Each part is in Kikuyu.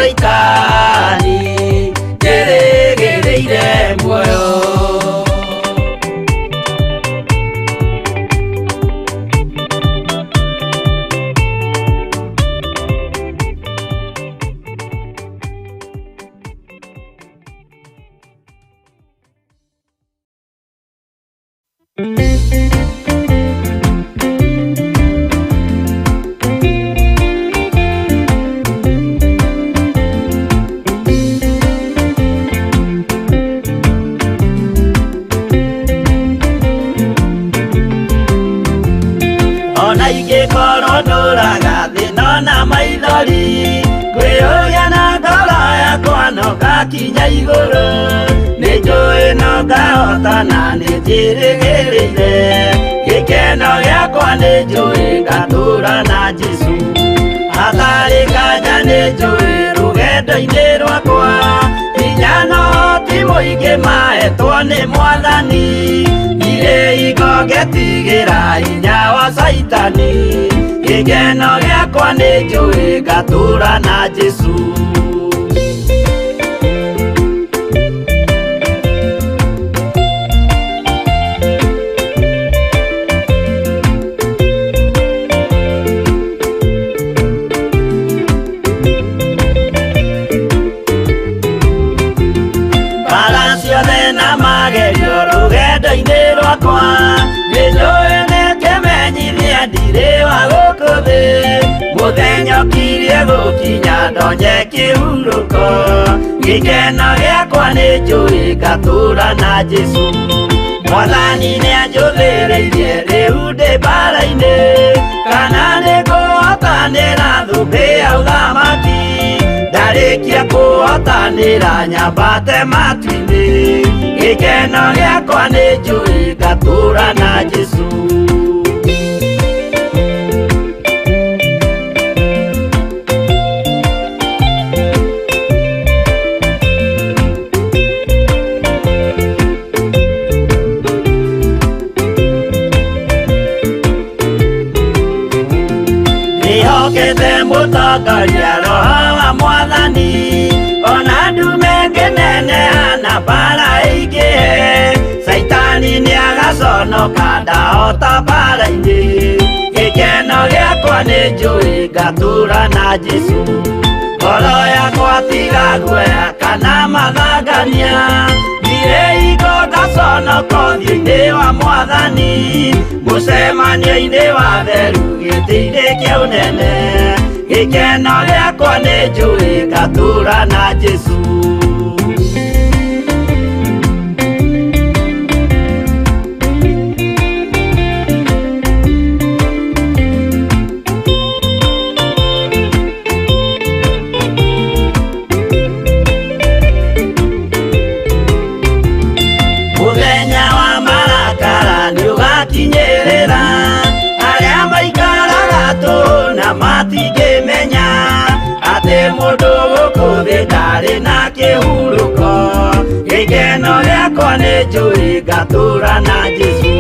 Caitani njĩrĩgĩrĩire muoyo. Ona ingĩkorwo ndũraga thĩna na maithori, ngwĩyũria na ngoro yakwa no ngakinya igũrũ. Nĩ njũĩ no ngahotana, nĩ njĩrĩgĩrĩire gĩkeno gĩakwa, nĩ njũĩ ngatũra na Jesũ. Hatarĩ nganja nĩ njũĩ rũgendo-inĩ rwakwa hinya no ti mũingĩ mahetwo nĩ Mwathani. Ndirĩ hingo ngetigĩra hinya wa Caitani, gĩkeno gĩakwa nĩ njũĩ ngatũra na Jesũ. Mbara ciothe na magerio rũgendo-inĩ rwakwa, nĩ njũĩ nĩ kĩmenyithia ndirĩ wa gũkũ thĩ. Mũthenya ũkirie gũkinya ndonye kĩhurũko, gĩkeno gĩakwa nĩ njũĩ ngatũra na Jesũ. Mwathani nĩ anjũthĩrĩirie rĩu ndĩ mbara-inĩ, kana nĩ ngũhotanĩra thũmbĩ ya ũthamaki. Ndarĩkia kũhotanĩra nyambate matu-inĩ, gĩkeno gĩakwa nĩ njũĩ ngatũra na Jesũ. Ndĩhokete mũtongoria Roho wa Mwathani, ona ndume ngĩneneha na mbara ĩingĩhe, Caitani nĩagaconoka ndahota mbara-inĩ. Gĩkeno gĩakwa nĩ njũĩ ngatũra na Jesũ. Ngoro yakwa tiga guoya kana mathangania, ndirĩ hingo ngaconoka ũthiũ-inĩ wa Mwathani. Mũcemanio-inĩ wa theru gĩtĩ-inĩ kĩa ũnene, gĩkeno gĩakwa nĩ njũĩ ngatũra na Jesũ. Mũthenya wa marakara nĩũgakinyĩrĩra arĩa maikaraga tũhũ na matingĩmenya atĩ mũndũ gũkũ thĩ ndarĩ na kĩhurũko. Gĩkeno gĩakwa nĩ njũĩ ngatũra na Jesũ.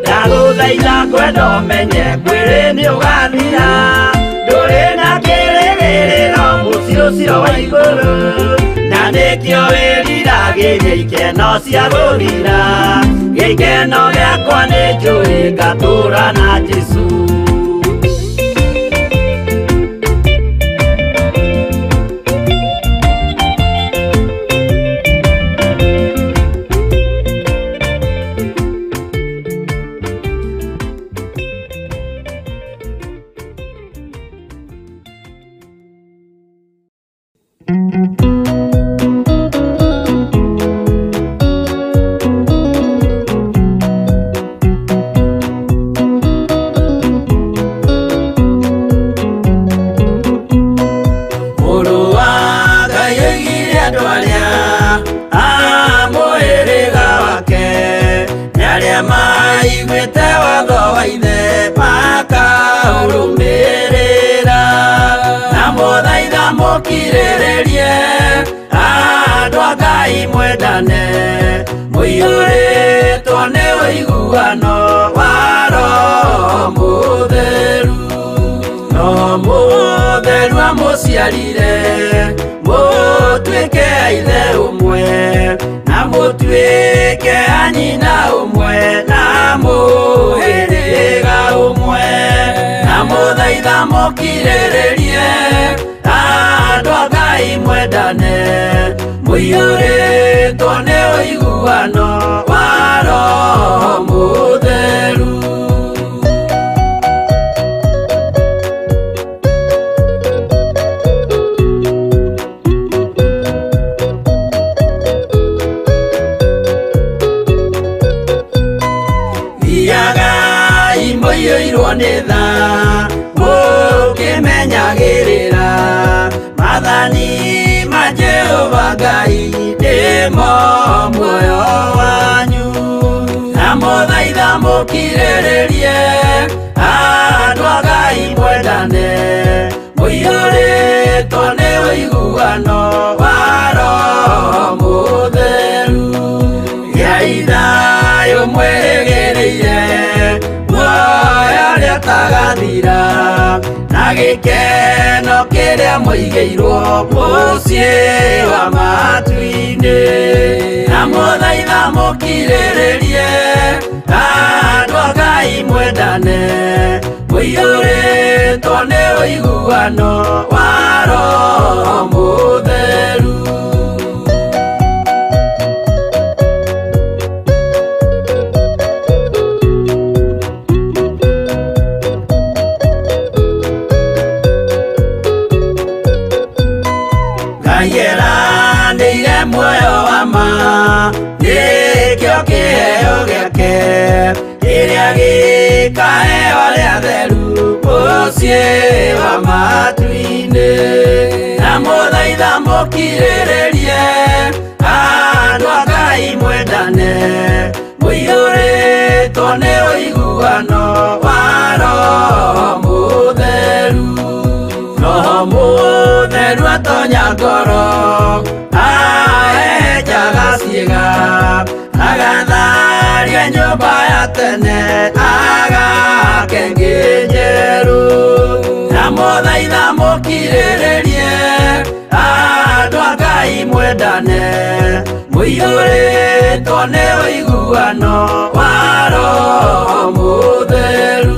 Ndagũthaitha kwenda ũmenye mwĩrĩ nĩũgathira, ndũrĩ na kĩrĩgĩrĩro mũciĩ ũcio wa igũrũ, na nĩkĩo wĩriragĩria ikeno cia gũthira. Gĩkeno gĩakwa nĩ njũĩ ngatũra na Jesũ. Mũrũ wa Ngai oigire andũ arĩa a mũhĩrĩga wake nĩ arĩa maiguĩte watho wa ithe makaũrũmĩrĩra. Na mũthaitha mũkirĩrĩrie andũ a Ngai mwendane, mũiyũrĩtwo nĩ ũiguano wa Roho Mũtheru. No Mũtheru amũciarire Mũtuĩke a ithe ũmwe na mũtuĩke a nyina ũmwe na mũhĩrĩga ũmwe na mũthaitha mũkirĩrĩrie andũ a Ngai mwendane mũiyũrĩtwo nĩ ũiguano wa Roho Mũtheru. Thiagai mũiyũirwo nĩ tha mũkĩmenyagĩrĩra maathani ma Jehova Ngai nĩmo muoyo wanyu na mũthaitha mũkirĩrĩrie andũ a Ngai mwendane mũiyũrĩtwo nĩ ũiguano wa Roho Mũtheru. Gĩai thayũ mwĩrĩgĩrĩire muoyo ũrĩa ũtagathira na gĩkeno kĩrĩa mũigĩirwo mũciĩ wa matu-inĩ na mũthaitha mũkirĩrĩrie andũ a Ngai mwendane mũiyũrĩtwo nĩ ũiguano wa Roho Mũtheru. Ngai eranĩire muoyo wa ma nĩkĩo kĩheo gĩake kĩrĩa gĩkaheo arĩa atheru mũciĩ wa matu-inĩ na mũthaitha mũkirĩrĩrie andũ a Ngai mwendane mũiyũrĩtwo nĩ ũiguano wa Roho Mũtheru. Roho Mũtheru atonya ngoro ahehenjaga ciĩga agatharia nyũmba ya tene agake ĩngĩ njerũ na mũthaitha mũkirĩrĩrie andũ a Ngai mwendane mũiyũrĩtwo nĩ ũiguano wa Roho Mũtheru.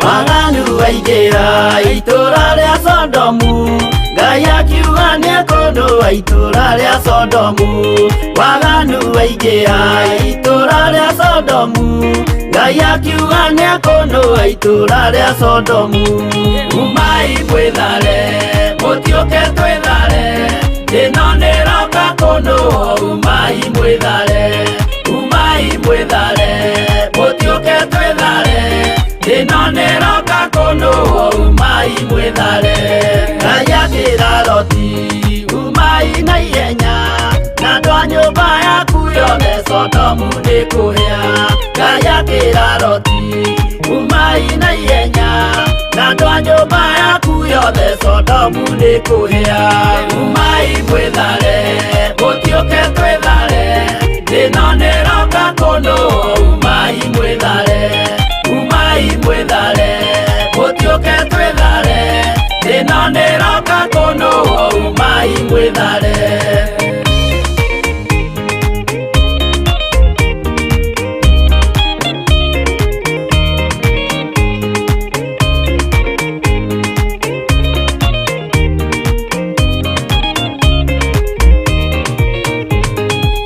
Waganu waingĩra itũra rĩa Sodomu Ngai akiuga nĩekũnũa itũra rĩa Sodomu. Waganu waingĩra itũra rĩa Sodomu Ngai akiuga nĩekũnũa itũra rĩa Sodomu. Umai mwĩthare mũtiũke twĩthare ĩno nĩroka kũnũo umai mwĩthare umai mwĩthare mũtiũke twĩthare ĩno nĩroka kũnũo umai mwĩthare. Ngai akĩra Loti umai na ihenya na andũ a nyũmba yaku yothe Sodomu nĩkũhĩa. Ngai akĩra Loti umai na ihenya na andũ a nyũmba yaku yothe Sodomu nĩkũhĩa. Umai mwĩthare mũtiũke twĩthare ĩno nĩroka kũnũo umai mwĩthare umai mwĩthare mũtiũke twĩthare ĩno nĩroka kũnũo umai mwĩthare.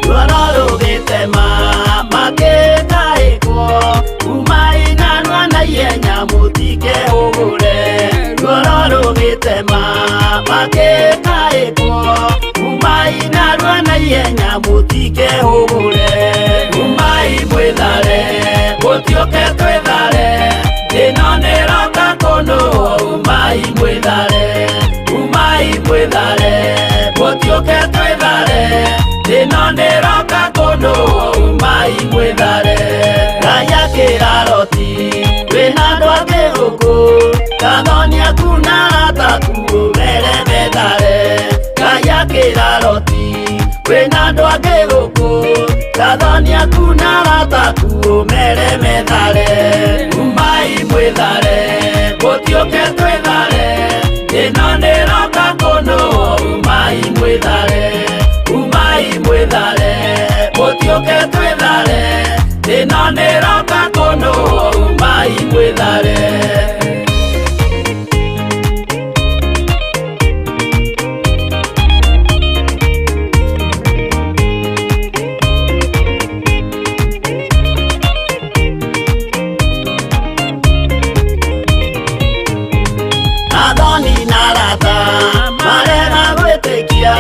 Ruoro rũgĩtema makĩtaĩkwo umai narua na ihenya mũtikehũgũre. Ruoro rũgĩtema makĩtaĩkwo umai narua na ihenya mũtikehũgũre. Umai mwĩthare mũtiũke twĩthare ĩno nĩroka kũnũo umai mwĩthare Umai mwĩthare. Ngai akĩra Loti wĩna andũ angĩ gũkũ, gathoni aku na arata aku ũmere methare. Ngai akĩra Loti wĩna andũ angĩ gũkũ, gathoni aku na arata aku ũmere methare. Umai mwĩthare, mũtiũke twĩthare, ĩno nĩroka kũnũhwo. Umai mwĩthare, umai mwĩthare, mũtiũke twĩthare, ĩno nĩroka kũnũhwo. Umai mwĩthare. Athoni na arata marega gwĩtĩkia,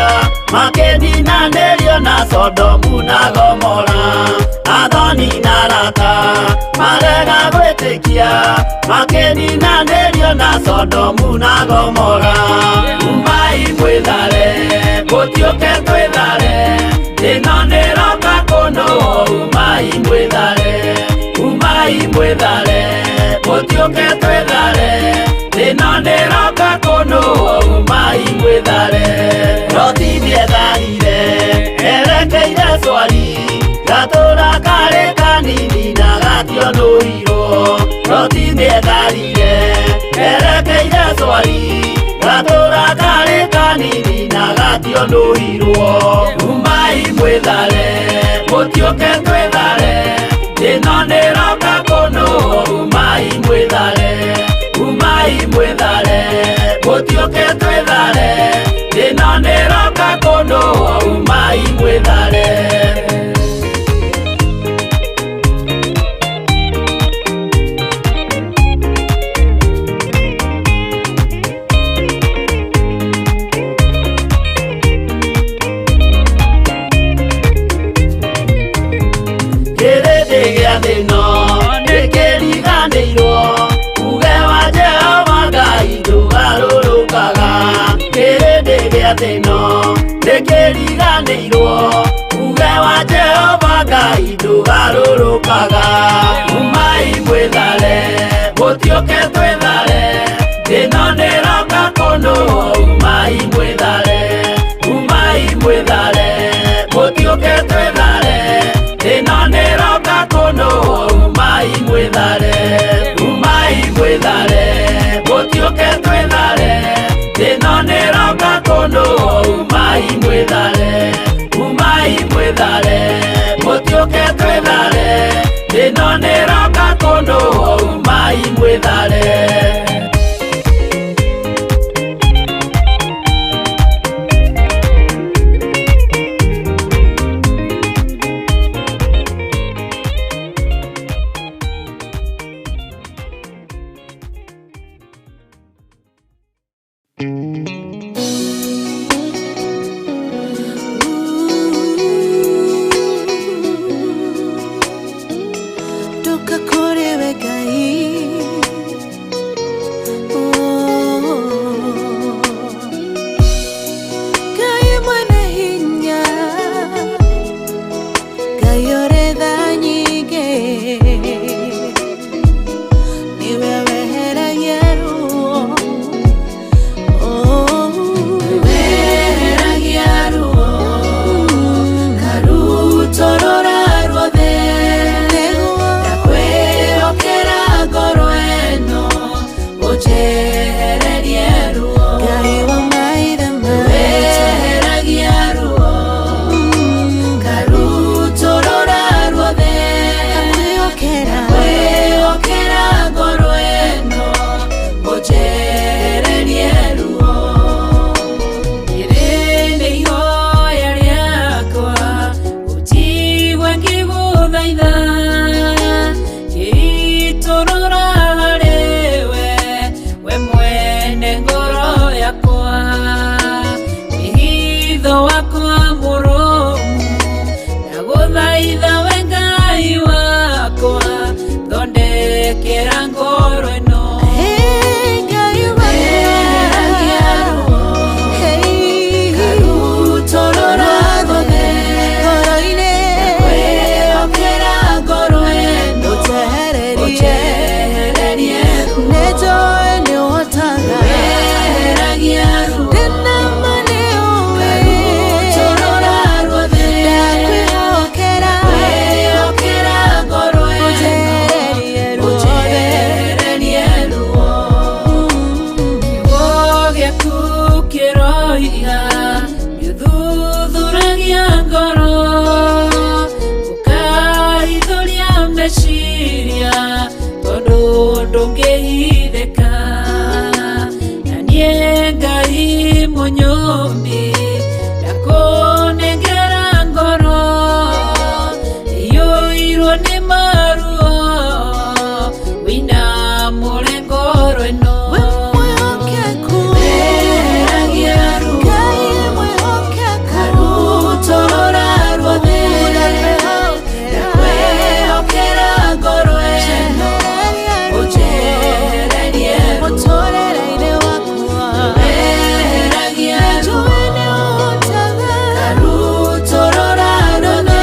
makĩninanĩrio na Sodomu na Gomora. Athoni na arata marega gwĩtĩkia, makĩninanĩrio na Sodomu na Gomora. Umai mwĩthare, mũtiũke twĩthare, ĩno nĩroka kũnũhwo. Umai mwĩthare, umai mwĩthare, mũtiũke twĩthare, ĩno nĩroka kũnũhwo. Umai mwĩthare. Loti nĩetharire erekeire Swari, gatũra karĩ kanini na gationũirwo. Loti nĩetharire erekeire Swari, gatũra karĩ kanini na gationũirwo. Umai mwĩthare, mũtiũke twĩthare, ĩno nĩroka kũnũhwo. Umai mwĩthare, umai mwĩthare, mũtiũke twĩthare, ĩno nĩroka kũnũhwo. Umai mwĩthare. Kĩrĩndĩ gĩa thĩ ĩno nĩkĩriganĩirwo, uge wa Jehova Ngai ndũgarũrũkaga. Kĩrĩndĩ gĩa thĩ ĩno nĩkĩriganĩirwo, uge wa Jehova Ngai ndũgarũrũkaga. Umai mwĩthare, mũtiũke twĩthare, ĩno nĩroka kũnũhwo. Umai mwĩthare, umai mwĩthare, mũtiũke twĩthare, ĩno nĩroka kũnũhwo. Umai mwĩthare, umai mwĩthare, mũtiũke twĩthare, ĩno nĩroka kũnũhwo. Umai mwĩthare, umai mwĩthare, mũtiũke twĩthare, ĩno nĩroka kũnũhwo. Umai mwĩthare. Toka kũrĩ we Ngai. Oh. Ngai mwene hinya, Ngai ũrĩ tha nyingĩ, nĩwe weheragia ruo. Oh. Ndũngĩhithĩka na niĩ Ngai mũnyũmbi ndakũnengera ngoro iyũirwo nĩ maruo wĩna mũrengoro ĩno. We mwĩhokeku. Weheragia ruo. Ngai mwĩhokeku. Karutorora ruothe. Ndakwĩhokera ngoro ĩno. Ũnjehererie ruo. Mũtũrĩre-inĩ wakwa. Weheragia ruo. Njũĩ nĩ ũhotaga. Karutorora ruothe.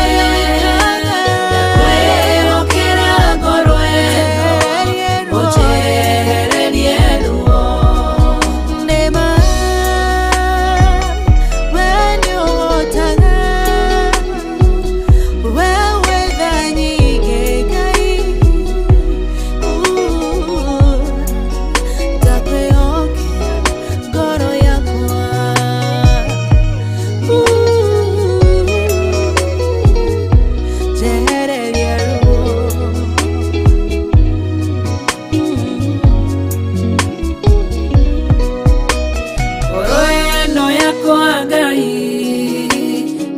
Ndakwĩhokera ngoro ĩno. Ũnjehererie ruo. Nĩma, we nĩũhotaga. We wĩ tha nyingĩ, Ngai. Ndakwĩhokera ngoro yakwa. Njehererie ruo. Ngoro ĩno yakwa Ngai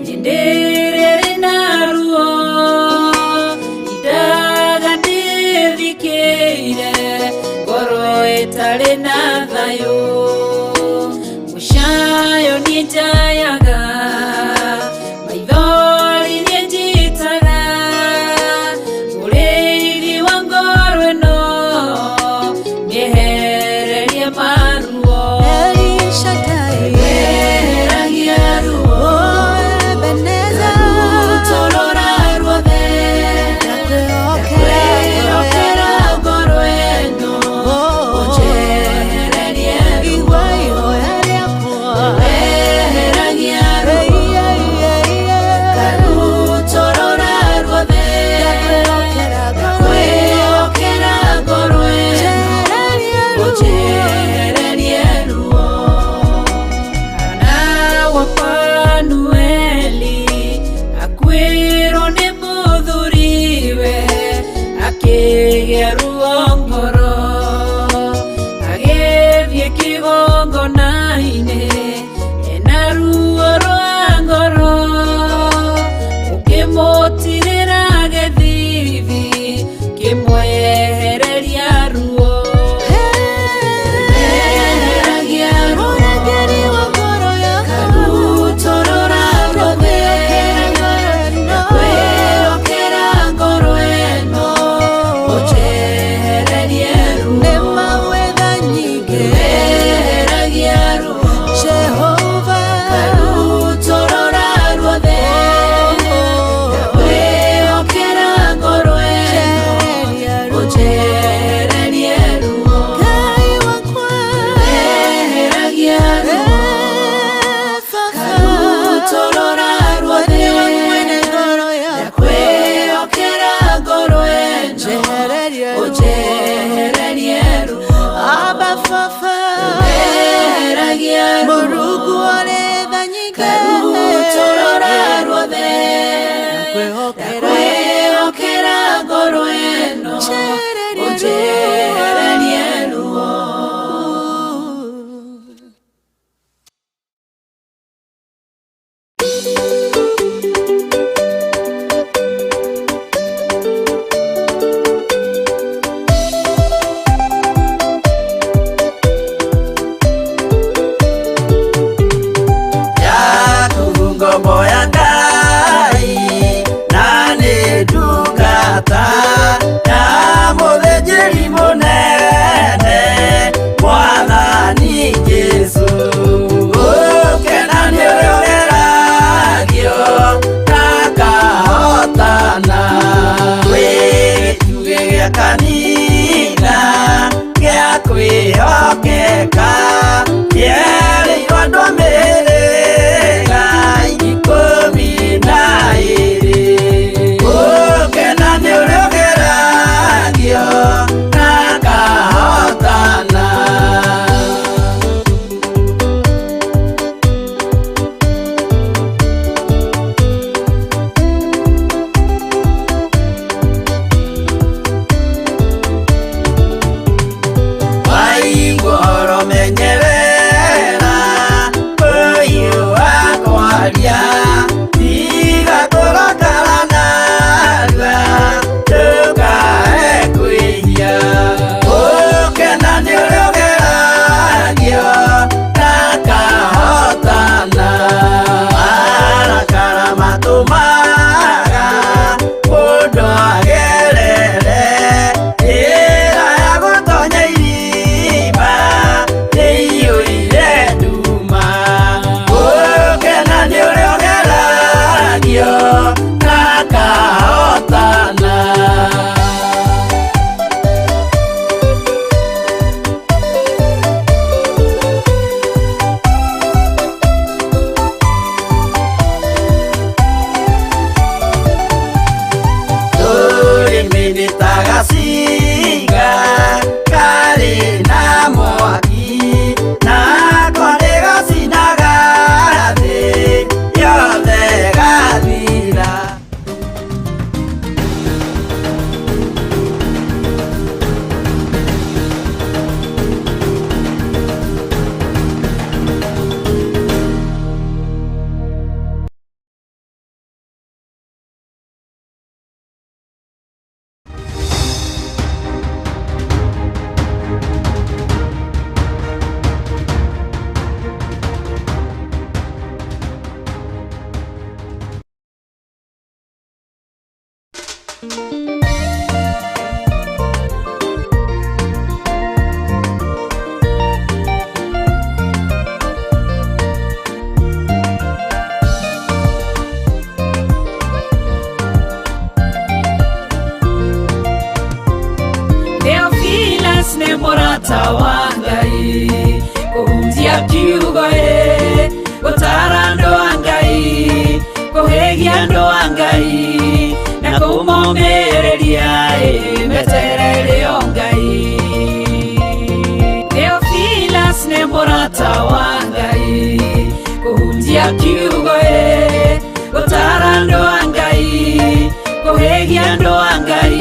nĩndĩrĩrĩ na ruo indaga ndĩthikĩire ngoro ĩtarĩ na thayũ mũcayo niĩ njayaga maithori niĩ njitaga mũrĩithi wa ngoro ĩno mĩehererie maruo. El Shaddai. Weheragia ruo. Oh, Ebenezer. Karutorora ruothe. Ndakwĩhokera. Ndakwĩhokera ngoro ĩno. Oh, Ũnjehererie ruo. Igua ihoya rĩakwa. Weheragia ruo. Karutorora ruothe. Ndakwĩhokera ngoro ĩno. Ndakwĩhokera ngoro ĩno. Njehererie ruo. Ũnjehererie ruo. Hana wa Fanueli akuĩrwo nĩ mũthuriwe akĩgĩa ruo ngoro agĩthiĩ kĩgongona-inĩ ena ruo rwa ngoro ũkĩmũtirĩra gĩthithi kĩmwehereria ruo. Weheragia ruo. Ũrangĩri wa ngoro yakwa. Karutorora ruothe. Ndakwĩhokera ngoro ĩno. Ũnjehererie ruo. Nĩma wĩ tha nyingĩ. Weheragia ruo. Jehova. Karutorora ruothe. Ndakwĩhokera ngoro ĩno. Njehererie ruo. Ũnjehererie ruo. Ngai wakwa. Weheragia ruo. Karutorora ruothe. Ndakwĩhokera ngoro ĩno. Ũnjehererie ruo. Weheragia ruo. Mũrungu ũrĩ tha nyingĩ. Karutorora ruothe. Ndakwĩhokera. Ndakwĩhokera ngoro ĩno. Njehererie ruo. Ũnjehererie ruo. Yakubu ngombo ya Ngai na nĩ ndungata ya mũthĩnjĩri mũnene Mwathani Jesũ. Gũkena nĩ ũrĩa ũgeragio na akahotana. Wĩ gĩtugĩ gĩa kanitha gĩa kwĩhokeka kĩerĩirwo andũ a mĩhĩrĩga 12. Gũkena nĩ ũrĩa ũgeragio na akahotana. Theophilus nĩ mũrata wa Ngai, kũhunjia kiugo ĩ, gũtara andũ a Ngai, kũhĩgia andũ a Ngai, na kũmomĩrĩria ĩ, meterere o Ngai. Theophilus nĩ mũrata wa Ngai, kũhunjia kiugo ĩ, gũtara andũ a Ngai, kũhĩgia andũ a Ngai,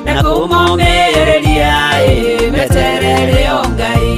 na kũmomĩrĩria ĩ, meterere o Ngai.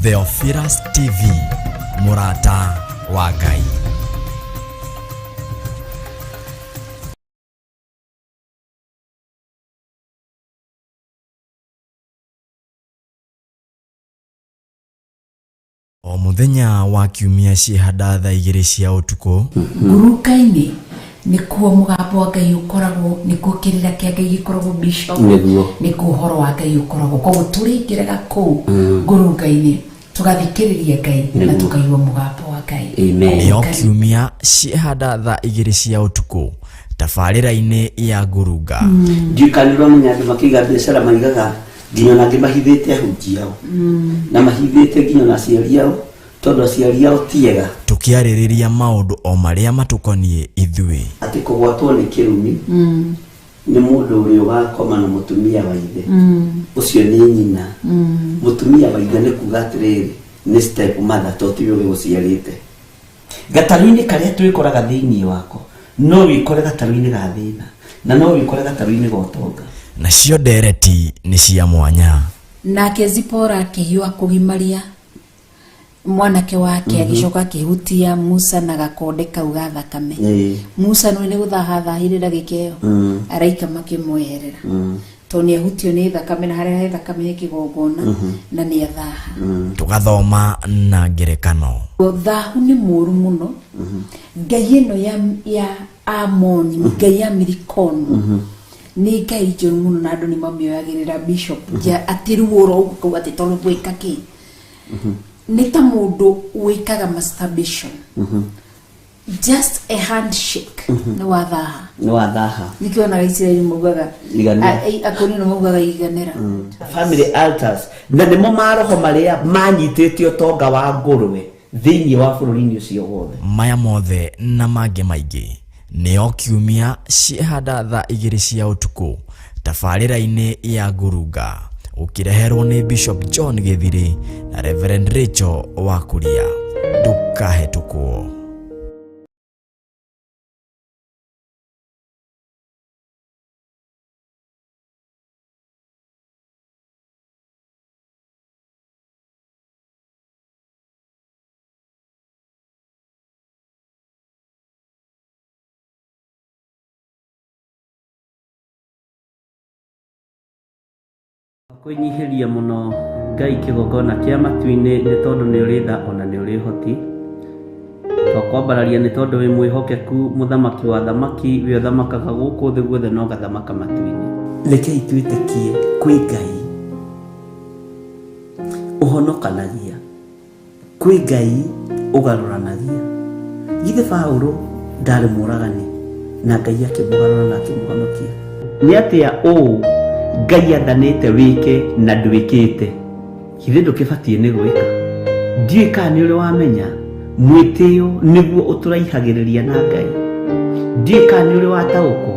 Theophilus TV, mũrata wa Ngai. O mũthenya wa kiumia ciĩhanda thaa igĩrĩ cia ũtukũ. Nguruka-inĩ nĩkuo mũgambo wa Ngai ũkoragwo, nĩkuo kĩrĩra kĩa Ngai gĩkoragwo, bishop. Nĩguo. Nĩkuo ũhoro wa Ngai ũkoragwo, koguo tũrĩingĩraga kũu ngurunga-inĩ tũgathikĩrĩria Ngai na tũkaigua mũgambo wa Ngai. Amen. Nĩo kiumia ciĩhanda thaa igĩrĩ cia ũtukũ tabarĩra-inĩ ya ngurunga. Ndiũĩ kana nĩ ũramenya andũ makĩiga biacara maigaga nginya ona angĩ mahithĩte ahunjia ao na mahithĩte nginya ona aciari ao, tondũ aciari ao ti ega. Tũkĩarĩrĩria maũndũ o marĩa matũkoniĩ ithuĩ. Atĩ kũgwatwo nĩ kĩrumi nĩ mũndũ ũrĩa ũgakoma na mũtumia wa ithe, ũcio nĩ nyina. Mũtumia wa ithe nĩ kuga atĩrĩrĩ, nĩ step mother, to tiwe ũgĩgũciarĩte. Gatarũ-inĩ karĩa twĩkoraga thĩinĩ wako, no wĩkore gatarũ-inĩ ga thĩna na no wĩkore gatarũ-inĩ ga ũtonga. Nacio ndereti nĩ cia mwanya. Nake Zipora akĩhiũha kũgimaria mwanake wake, agĩcoka akĩhutia Musa na gakonde kau ga thakame. Musa nĩ nĩ gũthaha thahire ndagĩka ĩyo, araika makĩmweherera tondũ nĩ ahutio nĩ thakame, na harĩa he thakame he kĩgongona na nĩ athaha. Tũgathoma na ngerekano. Thahu nĩ mũũru mũno. Ngai ĩno ya Amoni, ngai ya Mirikono, nĩ ngai njũru mũno na andũ nĩ mamĩoyagĩrĩra, bishop, ja atĩ ruo ũguo kau atĩ tondũ gwĩka kĩ nĩ ta mũndũ wĩkaga masturbation, just a handshake nĩ wathaha. Nĩ wathaha. Nĩkĩo onaga Isiraeli maugaga Iganĩra. Akorino maugaga iganĩra. Family altars na nĩmo maroho marĩa manyitĩte ũtonga wa ngũrwe thĩinĩ wa bũrũri-inĩ ũcio wothe. Maya mothe na mangĩ maingĩ nĩo kiumia ciĩhanda thaa igĩrĩ cia ũtukũ tabarĩra-inĩ ya ngurunga, ũkĩreherwo nĩ Bishop John Gĩthirĩ na Reverend Rachel wa Kuria. Ndũkahetũkwo. Kwĩnyihĩria mũno Ngai kĩgongona kĩa matu-inĩ, nĩ tondũ nĩ ũrĩ tha ona nĩ ũrĩ ũhoti. Twakwambararia nĩ tondũ wĩ mwĩhokeku, mũthamaki wa thamaki, wĩ ũthamakaga gũkũ thĩ guothe na ũgathamaka matu-inĩ. Rekei twĩtĩkie kwĩ Ngai ũhonokanagia, kwĩ Ngai ũgarũranagia. Githĩ Paũlũ ndarĩ mũragani na Ngai akĩmũgarũra na akĩmũhonokia? Nĩ atĩa ũũ Ngai athanĩte wĩke na ndwĩkĩte? Githĩ ndũkĩbatiĩ nĩ gwĩka? Ndiũĩ kana nĩ ũrĩ wamenya mwĩtĩo nĩguo ũtũraihagĩrĩria na Ngai. Ndiũĩ kana nĩ ũrĩ wataũkwo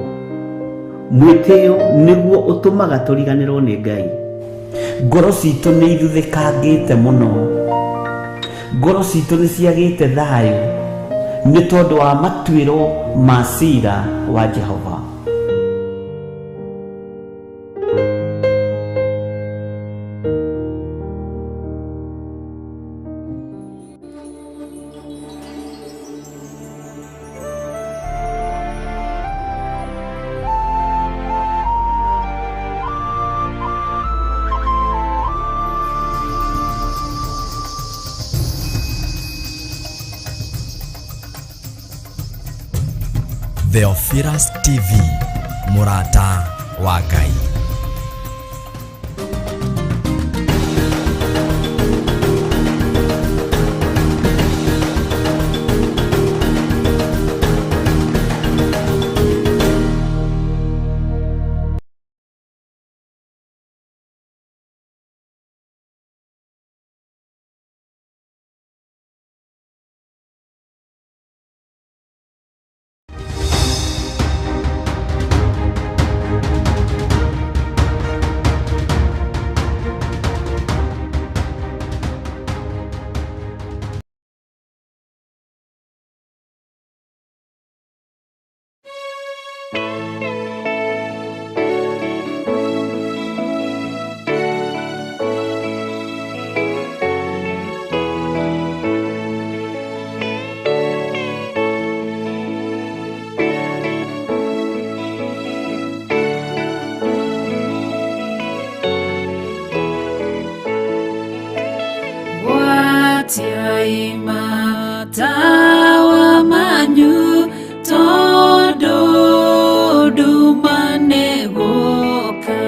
mwĩtĩo nĩguo ũtũmaga tũriganĩrwo nĩ Ngai. Ngoro citũ nĩ ithuthĩkangĩte mũno, ngoro citũ nĩ ciagĩte thayũ nĩ tondũ wa matuĩro ma cira wa Jehova. Theophilus TV, mũrata wa Ngai. Gwatiai matawa manyu tondũ nduma nĩgũka,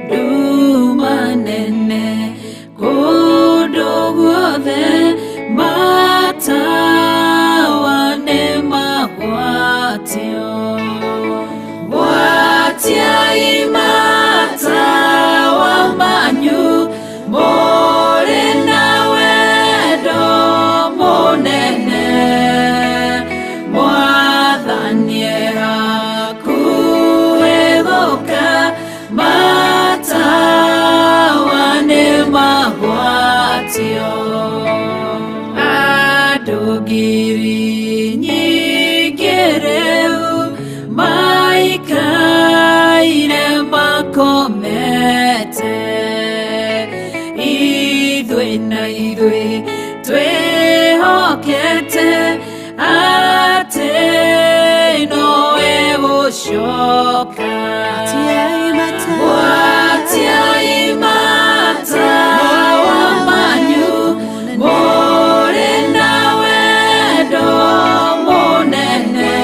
nduma nene kũndũ guothe, matawa nĩmagwatio. Gwatiai matawa manyu mũrĩ na wendo mũnene, Mwathani e hakuhĩ gũka, matawa nĩmagwatio. Andũ ngiri nyingĩ rĩu maikaire makomete, ithuĩ na ithuĩ twĩhokete atĩ nowe gũcoka. Gwatiai matawa manyu mũrĩ na wendo mũnene,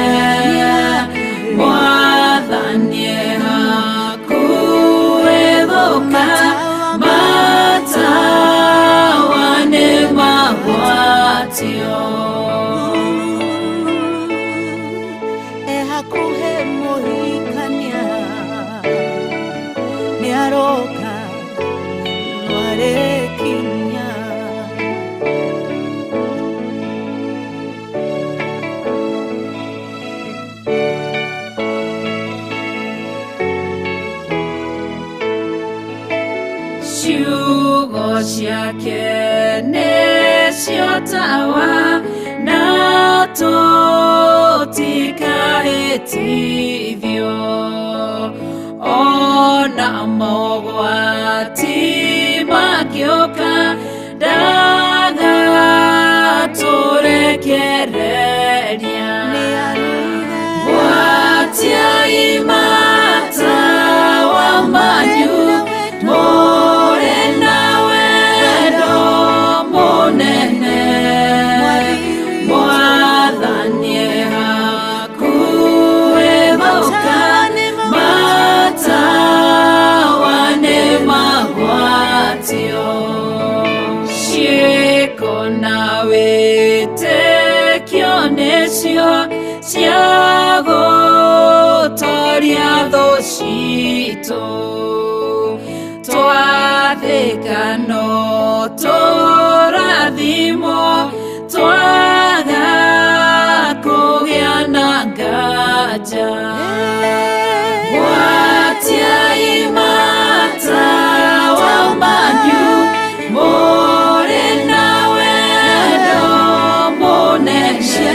Mwathani e hakuhĩ gũka, matawa nĩmagwatio. E hakuhĩ mũhikania nĩaroka nĩarĩkinya. Ciugo ciake nĩcio tawa na tũtikahĩtithio, ona mogwati mangĩũka ndagatũrekereria. Gwatiai matawa manyu mũrĩ na wendo mũnene, Mwathani e hakuhĩ gũka, matawa nĩmagwatio. Ciĩko na wĩtĩkio nĩcio cia gũtoria thũ citũ, twathĩka no tũrathimwo, twaga kũgĩa na nganja. Gwatiai matawa manyu mũrĩ na wendo mũnene,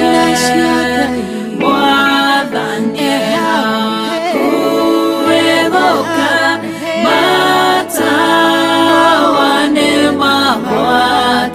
Mwathani e hakuhĩ gũka, matawa nĩmagwatio.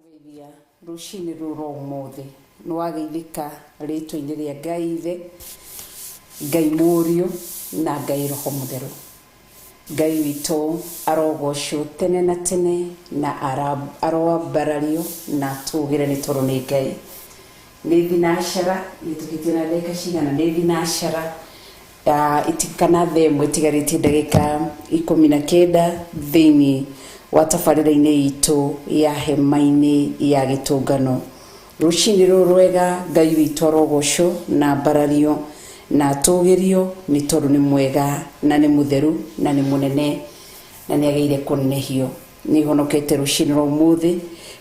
Ndakũgeithia rũcinĩ rũrũ ũmũthĩ nĩ wageithĩka rĩtwa-inĩ rĩa Ngai Ithe, Ngai Mũriũ na Ngai Roho Mũtheru. Ngai witũ arogocwo tene na tene na aroambarario na atũgĩre nĩ tondũ nĩ Ngai. Nĩ thinacara ĩtũkĩtie na ndagĩka cigana? Nĩ thinacara kana thaa ĩmwe ĩtigarĩtie ndagĩka 19 thĩinĩ wa tabarĩra-inĩ itũ ya hema-inĩ ya gĩtũngano. Rũcinĩ rũrũ rwega Ngai witũ arogocwo na ambarario na atũgĩrio nĩ tondũ nĩ mwega na nĩ mũtheru na nĩ mũnene na nĩ agĩire kũnenehio. Nĩ honokete rũcinĩ rwa ũmũthĩ.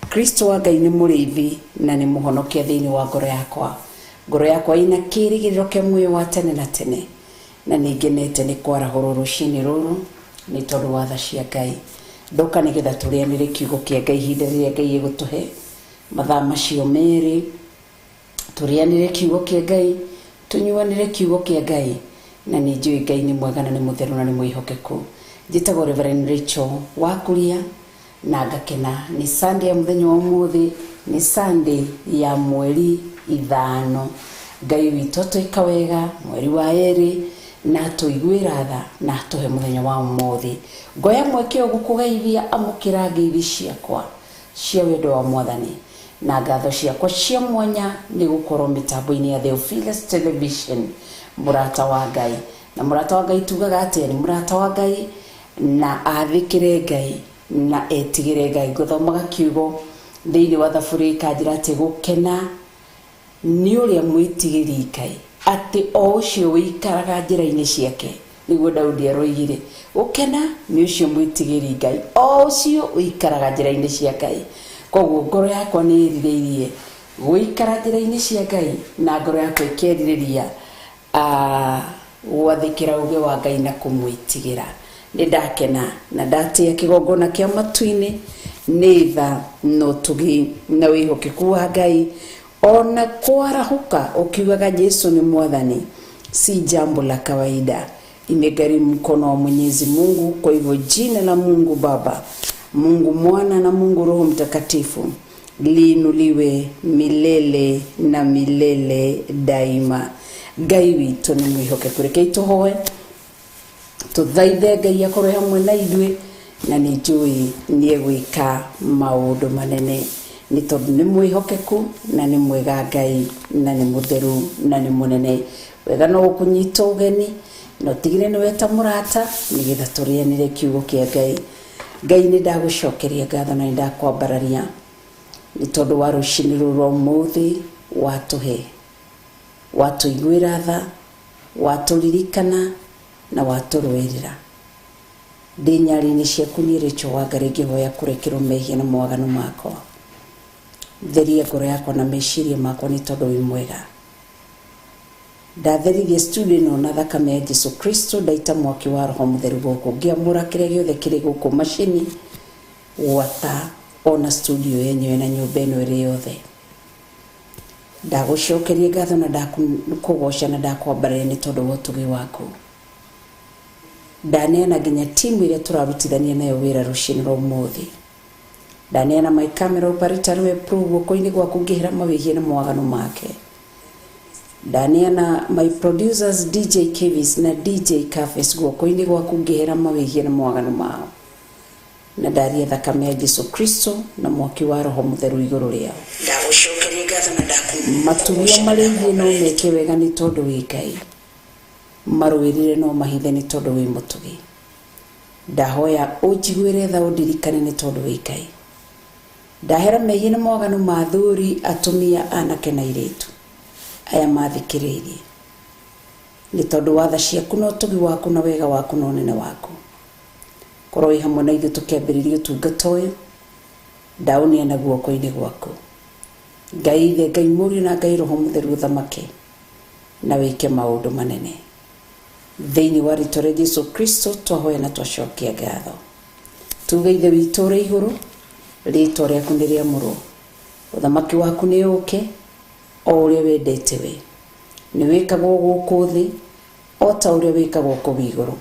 Kristo wa Ngai nĩ mũrĩithi na nĩ mũhonokia thĩinĩ wa ngoro yakwa. Ngoro yakwa ĩna kĩĩrĩgĩrĩro kĩa muoyo wa tene na tene na nĩ ngenete nĩ kwarahũrwo rũcinĩ rũrũ nĩ tondũ wa tha cia Ngai. Ndoka nĩgetha tũrĩanĩre kiugo kĩa Ngai ihinda rĩrĩa Ngai egũtũhe mathaa macio merĩ, tũrĩanĩre kiugo kĩa Ngai, tũnyuanĩre kiugo kĩa Ngai, na nĩ njũĩ Ngai nĩ mwega na nĩ mũtheru na nĩ mwĩhokeku. Njĩtagwo Reverend Rachel Wakuria na ngakena nĩ Sunday ya mũthenya wa ũmũthĩ, nĩ Sunday ya mweri 5. Ngai witũ atwĩka wega mweri wa 2 na atũiguĩra tha na atũhe mũthenya wa ũmũthĩ. Ngoya mweke ũyũ gũkũgeithia, amũkĩra ngeithi ciakwa cia wendo wa Mwathani na ngatho ciakwa cia mwanya nĩ gũkorwo mĩtambo-inĩ ya Theophilus Television, mũrata wa Ngai. Na mũrata wa Ngai tugaga atĩa? Nĩ mũrata wa Ngai na athĩkĩre Ngai na etigĩre Ngai. Ngũthomaga kiugo thĩinĩ wa thaburi ĩkanjĩra atĩ gũkena nĩ ũrĩa mwĩtigĩri Ngai, atĩ o ũcio wĩikaraga njĩra-inĩ ciake. Nĩguo Daudi aroigire, gũkena nĩ ũcio mwĩtigĩri Ngai, o ũcio wĩikaraga njĩra-inĩ cia Ngai. Koguo ngoro yakwa nĩ ĩrirĩirie gũikara njĩra-inĩ cia Ngai na ngoro yakwa ĩkerirĩria gwathĩkĩra uge wa Ngai na kũmwĩtigĩra. Nĩ ndakena na ndatĩa kĩgongona kĩa matu-inĩ nĩ tha na ũtugi na wĩhokeku wa Ngai. Ona kwarahũka ũkiugaga Jesu nĩ Mwathani si jambo la kawaida, imegharimu mkono wa Mwenyezi Mungu. Kwa hivyo jina la Mungu Baba, Mungu Mwana na Mungu Roho Mtakatifu liinuliwe milele na milele daima. Ngai witũ nĩ mwĩhokeku. Rekei tũhoe tũthaithe Ngai akorwo hamwe na ithuĩ, na nĩ njũĩ nĩ egwĩka maũndũ manene nĩ tondũ nĩ mwĩhokeku na nĩ mwega Ngai na nĩ mũtheru na nĩ mũnene. Wega no gũkũnyita ũgeni na ũtigire nĩ weta mũrata nĩgetha tũrĩanĩre kiugo kĩa Ngai. Ngai nĩ ndagũcokeria ngatho na nĩ ndakwambararia nĩ tondũ wa rũcinĩ rũrũ rwa ũmũthĩ watũhe, watũiguĩra tha, watũririkana na watũrũĩrĩra. Ndĩ nyarĩ-inĩ ciaku niĩ Rachel Wangari ngĩhoya kũrekerwo mehia na mawaganu makwa. Theria ngoro yakwa na meciria makwa nĩ tondũ wĩ mwega. Ndatherithia studio ĩno na thakame ya Jesu Kristo, ndaita mwaki wa Roho Mũtheru gũkũ, ngĩamũra kĩrĩa gĩothe kĩrĩ gũkũ macini gwata ona studio yenyewe na nyũmba ĩno ĩrĩ yothe. Ndagũcokeria ngatho na ndakũgoca na ndakwambararia nĩ tondũ wa ũtugi waku. Ndaneana nginya timu ĩrĩa tũrarutithania nayo wĩra rũcinĩ rwa ũmũthĩ. Ndaneana my camera operator nĩwe Pro guoko-inĩ gwaku ngĩhera mawĩhia na mawaganu make. Ndaneana my producers DJ Kevis na DJ Cafes guoko-inĩ gwaku ngĩhera mawĩhia na mawaganu mao. Na ndaria thakame ya Jesu Kristo na mwaki wa Roho Mũtheru igũrũ rĩao. Matumia marĩithie no meke wega nĩ tondũ wĩ Ngai, marũĩrĩre no mahithe nĩ tondũ wĩ mũtugi. Ndahoya ũnjiguĩre tha ũndirikane nĩ tondũ wĩ Ngai. Ndahera mehia na mawaganu ma athuri, atumia, anake na airĩtu aya mathikĩrĩirie nĩ tondũ wa tha ciaku na ũtugi waku na wega waku na ũnene waku. Korwo wĩ hamwe na ithuĩ tũkĩambĩrĩria ũtungata ũyũ, ndaũneana guoko-inĩ gwaku. Ngai Ithe, Ngai Mũriũ na Ngai Roho Mũtheru ũthamake na wĩke maũndũ manene. Thĩinĩ wa rĩtwa rĩa Jesu Kristo twahoya na twacokia ngatho. Tuge Ithe witũ ũrĩ igũrũ, rĩtwa rĩaku nĩ rĩamũrwo, ũthamaki waku nĩ ũũke o ũrĩa wendete we, nĩ wĩkagwo gũkũ thĩ o ta ũrĩa wĩkagwo kũu igũrũ.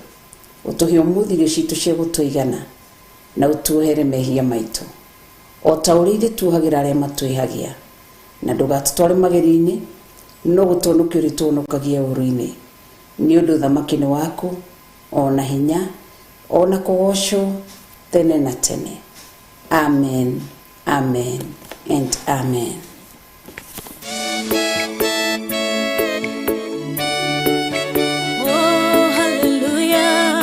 Ũtũhe ũmũthĩ irio citũ cia gũtũigana na ũtuohere mehia maitũ O ta ũrĩa ithuĩ tuohagĩra arĩa matwĩhagia. Na ndũgatũtware magerio-inĩ, no gũtũhonokia ũrĩtũhonokagia ũũru-inĩ. Nĩ ũndũ ũthamaki nĩ waku, o na hinya, o na kũgoocwo tene na tene. Amen, amen, and amen. Oh, hallelujah.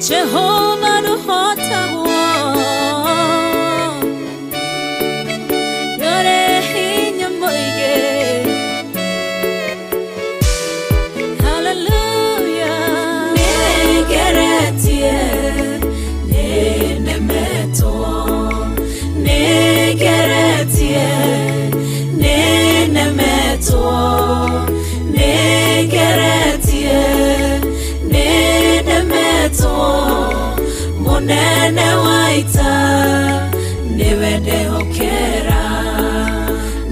Jehovah nũhotagwo. Nĩũrĩ hinya mũingĩ. Hallelujah. Nĩngeretie, nĩnemetwo. Nĩngeretie, nĩnemetwo. Nĩngeretie, nĩnemetwo. Mũnene wa ita nĩwe ndehokera.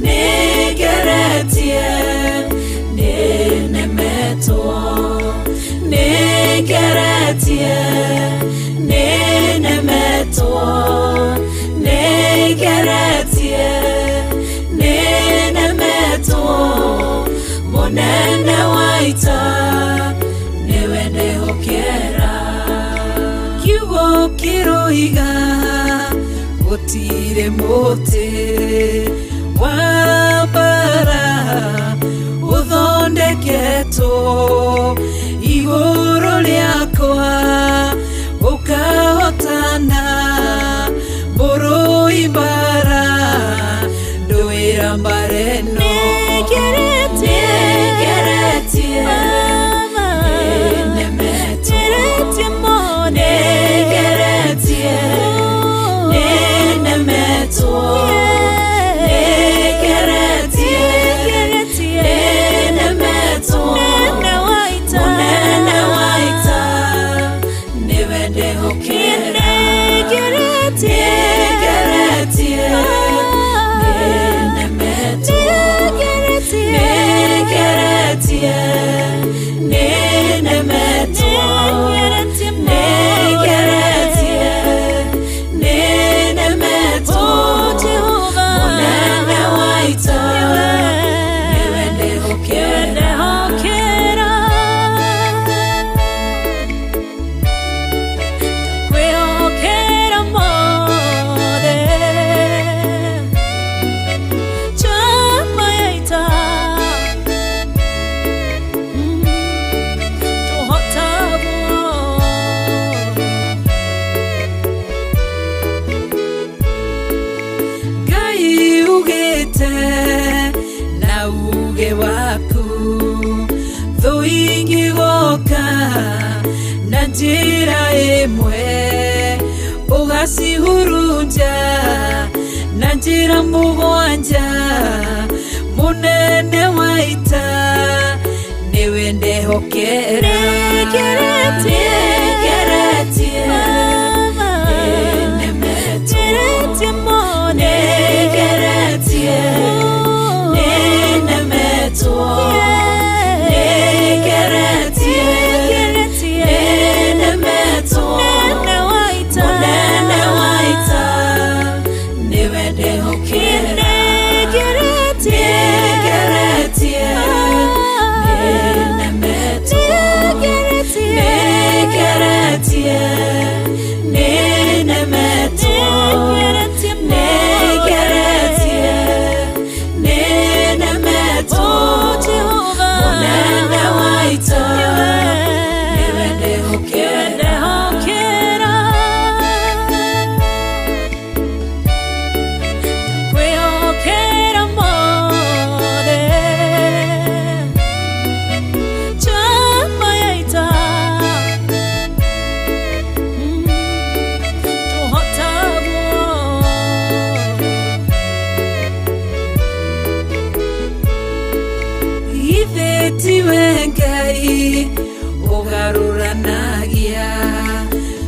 Nĩngeretie, nĩnemetwo. Nĩngeretie, nĩnemetwo. Nĩngeretie, nĩnemetwo. Mũnene wa ita nĩwe ndehokera. Kiugo kĩroiga gũtirĩ mũtĩ wa mbara ũthondeketwo igũrũ rĩakwa ũkahotana mũrũi mbara ndũĩra mbara ĩno. Nĩngeretie, Nĩngeretie, Baba. nĩnemetwo. Nĩngeretie mũno. Nĩngeretie, nĩnemetwo. Nĩngeretie, nĩnemetwo. Mũnene wa ita nĩwe ndehokera. Nĩngeretie, nĩnemetwo. Nĩngeretie, nĩnemetwo. Nĩngeretie, nĩnemetwo. Mũnene wa ita nĩwe ndehokera. Kwĩhokera mothe. Njamba ya ita. Tũhotagwo. Ngai ugĩte na uge waku thũ ingĩgoka na njĩra ĩmwe ũgacihurunja na njĩra mũgwanja. Mũnene wa ita nĩwe ndehokera. Nĩngeretie, Nĩngeretie, Baba. nĩnemetwo. Nĩngeretie mũno. Nĩngeretie, nĩnemetwo. Nĩngeretie, nĩnemetwo. Mũnene wa ita nĩwe ndehokera. Nĩngeretie, nĩnemetwo. Nĩngeretie, nĩnemetwo. Nĩngeretie, nĩnemetwo. Mũnene wa ita nĩwe ndehokera. Kwĩhokera mothe. Njamba ya ita. Tũhotagwo. Githĩ tiwe Ngai ũgarũranagia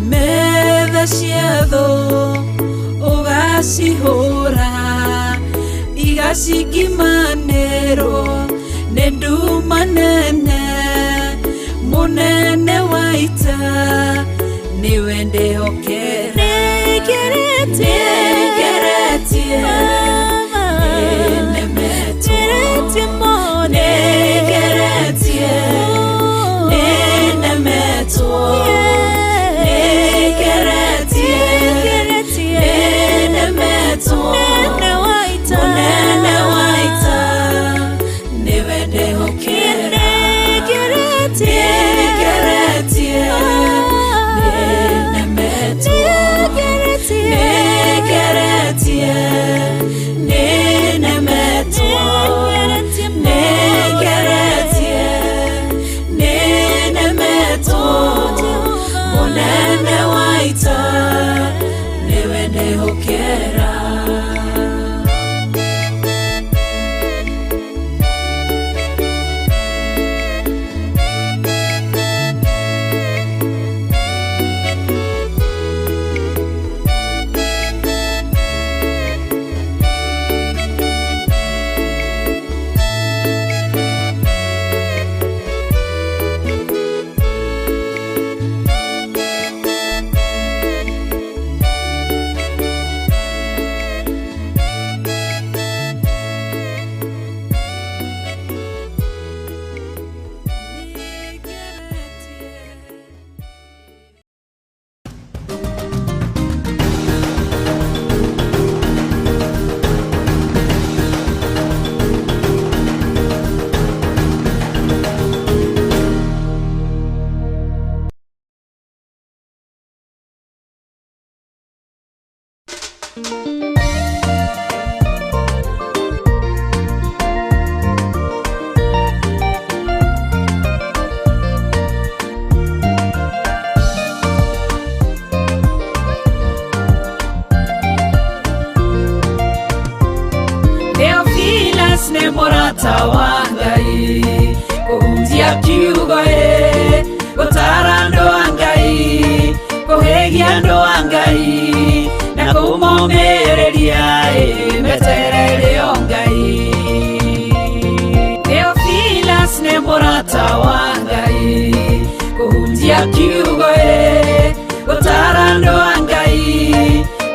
metha cia thũ ũgacihũra igacikimanĩrwo nĩ nduma nene. Mũnene wa ita nĩwe ndehokera. Theophilus nĩ mũrata wa Ngai kũhunjia kiugo ĩ gũtara andũ a Ngai kũhĩgia andũ a Ngai na kũmomĩrĩria ĩ meterere o Ngai. Theophilus nĩ mũrata wa Ngai kũhunjia kiugo ĩ gũtara andũ a Ngai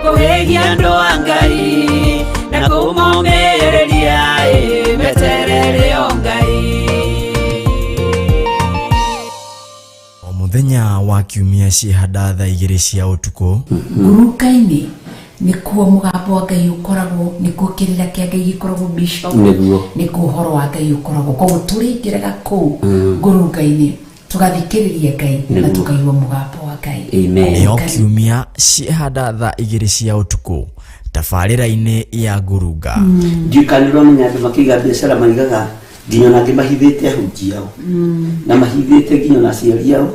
kũhĩgia andũ a Ngai na kũmomĩrĩria ĩ meterere o Ngai. O mũthenya wa kiumia ciĩhanda thaa 2 cia ũtukũ. Nguruka-inĩ nĩkuo mũgambo wa Ngai ũkoragwo, nĩkuo kĩrĩra kĩa Ngai gĩkoragwo, bishop. Nĩguo. Nĩkuo ũhoro wa Ngai ũkoragwo, koguo tũrĩingĩraga kũu ngurunga-inĩ tũgathikĩrĩria Ngai na Nĩguo. tũkaigua mũgambo wa Ngai. Amen. Nĩo kiumia ciĩhanda thaa 2 cia ũtukũ tabarĩra-inĩ ya ngurunga. Ndiũĩ kana nĩ ũramenya andũ makĩiga biacara maigaga nginya ona angĩ mahithĩte ahunjia ao na mahithĩte nginya ona aciari ao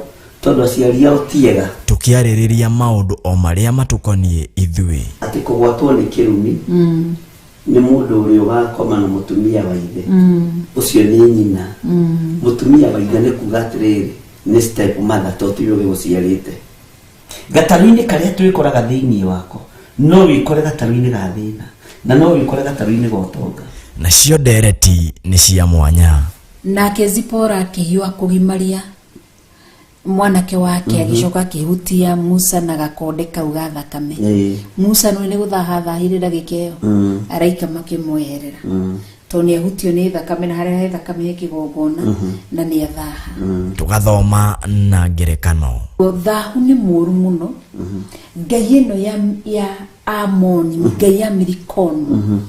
tondũ aciari ao ti ega. Tũkĩarĩrĩria maũndũ o marĩa matũkoniĩ ithuĩ. Atĩ kũgwatwo nĩ kĩrumi nĩ mũndũ ũrĩa ũgakoma na mũtumia wa ithe ũcio nĩ nyina. Mũtumia wa ithe nĩ kuga atĩrĩrĩ nĩ step mother to tiwe ũgĩgũciarĩte. Gatarũ-inĩ karĩa twĩkoraga thĩinĩ wako no wĩkore gatarũ-inĩ ga thĩna na no wĩkore gatarũ-inĩ ga ũtonga. Nacio ndereti nĩ cia mwanya. Nake Zipora akĩhiũha kũgimaria mwanake wake, agĩcoka akĩhutia Musa na gakonde kau ga thakame. Musa nĩ nĩ gũthaha thahire ndagĩka ĩyo, araika makĩmweherera tondũ nĩ ahutio nĩ thakame, na harĩa he thakame he kĩgongona na nĩ athaha. Tũgathoma na ngerekano. Thahu nĩ mũru mũno. Ngai ĩno ya Amoni, ngai ya Milikomu,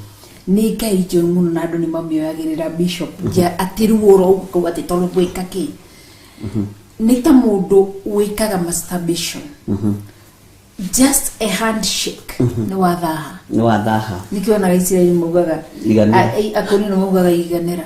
nĩ ngai njũru mũno na andũ nĩ mamĩoyagĩrĩra, bishop, ja atĩ ruo rũu atĩ tondũ gwĩka kĩ nĩ ta mũndũ wĩkaga masturbation, just a handshake nĩ wathaha. Nĩ wathaha. Nĩkĩo onaga Isiraeli maugaga Iganĩra. Akũrinũ maugaga iganĩra.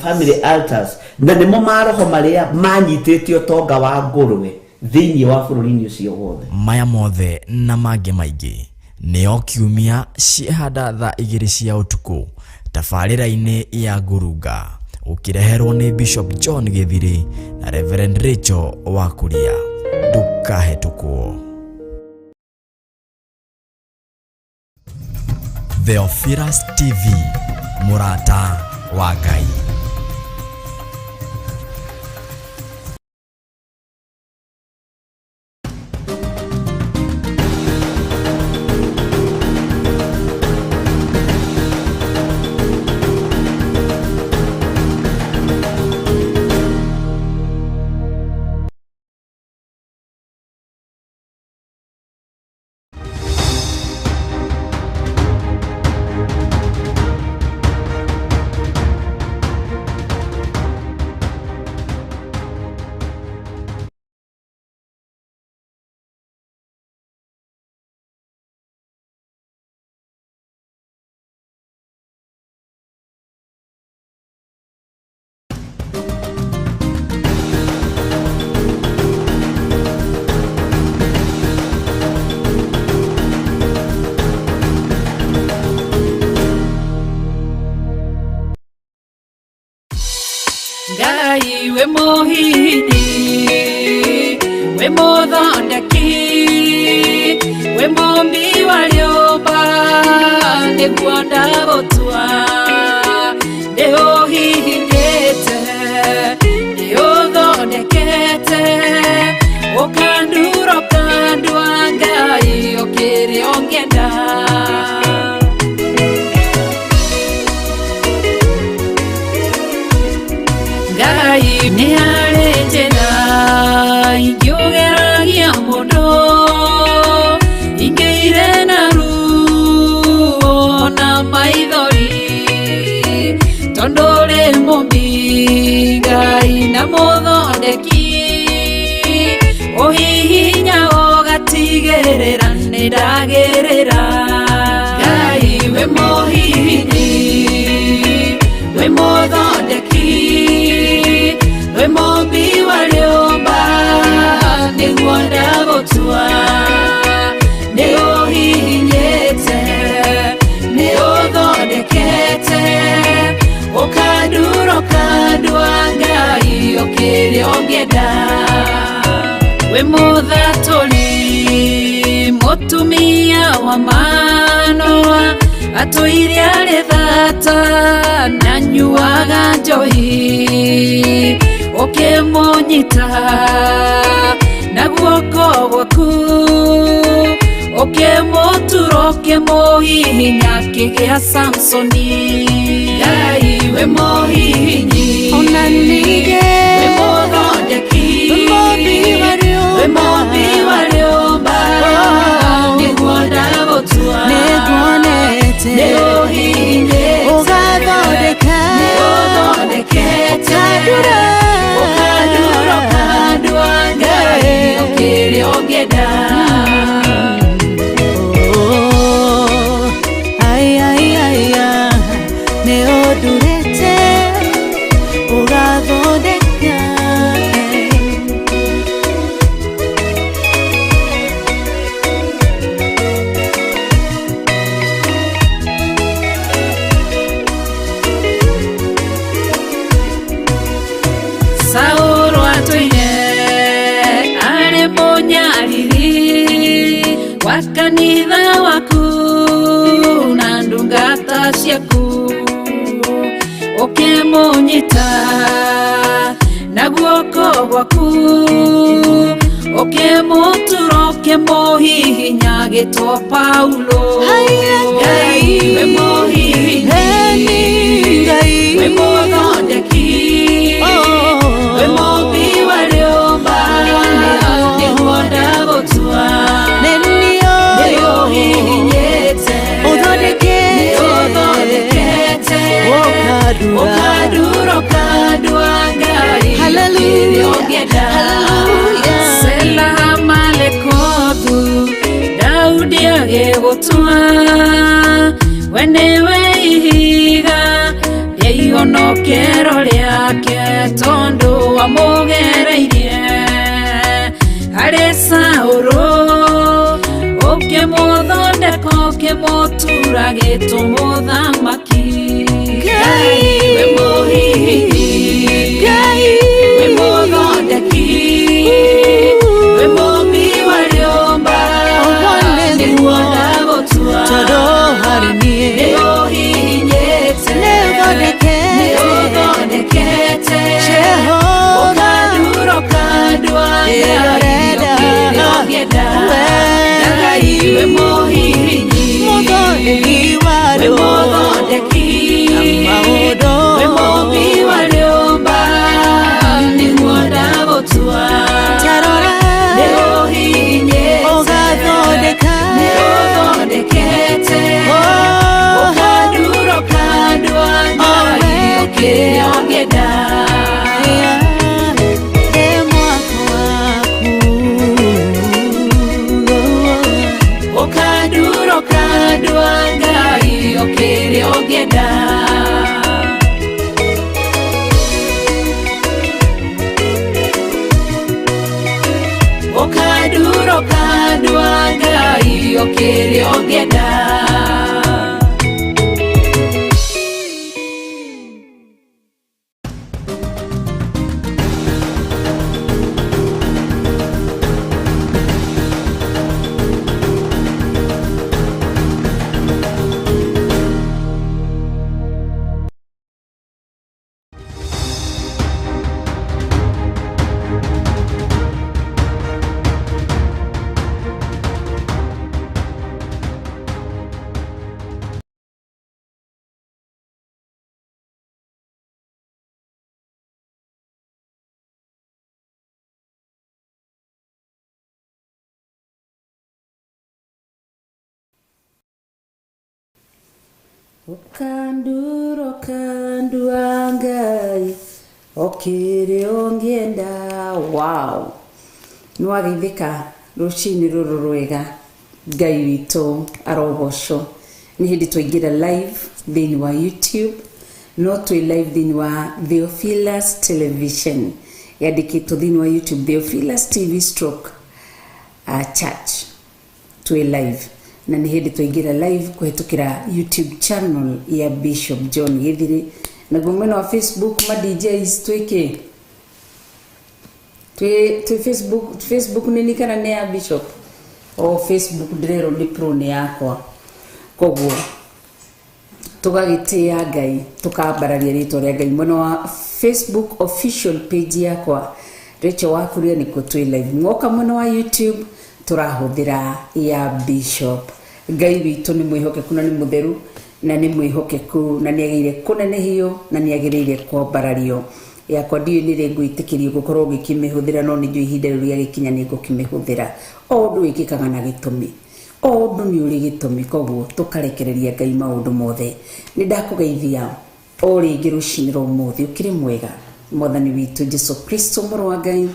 Family altars na nĩmo maroho marĩa manyitĩte ũtonga wa ngũrwe thĩinĩ wa bũrũri-inĩ ũcio wothe. Maya mothe na mangĩ maingĩ nĩo kiumia ciĩhanda thaa 2 cia ũtukũ tabarĩra-inĩ ya ngurunga, ũkĩreherwo nĩ Bishop John Gĩthirĩ na Reverend Rachel wa Kuria. Ndũkahetũkwo. Theophilus TV, mũrata wa Ngai. Ngai we mũhini, we mũthondeki, we mũmbi wa rĩũmba, nĩguo ndagũtua nĩũhihinyĩte, nĩũthondekete ũkandura ũkandua Ngai ũkĩrĩ ũngĩenda. Ngai nĩ harĩ njĩra ingĩũgeragia mũndũ ingĩire na ruo na maithori, tondũ ũrĩ mũmbi Ngai na mũthondeki, ũhihinya ũgatigĩrĩra nĩ ndagĩrĩra. Wĩ mũthatũri mũtumia wa Manoa atũire arĩ thata na nyuaga njohi ũkĩmũnyita na guoko gwaku ũkĩmũtura ũkĩmũhihinya kĩgĩa Samsoni. Ngai wĩ mũhihinyi, Ona ningĩ wĩ mũthondeki, wĩ mũmbi wa rĩũmba. Wĩ mũmbi wa rĩũmba, nĩguo ndagũtua, Nĩnguonete. Nĩũhihinyĩte, Ũgathondeka. Nĩũthondekete, Ũkandura. Ũkandura, ũkandua, Ngai ũkĩrĩ ũngĩenda. Oh, ai, ai, ai, ah, nĩ ũndurĩte ũgathondeka. Saũlũ atũire arĩ mũnyariri wa kanitha waku na ndungata ciaku ũkĩmũnyita na guoko gwaku ũkĩmũtura ũkĩmũhihinya gĩtwo Paulo. Haiya, Ngai wĩ mũhihinyi, Eni Ngai. Wĩ mũthondeki, Oh. wĩ mũmbi wa rĩũmba, nĩguo ndagũtua, Nĩ niĩ. Nĩũhihinyĩte, Ũthondekete. Nĩũthondekete, Ũkandura. Ũkandura, ũkandua, Ngai Hallelujah. ũkĩrĩ ũngĩenda. Hallelujah. Sela Malekothu Daudi agĩgũtua, we nĩwe ihiga rĩa ihonokero rĩake tondũ wamũgereirie harĩ Saũlũ ũkĩmũthondeka ũkĩmũtura gĩtũ mũthamaki. Ngai. Wĩ mũhihinyi, Ngai. Wĩ mũthondeki, wĩ mũmbi wa rĩũmba, Ũguo nĩguo. nĩguo ndagũtua, Tondũ harĩ niĩ. Nĩũhihinyĩte, Nĩũthondekete. Nĩũthondekete, Jehova. Ũkandura, ũkandua, Ngai Ĩrorenda. ũkĩrĩ ũngĩenda. We. Ngai wĩ mũhihinyi, Mũthondeki wa wĩ rĩũmba. mũthondeki, Maũndũ. wĩ mũmbi wa rĩũmba, nĩguo ndagũtua, Tarora. Nĩũhihinyĩte, Ũgathondeka. Nĩũthondekete, Oh. Ũkandura, ũkandua, Ngai ũkĩrĩ ũngĩenda. Ĩ mwako waku. Ũkandura, ũkandua, Ngai ũkĩrĩ ũngĩenda. Ũkandura, ũkandua, Ngai ũkĩrĩ ũngĩenda. Ũkandura, ũkandua, Ngai okĩrĩ ũngĩenda. Wow, nĩ wageithĩka rũcinĩ rũrũ rwega. Ngai witũ arogocwo. Nĩ hĩndĩ twaingĩra live thĩinĩ wa YouTube, no twĩ live thĩinĩ wa Theophilus Television, yandĩkĩtwo thĩinĩ wa YouTube Theophilus TV stroke church. Twĩ live na nĩ hĩndĩ twaingĩra live kũhetũkĩra YouTube channel ya Bishop John Gĩthiri, naguo mwena wa Facebook ma DJs twĩkĩ Twĩ Facebook, Facebook nĩ kana nĩ ya Bishop? O Facebook ndĩrerwo nĩ pro nĩ yakwa. Koguo tũgagĩtĩĩa Ngai, tũkambararia rĩtwa rĩa Ngai mwena wa Facebook official page yakwa Rachel Wakuria nĩkuo twĩ live. Mwoka mwena wa YouTube tũrahũthĩra ya Bishop. Ngai witũ nĩ mwĩhokeku na nĩ mũtheru na nĩ mwĩhokeku na nĩ agĩrĩire kũnenehio na nĩ agĩrĩire kwambarario. Yakwa ndiũĩ nĩ rĩ ngwĩtĩkĩrio gũkorwo ngĩkĩmĩhũthĩra, no nĩ njũĩ ihinda rĩu rĩagĩkinya nĩ ngũkĩmĩhũthĩra. O ũndũ wĩkĩkaga na gĩtũmi, o ũndũ nĩ ũrĩ gĩtũmi, koguo tũkarekereria Ngai maũndũ mothe. Nĩ ndakũgeithia o rĩngĩ rũcinĩ rwa ũmũthĩ, ũkĩrĩ mwega. Mwathani witũ Jesu Kristo mũrũ wa Ngai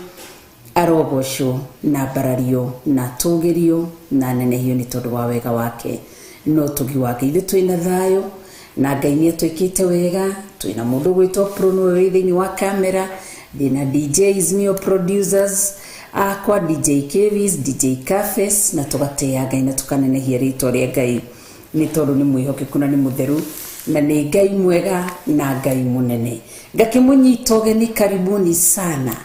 arogocwo na mbarario na tũgĩrio na nenehio nĩ tondũ wa wega wake no tũgi wake. Ithuĩ twĩna thayũ na Ngai nĩ atwĩkĩte wega. Twĩna mũndũ gwĩtwo Pro nĩwe wĩ thĩinĩ wa kamera, ndĩna DJs nĩo producers akwa, DJ Kevis, DJ Cafes, na tũgatĩĩa Ngai na tũkanenehia rĩtwa rĩa Ngai nĩ tondũ nĩ mwĩhokeku na nĩ mũtheru na nĩ Ngai mwega na Ngai mũnene. Ngakĩmũnyita ũgeni, karibuni sana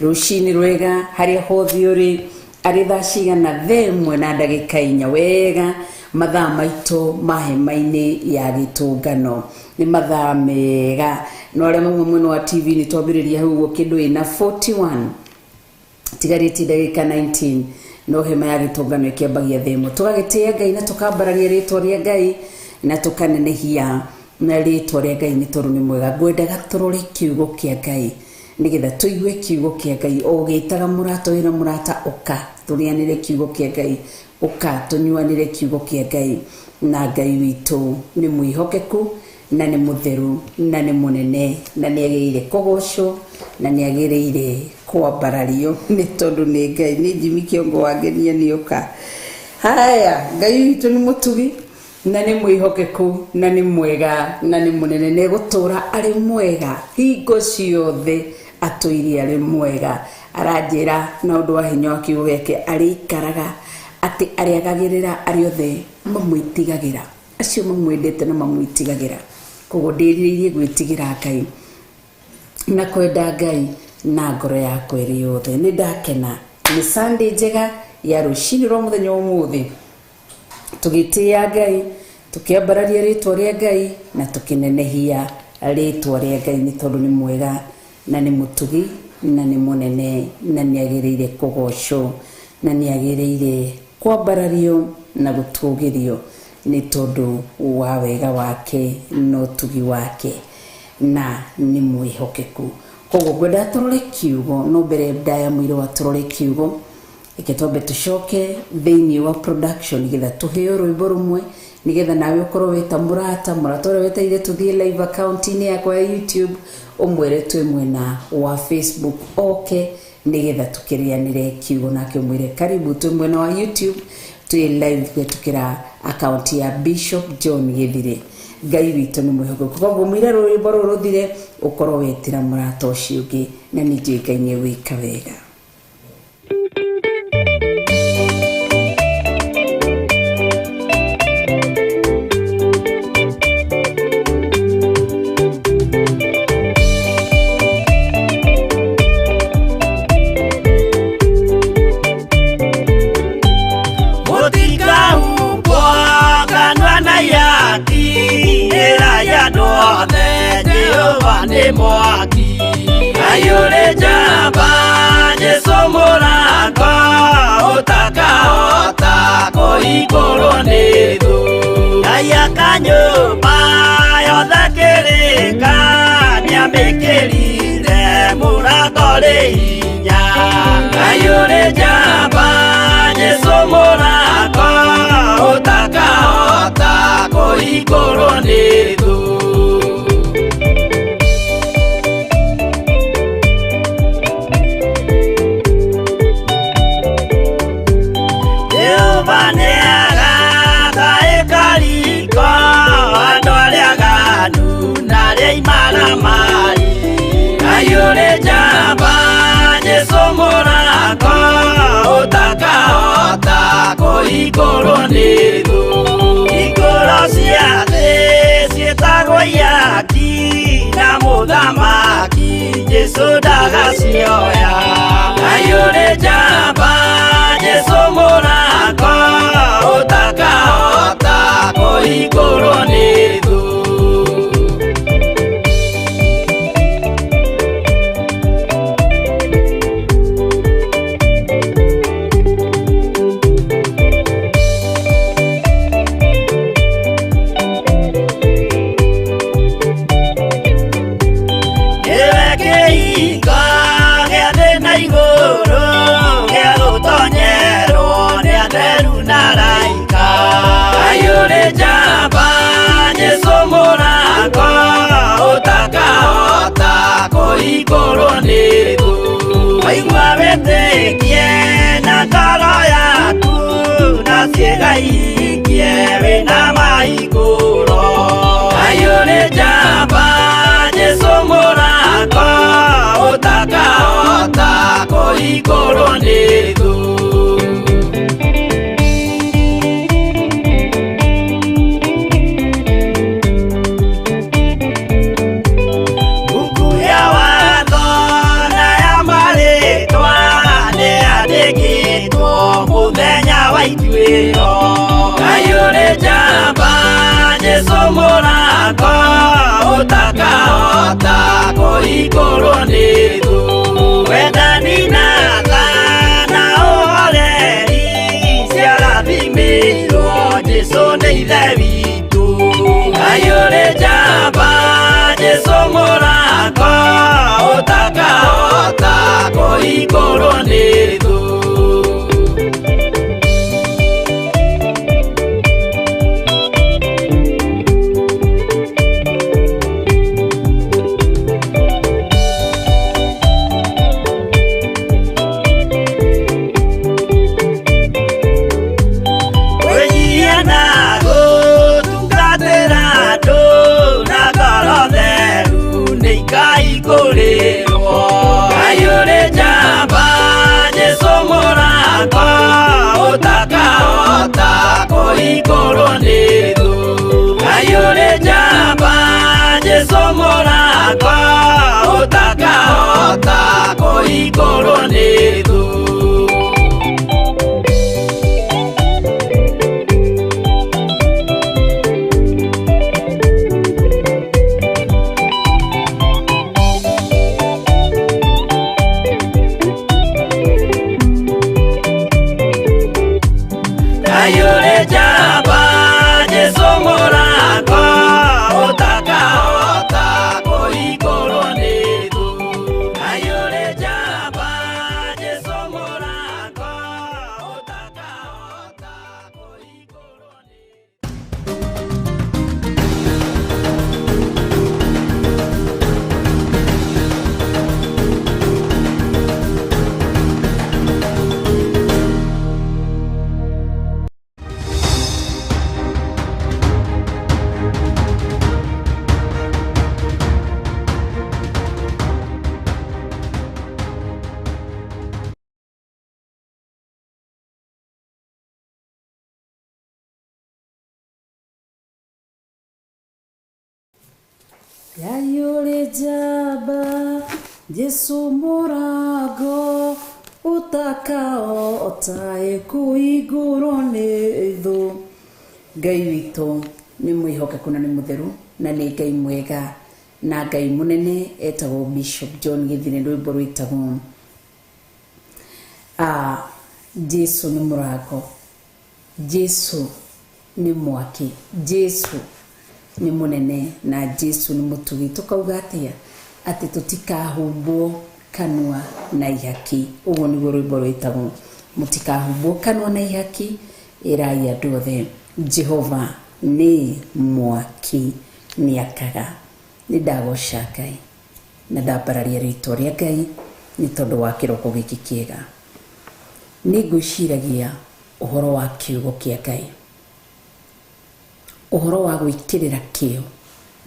rũcinĩ rwega harĩa hothe ũrĩ, arĩ thaa cigana, 1:04 wega, mathaa maitũ ma hema-inĩ ya gĩtũngano nĩ mathaa mega. No arĩa mauma mwena wa TV nĩ twambĩrĩria hau ũguo kĩndũ ĩna 41 tigarĩtie ndagĩka 19, no hema ya gĩtũngano ĩkĩambagia 1:00. Tũgagĩtĩĩa Ngai na tũkambararia rĩtwa rĩa Ngai na tũkanenehia na rĩtwa rĩa Ngai nĩ tondũ nĩ mwega. Ngwendaga tũrore kiugo kĩa Ngai nĩgetha tũigue kiugo kĩa Ngai. O ũgĩtaga mũrata wĩna mũrata, ũka tũrĩanĩre kiugo kĩa Ngai, ũka tũnyuanĩre kiugo kĩa Ngai. Na Ngai witũ nĩ mwĩhokeku na nĩ mũtheru na nĩ mũnene na nĩ agĩrĩire kũgocwo na nĩ agĩrĩire kwambarario nĩ tondũ nĩ Ngai. Nĩ Jimmy Kĩongo wangenia nĩ ũka. Haya, Ngai witũ nĩ mũtugi na nĩ mwĩhokeku na nĩ mwega na nĩ mũnene, na egũtũra arĩ mwega hingo ciothe, atũire arĩ mwega. Aranjĩra na ũndũ wa hinya wa kiugo gĩake arĩikaraga atĩ arĩagagĩrĩra arĩa othe mamwĩtigagĩra, acio mamwendete na mamwĩtigagĩra. Koguo ndĩrirĩirie gwĩtigĩra Ngai na kwenda Ngai na ngoro yakwa ĩrĩ yothe. Nĩ ndakena, nĩ Sunday njega ya rũcinĩ rwa mũthenya wa ũmũthĩ, tũgĩtĩĩa Ngai, tũkĩambararia rĩtwa rĩa Ngai na tũkĩnenehia rĩtwa rĩa Ngai nĩ tondũ nĩ mwega na nĩ mũtugi na nĩ mũnene na nĩ agĩrĩire kũgocwo na nĩ agĩrĩire kwambarario na gũtũgĩrio nĩ tondũ wa wega wake na ũtugi wake na nĩ mwĩhokeku. Koguo ngwenda tũrore kiugo, no mbere ndaya mũiro wa tũrore kiugo, reke twambe tũcoke thĩinĩ wa production nĩgetha tũheo rwĩmbo rũmwe, nĩgetha nawe ũkorwo wĩta mũrata mũrata ũrĩa wetereire tũthiĩ live account-inĩ yakwa ya YouTube, ũmwĩre twĩ mwena wa Facebook oke nĩgetha tũkĩrĩanĩre kiugo nake, ũmwĩre karibu twĩ mwena wa YouTube, twĩ live kũhetũkĩra account ya Bishop John Gĩthire. Ngai witũ nĩ mwĩhokeku. Koguo mũira rwĩmbo rũrũ rũthire, ũkorwo wetĩra mũrata ũcio ũngĩ, na nĩ njũĩ Ngai nĩ egwĩka wega. Mũtikahumbwo kanua na ihaki, ĩra ya andũ othe Jehova nĩ mwaki. Ngai ũrĩ njamba, Jesũ mũrango, ũtakahota kũhingũrwo nĩ thũ. Ngai aka nyũmba yothe kĩrĩka, nĩamĩkĩrire mũrango rĩ hinya. Ngai ũrĩ njamba, Jesũ mũrango, ũtakahota kũhingũrwo nĩ thũ. Jehova nĩagaka ĩkariko andũ arĩa aganu na arĩa imaramari. Ngai ũrĩ njamba, Jesũ mũrango, ũtakahota kũhingũrwo nĩ thũ. Hingũro cia thĩ ciĩtagwo ihaki na mũthamaki. mũthamaki Jesũ ndagacioya Ngai ũrĩ njamba Jesũ mũrango ũtakahota kũhingũrwo nĩ thũ. Nĩwe kĩhingo gĩa thĩ na igũrũ gĩa gũtonyerwo nĩ atheru na araika. Ngai ũrĩ njamba Jesũ mũrango ũtakahota kũhingũrwo nĩ thũ. Waigua wĩtĩkie na ngoro yaku na ciĩga ihingie wĩna mahingũro. Ngai ũrĩ njamba Jesũ mũrango ũtakahota kũhingũrwo nĩ thũ. Mbuku ya watho na ya marĩtwa nĩyandĩkĩtwo mũthenya wa ituĩro. Ngai ũrĩ njamba Jesũ mũrango ũtakahota kũhingũrwo nĩ thũ. Wendani na tha na ũhoreri ciarathimĩirwo Jesũ nĩ Ithe witũ. Ngai ũrĩ njamba Jesũ mũrango ũtakahota kũhingũrwo nĩ thũ. Kwĩnyihia na gũtungatĩra andũ na ngoro theru nĩ ikahingũrĩrwo. Ngai ũrĩ njamba Jesũ mũrango ũtakahota kũhingũrwo nĩ thũ. Ngai ũrĩ njamba Jesũ mũrango ũtakahota kũhingũrwo nĩ thũ. Ngai ũrĩ njamba Jesũ mũrango ũtakahota kũhingũrwo nĩ thũ. Ngai ũrĩ njamba Jesũ mũrango ũtakahota kũhingũrwo nĩ thũ. Ngai ũrĩ njamba Jesũ mũrango ũtakahota kũhingũrwo nĩ thũ. Ngai witũ nĩ mwĩhokeku na nĩ mũtheru na nĩ Ngai mwega na Ngai mũnene etagwo Bishop John Gĩthire rwĩmbo rwĩtagwo Jesũ nĩ mũrango, Jesũ nĩ mwaki, Jesũ nĩ mũnene na Jesũ nĩ mũtugi. Tũkauga atĩa? Atĩ tũtikahumbwo kanua na ihaki. Ũguo nĩguo rwĩmbo rwĩtagwo, mũtikahumbwo kanua na ihaki, ĩrai andũ othe Jehova nĩ mwaki nĩakaga. Nĩ ndagoca Ngai na ndambararia rĩtwa rĩa Ngai nĩ tondũ wa kĩroko gĩkĩ kĩega. Nĩ ngwĩciragia ũhoro wa kiugo kĩa Ngai, ũhoro wa gwĩkĩrĩra kĩo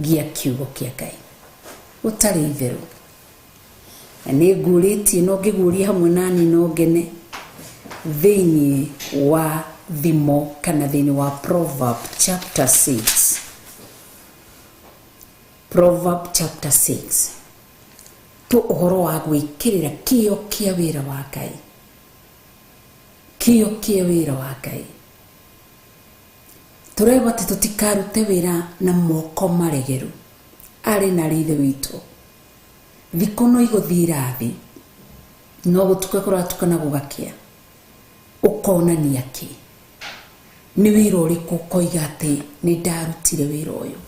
gĩa kiugo kĩa Ngai ũtarĩ itherũ. Na nĩ ngũrĩtie no ngĩguũria hamwe nani no ngene thĩinĩ wa thimo kana thĩinĩ wa Proverb chapter 6. Proverb chapter 6. Ũhoro wa gwĩkĩrĩra kĩo kĩa wĩra wa Ngai, kĩo kĩa wĩra wa Ngai. Tũrerwo atĩ tũtikarute wĩra na moko maregeru. Arĩ na arĩ ithe witũ, thikũ no igũthiĩ irathi, no gũtuka kũratuka na gũgakĩa. Ũkonania kĩ? Nĩ wĩra ũrĩkũ ũkoiga atĩ nĩ ndarutire wĩra ũyũ?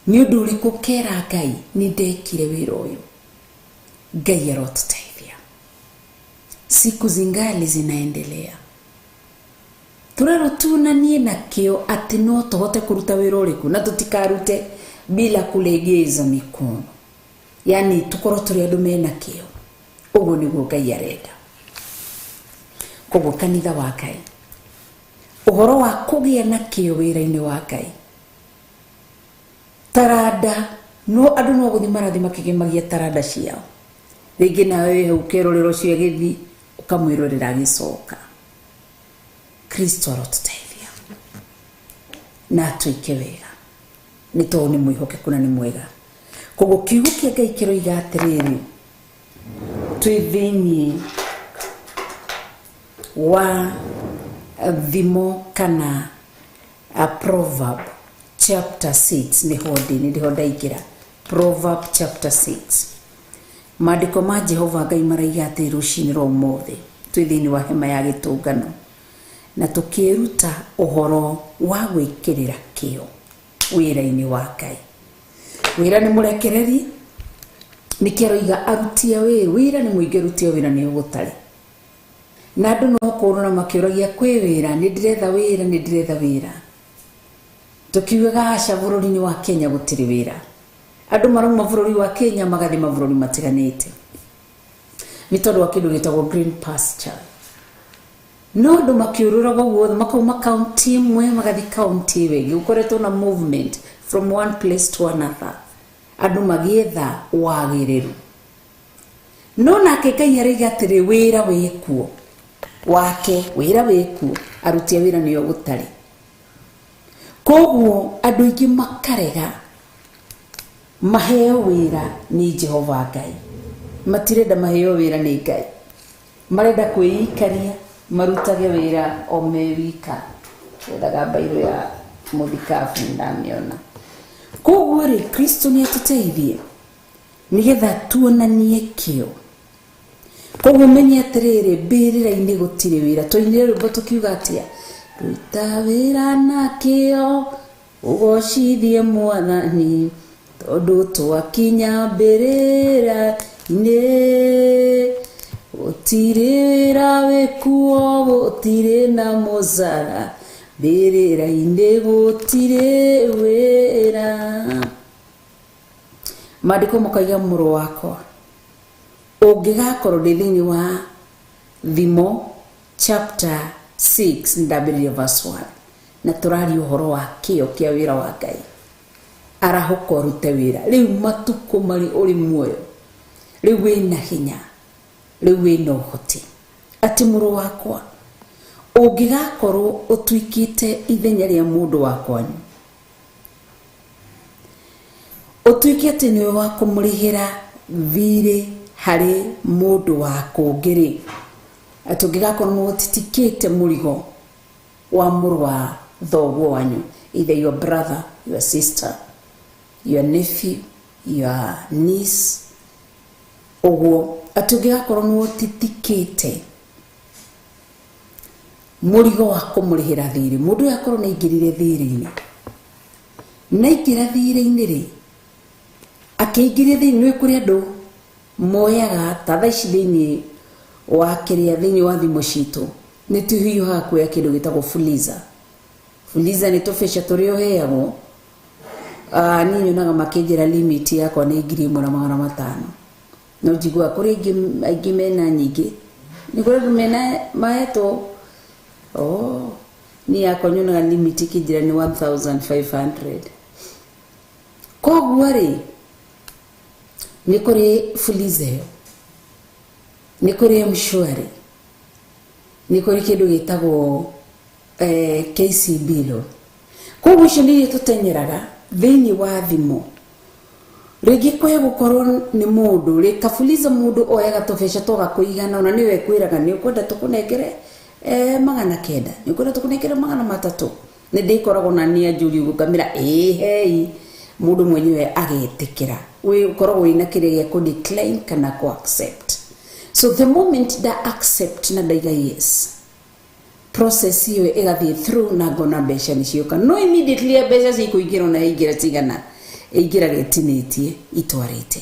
Nĩ ũndũ ũrĩkũ ũkera Ngai nĩ ndekire wĩra ũyũ? Ngai arotũteithia. Siku zingali zinaendelea. Tũrerwo tunanie na kĩo atĩ no tũhote kũruta wĩra ũrĩkũ, na tũtikarute bila kulegeza mikono, yani tũkorwo tũrĩ andũ mena kĩo. Ũguo nĩguo Ngai arenda. Koguo kanitha wa Ngai, ũhoro wa kũgĩa na kĩo wĩra-inĩ wa Ngai, taranda no andũ no gũthiĩ marathiĩ makĩgemagia taranda ciao. Rĩngĩ nawe wĩ hau ũkerorera ũcio agĩthiĩ, ũkamwĩrorera agĩcoka. Kristo arotũteithia na atwĩke wega, nĩ tondũ nĩ mwĩhokeku na nĩ mwega. Koguo kiugo kĩa Ngai kĩroiga atĩrĩrĩ, twĩ thĩiniĩ wa thimo kana a Proverb chapter 6, nĩho ndĩ, nĩho ndaingĩra. Proverb chapter 6, maandĩko ma Jehova Ngai maraiga atĩ rũcinĩ rwa ũmũthĩ twĩ thĩiniĩ wa hema ya gĩtũngano na tũkĩruta ũhoro wa gwĩkĩrĩra kĩo wĩra-inĩ wa Ngai. Wĩra nĩ mũrekereri, nĩkĩo aroiga aruti a wĩra, wĩra nĩ mũingĩ, aruti a wĩra nĩ ũgũtarĩ. Na andũ no kũrora makĩũragia kwĩ wĩra, nĩ ndĩretha wĩra, nĩ ndĩretha wĩra. Tũkiugaga aca, bũrũri-inĩ wa Kenya gũtirĩ wĩra. Andũ marauma bũrũri wa Kenya magathiĩ mabũrũri matiganĩte nĩ tondũ wa kĩndũ gĩtagwo green pasture. No andũ makĩũrũraga guothe, makauma kaunti ĩmwe magathiĩ kaunti ĩyo ĩngĩ. Gũkoretwo na movement from one place to another, andũ magĩetha wagĩrĩru. No nake Ngai araiga atĩrĩ, wĩra wĩkuo wake, wĩra wĩkuo, aruti a wĩra nĩo gũtarĩ. Koguo andũ aingĩ makarega maheo wĩra nĩ Jehova Ngai. Matirenda maheo wĩra nĩ Ngai, marenda kwĩikaria marutage wĩra o me wika. Ethaga mbairũ ya mũthikabu, ndamĩona. Koguo rĩ, Kristo nĩ atũteithie nĩgetha tuonanie kĩo. Koguo menye atĩrĩrĩ, mbĩrĩra-inĩ gũtirĩ wĩra. Twainire rwĩmbo tũkiuga atĩa? Ruta wĩra na kĩo ũgocithie Mwathani, tondũ twakinya mbĩrĩra-inĩ gũtirĩ wĩra wĩkuo, gũtirĩ na mũcara, mbĩrĩra-inĩ gũtirĩ wĩra. Maandĩko makaiga, mũrũ wakwa, ũngĩgakorwo ndĩ thĩinĩ wa Thimo chapter 6, ndambĩrĩria verse 1, na tũraria ũhoro wa kĩo kĩa wĩra wa Ngai. Arahũka ũrute wĩra rĩu, matukũ marĩ ũrĩ muoyo, rĩu wĩna hinya, rĩu wĩna ũhoti. Atĩ mũrũ wakwa, ũngĩgakorwo ũtuĩkĩte ithenya rĩa mũndũ wa kwanyu, ũtuĩke atĩ nĩwe wa kũmũrĩhĩra thirĩ harĩ mũndũ wa kũngĩ rĩ, atĩ ũngĩgakorwo nĩ ũtitikĩte mũrigo wa mũrũ wa thoguo wanyu, either your brother, your sister, your nephew, your niece, ũguo, atĩ ũngĩgakorwo nĩ ũtitikĩte mũrigo wa kũmũrĩhĩra thirĩ, mũndũ ũyũ akorwo nĩ aingĩrire thirĩ-inĩ, na aingĩra thirĩ-inĩ rĩ, akĩingĩria thĩinĩ, nĩ kũrĩ andũ moyaga ta thaa ici thĩinĩ wa kĩrĩa, thĩinĩ wa thimũ citũ nĩ tũhiũhaga kuoya kĩndũ gĩtagwo Fuliza. Fuliza nĩ tũbeca tũrĩa ũheagwo. Niĩ nyonaga makĩnjĩra limit yakwa nĩ 1500, no njiguaga kũrĩ aingĩ mena nyingĩ. Nĩ kũrĩ andũ mena mahetwo. Oh, niĩ yakwa nyonaga limit ĩkĩnjĩra nĩ 1500. Koguo rĩ, nĩ kũrĩ Fuliza ĩyo, nĩ kũrĩ M-Shwari, nĩ kũrĩ kĩndũ gĩtagwo KCB loan. Koguo icio nĩ iria tũtenyeraga thĩinĩ wa thimũ. Rĩngĩ kwĩ gũkorwo nĩ mũndũ rĩ kafuliza, mũndũ oyaga tũbeca twaga kũigana ona nĩwe kwĩraga nĩ ũkwenda tũkũnengere 900, nĩ ũkwenda tũkũnengere 300. Nĩ ndĩkoragwo na nĩ anjũri ũguo ngamĩra ĩĩ hei, mũndũ mwenyewe agetĩkĩra. Wĩ ũkoragwo wĩna kĩrĩa gĩa kũ decline kana kũ accept. So the moment nda accept na ndaiga yes, process ĩyo ĩgathiĩ through na ngona mbeca nĩ cioka. No immediately mbeca cikũingĩra, ona yaingĩra cigana, ĩingĩraga ĩtinĩtie itwarĩte.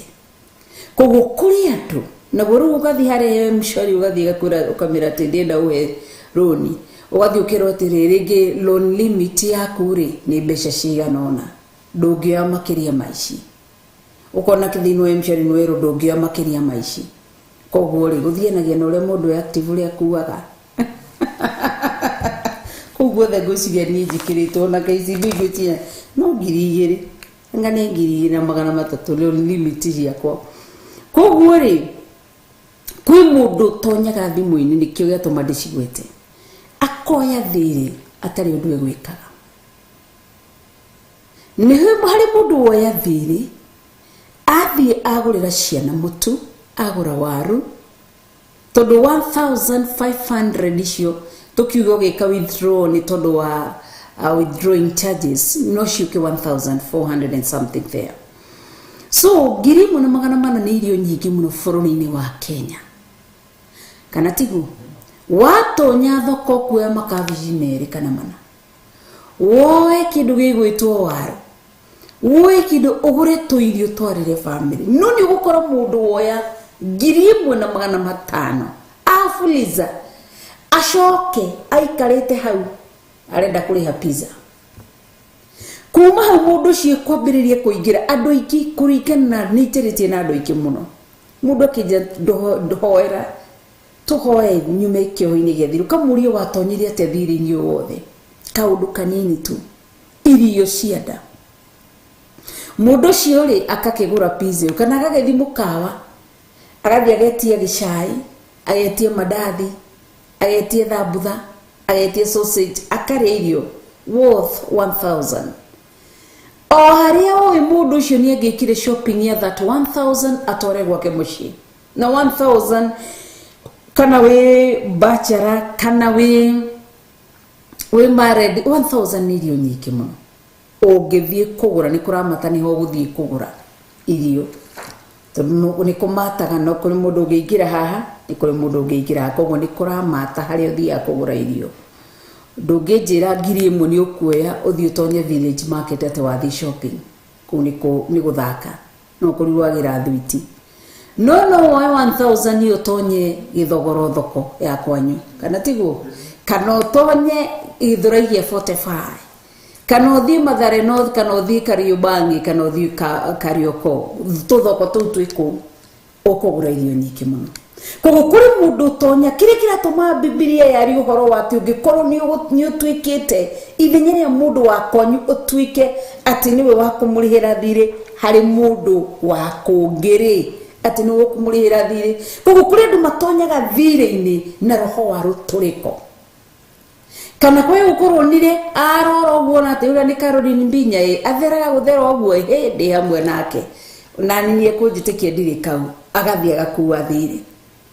Koguo kũrĩ andũ naguo rĩu ũgathiĩ harĩa M-Shwari, ũgathiĩ ũgakwĩra, ũkamĩra atĩ ndĩrenda ũhe rũni, ũgathiĩ ũkerwo atĩrĩ, rĩngĩ loan limit yaku rĩ nĩ mbeca cigana ũna, ndũngĩoya makĩria ma ici. Ũkona thĩinĩ wa M-Shwari nĩ werwo ndũngĩoya makĩria ma ici. Koguo rĩ, gũthianagia na ũrĩa mũndũ e active, ũrĩa akuaga. Kũu guothe ngwĩciria niĩ njĩkĩrĩtwo na KCB, ngwĩciria no 2000, anga nĩ 2300 loan limit ciakwa. Koguo rĩ, kwĩ mũndũ ũtonyaga thimũ-inĩ, nĩkĩo gĩatũma ndĩcigwete, akoya thirĩ atarĩ ũndũ egwĩkaga. Nĩ harĩ mũndũ woya thirĩ, athiĩ agũrĩra ciana mũtu, agũra waru, tondũ 1500 icio tũkiuga ũgĩka withdraw nĩ tondũ wa withdrawing charges no ciũke 1400 and something there. So 1400 nĩ irio nyingĩ mũno bũrũri-inĩ wa Kenya, kana tiguo? Watonya thoko kuoya makabici 2 kana 4, woe kĩndũ gĩgwĩtwo waru, woe kĩndũ ũgũre tũirio twarĩre family. No nĩ ũgũkora mũndũ woya 1500 afuliza, acoke aikarĩte hau arenda kũrĩha pizza. Kuma hau mũndũ ũcio kwambĩrĩria kũingĩra andũ aingĩ, kũringana na nĩ njarĩtie na andũ aingĩ mũno. Mũndũ akĩnja ndohoera tũhoe nyume kĩoho-inĩ gĩa thirĩ, ũkamũria watonyire atĩa thirĩ-inĩ ũyũ wothe, kaũndũ kanini tu, irio cia nda. Mũndũ ũcio rĩ akakĩgũra pizza ĩyo, kana agagĩthiĩ mũkawa, agathiĩ agetia gĩcai, agetia mandathi, agetia thambutha, agetia sausage, akarĩa irio worth 1000. O harĩa ũĩ mũndũ ũcio nĩ angĩkire shopping ya that 1000 atware gwake mũciĩ na 1000, kana wĩ bachelor kana wĩ married, 1000 nĩ irio nyingĩ mũno ũngĩthiĩ kũgũra. Nĩ kũramata nĩho ũgũthiĩ kũgũra irio, tondũ nĩ kũmataga. No kũrĩ mũndũ ũngĩingĩra haha, nĩ kũrĩ mũndũ ũngĩingĩra haha, koguo nĩ kũramata harĩa ũthiaga kũgũra irio. Ndũngĩnjĩra 1000 nĩ ũkuoya ũthiĩ ũtonye Village Market atĩ wathiĩ shopping kũu nĩ gũthaka, no kũrigwo wagĩra thwiti. No woe 1000 ũtonye gĩthogoro thoko ya kwanyu, kana tiguo? Kana ũtonye Gĩthũrai gĩa 45, kana ũthiĩ Mathare North, kana ũthiĩ Kariobangi, kana ũthiĩ Karioko, tũthoko tũu twĩ kũu, ũkũgũra irio nyingĩ mũno. Koguo kũrĩ mũndũ ũtonya kĩrĩa kĩratũma Bibilia yaria ũhoro wa atĩ ũngĩkorwo nĩ ũtuĩkĩte ithenya rĩa mũndũ wa kwanyu, ũtuĩke atĩ nĩwe wa kũmũrĩhĩra thirĩ harĩ mũndũ wa kũngĩ rĩ, atĩ nĩwe ũkũmũrĩhĩra thirĩ. Koguo kũrĩ andũ matonyaga thirĩ-inĩ na roho wa rũtũrĩko, kana kwĩ gũkorwo nire arora ũguo na atĩ ũrĩa nĩ Caroline Mbinya ĩ atheraga gũthera ũguo hĩndĩ hamwe nake na niĩ kũnjĩtĩkia ndirĩ kau, agathiĩ agakua thirĩ.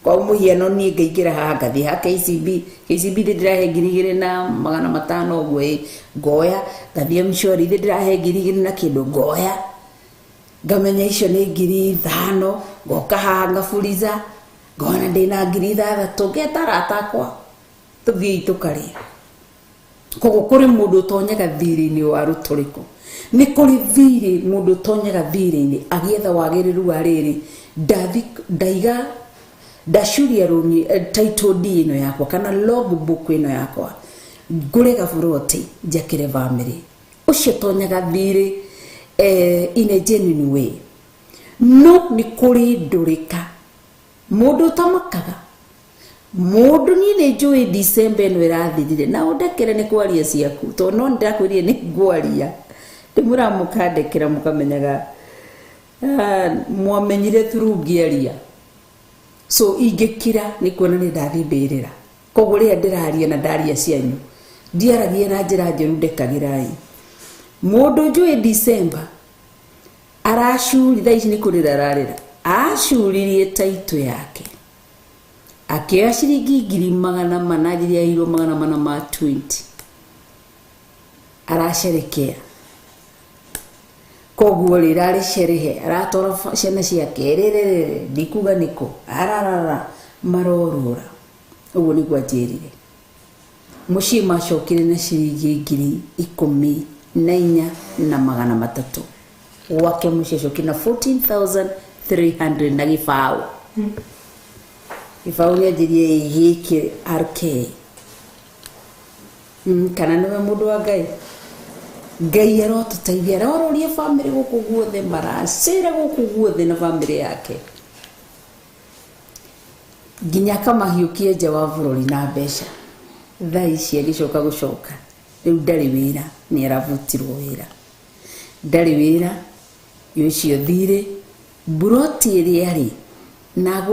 Kwa mũhiano niĩ ngaingĩra haha, ngathiĩ ha KCB, KCB thĩ ndĩrahe 2500 ũguo ĩ, ngoya ngathiĩ M-Shwari thĩ ndĩrahe 2000 na kĩndũ, ngoya ngamenya icio nĩ 5000, ngoka haha ngaburiza, ngona ndĩna 6000, ngeta arata akwa tũthiĩi tũkarĩe. Koguo kũrĩ mũndũ ũtonyaga thirĩ-inĩ wa rũtũrĩko, nĩ kũrĩ thirĩ mũndũ ũtonyaga thirĩ-inĩ agĩetha wagĩrĩru wa rĩrĩ, ndathi ndaiga ndacuria rũni, title deed ĩno yakwa kana logbook ĩno yakwa, ngũre gaburoti njakĩre family. Ũcio tonyaga thirĩ in a genuine way. No nĩ kũrĩ ndũrĩka mũndũ ũtamakaga mũndũ. Niĩ nĩ njũĩ December ĩno ĩrathirire, na ũndekere nĩ kwaria ciaku, tondũ no ndĩrakwĩrire nĩ ngwaria, ndĩmwĩra mũkandekera, mũkamenyaga mwamenyire through ngĩaria. So ingĩkira nĩ kuona nĩ ndathiĩ mbĩrĩra. Koguo rĩrĩa ndĩraria na ndaria cianyu, ndiaragia na njĩra njũru, ndekagĩrai. Mũndũ njũĩ December Aracuri thaa ici nĩ kũrĩra ararĩra. Acuririe taitũ yake. Akĩoya ciringi 400 rĩrĩa aheirwo 420. Aracerekea. Koguo rĩ rarĩ cerehe aratwara ciana ciake rĩrĩrĩ ndikuga nĩkũ ararara marorũra. Ũguo nĩguo anjĩrire. Mũciĩ macokire na ciringi 14,300. Gwake mũciĩ acokire na 14,300 na gĩbaũ. Gĩbaũ nĩanjĩrire gĩkĩ RK. Kana nĩwe mũndũ wa Ngai. Ngai arotũteithia, arororia bamĩrĩ gũkũ guothe, maracera gũkũ guothe na bamĩrĩ yake. Nginya akamahiũkia nja wa bũrũri na mbeca. Thaa ici agĩcoka gũcoka. Rĩu ndarĩ wĩra, nĩ arabutirwo wĩra. Ndarĩ wĩra, ũcio thirĩ, mburoti ĩrĩa rĩ,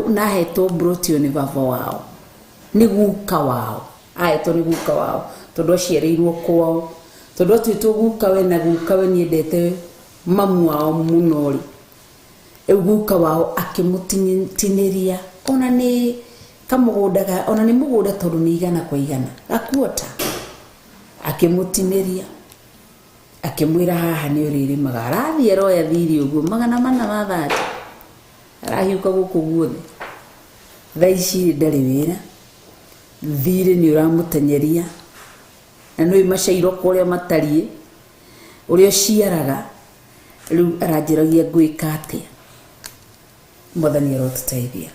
nahetwo mburoti ĩyo nĩ baba wao. Nĩ guka wao. Ahetwo nĩ guka wao. Tondũ aciarĩirwo kwao. Tondũ atuĩtwo gukawe na gukawe nĩendete mamu wao mũno rĩ. Rĩu guka wao akĩmũtinĩria ona nĩ kamũgũnda, ona nĩ mũgũnda tondũ nĩ 100 kwa 100 gakuota. Akĩmũtinĩria akĩmwĩra haha nĩ ũrĩrĩmaga. Arathiĩ aroya thirĩ ũguo 430. Arahiũka gũkũ guothe. Thaa ici ndarĩ wĩra. Thirĩ nĩ ũramũtenyeria. Na nĩũĩ macairo ũrĩa matariĩ, ũrĩa ũciaraga. Rĩu aranjĩragia ngwĩka atĩa. Mwathani arotũteithia.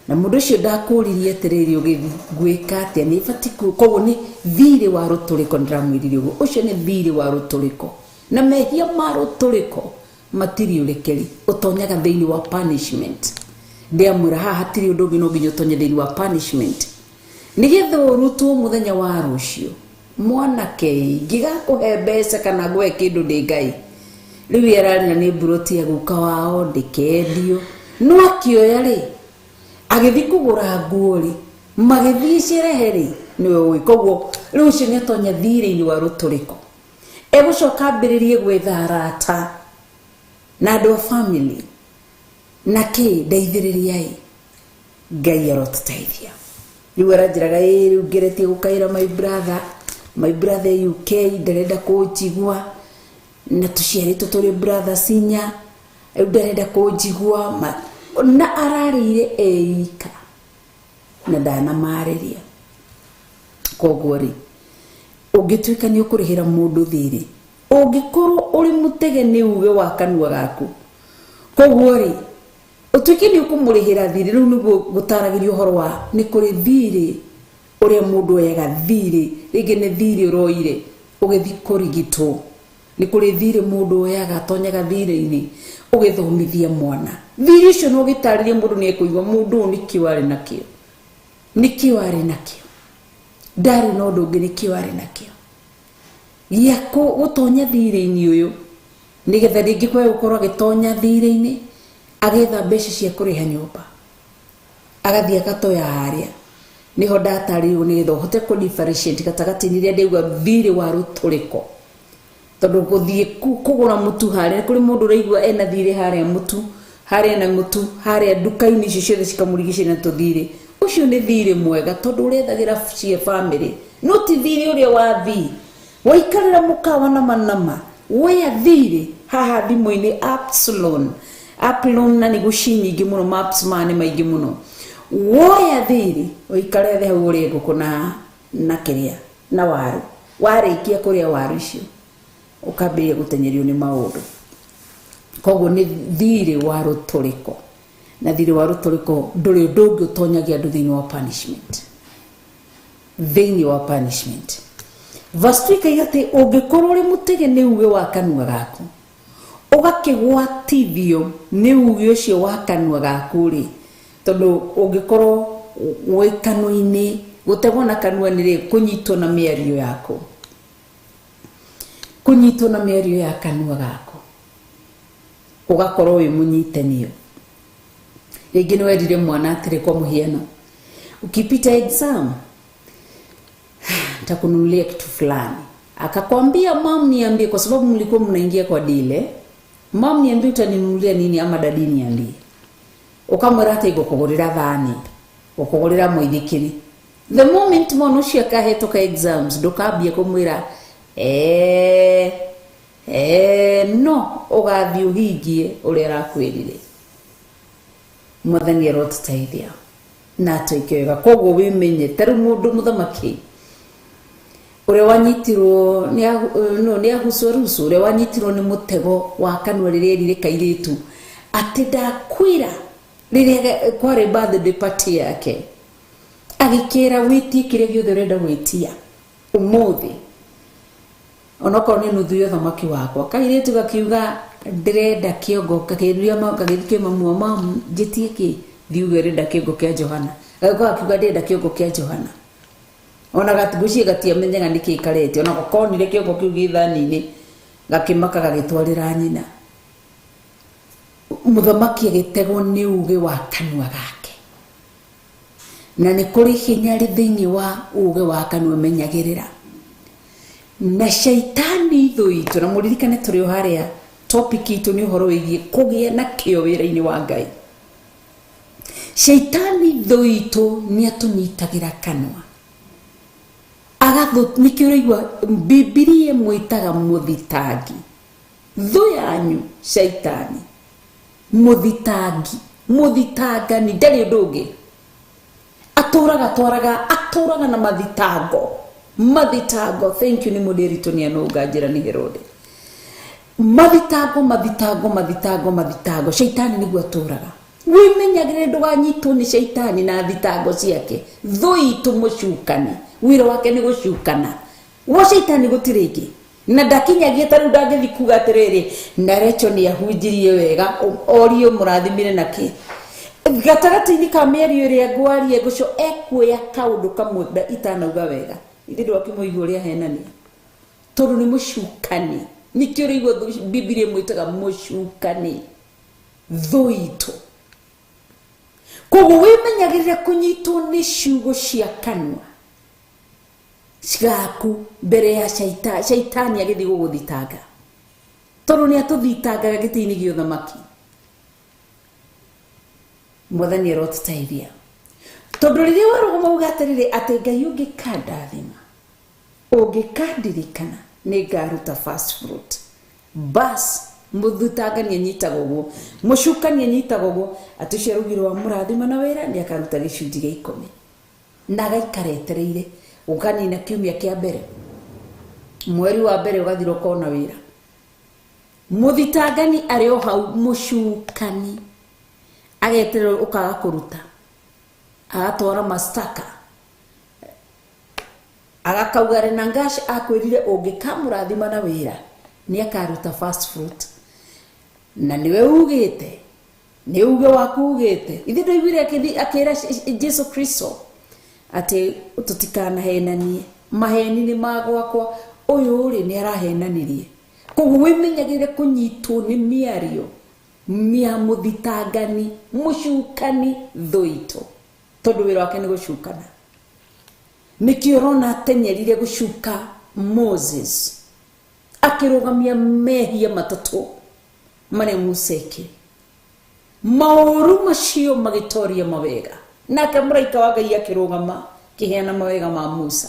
Na mũndũ ũcio ndakũririe atĩrĩrĩ ũgĩthiĩ ngwĩka atĩa, nĩ batiĩ koguo nĩ thirĩ wa rũtũrĩko ndĩramwĩrire ũguo. Ũcio nĩ thirĩ wa rũtũrĩko. Na mehia ma rũtũrĩko matirĩ ũrekeri, ũtonyaga thĩinĩ wa punishment. Ndĩamwĩra haha hatirĩ ũndũ ũngĩ no nginya ũtonye thĩinĩ wa punishment. Nĩgetha ũrutwo mũthenya wa rũciũ. Mwanake ingĩgakũhe mbeca kana ngũhe kĩndũ ndĩ Ngai. Rĩu ararĩra nĩ mburoti ya guka wao ndĩkendio. No akĩoya rĩ, agĩthiĩ kũgũra nguo rĩ, magĩthiĩ cerehe rĩ, nĩwe ũĩ. Koguo rĩu ũcio nĩatonya thirĩ-inĩ wa rũtũrĩko. Egũcoka ambĩrĩrie gwetha arata na andũ a family. Na kĩ ndeithĩrĩriai. Ngai arotũteithia. Rĩu aranjĩraga ĩĩ rĩu ngeretie gũkaĩra my brother UK ndarenda kũnjigua, na tũciarĩtwo tũrĩ brothers inya, rĩu ndarenda kũnjigua, na ararĩire eika na ndanamarĩria. Koguo rĩ, ũngĩtuĩka nĩ ũkũrĩhĩra mũndũ thirĩ, ũngĩkorwo ũrĩ mũtege nĩ uge wa kanua gaku. Koguo rĩ, ũtuĩke nĩ ũkũmũrĩhĩra thirĩ. Rĩu nĩguo gũtaragĩria ũhoro wa nĩ kũrĩ thirĩ ũrĩa mũndũ oyaga thirĩ, rĩngĩ nĩ thirĩ ũroire ũgĩthiĩ kũrigitwo. Nĩ kũrĩ thirĩ mũndũ oyaga, atonyaga thirĩ-inĩ ũgĩthomithia mwana. Thirĩ ũcio no ũgĩtarĩrie mũndũ nĩ ekũigua mũndũ ũyũ nĩkĩo arĩ nakĩo. Nĩkĩo arĩ nakĩo. Ndarĩ na ũndũ ũngĩ, nĩkĩo arĩ nakĩo. Gĩa gũtonya thirĩ-inĩ ũyũ nĩgetha rĩngĩ kwae gũkorwo agĩtonya thirĩ-inĩ agetha mbeca cia kũrĩha nyũmba, agathiĩ agatoya harĩa. Nĩho ndatarĩirwo nĩgetha ũhote kũ differentiate gatagatĩ-inĩ rĩrĩa ndaigua thirĩ wa rũtũrĩko. Tondũ gũthiĩ kũgũra mũtu harĩa, kũrĩ mũndũ ũraigua ena thirĩ harĩa mũtu, harĩa na mũtu, harĩa nduka-inĩ icio ciothe cikamũrigicĩria na tũthirĩ. Ũcio nĩ thirĩ mwega tondũ ũrethagĩra cia bamĩrĩ. No ti thirĩ ũrĩa wathiĩ waikarĩra mũkawa nama nama, woya thirĩ haha thimũ-inĩ apps loan. App loan na nĩguo ci nyingĩ mũno, ma apps maya nĩ maingĩ mũno. Woya thirĩ ũikare thĩ hau ũrĩe ngũkũ na kĩrĩa na waru. Warĩkia kũrĩa waru icio ũkambĩrĩria gũtenyerio nĩ maũndũ. Koguo nĩ thirĩ wa rũtũrĩko. Na thirĩ wa rũtũrĩko ndũrĩ ũndũ ũngĩ ũtonyagia andũ thĩinĩ wa punishment. Thĩinĩ wa punishment. Verse 2 ĩkaiga atĩ ũngĩkorwo ũrĩ mũtege nĩ uge wa kanua gaku, ũgakĩgwatithio nĩ uge ũcio wa kanua gaku rĩ, tondũ ũngĩkorwo wĩ kanua-inĩ, gũtegwo na kanua nĩ rĩ, kũnyitwo na mĩario yaku. Kũnyitwo na mĩario ya kanua gaku, ũgakorwo wĩ mũnyitanio. Rĩngĩ nĩ werire mwana atĩrĩ, kwa mũhiano, ukipita exam nitakununulia kitu fulani. Akakwambia mam, niambie, kwa sababu mlikuwa mnaingia kwa deal. Mam, niambie utaninunulia nini, ama dadi niambie. Ukamwĩra atĩ ngũkũgũrĩra thani, ngũkũgũrĩra mũithikiri. The moment mwana ũcio akahĩtũka exams, ndũkambie kũmwĩra no ũgathiĩ ũhingie ũrĩa arakwĩrire. Mwathani arotũteithia na atwĩke wega. Koguo wĩmenye ta rĩu mũndũ mũthamaki ũrĩa wanyitirwo nĩ Ahasuerusu, ũrĩa wanyitirwo nĩ mũtego wa kanua rĩrĩa erire kairĩtu atĩ ndakwĩra, rĩrĩa kwarĩ birthday party yake, agĩkĩra wĩtie kĩrĩa gĩothe ũrenda gwĩtia ũmũthĩ, onokorwo nĩ nuthu ya ũthamaki wakwa. Kairĩtu gakiuga ndĩrenda kĩongo, gakĩruria gagĩthiĩ kwĩ mamu wa mamu, njĩtie kĩ, thiĩ uge ũrenda kĩongo kĩa Johana. Gagĩũka gakiuga ndĩrenda kĩongo kĩa Johana. Ona ngwĩciria gatiamenyaga nĩkĩ karetia, ona konire kĩongo kĩu gĩ thani-inĩ gakĩmaka gagĩtwarĩra nyina. Mũthamaki agĩtegwo nĩ uge wa kanua gake, na nĩ kũrĩ hinya rĩ thĩinĩ wa uge wa kanua, menyagĩrĩra. Na shaitani thũ itũ, na mũririkane tũrĩ o harĩa topic itũ nĩ ũhoro wĩgiĩ kũgĩa na kĩo wĩra-inĩ wa Ngai. Shaitani thũ itũ nĩ atũnyitagĩra kanua, agathũ, nĩkĩo ũraigua Bibilia ĩmwĩtaga mũthitangi. Thũ yanyu shaitani, mũthitangi, mũthitangani, ndarĩ ũndũ ũngĩ. Atũraga twaraga, atũraga na mathitango, mathitango. Thank you, nĩ mũndĩritũ nĩ anũnga njĩra nĩ Herode. Mathitango, mathitango, mathitango, mathitango. Shaitani nĩguo atũraga. Wĩmenyagĩrĩre ndũganyitwo nĩ shaitani na thitango ciake. Thũ itũ mũcukani, wĩra wake nĩ gũcukana. Gwa shaitani gũtirĩ ĩngĩ. Na ndakinyagia ta rĩu ndangĩthiĩ kuga atĩrĩrĩ, na Rachel nĩ ahunjirie wega, orio mũrathimire na kĩ. Gatagatĩ-inĩ ka mĩario ĩrĩa ngwaria ngũcio ekuoya kaũndũ kamwe itanauga wega. Ithe ndwakĩmũigua ũrĩa ahenania, tondũ nĩ mũcukani. Nĩkĩo ũraigua Bibilia ĩmwĩtaga mũcukani, thũ itũ. Koguo wĩmenyagĩrĩre kũnyitwo nĩ ciugo cia kanua cigaku mbere ya shaitani agĩthiĩ gũgũthitanga, tondũ nĩ atũthitangaga gĩtĩ-inĩ gĩa ũthamaki. Mwathani arotũteithia, tondũ rĩrĩa warũgama uga atĩrĩrĩ, atĩ Ngai ũngĩkandathima, ũngĩkandirikana, nĩ ngaruta first fruit. Bas, mũthitangani anyitaga ũguo, mũcukani anyitaga ũguo, atĩ ũcio araugire wa mũrathima na wĩra nĩ akaruta gĩcunjĩ gĩa 10, na agaikara etereire ũkanina kiumia kĩa mbere, mweri wa mbere ũgathira ũkona wĩra. Mũthitangani arĩ o hau, mũcukani ageterera ũkaga kũruta, agatwara mastaka, agakauga Renangash akwĩrire ũngĩkamũrathima na wĩra nĩ akaruta first fruit, na nĩwe ugĩte, nĩ uge waku ugĩte. Ithe ndũiguire akĩra Jesu Kristo atĩ tũtikanahenanie, maheni nĩ ma gwakwa, ũyũ rĩ nĩ arahenanirie. Koguo wĩmenyagĩrĩre kũnyitwo nĩ mĩario mĩa mũthitangani, mũcukani, thũ itũ, tondũ wĩra wake nĩ gũcukana. Nĩkĩo ũrona atenyerire gũcuka Moses, akĩrũgamia mehia matatũ marĩa Musa ekire. Maũru macio magĩtoria mawega, nake mũraika wa Ngai akĩrũgama kĩheana mawega ma Musa.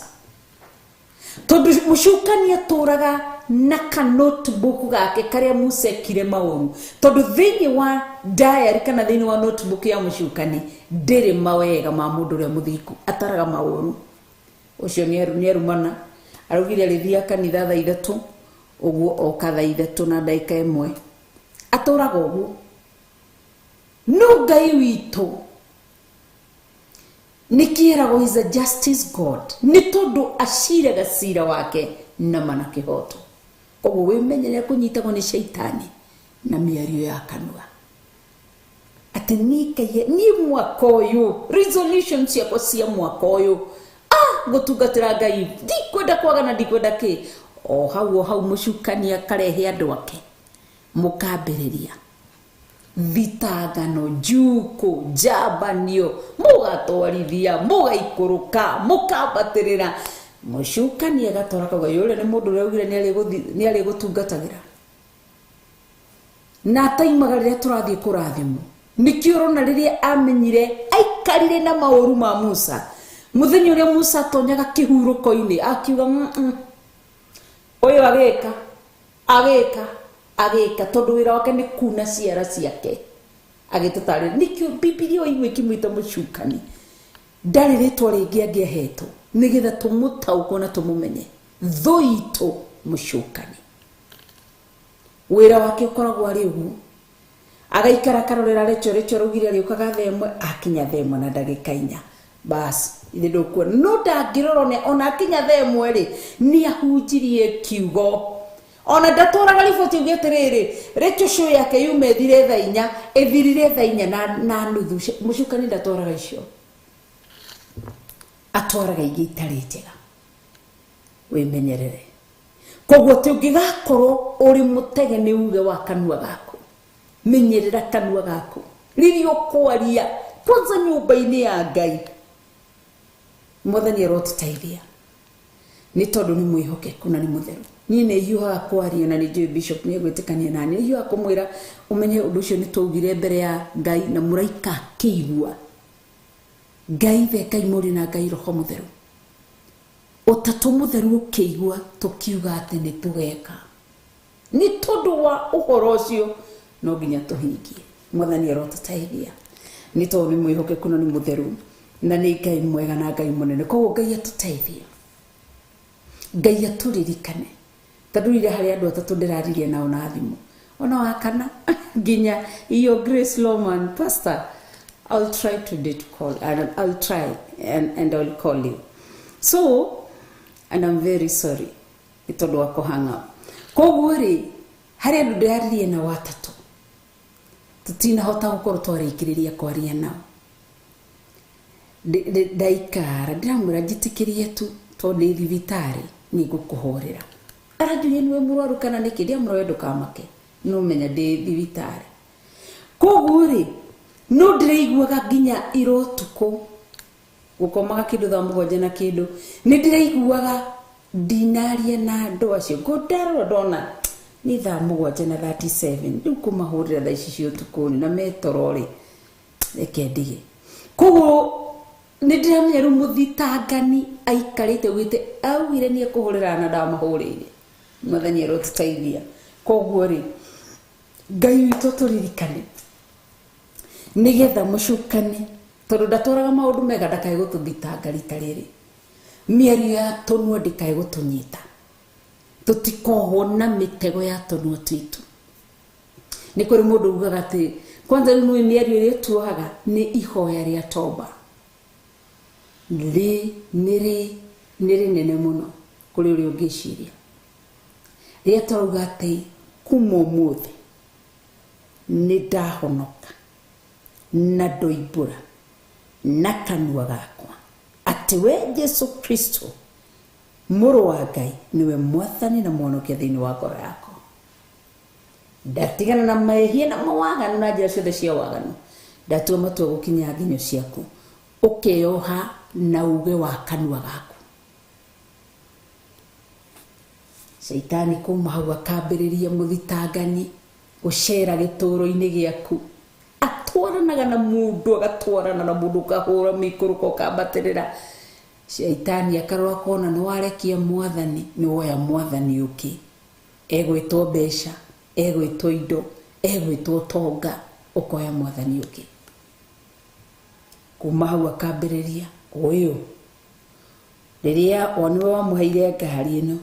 Tondũ mũcukani atũraga na ka notebook gake karĩa Musa ekire maũru, tondũ thĩinĩ wa diary kana thĩinĩ wa notebook ya mũcukani ndĩrĩ mawega ma mũndũ ũrĩa mũthingu, ataraga maũru. Ũcio nĩ arumana, araugire arĩthiaga kanitha thaa 3, ũguo oka thaa 3:01, atũraga ũguo. No Ngai witũ nĩkĩeragwo is a justice God, nĩ tondũ aciraga cira wake na mana kĩhoto. Koguo wĩmenyerere kũnyitagwo nĩ shaitani na mĩario ya kanua, atĩ niĩ Ngai, niĩ mwaka ũyũ, resolution ciakwa cia mwaka ũyũ, gũtungatĩra Ngai, ndikwenda kwagana, ndikwenda kĩ. O hau o hau mũcukani akarehe andũ ake, mũkambĩrĩria thitangano, njuko, njambanio, mũgatwarithia, mũgaikũrũka, mũkambatĩrĩra. Mũcukani agatwara akauga, ũyũ ũrĩa nĩ mũndũ ũrĩa augire nĩ arĩgũtungatagĩra. Na ataimaga rĩrĩa tũrathiĩ kũrathimwo. Nĩkĩo ũrona rĩrĩa amenyire aikarire na maũru ma Musa. Mũthenya ũrĩa Musa atonyaga kĩhurũko-inĩ akiuga ũyũ agĩka agĩka agĩka tondũ wĩra wake nĩ kuna ciara ciake agĩtũtarĩria. Nĩkĩo Bibilia ĩigua ĩkĩmwĩta mũcukani. Ndarĩ rĩtwa rĩngĩ angĩahetwo nĩgetha tũmũtaũkwo na tũmũmenye. Thũ itũ mũcukani. Wĩra wake ũkoragwo arĩ ũguo. Agaikara akarorera Rachel, Rachel augire arĩũkaga thaa ĩmwe, akinya thaa ĩmwe na ndagĩka inya. Bas, ithe ndũkuona. No ndangĩrora ona akinya thaa ĩmwe rĩ, nĩ ahunjirie kiugo. Ona ndatwaraga riboti auge atĩrĩrĩ, Rachel show yake yuma ĩthire thaa inya, ĩthirire thaa inya na nuthu. Mũcukani ndatwaraga icio. Atwaraga ingĩ itarĩ njega. Wĩmenyerere. Koguo atĩ ũngĩgakorwo ũrĩ mũtege nĩ uge wa kanua gaku. Menyerera kanua gaku. Rĩrĩa ũkwaria kwanza nyũmba-inĩ ya Ngai. Mwathani arotũteithia. Nĩ tondũ nĩ mwĩhokeku na nĩ mũtheru. Niĩ nĩ hiũhaga kwaria na nĩ njũĩ Bishop nĩ egwĩtĩkania na niĩ. Nĩ hiũhaga kũmwĩra ũmenye ũndũ ũcio nĩ twaugire mbere ya Ngai na mũraika akĩigua. Ngai ithe, Ngai Mũriũ na Ngai Roho Mũtheru. Ũtatũ mũtheru ũkĩigua tũkiuga atĩ nĩ tũgeka. Nĩ tondũ wa ũhoro ũcio no nginya tũhingie. Mwathani arotũteithia. Nĩ tondũ nĩ mwĩhokeku na nĩ mũtheru na nĩ Ngai mwega na Ngai mũnene. Koguo Ngai atũteithie. Ngai atũririkane. Tondũ rĩrĩa harĩ andũ atatũ ndĩraririe nao na thimũ. Ona wa kana nginya iyo Grace Loman, pastor, I'll try today to call. I'll try and I'll call you. So, and I'm very sorry. Nĩ tondũ wa kũ hang up. Koguo rĩ, harĩ andũ ndĩraririe nao atatũ. Tũtinahota gũkorwo twarĩkĩrĩria kwaria nao. Ndaikara ndĩramwĩra njĩtĩkĩrie tu tondũ ndĩ thibitarĩ nĩ ngũkũhũrĩra. Aranjũria nĩwe mũrwaru kana nĩkĩ, ndĩramwĩra we ndũkamake, no menya ndĩ thibitarĩ. Koguo rĩ, no ndĩraiguaga nginya ira ũtukũ gũkomaga kĩndũ thaa mũgwanja na kĩndũ, nĩ ndĩraiguaga ndinaria na andũ acio. Ndarora ndona nĩ thaa mũgwanja na 37, rĩu kũmahũrĩra thaa ici cia ũtukũ na metoro rĩ, reke ndige. Koguo nĩ ndĩramenya rĩu mũthitangani aikarĩte augĩte augire nĩ ekũhũrĩra na ndamahũrĩire. Mwathani arotũteithia. Koguo rĩ, Ngai witũ tũririkane nĩgetha mũcukani, tondũ ndatwaraga maũndũ mega ndakae gũtũthitanga rita rĩrĩ. Mĩario ya tũnua ndĩkae gũtũnyita. Tũtikohwo na mĩtego ya tũnua twitũ. Nĩ kũrĩ mũndũ ugaga atĩ kwanza rĩu nĩ mĩario ĩrĩa tuohaga nĩ ihoya rĩa toba. Nĩ rĩnene mũno kũrĩ ũrĩa ũngĩciria. Rĩrĩa tũrauga atĩ kuma ũmũthĩ nĩ ndahonoka na ndoimbũra na kanua gakwa atĩ we Jesu Kristo mũrũ wa Ngai nĩwe mwathani na mwonokia thĩinĩ wa ngoro yakwa. Ndatigana na mehia na mawaganu na njĩra ciothe cia waganu. Ndatua matua gũkinya nginyo ciaku. Ũkeoha na uge wa kanua gaku. Shaitani kuma hau akambĩrĩria mũthitangani gũcera gĩtũũro-inĩ gĩaku. Atwaranaga na mũndũ, agatwarana na mũndũ, ũkahũra mĩikũrũko ũkambatĩrĩra. Shaitani akarora kona nĩ warekia mwathani, nĩ woya mwathani ũngĩ. Egwĩtwo mbeca, egwĩtwo indo, egwĩtwo ũtonga, ũkoya mwathani ũngĩ. Kuma hau akambĩrĩria ũyũ. Rĩrĩa o nĩwe wamũheire ngari ĩno,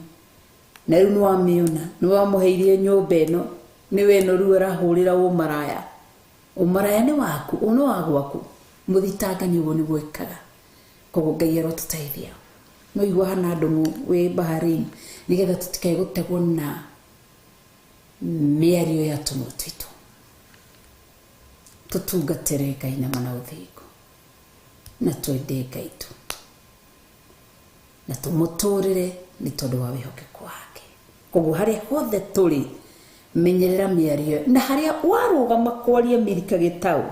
na rĩu nĩwamĩona, nĩwe wamũheire nyũmba ĩno, nĩwe ĩno rĩu arahũrĩra ũmaraya. Ũmaraya nĩ waku, ũyũ nĩ wa gwaku. Mũthitangani ũguo nĩguo ĩkaga. Koguo Ngai arotũteithia. No igua hana ndũng'ũ wĩ Bahrain nĩgetha tũtikae gũtegwo na mĩario ya tũnua twitũ. Tũtungatĩre Ngai na ma na ũthingu, na twende Ngai tu, na tũmũtũrĩre nĩ tondũ wa wĩhokeku wake. Koguo harĩa hothe tũrĩ, menyerera mĩario, na harĩa warũgama kwaria mĩrika gĩtaũ,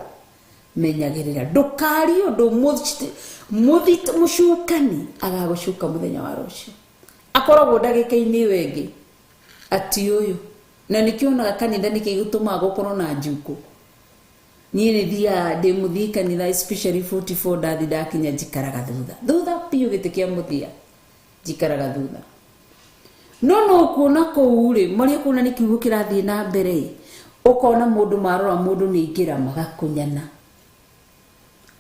menyagĩrĩra ndũkarie ũndũ mũcukani agagũcuka mũthenya wa rũciũ. Akoragwo ndagĩka-inĩ ĩyo ĩngĩ ati ũyũ Na nĩkĩonaga kanitha nĩkĩ gĩtũmaga gũkorwo na njukũ. Niĩ nĩ thiaga ndĩ mũthii kanitha, especially 44, ndathi ndakinya njikaraga thutha thutha biũ, gĩtĩ kĩa mũthia njikaraga thutha. No no kuona kũu rĩ, marĩa kuona nĩ kiugo kĩrathiĩ na mbere, ũkona mũndũ marora mũndũ nĩ ingĩra magakunyana.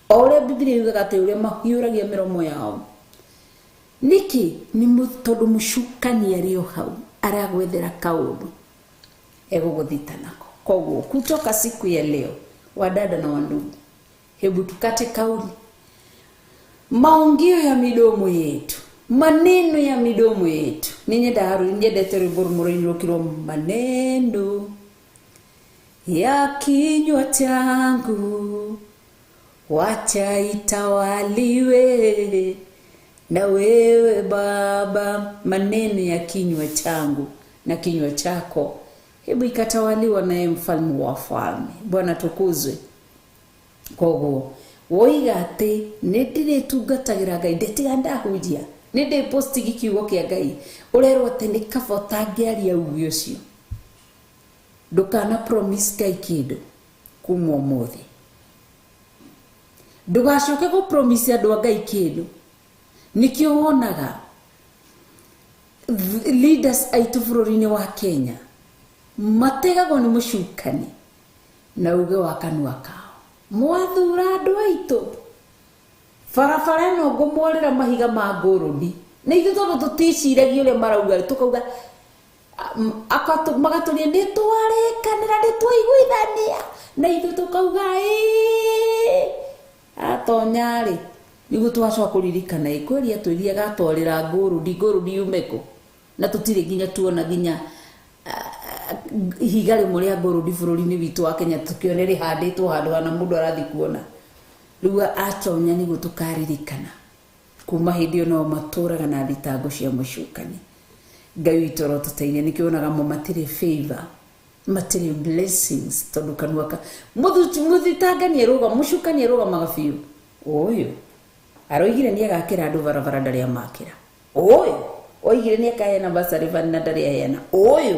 O ũrĩa Biblia yugaga atĩ ũrĩa mahiũragia mĩromo yao. Nĩkĩ? Nĩ tondũ mũcukani arĩ o hau aragwethera kaũndũ egũgũthita nako. Koguo kutoka siku ya leo, wadada na wandugu, hebu tukate kauli. Maongeo ya midomo yetu, maneno ya midomo yetu. Ninyendaga nyendete rwĩmbo rũmwe rũinũkirwo, maneno ya kinywa changu wacha itawaliwe na wewe Baba. Maneno ya kinywa changu na kinywa chako, hebu ikatawaliwa naye mfalme wa wafalme. Bwana tukuzwe. Koguo woiga atĩ nĩ ndĩrĩtungatagĩra Ngai, ndĩtiga ndahunjia, nĩ ndĩpostigi kiugo kĩa Ngai, ũrerwo atĩ nĩ kaba ũtangĩaria uge ũcio. Ndũkana promise Ngai kĩndũ kuma ũmũthĩ. Ndũgacoke gũ promise andũ a Ngai kĩndũ. Nĩkĩo wonaga leaders aitũ bũrũri-inĩ wa Kenya mategagwo nĩ mũcukani na uge wa kanua kao. Mwathura andũ aitũ, barabara ĩno ngũmwarĩra mahiga ma ngũrũni. Na ithuĩ tondũ tũticiragia ũrĩa marauga, tũkauga magatũria nĩ twarĩkanĩra, nĩ twaiguithania, na ithuĩ tũkauga ĩĩ. Atonya rĩ, nĩguo twacoka kũririkana ĩ kweri atwĩrire agatwarĩra ngũrũni, ngũrũni yume kũ? Na tũtirĩ nginya tuona nginya ihiga rĩmwe rĩa ngũrũni bũrũri-inĩ witũ wa Kenya, tũkĩone rĩhandĩtwo handũ hana mũndũ arathiĩ kuona. Rĩu atonya nĩguo tũkaririkana. Kuma hĩndĩ ĩyo no matũraga na thitango cia mũcukani. Ngai witũ arotũteithia. Nĩkĩo wonaga mo matirĩ favor, matirĩ blessings, tondũ kanua ka mũthitangani arũgama, mũcukani arũgamaga biũ. Ũyũ aroigire nĩ agakĩra andũ barabara, ndarĩ amakĩra. Ũyũ oigire nĩ akaheana bursary fund na ndarĩ aheana. Ũyũ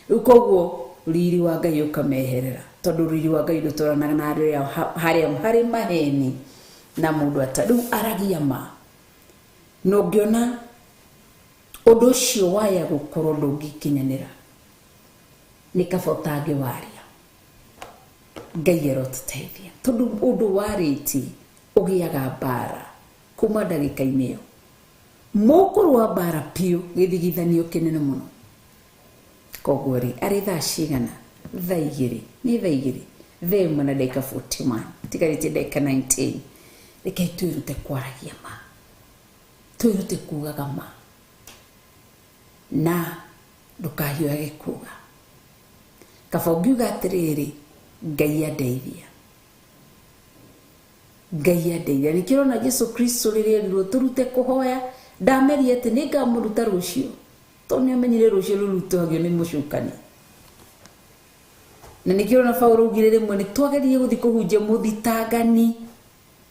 rĩu koguo riri wa Ngai ũkameherera, tondũ riri wa Ngai ndũtwaranaga na harĩa harĩ maheni na mũndũ ata. Rĩu aragia ma, na ũngĩona ũndũ ũcio waya gũkorwo ndũngĩkinyanĩra, nĩ kaba ũtangĩwaria. Ngai arotũteithia, tondũ ũndũ warĩtie ũgĩaga mbara kuma ndagĩka-inĩ ĩyo. Mũkũrũa mbara biũ, gĩthigithanio kĩnene mũno. Koguo rĩ, arĩ thaa cigana? Thaa igĩrĩ, nĩ thaa igĩrĩ, thaa ĩmwe na ndagĩka 41, tigarĩtie ndagĩka 19. Rekei twĩrute kwaragia ma, twĩrute kugaga ma, na ndũkahiũhage kuga. Kaba ũngiuga atĩrĩrĩ, Ngai andeithia, Ngai andeithia. Nĩkĩo ũrona Jesu Kristo rĩrĩa erirwo tũrute kũhoya, ndamerie atĩ nĩngamũruta rũciũ, tondũ nĩamenyire rũciũ rũrutagio nĩ mũcukani. Na nĩkĩo ũrona Paũlũ augire rĩmwe nĩ twageririe gũthiĩ kũhunjia mũthitangani,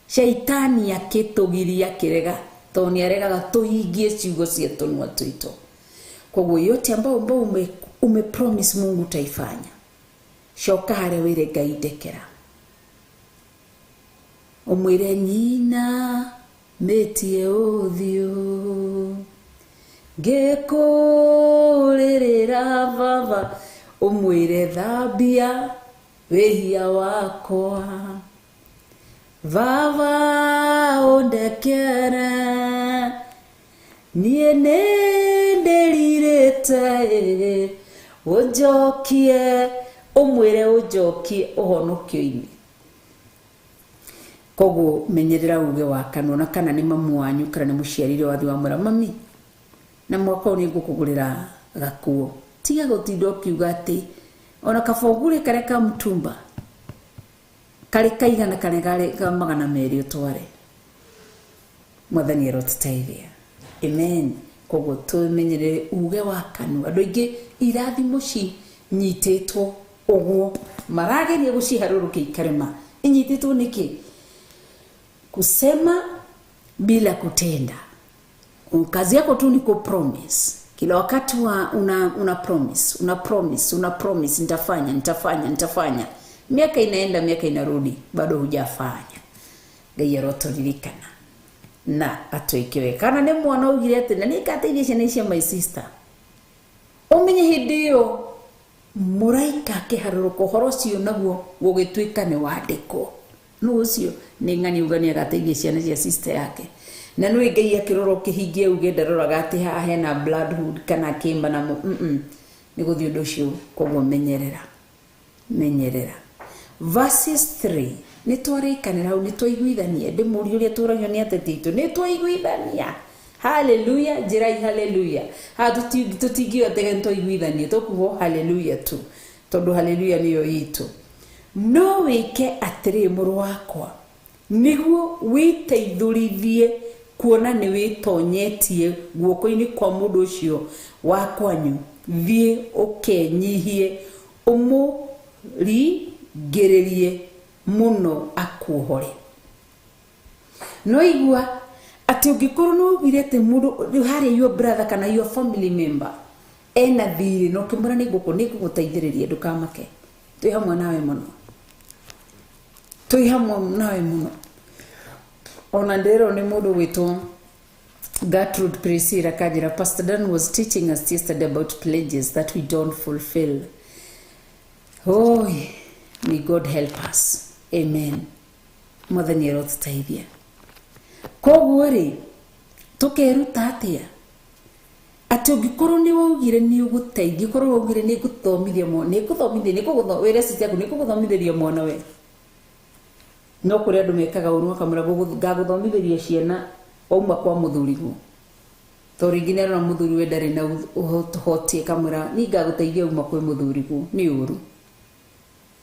shaitani akĩtũgiria akĩrega, tondũ nĩaregaga tũhingie ciugo cia tũnua twitũ. Koguo yote ambayo ume promise Mungu utaifanya, coka harĩa wĩre Ngai ndekera, ũmwĩre nyina mĩtie ũthiũ ngĩkũrĩrĩra baba, ũmwĩre thambia wĩhia wakwa, baba ũndekere, niĩ nĩ ndĩrirĩte, ũnjokie, ũmwĩre ũnjokie ũhonokio-inĩ. Koguo menyerera uge wa kanua, na kana nĩ mamu wanyu kana nĩ mũciari ũrĩa wathiĩ wamwĩra mami, na mwaka ũyũ nĩ ngũkũgũrĩra gakuo, tiga gũtinda ũkiuga atĩ ona kaba ũgũre karĩa ka mũtumba karĩ kaigana karĩa karĩ ka 200 ũtware. Mwathani arotũteithia. Amen. Koguo tũmenyerere uge wa kanua. Andũ aingĩ irathimo cinyitĩtwo ũguo, marageria gũciharũrũkia ikarema. Inyitĩtwo nĩkĩ? Kusema bila kutenda. Kazi yako tu ni kupromise. Kila wakati wa una promise, una promise, una promise, nitafanya, nitafanya, nitafanya. Miaka inaenda, miaka inarudi, bado hujafanya. Ngai arotoririkana na atwĩke kana nĩ mwana ugire atĩ na nĩngateithia ciana icia my sister. Ũmenye hĩndĩ ĩyo mũraika akĩharũrũka ũhoro ũcio naguo gũgĩtuĩka nĩ wandĩkwo. Nũ ũcio nĩ ng'ani uga nĩ agateithia ciana cia sister yake. Na nĩ Ngai akĩrora ũkĩhingia uge ndaroraga atĩ haha hena bloodhood kana kĩmba na nĩ gũthiĩ ũndũ ũcio. Koguo menyerera, menyerera. Verses 3 nĩ twarĩkanĩra hau, nĩ twaiguithania. Ndĩmũrie ũrĩa tũragio nĩ ateti aitũ, nĩ twaiguithania. Haleluya, njĩrai haleluya. Haha tũtingiuga atĩ nĩ twaiguithania, tũkuga haleluya tu, tondũ haleluya nĩyo itũ. No wĩke atĩrĩ mũrũ wakwa, nĩguo wĩteithũrithie kuona nĩ wĩtonyetie guoko-inĩ kwa mũndũ ũcio wa kwanyu, thiĩ ũkenyihie, ũmũringĩrĩrie mũno akuohore. No igua atĩ ũngĩkorwo nĩ waugire atĩ mũndũ rĩu harĩa your brother kana your family member ena thirĩ na ũkĩmwĩra nĩ ngũgũteithĩrĩria, ndũkamake, twĩ hamwe nawe mũno, twĩ hamwe nawe mũno. Ona ndĩrerwo nĩ mũndũ gwĩtwo Gertrude Priscilla Kajira, Pastor Dan was teaching us yesterday about pledges that we don't fulfill. Oh, may God help us. Amen. Mwathani arotũteithia. Koguo rĩ, tũkeruta atĩa? Atĩ ũngĩkorwo nĩ waugire nĩ ũgũteithia, ũkorwo waugire nĩ ngũthomithia mwana, nĩ ngũthomithia, nĩ ngũgũtho-, wĩre sister yaku nĩ ngũgũthomithĩria mwana we. No kũrĩ andũ mekaga ũru makamwĩra ngagũthomithĩria ciana wauma kwa mũthuriguo. Tondũ rĩngĩ nĩ arona mũthuri we ndarĩ na ũhoti, akamwĩra niĩ ngagũteithia wauma kwĩ mũthuriguo. Nĩ ũru,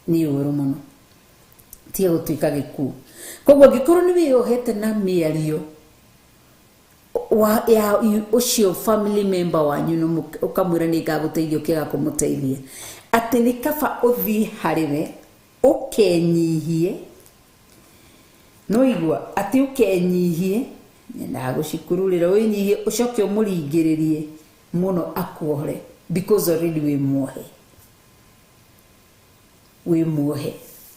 nĩ ũru mũno, tiga gũtuĩka gĩkuũ. Koguo angĩkorwo nĩ wĩyohete na mĩario ya ũcio family member wanyu, ũkamwĩra nĩ ngagũteithia, ũkĩaga kũmũteithia, atĩ nĩ kaba ũthiĩ harĩ we ũkenyihie. No igua atĩ ũkenyihie, nyendaga gũcikururĩra, wĩnyihie, ũcoke ũmũringĩrĩrie mũno akuohore, because already wĩ muohe, wĩ muohe.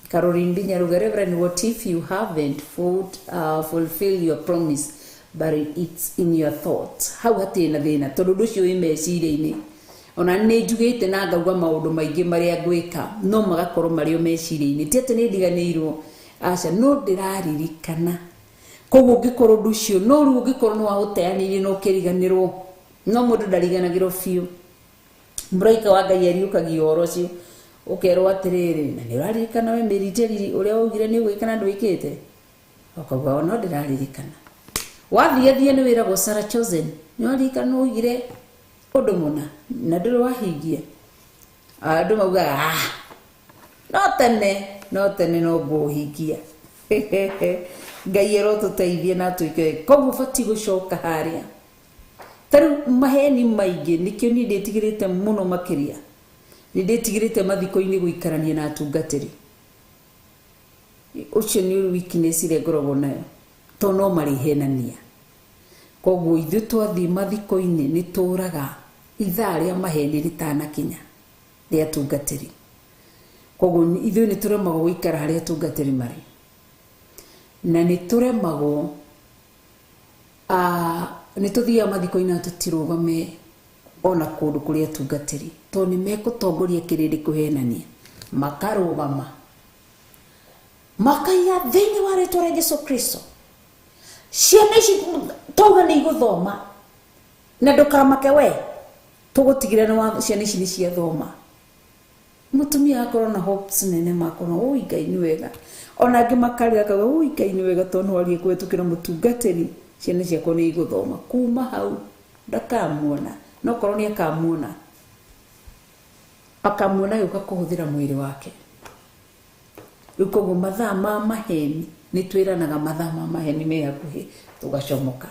Caroline Binyaruga, Reverend, what if you haven't fulfilled your promise, but it's in your thoughts? Hau hatirĩ na thĩna, tondũ ũndũ ũcio wĩ meciria-inĩ. Ona nĩ njugĩte na ngauga maũndũ maingĩ marĩa ngwĩka, no magakorwo marĩ o meciria-inĩ. Ti atĩ nĩ ndiganĩirwo, aca, no ndĩraririkana. Koguo ũngĩkorwo ũndũ ũcio, no rĩu ũngĩkorwo nĩ waũteanĩirie na ũkĩriganĩrwo, no mũndũ ndariganagĩrwo biũ. Mũraika wa Ngai ariũkagia ũhoro ũcio, ũkerwo atĩrĩrĩ, na nĩ ũraririkana we Mary Terry ũrĩa waugire nĩ ũgwĩka na ndwĩkĩte? Ũkauga no ndĩraririkana. Wathiĩ thiĩ nĩ wĩragwo Sarah Chosen, nĩ waririkana waugire ũndũ mũna na ndũrĩ wahingia. Andũ maugaga no tene, no tene no ngũhingia. Ngai arotũteithie na atwĩke. Koguo ũbatiĩ gũcoka harĩa. Ta rĩu maheni maingĩ, nĩkĩo niĩ ndĩtigĩrĩte mũno makĩria. Nĩ ndĩtigĩrĩte mathiko-inĩ gũikarania na atungatĩri. Ũcio nĩ weakness ĩrĩa ngoragwo nayo, tondũ no marĩhenania. Koguo ithuĩ twathiĩ mathiko-inĩ nĩ tũraga ithaa rĩa maheni rĩtanakinya rĩa atungatĩri. Koguo ithuĩ nĩ tũremagwo gũikara harĩa atungatĩri marĩ. Na nĩ tũremagwo, nĩ tũthiaga mathiko-inĩ na tũtirũgame ona kũndũ kũrĩa atungatĩri, tondũ nĩ mekũtongoria kĩrĩndĩ kũhenania. Makarũgama makaiga thĩinĩ wa rĩtwa rĩa Jesũ Kristo, ciana ici twauga nĩ igũthoma, na ndũkamake we, tũgũtigĩrĩra nĩ wa ciana ici nĩ ciathoma. Mũtumia akorwo na hopes nene, makorwo oi Ngai nĩ wega. Ona angĩ makarĩra akauga oi Ngai nĩ wega, tondũ no arie kũhetũkĩra mũtungatĩri, ciana ciakwa nĩ igũthoma. Kuma hau ndakamuona, no korwo nĩ akamuona, akamuona agĩũka kũhũthĩra mwĩrĩ wake. Rĩu koguo mathaa ma maheni, nĩ twĩranaga mathaa ma maheni me hakuhĩ, tũgacomoka.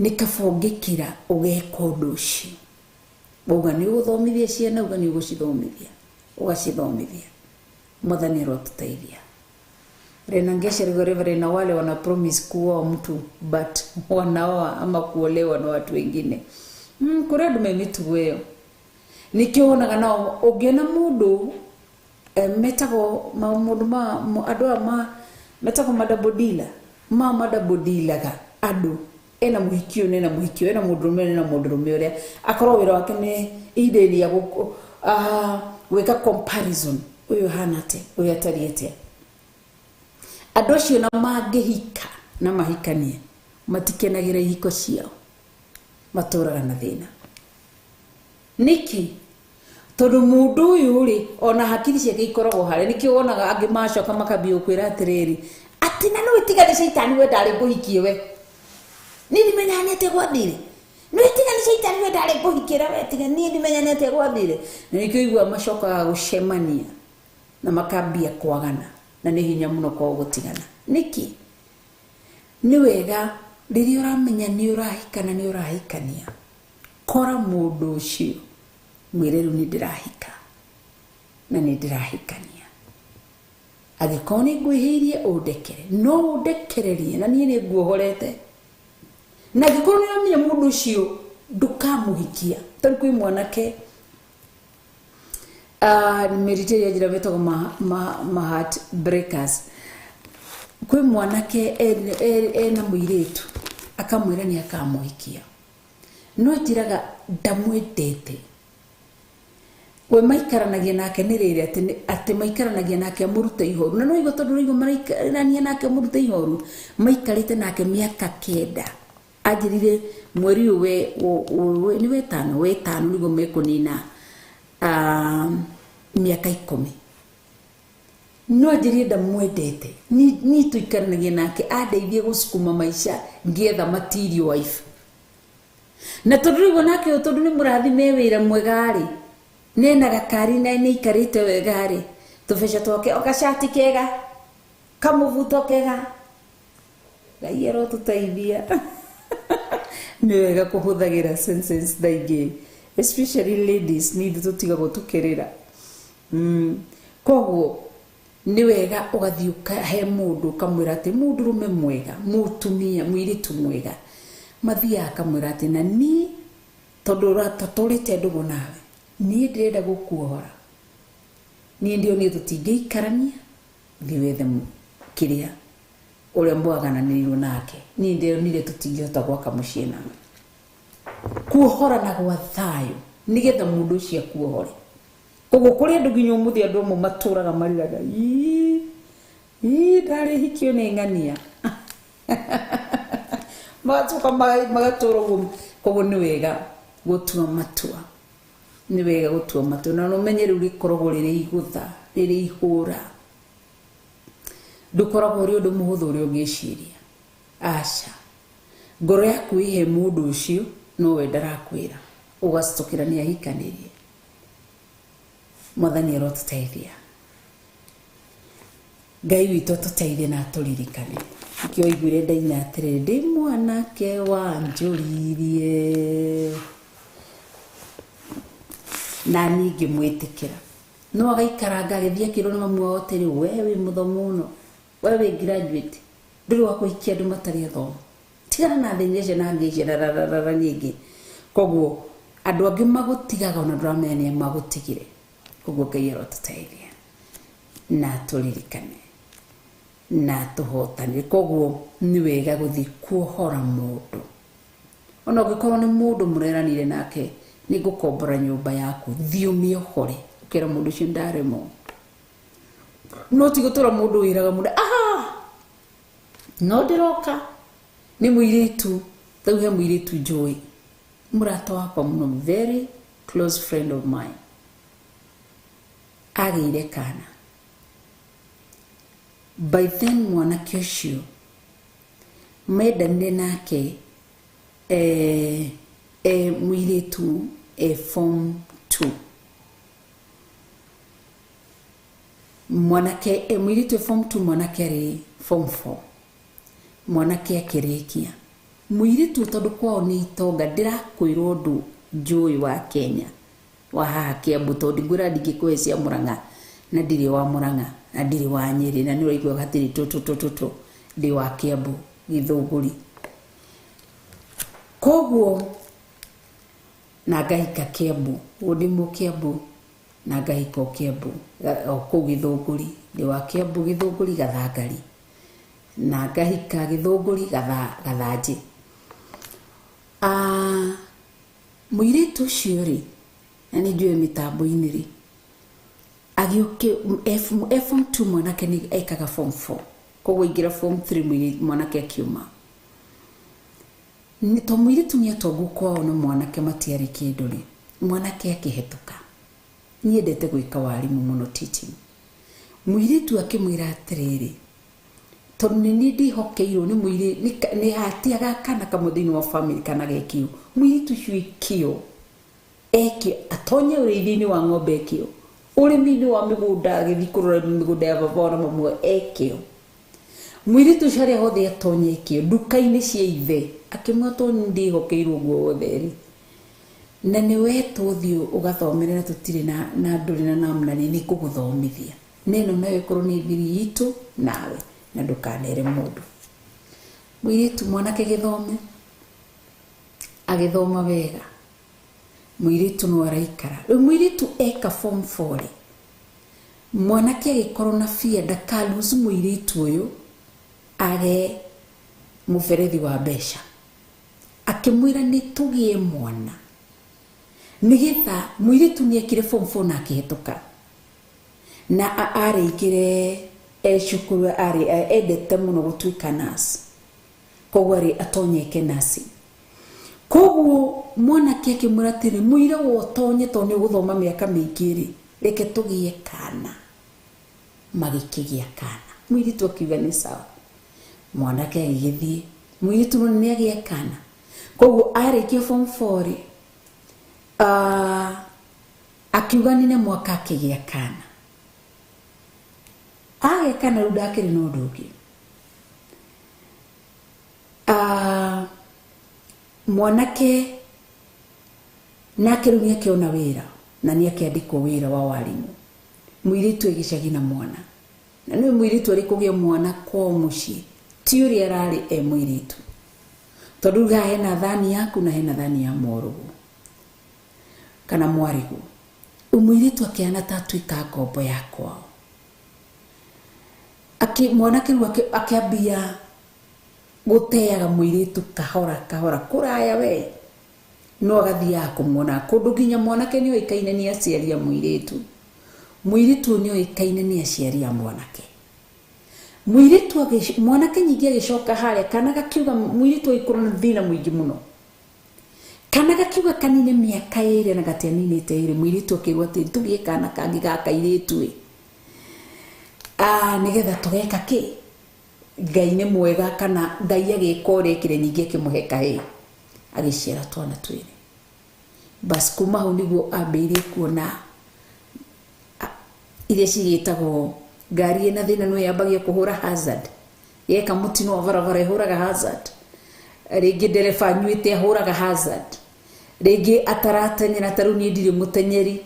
Nĩ kaba ũngĩkira ũgeka ũndũ ũcio. Wauga nĩ ũgũthomithia ciana, uga nĩ ũgũcithomithia, ũgacithomithia. Mwathani arotũteithia. Renangesha Reverend na wale wana promise kuoa mtu but wanaoa ama kuolewa na watu wengine. Kuri andu me mitugo iyo nikio wonaga nao ungiona mundu metagwo maundu ma andu aya ma metagwo madabodila ma madabodilaga andu ena muhikio nena muhikio ena mundurume nena mundurume uria akorwo wira wake ni ihinda rĩa gwĩka comparison uyu hana ate uyu atariĩ atia. Andũ acio na mangĩhika na mahikanie matikenagĩra ihiko ciao, matũraga na thĩna. Nĩkĩ? Tondũ mũndũ ũyũ rĩ ona hakiri ciake ikoragwo harĩa. Nĩkĩo wonaga angĩ macoka makambia gũkwĩra atĩrĩrĩ atĩ na nĩwe tiga nĩ caitani we ndarĩ ngũhikie we, niĩ ndimenyaga nĩ atĩa gwathire, nĩwe tiga nĩ caitani we ndarĩ ngũhikĩra we, tiga niĩ ndimenyaga nĩ atĩa gwathire. Na nĩkĩo iguaga macokaga gũcemania na makambia kwagana na nĩ hinya mũno kwao gũtigana. Nĩkĩ? Nĩ wega rĩrĩa ũramenya nĩ ũrahikana nĩ ũrahikania, kora mũndũ ũcio mwĩre rĩu nĩ ndĩrahika na nĩ ndĩrahikania, angĩkorwo nĩ ngwĩhĩirie ũndekere, no ũndekererie na niĩ nĩ nguohorete. Na angĩkorwo nĩ ũramenya mũndũ ũcio ndũkamũhikia, tondũ kwĩ mwanake mĩrita ĩrĩa njĩra metagwo ma heart breakers. Kwĩ mwanake ena mũirĩtu akamwĩra nĩ akamũhikia, no njĩraga ndamwendete. We maikaranagia nake nĩ rĩrĩ atĩ maikaranagia nake amũrute ihoru, na no igua tondũ rĩu maraikarania nake amũrute ihoru, maikarĩte nake mĩaka 9. Anjĩrire mweri ũyũ nĩ wetano nĩguo mekũnina mĩaka 10. No anjĩrire ndamwendete, niĩ tũikaranagia nake andeithie gũcukuma maica ngĩetha material wife. Na tondũ rĩu onake ũyũ tondũ nĩ mũrathime wĩra mwega rĩ, nena gakari na nĩ ikarĩte wega rĩ, tũbeca twake o gacati kega kamũbuto kega, Ngai arotũteithia. Nĩ wega kũhũthagĩra senses thaingĩ, especially ladies, nĩ ithuĩ tũtigagwo tũkĩrĩra. Koguo nĩ wega ũgathiĩ ũkahe mũndũ ũkamwĩra atĩ mũndũrũme mwega, mũtumia, mũirĩtu mwega, mathiaga akamwĩra atĩ na niĩ tondũ tũtũrĩte ndũgũ nawe, niĩ ndĩrenda gũkuohora, niĩ ndĩonire tũtingĩikarania, thiĩ wethe kĩrĩa ũrĩa mwagananĩirwo nake, niĩ ndĩonire tũtingĩhota gwaka mũciĩ nawe. Kuohorana gwa thayũ nĩgetha mũndũ ũcio akuohore. Koguo kũrĩ andũ nginya ũmũthĩ andũ amwe matũraga marĩraga ii ndarĩ hikio nĩ ng'ania, magacoka magatũra ũguo. Koguo nĩ wega gũtua matua, nĩ wega gũtua matua, na ũmenye rĩu rĩkoragwo rĩrĩ igũtha, rĩrĩ ihũra, ndũkoragwo ũrĩ ũndũ mũhũthũ ũrĩa ũngĩciria. Aca, ngoro yaku ĩhe mũndũ ũcio nowe ndarakwĩra, ũgacitũkĩra nĩ ahikanĩrie. Mwathani arotũteithia, Ngai witũ atũteithie na atũririkane. Nĩkĩo waiguire ndaina atĩrĩrĩ, ndĩ mwanake wanjũririe na niĩ ngĩmwĩtĩkĩra. No agaikaranga agĩthiĩ akĩrwo nĩ mamu wao atĩrĩ, we wĩ mũthomu mũno, we wĩ graduate, ndũrĩ wa kũhikia andũ matarĩ athomu, tigana na thĩna icio na ngĩ icio rararara nyingĩ. Koguo andũ angĩ magũtigaga ona ndũramenya nĩa magũtigire. Koguo Ngai arotũteithia na atũririkane na atũhotanĩre. Koguo nĩ wega gũthiĩ kuohora mũndũ, ona ũngĩkorwo nĩ mũndũ mũreranire nake, nĩ ngũkombora nyũmba yaku, thiĩ ũmĩohore, ũkera mũndũ ũcio ndaremwo. No ti gũtũra mũndũ wĩraga mũndũ no ndĩroka nĩ mũirĩtu, rĩu he mũirĩtu njũĩ, mũrata wakwa mũno, very close friend of mine, agĩire kana. By then mwanake ũcio mendanire nake mũirĩtu form 2. Mwanake mũirĩtu form 2, mwanake arĩ form 4. Mwanake akĩrĩkia. Mũirĩtu tondũ kwao nĩ itonga, ndĩrakwĩrwo ũndũ njũĩ wa Kenya wa haha Kiambu, tondũ ngwĩra ndingĩkũhe cia Murang'a na ndirĩ wa Murang'a. Na ndirĩ wa Nyĩrĩ na nĩ ũraigua hatirĩ tũtũ ndĩ wa Kiambu Gĩthũngũri. Koguo na ngahika Kiambu, ũguo ndĩ Mũkĩambu na ngahika o Kiambu o kũu Gĩthũngũri, ndĩ wa Kiambu Gĩthũngũri Gathangari na ngahika Gĩthũngũri Gathanjĩ. Mũirĩtu ũcio rĩ, na nĩ njũĩ mĩtambo-inĩ rĩ, agĩũke form 2 mwanake nĩ ekaga form 4, koguo aingĩra form 3 mwanake akiuma. Nĩ to mũirĩtu nĩ atongu kwao na mwanake matiarĩ kĩndũ rĩ, mwanake akĩhetũka. Niendete gwĩka warimũ mũno teaching. Mũirĩtu akĩmwĩra atĩrĩrĩ, tondũ nĩ niĩ ndĩhokeirwo nĩ mũirĩtu, nĩ hatiaga kana kamwe thĩinĩ wa family kana gekĩo. Mũirĩtu ũcio ekĩo, ekĩo, atonye ũrĩithi-inĩ wa ng'ombe ekĩo, ũrĩmi-inĩ wa mĩgũnda agĩthiĩ kũrora mĩgũnda ya baba na mamu ekĩo. Mũirĩtu ũcio harĩa hothe atonye ekĩo, nduka-inĩ cia ithe, akĩmwĩra tondũ nĩ ndĩhokeirwo ũguo wothe rĩ, na nĩ wetwo ũthiĩ ũgathomere na tũtirĩ na ndũrĩ na namna rĩ, nĩ ngũgũthomithia. Na ĩno nayo ĩkorwo nĩ thiri itũ nawe na ndũkanere mũndũ. Mũirĩtu mwanake gĩthome, agĩthoma wega, mũirĩtu no araikara. Rĩu mũirĩtu eka form 4 rĩ, mwanake agĩkorwo na fear ndakalose mũirĩtu ũyũ age mũberethi wa mbeca. Akĩmwĩra nĩ tũgĩe mwana nĩgetha mũirĩtu nĩ ekire form 4 na akĩhetũka, na arĩkire cukuru arĩ endete mũno gũtuĩka nurse, koguo arĩ atonyeke nursing. Koguo mwanake akĩmwĩra atĩrĩ, mũira wa ũtonye tondũ nĩ ũgũthoma mĩaka mĩingĩ rĩ, reke tũgĩe kana. Magĩkĩgĩa kana. Mũirĩtu akiuga nĩ sawa. Mwanake agĩgĩthiĩ, mũirĩtu no nĩ agĩa kana. Koguo arĩkia form 4 rĩ, akiuga nĩ mwaka akĩgĩa kana. Agĩa kana rĩu ndakĩrĩ na ũndũ ũngĩ. Mwanake nake rĩu nĩakĩona wĩra na nĩakĩandĩkwo wĩra wa warimũ. Mũirĩtu agĩcagi na mwana, na nĩwe mũirĩtu arĩ kũgĩa mwana kwao mũciĩ ti ũrĩa ararĩ e mũirĩtu, tondũ rĩu haha hena thani yaku na hena thani ya mũrũguo kana mwarĩguo. Mũirĩtu akĩhana ta atuĩka ngombo ya kwao. Mwanake rĩu akĩambia gũteaga mũirĩtu kahora kahora kũraya we, no agathiaga kũmuona kũndũ nginya mwanake nĩ oĩkaine nĩ aciari a mũirĩtu, mũirĩtu nĩ oĩkaine nĩ aciari a mwanake. Mũirĩtu mwanake nyingĩ agĩcoka harĩa kana gakiuga mũirĩtu agĩkorwo na thĩna mũingĩ mũno, kana gakiuga kanine mĩaka ĩrĩ na gatianinĩte ĩrĩ, mũirĩtu akĩrwo atĩ tũgĩe kana kangĩ ga kairĩtu ĩ, nĩgetha tũgeka kĩ, Ngai nĩ mwega kana Ngai agĩka ũrĩa ekire nyingĩ akĩmũhe kahĩĩ, agĩciara twana twĩrĩ. Bas kuma hau nĩguo ambĩrĩirie kuona iria cigĩtagwo ngari ĩna thĩna no yambagia kũhũra hazard, yeka mũtino wa barabara ĩhũraga hazard, rĩngĩ ndereba anyuĩte ahũraga hazard, rĩngĩ ataratenyera, ta rĩu niĩ ndirĩ mũtenyeri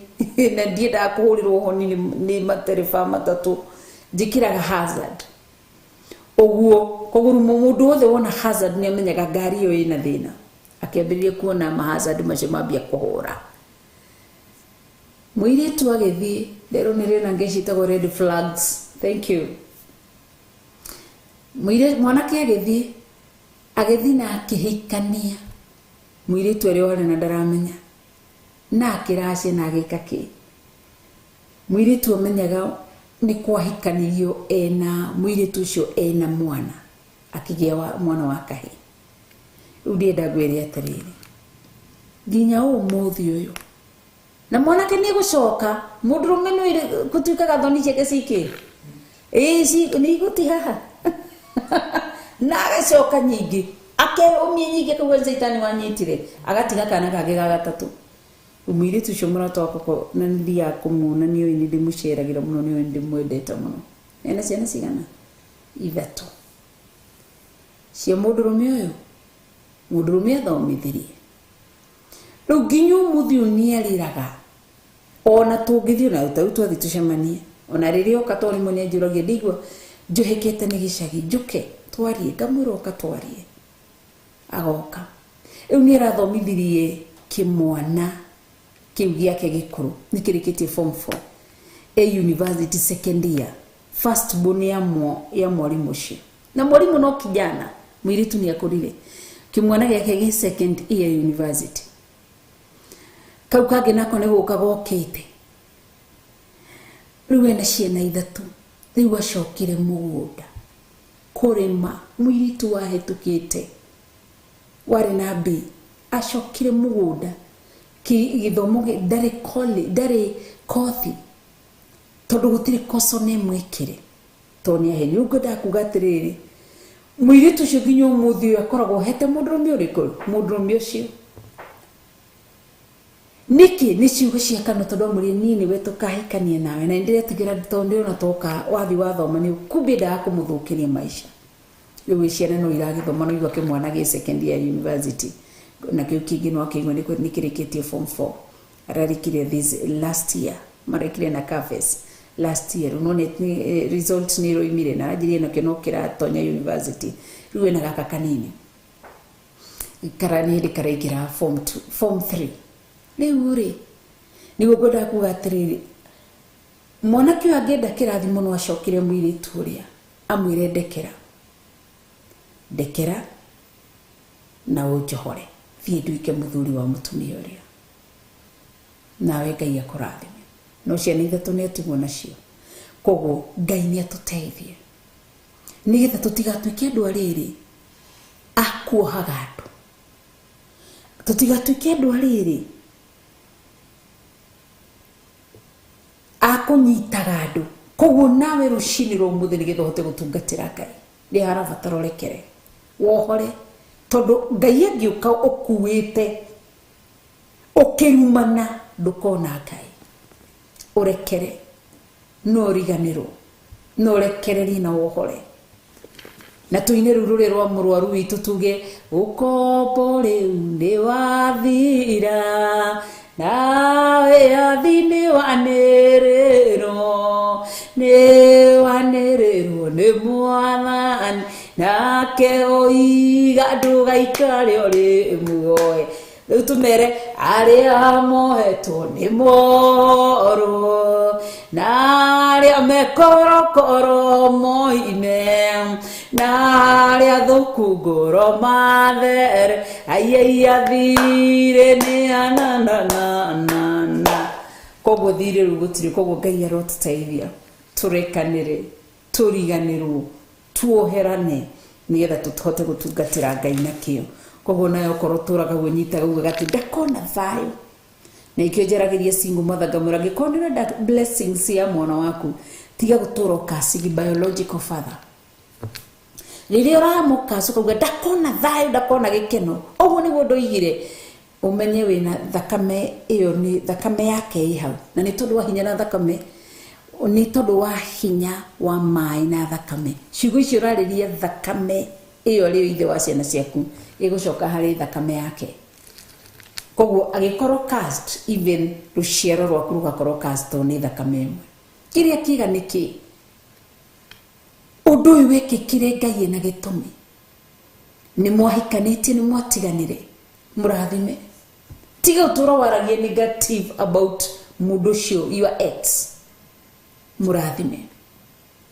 na ndiendaga kũhũrĩrwo honi nĩ matereba matatũ, njĩkĩraga hazard. Ũguo koguo mũndũ wothe wona hazard nĩ amenyaga ngari ĩyo ĩna thĩna. Akĩambĩrĩria kuona mahazard macio mambia kũhũra. Mũirĩtu agĩthiĩ, rero nĩ rĩna ngeci ciĩtagwo red flags, thank you. Mwanake agĩthiĩ na akĩhikania mũirĩtu arĩ o harĩa na ndaramenya, na akĩracia na agĩka kĩ. Mũirĩtu amenyaga nĩ kwahikanirio ena mũirĩtu ũcio ena mwana, akĩgĩa mwana wa kahĩĩ. Rĩu ndienda ngwĩre atĩrĩrĩ, nginya ũmũthĩ ũyũ na mwanake nĩ gũcoka, mũndũrũme nĩ gũtuĩkaga thoni ciake cikĩ ĩĩ nĩ igũti haha na agacoka nyingĩ akeũmia nyingĩ akauga caitani wanyitire, agatiga kana kangĩ ga gatatũ. Mũirĩtu ũcio mũrata wakwa na nĩ thiaga kũmuona, nĩ ũĩ nĩ ndĩmũceragĩra mũno, nĩ ũĩ nĩ ndĩmwendete mũno. Ena ciana cigana? 3 cia mũndũrũme ũyũ. Mũndũrũme athomithirie. Rĩu nginya ũmũthĩ ũyũ nĩ arĩraga, ona tũngĩthiĩ na ta rĩu twathiĩ tũcemanie, Ona rĩrĩa oka to rĩmwe nĩ anjũragia ndigua njohekete nĩ gĩcagi njũke twarie, ngamwĩra oka twarie, agoka. Rĩu nĩ arathomithirie kĩmwana kĩu gĩake gĩkũrũ, nĩ kĩrĩkĩtie form 4 a university second year, first born ya mwarimũ ũcio. Na mwarimũ no kijana, mũirĩtu nĩ akũrire. Kĩmwana gĩake gĩ second year university. Kau kangĩ nako nĩ gũka gokĩte. Rĩu ena ciana ithatũ. Rĩu acokire mũgũnda kũrĩma, mũirĩtu wahĩtũkĩte warĩ na B, acokire mũgũnda gĩthomo ndarĩ college, ndarĩ kothi, tondũ gũtirĩ koco nĩ mwĩkĩre, tondũ nĩ aheni. Rĩu ngwendaga kuga atĩrĩrĩ, mũirĩtu ũcio nginya ũmũthĩ ũyũ akoragwo ohete mũndũrũme ũrĩkũ? Mũndũrũme ũcio. Nĩkĩ? Nĩ ciugo cia kanua, tondũ amwĩrire niĩ nĩwe tũkahikania nawe, na nĩndĩretigĩra tondũ ndĩrona toka wathiĩ wathoma nĩ kumbe endaga kũmũthũkĩria maica. Rĩu ciana no iragĩthoma, no igua kĩmwana gĩ second year university, na kĩu kĩngĩ no akĩigua nĩ kĩrĩkĩtie form 4, ararĩkirie this last year, marekire na cafes last year. Rĩu no nĩ result nĩ ĩroimire na aranjĩrire nakĩo no kĩratonya university. Rĩu ena gaka kanini kara nĩ hĩndĩ karaingĩra form 2, form 3. Rĩu rĩ, nĩguo ngwendaga kuga atĩrĩrĩ, mwanake ũyũ angĩenda kĩrathimo no acokere mũirĩtu ũrĩa amwĩre ndekera, ndekera na ũnjohore, thiĩ nduĩke mũthuri wa mũtumia ũrĩa, nawe Ngai akũrathime. No ciana ithatũ nĩ atigwo nacio. Koguo Ngai nĩ atũteithie nĩgetha tũtigatuĩke andũ arĩrĩ akuohaga andũ, tũtigatuĩke andũ arĩrĩ akũnyitaga andũ. Koguo nawe rũcinĩ rwa ũmũthĩ nĩgetha ũhote gũtungatĩra Ngai, nĩ harabatara ũrekere, wohore, tondũ Ngai angĩũka ũkuĩte ũkĩrumana ndũkona Ngai. Ũrekere, no ũriganĩrwo, no ũrekererie na wohore. Na tũine rĩu rũrĩ rwa mũrwaru witũ tuge, ũkombo rĩu nĩ wathira, nawe athi nĩ wanĩrĩrwo, nĩ wanĩrĩrwo nĩ Mwathani, nake oiga ndũgaikare ũrĩ muoe. Rĩu tũmere arĩa mohetwo nĩ morwo, na arĩa mekorokoro moime, na arĩa thũku ngoro mathere, aiai thirĩ nĩ anananana. Koguo thirĩ rĩu gũtirĩ. Koguo Ngai arotũteithia tũrekanĩre, tũriganĩrwo, tuoherane, nĩgetha tũhote gũtungatĩra Ngai na kĩo. Koguo nayo okorwo tũraga guo nyitaga ugaga atĩ ndakona thayũ. Na ikĩo njaragĩria single mother ngamwĩra angĩkorwo nĩ ũrenda blessings cia mwana waku, tiga gũtũra ũkacigi biological father. Rĩrĩa ũramũkaca ũkauga ndakona thayũ, ndakona gĩkeno, ũguo nĩguo ndoigire, ũmenye wĩna thakame ĩyo, nĩ thakame yake ĩ hau. Na nĩ tondũ wa hinya na thakame, nĩ tondũ wa hinya wa maĩ na thakame. Ciugo icio ũrarĩria thakame ĩyo rĩo ithe wa ciana ciaku ĩgũcoka harĩ thakame yake. Koguo agĩkorwo cast, even rũciaro rwaku rũgakorwo cast nĩ thakame ĩmwe. Kĩrĩa kĩega nĩ kĩ? Ũndũ ũyũ wekĩkire Ngai ena gĩtũmi. Nĩ mwahikanĩtie, nĩ mwatiganire, mũrathime. Tiga ũtũũro waragie negative about mũndũ ũcio, your ex. Mũrathime.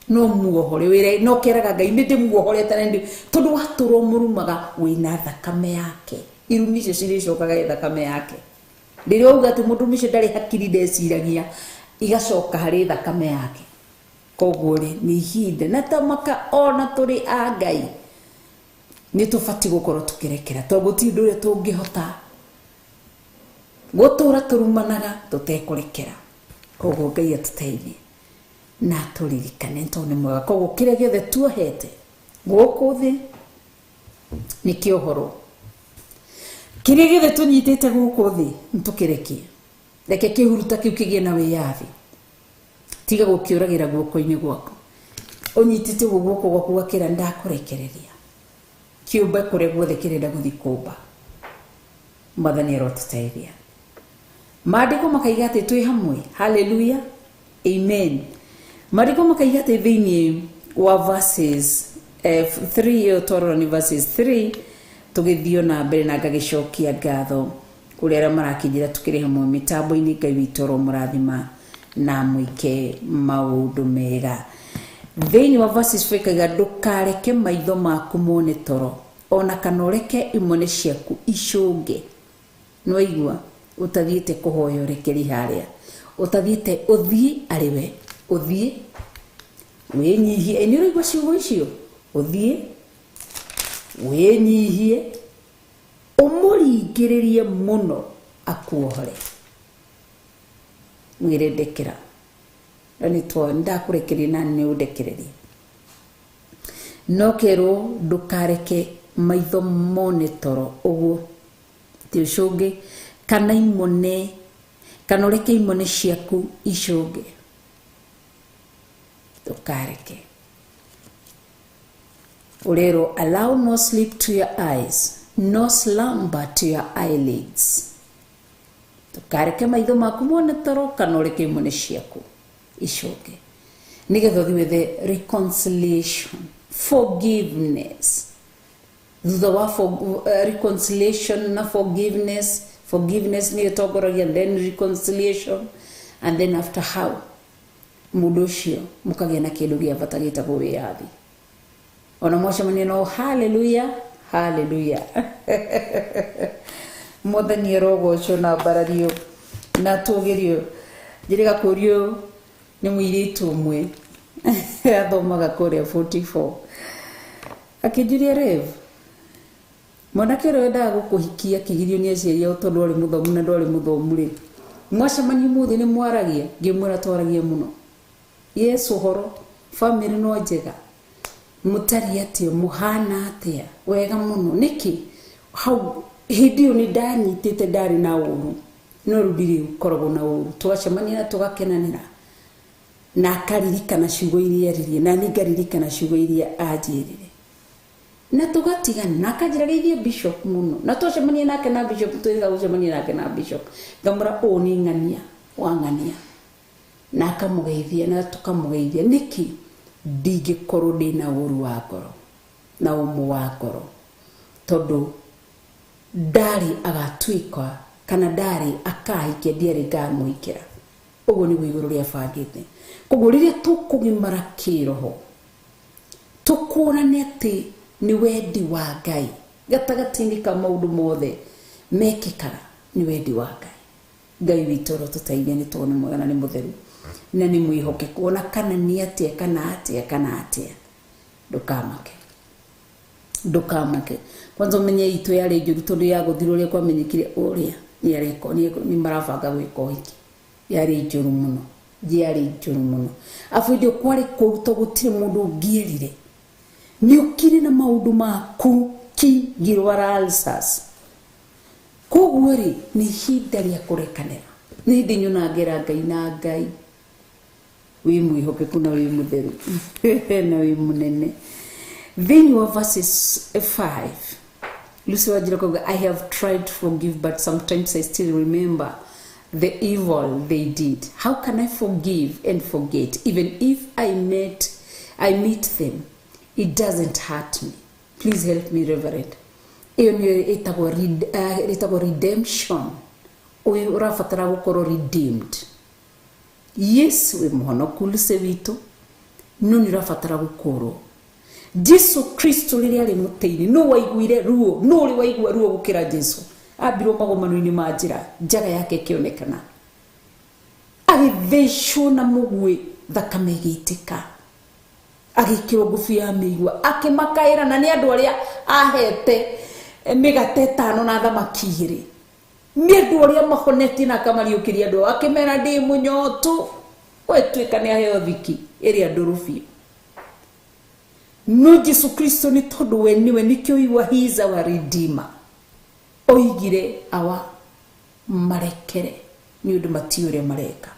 No muohore wĩre, no keraga Ngai nĩ ndĩmuohorete na ndĩ, tondũ watũũra ũmũrumaga wĩna thakame yake. Irumi icio cirĩcokaga thakame yake. Rĩrĩa wauga atĩ mũndũ ũcio ndarĩ hakiri ndeciragia, igacoka harĩ thakame yake. Koguo rĩ, nĩ ihinda na tamaka ona tũrĩ a Ngai nĩ tũbatiĩ gũkorwo tũkĩrekera, tondũ gũtirĩ ũndũ ũrĩa tũngĩhota gũtũũra tũrumanaga tũtekũrekera. Koguo Ngai atũteithie na tũririkane tondũ nĩ mwega. Koguo kĩrĩa gĩothe tuohete gũkũ thĩ nĩ kĩohorwo, kĩrĩa gĩothe tũnyitĩte gũkũ thĩ nĩ tũkĩrekie. Reke kĩhuruta kĩu kĩgĩe na wĩyathi. Tiga gũkĩũragĩra guoko-inĩ gwaku, ũnyitĩte ũguo guoko gwaku gakĩra ndakũrekereria, kĩũmbe kũrĩa guothe kĩrenda gũthiĩ kũmba. Mwathani arotũteithia. Maandĩko makaiga atĩ twĩ hamwe. Hallelujah, amen. Mariko makaiga atĩ thĩinĩ wa verses 3 ĩyo twarora nĩ verses 3, tũgĩthiĩ na mbere na ngagĩcokia ngatho kũrĩ arĩa marakĩnjĩra tũkĩrĩ hamwe mĩtambo-inĩ. Ngai witũ aromũrathima na mwĩke maũndũ mega. Thĩinĩ wa verses 4 ikaiga, ndũkareke maitho maku mone toro, ona kana ũreke imone ciaku icũnge. Nĩwaigua? Ũtathiĩte kũhoya ũrekeri harĩa ũtathiĩte, ũthiĩ arĩ we, ũthiĩ wĩnyihie. Nĩ ũraigua ciugo icio? Ũthiĩ wĩnyihie, ũmũringĩrĩrie mũno akuohore, mwĩre ndekera, na nĩ ndakũrekeria na nĩ ũndekererie. No kerwo ndũkareke maitho mone toro, ũguo ti ũcũnge, kana imone, kana ũreke imone ciaku icũnge. Ndũkareke. Ũrerwo, "Allow no sleep to your eyes, no slumber to your eyelids." Ndũkareke maitho maku mone toro, kana ũreke imone ciaku icũnge, nĩgetha ũthiĩ wethe reconciliation, forgiveness. Thutha wa reconciliation na forgiveness, forgiveness nĩyo ĩtongoragia, then reconciliation, and then after how mũndũ ũcio mũkagĩa na kĩndũ gĩa bata gĩtagwo wĩyathi. Ona mwacemania no haleluya, haleluya. Mwathani arogocwo na mbarario na tũgĩrio. Njĩrĩga kũrio nĩ mũirĩtu ũmwe athomaga kũrĩa 44, akĩnjũria, "Rev, mwanake ũrĩa wendaga gũkũhikia akĩgirio nĩ aciari ao tondũ arĩ mũthomu na ndwarĩ mũthomu rĩ, mwacemania ũmũthĩ nĩ mwaragia?" Ngĩmwĩra, "Twaragia mũno." "Yes, ũhoro famĩlĩ no njega, mũtariĩ atĩa, mũhana atĩa?" "Wega mũno." Nĩkĩ hau hĩndĩ ĩyo nĩ ndanyitĩte ndarĩ na ũru, no rĩu ndirĩ koragwo na ũru. Tũgacemania na tũgakenanĩra, na akaririkana ciugo iria eririe, na niĩ ngaririkana ciugo iria anjĩrire, na tũgatigana, na akanjĩra geithie bishop mũno. Na twacemania nake na bishop, twĩrĩga gũcemania nake na bishop, ngamũra, "Ũũ nĩ ng'ania wa ng'ania," na akamũgeithia na tũkamũgeithia. Nĩkĩ ndingĩkorwo ndĩna ũru wa ngoro na ũmũ wa ngoro? Tondũ ndarĩ agatuĩka kana ndarĩ akahikia, ndiarĩ ngamũhikĩra. Ũguo nĩguo igũrũ rĩabangĩte. Koguo rĩrĩa tũkũgimara kĩroho, tũkũrane atĩ nĩ wendi wa Ngai gatagatĩ-inĩ ka maũndũ mothe mekĩkaga, nĩ wendi wa Ngai. Ngai witũ ũrotũteithia, nĩ tondũ nĩ mwega na nĩ mũtheru na nĩ mwĩhokeku. Ona kana nĩ atĩa, kana atĩa, kana atĩa, ndũkamake, ndũkamake. Kwanza ũmenye itũ yarĩ njũru, tondũ yagũthirwo ũrĩa kwamenyekire ũrĩa nĩ areko nĩ marabanga gwĩka ũhiki, yarĩ njũru mũno, yarĩ njũru mũno. Abu hĩndĩ ĩyo kwarĩ kũru, to gũtirĩ mũndũ ũngĩerire nĩ ũkire na maũndũ maku ki ngĩrwara ulcers. Koguo rĩ, nĩ ihinda rĩa kũrekanĩra. Nĩ hĩndĩ nyona ngera Ngai, na Ngai wĩ mwĩhokeku na wĩ mũtheru na wĩ mũnene. Thĩinĩ wa verses 5, Lucy Wanjira kauga, "I have tried to forgive, but sometimes I still remember the evil they did. How can I forgive and forget? Even if I meet them, it doesn't hurt me. Please help me, Reverend." Ĩyo nĩyo ĩtagwo redemption. Ũyũ ũrabatara gũkorwo redeemed. Yes, wĩ mũhonoku, Lucy witũ, no nĩ ũrabatara gũkũrwo. Jesu Kristo rĩrĩa arĩ mũtĩ-inĩ, no waiguire ruo, no ũrĩ waigua ruo gũkĩra Jesu ambirwo magomano-inĩ ma njĩra, njaga yake ĩkĩonekana, agĩthecwo na mũguĩ, thakame ĩgĩitĩka, agĩkĩrwo ngũbia ya mĩigua, akĩmakaĩra, na nĩ andũ arĩa ahete mĩgate 5 na thamaki 2, nĩ andũ arĩa mahonetie na akamariũkĩria andũ ao, akĩmera, "Ndĩ mũnyotu." Wetuĩka nĩ aheo thiki ĩrĩa ndũrũ biũ. No Jesu Kristo, nĩ tondũ we nĩwe, nĩkĩo igua he is our redeemer, oigire, "Awa, marekere, nĩ ũndũ matiũĩ ũrĩa mareka."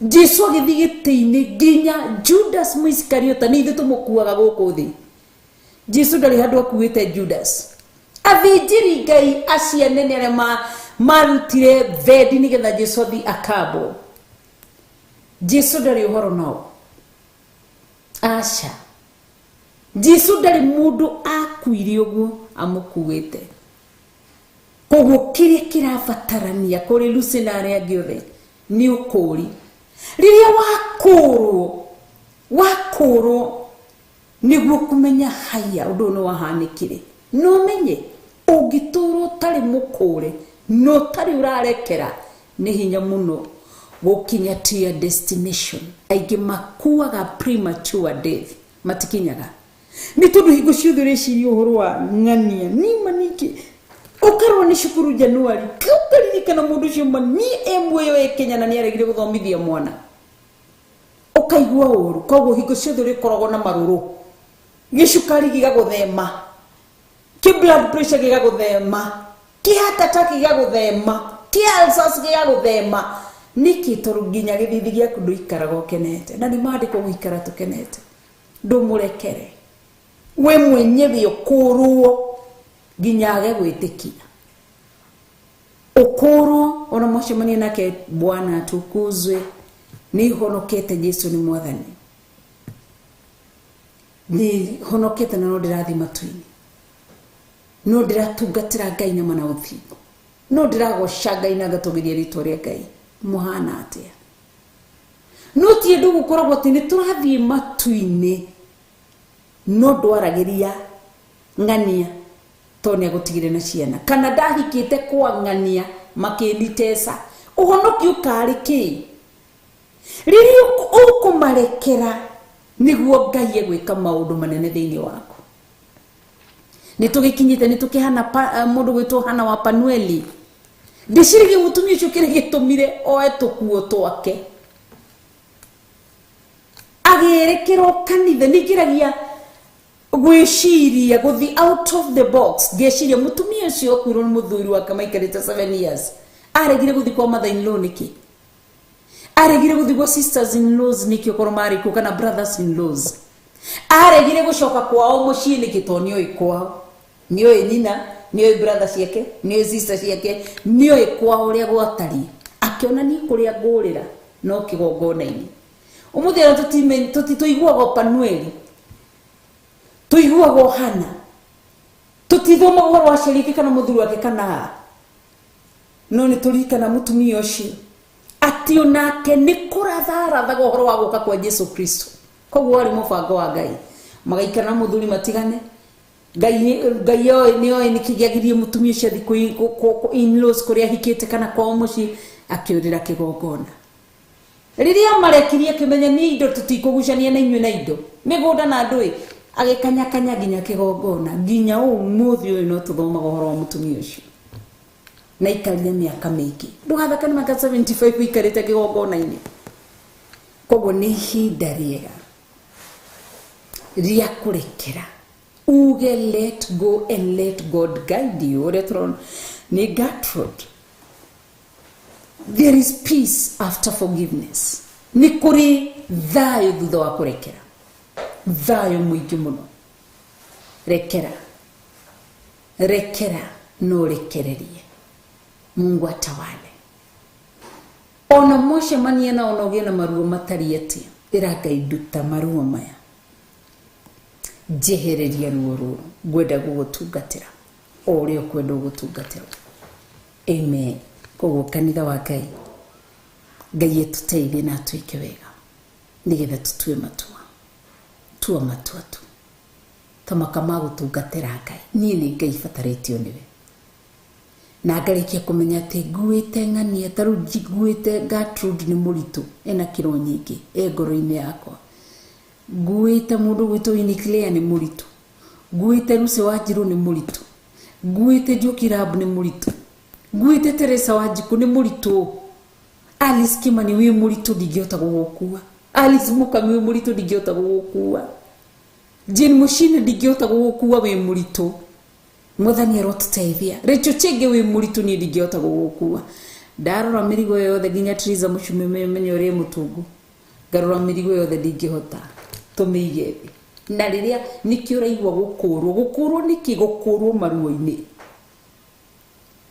Jesu agĩthiĩ gĩtĩ-inĩ nginya Judas Mũisikariota, nĩ ithuĩ tũmũkuaga gũkũ thĩ. Jesu ndarĩ handũ akuĩte Judas. Athĩnjĩri Ngai acio anene arĩa marutire thendi nĩgetha Jesu athiĩ akambwo. Jesu ndarĩ ũhoro nao. Aca. Jesu ndarĩ mũndũ akuire ũguo amũkuĩte. Koguo kĩrĩa kĩrabatarania kũrĩ Lucy na arĩa angĩ othe nĩ ũkũũri. Rĩrĩa wakũũrwo nĩguo kũmenya haya ũndũ ũyũ nĩ wahanĩkire. No menye ũngĩtũũrwo ũtarĩ mũkũũre na ũtarĩ ũrarekera nĩ hinya mũno gũkinya to your destination. Aingĩ makuaga premature death, matikinyaga. Nĩ tondũ hingo ciothe ũreciria ũhoro wa ng'ania nima ningĩ ũkarwo nĩ cukuru Januari ũkaririkana mũndũ ũcio ma niĩ e muoyo e Kenya na nĩaregire gũthomithia mwana, ũkaigua ũru. Koguo hingo ciothe ũrĩkoragwo na marũrũ, gĩcukari gĩgagũthema, kĩ blood pressure gĩgagũthema, kĩ heart attack gĩgagũthema, kĩ ulcers gĩgagũthema. Nĩkĩ? Tondũ nginya gĩthithi gĩaku ndũikaraga ũkenete, na nĩ maandĩko gũikara tũkenete. Ndũmũrekere we mwenyewe ũkũrwo nginya age gwĩtĩkia. Ũkũrwo ona mwacemania nake, Bwana atukuzwe, nĩ honokete, Jesu nĩ mwathani, nĩ honokete na no ndĩrathiĩ matu-inĩ, no ndĩratungatĩra Ngai na mana ũthingu, no ndĩragoca Ngai na ngatũgĩria rĩtwa rĩa Ngai. Mũhana atĩa? No ti andũ gũkoragwo atĩ nĩ tũrathiĩ matu-inĩ no ndwaragĩria ng'ania tondũ nĩ agũtigire na ciana, kana ndahikĩte kwa ng'ania makĩnditesa. Ũhonoki ũkarĩ kĩ? Rĩrĩa ũkũmarekera nĩguo Ngai egwĩka maũndũ manene thĩinĩ waku. Nĩ tũgĩkinyĩte, nĩ tũkĩhana mũndũ gwĩtwo Hana wa Panueli. Ndĩciragia mũtumia ũcio kĩrĩa gĩtũmire oe tũkuo twake agĩrekerwo kanitha. Ningĩragia gwĩciria gũthiĩ out of the box, ngeciria mũtumia ũcio akuirwo nĩ mũthuri wake maikarĩte 7 years, aregire gũthiĩ kwa mother in law nĩkĩ? Aregire gũthiĩ kwa sisters in laws nĩkĩ okorwo marĩ kuo, kana brothers in laws? Aregire gũcoka kwao mũciĩ nĩkĩ? Tondũ nĩoĩ kwao, nĩoĩ nyina, nĩoĩ brother ciake, nĩoĩ sister ciake, nĩoĩ kwao ũrĩa gwatariĩ. Akĩona niĩ kũrĩa ngũrĩra no kĩgongona-inĩ. Ũmũthĩ ona tũiguaga Panueli, tũiguaga Hana, tũtithomaga ũhoro wa aciari ake kana mũthuri wake kana, no nĩ tũririkana mũtumia ũcio atĩ onake nĩ kũratharathaga ũhoro wa gũka kwa Jesu Kristo. Koguo warĩ mũbango wa Ngai magaikara na mũthuri matigane. Ngai nĩ oĩ nĩkĩ gĩagirie mũtumia ũcio athiĩ in-laws kũrĩa ahikĩte kana kwao mũciĩ, akĩũrĩra kĩgongona. Rĩrĩa marekirie akĩmenya nĩ indo tũtikũgucania na inyuĩ na indo mĩgũnda na ndũĩ, agĩkanyakanya nginya kĩgongona. Nginya ũmũthĩ ũyũ no tũthomaga ũhoro wa mũtumia ũcio na ikarire mĩaka mĩingĩ. Ndũgathaka nĩ mĩaka 75 ũikarĩte kĩgongona-inĩ. Koguo nĩ ihinda rĩega rĩa kũrekera, uge let go and let God guide you. Ũrĩa tũrona nĩ Gertrude, there is peace after forgiveness. Nĩ kũrĩ thayũ thutha wa kũrekera, thayũ mũingĩ mũno. Rekera, rekera, no rekererie Mungu atawale. Ona mwacemania na ona ũgĩe na maruo matariĩ atĩa, ĩra Ngai nduta maruo maya, njehereria ruo rũrũ, ngwenda gũgũtungatĩra o ũrĩa ũkwenda ũgũtungatĩrwo. Amen. Koguo kanitha wa Ngai, Ngai etũteithie na atwĩke wega nĩgetha tũtue matua. Tua matua tu tamaka ma gũtungatĩra Ngai. Niĩ nĩ Ngai batarĩtio nĩwe, na ngarĩkia kũmenya atĩ nguĩte ng'ania ta rĩu nguĩte Gertrude nĩ mũritũ, ena kiro nyingĩ e ngoro-inĩ yakwa. Nguĩte mũndũ gwĩtwo Winnie Claire nĩ mũritũ, nguĩte Lucy Wanjirũ nĩ mũritũ, nguĩte Njoki Rab nĩ mũritũ, nguĩte Teresa Wanjikũ nĩ mũritũ, Alice Kimani wĩ mũritũ ndingĩhota gũgũkua, Alice Mukami wĩ mũritũ ndingĩhota gũgũkua, Jane Mushini ndingĩhota gũgũkua wĩ mũritũ. Mwathani arotũteithia. Rachel Chege wĩ mũritũ niĩ ndingĩhota gũgũkua. Ndarora mĩrigo yothe nginya Teresa Mũchumi menye ũrĩa mũtungu, ngarora mĩrigo yothe ndingĩhota, tũmĩige thĩ. Na rĩrĩa nĩkĩo ũraigua gũkũrwo, gũkũrwo nĩkĩ? Gũkũrwo maruo-inĩ.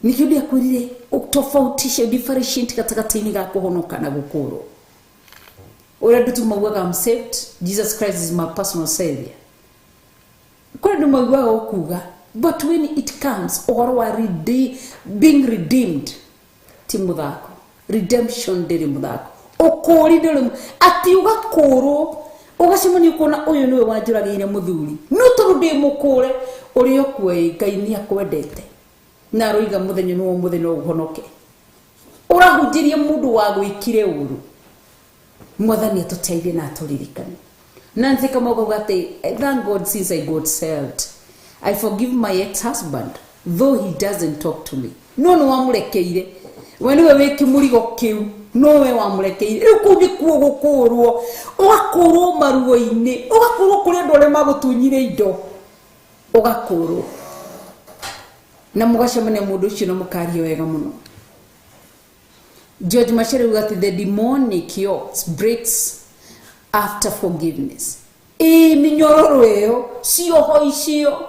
Nĩkĩo ndĩakwĩrire ũtofautishe, differentiate gatagatĩ-inĩ ga kũhonoka na gũkũrwo. Ũrĩa andũ tu maugaga, "I'm saved, Jesus Christ is my personal savior." Kũrĩ andũ maugaga ũkuga, but when it comes ũhoro wa being redeemed, ti mũthako. Redemption ndĩrĩ mũthako, ũkũũri ndũrĩ atĩ ũgakũũrwo ũgacemania ũkona ũyũ nĩwe wanjũragĩire mũthuri, no tondũ ndĩ mũkũũre ũrĩa ũkuo, Ngai nĩ akwendete na aroiga mũthenya nĩ ũmũthĩ no ũhonoke. Ũrahunjĩria mũndũ wa gwĩkire ũru. Mwathani atũteithie na atũririkane. Nancy Kamau atĩ, "Thank God since I got saved, I forgive my ex-husband though he doesn't talk to me." No nĩ wamũrekeire, we nĩwe wĩ kĩmũrigo kĩu, no we wamũrekeire. Rĩu kũu nĩkuo gũkũũrwo, ũgakũũrwo maruo-inĩ, ũgakũũrwo kũrĩ andũ arĩa magũtunyire indo, ũgakũũrwo na mũgacemania mũndũ ũcio na mũkaria wega mũno. George Machere uga atĩ the demonic yokes breaks after forgiveness. Ĩ mĩnyororo ĩyo, cioho icio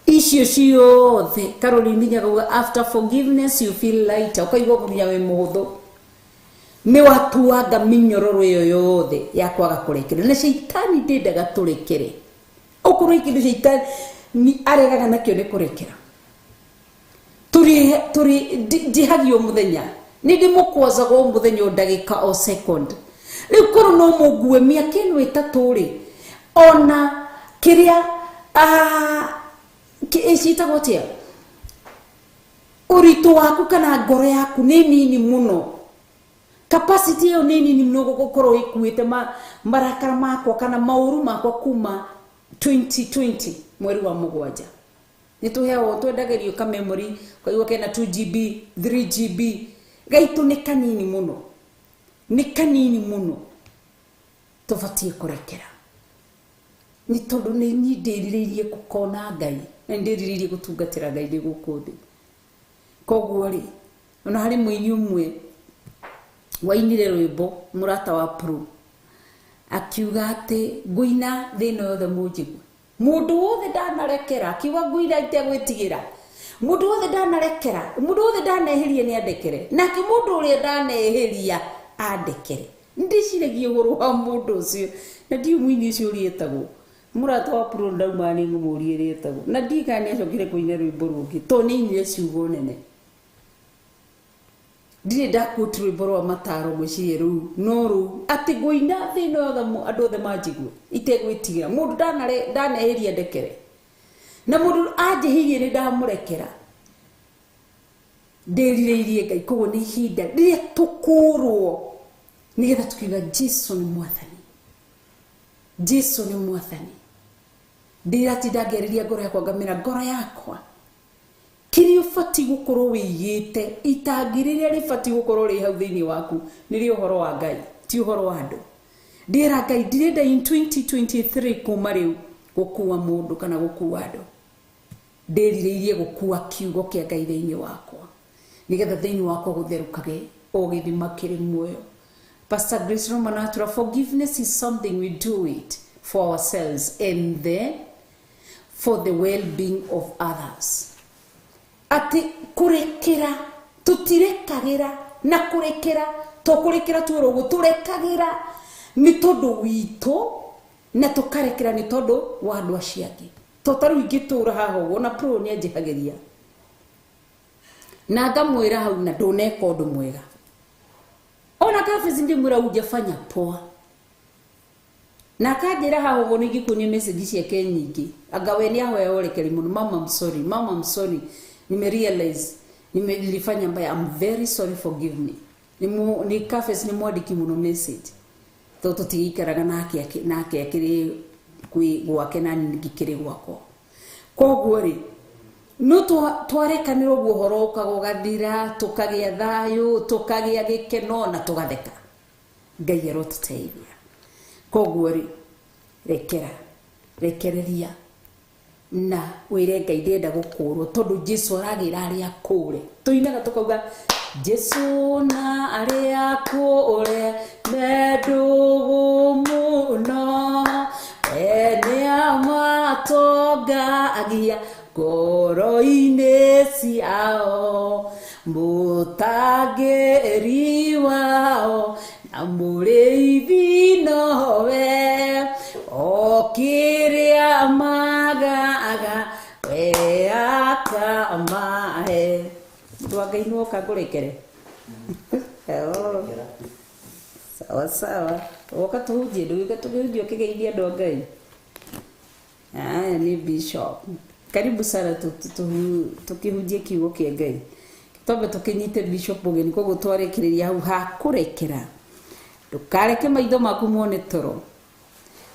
icio ciothe. Caroline Nyaga, "After forgiveness you feel lighter." Ũkaigua nginya wĩ mũhũthũ, nĩ watuanga mĩnyororo ĩyo yothe ya kwaga kũrekera. Na caitani ndĩndaga tũrekere. Okorwo kĩndũ caitani aregaga nakĩo nĩ kũrekera. Tũrĩ njĩhagio mũthenya, nĩ ndĩmũkwazaga o mũthenya, o ndagĩka, o second. Rĩu korwo no mũngue mĩaka ĩno 3 rĩ, ona kĩrĩa ciĩtagwo atĩa, ũritũ waku kana ngoro yaku nĩ nini mũno, capacity ĩyo nĩ nini mũno gũkorwo ĩkuĩte marakara makwa kana maũru makwa kuma 2020 mweri wa 7. Nĩ tũheagwo, twendagĩrio ka memory ũkaigua kena 2 GB, 3 GB. Gaitũ nĩ kanini mũno, nĩ kanini mũno. Tũbatiĩ kũrekera nĩ tondũ nĩ niĩ ndĩrirĩirie gũkona Ngai na nĩ ndĩrirĩirie gũtungatĩra Ngai ndĩ gũkũ thĩ. Koguo rĩ, ona harĩ mũini ũmwe wainire rwĩmbo, mũrata wa Pro, akiuga atĩ ngũina thĩ ĩno yothe mũnjigue, mũndũ wothe ndanarekera. Akiuga ngũina itegwĩtigĩra, mũndũ wothe ndanarekera, mũndũ wothe ndanehĩria nĩ andekere, nake mũndũ ũrĩa ndanehĩria andekere. Ndĩciragia ũhoro wa mũndũ ũcio na ndiũ mũini ũcio ũrĩa etagwo. Mũrata wa Pro ndauma nĩ ngũmũria ũrĩa etagwo, na ndiĩ kana nĩ acokire kũina rwĩmbo rũngĩ tondũ nĩ ainire ciugo nene. Ndirĩ ndaquote rwĩmbo rwa mataro ngwĩciria rũu no rũu atĩ ngũina thĩ ĩno yothe andũ othe manjigue itegwĩtigĩra, mũndũ ndanehĩria ndekere, na mũndũ anjĩhĩirie nĩ ndamũrekera. Ndĩrirĩirie Ngai. Koguo nĩ ihinda rĩrĩa tũkũrwo nĩgetha tukiuga Jesu nĩ mwathani, Jesu nĩ mwathani. Ndĩratinda ngĩarĩria ngoro yakwa, ngamĩra ngoro yakwa kĩrĩa ũbatiĩ gũkorwo wĩigĩte, itangi rĩrĩa rĩbatiĩ gũkorwo rĩ hau thĩinĩ waku nĩ rĩa ũhoro wa Ngai, ti ũhoro wa andũ. Ndĩra Ngai ndirenda in 2023 kuma rĩu gũkua mũndũ kana gũkua andũ. Ndĩrirĩirie gũkua kiugo kĩa Ngai thĩinĩ wakwa nĩgetha thĩinĩ wakwa gũtherũkage o gĩthima kĩrĩ muoyo. Pastor Grace Roman atura, "Forgiveness is something we do it for ourselves and then for the well-being of others." Atĩ kũrekera tũtirekagĩra na kũrekera to kũrekera tu ũguo, tũrekagĩra nĩ tondũ witũ na tũkarekera nĩ tondũ wa andũ acio angĩ. To ta rĩu ingĩtũra haha ũguo na Pro nĩ anjĩhagĩria na ngamwĩra hau na ndũneka ũndũ mwega, ona kabici ndĩmwĩra hujafanya poa, na akanjĩra haha ũguo. Nĩ ingĩkuonia message ciake nyingĩ, anga we nĩ ahoya ũrekeri mũno. "Mama, I'm sorry. Mama, I'm sorry. Nimerealize nilifanya mbaya. I'm very sorry, forgive me." Nĩ Kafes nĩ mwandĩki mũno message tondũ tũtigĩikaraga nake nake akĩrĩ kwĩ gwake na niĩ ngĩkĩrĩ gwakwa. Koguo rĩ, no twarekanĩra ũguo, ũhoro ũkaga ũgathira, tũkagĩa thayũ, tũkagĩa gĩkeno na tũgatheka. Ngai arotũteithia. Koguo rĩ, rekera, rekereria na wĩre Ngai ndĩrenda gũkũrwo tondũ Jesu aragĩra arĩa akũre. Tũinaga tũkauga Jesu na arĩa akũre me ndũgũ mũno, we nĩ amatongagia ngoro-inĩ ciao, mũtangĩri wao na mũrĩhi. Mũndũ wa Ngai nĩwoka ngũrekere. Oh. Sawa sawa. Woka tũhunjie, ndũgĩũke tũkĩhunjie ũkĩgeithia andũ a Ngai. Aya nĩ Bishop. Karibu sana tũkĩhunjie kiugo kĩa Ngai. Twambe tũkĩnyite Bishop ũgeni, koguo twarĩkĩrĩria hau ha kũrekera. Ndũkareke maitho maku mone toro.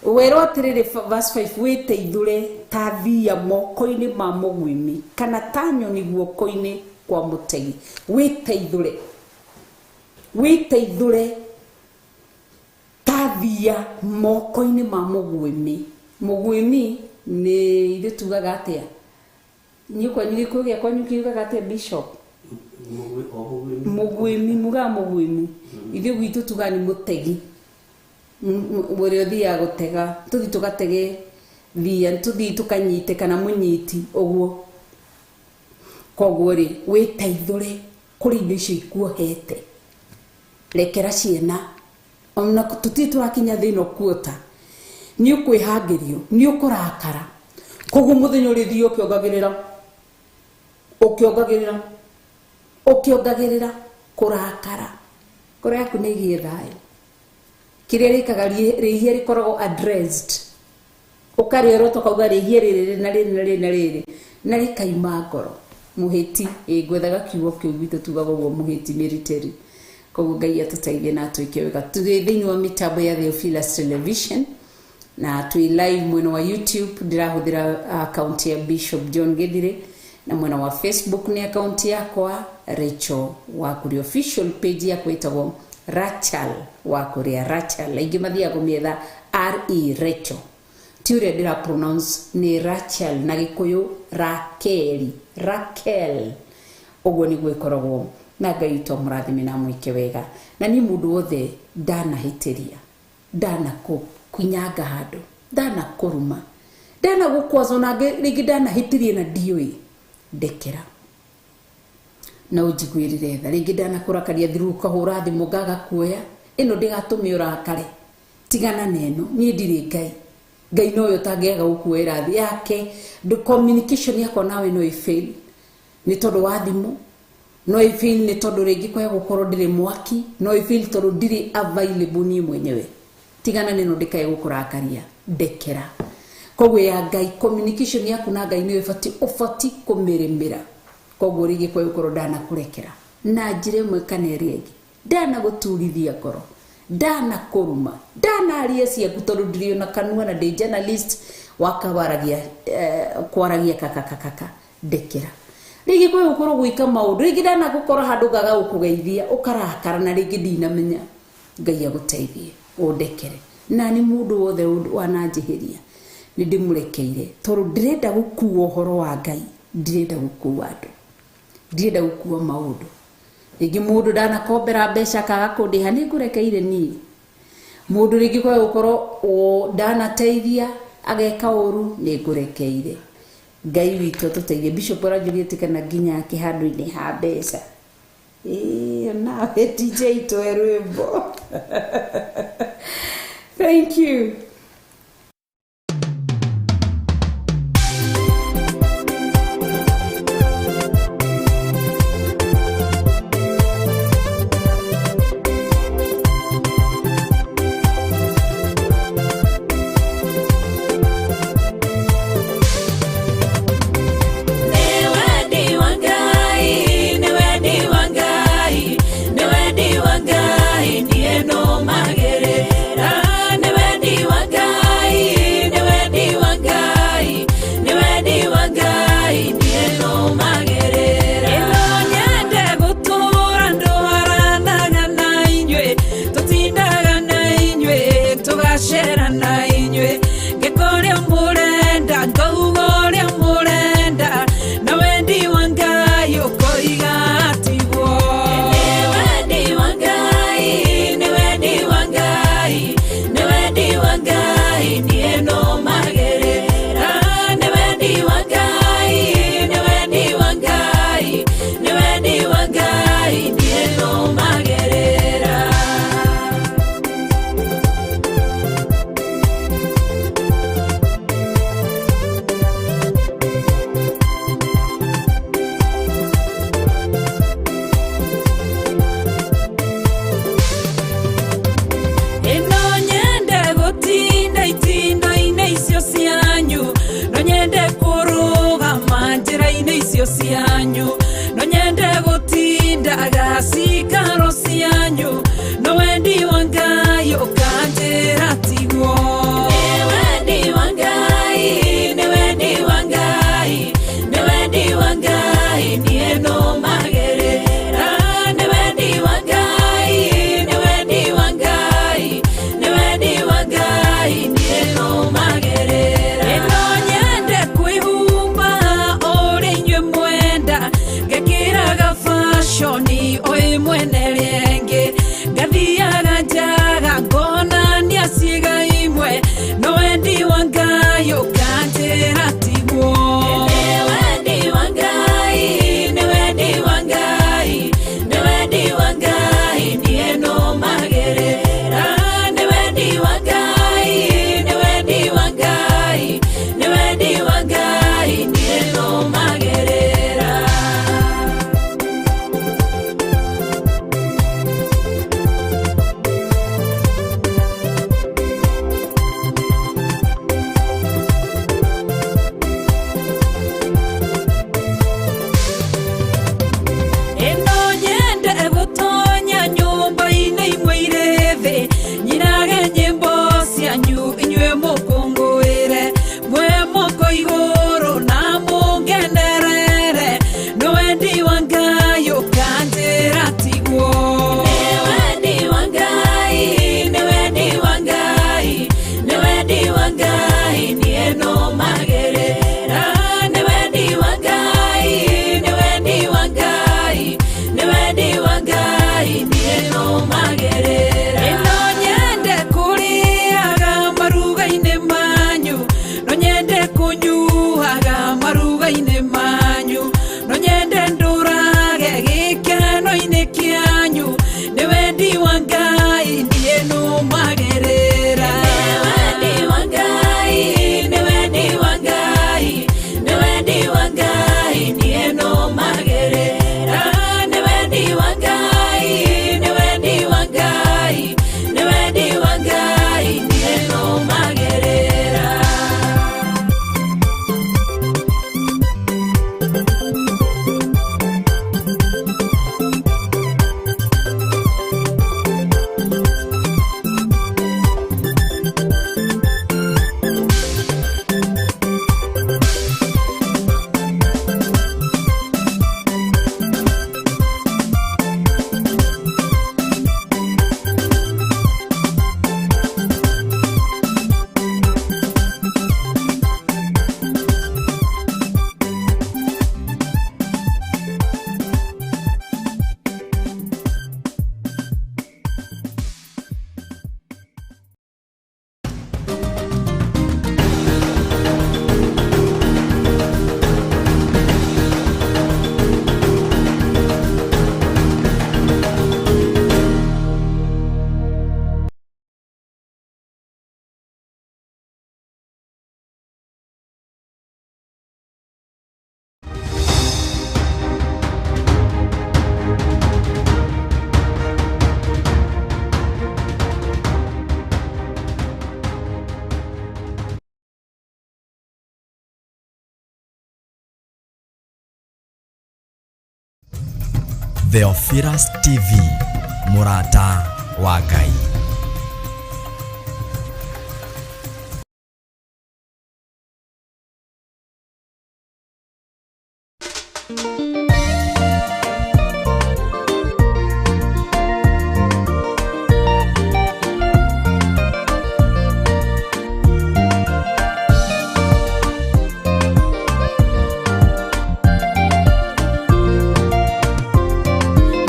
Werwo atĩrĩrĩ, verse 5, wĩteithũre ta thia moko-inĩ ma mũguĩmi kana ta nyoni guoko-inĩ kwa mũtegi. Wĩteithũre, wĩteithũre ta thia moko-inĩ ma mũguĩmi. Mũguĩmi nĩ ithuĩ tugaga atĩa? Inyuĩ kwanyu gĩkũyũ gĩa kwanyu kiugaga atĩa, Bishop? Mũguĩmi, mugaga mũguĩmi. Ithuĩ gwitũ tugaga nĩ mũtegi, ũrĩa ũthiaga gũtega, tũthiĩ tũgatege thia, tũthiĩ tũkanyite kana mũnyiti ũguo. Koguo rĩ, wĩteithũre kũrĩ indo icio ikuohete, rekera ciana. Ona tũtirĩ tũrakinya thĩna ũkuota, nĩ ũkwĩhangĩrio, nĩ ũkũrakara. Koguo mũthenya ũrĩthiĩ ũkĩongagĩrĩra, ũkĩongagĩrĩra, ũkĩongagĩrĩra kũrakara. Ngoro yaku nĩ ĩgĩe thayũ. Kĩrĩa rĩkaga, rĩhia rĩkoragwo addressed, ũkarĩorota ũkauga rĩhia rĩrĩ na rĩrĩ na rĩrĩ na rĩrĩ, na rĩkaima ngoro. Mũhĩti, ĩ ngwethaga kiugo kĩu, gwitũ tugaga ũguo, mũhĩti mĩritĩri. Koguo Ngai atũteithie na atwĩke wega. Tũrĩ thĩinĩ wa mĩtambo ya Theophilus Television na twĩ live mwena wa YouTube, ndĩrahũthĩra account ya Bishop John Githire, na mwena wa Facebook nĩ account yakwa Rachel Wakuria. Official page yakwa ĩtagwo Rachel Wakuria, Rachel. Aingĩ mathiaga kũmĩetha re Rachel, ti ũrĩa ndĩra pronounce, nĩ Rachel na Gĩkũyũ Rakeli, Rakel, ũguo nĩguo ĩkoragwo. Na Ngai witũ amũrathime na amwĩke wega. Na niĩ mũndũ wothe ndanahĩtĩria, ndanakũnyanga handũ, ndanakũruma, ndanagũkwaza, ona rĩngĩ ndanahĩtĩria na ndiũĩ, ndekera na ũnjiguĩrĩre tha. Rĩngĩ ndanakũrakaria thiru, ũkahũra thimũ ngaga kuoya, ĩno ndĩgatũme ũrakare. Tigana na ĩno, niĩ ndirĩ Ngai. Ngai nowe ũtangĩaga gũkuoera thĩ yake. Communication yakwa nawe no ĩfail nĩ tondũ wa thimũ, no ĩfail nĩ tondũ rĩngĩ kwaya gũkorwo ndĩrĩ mwaki, no ĩfail tondũ ndirĩ available niĩ mwenyewe. Tigana na ĩno ndĩkae gũkũrakaria, ndekera. Koguo ya Ngai, communication yaku na Ngai nĩyo ĩbatiĩ, ũbatiĩ kũmĩrĩmĩra. Koguo rĩngĩ kwaya gũkorwo ndanakũrekera na njĩra ĩmwe kana ĩrĩa ĩngĩ, ndanagũturithia ngoro, ndanakũruma, ndanaria ciaku, tondũ ndirĩ ona kanua na ndĩ journalist wakawaragia, kwaragia kakakakaka, ndekera. Rĩngĩ kwĩ gũkorwo gwĩka maũndũ, rĩngĩ ndanagũkora handũ ngaga gũkũgeithia ũkarakara, na rĩngĩ ndinamenya. Ngai agũteithie, ũndekere. Na nĩ mũndũ wothe wananjĩhĩria nĩ ndĩmũrekeire, tondũ ndĩrenda gũkua ũhoro wa Ngai, ndirenda gũkua andũ, ndirenda gũkua maũndũ. Rĩngĩ mũndũ ndanakombera mbeca akaga kũndĩha, nĩ ngũrekeire niĩ. Mũndũ rĩngĩ kwaga gũkorwo ndanateithia ageka ũru, nĩ ngũrekeire. Ngai witũ atũteithie. Bishop aranjũria atĩ kana nginya kĩhandũ-inĩ ha mbeca. Ĩĩ, nawe DJ twe rwĩmbo. Thank you. Nĩ wendi wa Ngai, nĩ wendi wa Ngai, niĩ nũmagĩrĩra. Nĩ wendi wa irio cianyu no nyende gũtindaga cikaro cianyu no wendi wa Ngai ũkanjĩra tiguo. Nĩ wendi wa Ngai, nĩ wendi wa Ngai, nĩ wendi wa Ngai niĩ nũmagĩrĩra. Nĩ wendi wa Ngai, nĩ wendi wa Ngai, nĩ wendi wa Ngai niĩ nũmagĩrĩra. No nyende kwĩhumba ũrĩa inyuĩ mwenda, ngekĩraga fashoni o ĩmwe na ĩrĩa ĩngĩ, ngathiaga njaga ngonania ciĩga imwe, no wendi wa Ngai ũkanjĩra tiguo. Nĩ wendi wa Ngai, nĩ wendi wa Ngai, nĩ wendi wa Ngai niĩ nũmagĩrĩra. Nĩ wendi wa Ngai, nĩ wendi wa Ngai, nĩ wendi wa Ngai niĩ nũmagĩrĩra. Ĩno nyende gũtonya nyũmba-inĩ imwe irĩ thĩ, nyinage nyĩmbo cianyu inyuĩ mũkũngũĩre, mwĩ moko igũrũ na mũngenerere, no wendi wa Ngai ũkanjĩra tiguo. Nĩ wendi wa Ngai, nĩ wendi wa Ngai, nĩ wendi wa Ngai niĩ nũmagĩrĩra. Nĩ wendi wa Ngai, nĩ wendi wa Ngai, nĩ wendi wa Ngai niĩ nũmagĩrĩra. Ĩno nyende kũrĩaga maruga-inĩ manyu, no nyende kũnyuaga maruga-inĩ manyu, no nyende ndũrage gĩkeno-inĩ kĩanyu, nĩ wendi wa Ngai niĩ nũmagĩrĩra. Nĩ wendi wa Ngai, nĩ wendi wa Ngai, nĩ wendi wa Ngai niĩ nũmagĩrĩra. Nĩ wendi wa Ngai, nĩ wendi wa Ngai, nĩ wendi wa Ngai niĩ nũmagĩrĩra. Theophilus TV, mũrata wa Ngai.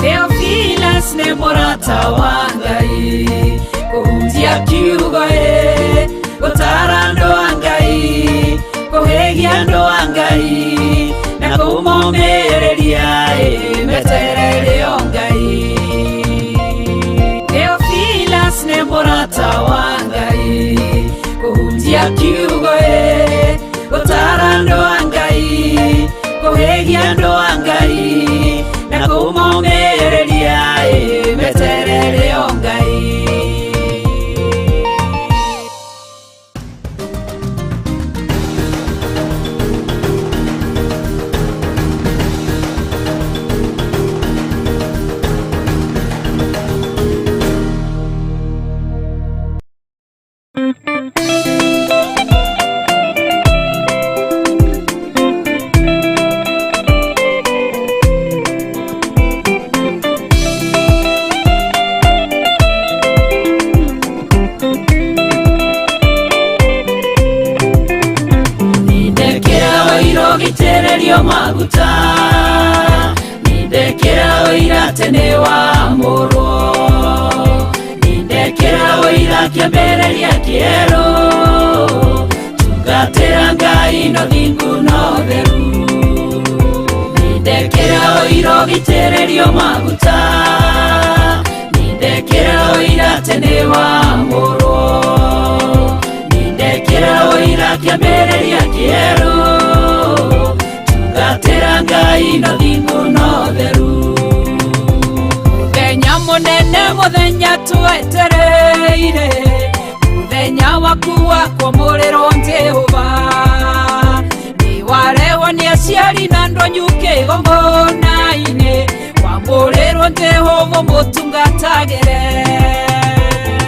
Theophilus nĩ mũrata wa Ngai, kũhunjia kiugo ĩ, gũtara andũ a Ngai, kũhĩgia andũ a Ngai, na kũmomĩrĩria ĩ, meterere o Ngai. Theophilus nĩ mũrata wa Ngai, kũhunjia kiugo ĩ, gũtara andũ a Ngai, kũhĩgia andũ a Ngai, na kũmomĩrĩria ĩ, meterere o Ngai. atĩ nĩ wamũrwo. Nindekĩra ũira kĩambĩrĩria kĩerũ, tungatĩra Ngai na ũthingu na ũtheru. Nindekĩra ũira ũgitĩrĩrio maguta, nindekĩra ũira atĩ nĩ wamũrwo. Nindekĩra ũira kĩambĩrĩria kĩerũ, tungatĩra Ngai na ũthingu na ũtheru. Mũthenya mũnene, mũthenya twetereire, mũthenya waku wa kwamũrĩrwo Jehova. Nĩwarehwo nĩ aciari na andũ anyu kĩgongona-inĩ, wamũrĩrwo Jehova mũtungatagĩre.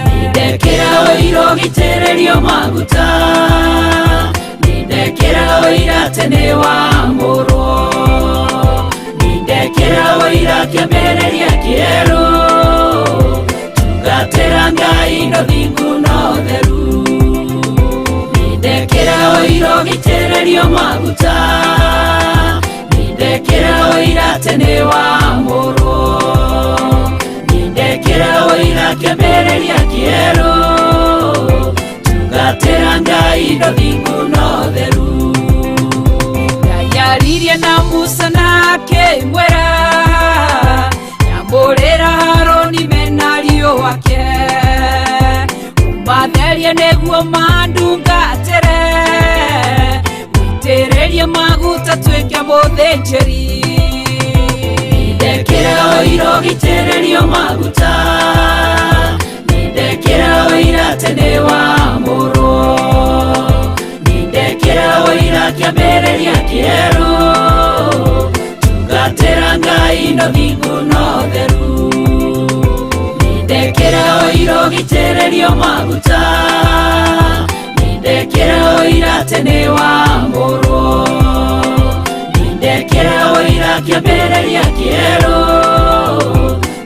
Nindekĩra ũira ũgitĩrĩrio maguta, nindekĩra ũira atĩ nĩ wamũrwo. Nindekĩra ũira kĩambĩrĩria kĩerũ, tungatĩra Ngai na ũthingu na ũtheru. Nindekĩra ũira ũgitĩrĩrio maguta, nindekĩra ũira atĩ nĩ wamũrwo. Nindekĩra ũira kĩambĩrĩria kĩerũ, tungatĩra Ngai na ũthingu na ũtheru. Ngai aririe na Musa na akĩmwĩra, nyamũrĩra Harũni mena ariũ ake, ũmatherie nĩguo mandungatĩre, mũitĩrĩrie maguta tuĩke mũthĩnjĩri. Nindekĩra ũira ũgitĩrĩrio maguta, nindekĩra ũira atĩ nĩ wamũrwo. Nindekĩra ũira kĩambĩrĩria kĩerũ, tungatĩra Ngai na ũthingu na ũtheru. Nindekĩra ũira ũgitĩrĩrio maguta, nindekĩra ũira atĩ nĩ wamũrwo. Nindekĩra ũira kĩambĩrĩria kĩerũ,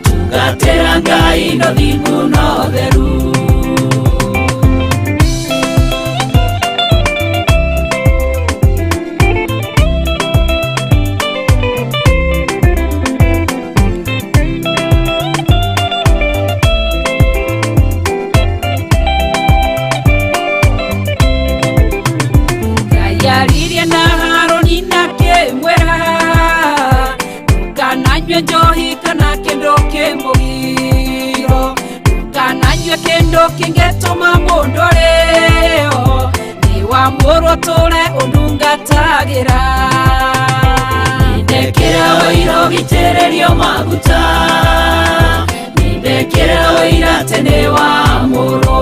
tungatĩra Ngai na ũthingu na ũtheru. Ngai aririe na Harũni na akĩmwĩra, ndũkananyue njohi kana kĩndũ kĩmũgiro, ndũkananyue kĩndũ kĩngĩtũma mũndũ arĩo, nĩwamũrwo tũre ũndungatagĩra. Nindekĩra ũira ũgitĩrĩrio maguta, nindekĩra ũira atĩ nĩ wamũrwo.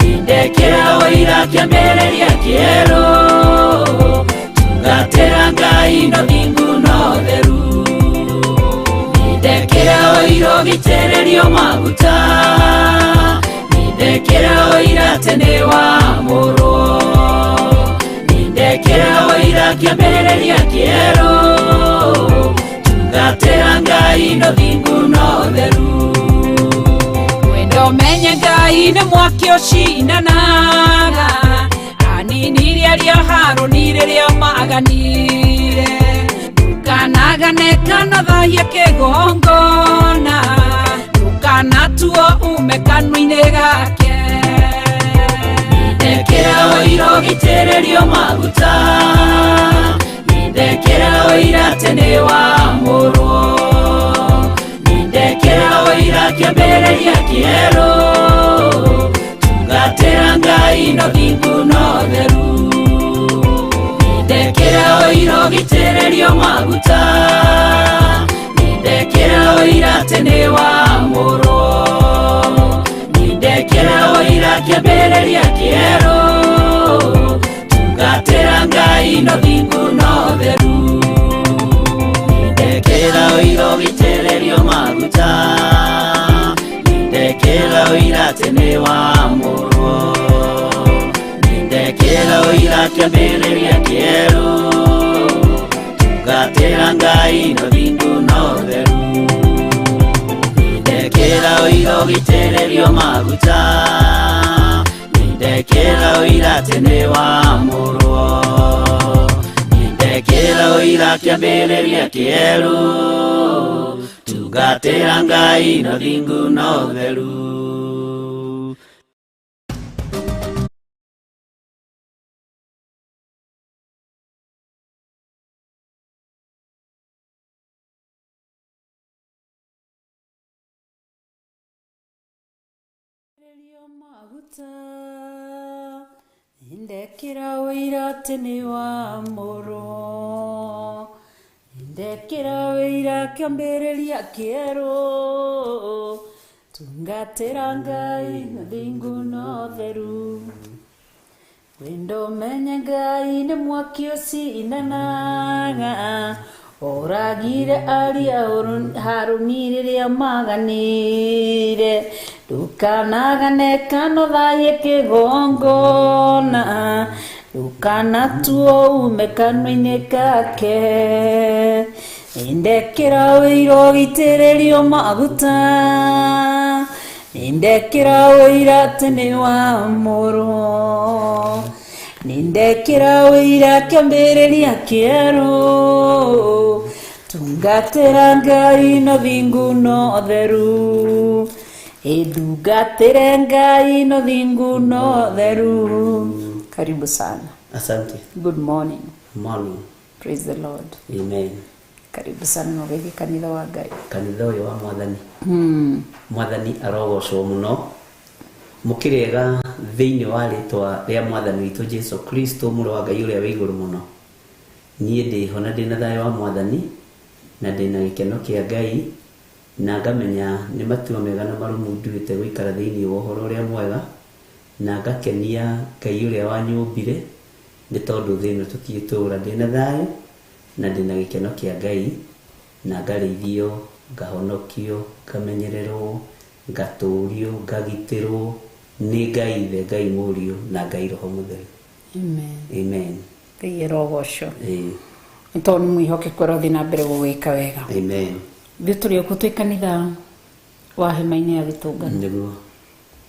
Nindekĩra ũira kĩambĩrĩria kĩerũ, tungatĩra Ngai na ũthingu na ũtheru. Nindekĩra ũira ũgitĩrĩrio maguta, nindekĩra ũira atĩ nĩ wamũrwo. Nindekĩra ũira kĩambĩrĩria kĩerũ, tungatĩra Ngai na ũthingu na ũtheru. Wenda ũmenye Ngai nĩ mwaki ũcinanaga, aninirie arĩa Harũni rĩrĩa maganire. Ndũkanagane kana thahie kĩgongona, ndũkanatuo ume kanua-inĩ gake. Nindekĩra ũira ũgitĩrĩrio maguta, nindekĩra ũira atĩ nĩ wamũrwo. Nindekĩra ũira kĩambĩrĩria kĩerũ, tungatĩra Ngai na ũthingu na ũtheru. Nindekĩra ũira ũgitĩrĩrio maguta, nindekĩra ũira atĩ nĩ wamũrwo. Nindekĩra ũira kĩambĩrĩria kĩerũ, tungatĩra Ngai na ũthingu na ũtheru. Nindekĩra ũira ũgitĩrĩrio maguta, nindekĩra ũira atĩ nĩ wamũrwo. Nindekĩra ũira kĩambĩrĩria kĩerũ, tungatĩra Ngai na ũthingu na ũtheru. Nindekĩra ũira ũgitĩrĩrio maguta, nindekĩra ũira atĩ nĩ wamũrwo. Nindekĩra ũira kĩambĩrĩria kĩerũ tungatĩra Ngai na thingu na ũtheru. Maguta ndekĩra ũira atĩ nĩ wa mũrũ, ndekĩra ũira kĩambĩrĩria kĩerũ, tungatĩra Ngai na thingu na ũtheru. Wendo menye Ngai nĩ mwaki ũcinanaga, oragire aria Harũni rĩrĩa maganire, ndukanagane kana ũthaie kĩgongona, ndũkanatuo ume kanua-inĩ gake. Nĩndekĩra ũira ũgitĩrĩrio maguta, nĩndekĩra ũira atĩ nĩ wa mũrũ, nĩndekĩra ũira kĩambĩrĩria kĩerũ, tungatĩra Ngai na thingu na ũtheru, ĩndungatĩre Ngai na thingu na ũtheru. Karibu sana. Asante. Good morning. Morning. Praise the Lord. Amen. Karibu sana na ũgeithie kanitha wa Ngai. Kanitha ũyũ wa Mwathani. Mwathani arogocwo mũno. Mũkĩrĩega thĩinĩ wa rĩtwa rĩa Mwathani witũ Jesu Kristo mũrũ wa Ngai ũrĩa wĩ igũrũ mũno. Niĩ ndĩho na ndĩna thayũ wa Mwathani na ndĩna gĩkeno kĩa Ngai na ngamenya nĩ matua mega na marũmu nduĩte gũikara thĩinĩ wa ũhoro ũrĩa mwega na ngakenia Ngai ũrĩa wanyũmbire nĩ tondũ thĩ ĩno tũtiĩtũra ndĩna thayũ na ndĩna gĩkeno kĩa Ngai na ngarĩithio, ngahonokio, ngamenyererwo, ngatũrio, ngagitĩrwo nĩ Ngai Ithe, Ngai Mũriũ na Ngai Roho Mũtheru. Amen. Amen. Ngai arogocwo. Ĩĩ. Nĩ tondũ nĩ mwĩhokeku arothiĩ na mbere gũgwĩka wega. Amen. Ithuĩ tũrĩ okuo twĩ kanitha wa hema-inĩ ya gĩtũngano. Nĩguo.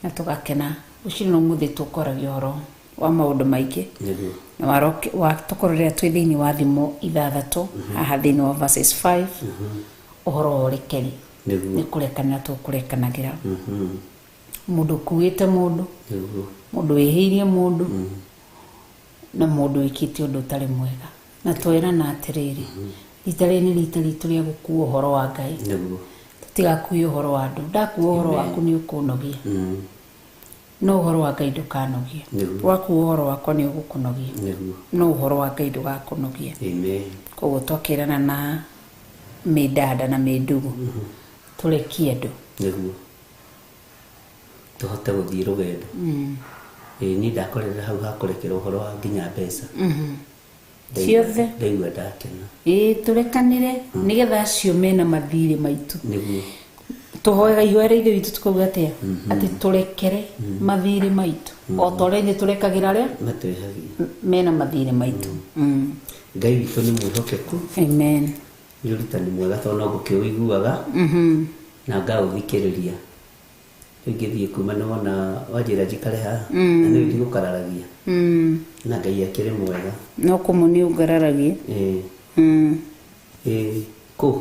Na tũgakena. Rũcinĩ rwa ũmũthĩ tũkwaragia ũhoro wa maũndũ maingĩ. Nĩguo. Na watũkorerera twĩ thĩinĩ wa thimo ithathatũ haha thĩinĩ wa verses 5 ũhoro wa ũrekeri. Nĩguo. Nĩ kũrekanĩra tũkũrekanagĩra. Mũndũ ũkuĩte mũndũ, Nĩguo. mũndũ wĩhĩirie mũndũ, na mũndũ wĩkĩte ũndũ ũtarĩ mwega. Na twerana atĩrĩrĩ, rita rĩrĩ nĩ rita ritũ rĩa gũkua ũhoro wa Ngai. Nĩguo. Tũtigakue ũhoro wa andũ. Ndakua ũhoro waku nĩ ũkũnogia. No ũhoro wa Ngai ndũkanogie. Nĩguo. Wakua ũhoro wakwa nĩ ũgũkũnogia. Nĩguo. No ũhoro wa Ngai ndũgakũnogia. Amen. Koguo twakĩrana na mĩndanda na mĩndugu. Tũrekie andũ. Nĩguo. Tũhote gũthiĩ rũgendo. Ĩĩ niĩ ndakorerera hau hakũrekera ũhoro wa nginya mbeca. Ciothe. Ndaigua ndakena. Ĩĩ tũrekanĩre nĩgetha acio mena mathirĩ maitũ. Nĩguo. Tũhoega ihoya rĩa Ithe witũ tukauga atĩa? Atĩ tũrekere mathirĩ maitũ. O ta ũrĩa ithuĩ tũrekagĩra arĩa Matwĩhagia. mena mathirĩ maitũ. Ngai witũ nĩ mwĩhokeku. Amen. Nĩ ũrutani mwega tondũ no ngũkĩũiguaga na ngaũthikĩrĩria. Rĩu ingĩthiĩ kuma nĩwona wanjĩra njikare haha na nĩ ndigũkararagia. Na Ngai akĩrĩ mwega. No kũmwe nĩ ũngararagia. Ĩĩ. Ĩĩ kũ?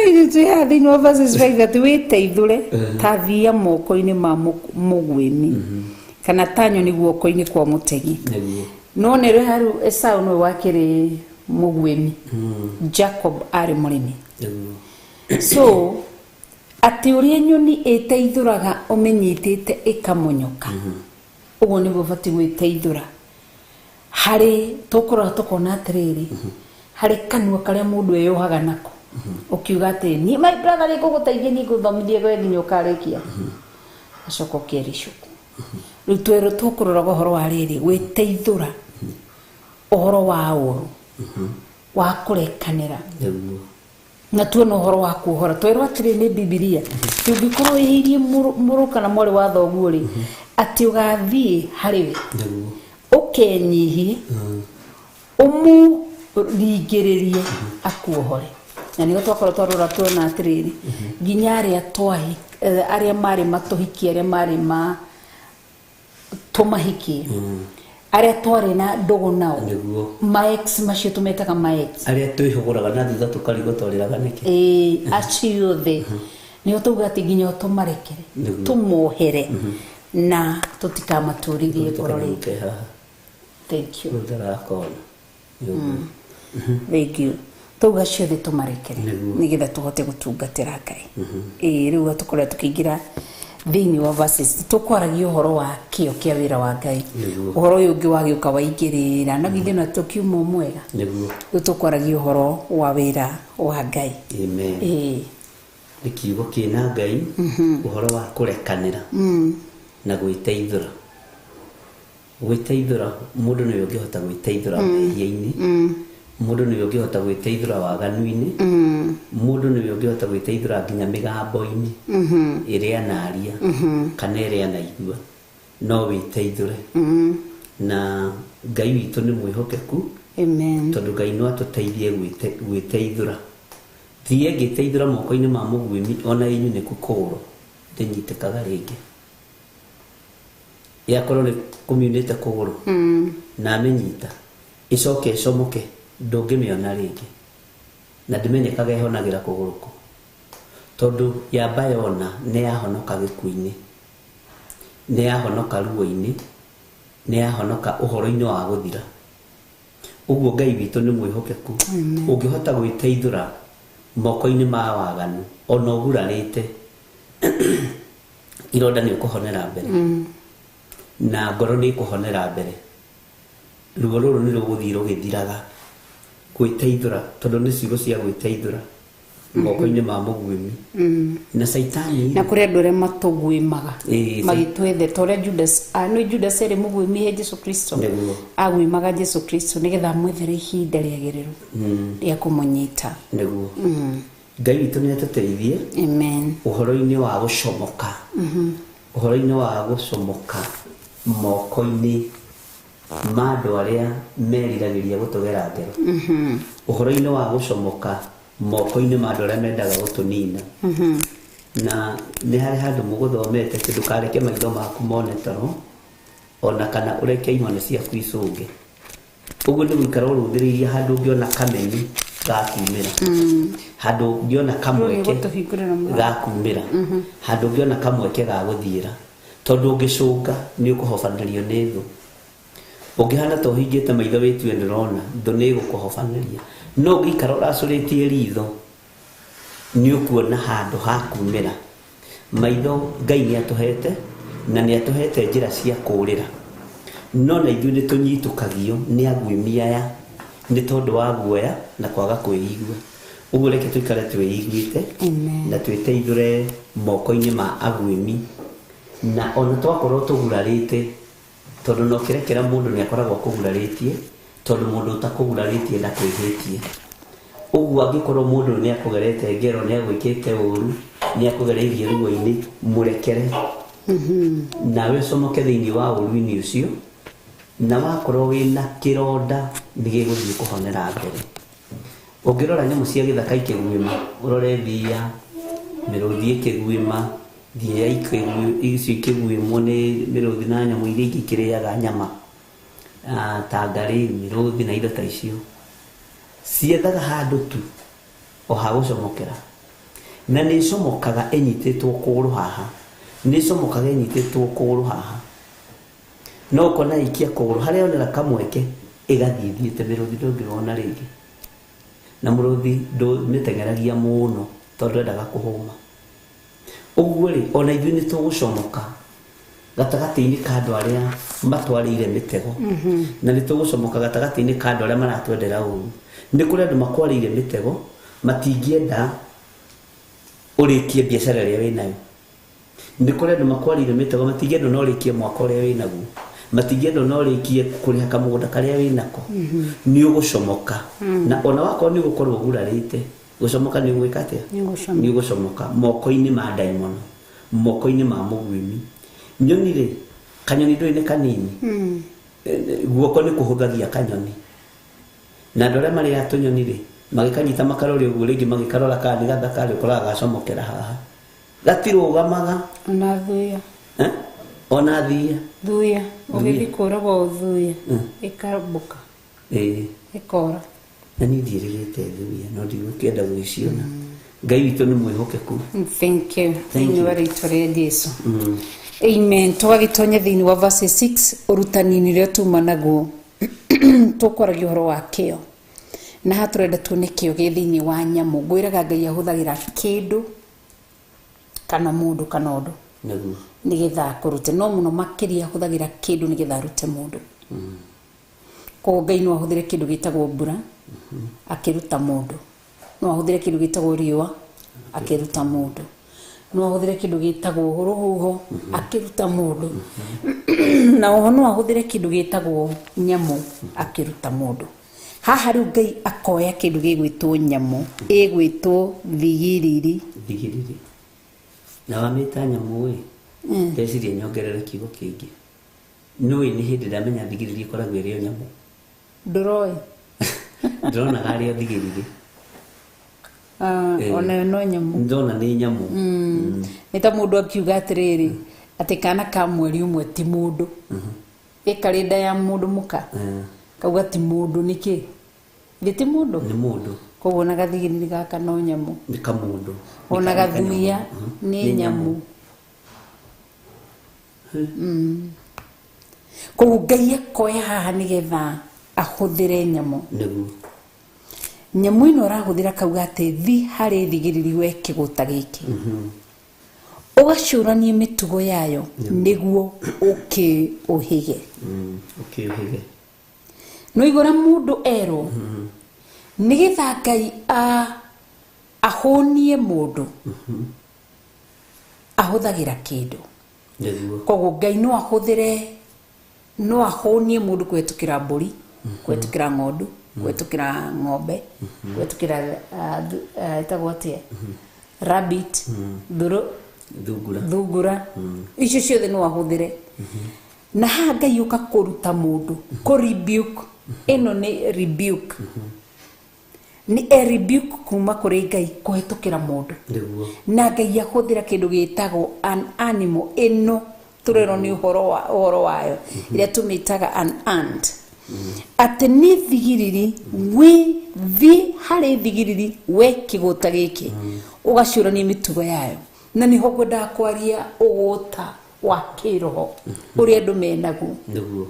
Ithuĩ twĩ haha thĩinĩ wa verses 5 atĩ wĩteithũre ta thia moko-inĩ ma mũgwĩmi kana ta nyoni guoko-inĩ kwa mũtegi. Nĩguo. No nĩ haru Esau nĩwe wakĩrĩ mũgwĩmi. Jacob arĩ mũrĩmi. Nĩguo. So atĩ ũrĩa nyoni ĩteithũraga ũmĩnyitĩte ĩkamonyoka, ũguo nĩguo ũbatiĩ gwĩteithũra. Harĩ tũkũrora tũkona atĩrĩrĩ, harĩ kanua karĩa mũndũ eyohaga nako, ũkiuga atĩ niĩ my brother nĩ ngũgũteithia, niĩ ngũthomithia we nginya ũkarĩkia, acoka ũkericũkwo. Rĩu twerwo tũkũroraga ũhoro wa rĩrĩ, gwĩteithũra ũhoro wa ũru, wa kũrekanĩra. Nĩguo. Na tuona ũhoro wa kuohora. Twerwo atĩrĩ nĩ Bibilia, atĩ ũngĩkorwo wĩhĩirie mũrũ kana mwarĩ wa thoguo rĩ, atĩ ũgathiĩ harĩ we. Nĩguo. Ũkenyihie, ũmũringĩrĩrie akuohore. Na nĩho twakorwo twarora tuona atĩrĩrĩ, nginya arĩa arĩa marĩ matũhikie, arĩa marĩ ma tũmahikie, Arĩa twarĩ na ndũgũ nao. Nĩguo. Maex macio tũmetaga maex. Arĩa twĩhũgũraga na thutha tũkarigwo twarĩraga nĩkĩ. Ĩĩ, acio othe nĩo tauga atĩ nginya tũmarekere, Nĩguo. tũmohere na tũtikamaturithie ngoro rĩngĩ. Ke haha. Thank you. Rĩu ndarakona. Nĩguo. Thank you. Tauga ciothe tũmarekere Nĩguo. nĩgetha tũhote gũtungatĩra Ngai. Ĩĩ, rĩu tũkorwo tũkĩingĩra thĩinĩ wa verses, tũkwaragia ũhoro wa kĩo kĩa wĩra wa Ngai. Nĩguo. Ũhoro ũyũ ũngĩ wagĩũka waingĩrĩra na githĩ na tũkiuma mwega. Nĩguo. Rĩu tũkwaragia ũhoro wa wĩra wa Ngai. Amen. Ĩĩ. Nĩ kiugo kĩna Ngai, ũhoro wa kũrekanĩra na gwĩteithũra. Gwĩteithũra, mũndũ nĩwe ũngĩhota gwĩteithũra mehia-inĩ, mũndũ nĩwe ũngĩhota gwĩteithũra waganu-inĩ, mũndũ nĩwe ũngĩhota gwĩteithũra nginya mĩgambo-inĩ ĩrĩa anaria kana ĩrĩa anaigua, no wĩteithũre. Na Ngai witũ nĩ mwĩhokeku. Amen. Tondũ Ngai no atũteithie gwĩteithũra. Thiĩ ngĩteithũra moko-inĩ ma mũguĩmi, ona inyuĩ kũgũrũ ndĩnyitĩkaga rĩngĩ. Yakorwo nĩ kũmiunĩte kũgũrũ na amĩnyita ĩcoke ĩcomoke, ndũngĩmĩona rĩngĩ na ndĩmenyekaga ĩhonagĩra kũgũrũ kũ, tondũ yamba yona nĩ yahonoka gĩkuũ-inĩ, nĩ yahonoka ruo-inĩ, nĩ yahonoka ũhoro-inĩ wa gũthira. Ũguo Ngai witũ nĩ mwĩhokeku. Ũngĩhota gwĩteithũra moko-inĩ ma waganu ona ũgurarĩte, ironda nĩ ũkũhonera mbere na ngoro nĩ ĩkũhonera mbere. Ruo rũrũ nĩ rũgũthiĩ rũgĩthiraga. Gwĩteithũra, tondũ nĩ ciugo cia gwĩteithũra moko-inĩ ma mũguĩmi na Caitani. Na kũrĩ andũ arĩa matũguĩmaga Ĩĩ, magĩtwethe ta ũrĩa Judas, nĩ Judas arĩ mũguĩmi he Jesu Kristo. Nĩguo. Aguĩmaga Jesu Kristo nĩgetha amwethere ihinda rĩagĩrĩru rĩa kũmũnyita. Nĩguo. Ngai witũ nĩ atũteithie. Amen. Ũhoro-inĩ wa gũcomoka, ũhoro-inĩ wa gũcomoka moko-inĩ ma andũ arĩa meriragĩria gũtũgera ngero, ũhoro-inĩ wa gũcomoka moko-inĩ ma andũ arĩa mendaga gũtũnina. Na nĩ harĩ handũ mũgũthomete atĩ ndũkareke maitho maku mone toro ona kana ũreke imone ciaku icũnge. Ũguo nĩ gũikara ũrũthĩrĩirie handũ ũngĩona kameni gakumĩra, handũ ũngĩona kamweke Gũtũhingũrĩra mũrango. Gakumĩra, handũ ũngĩona kamweke ga gũthiĩra, tondũ ũngĩcũnga nĩ ũkũhobanĩrio nĩ thũ. Ũngĩhana ta ũhingĩte maitho wĩtue ndũrona, thũ nĩ ĩgũkũhobanĩria. No ũngĩikara ũracũrĩtie ritho nĩ ũkuona handũ ha kumĩra. Maitho Ngai nĩ atũhete na nĩ atũhete njĩra cia kũũrĩra, no na ithuĩ nĩ tũnyitũkagio nĩ aguĩmi aya nĩ tondũ wa guoya na kwaga kwĩigua. Ũguo reke tũikare twĩiguĩte Amen. na twĩteithũre moko-inĩ ma aguĩmi, na ona twakorwo tũgurarĩte, tondũ no kĩrekera mũndũ nĩ akoragwo akũgurarĩtie, tondũ mũndũ ũtakũgurarĩtie ndakwĩhĩtie. Ũguo angĩkorwo mũndũ nĩ akũgerete ngero, nĩ agwĩkĩte ũru, nĩ akũgereirie ruo-inĩ, mũrekere nawe ũcomoke thĩinĩ wa ũru-inĩ ũcio, na wakorwo wĩna kĩronda nĩ gĩgũthiĩ kũhonera mbere. Ũngĩrora nyamũ cia gĩthaka ikĩguĩma, ũrore thiia, mĩrũthi ĩkĩguĩma, thiia icio ikĩguĩmwo nĩ mĩrũthi na nyamũ iria ingĩ ikĩrĩaga nyama, ta ngarĩ, mĩrũthi na indo ta icio, ciethaga handũ tu o ha gũcomokera, na nĩ ĩcomokaga ĩnyitĩtwo kũgũrũ haha, nĩ ĩcomokaga ĩnyitĩtwo kũgũrũ haha, no ũkona ikia kũgũrũ harĩa yonera kamweke ĩgathiĩ thiĩte, mĩrũthi ndũngĩmona rĩngĩ. Na mũrũthi ndũmĩteng'eragia mũno tondũ endaga kũhũma. Ũguo rĩ, ona ithuĩ nĩ tũgũcomoka gatagatĩ-inĩ ka andũ arĩa matwarĩire mĩtego, na nĩ tũgũcomoka gatagatĩ-inĩ ka andũ arĩa maratwendera ũru. Nĩ kũrĩ andũ makwarĩire mĩtego matingĩenda ũrĩkie biacara ĩrĩa wĩnayo. Nĩ kũrĩ andũ makwarĩire mĩtego matingĩenda ona ũrĩkie mwaka ũrĩa wĩnaguo, matingĩenda ona ũrĩkie kũrĩha kamũgũnda karĩa wĩnako. Nĩ ũgũcomoka, na ona wakorwo nĩ ũgũkorwo ũgurarĩte, gũcomoka nĩ ũgwĩka atĩa? Nĩ Nĩ ũgũcomoka moko-inĩ ma ndaimono, moko-inĩ ma mũguĩmi. Nyoni rĩ, kanyoni ndũĩ nĩ kanini, guoko nĩ kũhũthagia kanyoni, na andũ arĩa marĩaga tũnyoni rĩ, magĩkanyita makarore ũguo rĩngĩ magĩkarora kana nĩ gathaka rĩ, ũkoraga gacomokera haha, gatirũgamaga. Ona thuya. Eh? Ona thia. Thuya ũgĩthiĩ kũragwo thuya ĩkambũka. Ĩĩ. Ĩkora. Na niĩ ndiĩrĩgĩte thuya no ndigũkĩenda gũgĩciona. Ngai witũ nĩ mwĩhokeku. Thank you. Thank Thĩinĩ you. wa rĩtwa rĩa Jesu. Amen. Tũgagĩtonya thĩinĩ wa verse 6 ũrutani-inĩ ũrĩa tuma naguo tũkwaragia ũhoro wa kĩo. Na haha tũrenda tuone kĩo gĩ thĩinĩ wa nyamũ. Ngwĩraga Ngai ahũthagĩra kĩndũ kana mũndũ kana ũndũ Nĩguo. nĩgetha akũrute, no mũno makĩria ahũthagĩra kĩndũ nĩgetha arute mũndũ. Koguo Ngai no ahũthĩre kĩndũ gĩtagwo mbura akĩruta mũndũ, no ahũthĩre kĩndũ gĩtagwo riũa akĩruta mũndũ, no ahũthĩre kĩndũ gĩtagwo rũhuho akĩruta mũndũ, na oho no ahũthĩre kĩndũ gĩtagwo nyamũ akĩruta mũndũ. Haha rĩu Ngai akoya kĩndũ gĩgwĩtwo nyamũ ĩgwĩtwo thigiriri. Thigiriri. Na wamĩta nyamũ ĩ, ndeciria nyongerere kiugo kĩngĩ. Nĩũĩ nĩ hĩndĩ ndamenya thigiriri ĩkoragwo ĩrĩ o nyamũ. Ndũroĩ? Ndĩronaga arĩ o thigiriri. Onayo no nyamũ. Ndona nĩ nyamũ. Nĩ ta mũndũ akiuga atĩrĩrĩ atĩ kana ka mweri ũmwe ti mũndũ. Ĩkarĩ nda ya mũndũ mũka. Kauga ti mũndũ nĩkĩ? Githĩ ti mũndũ? Nĩ mũndũ. Koguo ona gathigiriri gaka no nyamũ. Nĩ kamũndũ. Ona gathuya nĩ nyamũ. Koguo Ngai akoya haha nĩgetha ahũthĩre nyamũ. Nĩguo. Nyamũ ĩno arahũthĩra kauga atĩ thi harĩ thigiriri we kĩgũta gĩkĩ. Ũgacũranie mĩtugo yayo nĩguo ũkĩũhĩge. Ũkĩũhĩge. No igũra mũndũ erwo nĩgetha Ngai ahũnie mũndũ ahũthagĩra kĩndũ. Nĩguo. Koguo Ngai no ahũthĩre, no ahũnie mũndũ kũhetũkĩra mbũri, kũhetũkĩra ng'ondu, kũhetũkĩra ng'ombe, kũhetũkĩra ĩtagwo atĩa? Rabbit, Thungura. Thungura. Icio ciothe no ahũthĩre. Na haha Ngai ũka kũruta mũndũ, kũ rebuke. Ĩno nĩ rebuke. Nĩ a rebuke kuma kũrĩ Ngai kũhetũkĩra mũndũ. Nĩguo. Na Ngai ahũthĩra kĩndũ gĩtagwo an animal ĩno tũrerwo nĩ ũhoro wayo ĩrĩa tũmĩtaga an ant. Atĩ nĩ thigiriri wĩ thi harĩ thigiriri we kĩgũta gĩkĩ ũgacũrania mĩtugo yayo. Na nĩho ngwendaga kwaria ũgũta wa kĩroho ũrĩa andũ menaguo. Nĩguo.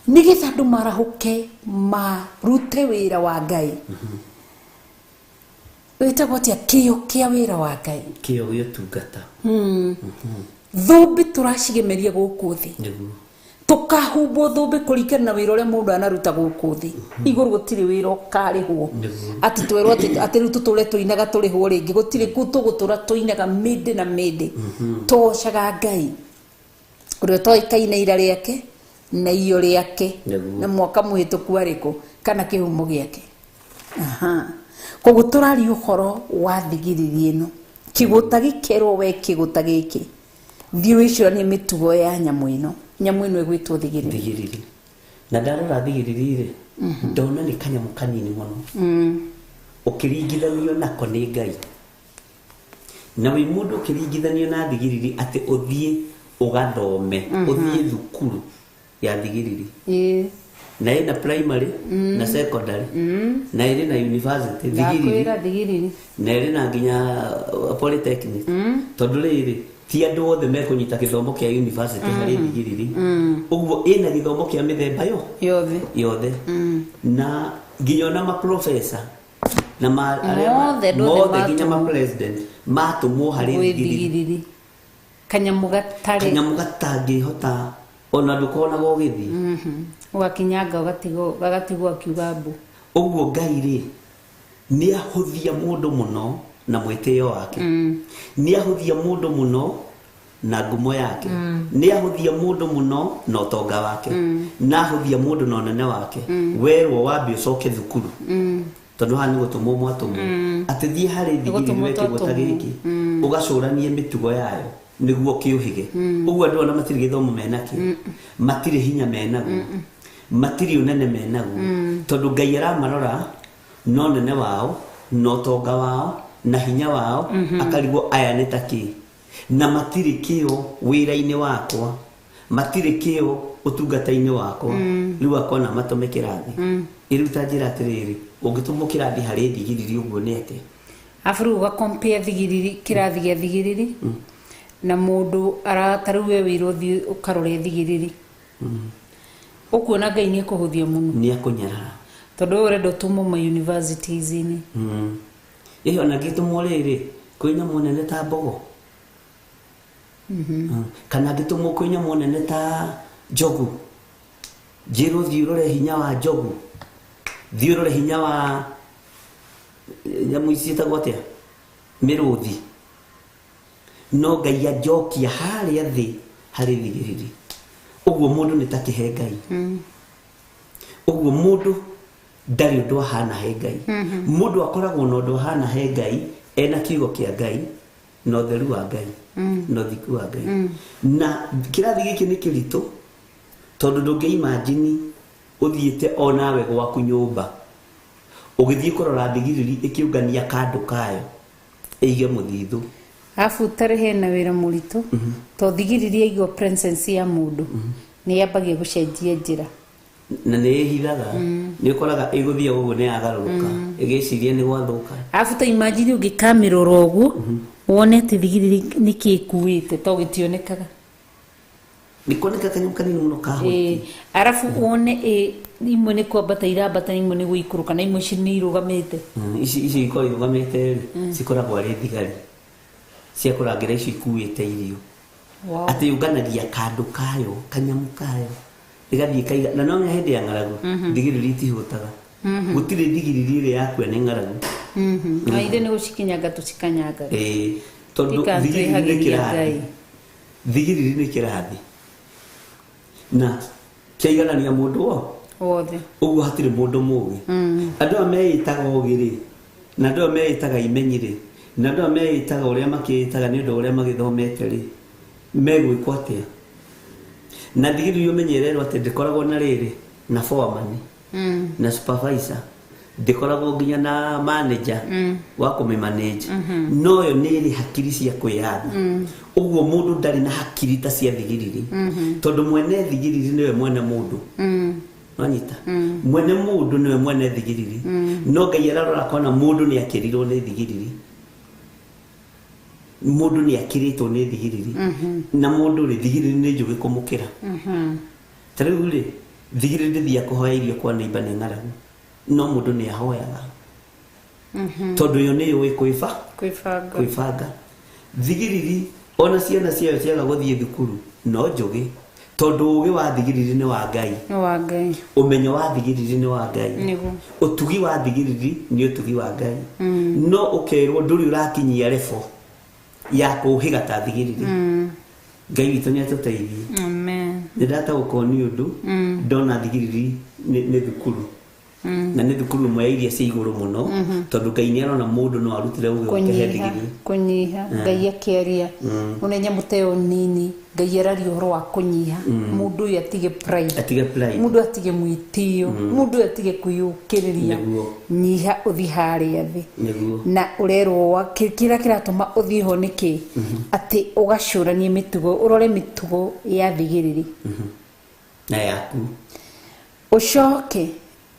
Nĩgetha andũ marahũke marute wĩra wa Ngai. Wĩtagwo atĩa? Kĩo kĩa wĩra wa Ngai. Kĩo gĩa ũtungata. Thũmbĩ tũracigemeria gũkũ thĩ. Nĩguo. Tũkahumbwo thũmbĩ kũringana na wĩra ũrĩa mũndũ anaruta gũkũ thĩ. Igũrũ gũtirĩ wĩra ũkarĩhwo. Atĩ twerwo atĩ rĩu tũtũre tũinaga tũrĩhwo rĩngĩ. Gũtirĩ kũ tũgũtũra tũinaga mĩndĩ na mĩndĩ. Tũgocaga Ngai ũrĩa ũtoĩkaine ira rĩake na iyo rĩake na mwaka mũhĩtũku arĩkũ kana kĩhumo gĩake. Koguo tũraria ũhoro wa thigiriri ĩno. Kĩgũta gĩkerwo we kĩgũta gĩkĩ. Thiĩ wĩcũranie mĩtugo ya nyamũ ĩno. Nyamũ ĩno ĩgwĩtwo thigiriri. Thigiriri. Na ndarora thigiriri rĩ, ndona nĩ kanyamũ kanini mũno. Ũkĩringithanio nako nĩ Ngai. Na wĩ mũndũ ũkĩringithanio na thigiriri atĩ ũthiĩ ũgathome, ũthiĩ thukuru ya thigiriri. Na ĩna primary na secondary na ĩrĩ na university thigiriri. Ndakwĩra thigiriri. Na ĩrĩ na nginya polytechnic. Tondũ rĩrĩ ti andũ othe mekũnyita gĩthomo kĩa university harĩ thigiriri. Ũguo ĩna gĩthomo kĩa mĩthemba yo yothe. Yothe. Na nginya ona ma professor na ma Mothe, andũ othe mothe nginya ma matũmwo. president matũmwo harĩ Gwĩ thigiriri. thigiriri. Kanyamũ gatarĩ. Kanyamũ gatangĩhota ona ndũkonaga ũgĩthiĩ. Ũgakinyanga gagatigwo akiuga mbu. Ũguo Ngai rĩ nĩ ahũthia mũndũ mũno na mwĩtĩo wake. Nĩ ahũthia mũndũ mũno na ngumo yake. Nĩ ahũthia mũndũ mũno na ũtonga wake. Na ahũthia mũndũ na ũnene wake. Werwo wambe ũcoke thukuru. Tondũ haha nĩ gũtũmwo mwatũmwo. Atĩ thiĩ harĩ thigiriri we kĩgũta gĩkĩ. Ũgacũranie mĩtugo yayo nĩguo kĩũhĩge. Ũguo andũ ona matirĩ gĩthomo menakĩo. Matirĩ hinya menaguo. Matirĩ ũnene menaguo. Tondũ Ngai aramarora no nene wao, no ũtonga wao, na hinya wao, akarigwo aya nĩ ta kĩ. Na matirĩ kĩo wĩra-inĩ wakwa. Matirĩ kĩo ũtungata-inĩ wakwa. Rĩu akona matũme kĩrathi. Ĩrĩu ta njĩra atĩrĩrĩ, ũngĩtũmwo kĩrathi harĩ thigiriri ũguo nĩ atĩa? Arabu rĩu ũga compare thigiriri, kĩrathi gĩa thigiriri na mũndũ ta rĩu we wĩrwo ũthiĩ ũkarore thigiriri, ũkuona Ngai nĩ ekũhũthia mũno. Nĩ akũnyarara. Tondũ we ũrenda ũtũmwo ma universities-inĩ. Ĩ ona ngĩtũmwo rĩrĩ kwĩ nyamũ nene ta mbogo, kana ngĩtũmwo kwĩ nyamũ nene ta njogu, njĩrwo thiĩ ũrore hinya wa njogu, thiĩ ũrore hinya wa nyamũ ici ciĩtagwo atĩa, mĩrũthi, no Ngai anjokia harĩa thĩ harĩ thigiriri. Ũguo mũndũ nĩ ta kĩhe Ngai. Ũguo mũndũ ndarĩ ũndũ ahana he Ngai. Mũndũ akoragwo na ũndũ ahana he Ngai ena kiugo kĩa Ngai na ũtheru wa Ngai na ũthingu wa Ngai. Na kĩrathi gĩkĩ nĩ kĩritũ, tondũ ndũngĩimagine ũthiĩte onawe gwaku nyũmba ũgĩthiĩ kũrora thigiriri ĩkĩũngania kandũ kayo ĩige mũthithũ. Arabu tarĩ hena wĩra mũritũ, to thigiriri yaigua presence ya mũndũ nĩ yambagia gũcenjia njĩra. Na nĩ ĩhithaga, nĩ ũkoraga ĩgũthiĩ ũguo nĩ yagarũrũka, ĩgĩciria nĩ gwathũka. Arabu ta imagine ũngĩkamĩrora ũguo wone atĩ thigiriri nĩkĩ ĩkuĩte, to gĩtionekaga. Nĩ kuoneka kanyamũ kanini mũno ka Ĩĩ, arabu wone ĩ imwe nĩ kwambata irambata, imwe nĩ gũikũrũka, na imwe ici nĩ irũgamĩte. Ici ikoragwo irũgamĩte rĩ, cikoragwo arĩ thigari cia kũrangĩra icio ikuĩte irio. Atĩ yũnganagia kandũ kayo, kanyamũ kayo, ĩgathiĩ kaiga. Na no menya hĩndĩ ya ng'aragu thigiriri itihũtaga. Gũtirĩ thigiriri ĩrĩa yakua nĩ ng'aragu. Na ithuĩ nĩ gũcikinyanga tũcikanyangaga. Ĩĩ, tondũ Tika thigiriri nĩ twĩhagĩria kĩrathi. Ngai. Thigiriri nĩ kĩrathi na kĩaiganania mũndũ wo wothe. Ũguo hatirĩ mũndũ mũgĩ. Andũ aya meĩtaga ũgĩ rĩ, na andũ aya meĩtaga imenyi rĩ, na andũ aya meĩtaga ũrĩa makĩĩtaga nĩ ũndũ wa ũrĩa magĩthomete rĩ, megwĩkwo atĩa? Na thigiriri ũmenyererwo atĩ ndĩkoragwo na rĩrĩ na foreman na supervisor, ndĩkoragwo nginya na manager wa kũmĩmanage, no yo nĩ ĩrĩ hakiri cia kwĩyatha. Ũguo mũndũ ndarĩ na hakiri ta cia thigiriri, tondũ mwene thigiriri nĩwe mwene mũndũ. Wanyita? Mwene mũndũ nĩwe mwene thigiriri, no Ngai ararora akona mũndũ nĩ akĩrirwo nĩ thigiriri, mũndũ nĩ akĩrĩtwo nĩ thigiriri. Na mũndũ rĩ, thigiriri nĩ njũgĩ kũmũkĩra. Ta rĩu rĩ, thigiriri ndĩthiaga kũhoya irio kwa neighbor nĩ ng'aragu, no mũndũ nĩ ahoyaga, tondũ yo nĩ yũĩ kwĩba kwĩbanga. Kwĩbanga. Thigiriri ona ciana ciayo ciaga gũthiĩ thukuru no njũgĩ, tondũ ũgĩ wa thigiriri nĩ wa Ngai. Nĩ wa Ngai. Ũmenyo wa thigiriri nĩ wa Ngai. Nĩguo. Ũtugi wa thigiriri nĩ ũtugi wa Ngai. No ũkerwo ndũrĩ ũrakinyia level ya kũhĩga ta thigiriri. Ngai witũ nĩ atũteithie. Amen. Nĩ ndataũkwo nĩ ũndũ ndona thigiriri nĩ thukuru, na nĩ thukuru ĩmwe ya iria cia igũrũ mũno, tondũ Ngai nĩ arona mũndũ no arutĩre ũgĩ wake he Kũnyiha. thigiriri. Kũnyiha. Ngai akĩaria one nyamũ ta ĩyo nini, Ngai araria ũhoro wa kũnyiha, mũndũ ũyũ atige pride. Atige pride. Mũndũ atige mwĩtĩo, mũndũ ũyũ atige kwĩyũkĩrĩria. Nyiha ũthiĩ harĩa thĩ. Na ũrerwo kĩrĩa kĩratũma ũthiĩ ho nĩkĩ, atĩ ũgacũranie mĩtugo, ũrore mĩtugo ya thigiriri Na yaku. Ũcoke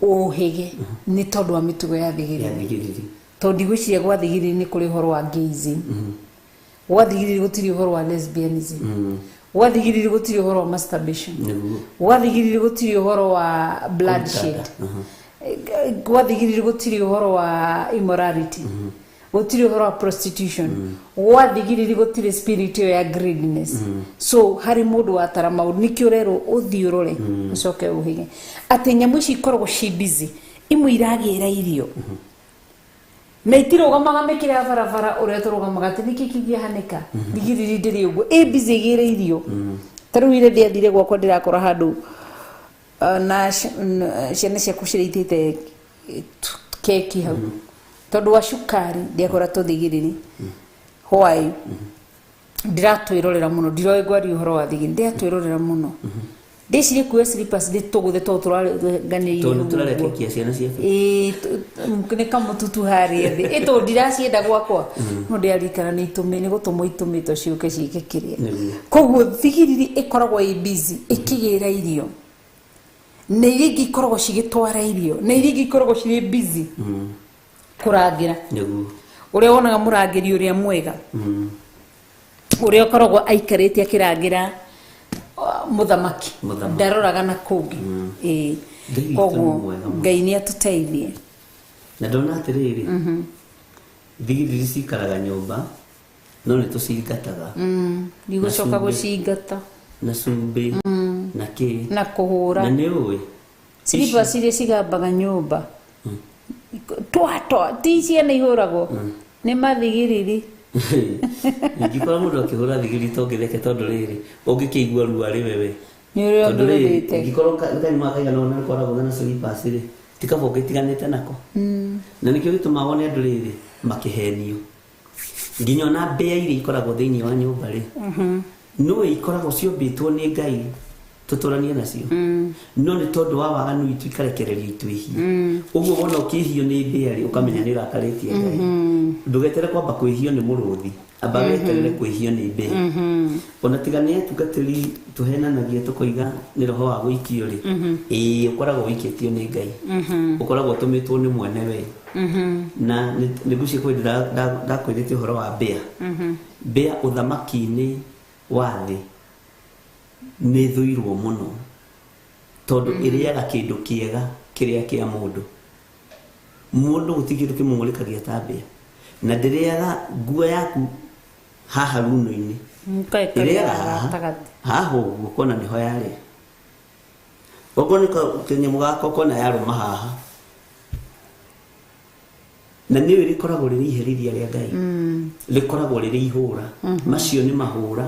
ũhĩge nĩ tondũ wa mĩtugo ya ya thigiriri. Thigiriri. Tondũ ndigwĩciria gwa thigiriri nĩ kũrĩ ũhoro wa gayism, gwa thigiriri gũtirĩ ũhoro wa lesbianism, gwa thigiriri gũtirĩ ũhoro wa masturbation, gwa thigiriri gũtirĩ ũhoro wa bloodshed, gwa thigiriri gũtirĩ ũhoro wa immorality, gũtirĩ ũhoro wa prostitution, gwa thigiriri gũtirĩ spirit ĩyo ya greediness. So harĩ mũndũ watara maũndũ, nĩkĩo ũrerwo ũthiĩ ũrore ũcoke ũhĩge atĩ nyamũ ici ikoragwo ci busy, imwe iragĩra irio na itirũgamaga mĩkĩra ya barabara ũrĩa tũrũgamaga atĩ nĩkĩ kĩngĩhanĩka. Thigiriri ndĩrĩ ũguo, ĩ busy ĩgĩre irio. Ta rĩu ire ndĩathire gwakwa, ndĩrakora handũ na ciana ciaku ciraitĩte keki hau tondũ wa cukari, ndiakora tũthigiriri. Why ndiratwĩrorera mũno? Ndiroĩ ngwaria ũhoro wa thigiriri, ndiratwĩrorera mũno. Ndĩcirie kuoya slippers ndĩtũgũthe tondũ tũraganĩire. Tondũ tũrarekekia ciana ciaku. Ĩĩ, nĩ kamũtutu harĩa thĩ ĩ tondũ ndiracienda gwakwa no ndĩrarikana nĩ itũmi nĩ gũtũmwo itũmĩtwo ciũke ciĩke kĩrĩa. Nĩguo. Koguo thigiriri ĩkoragwo ĩ busy ĩkĩgĩra irio na iria ingĩ ikoragwo cigĩtwara irio na iria ingĩ ikoragwo cirĩ busy kũrangĩra. Nĩguo. Ũrĩa wonaga mũrangĩri ũrĩa mwega, ũrĩa ũkoragwo aikarĩte akĩrangĩra mũthamaki. Mũthamaki. Ndaroraga na kũngĩ. Ĩĩ. Ngai witũ Koguo nĩ mwega mũno. Ngai nĩ atũteithie. Na ndona atĩrĩrĩ, thigiriri cikaraga nyũmba no nĩ tũcingataga. Ndigũcoka Na cumbĩ. gũcingata. Na cumbĩ na kĩ na kũhũra. Na nĩ ũĩ Slippers iria cigambaga nyũmba twatwa ti ciana ihũragwo nĩ mathigiriri. Ingĩkora mũndũ akĩhũra thigiri tongĩtheke tondũ rĩrĩ ũngĩkĩigua ruo arĩ wewe. Nĩ ũrĩa Tondũ rĩrĩ ũngĩrũthĩte. ingĩkorwo kanyuma kaigana ũna nĩkoragwo na slippers rĩ, ti kaba ũngĩtiganĩte nako, na nĩkĩo gĩtũmaga wone andũ rĩrĩ makĩhenio nginya ona mbĩa iria ikoragwo thĩinĩ wa nyũmba rĩ, no ikoragwo ciombĩtwo nĩ Ngai tũtũranie nacio, no nĩ tondũ wa waganu witũ ikarekererio itwĩhie. Ũguo wona ũkĩhio nĩ mbĩa rĩ, ũkamenya nĩ ũrakarĩtie Ngai. Ndũgetere kwamba kwĩhio nĩ mũrũthi, amba weterere kwĩhio nĩ mbĩa. Ona tiga nĩ atungatĩri tũhenanagia tũkoiga nĩ roho wa gũikio rĩ, ĩĩ ũkoragwo wĩikĩtio nĩ Ngai, ũkoragwo ũtũmĩtwo nĩ mwene we. Na nĩgucie kwĩ ndakwĩrĩte ũhoro wa mbĩa. Mbĩa ũthamaki-inĩ wa thĩ nĩ thũirwo mũno tondũ ĩrĩaga kĩndũ kĩega kĩrĩa kĩa mũndũ. Mũndũ gũtirĩ kĩndũ kĩmũng'ũrĩkagia ta mbĩa, na ndĩrĩaga nguo yaku haha runo-inĩ, ĩrĩaga haha gatagatĩ. Haha ũguo kona nĩho yarĩa. Okorwo nĩ kanyamũ gaka ũkona yarũma haha, na nĩwe rĩkoragwo rĩrĩ iherithia rĩa Ngai, rĩkoragwo rĩrĩ ihũra. Macio nĩ mahũra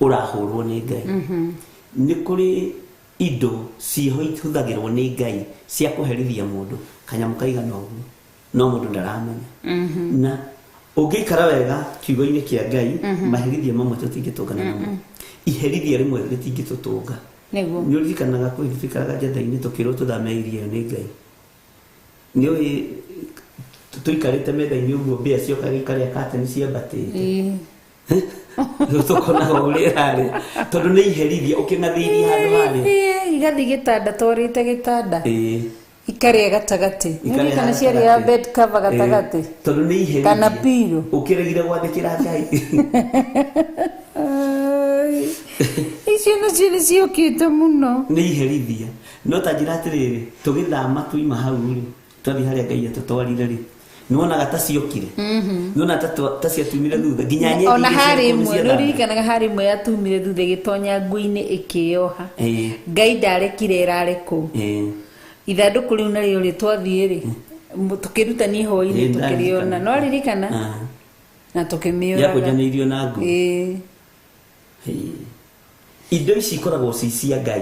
ũrahũrwo nĩ Ngai. Nĩ kũrĩ indo ciho ihũthagĩrwo nĩ Ngai cia kũherithia mũndũ kanyamũ kaigana ũguo, no mũndũ ndaramenya. Na ũngĩikara wega kiugo-inĩ kĩa Ngai, maherithia mamwe tũtingĩtũngana namo, iherithia rĩmwe rĩtingĩtũtũnga. Nĩguo. Nĩ ũririkanaga kwĩ hĩndĩ tũikaraga njetha-inĩ tũkĩrwo tũthame iria ĩyo nĩ Ngai? Nĩ ũĩ tũikarĩte metha-inĩ ũguo mbĩa ciokaga ikarĩa kateni ciambatĩte. Rĩu tũkonaga ũrĩa ĩrarĩ tondũ nĩ iherithia ũkĩng'athĩirie handũ harĩa. Ĩĩ, igathiĩ gĩtanda twarĩte gĩtanda. Ikarĩa gatagatĩ. Ikarĩa Nĩũririkana gatagatĩ. ciarĩa bed cover gatagatĩ. Ĩĩ, tondũ nĩ iherithia Kana pillow. Ũkĩregire gwathĩkĩra Ngai. Ai, icio nacio nĩ ciũkĩte mũno. Nĩ iherithia. No ta njĩra atĩrĩrĩ, tũgĩthama tuima hau rĩ, twathiĩ harĩa Ngai atũtwarire rĩ, nĩwonaga ta ciokire, nĩwonaga ta ciatumire thutha nginya nyendi Ona iria harĩ ciarĩ kũu ĩmwe nĩciathamaga. nĩũririkanaga harĩ ĩmwe yatumire thutha ĩgĩtonya nguo-inĩ ĩkĩyoha. Ngai ndarekire ĩrare kũu. Ithandũkũ rĩu narĩo rĩ, twathiĩ rĩ, tũkĩrutania hwainĩ. Ĩĩ, Tũkĩrĩona. ndarikana. No ririkana na tũkĩmĩũraga. Yakũnjanĩirio na nguo. Ĩĩ. Ĩĩ. Indo ici ikoragwo ci cia Ngai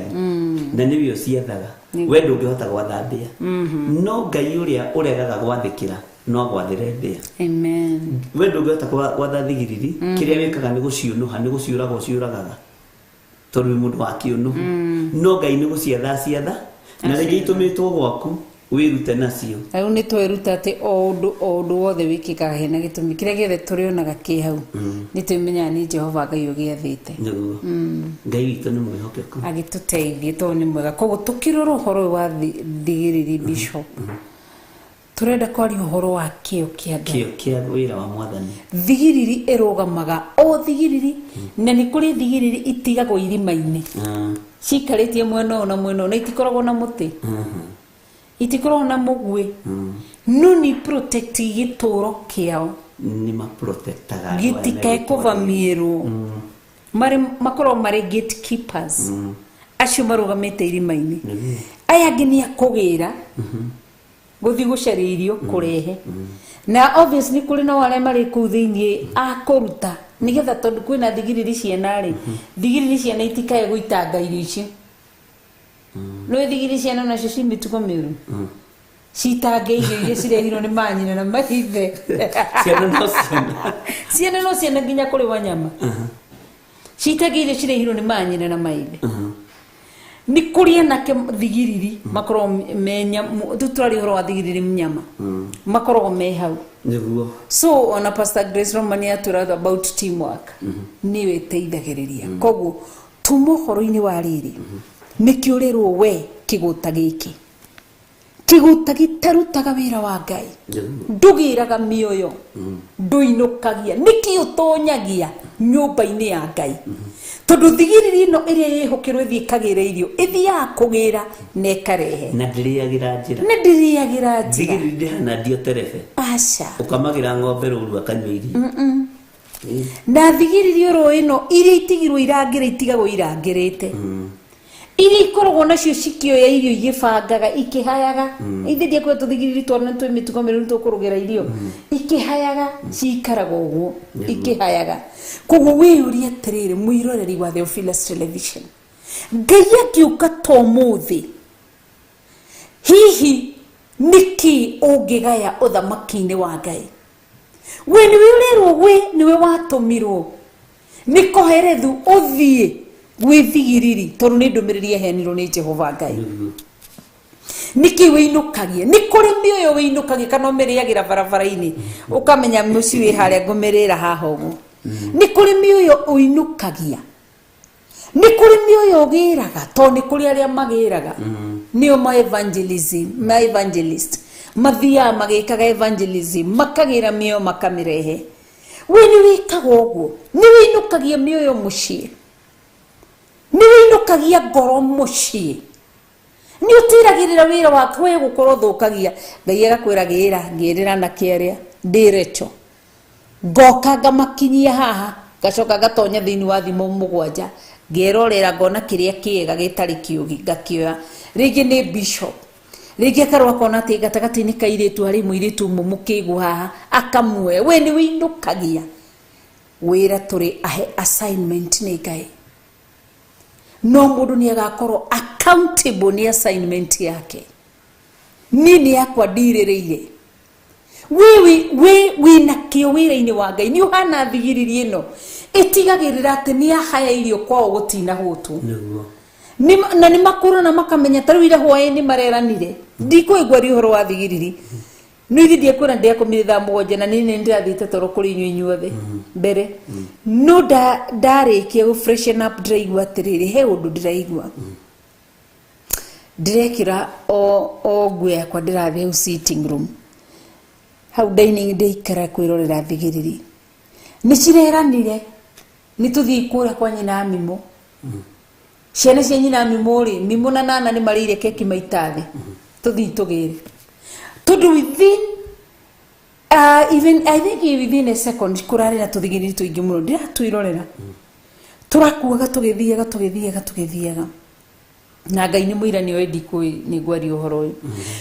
na nĩwe ũciathaga. Nĩguo. We ndũngĩhota gwatha mbĩa, no Ngai ũrĩa ũregaga gwathĩkĩra no agwathĩre mbĩa. Amen. We ndũngĩhota gwatha thigiriri. Kĩrĩa wĩkaga nĩ gũciũnũha, nĩ gũciũraga ũciũragaga tondũ wĩ mũndũ wa kĩũnũhu, no Ngai nĩ gũciatha ciatha na rĩngĩ itũmĩtwo gwaku wĩrute nacio. Rĩu nĩ tweruta atĩ o ũndũ o ũndũ wothe wĩkĩkaga hena gĩtũmi. Kĩrĩa gĩothe tũrĩonaga kĩ hau nĩ twĩmenyaga nĩ Jehova Ngai ũgĩathĩte. Nĩguo, Ngai witũ nĩ mwĩhokeku. Agĩtũteithie tondũ nĩ mwega. Koguo tũkĩrora ũhoro ũyũ wa thigiriri, bishop, tũrenda kwaria ũhoro wa kĩo kĩa Ngai. Kĩo kĩa wĩra wa mwathani. Thigiriri ĩrũgamaga o thigiriri, na nĩ kũrĩ thigiriri itigagwo irima-inĩ cikarĩtie mwena ũyũ na mwena ũyũ, na itikoragwo na mũtĩ, itikoragwo na mũguĩ, no nĩ protect gĩtũro kĩao. Nĩ maprotectaga andũ aya Gĩtikae megũtwarĩra. kũvamiĩrwo. Marĩ makoragwo marĩ gatekeepers acio marũgamĩte irima-inĩ. Aya angĩ nĩ akũgĩra gũthiĩ gũcaria irio kũrehe, na obviously kũrĩ nao arĩa marĩ kũu thĩiniĩ a kũruta nĩgetha, tondũ kwĩna thigiriri ciana rĩ, thigiriri ciana itikae gũitanga irio icio. Nĩ thigiriri ciana nacio ci mĩtugo mĩũru, citange irio iria cirehirwo nĩ manyina na maithe. Ciana no ciana. Ciana no ciana, nginya kũrĩ wanyama citange irio cirehirwo nĩ manyina na maithe. Nĩ kũrĩ anake thigiriri makoragwo me tũtũraria ũhoro wa thigiriri mnyama makoragwo me hau. Nĩguo. So ona Pastor Grace Roma nĩ atwĩra about teamwork, nĩyo ĩteithagĩrĩria. Koguo tuma ũhoro-inĩ wa rĩrĩ, nĩkĩo ũrerwo we kĩgũta gĩkĩ, kĩgũta gĩtarutaga wĩra wa Ngai, ndũgĩraga mĩoyo, ndũinũkagia, nĩkĩ ũtonyagia nyũmba-inĩ ya Ngai? Tondũ thigiriri ĩno ĩrĩa ĩhũkĩrwo ĩthiĩ ĩkagĩra irio, ĩthiaga kũgĩra na ĩkarehe. Na ndĩrĩagĩra njĩra. Na ndĩrĩagĩra njĩra. Thigiriri ndĩhana ndio terebe. Aca. Ũkamagĩra ng'ombe rũru akanyua iria. Na thigiriri oro ĩno iria itigirwo irangĩra itigagwo irangĩrĩte. Iria ikoragwo nacio cikĩoya irio igĩbangaga ikĩhayaga. Ithe ndiakwĩra tũthigiriri twana twĩ mĩtugo mĩũru tũkũrugĩra irio. Ikĩhayaga cikaraga ũguo ikĩhayaga. Koguo wĩyũrie atĩrĩrĩ, mwĩroreri wa Theophilus Television, Ngai akiũka ta ũmũthĩ, hihi nĩkĩ ũngĩgaya ũthamaki-inĩ wa Ngai? We nĩwe ũrerwo, we nĩwe watũmirwo nĩ Koherethu ũthiĩ gwĩ thigiriri, tondũ nĩ ndũmĩrĩri yaheanirwo nĩ Jehova Ngai. Nĩkĩ wĩinũkagia? Nĩ kũrĩ mĩoyo wĩinũkagia kana ũmĩrĩagĩra barabara-inĩ ũkamenya mũciĩ wĩ harĩa ngũmĩrĩra haha ũguo. Nĩ kũrĩ mĩoyo ũinũkagia, nĩ kũrĩ mĩoyo ũgĩraga, tondũ nĩ kũrĩ arĩa magĩraga nĩo ma evangelism, ma evangelist mathiaga magĩkaga evangelism, makagĩra mĩoyo makamĩrehe. We nĩ wĩkaga ũguo? Nĩ wĩinũkagia mĩoyo mũciĩ? Nĩ wĩinũkagia ngoro mũciĩ? Nĩ ũtiragĩrĩra wĩra waku we gũkorwo ũthũkagia? Ngai agakwĩra gĩra ngĩrĩra na kĩarĩa ndĩrecho ngoka ngamakinyia haha, ngacoka ngatonya thĩinĩ wa thimo 7, ngerorera ngona kĩrĩa kĩega gĩtarĩ kĩũgĩ ngakĩoya. Rĩngĩ nĩ bishop, rĩngĩ akarwo akona atĩ gatagatĩ-inĩ ka airĩtu harĩ mũirĩtu ũmwe mũkĩgu haha akamuoya. We nĩ wĩinũkagia wĩra, tũrĩ ahe assignment nĩ Ngai, no mũndũ nĩ agakorwo accountable nĩ assignment yake. Niĩ nĩ yakwa ndirĩrĩire. We wĩna kĩo wĩra-inĩ wa Ngai, nĩ ũhana thigiriri ĩno ĩtigagĩrĩra atĩ nĩ yahaya irio kwao gũtinahũtwo. Nĩguo. Na nĩ makũrana makamenya ta rĩu ira hwaĩ-inĩ mareranire. Ndikũigua ri ũhoro wa thigiriri. Nĩ ithuĩ ndiakwĩra ndĩakomire thaa 7 na niĩ nĩ ndĩrathiĩte toro kũrĩ inyuĩ inyuothe mbere. No ndarĩkia gũ freshen up ndĩraigua atĩrĩrĩ, he ũndũ ndĩraigua. Ndĩrekĩra o nguo yakwa ndĩrathiĩ hau sitting room. Hau dining ndĩikara kwĩrorera thigiriri. Nĩ cireranire nĩ tũthiĩ kũrĩa kwa nyina Mimo. Ciana cia nyina Mimo rĩ, Mimo na Nana nĩ marĩire keki maita thĩ. Tũthiĩ tũgĩre. Tondũ within even I think within a second kũrarĩ na tũthigiriri tũingĩ mũno ndĩratwĩrorera. Tũrakuaga tũgĩthiaga tũgĩthiaga tũgĩthiaga. Na Ngai nĩ mũira nĩ oĩ ndikũĩ nĩ ngwaria ũhoro ũyũ.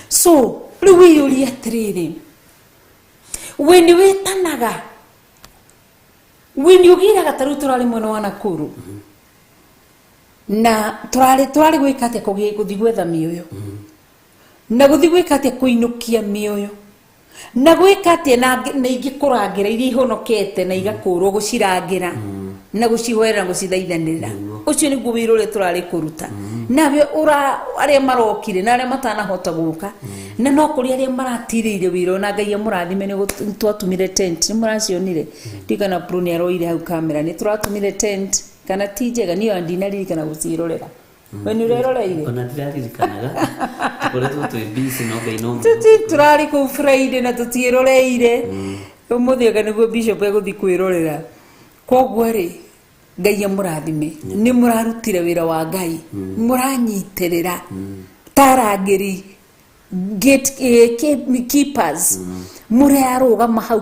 So rĩu wĩyũrie atĩrĩrĩ, we nĩ wĩtanaga, we nĩ ũgĩraga ta rĩu tũrarĩ mwena wa Nakuru na tũrarĩ gwĩka atĩa? Gũthiĩ gwetha mĩoyo na gũthiĩ gwĩka atĩa? Kũinũkia mĩoyo na gwĩka atĩa? Na ingĩ kũrangĩra iria ihonokete na igakũrwo, gũcirangĩra na gũcihoera na gũcithaithanĩrĩra. Ũcio nĩguo wĩra ũrĩa tũrarĩ kũruta. Nawe arĩa marokire na arĩa matanahota gũka, na no kũrĩ arĩa maratirĩire wĩra, na Ngai amũrathime nĩ twatumire tent, nĩ mũracionire. Ndirikana Pro nĩ aroire hau kamera, nĩ tũratumire tent kana ti njega, niĩ ona ndinaririkana gũciĩrorera. We nĩ ũreroreire? Ona ndiraririkanaga. Tũkoretwo twĩ busy no Ngai no Tũrarĩ kũu Friday na tũtiĩroreire. Ũmũthĩ anga nĩguo Bishop egũthiĩ kwĩrorera. Koguo rĩ, Ngai amũrathime. Nĩ mũrarutire wĩra wa Ngai. Mũranyitĩrĩra ta arangĩri, gate keepers, mũrarũgama hau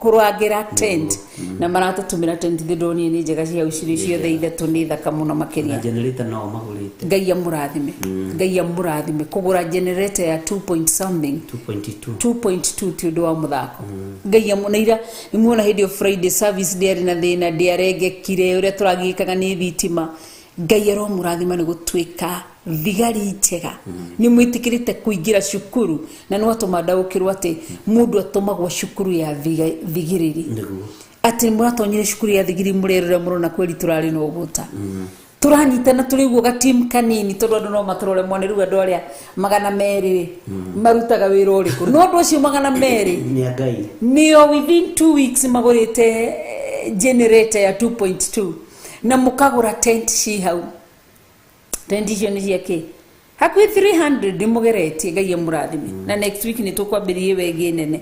kũrangĩra tent, na maratũtũmĩra tent thĩ ndonire nĩ njega cia hau cirĩ ciothe ithatũ, nĩ thaka mũno makĩria. Na generator no magũrĩte. Ngai amũrathime. Ngai amũrathime kũgũra generator ya 2 point something, 2.2. 2.2 ti ũndũ wa mũthako. Ngai amũnaira nĩ muona hĩndĩ ĩyo Friday service ndĩarĩ na thĩna, ndĩarengekire ũrĩa tũragĩkaga nĩ thitima. Ngai aromũrathima nĩ gũtuĩka thigari njega. Nĩ mwĩtĩkĩrĩte kũingĩra cukuru, na nĩ watũma ndaũkĩrwo atĩ mũndũ atũmagwo cukuru ya thigiriri. Nĩguo. Atĩ mũratonyire cukuru ya thigiriri, mũrerora mũrona kweri tũrarĩ na ũgũta. Tũranyitana tũrĩ ũguo gatimu kanini tondũ andũ no matũrore mone rĩu andũ arĩa 200 rĩ marutaga wĩra ũrĩkũ. No andũ acio 200 Nĩ a Ngai. Nĩo within 2 weeks magũrĩte generator ya 2.2 na mũkagũra tent ci hau. Tent icio nĩ cia kĩ? Hakuhĩ 300 nĩ mũgeretie. Ngai amũrathime. Na next week nĩ tũkwambĩrĩria ĩyo ĩngĩ nene.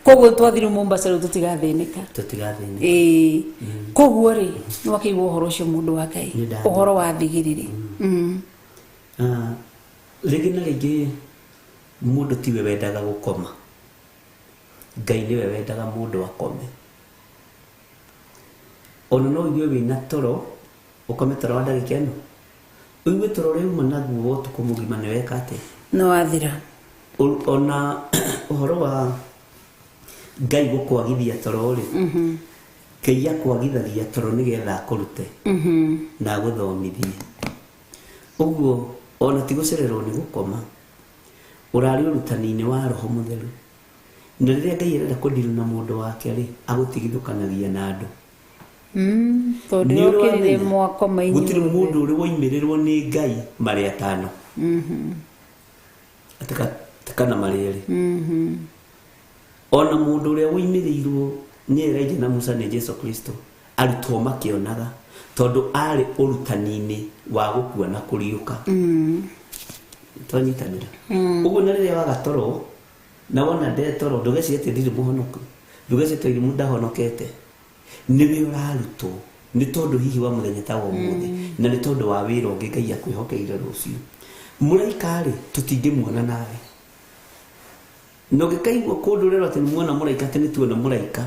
Koguo twathiĩ Mombasa rĩu tũtigathĩnĩka. Tũtigathĩnĩka. Ĩĩ. Koguo rĩ nĩ wakĩigua ũhoro ũcio mũndũ wa Ngai. Nĩ ndathĩ. Ũhoro wa thigiriri. Rĩngĩ na rĩngĩ mũndũ tiwe wendaga gũkoma, Ngai nĩwe wendaga mũndũ akome. Ona no ũigue wĩna toro, ũkome toro wa ndagĩka ĩno, ũigue toro ũrĩa uma naguo ũtukũ mũgima nĩ weka atĩa? Nĩ wathira. Ona ũhoro wa Ngai gũkwagithia toro rĩ, Ngai akwagithagia toro nĩgetha akũrute na agũthomithie. Ũguo ona ti gũcererwo nĩ gũkoma, ũrarĩ ũrutani-inĩ wa Roho Mũtheru. Na rĩrĩa Ngai arenda kũndirũ na mũndũ wake rĩ, agũtigithũkanagia na andũ. Tondũ Nĩ ũrĩ yokĩrire wamenya? mwakoma Gũtirĩ inyuothe. mũndũ ũrĩ woimĩrĩrwo nĩ Ngai marĩ atano. Atĩ kana marĩ erĩ. Ona mũndũ ũrĩa woimĩrĩirwo nĩ Elijah na Musa nĩ Jesu Kristo, arutwo makĩonaga tondũ arĩ ũrutani-inĩ wa gũkua na kũriũka. Twanyitanĩra. Ũguo na rĩrĩa waga toro na wona ndetoro, ndũgecirie atĩ ndirĩ mũhonoku, ndũgecirie atĩ irimũ ndahonokete. Nĩwe ũrarutwo nĩ tondũ hihi wa mũthenya ta wa ũmũthĩ na nĩ tondũ wa wĩra ũngĩ Ngai akwĩhokeire rũciũ. Mũraika rĩ, tũtingĩmuona nawe. Na ũngĩkaigua kũndũ ũrerwo atĩ nĩ muona mũraika, atĩ nĩ tuona mũraika,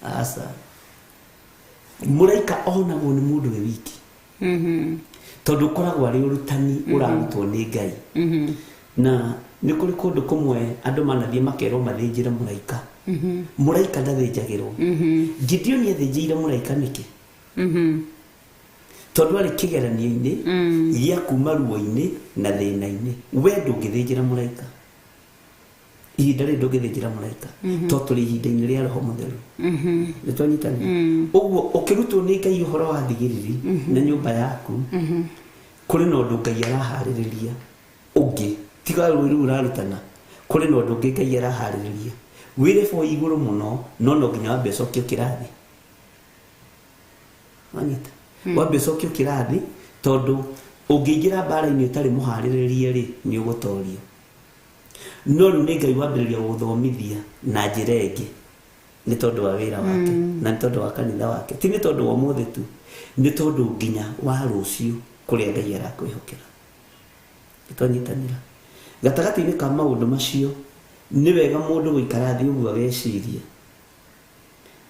aca. Mũraika onagwo nĩ mũndũ wĩ wiki. Tondũ ũkoragwo arĩ ũrutani ũrarutwo nĩ Ngai. Na nĩ kũrĩ kũndũ kũmwe andũ manathiĩ makerwo mathĩnjĩre mũraika. Mũraika ndathĩnjagĩrwo. Gideon athĩnjĩire mũraika nĩkĩ? Tondũ arĩ kĩgeranio-inĩ gĩa kuma ruo-inĩ na thĩna-inĩ. We ndũngĩthĩnjĩra mũraika. Ihinda rĩrĩ ndũngĩthĩnjĩra mũraika. Tondũ tũrĩ ihinda-inĩ rĩa Roho Mũtheru. Nĩ twanyitanĩra. Ũguo ũkĩrutwo nĩ Ngai ũhoro wa thigiriri na nyũmba yaku, kũrĩ na ũndũ Ngai araharĩrĩria ũngĩ. Tiga rĩu ũrarutana. Kũrĩ na ũndũ ũngĩ Ngai araharĩrĩria. Wĩre bo igũrũ mũno, no no nginya wambe ũcokio kĩrathi. Wanyita? Wambe ũcokio kĩrathi tondũ ũngĩingĩra mbara-inĩ ũtarĩ mũharĩrĩrie rĩ, nĩ ũgũtorio. No rĩu nĩ Ngai wambĩrĩria gũgũthomithia na njĩra ĩngĩ nĩ tondũ wa wĩra wake na nĩ tondũ wa kanitha wake. Ti nĩ tondũ wa ũmũthĩ tu, nĩ tondũ nginya wa rũciũ kũrĩa Ngai arakwĩhokera. Twanyitanĩra. Gatagatĩ-inĩ ka maũndũ macio nĩ wega mũndũ gũikara thĩ ũguo ageciria,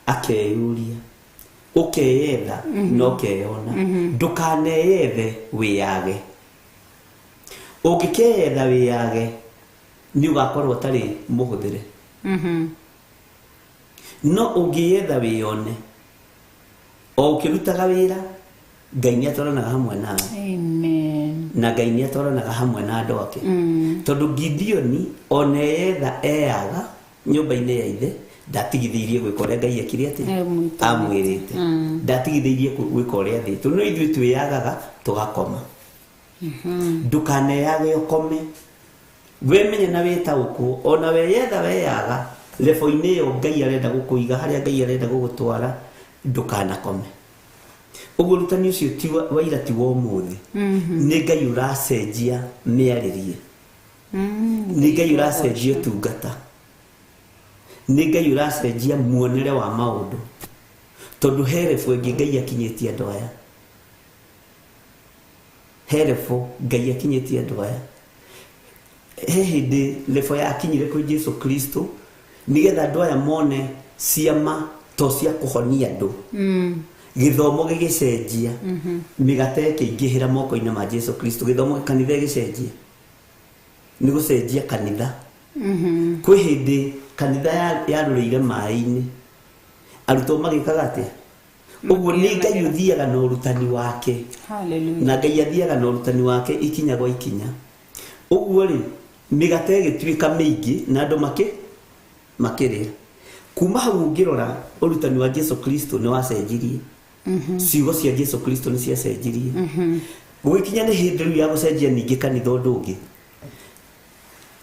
akeyũria, ũkeyetha na ũkeyona. Ndũkaneyethe wĩyage. Ũngĩkeyetha wĩyage nĩ ũgakorwo ũtarĩ mũhũthĩre. No ũngĩyetha wĩyone, o ũkĩrutaga wĩra, Ngai nĩ atwaranaga hamwe nawe. Amen. Na Ngai nĩ atwaranaga hamwe na andũ ake. Tondũ Gideoni ona eyetha eyaga nyũmba-inĩ ya ithe, ndatigithĩirie gwĩka ũrĩa Ngai ekire atĩ Amwĩtĩte. amwĩrĩte. Ndatigithĩirie gwĩka ũrĩa athĩtwo. No ithuĩ twĩyagaga tũgakoma. Ndũkaneyage ũkome. Wĩmenye na wĩtaũkwo, ona weyetha weyaga, lebo-inĩ ĩyo Ngai arenda gũkũiga, harĩa Ngai arenda gũgũtwara, ndũkanakome. Ũguo ũrutani ũcio ti wa ira, ti wa ũmũthĩ. Nĩ Ngai ũracenjia mĩarĩrie. Nĩ Ngai ũracenjia ũtungata. Nĩ Ngai ũracenjia muonere wa maũndũ. Tondũ he lebo ĩngĩ Ngai akinyĩtie andũ aya. He lebo Ngai akinyĩtie andũ aya. He hĩndĩ lebo yakinyire kwĩ Jesu Kristo nĩgetha andũ aya mone ciama to cia kũhonia andũ. Gĩthomo gĩgĩcenjia, mĩgate ĩkĩingĩhĩra moko-inĩ ma Jesu Kristo, gĩthomo kanitha ĩgĩcenjia. Nĩ gũcenjia kanitha. Kwĩ hĩndĩ kanitha yarũrĩire maĩ-inĩ, arutwo magĩkaga atĩa? Ũguo nĩ Ngai ũthiaga na ũrutani wake. Hallelujah. Na Ngai athiaga na ũrutani wake ikinya gwa ikinya. Ũguo rĩ, mĩgate ĩgĩtuĩka mĩingĩ na andũ makĩrĩa. Kuma hau ũngĩrora ũrutani wa Jesu Kristo nĩ wacenjirie. Ciugo cia Jesu Kristo nĩ ciacenjirie. Gũgĩkinya nĩ hĩndĩ rĩu ya gũcenjia ningĩ kanitha ũndũ ũngĩ.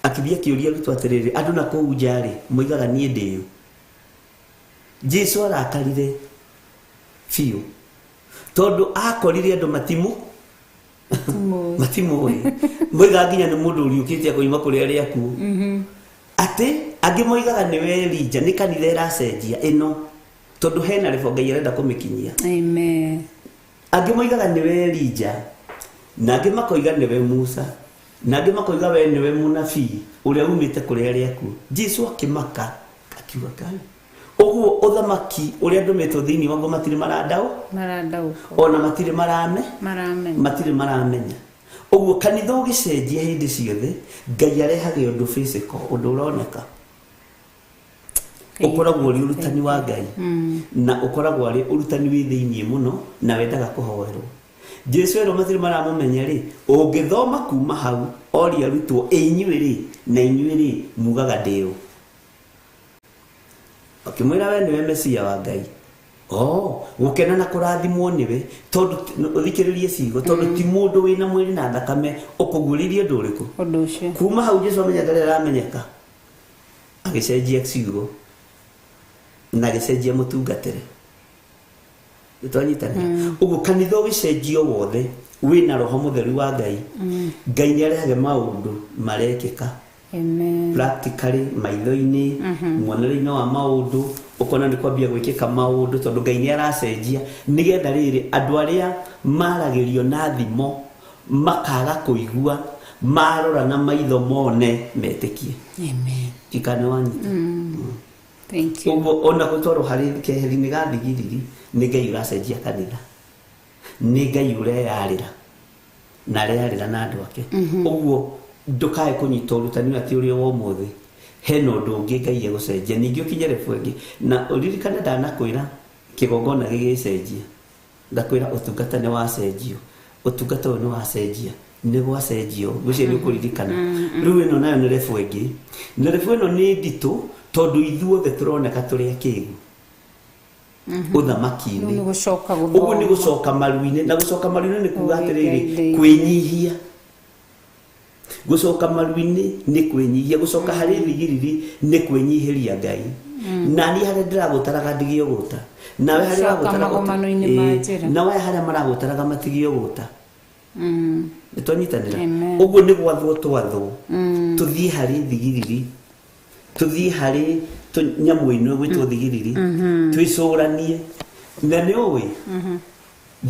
Akĩthiĩ akĩũria arutwo atĩrĩrĩ, andũ na kũu nja rĩ, moigaga niĩ ndĩũ? Jesu arakarire biũ tondũ akorire andũ matimu matimũĩ, moigaga nginya nĩ mũndũ ũriũkĩte akoima kũrĩ arĩa akuũ. Atĩ angĩ moigaga nĩwe Elija. Nĩ kanitha ĩracenjia ĩno tondũ hena rebo Ngai arenda kũmĩkinyia. Amen. Angĩ moigaga nĩwe Elija, na angĩ makoiga nĩwe Musa, na angĩ makoiga we nĩwe mũnabii ũrĩa umĩte kũrĩ arĩa akuũ. Jesu akĩmaka akiuga, Ngai, ũguo ũthamaki ũrĩa ndũmĩtwo thĩinĩ waguo matirĩ marandaũ Marandaũkwo. Ona matirĩ marame Maramenya. Matirĩ maramenya. Ũguo kanitha ũgĩcenjia hĩndĩ ciothe Ngai arehage ũndũ physical, ũndũ ũroneka, ũkoragwo ũrĩ ũrutani wa Ngai na ũkoragwo arĩ ũrutani wĩ thĩiniĩ mũno na wendaga kũhoerwo. Jesu erwo matirĩ maramũmenya rĩ, ũngĩthoma kuma hau oria arutwo, ĩ inyuĩ rĩ, na inyuĩ rĩ, mugaga ndĩũ? Akĩmwĩra, we nĩwe Mesia wa Ngai. Oh, gũkena na kũrathimwo nĩwe tondũ ũthikĩrĩrie ciugo, tondũ ti mũndũ wĩna mwĩrĩ na thakame ũkũguũrĩirie ũndũ ũrĩkũ. Ũndũ ũcio. Kuma hau Jesu amenya ndarĩ aramenyeka, agĩcenjia ciugo na agĩcenjia mũtungatĩre. Nĩtwanyitanĩra? Ũguo kanitha ũgĩcenjio wothe wĩna Roho Mũtheru wa Ngai, Ngai nĩ arehage maũndũ marekĩka Amen. practically maitho-inĩ, muonere-inĩ wa maũndũ, ũkona nĩ kwambia gwĩkĩka maũndũ tondũ Ngai nĩ aracenjia nĩgetha rĩrĩ andũ arĩa maragĩrio na thimo makaga kũigua, marora na maitho mone metĩkie. Amen. Ikane wanyita. Thank you. Ũguo ona gũtwarwo harĩ keheri-inĩ ga thigiriri nĩ Ngai ũracenjia kanitha, nĩ Ngai ũreyarĩra na areyarĩra na andũ ake. Ũguo ndũkae kũnyita ũrutani ũyũ atĩ ũrĩa wa ũmũthĩ hena ũndũ ũngĩ Ngai egũcenjia ningĩ ũkinye level ĩngĩ. Na ũririkane ndanakwĩra kĩgongona gĩgĩcenjia, ndakwĩra ũtungata nĩ wacenjio, ũtungata ũyũ nĩ wacenjia, nĩ gwacenjio. Ngwĩciria nĩ ũkũririkana. Rĩu ĩno nayo nĩ level ĩngĩ, na level ĩno nĩ nditũ tondũ ithuothe tũroneka tũrĩ akĩgu ũthamaki-inĩ. Rĩu nĩ gũcoka Ũguo nĩ gũthoma. Gũcoka maru-inĩ, na gũcoka maru-inĩ nĩ kuga Ũgĩ atĩrĩrĩ, Ngai. kwĩnyihia. Gũcoka maru-inĩ nĩ kwĩnyihia, gũcoka harĩ thigiriri nĩ kwĩnyihĩria Ngai. Na niĩ harĩa ndĩragũtaraga ndige ũgũta, nawe harĩa Gũcoka ũragũtaraga magomano-inĩ ma njĩra. Nawe harĩa maragũtaraga matige ũgũta. Nĩtwanyitanĩra? Amen. Ũguo nĩ gwathwo twathwo tũthiĩ harĩ thigiriri, tũthiĩ harĩ nyamũ ĩno ĩgwĩtwo thigiriri, twĩcũranie. Na nĩ ũĩ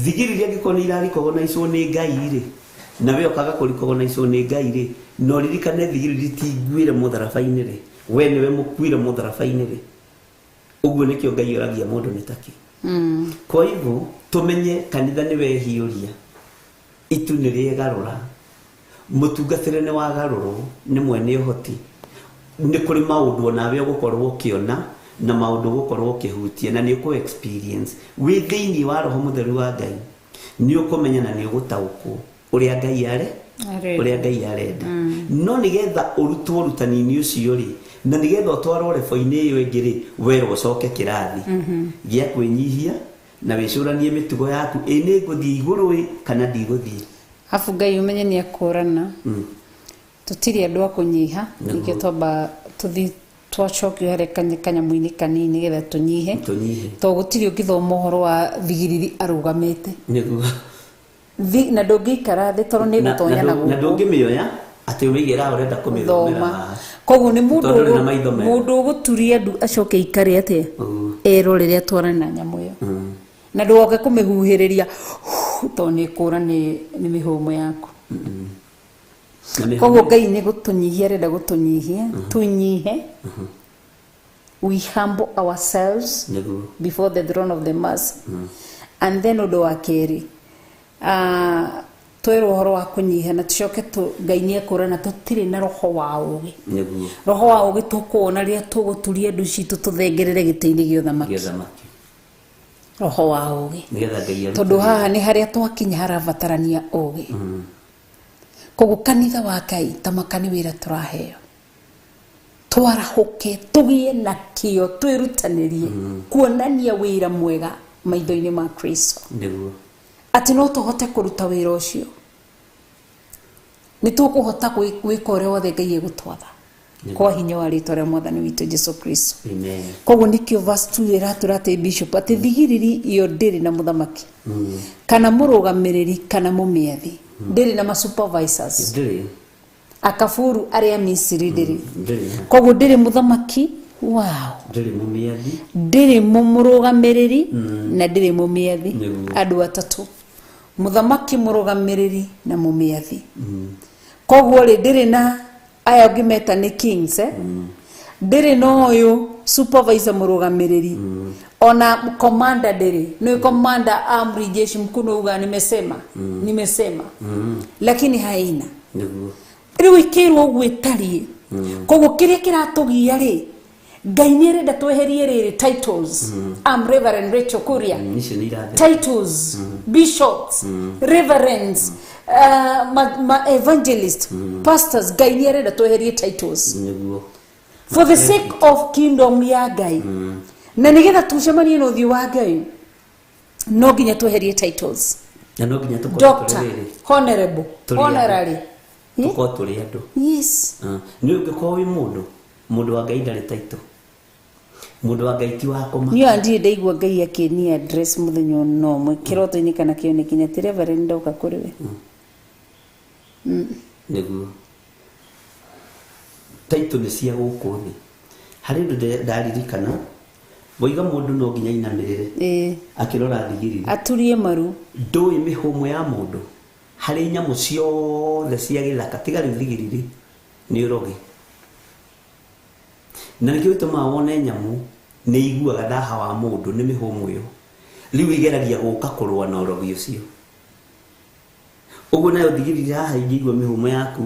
thigiriri angĩkorwo nĩ irarikogonaicwo nĩ Ngai rĩ, na we ũkaga kũrikogonaicwo nĩ Ngai rĩ, na ũririkane thigiriri ti nguĩre mũtharaba-inĩ rĩ, we nĩwe mũkuire mũtharaba-inĩ rĩ. Ũguo nĩkĩo Ngai oragia mũndũ nĩ takĩ. Kwa hivyo tũmenye kanitha nĩ wehiũria, itu nĩ rĩegarũra, mũtungatĩre nĩ wagarũrwo nĩ mwene ũhoti. Nĩ kũrĩ maũndũ onawe ũgũkorwo ũkĩona na maũndũ ũgũkorwo ũkĩhutia na nĩ ũkũ experience wĩ thĩinĩ wa Roho Mũtheru wa Ngai. Nĩ ũkũmenya na nĩ ũgũtaũkwo ũrĩa Ngai arĩ Arenda. Ũrĩa Ngai arenda. No nĩgetha ũrutwo ũrutani-inĩ ũcio rĩ, na nĩgetha ũtwarwo rebo-inĩ ĩyo ĩngĩ rĩ, werwo ũcoke kĩrathi gĩa kwĩnyihia na wĩcũranie mĩtugo yaku, ĩ nĩ ngũthiĩ igũrũ ĩ kana ndigũthiĩ. Abu Ngai ũmenye nĩ akũrana. Tũtirĩ andũ a kũnyiha. Nĩguo. Nĩkĩo twamba tũthi twacokio harĩa kanyamũ-inĩ kanini nĩgetha tũnyihe. Tũnyihe. To gũtirĩ ũngĩthoma ũhoro wa thigiriri arũgamĩte. Nĩguo. Na ndũngĩikara thĩ tondũ nĩ gũtonya na Na gũkũ. ndũngĩmĩoya atĩ ũmĩigĩra ũrenda kũmĩthomera Thoma. haha. Koguo nĩ mũndũ Tondũ ndũrĩ na maitho mega. mũndũ ũgũturia ndu acoke aikare atĩa? Ũguo. Erorere atwarane na nyamũ ĩyo. Na ndũgoke kũmĩhuhĩrĩria tondũ nĩ ĩkũra nĩ mĩhũmũ yaku. Na mĩhũmũ- Koguo Ngai nĩ gũtũnyihia arenda gũtũnyihia, tũnyihe. We humble ourselves before the throne of the mercy. And then ũndũ wa kerĩ, twerwo ũhoro wa kũnyiha na tũcoke Ngai nĩ ekũrana tũtirĩ na roho wa ũgĩ. Roho wa ũgĩ tũkũwona rĩrĩa tũgũturia ndu citũ tũthengerere gĩtĩ-inĩ gĩa ũthamaki. Gĩa ũthamaki. Roho wa ũgĩ. Nĩgetha Ngai arute Tondũ wĩra. Haha nĩ harĩa twakinya harabatarania ũgĩ. Koguo kanitha wa Ngai ta maka nĩ wĩra tũraheo. Twarahũke, tũgĩe na kĩo, twĩrutanĩrie kuonania wĩra mwega. Maitho-inĩ ma Kristo. Nĩguo. Atĩ no tũhote kũruta wĩra ũcio, nĩ tũkũhota gwĩka ũrĩa wothe Ngai egũtwatha kwa hinya wa rĩtwa rĩa Mwathani witũ Jesu Kristo. Amen. Koguo nĩkĩo verse 2 ĩratwĩra atĩ, bishop, atĩ thigiriri iyo ndĩrĩ na mũthamaki kana mũrũgamĩrĩri kana mũmĩathi, ndĩrĩ na ma-supervisors. Ndĩrĩ. Akaburu arĩa Misiri ndĩrĩ. Ndĩrĩ. Koguo ndĩrĩ mũthamaki, wow. Ndĩrĩ mũmĩathi. Ndĩrĩ mũrũgamĩrĩri na ndĩrĩ mũmĩathi. Nĩguo. Andũ atatũ: mũthamaki, mũrũgamĩrĩri na mũmĩathi. Koguo rĩ, ndĩrĩ na aya ũngĩmeta nĩ kings, eh? Ndĩrĩ na ũyũ supervisor, mũrũgamĩrĩri, ona commander ndĩrĩ. Nĩ commander, amri jeshi mkuu, uga nimesema, nimesema, lakini haina. Nĩguo. Rĩu ĩkĩrwo ũguo ĩtariĩ. Koguo kĩrĩa kĩratũgia rĩ, Ngai nĩ arenda tweherie rĩrĩ titles. I'm Reverend Rachel Kuria. Icio nĩ irathira. Titles, bishops, reverends, ma evangelist, pastors, Ngai nĩ arenda tweherie titles Nĩguo. for the sake of kingdom ya Ngai, na nĩgetha tũcemanie na ũthiũ wa Ngai, no nginya tweherie titles. Na no nginya tũkorwo Doctor, tũrĩ rĩrĩ. honorable, Tũrĩ andũ. honorary. Tũkorwo tũrĩ andũ. Yes. Ah, nĩ ũngĩkorwo wĩ mũndũ wa Ngai ndarĩ title. Mũndũ wa Ngai ti wa kũmaka. Niĩ ndirĩ ndaigua Ngai akĩni address mũthenya ona ũmwe, kĩroto-inĩ kana kĩoneki-inĩ, atĩ reverend ndoka kũrĩ we. Nĩguo. Title nĩ cia gũkũ thĩ. Harĩ ũndũ ndaririkana woiga mũndũ no nginya ainamĩrĩre akĩrora thigiriri, aturie maru. Ndũĩ mĩhũmũ ya mũndũ harĩ nyamũ ciothe cia gĩthaka tiga rĩu thigiriri nĩ ũrogi, na nĩkĩo gĩtũmaga wone nyamũ nĩ iguaga thaha wa mũndũ nĩ mĩhũmũ ĩyo, rĩu igeragia gũka kũrũa na ũrogi ũcio. Ũguo nayo thigiriri haha ingĩigua mĩhũmũ yaku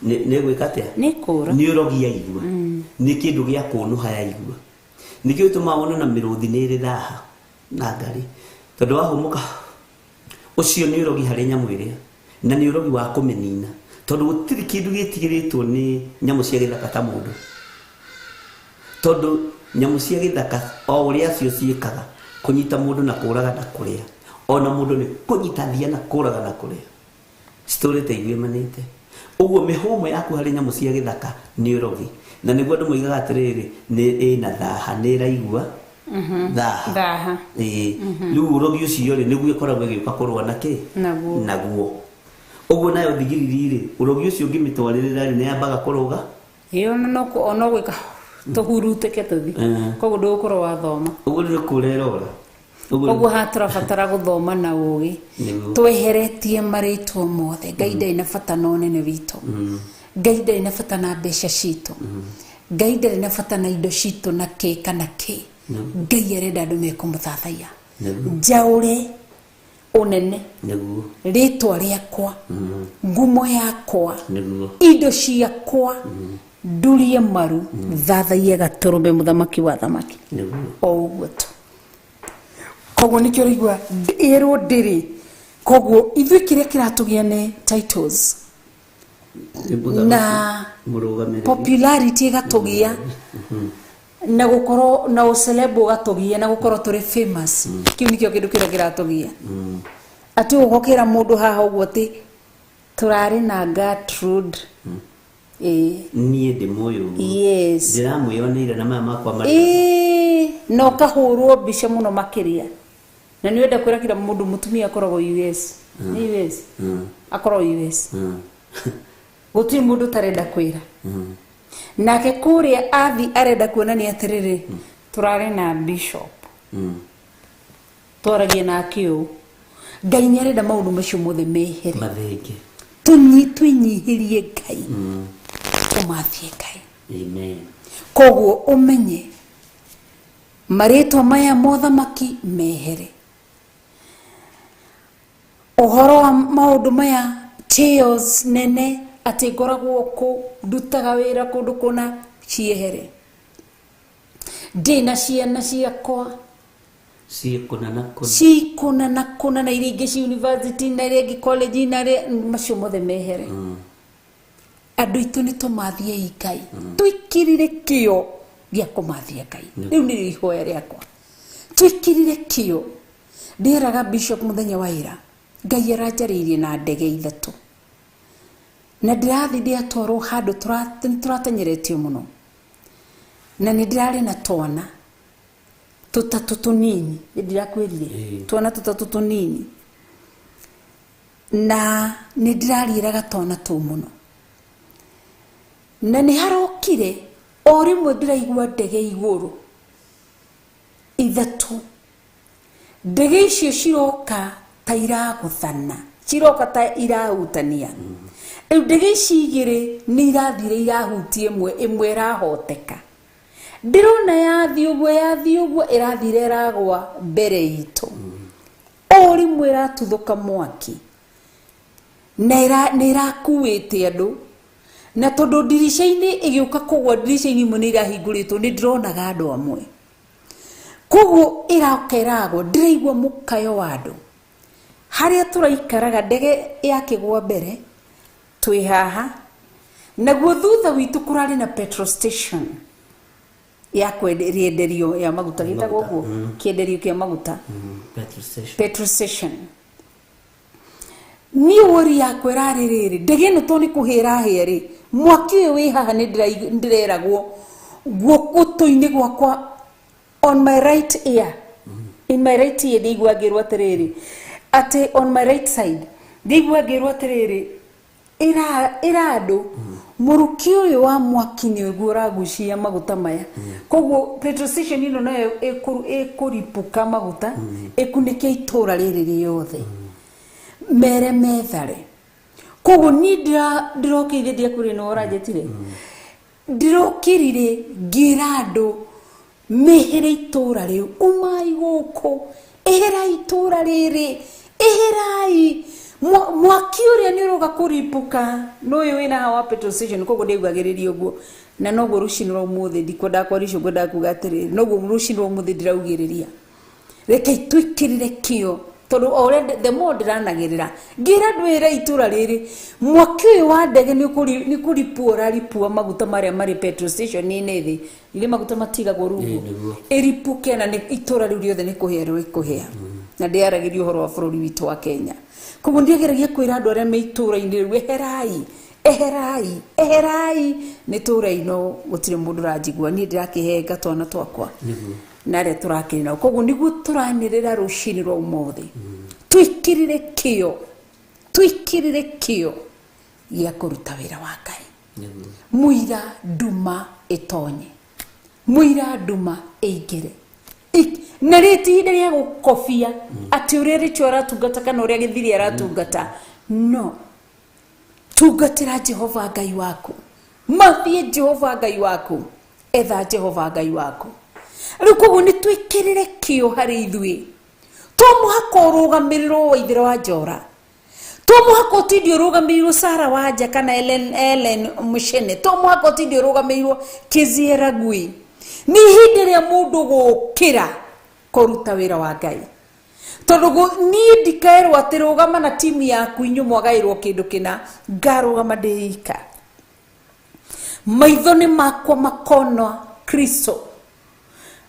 nĩ ĩgwĩka atĩa? Nĩ kũra. Nĩ ũrogi yaigua, nĩ kĩndũ gĩa kũnũha yaigua. Nĩkĩo gĩtũmaga wone na mĩrũthi nĩ ĩrĩ thaha na ngarĩ, tondũ wahũmũka ũcio nĩ ũrogi harĩ nyamũ ĩrĩa, na nĩ ũrogi wa kũmĩnina, tondũ gũtirĩ kĩndũ gĩtigĩrĩtwo nĩ nyamũ cia gĩthaka ta mũndũ, tondũ nyamũ cia gĩthaka o ũrĩa cio ciĩkaga kũnyita mũndũ na kũraga na kũrĩa, ona mũndũ nĩ kũnyita thia na kũraga na kũrĩa, citũrĩte iguĩmanĩte. Ũguo mĩhũmũ yaku harĩ nyamũ cia gĩthaka nĩ ũrogi, na nĩguo andũ moigaga atĩrĩrĩ, nĩ ĩna thaha, nĩ ĩraigua thaha. Thaha. Ĩĩ, rĩu ũrogi ũcio rĩ, nĩguo ĩkoragwo ĩgĩũka kũrũa na kĩ? Naguo. Naguo. Ũguo nayo thigiriri rĩ, ũrogi ũcio ũngĩmĩtwarĩrĩra rĩ, nĩ yambaga kũrũga. Ĩĩ, ona no ona gwĩka tũhurutĩke tũthi. Koguo ndũgũkorwo wathoma. Ũguo nĩ kũra ĩrora. Ũguo. Koguo haha tũrabatara gũthoma na ũgĩ, tweheretie marĩtwa mothe. Ngai ndarĩ na bata na ũnene witũ, Ngai ndarĩ na bata na mbeca citũ, Ngai ndarĩ na bata na indo citũ na kĩ kana kĩ. Ngai arenda andũ mekũmũthathaiya. Njaũre ũnene, rĩtwa rĩakwa, ngumo yakwa, indo ciakwa, ndurie maru thathaiye gatũrũme, mũthamaki wa thamaki. O ũguo tu. Koguo nĩkĩo ũraigua ĩrwo ndĩrĩ. Koguo ithuĩ kĩrĩa kĩratũgia nĩ titles Nĩ mũthamaki, na mũrũgamĩrĩri. Popularity ĩgatũgia na gũkorwo na ũceleb, ũgatũgia na gũkorwo tũrĩ famous. Kĩu nĩkĩo kĩndũ kĩrĩa kĩratũgia, atĩ ũgokĩra mũndũ haha ũguo atĩ tũrarĩ na Gertrude, ĩĩ. Niĩ ndĩ mũyũ ũguo. Yes. Ndĩramwĩyoneire na maya makwa marĩ. Ĩĩ, na ũkahũrwo mbica mũno makĩria, na nĩ wenda kwĩra kila mũndũ mũtumia akoragwo US, nĩ US, akoragwo US. Gũtirĩ mũndũ ũtarenda kwĩra nake kũrĩa athi arenda kuonania atĩrĩrĩ, tũrarĩ na bishop, twaragia nake ũũ. Ngai nĩ arenda maũndũ macio mothe mehere. Mathenge. Twĩnyihĩrie Ngai, tũmathie Ngai. Amen. Koguo ũmenye marĩtwa maya mothamaki mehere, ũhoro wa maũndũ maya tales nene atĩ ngoragwo kũ, ndutaga wĩra kũndũ kũna, ciehere. Ndĩna ciana ciakwa ciĩ kũna na kũna, ci kũna na kũna, na iria ingĩ ci university, na iria ingĩ college, na iria macio mothe mehere. Andũ aitũ nĩ tũmathiei Ngai, twĩkĩrire kĩo gĩa kũmathia Ngai. Rĩu nĩrĩo ihoya rĩakwa, twĩkĩrire kĩo. Ndĩraga bishop mũthenya wa ira Ngai aranjarĩirie na ndege ithatũ na ndĩrathiĩ ndĩatwarwo handũ tũratenyeretio mũno na nĩ ndĩrarĩ na twana tũtatũ tũnini ndĩrakwĩrire twana tũtatũ tũnini na nĩ ndĩrariĩraga twana tũu mũno na nĩ harokire o rĩmwe ndĩraigua ndege igũrũ ithatũ. Ndege icio ciroka ta iragũthana, ciroka ta irahutania. Rĩu ndege ici igĩrĩ nĩ irathire irahutia ĩmwe, ĩmwe ĩrahoteka. Ndĩrona yathiĩ ũguo yathiĩ ũguo ĩrathire ĩragwa mbere itũ. O rĩmwe ĩratuthũka mwaki na nĩ ĩrakuĩte andũ, na tondũ ndirica-inĩ ĩgĩũka kũgwa ndirica-inĩ imwe nĩ irahingũrĩtwo nĩ ndĩronaga andũ amwe. Koguo ĩroka ĩragwa ndĩraigua mũkayo wa andũ. Harĩa tũraikaraga ndege yakĩgwa mbere twĩ haha, naguo thutha witũ kũrarĩ na petrol station ya kwenderio ya maguta gĩtagwo ũguo kĩenderio kĩa maguta petrol station. Niĩ wori yakwa ĩrarĩ rĩrĩ ndege ĩno tondũ nĩ kũhĩa ĩrahĩa rĩ, mwaki ũyũ wĩ haha nĩ ndĩreragwo gũtũ-inĩ gwakwa on my right ear, in my right ear ndĩigua ngĩrwo atĩrĩrĩ atĩ on my right side ndĩigua ngĩrwo atĩrĩrĩ ĩra andũ mũrukĩ ũyũ wa mwaki nĩguo ũragucia maguta maya. Koguo petrol station ĩno nayo ĩkũripũka maguta ĩkunĩke itũra rĩrĩ rĩothe mere methare. Koguo niĩ ndĩrokĩire ndiakwĩrire nĩwe ũranjĩtire ndĩrokĩrire ngĩra andũ mehere itũra rĩu, umai gũkũ, eherai itũra rĩrĩ, eherai mwaki ũrĩa nĩ ũroka kũripũka no ũyũ wĩna haha wa petrol station. Koguo ndĩugagĩrĩria ũguo na noguo rũcinĩ rwa ũmũthĩ ndikwendaga kwaria ngwendaga kuga atĩrĩrĩ noguo rũcinĩ rwa ũmũthĩ ndĩraugĩrĩria reke twĩkĩrĩre kĩo tondũ o ũrĩa the more ndĩranagĩrĩra ngĩra andũ ĩra itũra rĩrĩ mwaki ũyũ wa ndege nĩ kũripua ũraripua maguta marĩa marĩ petrol station inĩ thĩ ile maguta matigagwo rungu ĩripũke na itũra rĩu rĩothe nĩ kũhĩa rĩkũhĩa. Na ndĩaragĩria ũhoro wa bũrũri witũ wa Kenya. Koguo ndiageragia kwĩra andũ arĩa me itũra-inĩ rĩu eherai eherai eherai nĩ tũra ino gũtirĩ mũndũ ũranjigua niĩ ndĩrakĩhenga twana twakwa na arĩa tũrakĩrĩ nao. Koguo nĩguo tũranĩrĩra rũcinĩ rwa ũmũthĩ twĩkĩrĩre kĩo, twĩkĩrĩre kĩo gĩa kũruta wĩra wa Ngai. Mũira nduma ĩtonye, mũira nduma ĩingĩre na rĩ ti ihinda rĩa gũkobia atĩ ũrĩa Rachel aratungata kana ũrĩa Gĩthiri aratungata. No tungatĩra Jehova Ngai waku, mathiĩ Jehova Ngai waku, etha Jehova Ngai waku. Rĩu koguo nĩ twĩkĩrĩre kĩo harĩ ithuĩ. To mũhaka ũrũgamĩrĩrwo Waithĩra wa Njora, to mũhaka ũtinde ũrũgamĩrĩirwo Sarah Wanja kana Ellen Mushene, to mũhaka ũtinde ũrũgamĩrĩirwo Kezia Ragui. Nĩ ihinda rĩa mũndũ gũkĩra kũruta wĩra wa Ngai. Tondũ niĩ ndikaerwo atĩ rũgama na timu yaku inyuĩ mwagaĩrwo kĩndũ kĩna, ngarũgama ndĩ ika. Maitho nĩ makwa makona Kristo,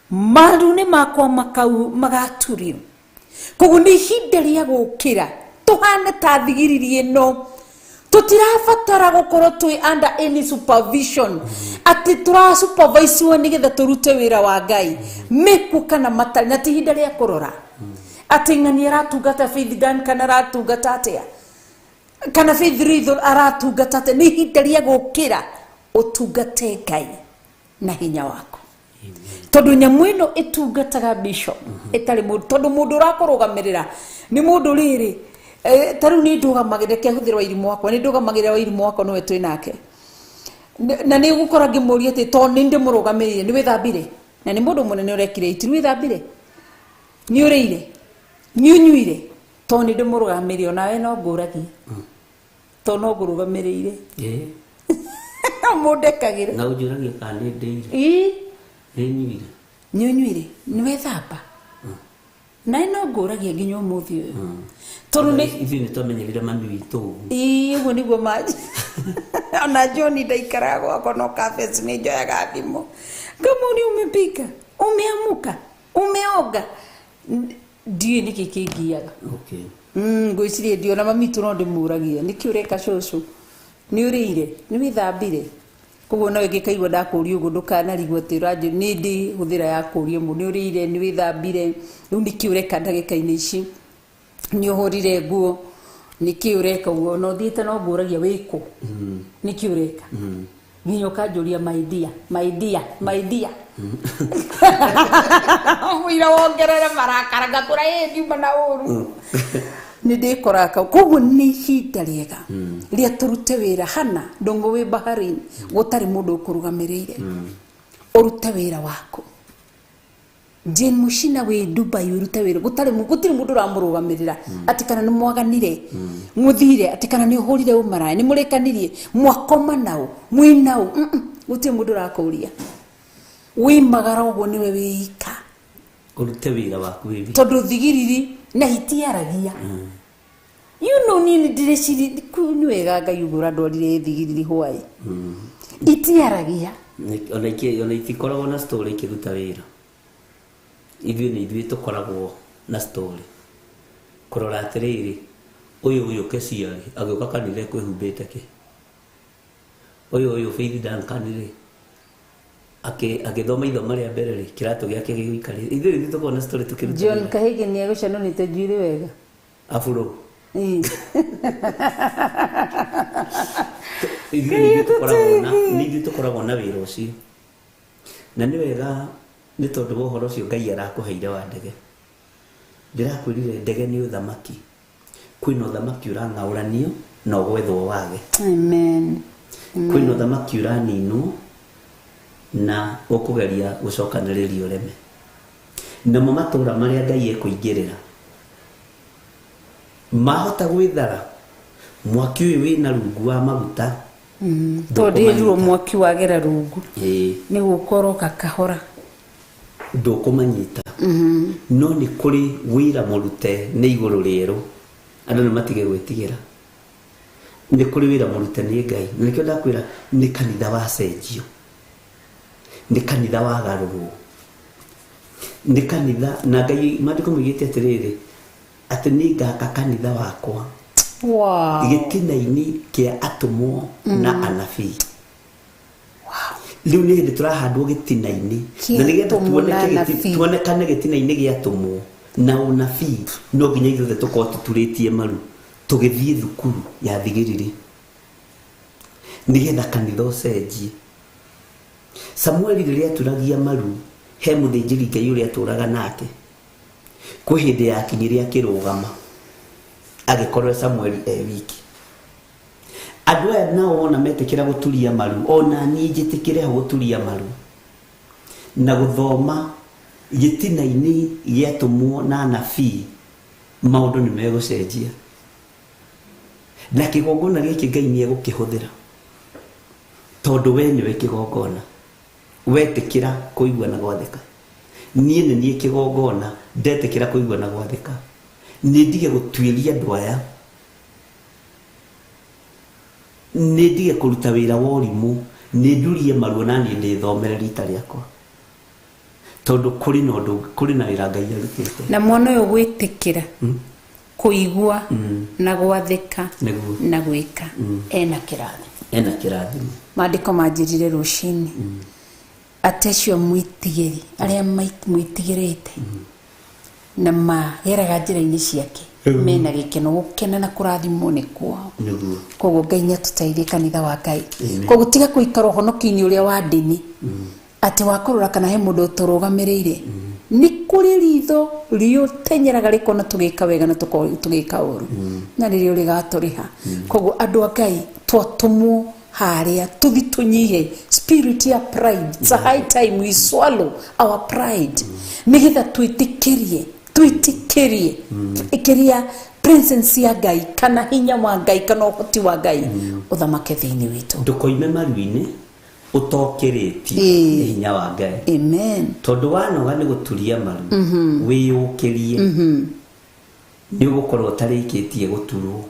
maru nĩ makwa magaturio. Koguo nĩ ihinda rĩa gũkĩra tũhane ta thigiriri ĩno. Tũtirabatara gũkorwo twĩ under any supervision atĩ tũra supervise nĩgetha tũrute wĩra wa Ngai mekuo kana matarĩ, na ti ihinda rĩa kũrora atĩ ng'ani aratungata Faith Dan kana aratungata atĩa kana Faith Ritho aratungata atĩa. Nĩ ihinda rĩa gũkĩra ũtungate Ngai na hinya waku. Tondũ nyamũ ĩno ĩtungataga bishop ĩtarĩ mũndũ, tondũ mũndũ ũrakũrũgamĩrĩra nĩ mũndũ rĩrĩ ta rĩu nĩ ndũgamagĩrĩra reke hũthĩre Wairimũ wakwa, nĩ ndũgamagĩrĩra Wairimũ wakwa nĩwe twĩ nake na nĩ ũgũkora ngĩmũria atĩ tondũ nĩ ndĩmũrũgamĩrĩire nĩ wĩthambire, na nĩ mũndũ mũnene ũrekire iti, nĩ wĩthambire, nĩ ũrĩire, nĩ ũnyuire, tondũ nĩ ndĩmũrũgamĩrĩire onawe no ngũragie tondũ no ngũrũgamĩrĩire mũndekagĩre na ũnjũragie kana nĩ ndĩire, nĩ nyuire, nĩ ũnyuire, nĩ wethamba, nawe no ngũragia nginya ũmũthĩ ũyũ tondũ nĩ ithuĩ nĩ twamenyerire mami witũ ũguo. Ĩĩ ũguo nĩguo manji ona John ndaikaraga gwakwa no kafes nĩ njoyaga thimũ ngamũria umepika, umeamuka, umeoga. Ndiũĩ nĩkĩ kĩngiaga. Okay. Ngwĩciria ndiona mami tu no ndĩmũragia nĩkĩ ũreka cũcũ, nĩ ũrĩire, nĩ wĩthambire. Koguo no ĩngĩkaigua ndakũria ũguo ndũkanarigwo atĩ ũranjĩ nĩ ndĩ hũthĩra ya kũria mũndũ nĩ ũrĩire, nĩ wĩthambire, rĩu nĩkĩ ũreka ndagĩka-inĩ ici, nĩ ũhũrire nguo, nĩkĩ ũreka ũguo, na ũthiĩte no ngũragia wĩkũ, nĩkĩ ũreka, nginya ũkanjũria my dear, my dear, my dear. Mũira wongerere marakara ngakũra ĩ ndiuma na ũru nĩ ndĩkoraga kau. Koguo nĩ ihinda rĩega rĩa tũrute wĩra hana ndũng'ũ wĩ baharini gũtarĩ mũndũ ũkũrũgamĩrĩire, ũrute wĩra waku. Jane Muchina wĩ Dubai ũrute wĩra gũtarĩ gũtirĩ mũndũ ũramũrũgamĩrĩra atĩ kana nĩ mwaganire mũthire, atĩ kana nĩ ũhũrire ũmaraya, nĩ mũrĩkanirie, mwakoma nao, mwĩ nao, gũtirĩ mũndũ ũrakũria. Wĩmagara ũguo nĩwe wĩika Ũrute wĩra waku wĩ wiki. Tondũ thigiriri na hitiaragia. You know niĩ nĩ ndĩreciria nĩ wega Ngai ũguo ũrandwarire thigiriri hwaĩ. Itiaragia. Ona itikoragwo na story ikĩruta wĩra. Ithuĩ nĩ ithuĩ tũkoragwo na story. Kũrora atĩrĩrĩ, ũyũ Kesia rĩ, agĩũka kanitha ekwĩhumbĩte kĩ? Ũyũ Faith Duncan rĩ, agĩthoma ithomo rĩa mbere rĩ, kĩratũ gĩake gĩgũikarĩte. Ithuĩ nĩ ithuĩ tũkoragwo na story tũkĩruta John wĩra. Kahigi nĩ egũcanũrĩte njuĩrĩ wega. Afro. Ĩĩ. Ithuĩ nĩ ithuĩ tũkoragwo na, nĩ ithuĩ tũkoragwo na wĩra ũcio. Na nĩ wega nĩ tondũ wa ũhoro ũcio Ngai arakũheire wa ndege. Ndĩrakwĩrire ndege nĩ ũthamaki. Kwĩna ũthamaki ũrang'aũranio na ũgwethwo wage. Amen. Kwĩna ũthamaki ũraninwo na ũkũgeria gũcokanĩrĩria ũreme. Namo matũra marĩa Ngai ekũingĩrĩra mahota gwĩthara mwaki ũyũ wĩna rungu wa maguta. Tondũ ĩruo mwaki wagera rungu. Ĩĩ. Nĩ gũkoroka kahora. Ndũkũmanyita. No nĩ kũrĩ wĩra mũrute nĩ igũrũ rĩerũ. Andũ nĩ matige gwĩtigĩra. Nĩ kũrĩ wĩra mũrute nĩ Ngai. Na nĩkĩo ndakwĩra nĩ kanitha wacenjio. Nĩ kanitha wagarũrwo. Nĩ kanitha na Ngai maandĩko moigĩte atĩrĩrĩ, atĩ nĩ ngaka kanitha wakwa. Wow. Gĩtina-inĩ kĩa atũmwo na anabii. Rĩu nĩ hĩndĩ tũrahandwo gĩtina-inĩ. Kĩa Na nĩgetha atũmwo na anabii. tuonekane gĩtina-inĩ gĩa atũmwo na ũnabii, no nginya ithuothe tũkorwo tũturĩtie maru tũgĩthiĩ thukuru ya thigĩrĩrĩ nĩgetha kanitha ũcenjie. Samueli rĩrĩa aturagia maru he mũthĩnjĩri Ngai ũrĩa atũraga nake, kwĩ hĩndĩ yakinyire akĩrũgama agĩkorwo Samueli e wiki. Andũ aya nao wona metĩkĩra gũturia maru, ona niĩ njĩtĩkĩre ho gũturia maru na gũthoma gĩtina-inĩ gĩatũmwo na anabii, maũndũ nĩ megũcenjia. Na kĩgongona gĩkĩ Ngai nĩ egũkĩhũthĩra tondũ we nĩwe kĩgongona. Wetĩkĩra kũigua na gwathĩka. Niĩ nĩ niĩ kĩgongona, ndetĩkĩra kũigua na gwathĩka. Nĩ ndige gũtuĩria andũ aya, nĩ ndige kũruta wĩra wa ũrimũ, nĩ ndurie maruo na niĩ ndĩthomere rita rĩakwa. Tondũ kũrĩ na ũndũ, kũrĩ na wĩra Ngai arutĩte. Na mwana ũyũ gwĩtĩkĩra, kũigua, na gwathĩka, Nĩguo. na gwĩka, ena kĩrathimo. Ena kĩrathimo. Maandĩko manjĩrire rũcinĩ atĩ acio mwĩtigĩri, arĩa mwĩtigĩrĩte na mageraga njĩra-inĩ ciake mena gĩkeno, gũkena na kũrathimwo nĩ kwao. Nĩguo. Koguo Ngai nĩ atũteithie kanitha wa Ngai. Amen. Koguo tiga kũikara ũhonokio-inĩ ũrĩa wa ndini atĩ wa kũrora kana he mũndũ ũtũrũgamĩrĩire. Nĩ kũrĩ ritho rĩũtenyeraga rĩkona tũgĩka wega na tũgĩka ũru, na rĩrĩa rĩgatũrĩha. Koguo andũ a Ngai twatũmwo harĩa tũthi tũnyihe spirit ya pride. It's a high time we swallow our pride nĩgetha twĩtĩkĩrie kĩrĩa presence ya Ngai kana hinya wa Ngai kana ũhoti wa Ngai ũthamake thĩinĩ witũ. Ndũkoime maru-inĩ ũtokĩrĩtie nĩ hinya wa Ngai. Amen. Tondũ wanoga nĩ gũturia maru, wĩyũkĩrie, nĩ ũgũkorwo ũtarĩkĩtie gũturwo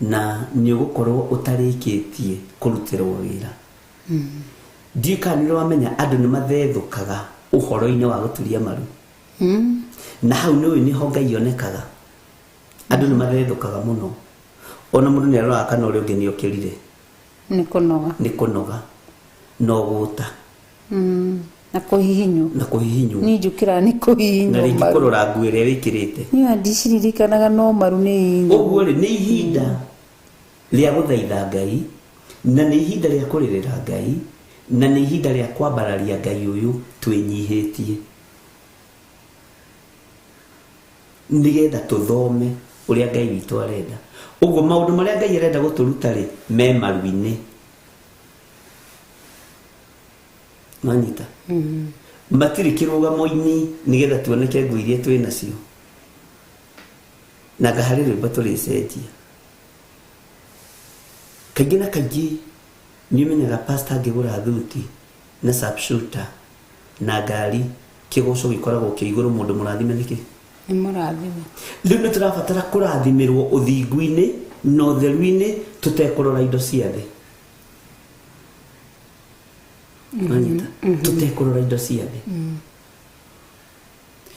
na nĩ ũgũkorwo ũtarĩkĩtie kũrutĩrwo wĩra. Ndiũĩ kana nĩ ũramenya andũ nĩ mathethũkaga ũhoro-inĩ wa gũturia maru. Na hau nĩ nĩho Ngai onekaga. Andũ nĩ mathethũkaga mũno. Ona mũndũ nĩ aroraga kana ũrĩa ũngĩ nĩ okĩrire. Nĩ kũnoga. Nĩ kũnoga. No gũta. Na kũhihinywo. Na kũhihinywo. Niĩ njũkĩraga nĩ kũhihinywo. Na rĩngĩ kũrora nguo ĩrĩa wĩkĩrĩte. Niĩ ndiciririkanaga no maru nĩ hihinywo. Ũguo rĩ, nĩ ihinda rĩa gũthaitha Ngai, na nĩ ihinda rĩa kũrĩrĩra Ngai, na nĩ ihinda rĩa kwambararia Ngai ũyũ twĩnyihĩtie. Nĩgetha tũthome ũrĩa Ngai witũ arenda. Ũguo maũndũ marĩa Ngai arenda gũtũruta rĩ, me maru-inĩ. Manyita. Matirĩ kĩrũgamo-inĩ nĩgetha tuoneke nguo iria twĩ nacio. Na ngaharĩ rwĩmbo tũrĩcenjia. Kaingĩ na kaingĩ nĩ ũmenyaga pastor angĩgũra thuti na sharpshooter na ngari, kĩgoco gĩkoragwo kĩ igũrũ mũndũ mũrathime nĩkĩ? Nĩ mũrathime. Rĩu nĩ tũrabatara kũrathimĩrwo ũthingu-inĩ na ũtheru-inĩ tũtekũrora indo cia thĩ. Manyita? Tũtekũrora indo cia thĩ.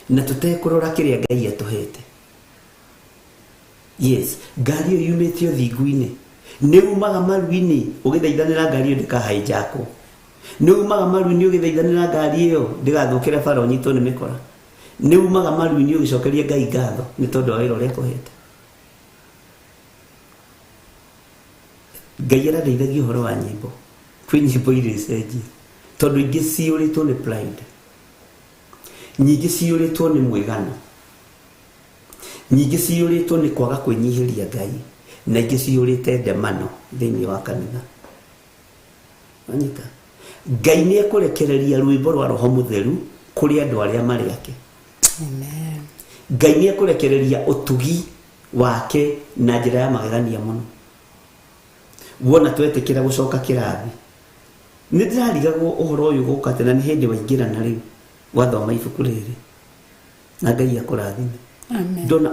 Na tũtekũrora kĩrĩa Ngai atũhete. Yes, ngari ĩyo yumĩte ũthingu-inĩ. Nĩ umaga maru-inĩ ũgĩthaithanĩra ngari ĩyo ndĩkahijackwo. Nĩ umaga maru-inĩ ũgĩthaithanĩra ngari ĩyo ndĩgathũkĩre bara ũnyitwo nĩ mĩkora. Nĩ umaga maru-inĩ ũgĩcokeria Ngai ngatho nĩ tondũ wa wĩra ũrĩa akũhete. Ngai arandeithagia ũhoro wa nyĩmbo. Kwĩ nyĩmbo irĩcenjia tondũ ingĩ ciyũrĩtwo nĩ pride, nyingĩ ciyũrĩtwo nĩ mwĩgano, nyingĩ ciyũrĩtwo nĩ kwaga kwĩnyihĩria Ngai, na ingĩ ciyũrĩte ndemano thĩinĩ wa kanitha. Wanyita? Ngai nĩ ekũrekereria rwĩmbo rwa Roho Mũtheru kũrĩ andũ arĩa marĩ ake. Amen. Ngai nĩ ekũrekereria ũtugi wake na njĩra ya magegania mũno. Wona twetĩkĩra gũcoka kĩrathi. Nĩ ndĩrarigagwo ũhoro ũyũ gũka atĩ na nĩ hĩndĩ waingĩra na rĩu wathoma ibuku rĩrĩ. Na Ngai akũrathime. Amen. Ndona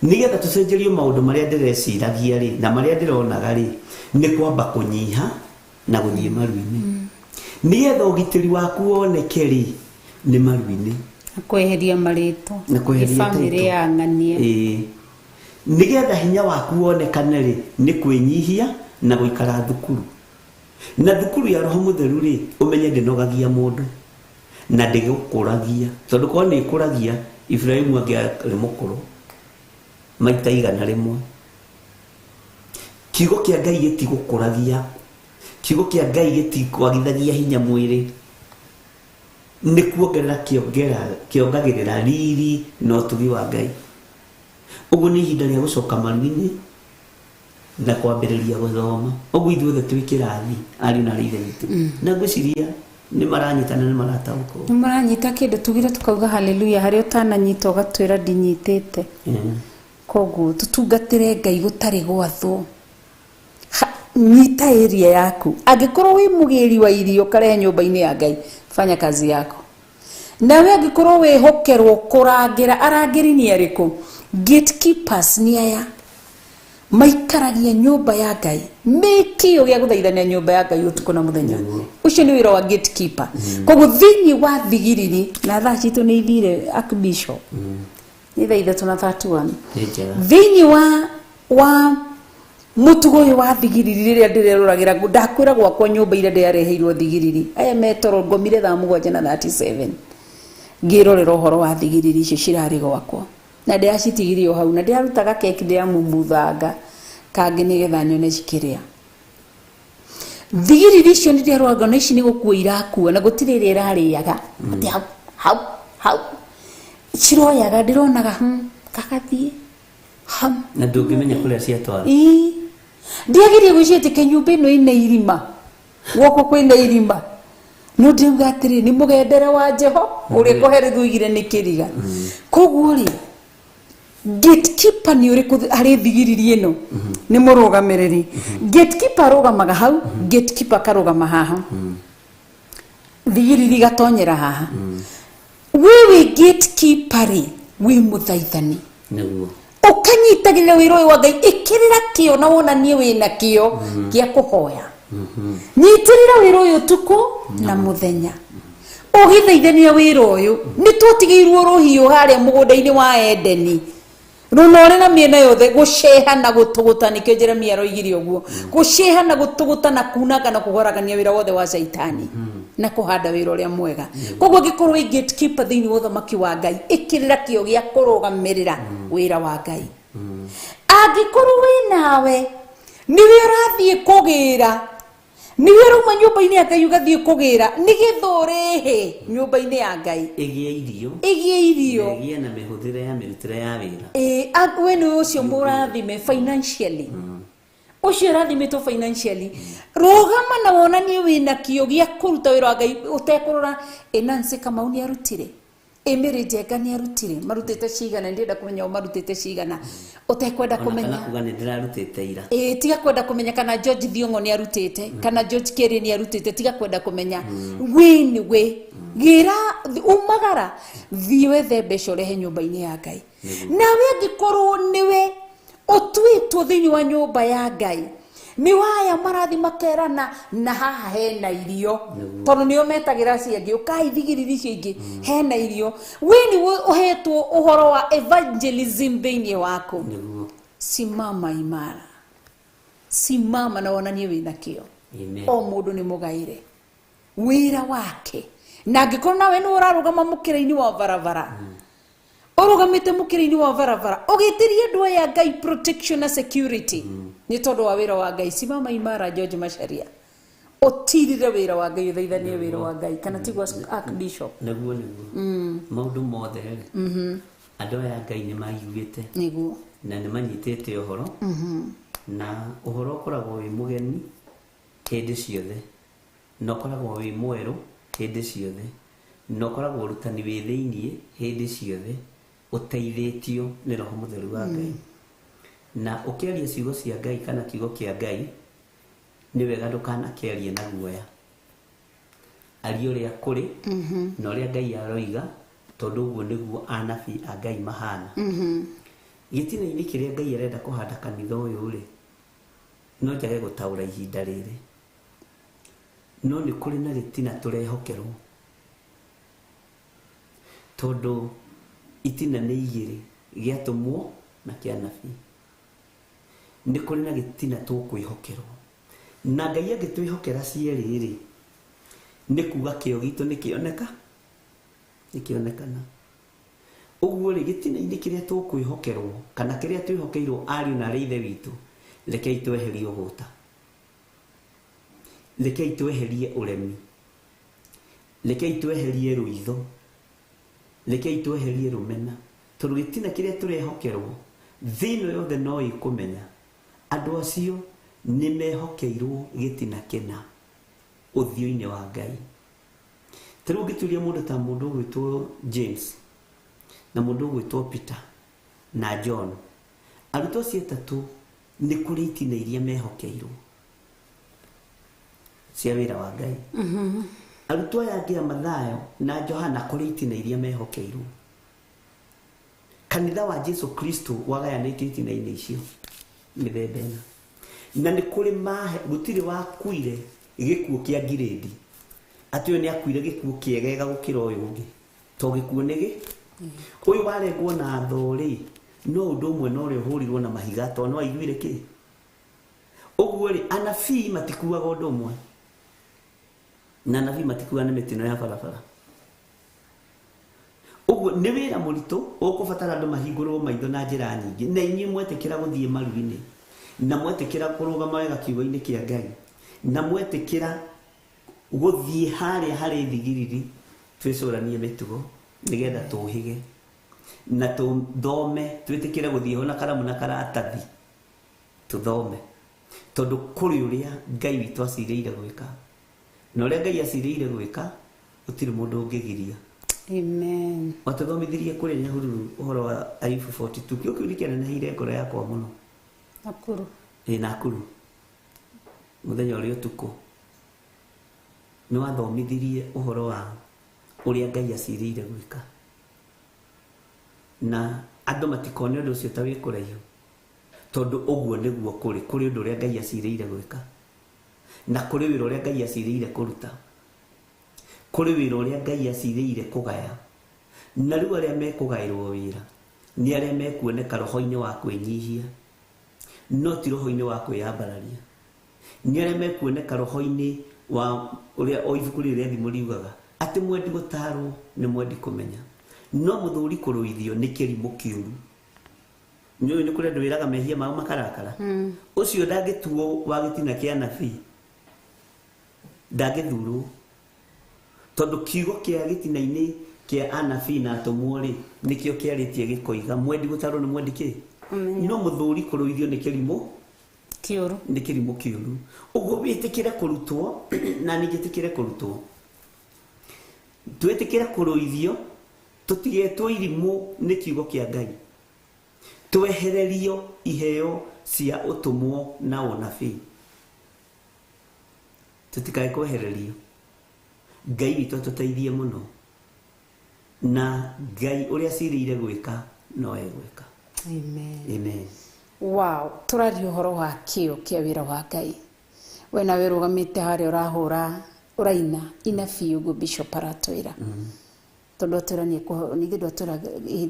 nĩgetha tũcenjerio maũndũ marĩa ndĩreciragia rĩ na marĩa ndĩronaga rĩ, nĩ kwamba kũnyiha na gũthiĩ maru-inĩ. Nĩgetha ũgitĩri waku woneke rĩ, nĩ maru-inĩ. Na kweheria marĩtwa. Na kweheria Nĩ famĩlĩ title. ya ng'ania. Ĩĩ. Nĩgetha hinya waku wonekane rĩ, nĩ kwĩnyihia na gũikara thukuru. Na thukuru ya Roho Mũtheru rĩ, ũmenye ndĩnogagia mũndũ na ndĩgũkũragia. Tondũ korwo nĩ ĩkũragia, Ibrahimu angĩarĩ mũkũrũ maita 100. Kiugo kĩa Ngai gĩtigũkũragia. Kiugo kĩa Ngai gĩtikwagithagia hinya mwĩrĩ. Nĩ kuongerera kĩongagĩrĩra riri na ũtugi wa Ngai. Ũguo nĩ ihinda rĩa gũcoka maru-inĩ na kwambĩrĩria gũthoma. Ũguo ithuothe twĩ kĩrathi, ariũ na aarĩ a Ithe witũ. Na ngwĩciria nĩ maranyitana, nĩ marataũkwo. Nĩ maranyita kĩndũ tugire tukauga haleluya, harĩa ũtananyita ũgatwĩra ndinyitĩte. Koguo tũtungatĩre Ngai gũtarĩ gwathwo. Nyita area yaku. Angĩkorwo wĩ mũgĩri wa irio karehe nyũmba-inĩ ya Ngai, fanya kazi yako. Nawe angĩkorwo wĩhokerwo kũrangĩra, arangĩri nĩ arĩkũ? Gatekeepers nĩ aya maikaragia nyũmba ya Ngai, mekĩo gĩa gũthaithania nyũmba ya Ngai ũtukũ na mũthenya. Ũcio nĩ wĩra wa gatekeeper. Koguo thĩinĩ wa thigiriri, na thaa citũ nĩ ithire archbishop. Nĩ thaa ithatũ na 31. Nĩ njega. Thĩinĩ wa mũtugo ũyũ wa thigiriri, rĩrĩa ndĩreroragĩra, ndakwĩra gwakwa nyũmba iria ndĩrareheirwo thigiriri, aya metoro ngomire thaa mũgwanja na 37 ngĩrorera ũhoro wa thigiriri icio cirarĩ gwakwa, na ndĩracitigirie o hau, na ndĩrarutaga keki ndĩramumuthanga kangĩ nĩgetha nyone cikĩrĩa. Thigiriri icio nĩ ndĩraroraga na ici nĩ gũkua irakua, na gũtirĩ ĩrĩa ĩrarĩaga. Atĩ hau, hau, hau. Ciroyaga, ndĩronaga, kagathiĩ, ham. Na ndũngĩmenya kũrĩa ciatwara. Ĩĩ. Ndiageria gwĩciria atĩ nyũmba ĩno ĩna irima, gwakwa kwĩna irima. No ndĩrauga atĩrĩ, nĩ mũgendere wa Jeho, ũrĩa kũherithio oigire nĩ kĩriga. Koguo rĩ, gatekeeper nĩ ũrĩkũ harĩ thigiriri ĩno? Nĩ mũrũgamĩrĩri. Gatekeeper arũgamaga hau, gatekeeper akarũgama haha. Thigiriri gatonyera haha. We wĩ gatekeeper rĩ, wĩ mũthaithani. Nĩguo. Ũkanyitagĩrĩra wĩra ũyũ wa Ngai, ĩkĩrĩra kĩo na wonanie wĩna kĩo gĩa kũhoya. Nyitĩrĩra wĩra ũyũ ũtukũ na mũthenya. Ũgĩthaithania wĩra ũyũ nĩ twatigĩirwo rũhiũ harĩa mũgũnda-inĩ wa Edeni runore na miena yothe guceha na gutuguta nikio Jeremia aroigire uguo guceha na gutuguta na kunanga na kugoragania wira wothe wa Shaitani na kuhanda wira uria mwega. Koguo ngikorwo wi gatekeeper thiini wa uthamaki wa Ngai ikirira kio gia kurugamirira wira wa Ngai. Angikorwo wi nawe niwe urathie kugira niwe urauma nyumba-ini ya Ngai ugathie kugira nigetha urehe nyumba-ini ya Ngai igie irio igie irio igie na mihuthire ya mirutire ya wira we ni ucio murathime financially ucio urathimĩtwo financially rugama na wonanie wina kio gia kuruta wira wa Ngai utekurora Nancy Kamau ni arutire Mary Njenga ni arutire marutite cigana ndĩrenda kumenya marutite cigana utekwenda kumenya kana kuga ndirarutite ira tiga kwenda kumenya kana George Thiong'o ni arutite kana George Kerry ni arutite tiga kwenda kumenya we ni we gira umagara thiĩ wethe mbeca ũrehe nyũmba-inĩ ya Ngai nawe angĩkorwo nĩwe ũtuĩtwo thĩinĩ wa nyũmba ya Ngai ni waya marathi makerana na haha hena irio tondu nio metagira acio angi ukai thigiriri icio ingi hena irio we ni uhetwo uhoro wa evangelism thiini waku. Simama imara, simama na wonanie wina kio. O mundu ni mugaire wira wake na angikorwo nawe ni urarugama mukira-ini wa barabara urugamite mukira-ini wa barabara ugitirie andu aya Ngai protection na security ni tondu wa wira wa Ngai. Simama imara George Macharia utirire wira wa Ngai uthaithanie wira wa Ngai kana tiguo Archbishop niguo niguo maundu mothe ri andu aya Ngai ni maiguite niguo na ni manyitite uhoro na uhoro ukoragwo wi mugeni hindi ciothe na ukoragwo wi mweru hindi ciothe na ukoragwo urutani wi thiini hindi ciothe uteithitio ni Roho Mutheru wa Ngai na ukiaria ciugo cia Ngai kana kiugo kia Ngai ni wega ndukanakiarie na guoya aria uria kuri na uria Ngai aroiga tondu uguo niguo anabii a Ngai mahana. Gĩtina-inĩ kĩrĩa Ngai arenda kũhanda kanitha ũyũ rĩ no njage gũtaũra ihinda rĩrĩ no nĩ kũrĩ na gĩtina tũrehokerwo tondu itina nĩ igĩrĩ gĩatũmwo na kĩa anabii nĩ kũrĩ na gĩtina tũkwĩhokerwo na Ngai angĩtwĩhokera cierĩ rĩ nĩ kuga kĩo gitũ nĩ kĩoneka nĩ kĩonekana ũguo rĩ gĩtina-inĩ kĩrĩa tũkwĩhokerwo kana kĩrĩa twĩhokeirwo ariũ na arĩ ithe witũ rekei tweherie ũgũta rekei tweherie ũremi rekei tweherie rũitho rekei tweherie rũmena tondũ gĩtina kĩrĩa tũrehokerwo thĩ ĩno yothe no ĩkũmenya andũ acio nĩ mehokeirwo gĩtina kĩna ũthiũ-inĩ wa Ngai. Ta rĩu ũngĩturia mũndũ ta mũndũ ũgwĩtwo James na mũndũ ũgwĩtwo Peter na John arutwo acio atatũ nĩ kũrĩ itina iria mehokeirwo cia wĩra wa Ngai. Arutwo aya angĩ a Mathayo na Johana kũrĩ itina iria mehokeirwo. Kanitha wa Jesu Kristo wagayanĩtio itina-inĩ icio mĩthemba ĩna na nĩ kũrĩ mahe gũtirĩ wakuire gĩkuũ kĩa ngirĩndi atĩ ũyũ nĩ akuire gĩkuũ kĩegega gũkĩra ũyũ ũngĩ to gĩkuũ nĩ gĩ ũyũ warengwo na thoo rĩ no ũndũ ũmwe na ũrĩa ũhũrirwo na mahiga to no aiguire kĩ ũguo rĩ anabii matikuaga ũndũ ũmwe na anabii matikuaga nĩ mĩtino ya barabara ũguo nĩ wĩra mũritũ ũkũbatara andũ mahingũrwo maitho na njĩra nyingĩ na inyuĩ mwetĩkĩra gũthiĩ maru-inĩ na mwetĩkĩra kũrũgama wega kiugo-inĩ kĩa Ngai na mwetĩkĩra gũthiĩ harĩa harĩ thigiriri twĩcũranie mĩtugo nĩgetha tũhĩge na tũthome twĩtĩkĩre gũthiĩ ho na karamu na karatathi tũthome tondũ kũrĩ ũrĩa Ngai witũ acirĩire gwĩka na ũrĩa Ngai acirĩire gwĩka gũtirĩ mũndũ ũngĩgiria. Amen. Watũthomithirie kũrĩa Nyahururu ũhoro wa Ayubu 42 kĩo kĩu nĩkĩaneneheire ngoro yakwa mũno. Nakuru. Ĩ Nakuru mũthenya ũrĩa ũtukũ nĩ wathomithirie ũhoro wa ũrĩa Ngai acirĩire gwĩka na andũ matikone ũndũ ũcio ta wĩ kũraihu tondũ ũguo nĩguo kũrĩ kũrĩ ũndũ ũrĩa Ngai acirĩire gwĩka na kũrĩ wĩra ũrĩa Ngai acirĩire kũruta Kũrĩ wĩra ũrĩa Ngai acirĩire kũgaya. Na rĩu arĩa mekũgaĩrwo wĩra nĩ arĩa mekuoneka roho-inĩ wa kwĩnyihia, no ti roho-inĩ wa kwĩyambararia. Nĩ arĩa mekuoneka roho-inĩ wa ũrĩa o ibuku rĩrĩ rĩa Thimo riugaga atĩ mwendi gũtarwo nĩ mwendi kũmenya, no mũthuri kũrũithio nĩ kĩrimũ kĩũru. Nĩ nĩ kũrĩ andũ wĩraga mehia mao makarakara. Ũcio ndangĩtuo wa gĩtina kĩa nabii, ndangĩthurwo, tondũ kiugo kĩa gĩtina-inĩ kĩa anabii na atũmwo rĩ nĩkĩo kĩarĩtie gĩkoiga mwendi gũtarwo nĩ mwendi kĩ, no mũthuri kũrũithio nĩ kĩrimũ kĩũru, nĩ kĩrimũ kĩũru. Ũguo wĩtĩkĩre kũrutwo na niĩ njĩtĩkĩre kũrutwo, twĩtĩkĩre kũrũithio, tũtigetwo irimũ nĩ kiugo kĩa Ngai, twehererio iheo cia ũtũmwo na ũnabii, tũtikae kwehererio. Ngai witũ atũteithie mũno, na Ngai ũrĩa acirĩire gwĩka no egwĩka. Amen. Amen. Wow, tũraria ũhoro wa kĩo kĩa wĩra wa Ngai. We nawe ũrũgamĩte harĩa ũrahũra ũraina ina biũ ũguo Bishop aratwĩra. Tondũ atwĩra ningĩ ndwatwĩra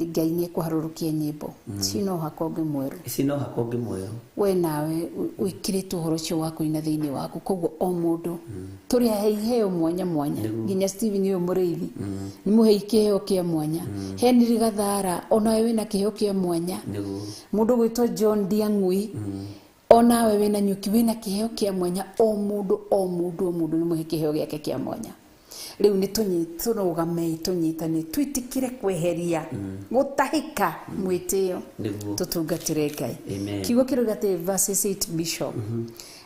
Ngai nĩ ekũharũrũkia nyĩmbo. Ci no haka ũngĩ mwerũ. Ici no haka ũngĩ mwerũ. We nawe wĩkĩrĩte ũhoro ũcio wa kũina thĩinĩ waku, koguo o mũndũ tũrĩ ahe iheo mwanya mwanya, nginya Steven ũyũ mũrĩithi nĩ mũhei kĩheo kĩa mwanya, Henry Gathara onawe wĩna kĩheo kĩa mwanya, mũndũ gwĩtwo John Ndiang'ui onawe wĩna nyuki wĩna kĩheo kĩa mwanya. O mũndũ o mũndũ o mũndũ nĩ mũhe kĩheo gĩake kĩa mwanya. Rĩu nĩ tũrũgamei tũnyitane twĩtĩkĩre kweheria gũtahĩka mwĩtĩo tũtungatĩre Ngai. Kiugo kĩrauga atĩ verses 8 Bishop,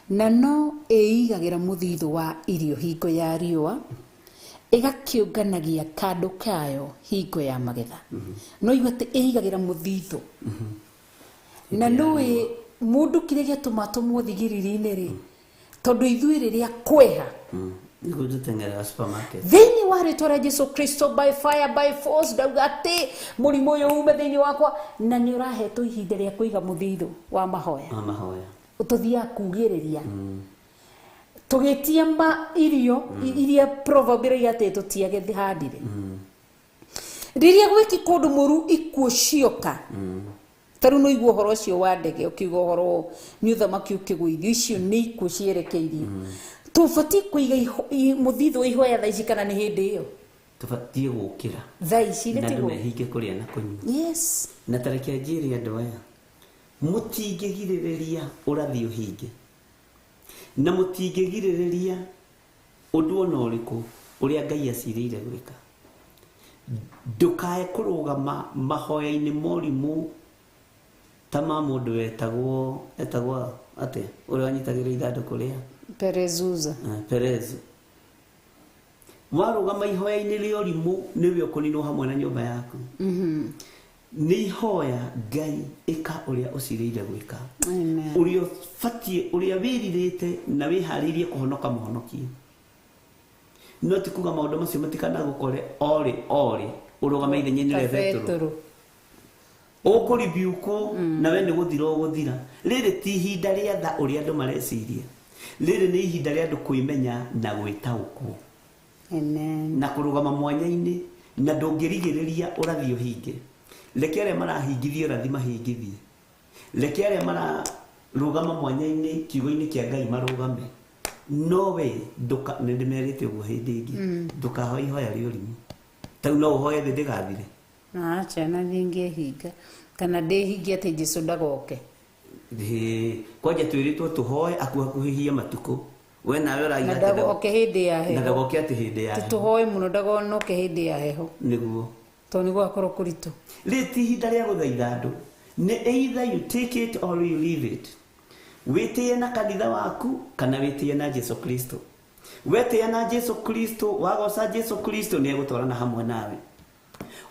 na no ĩigagĩra mũthithũ wa irio hingo ya riũa, ĩgakĩũnganagia kando kayo hingo ya magetha. No igua atĩ ĩigagĩra mũthithũ, na nũĩ mũndũ kĩrĩa gĩatũma atũmwo thigiriri-inĩ rĩ, tondũ ithuĩ rĩrĩa kweha thĩinĩ wa rĩtwa rĩa Jesu Kristo, by fire by force, ndauga atĩ mũrimũ ũyũ ume thĩinĩ wakwa. Na nĩ ũrahetwo ihinda rĩa kũiga mũthithũ wa mahoya, tũthiaga kugĩrĩria tũgĩtia ma irio iria proverb ĩrauga atĩ tũtiahandire. Rĩrĩa gwĩki kũndũ mũru ikuũ cioka, ta rĩu no igua ũhoro ũcio wa ndege ũkiuga ũhoro nĩ ũthamaki ũkĩgũithio, icio nĩ ikuũ cierekeirio. Tũbatiĩ kũiga mũthithũ wa ihoya thaa ici kana nĩ hĩndĩ ĩyo? Tũbatiĩ gũkĩra thaa ici na andũ mehinge kũrĩa na kũnyua. Yes. Na ta reke njĩre andũ aya, mũtingĩgirĩrĩria ũrathi ũhinge, na mũtingĩgirĩrĩria ũndũ ona ũrĩkũ ũrĩa Ngai acirĩire gwĩka. Ndũkae kũrũgama mahoya-inĩ morimũ ta ma mũndũ wetagwo etagwo atĩa ũrĩa wanyitagĩrĩra ithandũkũ rĩa Perezuza. Perezu. Warũgama ihoya-inĩ rĩa ũrimũ nĩwe ũkũninwo hamwe na nyũmba yaku. Nĩ ihoya Ngai ĩka ũrĩa ũcirĩire gwĩka, ũrĩa ũbatiĩ, ũrĩa wĩrirĩte na wĩharĩirie kũhonoka mũhonokie. No ti kuga maũndũ macio matikanagũkore orĩ orĩ ũrũgame ithenya-inĩ rĩa Petero, ũkũribiũkwo nawe nĩ gũthira ũgũthira. Rĩrĩ ti ihinda rĩa tha ũrĩa andũ mareciria, rĩrĩ nĩ ihinda rĩa andũ kwĩmenya na gwĩtaũkwo. Amen. Na kũrũgama mwanya-inĩ, na ndũngĩrigĩrĩria ũrathi ũhinge. Reke arĩa marahingithia ũrathi mahingithie, reke arĩa mararũgama mwanya-inĩ kiugo-inĩ kĩa Ngai marũgame. No we nĩ ndĩmerĩte ũguo hĩndĩ ĩngĩ, ndũkahoe ihoya rĩa ũrimũ. Ta rĩu no ũhoe thĩ ndĩgathire. Acha na ndingĩhinga kana ndĩhingie atĩ Jesu ndagoke. Kwanja twĩrĩtwo tũhoe akuhakuhĩhie matukũ, we nawe ũraiga na ndagoke hĩndĩ ya heho, na ndagoke atĩ hĩndĩ ya heho. Tũhoe mũno ndagonoke hĩndĩ ya heho, nĩguo tondũ nĩ gũgakorwo kũritũ. Rĩrĩ ti ihinda rĩa gũthaitha andũ, nĩ either you take it or you leave it. Wĩtĩe na kanitha waku kana wĩtĩe na Jesu Kristo. Wetĩe na Jesu Kristo, wagoca Jesu Kristo nĩ egũtwarana hamwe nawe.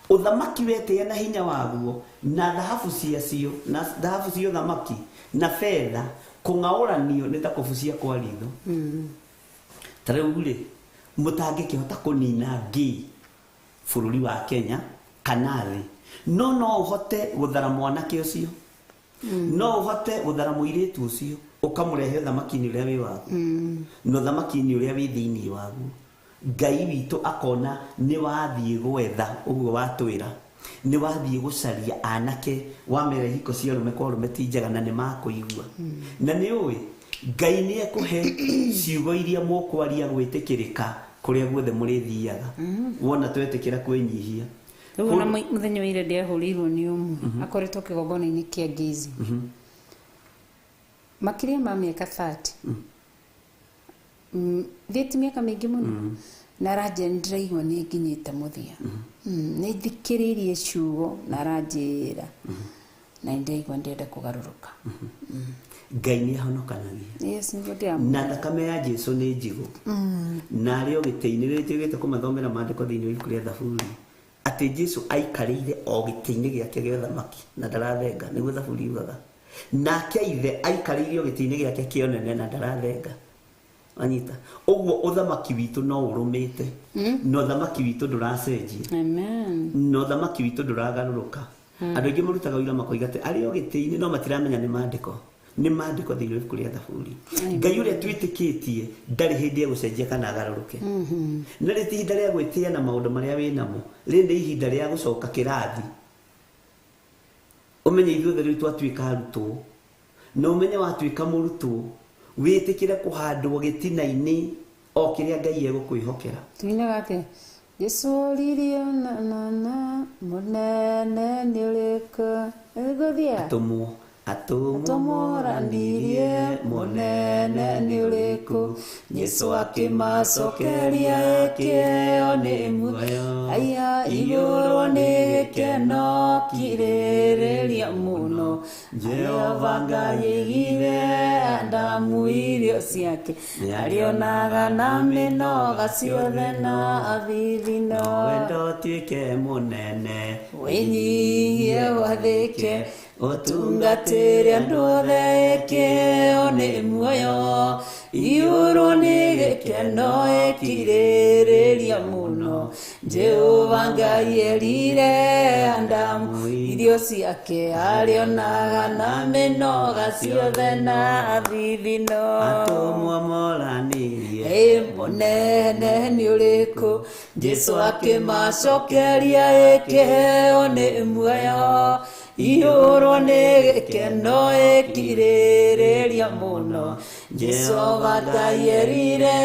Ũthamaki wetĩe na hinya waguo na thahabu ciacio, na thahabu cia ũthamaki na betha kũng'aũranio nĩ ta kũbucia kwa ritho. Ta rĩu rĩ, mũtangĩkĩhota kũnina ngĩ bũrũri wa Kenya kana thĩ, no no ũhote gũthara mwanake ũcio, no ũhote gũthara mũirĩtu ũcio, ũkamũrehe ũthamaki-inĩ ũrĩa wĩ waguo, na ũthamaki-inĩ ũrĩa wĩ thĩinĩ waguo. Ngai witũ akona nĩ wathiĩ gwetha ũguo watwĩra, nĩ wathiĩ gũcaria anake wamera ihiko cia arũme kwa arũme ti njega na nĩ makũigua. Na nĩ ũĩ Ngai nĩ ekũhe ciugo iria mũkwaria gwĩtĩkĩrĩka kũrĩa guothe mũrĩthiaga. Wona twetĩkĩra kwĩnyihia. Rĩu ona mũthenya wa ira ndĩahũrĩirwo nĩ ũmwe akoretwo kĩgongona-inĩ kĩa Ngizi makĩria ma mĩaka 30. Thiĩ ti mĩaka mĩingĩ mũno, na aranjĩra nĩ ndĩraigua nĩ nginyĩte mũthia. Nĩ thikĩrĩirie ciugo na aranjĩra na nĩ ndĩraigua ndĩrenda kũgarũrũka. Ngai nĩ ahonokanagia. Yes, nĩguo ndĩramwĩra. Na thakame ya Jesu nĩ njigũ. Na arĩ o gĩtĩ-inĩ rĩrĩ tũgĩte kũmathomera maandĩko thĩinĩ wa ibuku rĩa Thaburi atĩ Jesu aikarĩire o gĩtĩ-inĩ gĩake gĩa ũthamaki na ndarathenga, nĩguo Thaburi yugaga. Nake ithe aikarĩire o gĩtĩ-inĩ gĩake kĩa ũnene na ndarathenga. Anyita ũguo ũthamaki witũ no ũrũmĩte, na ũthamaki witũ ndũracenjia. Amen. Na ũthamaki witũ ndũragarũrũka. Andũ aingĩ marutaga ũira makoiga atĩ arĩ o gĩtĩ-inĩ no matiramenya nĩ maandĩko. Nĩ maandĩko thĩinĩ wa ibuku rĩa Thaburi. Ngai ũrĩa twĩtĩkĩtie ndarĩ hĩndĩ egũcenjia kana agarũrũke. Na rĩ ti ihinda rĩa gwĩtĩa na maũndũ marĩa wĩnamo, rĩ nĩ ihinda rĩa gũcoka kĩrathi. Ũmenye ithuothe rĩu twatuĩka arutwo, na ũmenye watuĩka mũrutwo, wĩtĩkĩre kũhandwo gĩtina-inĩ o kĩrĩa Ngai egũkwĩhokera. Tuinaga atĩa? Jesu oririe na na na mũnene nĩ ũrĩkũ? Ĩgũthiĩ? Atũmwo Atũmwo moranirie mũnene nĩ ũrĩkũ? Jesu akĩmacokeria kĩheo nĩ muoyo. Aya iyũrwo nĩ gĩkeno kirĩrĩria mũno. Jehova Ngai aigire Adamu irio ciake, arĩonaga na mĩnoga ciothe na athithino. Wendo ũtuĩke mũnene, wĩnyihie wathĩke, ũtungatĩre andũ othe kĩheo nĩ muoyo. Iyũrwo nĩ gĩkeno ĩkirĩrĩria mũno. Jehova Ngai erire Adamu irio ciake, arĩonaga na mĩnoga ciothe na athithino. Atũmwo moranirie Ĩ mũnene nĩ ũrĩkũ? Jesu akĩmacokeria kĩheo nĩ muoyo. Iyũrwo nĩ gĩkeno ĩkirĩrĩria mũno. Jesu Ngai erire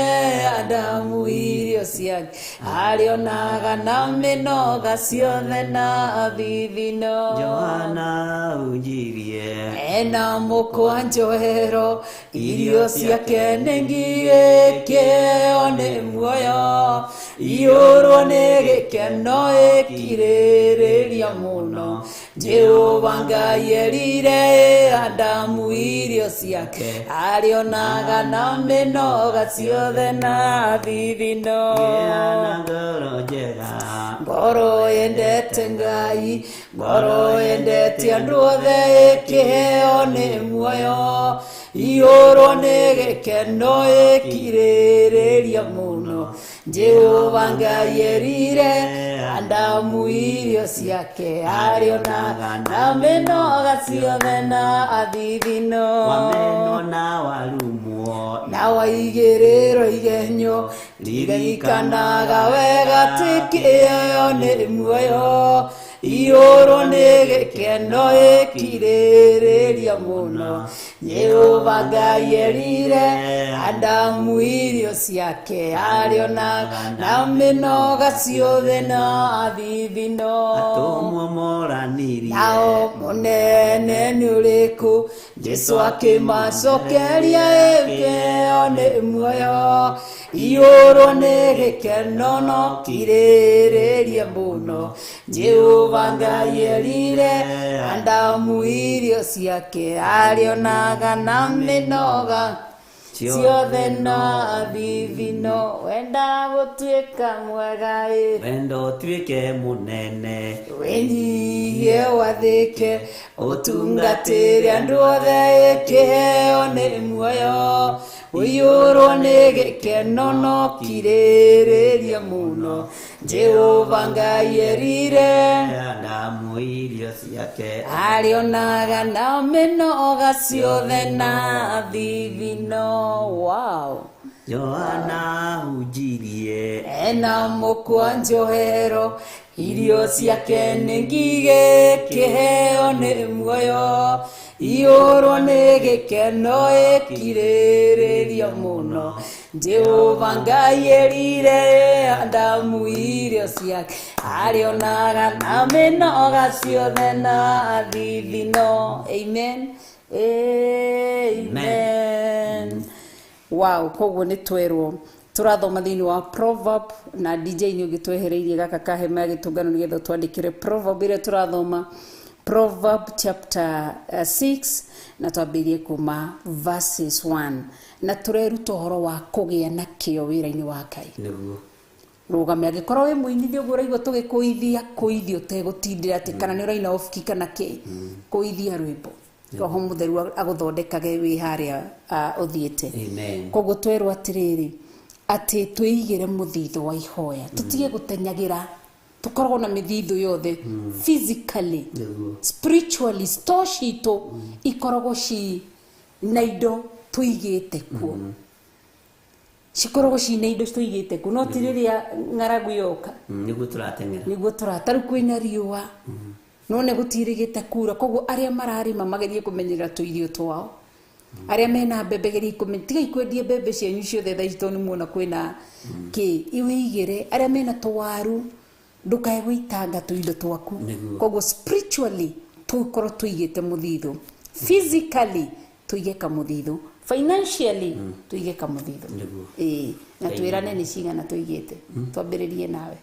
Adamu irio ciake, arĩonaga na mĩnoga ciothe na athithino. Johana unjirie Ena mũkwa njohero, irio ciake nĩ ngigĩ, kĩheo nĩ muoyo. Iyũrwo nĩ gĩkeno ĩkirĩrĩria mũno. Jehova Ngai erire Adamu irio ciake, arĩonaga na mĩnoga ciothe na athithino. Gĩa na ngoro njega, Ngoro yendete Ngai, ngoro yendete andũ othe, kĩheo nĩ muoyo. Iyũrwo nĩ gĩkeno ĩkirĩrĩria mũno. Jehova Ngai erire Adamu irio ciake, arĩonaga na mĩnoga ciothe na athithino. Wamenwo na warumwo, Na waigĩrĩrwo igenyo, ririkanaga wega atĩ kĩheo nĩ muoyo. Iyũrwo nĩ gĩkeno ĩkirĩrĩria mũno. Jehova Ngai erire Adamu irio ciake, arĩonaga na mĩnoga ciothe na athithino. Atũmwo moranirie Nao mũnene nĩ ũrĩkũ? Jesu akĩmacokeria kĩheo nĩ muoyo. Iyũrwo nĩ gĩkeno no kirĩrĩria mũno. Jehova Ngai erire Adamu irio ciake, arĩonaga na mĩnoga ciothe na athithino. Wenda gũtuĩka mwega ĩ, wendo ũtuĩke mũnene, wĩnyihie wathĩke, ũtungatĩre andũ othe, kĩheo nĩ muoyo. Ũiyũrwo nĩ gĩkeno no kirĩrĩria mũno. Jehova Ngai erire Adamu irio ciake, arĩonaga na mĩnoga ciothe na athithino. Wow. Yohana hunjirie ena mũkwa njohero irio ciake nĩ ngigĩ kĩheo nĩ muoyo iyũrwo nĩ gĩkeno ĩkirĩrĩrio mũno Jehova Ngai erire Adamu irio ciake arĩonaga na mĩnoga ciothe na thithino. Amen. Amen. Wow, koguo nĩ twerwo tũrathoma thĩinĩ wa proverb na DJ nĩ ũngĩtwehereirie gaka ka hema ya gĩtũngano nĩgetha twandĩkĩre proverb ĩrĩa tũrathoma, proverb chapter 6 na twambĩrĩrie kuma verses 1 na tũreruta ũhoro wa kũgĩa na kĩo wĩra-inĩ wa Ngai. Nĩguo. Rũgame angĩkorwo wĩ mũinithia ũguo ũraigua tũgĩkũithia kũithia ũtegũtindĩra atĩ kana nĩ ũraina off key kana kĩ, kũithia rwĩmbo Roho Mũtheru agũthondekage wĩ harĩa ũthiĩte. Amen. Koguo twerwo atĩrĩrĩ atĩ twĩigĩre mũthithũ wa ihoya, tũtige gũtenyagĩra, tũkoragwo na mĩthithũ yothe physically, Nĩguo. spiritually, store citũ ikoragwo ci na indo tũigĩte kuo, cikoragwo cina indo tũigĩte kuo, no ti rĩrĩa ng'aragu yoka. Nĩguo tũrateng'era. Nĩguo tũrata rĩu kwĩna riũa no nĩ gũtirĩgĩte kura, koguo arĩa mararĩma magerie kũmenyerera tũirio twao, arĩa mena mbembe geria kũmenya, tigai kwendia mbembe cianyu ciothe thaa ici tondũ nĩ muona kwĩna kĩ, iwĩigĩre. Arĩa mena tũwaru ndũkae gũitanga tũindo twaku. Nĩguo. Koguo spiritually tũkorwo tũigĩte mũthithũ, physically tũige kamũthithũ, financially tũige kamũthithũ. Nĩguo. Ĩĩ, na twĩrane nĩ cigana tũigĩte, twambĩrĩrie nawe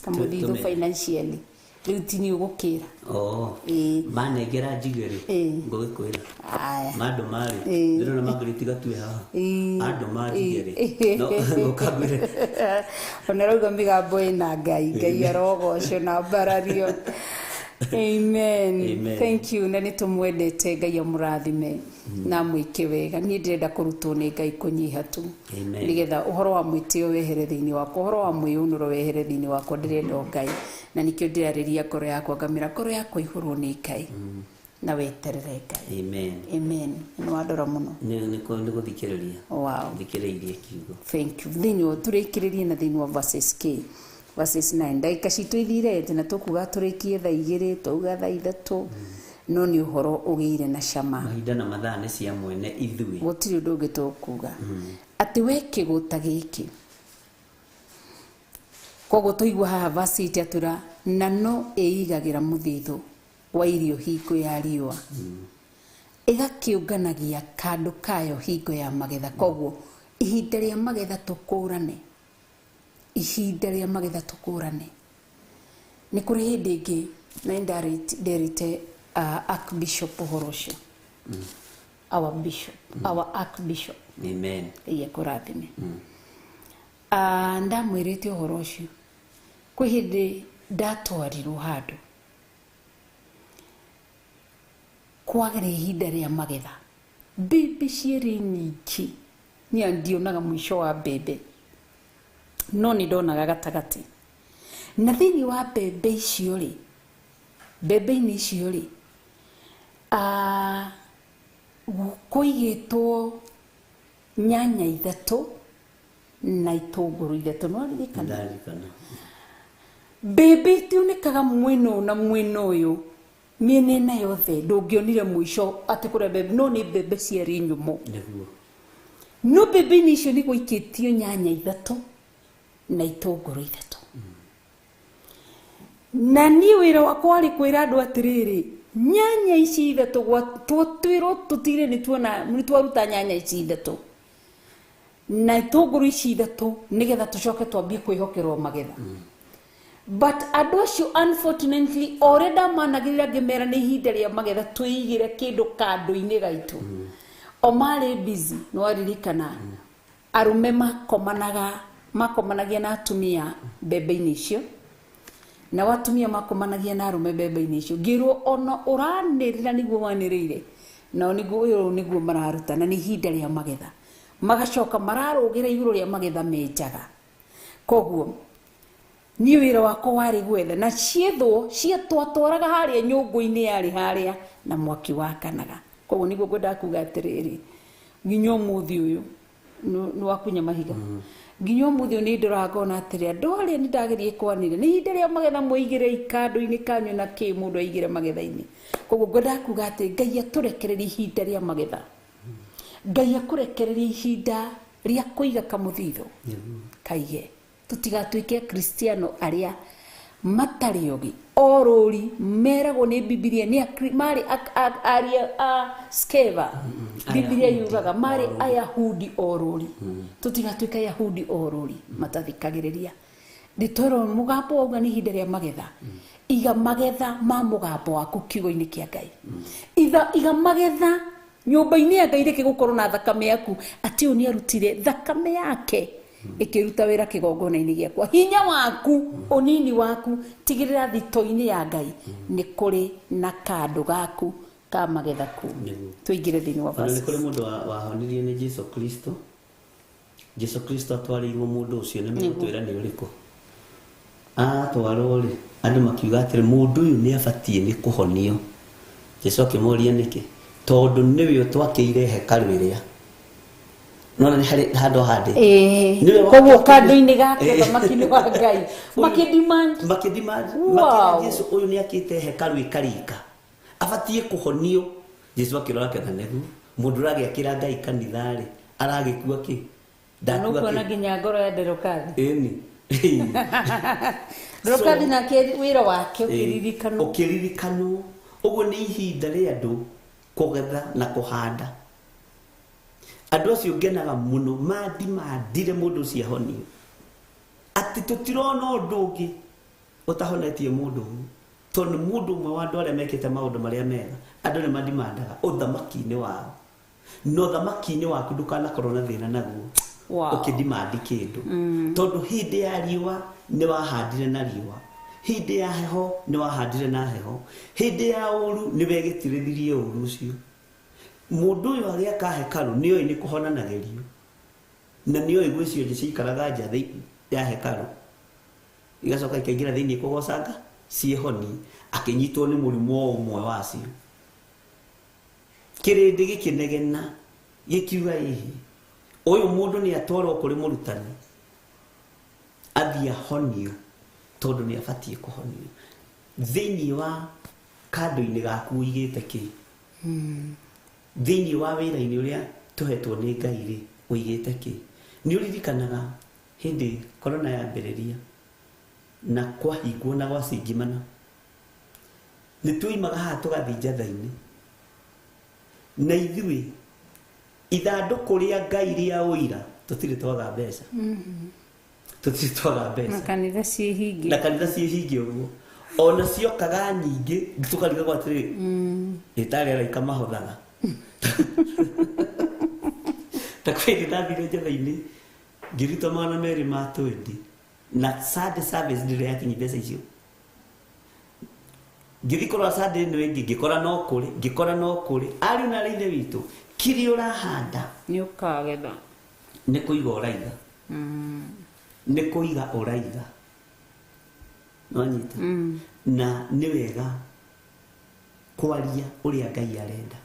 kamũthithũ Tũme- financially rĩu ti nĩ ũgũkĩra. Oh. Ĩĩ. Manengera njige rĩ, Ĩĩ. ngũgĩkwĩra. Aya. Mandũ marĩ Ĩĩ. ndĩrona mangĩrĩ gatue haha. Ĩĩ. Andũ manjige rĩ, Ĩĩ. no ngũkambĩre. Ona rauga mĩgambo ĩna Ngai, Ngai arogocwo na mbarario. Amen. Amen. Thank you na nĩ tũmwendete Ngai amũrathime na amwĩke wega. Niĩ ndĩrenda kũrutwo nĩ Ngai kũnyiha tu Amen. nĩgetha ũhoro wa mwĩtĩo wehere thĩinĩ wakwa, ũhoro wa mwĩyũnũro wehere thĩinĩ wakwa. Ndĩrenda o Ngai na nĩkĩo ndĩrarĩria ngoro yakwa, ngamĩra ngoro yakwa ihũrwo nĩ Ngai na weterere Ngai. Amen. Amen. Nĩ wandora mũno. Nĩ gũthikĩrĩria. Wow. Thikĩrĩirie kiugo. Thank you. Thĩinĩ wa tũrĩkĩrĩrie na thĩinĩ wa verses k verses 9, ndagĩka citũ ithirete na tũkuga tũrĩkie thaa 2, twauga thaa 3, no nĩ ũhoro ũgĩire na cama. Mahinda na mathaa nĩ cia mwene ithuĩ. Gũtirĩ ũndũ ũngĩ tũkuga atĩ we kĩgũta gĩkĩ. Koguo tũigua haha verse 8 atwĩra na no ĩigagĩra mũthithũ wa irio hingo ya riũa, ĩgakĩũnganagia kandũ kayo hingo ya magetha. Koguo ihinda rĩa magetha tũkũrane, ihinda rĩa magetha tũkũrane. Nĩ kũrĩ hĩndĩ ĩngĩ na nĩ nderĩte archbishop ũhoro ũcio, our bishop, our archbishop. Amen. Iye kũrathime. Ndamwĩrĩte ũhoro ũcio, kwĩ hĩndĩ ndatwarirwo handũ kwagĩrĩ ihinda rĩa magetha, mbembe ciarĩ nyingĩ, niĩ ndionaga mũico wa mbembe no nĩ ndonaga gatagatĩ, na thĩinĩ wa mbembe icio rĩ, mbembe-inĩ icio rĩ, kũigĩtwo nyanya 3 na itũngũrũ 3. No ririkana? Ndarikana. Mbembe itionekaga mwena ũyũ na mwena ũyũ, mĩena ĩna yothe ndũngĩonire mũico atĩ kũrĩa mbembe, no nĩ mbembe ciarĩ nyũmũ. Nĩguo. No mbembe-inĩ icio nĩ gwaikĩtio nyanya 3 na itũngũrũ 3. Na niĩ wĩra wakwa warĩ kwĩra andũ atĩrĩrĩ, nyanya ici 3 twatwĩrwo tũtire nĩ tuona nĩ twaruta nyanya ici 3 na itũngũrũ ici 3 nĩgetha tũcoke twambie kwĩhokerwo magetha. But andũ acio unfortunately o ũrĩa ndamanagĩrĩra ngĩmera nĩ ihinda rĩa magetha twĩigĩre kĩndũ kandũ-inĩ gaitũ, o marĩ busy. Nĩ waririkana arũme makomanagia na atumia mbembe-inĩ icio, na atumia makomanagia na arũme mbembe-inĩ icio. Ngĩrwo ona ũranĩrĩra nĩguo wanĩrĩire, nao nĩguo ũyũ nĩguo mararuta, na nĩ ihinda rĩa magetha, magacoka mararũgĩra igũrũ rĩa magetha menjaga. Koguo niĩ wĩra wakwa warĩ gwetha na ciethwo ciatwatwaraga harĩa nyũngũ-inĩ yarĩ harĩa na mwaki wakanaga. Koguo nĩguo ngwendaga kuga atĩrĩrĩ, nginya ũmũthĩ ũyũ Nĩ wakunya mahiga. Nginya ũmũthĩ ũyũ nĩ ndoraga ngona atĩrĩ, andũ arĩa nĩ ndagerie kwanĩrĩra nĩ ihinda rĩa magetha, mũigĩre ikando-inĩ kanyu na kĩ mũndũ aigĩre magetha-inĩ. Koguo ngwendaga kuga atĩ Ngai atũrekererie ihinda rĩa magetha. Ngai akũrekererie ihinda rĩa kũiga kamũthitho. Kaige tũtigatuĩke Akristiano arĩa matarĩ ogi orũri meragwo nĩ Bibilia nĩ marĩ aria a Skeva. Bibilia yugaga marĩ Ayahudi orũri. Tũtigatuĩke Ayahudi orũri matathikagĩrĩria. Nĩ mũgambo wauga nĩ ihinda rĩa magetha. Iga magetha ma mũgambo waku kiugo-inĩ kĩa Ngai. Iga magetha nyũmba-inĩ ya Ngai, reke gũkorwo na thakame yaku atĩ ũyũ nĩ arutire thakame yake ĩkĩruta wĩra kĩgongona-inĩ gĩakwa. Hinya waku, ũnini waku, tigĩrĩra thito-inĩ ya Ngai nĩ kũrĩ na kandũ gaku ka magetha kuu. Tũingĩre thĩinĩ wa Ona nĩ verses. kũrĩ mũndũ wahonirio nĩ Jesu Kristo. Jesu Kristo atwarĩirwo mũndũ ũcio, nĩ megũtwĩra nĩ ũrĩkũ. Atwarwo rĩ, andũ makiuga atĩrĩ, mũndũ ũyũ nĩ abatiĩ nĩ kũhonio. Jesu akĩmoria nĩkĩ? Tondũ nĩwe ũtwakĩire hekarũ ĩrĩa. Nona nĩ harĩ handũ handĩ. Nĩwe Koguo kandũ-inĩ gake ũthamaki-inĩ wa Ngai makĩdemand. Makĩdemand. Wow. Makĩra Jesu, ũyũ nĩ akĩte hekarũ ĩkarĩka, abatiĩ kũhonio. Jesu akĩrora akĩona nĩguo mũndũ ũragĩakĩra Ngai kanitha rĩ, aragĩkua kĩ? Ndakua Nũkuona kĩ? nginya ngoro ya Nderokathi. Ĩni. Nderokathi nake wĩra wake ũkĩririkanwo. Ũkĩririkanwo. Ũguo nĩ ihinda rĩa andũ kũgetha na kũhanda. Andũ acio ngenaga mũno mandimandire mũndũ ũcio ahonio, atĩ tũtirona ũndũ ũngĩ ũtahonetie mũndũ ũyũ, tondũ nĩ mũndũ ũmwe wa andũ arĩa mekĩte maũndũ marĩa mega. Andũ nĩ mandimandaga ũthamaki-inĩ wao, na ũthamaki-inĩ waku ndũkanakorwo na thĩna naguo. Ũkĩdimandi kĩndũ, tondũ hĩndĩ ya riũa nĩ wahandire na riũa, hĩndĩ ya heho nĩ wahandire na heho, hĩndĩ ya ũru nĩ wegĩtirĩthirie ũru ũcio. Mũndũ ũyũ agĩaka hekarũ nĩ oĩ nĩ kũhonanagĩrio, na nĩ oĩ gwĩ cionje ciikaraga nja ya hekarũ, igacoka ikaingĩra thĩinĩ kũgocanga ciĩhonie. Akĩnyitwo nĩ mũrimũ o ũmwe wacio, kĩrĩndĩ gĩkĩnegena gĩkiuga, ĩhĩ, ũyũ mũndũ nĩ atwarwo kũrĩ mũrutani athiĩ ahonio, tondũ nĩ abatiĩ kũhonio. Thĩinĩ wa kandũ-inĩ gaku ũigĩte kĩ? Thĩinĩ wa wĩra-inĩ ũrĩa tũhetwo nĩ Ngai rĩ, ũigĩte kĩ? Nĩ ũririkanaga hĩndĩ korona yambĩrĩria na kwahingwo na gwacingimana, nĩ tuoimaga haha tũgathiĩ njatha-inĩ, na ithuĩ ithandũkũ rĩa Ngai rĩa ũira tũtirĩ twaga mbeca, tũtirĩ twaga Na mbeca. Kanitha ciĩhingie. Na kanitha ciĩhingie ũguo, ona ciokaga nyingĩ tũkarigagwo atĩrĩ, ĩtarĩ araika mahothaga. Ta kwĩ hĩndĩ ndathire njatha-inĩ ngĩruta 200 ma 20, na Sunday service ndĩrĩ yakinyi mbeca icio. Ngĩthiĩ kũrora Sunday ĩno ĩngĩ, ngĩkora no kũrĩ, ngĩkora no kũrĩ. Ariũ na arĩ ithe witũ, kĩrĩa ũrahanda nĩ ũkagetha. Nĩ kũiga ũraiga, nĩ kũiga ũraiga, nĩwanyita? Na nĩ wega kwaria ũrĩa Ngai arenda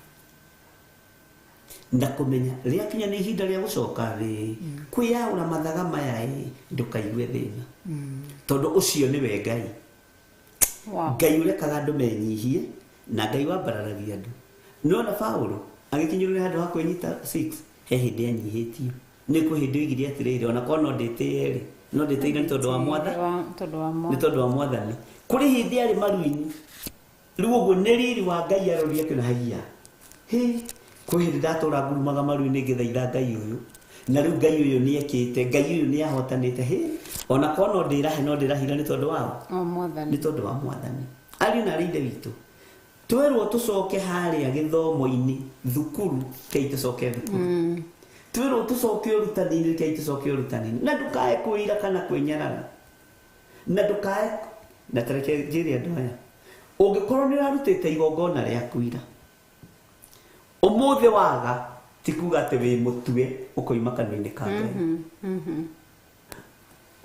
na kũmenya rĩakinya nĩ ihinda rĩa gũcoka thĩ kwĩyaũra mathaga maya ĩ, ndũkaigue thĩna, tondũ ũcio nĩwe Ngai. Ngai ũrekaga andũ menyihie na Ngai wambararagia andũ. Nĩwona Paũlũ agĩkinyũrĩra handũ ha kwĩnyita 6, he hĩndĩ anyihĩtio. Nĩ kwĩ hĩndĩ oigire atĩrĩrĩ, ona korwo no ndĩtĩe rĩ, no ndĩtĩire nĩ tondũ wa mwatha Tondũ wa nĩ mwathani. tondũ wa mwathani. Kũrĩ hĩndĩ arĩ maru-inĩ rĩu ũguo nĩ riri wa Ngai arorire akĩona, haiya, hĩ, kwĩ hĩndĩ ndatũra ngurumaga maru-inĩ ngĩthaitha Ngai ũyũ, na rĩu Ngai ũyũ nĩ ekĩte, Ngai ũyũ nĩ ahotanĩte, hĩ, ona korwo no ndĩrahe, no ndĩrahira nĩ tondũ wao. O mwathani. Nĩ tondũ wa mwathani. Ariũ na arĩ ithe witũ, twerwo tũcoke harĩa gĩthomo-inĩ thukuru, kei tũcoke thukuru. Twĩrwo tũcoke ũrutani-inĩ, kei tũcoke ũrutani-inĩ. Na ndũkae kwĩira kana kwĩnyarara, na ndũkae na tareke njĩre andũ aya, ũngĩkorwo nĩ ũrarutĩte igongona rĩa kwĩra ũmũthĩ waga, ti kuga atĩ wĩ mũtue ũkoima kanua-inĩ ka Ngai,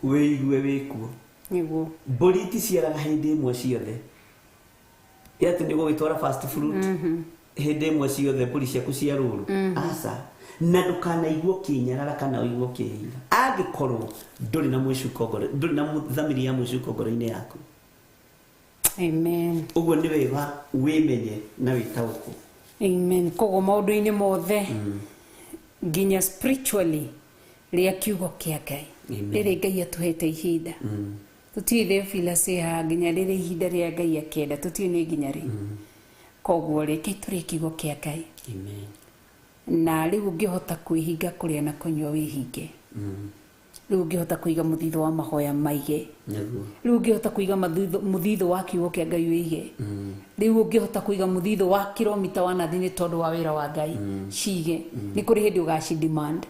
wĩigue wĩkuo. Nĩguo. Mbũri iticiaraga hĩndĩ ĩmwe ciothe, ĩ atĩ nĩ ũgũgĩtwara first fruit hĩndĩ ĩmwe ciothe mbũri ciaku cia rũru, aca. Na ndũkanaigua ũkĩnyarara kana ũigue ũkĩhira angĩkorwo ndũrĩ na mwĩcuko ngoro, ndũrĩ na thamiri ya mwĩcuko ngoro-inĩ yaku. Amen. Ũguo nĩ wega wĩmenye na wĩtaũkwo. Amen. Koguo maũndũ-inĩ mothe nginya spiritually rĩa kiugo kĩa Ngai. Amen. Rĩrĩ Ngai atũhete ihinda. Tũtiũĩ Theophilus haha nginya rĩrĩ ihinda rĩa Ngai akĩenda, tũtiũĩ nĩ nginya rĩ. Koguo reke tũrĩe kiugo kĩa Ngai. Amen. Na rĩu ũngĩhota kwĩhinga kũrĩa na kũnyua wĩhinge. Rĩu ũngĩhota kũiga mũthithũ wa mahoya maige. Nĩguo. Rĩu ũngĩhota kũiga mũthithũ wa kiugo kĩa Ngai wĩige. Rĩu ũngĩhota kũiga mũthithũ wa kilomita wa nathi nĩ tondũ wa wĩra wa Ngai cige. Nĩ kũrĩ hĩndĩ ũgaci demand.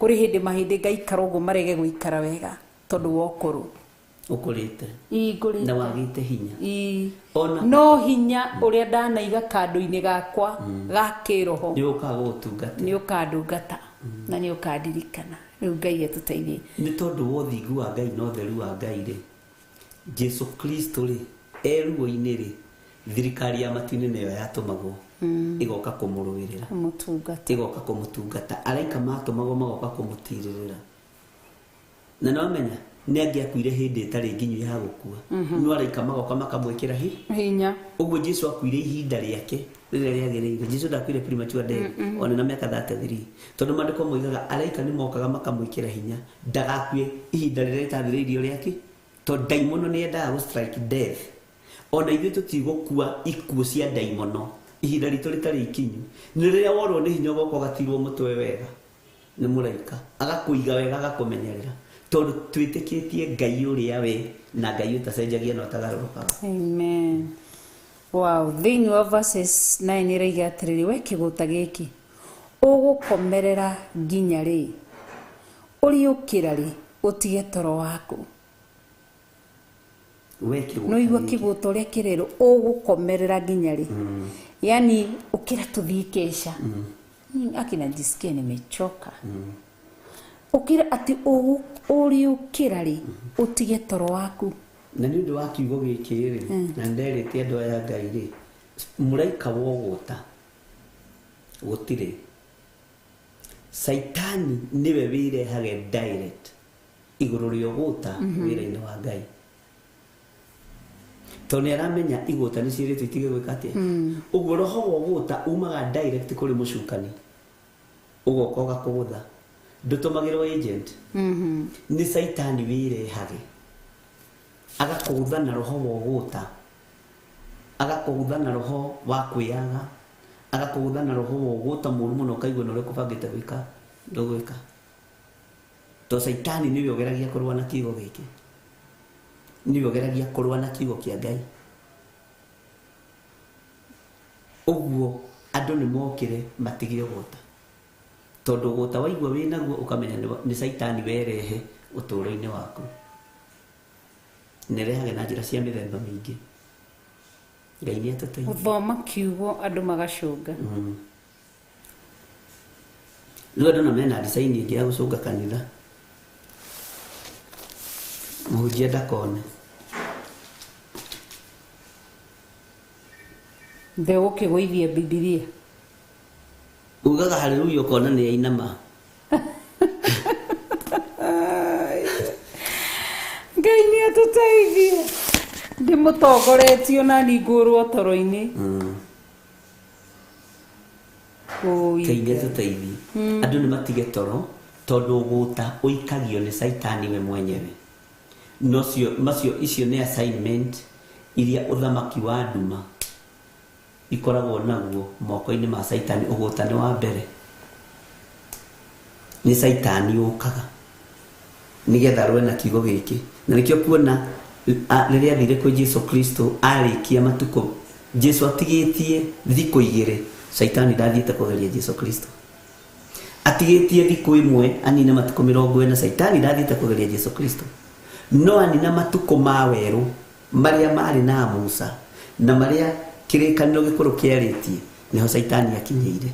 Kũrĩ hĩndĩ mahĩndĩ ngaikara ũguo marege gũikara wega tondũ wa ũkũrũ. Ũkũrĩte. Ii, ngũrĩte. Na wagĩte hinya. Ii. Ona No hinya ũrĩa ndanaiga kandũ-inĩ gakwa ga kĩroho nĩ ũkaga gũgũtungata. nĩ ũkandungata na nĩ ũkandirikana. Rĩu Ngai atũteithie. Nĩ tondũ wa ũthingu wa Ngai na ũtheru wa Ngai rĩ, Jesu Kristo rĩ, e ruo-inĩ rĩ, thirikari ya matu-inĩ nĩyo yatũmagwo ĩgoka kũmũrũĩrĩra, Kũmũtungata. ĩgoka kũmũtungata. Araika matũmagwo magoka kũmũtirĩrĩra. Na nĩwamenya nĩ angĩakuire hĩndĩ ĩtarĩ nginyu ya gũkua, no araika magoka makamwĩkĩra hinya. Ũguo Jesu akuire ihinda rĩake rĩrĩa rĩagĩrĩire. Jesu ndakuire premature death ona na mĩaka 33, tondũ maandĩko moigaga araika nĩ mokaga makamwĩkĩra hinya ndagakue ihinda rĩrĩa rĩtathĩrĩirio rĩake, tondũ ndaimono nĩ yendaga gũ strike death. Ona ithuĩ tũtigũkua ikuũ cia ndaimono ihinda ritũ rĩtarĩ ikinyu. Nĩ rĩrĩa worwo nĩ hinya ũgoka ũgatirwo mũtwe wega nĩ mũraika, agakũiga wega, agakũmenyerera, tondũ twĩtĩkĩtie Ngai ũrĩa we na Ngai ũtacenjagia na ũtagarũrũkaga. Amen. Wow, thĩinĩ wa verses 9 ĩraiga atĩrĩrĩ, we kĩgũta gĩkĩ ũgũkomerera nginya rĩ? Ũriũkĩra rĩ ũtige toro waku? We kĩgũta No igua gĩkĩ. kĩgũta ũrĩa kĩrerwo ũgũkomerera nginya rĩ? Yani ũkĩra tũthiĩ kesha. Aki najisikia nimechoka. Ũkĩra atĩ ũriũkĩra rĩ ũtige toro waku. Na nĩ ũndũ wa kiugo gĩkĩ rĩ, na nderĩte andũ aya Ngai rĩ, mũraika wa ũgũta gũtirĩ. Saitani nĩwe wĩrehage direct igũrũ rĩa ũgũta wĩra-inĩ wa Ngai, tondũ nĩ aramenya igũta nĩ ciĩrĩtwo itige gwĩka atĩa. Ũguo roho wa ũgũta umaga direct kũrĩ mũcukani, ũgoka ũgakũgũtha, ndũtũmagĩrwo agent. Nĩ Saitani wĩrehage agakũgũtha na roho wa ũgũta, agakũgũtha na roho wa kwĩyaga, agakũgũtha na roho wa ũgũta mũru mũno, ũkaigua na ũrĩa ũkũbangĩte gwĩka ndũgwĩka, tondũ Saitani nĩwe ũgeragia kũrũa na kiugo gĩkĩ, nĩwe ũgeragia kũrũa na kiugo kĩa Ngai. Ũguo andũ nĩ mokĩre matige ũgũta, tondũ ũgũta waigua wĩnaguo ũkamenya nĩ Saitani werehe ũtũũro-inĩ waku. Nĩrehage na njĩra cia mĩthemba mĩingĩ. Ngai nĩ atũteithie. Gũthoma kiugo andũ magacũnga. Rĩu andũ na mena design ĩngĩ ya gũcũnga kanitha, mũhunjia ndakone. Thĩ ũkĩgũithia Bibilia. Ugaga haleluya ũkona nĩ ainama. Ngai nĩ atũteithie. Ndĩmũtongoretio na niĩ ngũrwo toro-inĩ. Oi. Ngai nĩ atũteithie. Andũ nĩ matige toro, tondũ ũgũta ũikagio nĩ Saitani we mwenyewe. Nocio macio icio nĩ assignment iria ũthamaki wa nduma ikoragwo naguo moko-inĩ ma Saitani. Ũgũta nĩ wa mbere, nĩ Saitani ũkaga nĩgetha arũe na kiugo gĩkĩ. Na nĩkĩo kuona rĩrĩa athire kwĩ Jesu Kristo arĩkia matukũ, Jesu atigĩtie thikũ igĩrĩ, Saitani ndathiĩte kũgeria Jesu Kristo. Atigĩtie thikũ ĩmwe anine matukũ 40, Saitani ndathiĩte kũgeria Jesu Kristo. No anina matukũ ma werũ marĩa marĩ na Musa na marĩa kĩrĩkanĩro gĩkũrũ kĩarĩtie, nĩho Saitani akinyĩire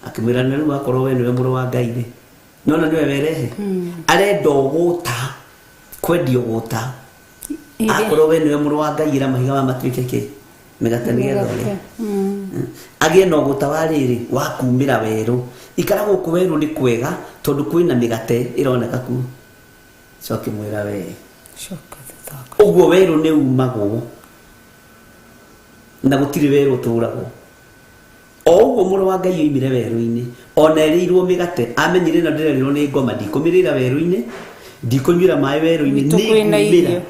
akĩmwĩra, na rĩu akorwo we nĩwe mũrũ wa Ngai rĩ, nona nĩwe werehe. Arenda ũgũta, kwendia ũgũta. Akorwo we nĩwe mũrũ wa Ngai, ĩra mahiga maya matuĩke kĩ mĩgate nĩgetha ũrĩe. Agĩe na ũgũta wa rĩrĩ wa kumĩra werũ. Ikara gũkũ werũ nĩ kwega tondũ kwĩna mĩgate ĩroneka kuo. Coke mwĩra we. Coka thutha. Ũguo werũ nĩ umagwo na gũtirĩ werũ ũtũragwo. O ũguo mũrũ wa Ngai oimire werũ-inĩ ona erĩirwo mĩgate amenyire na ndĩrerirwo nĩ ngoma ndikũmĩrĩra werũ-inĩ ndikũnyuĩra maĩ werũ-inĩ nĩ ngumĩra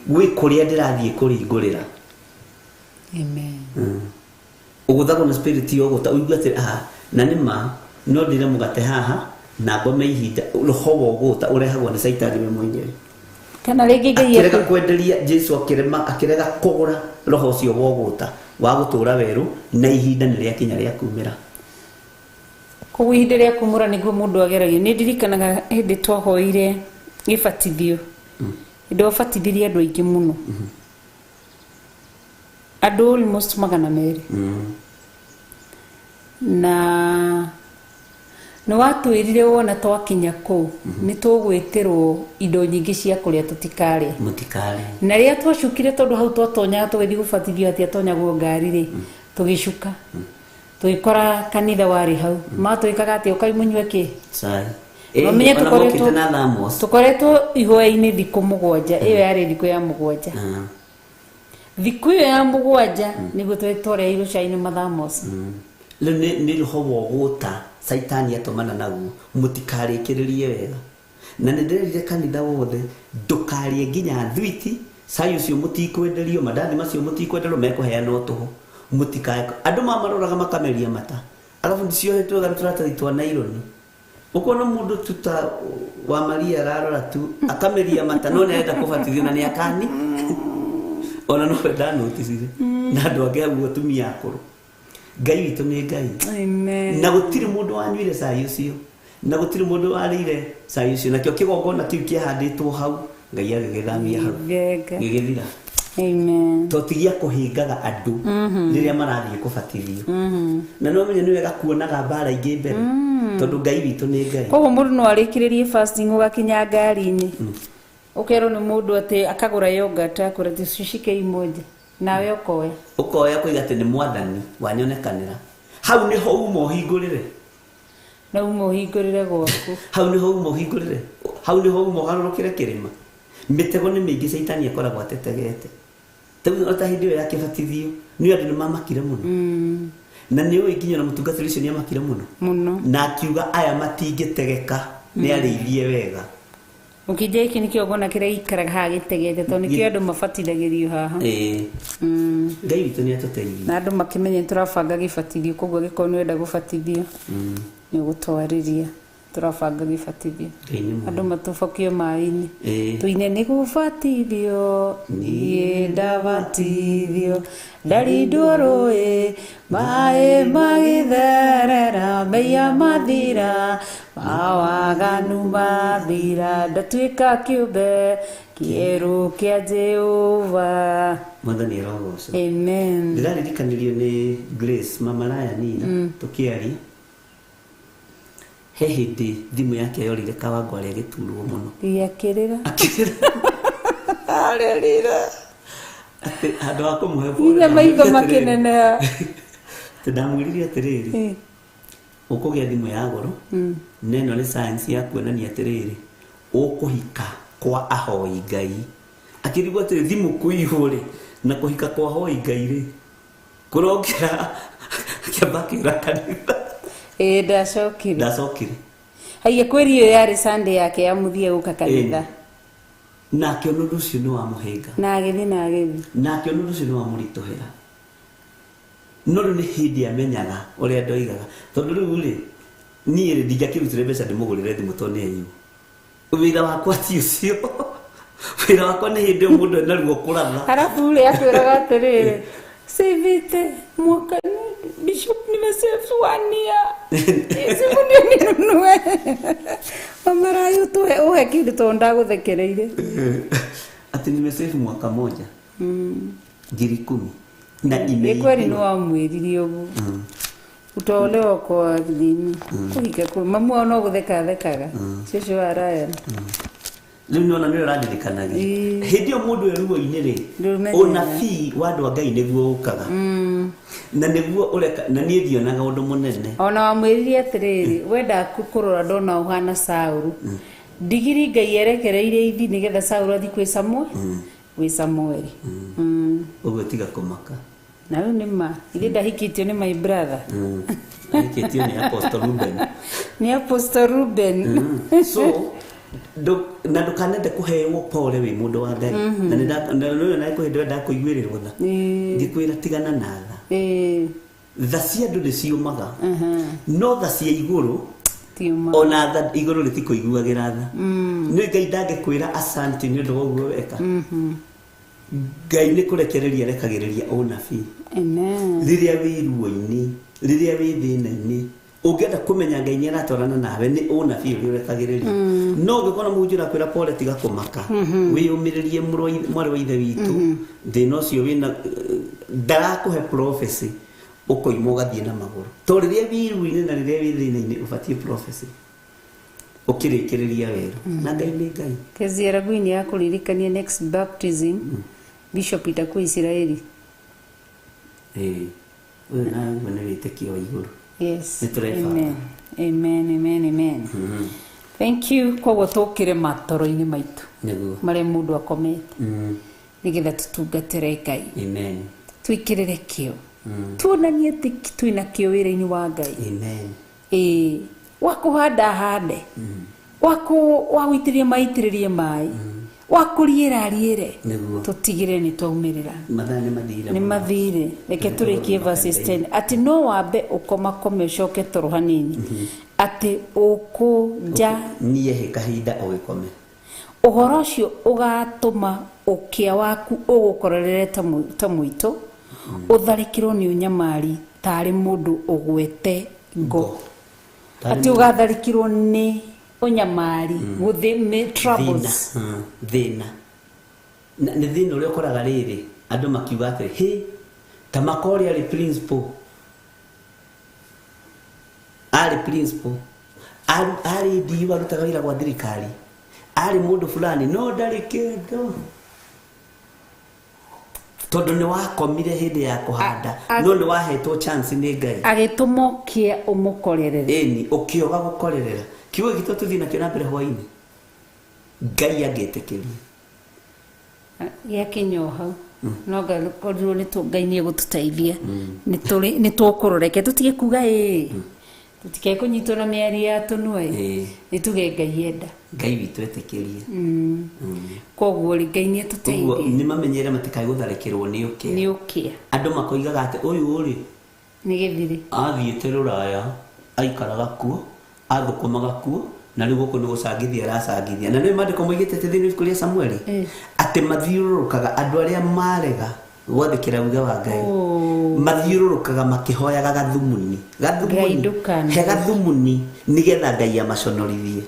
gwĩ kũrĩa ndĩrathiĩ kũringũrĩra. Amen. Ũgũthagwo na spirit ya ũgũta ũigue atĩ na nĩ ma no ndĩre mũgate haha na ngome ihinda. Roho wa ũgũta ũrehagwo nĩ Caitani we mwenyewe. Kana rĩngĩ Ngai akĩrega kwenderia Jesu akĩrema akĩrega kũgũra roho ũcio wa ũgũta wa gũtũra werũ na ihinda nĩ rĩakinya rĩa kumĩra. Koguo ihinda rĩa kumũra nĩguo mũndũ ageragio. Nĩ ndirikanaga hĩndĩ twahoire gĩbatithio. Hĩndĩ wabatithirie andũ aingĩ mũno. Andũ almost 200. Na nĩ watwĩrire wona twakinya kũu nĩ tũgwĩtĩrwo indo nyingĩ cia kũrĩa tũtikarĩe. Mũtikarĩe. Na rĩrĩa twacukire tondũ hau twatonyaga tũgĩthiĩ gũbatithio hatiatonyagwo ngari rĩ, tũgĩcuka. Tũgĩkora kanitha warĩ hau. Matwĩkaga atĩ ũkai mũnyue kĩ? Cai. Ũmenye tũkoretwo ihoya-inĩ thikũ 7. Ĩyo yarĩ thikũ ya 7. Thikũ ĩyo ya 7 nĩguo twareheirwo cai nĩ mathamos. Rĩu nĩ roho wa ũgũta Caitani atũmana naguo mũtikarĩkĩrĩrie wega. Na nĩ ndĩrerire kanitha wothe ndũkarĩe nginya thwiti cai ũcio mũtikwenderio mandathi macio mũtikwenderio mekũheanwo tũhũ mũtikae. Andũ mamaroraga makameria mata arabu ciohetwo wega nĩ tũratathi twa naironi. Ũkona mũndũ tu ta wa Maria ararora tu akameria mata no nĩarenda kũbatithio na nĩ akani ona no ndanoticire na andũ angĩ hau atumia akũrũ. Ngai witũ nĩ Ngai. Amen. Na gũtirĩ mũndũ wanyuire cai ũcio na gũtirĩ mũndũ warĩire cai ũcio nakĩo kĩgongona kĩu kĩahandĩtwo hau Ngai agĩgĩthamia hau gĩgĩthira. Amen. Tũtigia kũhingaga andũ rĩrĩa marathiĩ kũbatithio. Na no menye nĩ wega kuonaga mbara ingĩ mbere tondũ Ngai witũ nĩ Ngai. Koguo mũndũ no arĩkĩrĩrie fasting ũgakinya ngari-inĩ ũkerwo nĩ mũndũ atĩ akagũra yogurt akũra atĩ cicike imoja nawe ũkoya. Ũkoya kũiga atĩ nĩ mwathani wanyonekanĩra. Hau nĩho uma ũhingũrĩre. Na uma ũhingũrĩre gwaku. Hau nĩho uma ũhingũrĩre. Hau nĩho uma ũgarũrũkĩre kĩrĩma. Mĩtego nĩ mĩingĩ Caitani akoragwo atetegete. Rĩu ota hĩndĩ ĩyo ya kĩbatithio nĩ andũ nĩ mamakire mũno. Na nĩ ũĩ nginya na mũtungatĩri ũcio nĩ amakire mũno. Mũno. Na akiuga aya matingĩtegeka nĩ arĩithie wega. Ũkĩnja gĩkĩ nĩkĩo ngona kĩrĩa gĩikaraga haha gĩtegete tondũ nĩkĩo andũ mabatithagĩrio haha. Ngai witũ nĩ atũteithie. Na andũ makĩmenye nĩ tũrabanga gĩbatithio koguo angĩkorwo nĩ ũrenda gũbatithio nĩ ũgũtwarĩria. Tũrabanga gĩbatithio. Andũ matũbokio maĩ-inĩ. Tũine nĩ gũbatithio niĩ ndabatithio ndarindwo rũĩ maĩ magĩtherera mehia mathira mawaganu mathira ndatuĩka kĩũmbe kĩerũ kĩa Jehova. Mwathani arogocwo. Amen. Ndĩraririkanirio nĩ Grace mama Raya Nina tũkĩaria he hĩndĩ thimũ yake yorire Kawangware agĩturwo mũno. Akĩrĩra. Akĩrĩra. Arĩrĩra. Atĩ handũ ha kũmũhe pole. Nginya maitho makĩneneha. Atĩ ndamwĩrire atĩrĩrĩ ũkũgĩa thimũ ya goro na ĩno nĩ science ya kuonania atĩrĩrĩ ũkũhika kwa ahoi Ngai. Akĩrigwo atĩrĩ thimũ kũiywo rĩ na kũhika kwa ahoi Ngai rĩ kũrokĩra akĩamba akĩũra kanitha. Ndacokire. Ndacokire. Haiya kweri ĩyo yarĩ Sunday yake ya mũthia gũka kanitha. Na akĩona ũndũ ũcio nĩ wamũhĩnga. Na agĩthiĩ na agĩthiĩ. Na akĩona ũndũ ũcio nĩ wamũritũhĩra. No rĩu nĩ hĩndĩ amenyaga ũrĩa ndoigaga. Tondũ rĩu rĩ niĩ rĩ ndingĩakĩrutire mbeca ndĩmũgũrĩre thimũ tondũ nĩ aiywo. Wĩra wakwa ti ũcio. Wĩra wakwa nĩ hĩndĩ ĩyo mũndũ ena ruo kũratha. Arabu rĩ atwĩraga atĩrĩrĩ save mwaka Bishop nimesave 1 year. Simu ndio ninunue. Mama Rayo tuhe uhe kindu tondu ndagũthekereire. Ati nimesave mwaka moja. 10,000 na imeibiwa. Nĩ kweli nĩ wamwĩrire ũguo. Utaolewa kwa nini? Kuhika kwa mamu wao no gũtheka thekaga. Cũcũ wa Ryan. Rĩu nĩwona nĩwe ũrandirikanagia. Hĩndĩ ĩyo mũndũ e ruo-inĩ rĩ, ũnabii wa andũ a Ngai nĩguo ũkaga. Na nĩguo ũreka na niĩ ndionaga ũndũ mũnene. Ona wamwĩrire atĩrĩrĩ, wenda kũrora ndona ũhana Saũlũ, ndigiri Ngai erekereirie ithi nĩgetha Saũlũ athiĩ kwĩ Samueli, gwĩ Samueli. Ũguo tiga kũmaka. Na rĩu nĩ ma ithe ndahikĩtio nĩ my brother. Ahikĩtio nĩ Apostle Ruben. Nĩ Apostle Ruben. So na ndũkanende kũheo pole wĩ mũndũ wa Ngai. Na nĩ kũhĩndĩ ndakũiguĩrĩrwo tha. Ngĩkwĩra tigana na tha. Tha cia andũ nĩ ciũmaga. No tha cia igũrũ ona tha igũrũ rĩtikũiguagĩra tha. Nĩ Ngai ndangĩkwĩra asante nĩ ũndũ wa ũguo weka. Ngai nĩ kũrekereria arekagĩrĩria ũnabii. Rĩrĩa wĩ ruo-inĩ, rĩrĩa wĩ thĩna-inĩ, ũngĩenda kũmenya Ngai nĩ aratwarana nawe nĩ ũnabii ũrĩa ũrekagĩrĩria. No ũngĩkora mũhunjia ũrakwĩra pole tiga kũmaka, wĩyũmĩrĩrie mwarĩ wa ithe witũ, thĩna ũcio wĩna ndarakũhe prophecy, ũkoima ũgathiĩ na magũrũ. To rĩrĩa wĩ ruo-inĩ na rĩrĩa wĩ thĩna-inĩ ũbatiĩ prophecy ũkĩrĩkĩrĩria werũ. Na Ngai nĩ Ngai. Kezi ya Ragwini ya kũririkania next baptism Bishop itakuwa Israeli. Ũyũ naguo nĩ wĩtĩkio wa igũrũ. Yes. Amen. Amen, amen, amen. Thank you. Koguo tũkĩre matoro-inĩ maitũ marĩa mũndũ akomete nĩgetha tũtungatĩre Ngai. Amen. Twĩkĩrĩre kĩo. Tuonanie atĩ twĩna kĩo wĩra-inĩ wa Ngai. Amen. Ĩĩ, wa kũhanda hande, wa gũitĩrĩria maĩ itĩrĩrie maĩ, wa kũriĩra ariĩre, tũtigĩre nĩ twaumĩrĩra. Mathaa nĩ mathire. Nĩ mathire. Reke tũrĩkie verses 10 atĩ no wambe ũkomakome ũcoke toro hanini, atĩ ũkũnja niĩ he kahinda ũgĩkome. Ũhoro ũcio ũgatũma ũkĩa waku ũgũkorerere ta mũitũ, ũtharĩkĩrwo nĩ ũnyamari tarĩ mũndũ ũgwete ngo. Atĩ ũgatharĩkĩrwo nĩ ũnyamari, troubles. Thĩna. Nĩ thĩna ũrĩa ũkoraga rĩrĩ andũ makiuga atĩrĩ, hĩ ta Makori arĩ principal, arĩ principal, arĩ DU arutaga wĩra gwa thirikari, arĩ mũndũ fulani no ndarĩ kĩndũ. Tondũ nĩ wakomire hĩndĩ ya kũhanda, no nĩ wahetwo chance nĩ Ngai. Agĩtũma ũkĩa ũmũkorerere. Ĩni, ũkĩoga gũkorerera. Kiugo gitũ tũthiĩ nakĩo na mbere hwainĩ. Ngai angĩtĩkĩria. Gĩakinya o hau. No ngakorirwo nĩ Ngai nĩ egũtũteithia. Nĩ tũkũroreke tũtige kuga ĩĩ. Tũtikae kũnyitwo na mĩario ya tũnua ĩ. Nĩ tuge Ngai enda. Ngai witũ etĩkĩrie. Koguo rĩ Ngai nĩ etũteithie. Koguo nĩ mamenyere matikae gũtharĩkĩrwo nĩ ũkĩa. Nĩ ũkĩa. Andũ makoigaga atĩ ũyũ rĩ nĩ gĩthiri. Athiĩte rũraya, aikaraga kuo, athũkũmaga kuo, na rĩu gũkũ nĩ gũcangithia aracangithia. Na nĩ maandĩko moigĩte atĩ thĩinĩ wa ibuku rĩa Samueli atĩ mathiũrũrũkaga andũ arĩa marega gwathĩkĩra uge wa Ngai. Mathiũrũrũkaga makĩhoyaga gathumuni. Gathumuni. He gathumuni nĩgetha Ngai amaconorithie.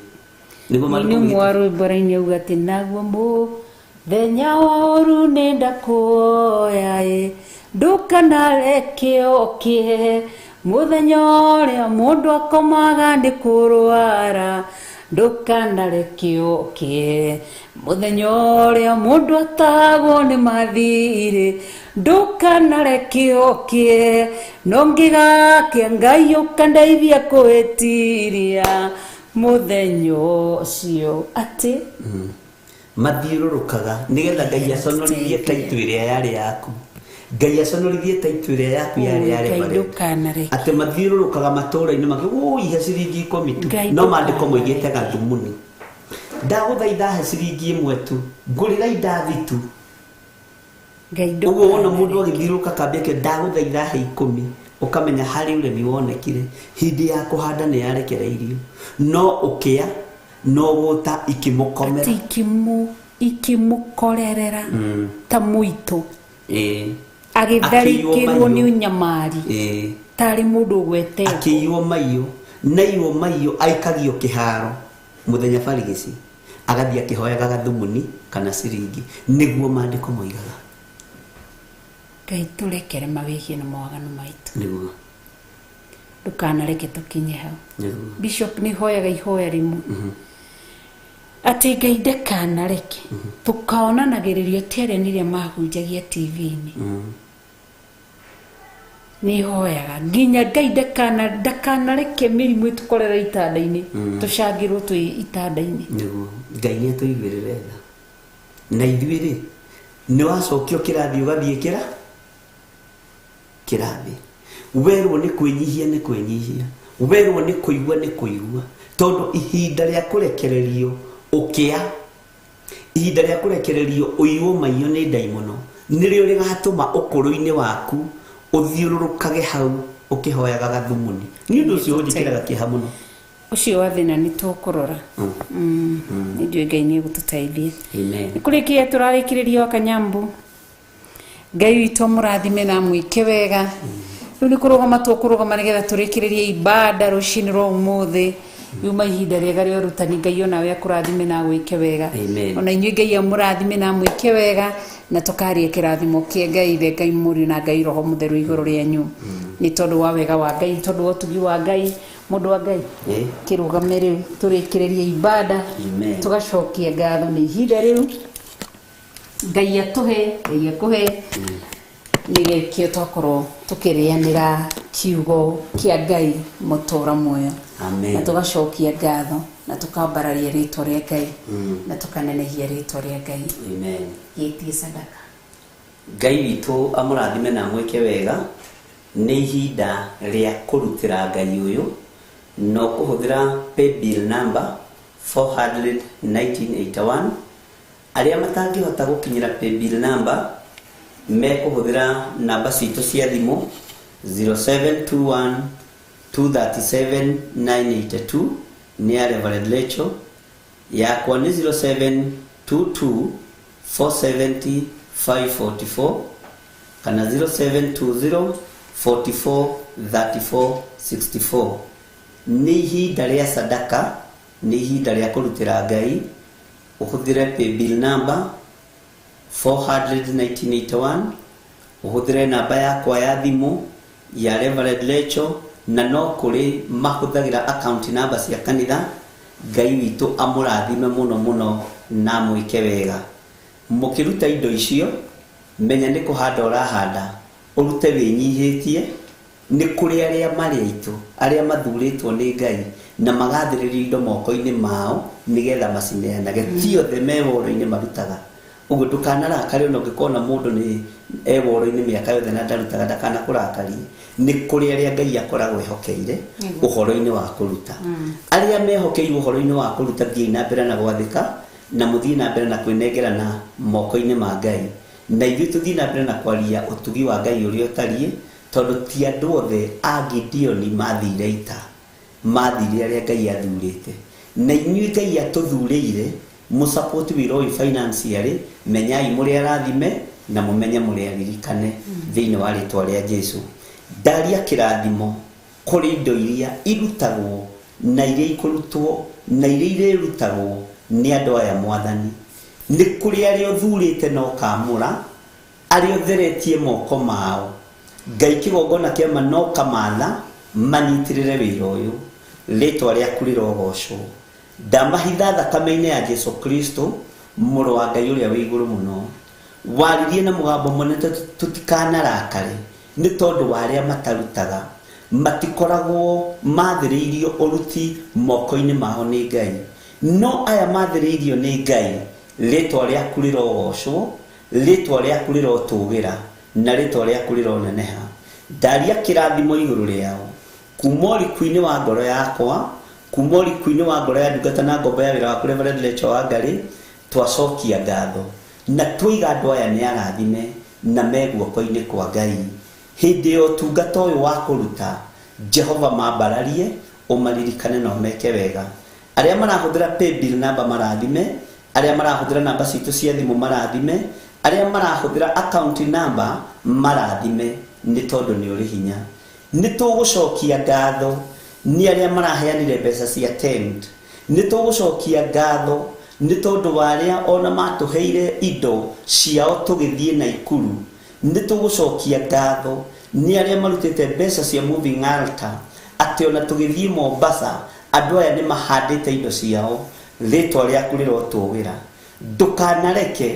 Nĩguo maandĩko moigĩte. Nĩ mwarũ raini auga atĩ naguo mũthenya wa ũru nĩ ndakuoya ĩ, ndũkanareke ũkĩe. Mũthenya ũrĩa mũndũ akomaga nĩ kũrwara, ndũkanareke ũkĩe. Mũthenya ũrĩa mũndũ atahagwo nĩ mathirĩ, ndũkanareke ũkĩe. No ngĩgakĩa Ngai ũkandeithia kwĩtiria mũthenya ũcio atĩ mathiũrũrũkaga nĩgetha Ngai aconorithie taitũ ĩrĩa yarĩ yaku. Ngai aconorithie taitũ ĩrĩa yaku yarĩ ya reverend. Atĩ mathiũrũrũkaga matũũra-inĩ makiuga ũi he ciringi 10 tu, no maandĩko moigĩte gathumuni. Ndagũthaitha he ciringi 1 tu, ngũrĩra indathi tu. Ũguo wona mũndũ agĩthiũrũrũka kambĩ ake ndagũthaitha he 10, ũkamenya harĩ ũremi wonekire hĩndĩ ya kũhanda nĩ yarekereirio, no ũkĩa no gũta ikĩmũkomera. Atĩ ikĩmũkorerera ta mũitũ. Agĩtharĩkĩrwo nĩ ũnyamari tarĩ mũndũ ũgwete. Akĩiywo maiyo, na iywo maiyo aikagio kĩharo mũthenya barigĩci, agathiĩ akĩhoyaga gathumuni kana ciringi, nĩguo maandĩko moigaga. Ngai tũrekere mawĩhia na mawaganu maitũ. Nĩguo. Ndũkanareke tũkinye hau. Nĩguo. Bishop nĩ hoyaga ihoya rĩmwe. Atĩ Ngai ndakanareke tũkaonanagĩrĩrio ti arĩa nĩrĩa mahunjagia TV-inĩ. Nĩ hoyaga nginya Ngai ndakanareke mĩrimũ ĩtũkorere itanda-inĩ, tũcangĩrwo twĩ itanda-inĩ. Nĩguo Ngai nĩ atũiguĩrĩre tha. Na ithuĩ rĩ, nĩ wacokio kĩrathi, ũgathiĩ kĩrathi, werwo nĩ kwĩnyihia, nĩ kwĩnyihia, werwo nĩ kũigua, nĩ kũigua, tondũ ihinda rĩa kũrekererio ũkĩa, ihinda rĩa kũrekererio ũiywo maiyo nĩ ndaimono, nĩrĩo rĩgatũma ũkũrũ-inĩ waku ũthiũrũrũkage hau ũkĩhoyaga gathumuni. Nĩ ũndũ ũcio ũnjĩkĩraga kĩeha mũno. Ũcio wa thĩna nĩ tũkũrora. Nĩ ndiũĩ Ngai nĩ egũtũteithia. Amen. Nĩ kũrĩkia tũrarĩkĩrĩria wa Kanyambu. Ngai witũ amũrathime na amwĩke wega. Rĩu nĩ kũrũgama tũkũrũgama nĩgetha tũrĩkĩrĩrie ibada rũcinĩ rwa ũmũthĩ. Yuma ihinda rĩega rĩa ũrutani. Ngai onawe akũrathime na agwĩke wega. Amen. Ona inyuĩ Ngai amũrathime na amwĩke wega, na tũkaria kĩrathimo kĩa Ngai Ithe, Ngai Mũriũ na Ngai Roho Mũtheru igũrũ rĩanyu, nĩ tondũ wa wega wa Ngai, nĩ tondũ wa ũtugi wa Ngai. Mũndũ wa Ngai, kĩrũgame rĩu tũrĩkĩrĩrie ibada. Amen. Tũgacokia ngatho nĩ ihinda rĩu Ngai atũhe, Ngai akũhe, nĩgĩkĩo twakorwo tũkĩrĩanĩra kiugo kĩa Ngai mũtũra muoyo. Amen. Na tũgacokia ngatho na tũkambararia rĩtwa rĩa Ngai na tũkanenehia rĩtwa rĩa Ngai. Amen. Gĩtie sadaka. Ngai witũ amũrathime na amwĩke wega. Nĩ ihinda rĩa kũrutĩra Ngai ũyũ, no kũhũthĩra paybill number 400 1981. Arĩa matangĩhota gũkinyĩra paybill number mekũhũthĩra namba citũ cia thimũ, 0721 237 982 nĩ ya Reverend Lecho, yakwa nĩ 0722 470 544 kana 0720 44 34 64. Nĩ ihinda rĩa sadaka, nĩ ihinda rĩa kũrutĩra Ngai. Ũhũthĩre paybill number 400 1981, ũhũthĩre namba yakwa ya thimũ, ya Reverend Lecho, na no kũrĩ mahũthagĩra account number cia kanitha. Ngai witũ amũrathime mũno mũno na amwĩke wega. Mũkĩruta indo icio, menya nĩ kũhanda ũrahanda, ũrute wĩnyihĩtie. Nĩ kũrĩ arĩa marĩ aitũ, arĩa mathurĩtwo nĩ Ngai na magathĩrĩrio indo moko-inĩ mao nĩgetha macineanage. Ti othe me woro-inĩ marutaga ũguo. Ndũkanarakare ona ũngĩkona mũndũ nĩ e woro-inĩ mĩaka yothe na ndarutaga, ndakanakũrakarie. Nĩ kũrĩ arĩa Ngai akoragwo ehokeire ũhoro-inĩ wa kũruta. Arĩa mehokeirwo ũhoro-inĩ wa kũruta, thiĩi na mbere na gwathĩka na mũthiĩ na mbere na kwĩnengerana moko-inĩ ma Ngai, na ithuĩ tũthiĩ na mbere na kwaria ũtugi wa Ngai ũrĩa ũtariĩ, tondũ ti andũ othe a Gideoni mathire ita, mathire arĩa Ngai athurĩte. Na inyuĩ Ngai atũthurĩire mũsupport wĩra ũyũ financially, menyai mũrĩ arathime na mũmenye mũrĩ aririkane thĩinĩ wa rĩtwa rĩa Jesu. Ndaria kĩrathimo kũrĩ indo iria irutagwo na iria ikũrutwo na iria irĩrutagwo nĩ andũ aya. Mwathani, nĩ kũrĩ arĩa ũthurĩte na ũkamũra, arĩa ũtheretie moko mao. Ngai, kĩgongona kĩama no kamatha manyitĩrĩre wĩra ũyũ. Rĩtwa rĩaku rĩrogocwo. Ndamahitha thakame-inĩ ya Jesu Kristo, mũrũ wa Ngai ũrĩa wĩ igũrũ mũno. Waririe na mũgambo mũnene tũtikanarakare nĩ tondũ wa arĩa matarutaga, matikoragwo mathĩrĩirio ũruti moko-inĩ mao nĩ Ngai. No aya mathĩrĩirio nĩ Ngai, rĩtwa rĩaku rĩrogocwo, rĩtwa rĩaku rĩrotũgĩra na rĩtwa rĩaku rĩroneneha. Ndaria kĩrathimo igũrũ rĩao kuma ũriku-inĩ wa ngoro yakwa, kuma ũriku-inĩ wa ngoro ya ndungata na ngombo ya wĩra waku Reverend Rachel Wangari. Twacokia ngatho na twaiga andũ aya nĩ arathime na me guoko-inĩ kwa Ngai. Hĩndĩ ya ũtungata ũyũ wa kũruta, Jehova, mambararie, ũmaririkane na ũmeke wega. Arĩa marahũthĩra paybill number marathime, arĩa marahũthĩra namba citũ cia thimũ marathime, arĩa marahũthĩra account number marathime, nĩ tondũ nĩ ũrĩ hinya. Nĩ tũgũcokia ngatho nĩ arĩa maraheanire mbeca cia tent. Nĩ tũgũcokia ngatho nĩ tondũ wa arĩa ona matũheire indo ciao tũgĩthiĩ Naikuru. Nĩ tũgũcokia ngatho nĩ arĩa marutĩte mbeca cia moving altar, atĩ ona tũgĩthiĩ Mombasa andũ aya nĩ mahandĩte indo ciao. Rĩtwa rĩaku rĩrotũgĩra. Ndũkanareke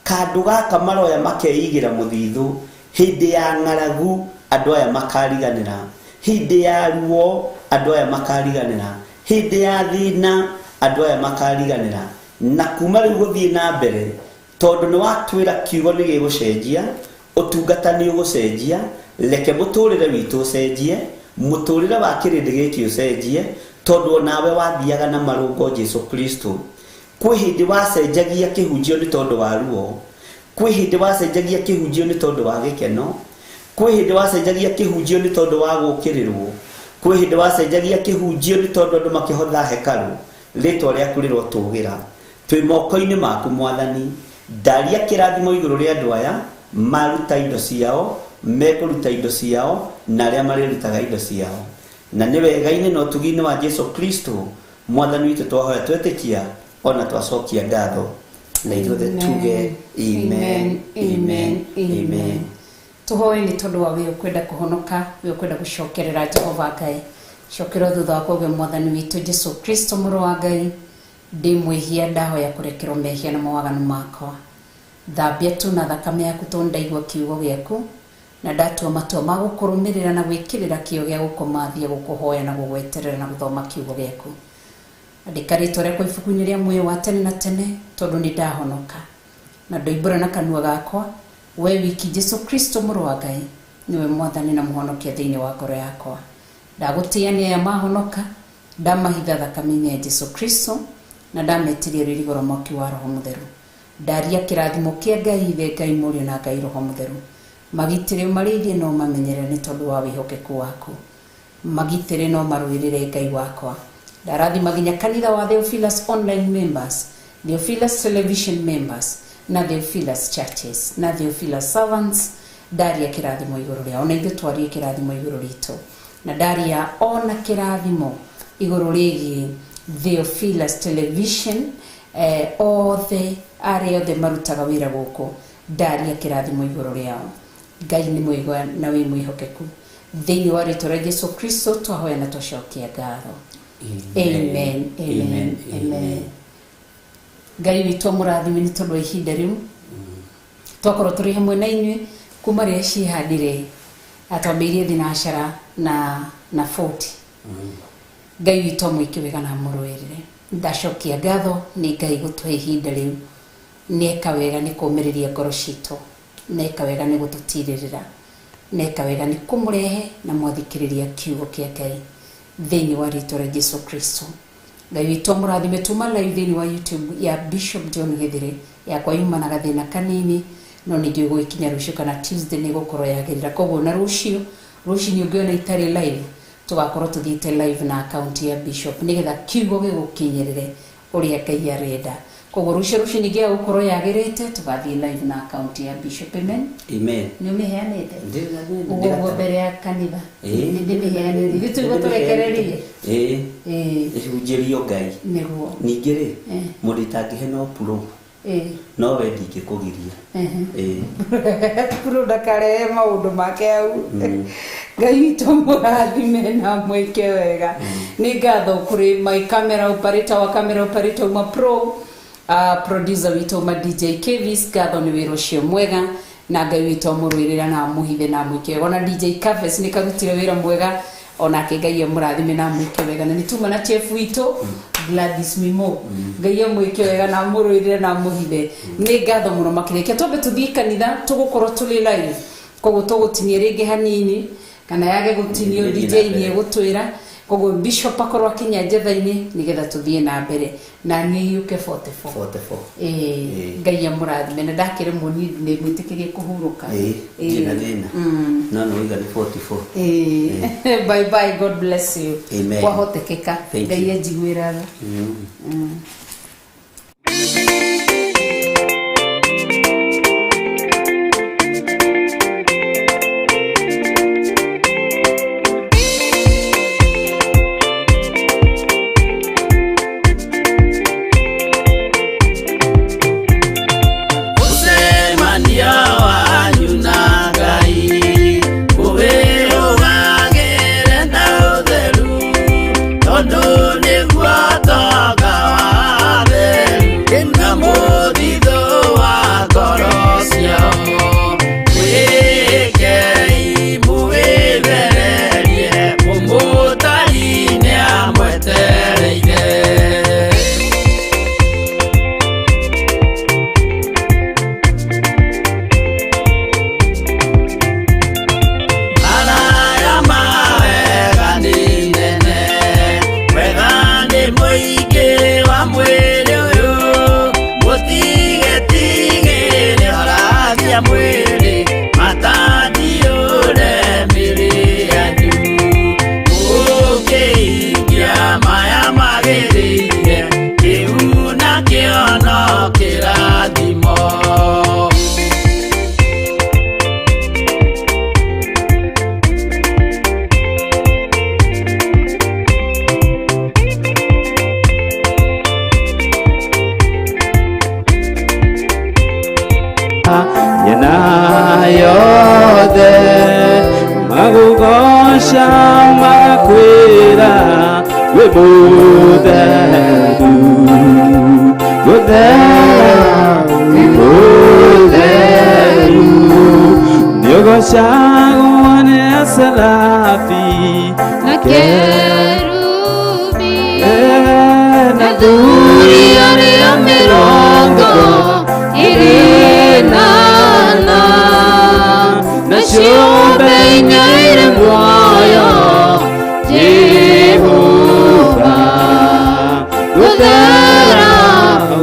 kandũ gaka maroya makeigĩra mũthithũ hĩndĩ ya ng'aragu. Andũ Andũ aya makariganĩra, hĩndĩ ya ruo andũ aya makariganĩra, hĩndĩ ya thĩna andũ aya makariganĩra. Na kuma rĩu gũthiĩ na mbere, tondũ nĩ watwĩra kiugo nĩ gĩgũcenjia, ũtungata nĩ ũgũcenjia, reke mũtũrĩre witũ ũcenjie, mũtũrĩre wa kĩrĩndĩ gĩkĩ ũcenjie, tondũ onawe wathiaga na marũngo Jesu Kristo. Kwĩ hĩndĩ wacenjagia kĩhunjio nĩ tondũ wa ruo, kwĩ hĩndĩ wacenjagia kĩhunjio nĩ tondũ wa gĩkeno, kwĩ hĩndĩ wacenjagia kĩhunjio nĩ tondũ wa gũkĩrĩrwo, kwĩ hĩndĩ wacenjagia kĩhunjio nĩ tondũ andũ makĩhotha hekarũ. Rĩtwa rĩaku rĩrotũgĩra. Twĩ moko-inĩ maku Mwathani. Ndaria kĩrathimo igũrũ rĩa andũ aya maruta indo ciao, mekũruta indo ciao, na arĩa marĩrutaga indo ciao. Na nĩ wega-inĩ na ũtugi-inĩ wa Jesu Kristo Mwathani witũ twahoya twetĩkia ona twacokia ngatho, na ithuothe tuge amen, amen, amen. Tuhoe nĩ tondũ wa we ũkwenda kũhonoka, we ũkwenda gũcokerera Jehova Ngai. Cokera thutha wa kuuga Mwathani witũ Jesu Kristo mũrũ wa Ngai, ndĩ mwĩhia, ndahoya kũrekerwo mehia na mawaganu makwa. Thambia tu na thakame yaku tondũ ndaigua kiugo gĩaku, na ndatua matua ma gũkũrũmĩrĩra na gwĩkĩrĩra kĩo gĩa gũkũmathia, gũkũhoya na gũgweterera na gũthoma kiugo gĩaku. Andĩka rĩtwa rĩakwa ibuku-inĩ rĩa muoyo wa tene na tene, tondũ nĩ ndahonoka na ndoimbũra na kanua gakwa we wiki Jesu Kristo mũrũ wa Ngai nĩwe Mwathani na mũhonokia thĩinĩ wa ngoro yakwa. Ndagũtĩĩa nĩ aya mahonoka, ndamahitha thakame-inĩ ya Jesu Kristo, na ndametiria rũirigo rwa mwaki wa Roho Mũtheru. Ndaria kĩrathimo kĩa Ngai Ithe, Ngai Mũriũ na Ngai Roho Mũtheru. Magitĩre ũmarĩithie no mamenyerere nĩ tondũ wa wĩhokeku waku. Magitĩre no marũĩrĩre Ngai wakwa. Ndarathima nginya kanitha wa Theophilus online members, Theophilus television members, na Theophilus churches, na Theophilus servants. Ndaria kĩrathimo igũrũ rĩao, na ithuĩ twarie kĩrathimo igũrũ ritũ. Na ndaria ona kĩrathimo igũrũ rĩgiĩ Theophilus television, othe arĩa othe marutaga wĩra gũkũ, ndaria kĩrathimo igũrũ rĩao. Ngai nĩ mwega na wĩ mwĩhokeku. Thĩinĩ wa rĩtwa rĩa Jesu Kristo twahoya na twacokia ngatho. Amen, amen, amen. Ngai witũ amũrathime nĩ tondũ wa ihinda rĩu twakorwo tũrĩ hamwe na inyuĩ kuma rĩrĩa ciĩhandire, atwambĩrĩirie thinacara na 40. Ngai witũ amwĩke wega na amũrũĩrĩre. Ndacokia ngatho nĩ Ngai gũtũhe ihinda rĩu. Nĩeka wega nĩ kũũmĩrĩria ngoro citũ, nĩeka wega nĩ gũtũtirĩrĩra, nĩeka wega nĩ kũmũrehe na mwathikĩrĩria kiugo kĩa Ngai thĩinĩ wa rĩtwa rĩa Jesu Kristo. Ngai witũ amũrathime. Tuma live thĩinĩ wa YouTube ya Bishop John Githire, yakwa yuma na gathĩna kanini, no nĩ njũĩ gũgĩkinya rũciũ kana Tuesday nĩ gũkorwo yagĩrĩra. Koguo na rũciũ rũcinĩ ũngĩona itarĩ live, tũgakorwo tũthiĩte live na account ya Bishop nĩgetha kiugo gĩgũkinyĩrĩre ũrĩa Ngai arenda. Koguo rũciũ rũcinĩ ngĩaga gũkorwo yagĩrĩte, tũgathiĩ live na account ya Bishop. Amen. Amen. Nĩ ũmĩheanĩte Ndirĩ na thĩna. ũguo mbere ya kanitha? Ĩĩ. Nĩ ndĩmĩheanĩte, ithuĩ tũigua tũrekererie. Ĩĩ. Ĩĩ. Ĩhunjĩrio Ngai. Nĩguo. Ningĩ rĩ, Eh. mũndũ itangĩhe no puro, Ĩĩ. no we ndingĩkũgiria. Ĩĩ. Puro ndakarehe maũndũ make hau. Ngai witũ mũrathime na mwĩke wega. Nĩ ngatho kũrĩ my camera operator wa camera operator uma pro, producer witũ ma DJ Kevis, ngatho nĩ wĩra ũcio mwega, na Ngai witũ amũrũĩrĩra na amũhithe na amwĩke wega. Ona DJ Cafes nĩ karutire wĩra mwega, onake Ngai amũrathime na amwĩke wega. Na nĩ tuma na chef witũ Gladys Mimo, Ngai amwĩke wega na amũrũĩrĩre na amũhithe. Nĩ ngatho mũno makĩria. Reke twambe tũthiĩ kanitha, tũgũkorwo tũrĩ live, koguo tũgũtinia rĩngĩ hanini kana yage gũtinio, Tũthiĩ DJ na mbere. nĩ egũtwĩra. Koguo Bishop akorwo akinya njetha-inĩ nĩgetha tũthiĩ na mbere na niĩ yũke 44. 44. Ĩĩ, Ĩĩ. Ngai amũrathime na ndakĩremwo niĩ nĩ mwĩtĩkĩrie kũhurũka. Ĩĩ, ndirĩ na Ĩĩ. thĩna. No nĩ waiga nĩ 44. Ĩĩ. Bye bye, God bless you. Amen. Kwahotekeka Thank Ngai you. anjiguĩra tha. Ũcemania wanyu na Ngai ũwĩrũgagĩre na ũtheru, tondũ nĩguo tonga wa theru na Makũgoca magakwĩra wĩ mũtheru, gũthera wĩ mũtheru. Nĩũgocagwo nĩ Aserafi na kerubi na athuri arĩa mĩrongo ĩrĩ na ana na ciũmbe inya irĩ muoyo Jehova gũthera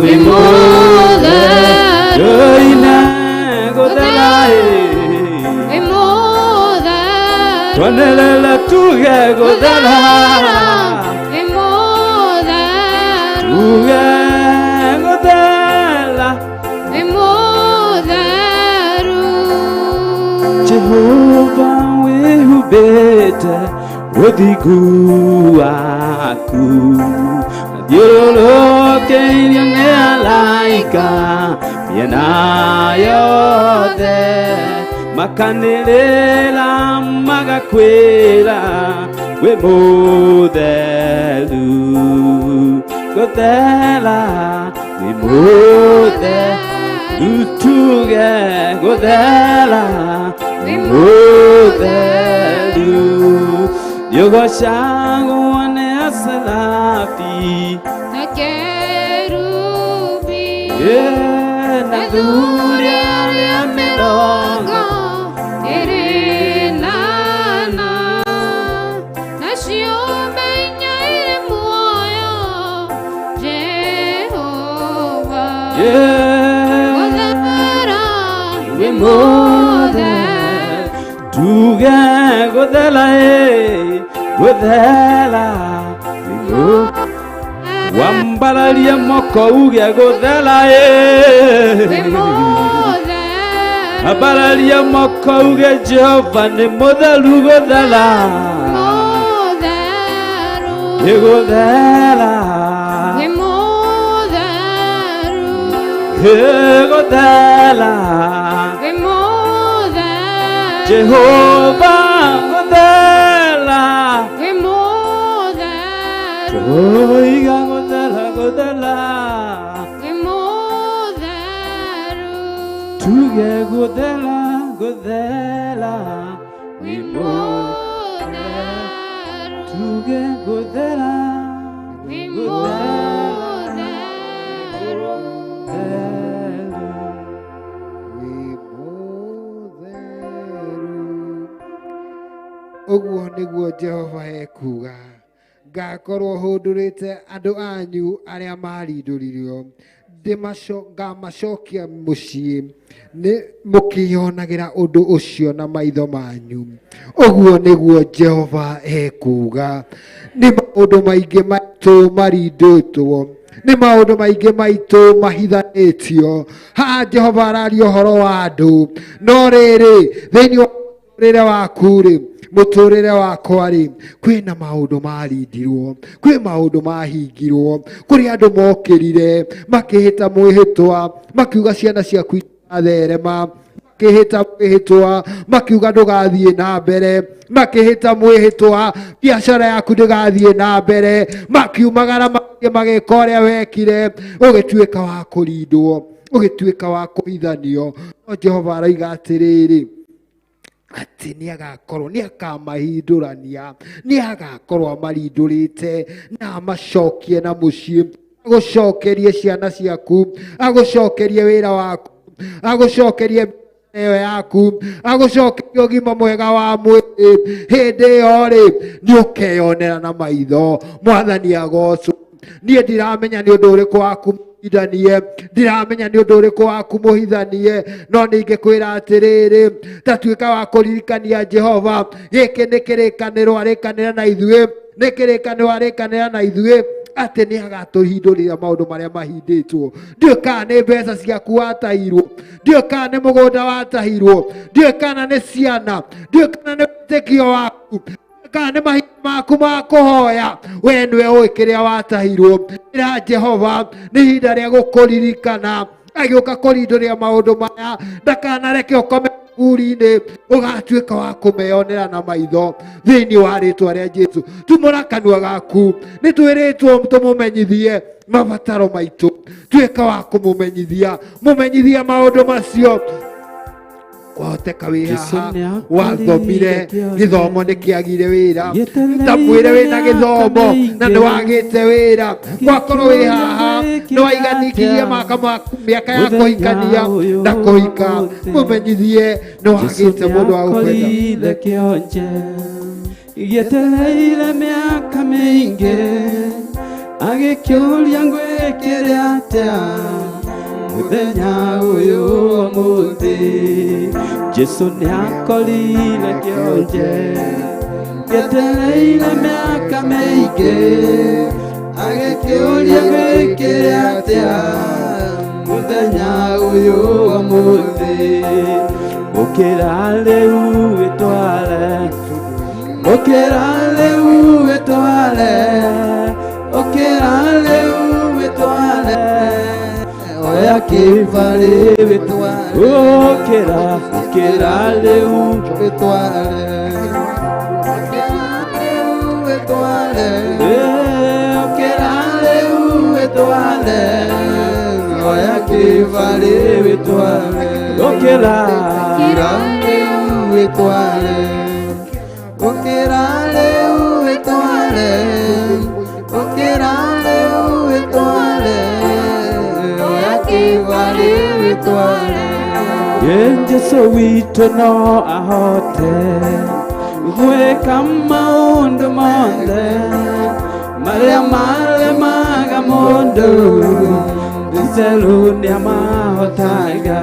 wĩ mũtheru Ĩine gũthera wĩ mũtheru twanĩrĩre tuge gũthera wĩ mũtheru tuge gũthera wĩ mũtheru Jehova wĩhumbĩte ũthingu waku thiũrũrũkĩirio nĩ alaika mĩena yothe makanĩrĩra magakwĩra wĩ mũtheru gũthera wĩ mũtheru tuge gũthera wĩ mũtheru nĩũgocagwo nĩ Aserafi na kerubi na athuri arĩa mĩrongo ĩrĩ na ana na ciũmbe inya irĩ muoyo Jehova gũthera wĩ wĩ mũtheru tuge gũthera ĩ gũthera wĩ wambararie moko uge gũthera wĩ ĩ mũtheru ambararie moko uge Jehova nĩ mũtheru gũthera mũtheru nĩ gũthera wĩ mũtheru ĩ gũthera wĩ mũtheru Jehova gũthera wĩ mũtheru oiga gũthera gũthera wĩ mũtheru tuge gũthera gũthera wĩ wĩ mũtheru tuge gũthera wĩ gũthera mũtheru wĩ mũtheru ũguo nĩguo Jehova ekuuga ngakorwo hũndũrĩte andũ anyu arĩa marindũririo ngamacokia mũciĩ nĩ mũkĩyonagĩra ũndũ ũcio na maitho manyu ũguo nĩguo Jehova ekuuga nĩ maũndũ maingĩ maitũ marindĩtwo nĩ maũndũ maingĩ maitũ mahithanĩtio haha Jehova araria ũhoro wa andũ no rĩrĩ thĩinĩ wa mũtũrĩre waku rĩ mũtũrĩre wakwa rĩ kwĩna maũndũ marindirwo kwĩ maũndũ mahingirwo kũrĩ andũ mokĩrire makĩhĩta mwĩhĩtwa makiuga ciana ciaku itatherema makĩhĩta mwĩhĩtwa makiuga ndũgathiĩ na mbere makĩhĩta mwĩhĩtwa biacara yaku ndĩgathiĩ na mbere makiumagara magĩthiĩ magĩka ũrĩa wekire ũgĩtuĩka wa kũrindwo ũgĩtuĩka wa kũhithanio no Jehova araiga atĩrĩrĩ atĩ nĩ agakorwo nĩ akamahindũrania nĩ agakorwo amarindũrĩte na amacokie na mũciĩ agũcokerie ciana ciaku agũcokerie wĩra waku agũcokerie ĩyo yaku agũcokerie ũgima mwega wa mwĩrĩ hĩndĩ ĩyo rĩ nĩ ũkeyonera na maitho mwathani agocwo niĩ ndiramenya nĩ ũndũ ũrĩkũ waku mũhithanie ndiramenya nĩ ũndũ ũrĩkũ waku mũhithanie no ningĩkwĩra atĩrĩrĩ ta tuĩka wa kũririkania Jehova gĩkĩ nĩ kĩrĩkanĩro arĩkanĩra na ithuĩ nĩ kĩrĩkanĩro arĩkanĩra na ithuĩ atĩ nĩ agatũhindũrĩra maũndũ marĩa mahindĩtwo ndiũĩ kana nĩ mbeca ciaku watahirwo ndiũĩ kana nĩ mũgũnda watahirwo ndiũĩ kana nĩ ciana ndiũĩ kana nĩ wĩtĩkio waku kana nĩ mahinda maku ma kũhoya we nĩwe ũĩ kĩrĩa watahirwo ĩra Jehova nĩ ihinda rĩa gũkũririkana agĩũka kũrindũrĩra maũndũ maya ndakanareke ũkome Kaburi-inĩ ũgatuĩka wa kũmeyonera na maitho thĩinĩ wa rĩtwa rĩa Jesu. Tumũra kanua gaku, nĩ twĩrĩtwo tũmũmenyithie mabataro maitũ. Tuĩka wa kũmũmenyithia, mũmenyithie maũndũ macio. Kwahoteka wĩ Jesu haha nĩakorire wathomire kĩonje. gĩthomo nĩ kĩagire wĩra, Gĩetereire ta mwĩre wĩna mĩaka gĩthomo na nĩ mĩingĩ. wagĩte wĩra. Gwakorwo wĩ haha nĩ waiganikirie mĩaka ya Mũthenya kũhikania ũyũ na kũhika, ũmũthĩ. mũmenyithie nĩ Jesu wagĩte mũndũ wa gũkwenda. nĩakorire kĩonje gĩetereire mĩaka mĩingĩ, agĩkĩũria ngwĩkĩre atĩa mũthenya ũyũ ũmũthĩ. Jesu nĩakorire kĩonje gĩetereire mĩaka mĩingĩ, agĩkĩũria ngwĩkĩre atĩa mũthenya ũyũ ũmũthĩ. Ũkĩra rĩu wĩtware, ũkĩra rĩu wĩtware, ũkĩra rĩu wĩtware, oya kĩbarĩ wĩtware. Ũkĩra, ũkĩra rĩu wĩtware, wĩtware, ũkĩra rĩu wĩtware, oya kĩbarĩ wĩtware. Ũkĩra, ũkĩra rĩu wĩtware, ũkĩra rĩu wĩtware, ũkĩra rĩu wĩtware, oya kĩbarĩ wĩtware. Jesu witũ no ahote gwĩka maũndũ mothe marĩa maremaga mũndũ, itheru nĩamahotaga.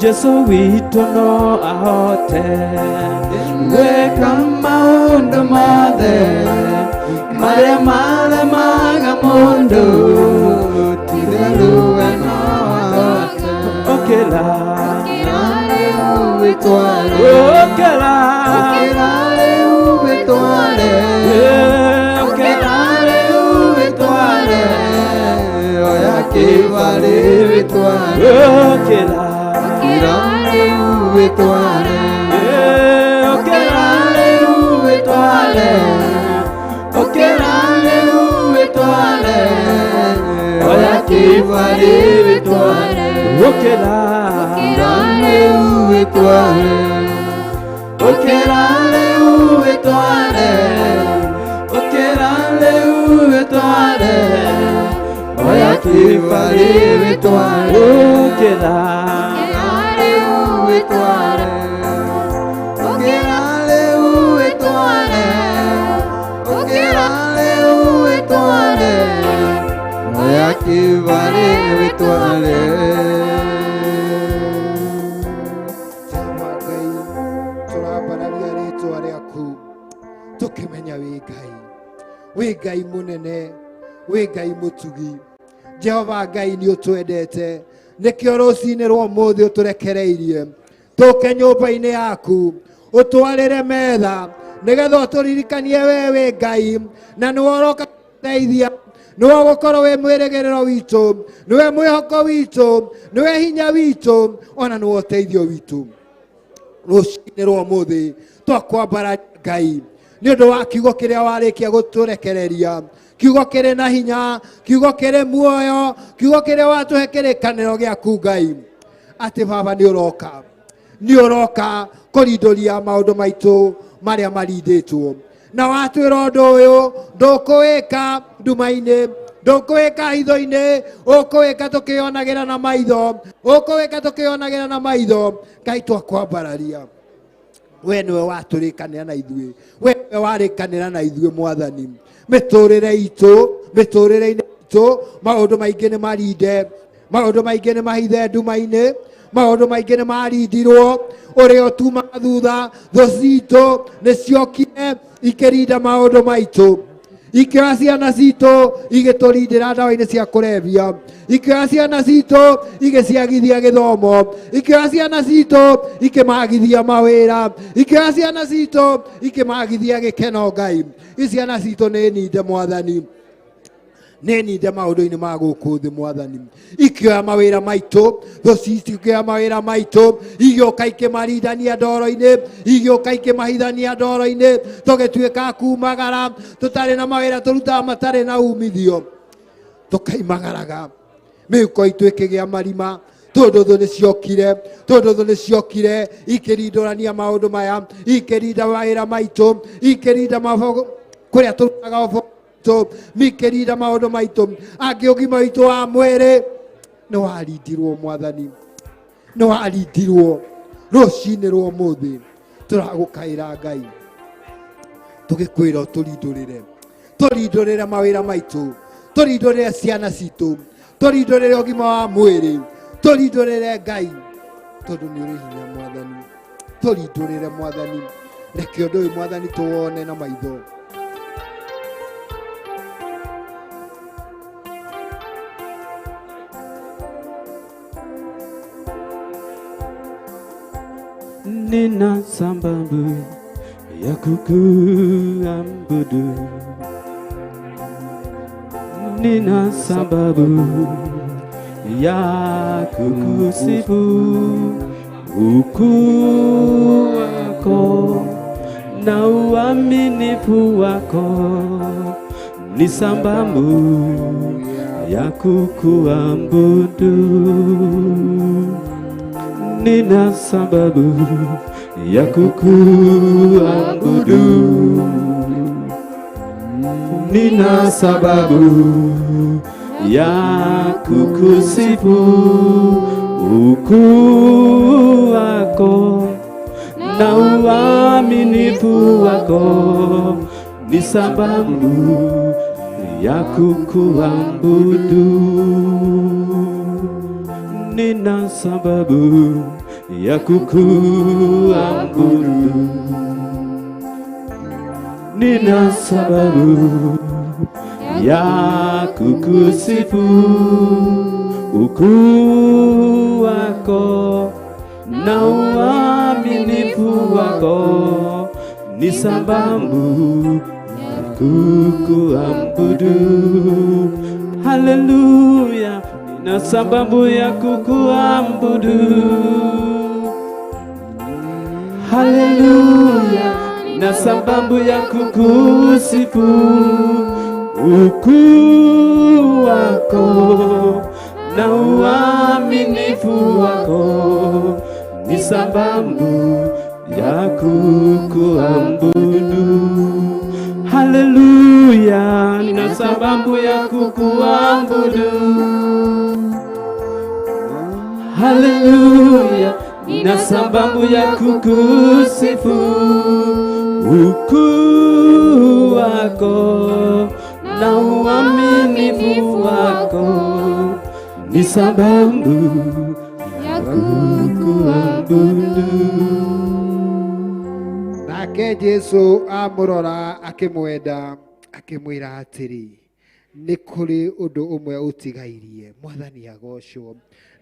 Jesu witũ no ahote gwĩka maũndũ mothe marĩa maremaga mũndũ, titheru we no ahote. Ũkĩra, wĩtware, ũkĩra, ũkĩra rĩu wĩtware, ũkĩra rĩu wĩtware, oya kĩbarĩ wĩtware. Ũkĩra, ũkĩra rĩu wĩtware, ũkĩra rĩu wĩtware, ũkĩra rĩu wĩtware, oya kĩbarĩ wĩtware. Ũkĩra, ũkĩra rĩu wĩtware, ũkĩra rĩu wĩtware, ũkĩra rĩu wĩtware, oya kĩbarĩ wĩtware. Ũkĩra, ũkĩra rĩu wĩtware, ũkĩra rĩu wĩtware, ũkĩra rĩu wĩtware, oya kĩbarĩ wĩtware. Jehova Ngai, tũrambararia rĩtwa rĩaku tũkĩmenya wĩ Ngai, wĩ Ngai mũnene, wĩ Ngai mũtugi. Jehova Ngai, nĩ ũtwendete, nĩkĩo rũcinĩ rwa ũmũthĩ ũtũrekereirie tũke nyũmba-inĩ yaku, ũtwarĩre metha nĩgetha ũtũririkanie we wĩ Ngai, na nĩwe ũroka teithia, nĩwe ũgũkorwo wĩ mwĩrĩgĩrĩro witũ, nĩwe mwĩhoko witũ, nĩwe hinya witũ, ona nĩwe ũteithio witũ. Rũcinĩ rwa ũmũthĩ twakwambara Ngai nĩ ũndũ wa kiugo kĩrĩa warĩkia gũtũrekereria, kiugo kĩrĩ na hinya, kiugo kĩrĩ muoyo, kiugo kĩrĩa watũhe kĩrĩkanĩro gĩaku Ngai, atĩ Baba nĩ ũroka, nĩ ũroka kũrindũria maũndũ maitũ marĩa marindĩtwo. Na watwĩra ũndũ ũyũ ndũkũwĩka nduma-inĩ, ndũkũwĩka hitho-inĩ, ũkũwĩka tũkĩonagĩra na maitho, ũkũwĩka tũkĩonagĩra na maitho. Ngai, twakwambararia, we nĩwe watũrĩkanĩra na ithuĩ, we nĩwe warĩkanĩra na ithuĩ Mwathani. Mĩtũrĩre itũ, mĩtũrĩre-inĩ itũ maũndũ maingĩ nĩ marinde, maũndũ maingĩ nĩ mahithe nduma-inĩ, maũndũ maingĩ nĩ marindirwo. Ũrĩa ũtumaga thutha, thũ citũ nĩ ciokire ikĩrinda maũndũ maitũ, ikĩoya ciana citũ igĩtũrindĩra ndawa-inĩ cia kũrebia, ikĩoya ciana citũ igĩciagithia gĩthomo, ikĩoya ciana citũ ikĩmagithia mawĩra, ikĩoya ciana citũ ikĩmagithia gĩkeno. Ngai, ciana citũ nĩ ninde Mwathani. Nĩ ninde maũndũ-inĩ ma gũkũ thĩ mwathani. Ikĩoya mawĩra maitũ, thũ cikĩoya mawĩra maitũ, igĩũka ikĩmarindania ndoro-inĩ, igĩũka ikĩmahithania ndoro-inĩ, tũgĩtuĩka kumagara, tũtarĩ na mawĩra tũrutaga matarĩ na umithio, tũkaimagaraga mĩhuko itũ ĩkĩgĩa marima, tondũ thũ nĩciokire, tondũ thũ nĩciokire ikĩrindũrania maũndũ maya, ikĩrinda mawĩra maitũ, ikĩrinda kũrĩa tũrutaga ũbũ mikĩrinda maũndũ maitũ, angĩ ũgima witũ wa mwĩrĩ nĩ warindirwo mwathani, nĩ warindirwo. Rũcinĩ rwa ũmũthĩ tũragũkaĩra Ngai, tũgĩkwĩra ũtũrindũrĩre, tũrindũrĩre mawĩra maitũ, tũrindũrĩre ciana citũ, tũrindũrĩre ũgima wa mwĩrĩ, tũrindũrĩre Ngai, tondũ nĩ ũrĩ hinya mwathani. Tũrindũrĩre mwathani, reke ũndũ ũyũ mwathani tũwone na maitho. Nina sababu ya kukuabudu, nina sababu ya kukusifu. Ukuu wako na uaminifu wako ni sababu ya kukuabudu. Nina sababu ya kukuabudu, nina sababu ya kukusifu. Ukuu wako na uaminifu wako ni sababu ya kukuabudu. Nina sababu ya kukuabudu, nina sababu ya kukusifu. Ukuu wako na uaminifu wako ni sababu ya kukuabudu. Haleluya, nina sababu ya kukuabudu. Haleluya, nina sababu ya kukusifu. Ukuu wako na uaminifu wako ni sababu ya kukuabudu. Haleluya, nina sababu ya kukuabudu. Haleluya, nina sababu ya kukusifu. Ukuu wako na uaminifu wako ni sababu ya kukuabudu. Nake Jesu amũrora akĩmwenda, akĩmwĩra atĩrĩ, nĩ kũrĩ ũndũ ũmwe ũtigairie. Mwathani agocwo.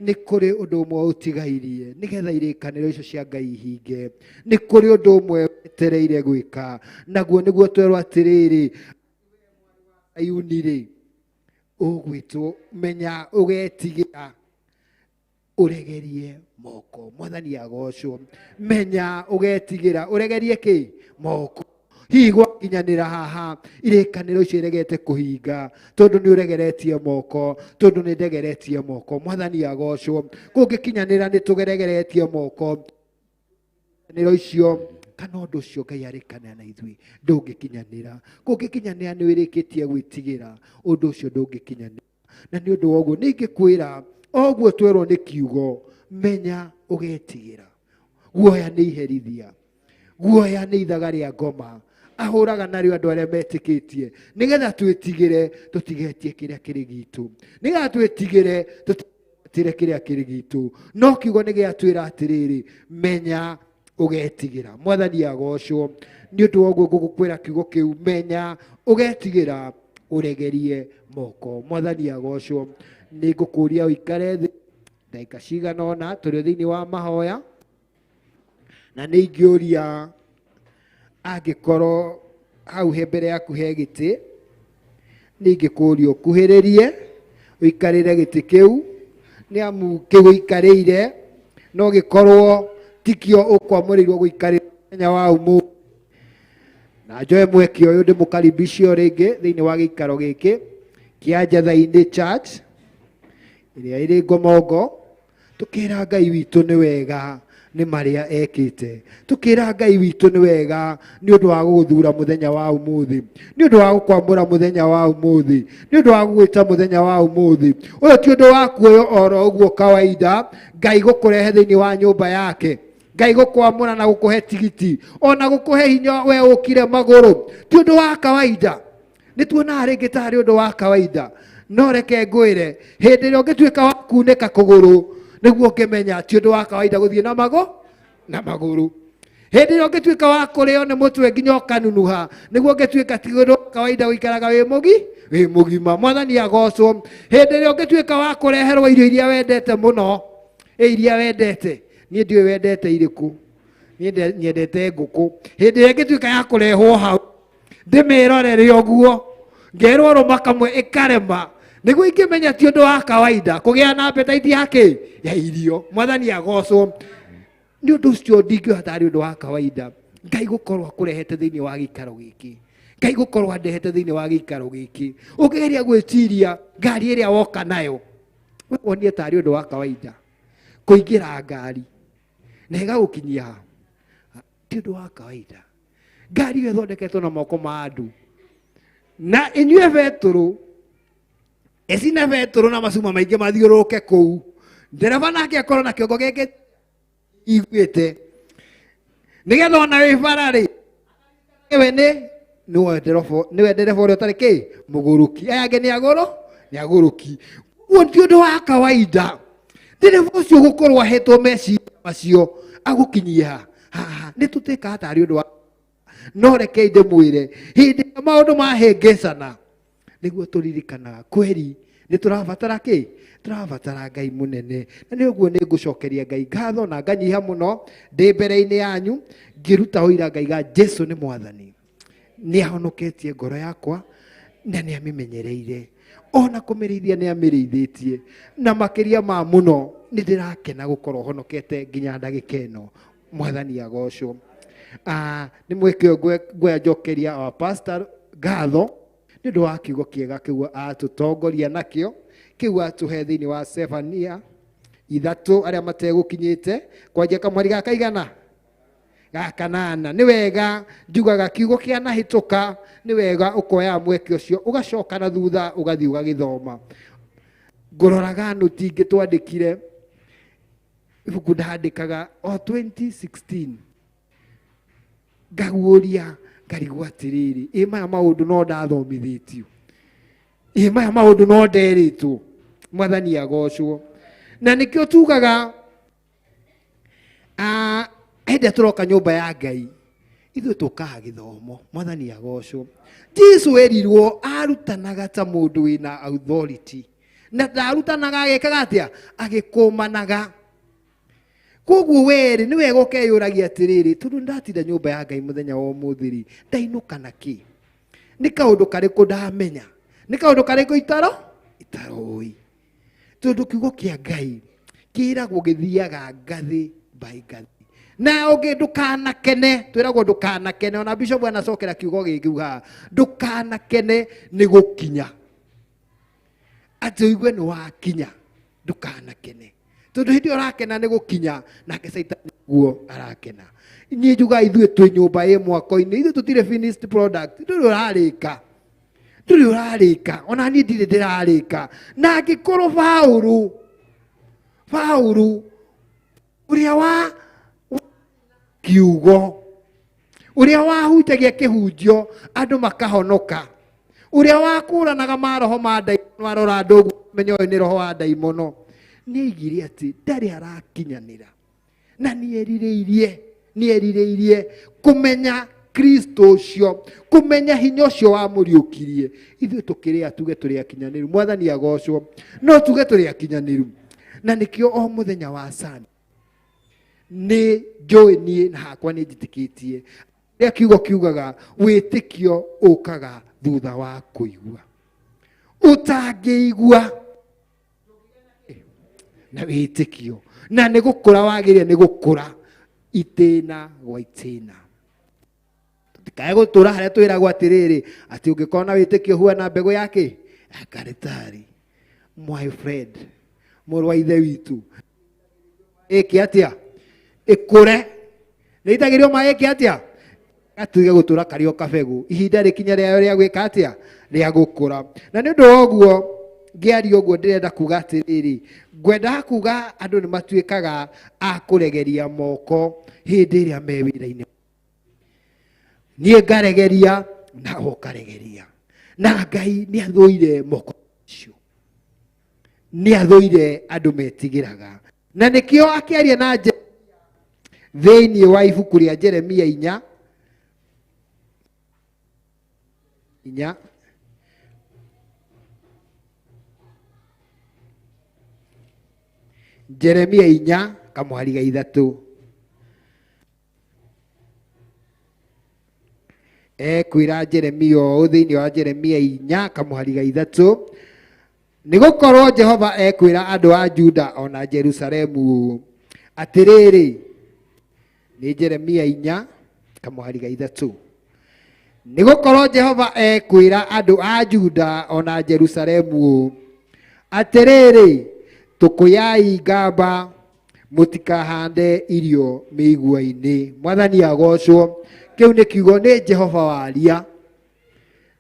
Nĩ kũrĩ ũndũ ũmwe ũtigairie nĩgetha irĩkanĩro icio cia Ngai ihinge. Nĩ kũrĩ ũndũ ũmwe wetereire gwĩka, naguo nĩguo twerwo atĩrĩrĩ, Ayuni rĩ, ũgwĩtwo menya ũgetigĩra ũregerie moko. Mwathani agocwo. Menya ũgetigĩra ũregerie kĩ? Moko. Hihi gwakinyanĩra haha irĩkanĩro icio iregete kũhinga tondũ nĩ ũregeretie moko, tondũ nĩ ndegeretie moko. Mwathani agocwo. Kũngĩkinyanĩra nĩ tũgeregeretie moko nĩro icio kana ũndũ ũcio Ngai arĩkanĩra na ithuĩ ndũngĩkinyanĩra. Kũngĩkinyanĩra nĩ wĩrĩkĩtie gwĩtigĩra, ũndũ ũcio ndũngĩkinyanĩra. Na nĩ ũndũ wa ũguo ningĩkwĩra o ũguo twerwo nĩ kiugo, menya ũgetigĩra. Guoya nĩ iherithia, guoya nĩ ithaga rĩa ngoma, ahũraga narĩo andũ arĩa metĩkĩtie nĩgetha twĩtigĩre tũtigetie kĩrĩa kĩrĩ gitũ, nĩgetha twĩtigĩre tũtigetire kĩrĩa kĩrĩ gitũ. No kiugo nĩ gĩatwĩra atĩrĩrĩ, menya ũgetigĩra. Mwathani agocwo. Nĩ ũndũ wa ũguo ngũgũkwĩra kiugo kĩu, menya ũgetigĩra ũregerie moko. Mwathani agocwo. Nĩ ngũkũria ũikare thĩ ndagĩka cigana ũna tũrĩ thĩinĩ wa mahoya, na nĩ ingĩũria angĩkorwo hau he mbere yaku he gĩtĩ, Nĩ ingĩkũria ũkuhĩrĩrie ũikarĩre gĩtĩ kĩu, nĩ amu kĩu ũikarĩire no gĩkorwo tikĩo ũkwamũrĩirwo gũikarĩra mũthenya wa ũmũthĩ. Na njoe mweke ũyũ ndĩmũkaribishe o rĩngĩ thĩinĩ wa gĩikaro gĩkĩ kĩa Njatha-inĩ Church ĩrĩa ĩrĩ Ngomongo, tũkĩra Ngai witũ nĩ wega nĩ marĩa ekĩte, tũkĩra Ngai witũ nĩ wega nĩ ũndũ wa gũgũthura mũthenya wa ũmũthĩ, nĩ ũndũ wa gũkwamũra mũthenya wa ũmũthĩ, nĩ ũndũ wa gũgwĩta mũthenya wa ũmũthĩ. Ũyũ ti ũndũ wa kuoywo oro ũguo kawaida, Ngai gũkũrehe thĩinĩ wa nyũmba yake, Ngai gũkwamũra na gũkũhe tigiti, ona gũkũhe hinya we ũkire magũrũ, ti ũndũ wa kawaida. Nĩ tuonaga rĩngĩ tarĩ ũndũ wa kawaida, no reke ngwĩre, hĩndĩ ĩrĩa ũngĩtuĩka wa kunĩka kũgũrũ nĩguo ũngĩmenya ti ũndũ wa kawaida gũthiĩ na mago na magũrũ. Hĩndĩ ĩrĩa ũngĩtuĩka wa kũrĩo nĩ mũtwe nginya ũkanunuha nĩguo ũngĩtuĩka ti ũndũ wa kawaida gũikaraga wĩ mũgi wĩ mũgima. Mwathani agocwo. Hĩndĩ ĩrĩa ũngĩtuĩka wa kũreherwo irio iria wendete mũno, ĩ iria wendete, niĩ ndiũĩ wendete irĩkũ, niĩ nyendete ngũkũ. Hĩndĩ ĩrĩa ĩngĩtuĩka ya kũrehwo hau ndĩmĩrorere ũguo, ngerwo rũma kamwe ĩkarema, nĩguo ingĩmenya ti ũndũ wa kawaida kũgĩa na appetite ya kĩ ya irio. Mwathani agocwo. Nĩ ũndũ ũcio ndingĩoya tarĩ ũndũ wa kawaida Ngai gũkorwo akũrehete thĩinĩ wa gĩikaro gĩkĩ, Ngai gũkorwo andehete thĩinĩ wa gĩikaro gĩkĩ. Ũngĩgeria gwĩciria ngari ĩrĩa woka nayo, wonire tarĩ ũndũ wa kawaida kũingĩra ngari na ĩgagũkinyia haha, ti ũndũ wa kawaida. Ngari ĩyo ĩthondeketwo na moko ma andũ, na ĩnyue betũrũ, ĩcine betũrũ na macuma maingĩ mathiũrũrũke kũu, ndereba nake akorwo na kĩongo gĩkĩ iguĩte, nĩgetha ona wĩ bara-rĩ, we nĩ nĩwe ndereba, nĩwe ndereba ũrĩa ũtarĩ kĩ mũgũrũki, aya angĩ nĩ agũrũ, nĩ agũrũki. Ũguo ti ũndũ wa kawaida ndereba ũcio gũkorwo ahetwo meciria macio agũkinyie ha haha. Nĩ tũtĩkaga tarĩ ũndũ wa, no rekei ndĩmwĩre, hĩndĩ ĩrĩa maũndũ mahĩngĩcana nĩguo tũririkanaga kweri nĩ tũrabatara kĩ, tũrabatara Ngai mũnene. Na nĩ ũguo nĩ ngũcokeria Ngai ngatho na nganyiha mũno ndĩ mbere-inĩ yanyu ngĩruta ũira ngaiga Jesu nĩ Mwathani, nĩ ahonoketie ngoro yakwa na nĩ amĩmenyereire, ona kũmĩrĩithia nĩ amĩrĩithĩtie, na makĩria ma mũno nĩ ndĩrakena gũkorwo honokete nginya ndagĩka ĩno. Mwathani agocwo. Nĩ mweke ũyũ ngwea njokeria our pastor ngatho nĩ ũndũ wa kiugo kĩega kĩu atũtongoria nakĩo, kĩu atũhe thĩinĩ wa Sefania 3 arĩa mategũkinyĩte kwanjia kamweri ga kaigana ga kanana. Nĩ wega njugaga kiugo kĩanahĩtũka, nĩ wega ũkoya mweke ũcio ũgacoka na thutha ũgathiĩ ũgagĩthoma. Ngũroraga nũti ingĩ twandĩkire ibuku ndandĩkaga o 2016, ngaguũria ngarigwo atĩrĩrĩ, ĩ maya maũndũ no ndathomithĩtio, ĩ maya maũndũ no nderĩtwo. Mwathani agocwo. Na nĩkĩo tugaga, hĩndĩ ĩrĩa tũroka nyũmba ya Ngai, ithuĩ tũkaga gĩthomo. Mwathani agocwo. Jesu erirwo arutanaga ta mũndũ wĩna authority, na ndarutanaga agĩkaga atĩa, agĩkũmanaga. Koguo werĩ nĩ wega ũkeyũragia atĩrĩrĩ, tondũ ndatinda nyũmba ya Ngai mũthenya wa ũmũthĩ rĩ, ndainũka na kĩ? Nĩ kaũndũ karĩkũ ndamenya? Nĩ kaũndũ karĩkũ itaroĩ? Tondũ kiugo kĩa Ngai kĩragwo gĩthiaga ngathĩ by ngathĩ. Na ũngĩ ndũkanakene, twĩragwo ndũkanakene, ona bishop anacokera kiugo gĩkĩ haha, ndũkanakene nĩ gũkinya. Atĩ ũigue nĩ wakinya, ndũkanakene. Tondũ hĩndĩ ĩyo ũrakena nĩ gũkinya, nake Caitani guo arakena. Niĩ njugaga ithuĩ twĩ nyũmba ĩ mwako-inĩ, ithuĩ tũtirĩ finished product, ndũrĩ ũrarĩka. Ndũrĩ ũrarĩka, ona niĩ ndirĩ ndĩrarĩka. Na angĩkorwo Paũlũ ũrĩa wa kiugo, ũrĩa wahunjagia kĩhunjio andũ makahonoka, ũrĩa wakũranaga maroho ma ndaimono arora andũ ũguo menya ũyũ nĩ roho wa ndaimono, nĩ aigire atĩ ndarĩ arakinyanĩra, na nĩ erirĩirie kũmenya Kristo ũcio, kũmenya hinya ũcio wamũriũkirie. Ithuĩ tũkĩrĩa tuge tũrĩ akinyanĩru, Mwathani agocwo, no tuge tũrĩ akinyanĩru. Na nĩkĩo o mũthenya wa Sunday nĩ njũĩ niĩ na hakwa nĩ njĩtĩkĩtie rĩrĩa kiugo kiugaga wĩtĩkio ũkaga thutha wa kũigua. Ũtangĩigua na wĩtĩkio na nĩ gũkũra wagĩrĩire nĩ gũkũra itĩna gwa itĩna. Tũtikae gũtũra harĩa twĩragwo atĩrĩrĩ atĩ ũngĩkorwo na wĩtĩkio huana mbegũ yake ya karitari. My friend, mũrũ wa ithe witũ, ĩke atĩa ĩkũre? Nĩ itagĩrio maĩ ĩke atĩa? Gatuge gũtũra karĩ o kabegũ, ihinda rĩkinya rĩayo rĩa gwĩka atĩa? Rĩa gũkũra. Na nĩ ũndũ wa ũguo ngĩaria ũguo ndĩrenda kuga atĩrĩrĩ, ngwendaga kuga andũ nĩ matuĩkaga a kũregeria moko hĩndĩ ĩrĩa me wĩra-inĩ. Niĩ ngaregeria na ũkaregeria, na Ngai nĩ athũire moko macio, nĩ athũire andũ metigĩraga. Na nĩkĩo akĩaria na thĩinĩ wa ibuku rĩa Jeremia inya inya Jeremia 4 kamũhari ga 3, ekwĩra Jeremia ũũ thĩinĩ wa Jeremia 4 kamũhari ga 3, nĩ gũkorwo Jehova ekwĩra andũ a Juda ona Jerusalemu ũũ atĩrĩrĩ. Nĩ Jeremia 4 kamũhari ga 3, nĩ gũkorwo Jehova ekwĩra andũ a Juda ona Jerusalemu ũũ atĩrĩrĩ, tũkũyai ngamba, mũtikahande irio mĩigua-inĩ. Mwathani agocwo. Kĩu nĩ kiugo nĩ Jehova waria,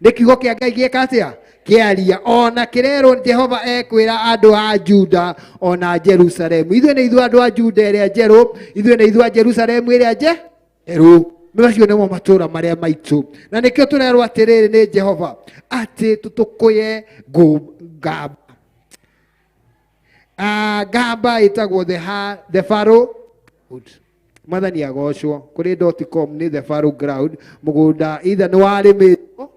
nĩ kiugo kĩa Ngai gĩeka atĩa? Kĩaria. Ona kĩrerwo Jehova ekwĩra andũ a Juda ona Jerusalemu. Ithuĩ nĩ ithuĩ andũ a Juda ĩrĩa njerũ, ithuĩ nĩ ithuĩ a Jerusalemu ĩrĩa njerũ. Macio nĩmo matũũra marĩa maitũ, na nĩkĩo tũrerwo atĩrĩrĩ nĩ Jehova atĩ tũtũkũye ngamba. Ngamba ĩtagwo the fallow. Mwathani agocwo. Kũrĩ .com nĩ the fallow ground, mũgũnda either nĩ warĩmĩtwo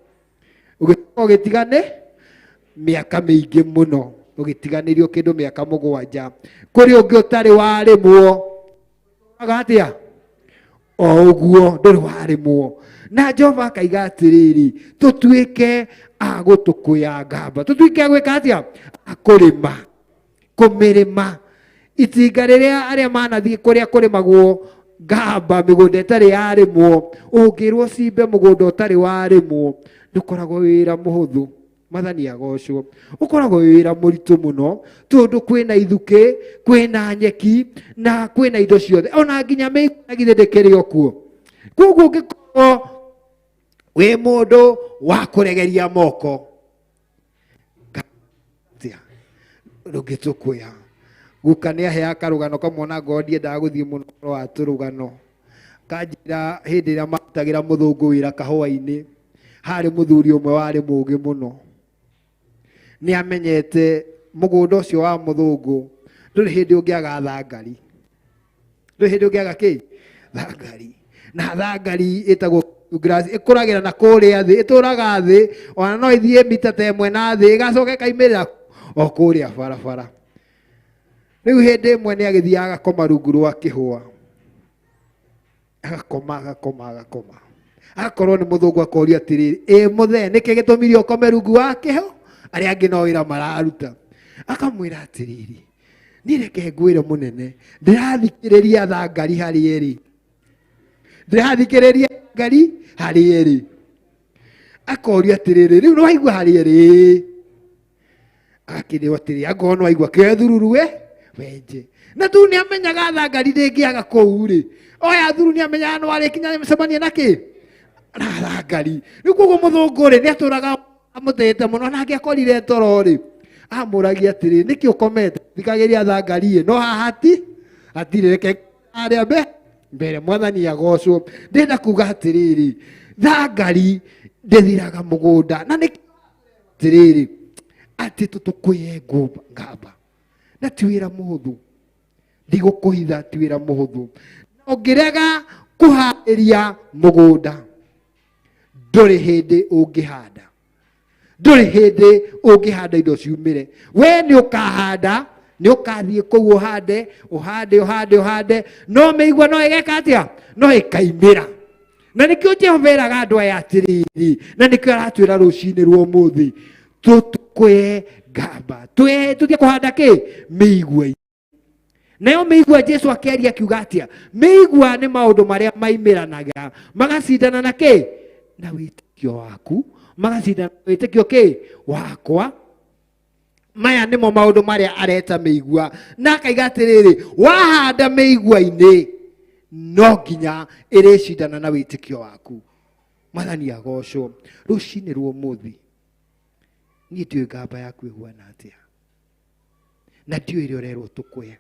ũgĩcoka ũgĩtigane mĩaka mĩingĩ mũno, ũgĩtiganĩrio kĩndũ mĩaka 7. Kũrĩ ũngĩ ũtarĩ warĩmwo aga atĩa? O ũguo ndũrĩ warĩmwo. Na Jehova akaiga atĩrĩrĩ, tũtuĩke a gũtũkũya ngamba, tũtuĩke a gwĩka atĩa? A kũrĩma, kũmĩrĩma. Itinga rĩrĩa arĩa manathiĩ kũrĩa kũrĩmagwo ngamba, mĩgũnda ĩtarĩ yarĩmwo, ũngĩrwo cimbe mũgũnda ũtarĩ warĩmwo, ndũkoragwo wĩra mũhũthũ. Mwathani agocwo. Ũkoragwo wĩ wĩra mũritũ mũno, tondũ kwĩna ithukĩ, kwĩna nyeki na kwĩna indo ciothe, ona nginya mĩigua na githĩ ndĩkĩrĩ o kuo. Koguo ũngĩkorwo wĩ mũndũ wa kũregeria moko ndũngĩtũkũya. Guka nĩ aheaga karũgano kamwe, ona ngorwo ndiendaga gũthiĩ mũno ũhoro wa tũrũgano. Kanjĩra hĩndĩ ĩrĩa marutagĩra mũthũngũ wĩra kahũa-inĩ, harĩ mũthuri ũmwe warĩ mũũgĩ mũno. Nĩ amenyete mũgũnda ũcio wa mũthũngũ ndũrĩ hĩndĩ ũngĩaga thangari. Ndũrĩ hĩndĩ ũngĩaga kĩ? Thangari. Na thangari ĩtagwo grass, ĩkũragĩra na kũrĩa thĩ, ĩtũraga thĩ, ona no ĩthiĩ mita ta 1 na thĩ, ĩgacoka ĩkaimĩrĩra o kũrĩa barabara. Rĩu hĩndĩ ĩmwe nĩ agĩthiaga agakoma rungu rwa kĩhũa, agakoma agakoma agakoma, akorwo nĩ mũthũngũ akoria atĩrĩrĩ, ĩ mũthee, nĩkĩ gĩtũmire ũkome rungu wa kĩho? Arĩa angĩ no wĩra mararuta. Akamwĩra atĩrĩrĩ, niĩ reke ngwĩre mũnene, ndĩrathikĩrĩria thangari harĩ ĩrĩ, ndĩrathikĩrĩria thangari harĩ ĩrĩ. Akoria atĩrĩrĩ, rĩu nĩwaigua harĩ ĩrĩ? Agakĩrĩrwo atĩrĩ, angorwo nĩwaigua kĩoe thururu we wenje. Na tu nĩ amenyaga thangari ndĩngĩaga kũu rĩ, oya thuru, nĩ amenyaga no arĩkinya mĩcemanio na kĩ na thangari. Rĩu koguo mũthũngũ rĩ, nĩ atũraga amũtĩĩte mũno, na angĩakorire toro rĩ, amũragia atĩrĩ, nĩkĩ ũkomete? Thikagĩria thangari ĩ, no haha ti hatirĩ, reke harĩa mbere. Mwathani agocwo. Ndĩrenda kuga atĩrĩrĩ, thangari ndĩthiraga mũgũnda, na nĩ atĩrĩrĩ atĩ tũtũkũye ngamba, na ti wĩra mũhũthũ, ndigũkũhitha, ti wĩra mũhũthũ. Ũngĩrega kũharĩria mũgũnda, ndũrĩ hĩndĩ ũngĩhanda, ndũrĩ hĩndĩ ũngĩhanda indo ciumĩre. We nĩ ũkahanda, nĩ ũkathiĩ kũu ũhande ũhande ũhande ũhande, no mĩigua no ĩgeka atĩa? No ĩkaimĩra. Na nĩkĩo Jehova eraga andũ aya atĩrĩrĩ, na nĩkĩo aratwĩra rũcinĩ rwa ũmũthĩ, tũtũkũye. Tũtũkũye ngamba, tũthiĩ kũhanda kĩ mĩigua. Nayo mĩigua, Jesu akĩaria akiuga atĩa? Mĩigua nĩ maũndũ marĩa maimĩranaga magacindana na kĩ? Na wĩtĩkio waku, magacindana na wĩtĩkio kĩ? Wakwa. Maya nĩmo maũndũ marĩa areta mĩigua, na akaiga atĩrĩrĩ, wahanda mĩigua-inĩ no nginya ĩrĩcindana na wĩtĩkio waku. Mwathani agocwo. Rũcinĩ rwa ũmũthĩ, niĩ ndiũĩ ngamba yaku ĩhuana atĩa, na ndiũĩ ĩrĩa ũrerwo tũkũye,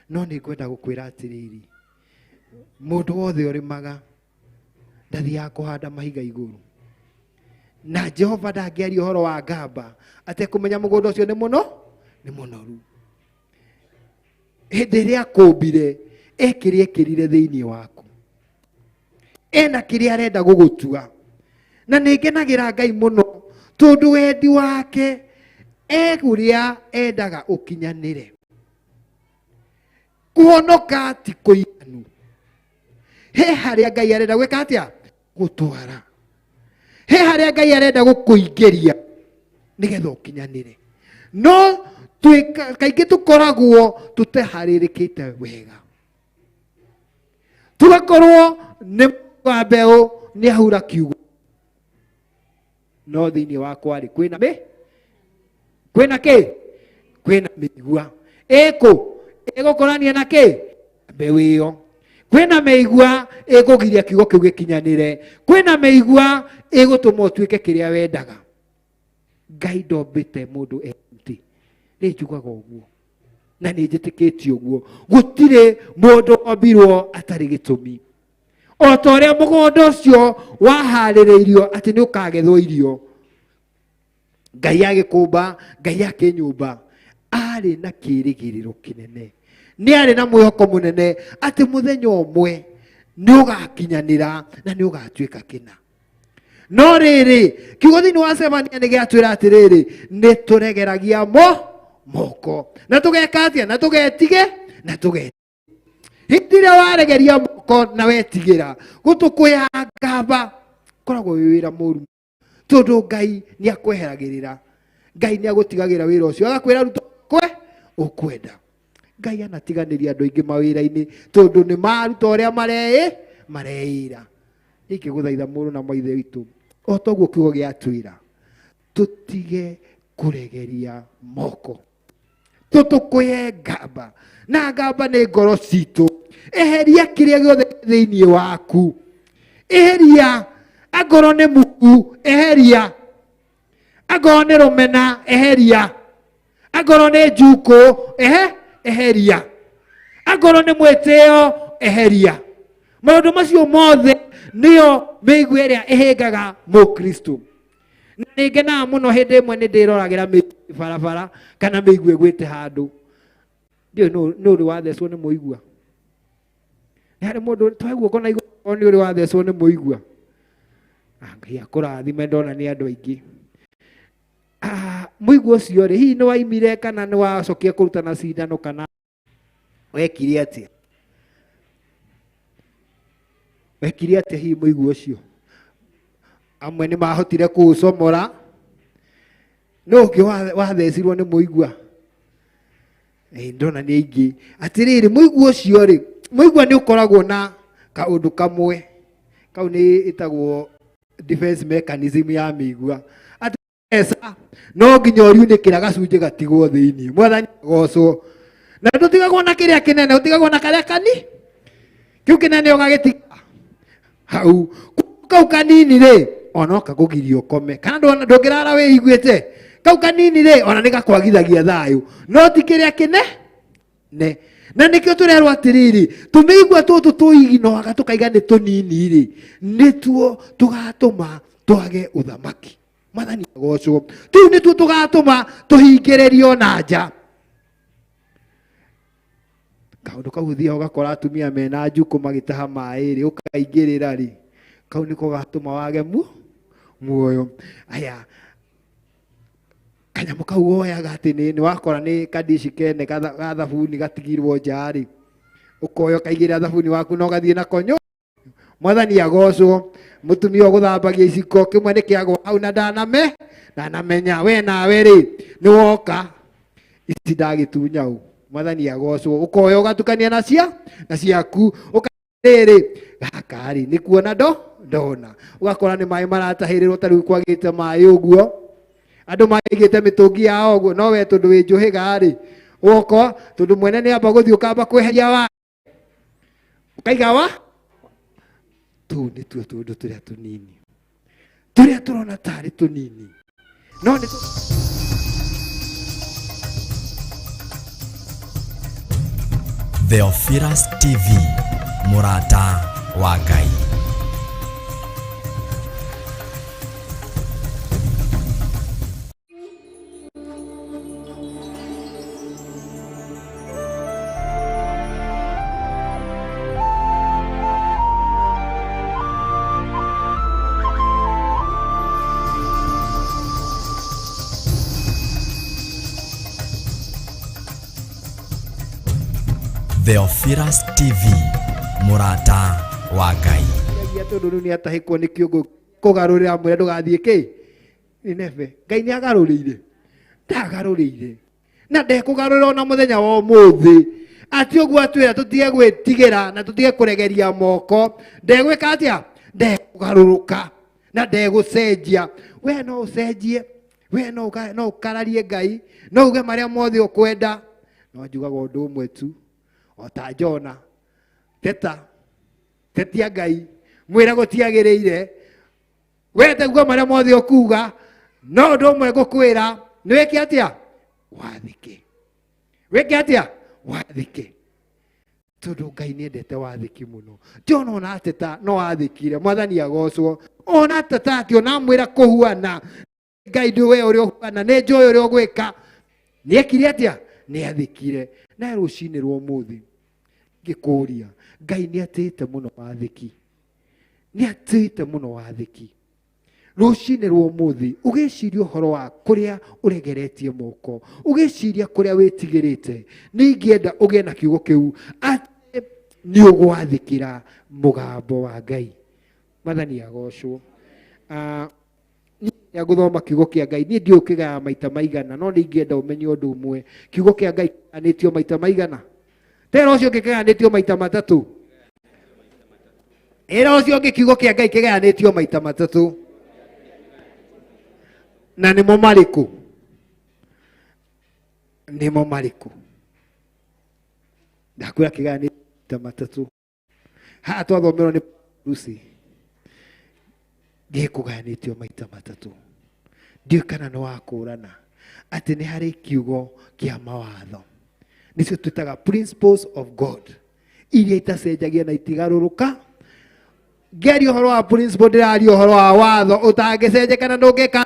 no nĩ ngwenda gũkwĩra atĩrĩrĩ, mũndũ wothe ũrĩmaga ndathiaga kũhanda mahiga igũrũ, na Jehova ndangĩaria ũhoro wa ngamba atekũmenya mũgũnda ũcio nĩ mũno, nĩ mũnoru. Hĩndĩ ĩrĩa akũmbire, ekĩrĩa ekĩrire thĩinĩ waku, ena kĩrĩa arenda gũgũtua. Na nĩ ngenagĩra Ngai mũno, tondũ wendi wake egũrĩa endaga ũkinyanĩre. Kũhonoka ti kũiganu, he harĩa Ngai arenda gwĩka atĩa? Gũtwara. He harĩa Ngai arenda gũkũingĩria nĩgetha ũkinyanĩre. No kaingĩ tũkoragwo tũteharĩrĩkĩte wega, tũgakorwo nĩ wa mbeũ nĩ ahura kiugo, no thĩinĩ wakwa rĩ, kwĩna mĩ kwĩna kĩ? Kwĩna mĩigua ĩkũ ĩgũkũrania na kĩ? Mbeũ ĩyo. Kwĩna mĩigua ĩkũgiria kiugo kĩu gĩkinyanĩre, kwĩna mĩigua ĩgũtũma ũtuĩke kĩrĩa wendaga. Ngai ndombĩte mũndũ empty, nĩ njugaga ũguo na nĩ njĩtĩkĩtie ũguo. Gũtirĩ mũndũ ombirwo atarĩ gĩtũmi. O ta ũrĩa mũgũnda ũcio waharĩrĩirio atĩ nĩ ũkagethwo irio, Ngai agĩkũmba, Ngai akĩnyũmba, arĩ na kĩĩrĩgĩrĩro kĩnene, nĩ arĩ na mwĩhoko mũnene atĩ mũthenya ũmwe nĩ ũgakinyanĩra na nĩ ũgatuĩka kĩna. No rĩrĩ, kiugo thĩinĩ wa Cemania nĩ gĩatwĩra atĩrĩrĩ, nĩ tũregeragia mo moko na tũgeka atĩa? Na tũgetige na tũge hĩndĩ ĩrĩa waregeria moko na wetigĩra gũtũkũya ngamba, koragwo wĩ wĩra mũru, tondũ Ngai nĩ akweheragĩrĩra, Ngai nĩ agũtigagĩra wĩra ũcio, agakwĩra ruta kwe ũkwenda. Ngai anatiganĩria andũ aingĩ mawĩra-inĩ tondũ nĩ maruta ũrĩa mareĩra. Ingĩgũthaitha, mũrũ na maithe witũ, o toguo kiugo gĩatwĩra, tũtige kũregeria moko, tũtũkũye ngamba, na ngamba nĩ ngoro citũ. Eheria kĩrĩa gĩothe thĩinĩ waku, eheria angorwo nĩ muku, eheria angorwo nĩ rũmena, eheria angorwo nĩ njukũ, eheria angorwo nĩ mwĩtĩo, eheria. Maũndũ macio mothe nĩyo mĩigua ĩrĩa ĩhĩngaga mũkristo. Na nĩ ngenaga mũno, hĩndĩ ĩmwe nĩ ndĩroragĩra barabara kana mĩigua ĩgwĩte handũ. Ndiũĩ nĩ ũrĩ wathecwo nĩ mũigua? Nĩ harĩ mũndũ twae guoko na igũrũ nĩ ũrĩ wathecwo nĩ mũigua? Ngai akũrathime, ndona nĩ andũ aingĩ. Mũigua ũcio rĩ, hihi nĩ waimire kana nĩ wacokire kũrutana cindano kana wekire atĩa? Wekire atĩa hihi mũigua ũcio? Amwe nĩ mahotire kũũcomora. No ũngĩ wathecirwo nĩ mũigua? Ndona nĩ aingĩ. Atĩrĩrĩ, mũigua ũcio rĩ, mũigua nĩ ũkoragwo na kaũndũ kamwe kau nĩ ĩtagwo defense mechanism ya mĩigua, atĩ eca no nginya ũriunĩkĩra gacunjĩ gatigwo thĩinĩ. Mwathani agocwo. Na ndũtigagwo na kĩrĩa kĩnene, ũtigagwo na karĩa kani kĩu kĩnene ũgagĩtiga hau. Kau kanini rĩ, ona kakũgiria ũkome kana ndũngĩrara wĩiguĩte. Kau kanini rĩ, ona nĩ gakwagithagia thayũ, no ti kĩrĩa kĩne ne. Na nĩkĩo tũrerwo atĩrĩrĩ, tũmĩigua tũtũ tũiginoaga tũkaiga nĩ tũnini rĩ, nĩtuo tũgatũma twage ũthamaki. Mwathani agocwo. Tũu nĩtuo tũgatũma tũhingĩrĩrio na nja. Kaũndũ kau ũthiaga ũgakora atumia mena njukũ magĩtaha maĩ rĩ, ũkaingĩrĩra rĩ, kau nĩko gatũma wage muoyo. Aya, kanyamũ kau woyaga atĩ nĩ wakora nĩ kandici kene ga thabuni gatigirwo nja rĩ, ũkoya ũkaigĩrĩra thabuni waku na ũgathiĩ nako nyũ. Mwathani agocwo. Mũtumia ũgũthambagia iciko, kĩmwe nĩ kĩagwa hau na ndaname. Ndanamenya we nawe rĩ nĩ woka ici ndagĩtunya ũ mwathani agocwo ũkoya ũgatukania na cia na ciaku ũkarĩrĩ gaka rĩ nĩ kuona ndona ũgakora nĩ maĩ maratahĩrĩrwo ta rĩu kwagĩte maĩ ũguo andũ maigĩte mĩtũngi yao ũguo no we tondũ wĩ njũhĩga rĩ ũgoka tondũ mwene nĩ amba gũthiĩ ũkamba kweheria wa ũkaiga wa tũu nĩtuo tũndũ tũrĩa tũnini tũrĩa tũrona tarĩ tũnini no nĩ Theophilus TV, mũrata wa Ngai. Theophilus TV, mũrata wa Ngai. Ngai tondũ rĩu nĩ atahĩkwo nĩ kĩũngũ kũgarũrĩra mwĩre ndũgathiĩ kĩ Nineve. Ngai nĩ agarũrĩire, ndagarũrĩire na ndekũgarũra ona mũthenya wa ũmũthĩ. Ati ũguo atwĩra tũtige gwĩtigĩra na tũtige kũregeria moko, ndegwĩka atĩa? Ndekũgarũrũka na ndegũcenjia. We no ũcenjie, we no ũkararie Ngai, no uge marĩa mothe ũkwenda, no njugaga ũndũ ũmwe tu o ta Jona, teta tetia Ngai mwĩra gũtiagĩrĩire, we teguo marĩa mothe ũkuga, no ũndũ ũmwe ngũkwĩra nĩ wĩke atĩa? Wathĩke. Wĩke atĩa? Wathĩke. Tondũ Ngai nĩ endete wathĩki mũno. Jona ona ateta no athĩkire, mwathani agocwo. Ona ateta atĩ ona amwĩra kũhuana, Ngai ndũ we ũrĩa ũhuana, nĩ njũĩ ũrĩa ũgwĩka. Nĩ ekire atĩa? Nĩ athĩkire. Na rũcinĩ rwa ũmũthĩ ngĩkũria, Ngai nĩ atĩĩte mũno wathĩki. Nĩ atĩĩte mũno wathĩki. Rũcinĩ rwa ũmũthĩ ũgĩciria ũhoro wa kũrĩa ũregeretie moko, ũgĩciria kũrĩa wĩtigĩrĩte, nĩ ingĩenda ũgĩe na kiugo kĩu atĩ nĩ ũgwathĩkĩra mũgambo wa Ngai. Mwathani agocwo. Niĩ ngũthoma kiugo kĩa Ngai, niĩ ndiũĩ kĩgaya maita maigana, no nĩ ingĩenda ũmenye ũndũ ũmwe. Kiugo kĩa Ngai kĩgayanĩtio maita maigana? Tera ũcio ũngĩ kĩgayanĩtio maita matatũ. Ĩra ũcio ũngĩ kiugo kĩa Ngai kĩgayanĩtio maita matatũ. Na nĩmo marĩkũ? Nĩmo marĩkũ? Ndakwĩra kĩgayanĩtio maita matatũ. Haha twathomerwo nĩ Lucy. Gĩkũgayanĩtio maita matatũ. Ndiũĩ kana nĩ wakũrana atĩ nĩ harĩ kiugo kĩa mawatho, nĩcio twĩtaga principles of God, iria itacenjagia na itigarũrũka. Ngĩaria ũhoro wa principle, ndĩraria ũhoro wa watho ũtangĩcenjeka na ndũngĩka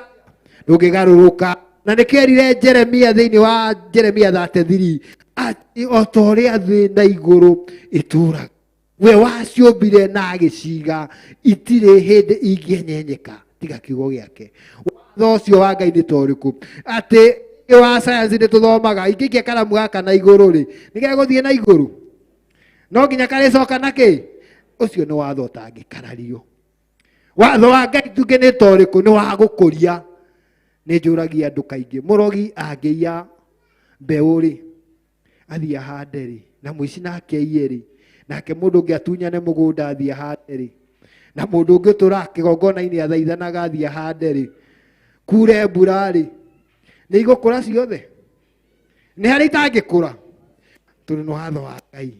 ndũngĩgarũrũka. Na nĩkĩo erire Jeremia thĩinĩ wa Jeremia 33 atĩ o ta ũrĩa thĩ na igũrũ ĩtũũraga, we waciũmbire na agĩciga, itirĩ hĩndĩ ingĩenyenyeka tiga kiugo gĩake. Watho ũcio wa Ngai nĩ ta ũrĩkũ? Atĩ wa science nĩ tũthomaga, ingĩikia karamu gaka na igũrũ rĩ, nĩ gegũthiĩ na igũrũ, no nginya karĩcoka na kĩ? Ũcio nĩ watho ũtangĩkarario. Watho wa Ngai tuge nĩ ta ũrĩkũ? Nĩ wa gũkũria. Nĩ njũragia andũ kaingĩ, mũrogi angĩiya mbeũ rĩ, athiĩ ahande rĩ, na mũici nake aiye rĩ, nake mũndũ ũngĩ atunyane mũgũnda athiĩ ahande rĩ, na mũndũ ũngĩ ũtũraga kĩgongona-inĩ athaithanaga athiĩ ahande rĩ, kure mbura rĩ, nĩ igũkũra ciothe? Nĩ harĩ itangĩkũra? Tondũ nĩ watho wa Ngai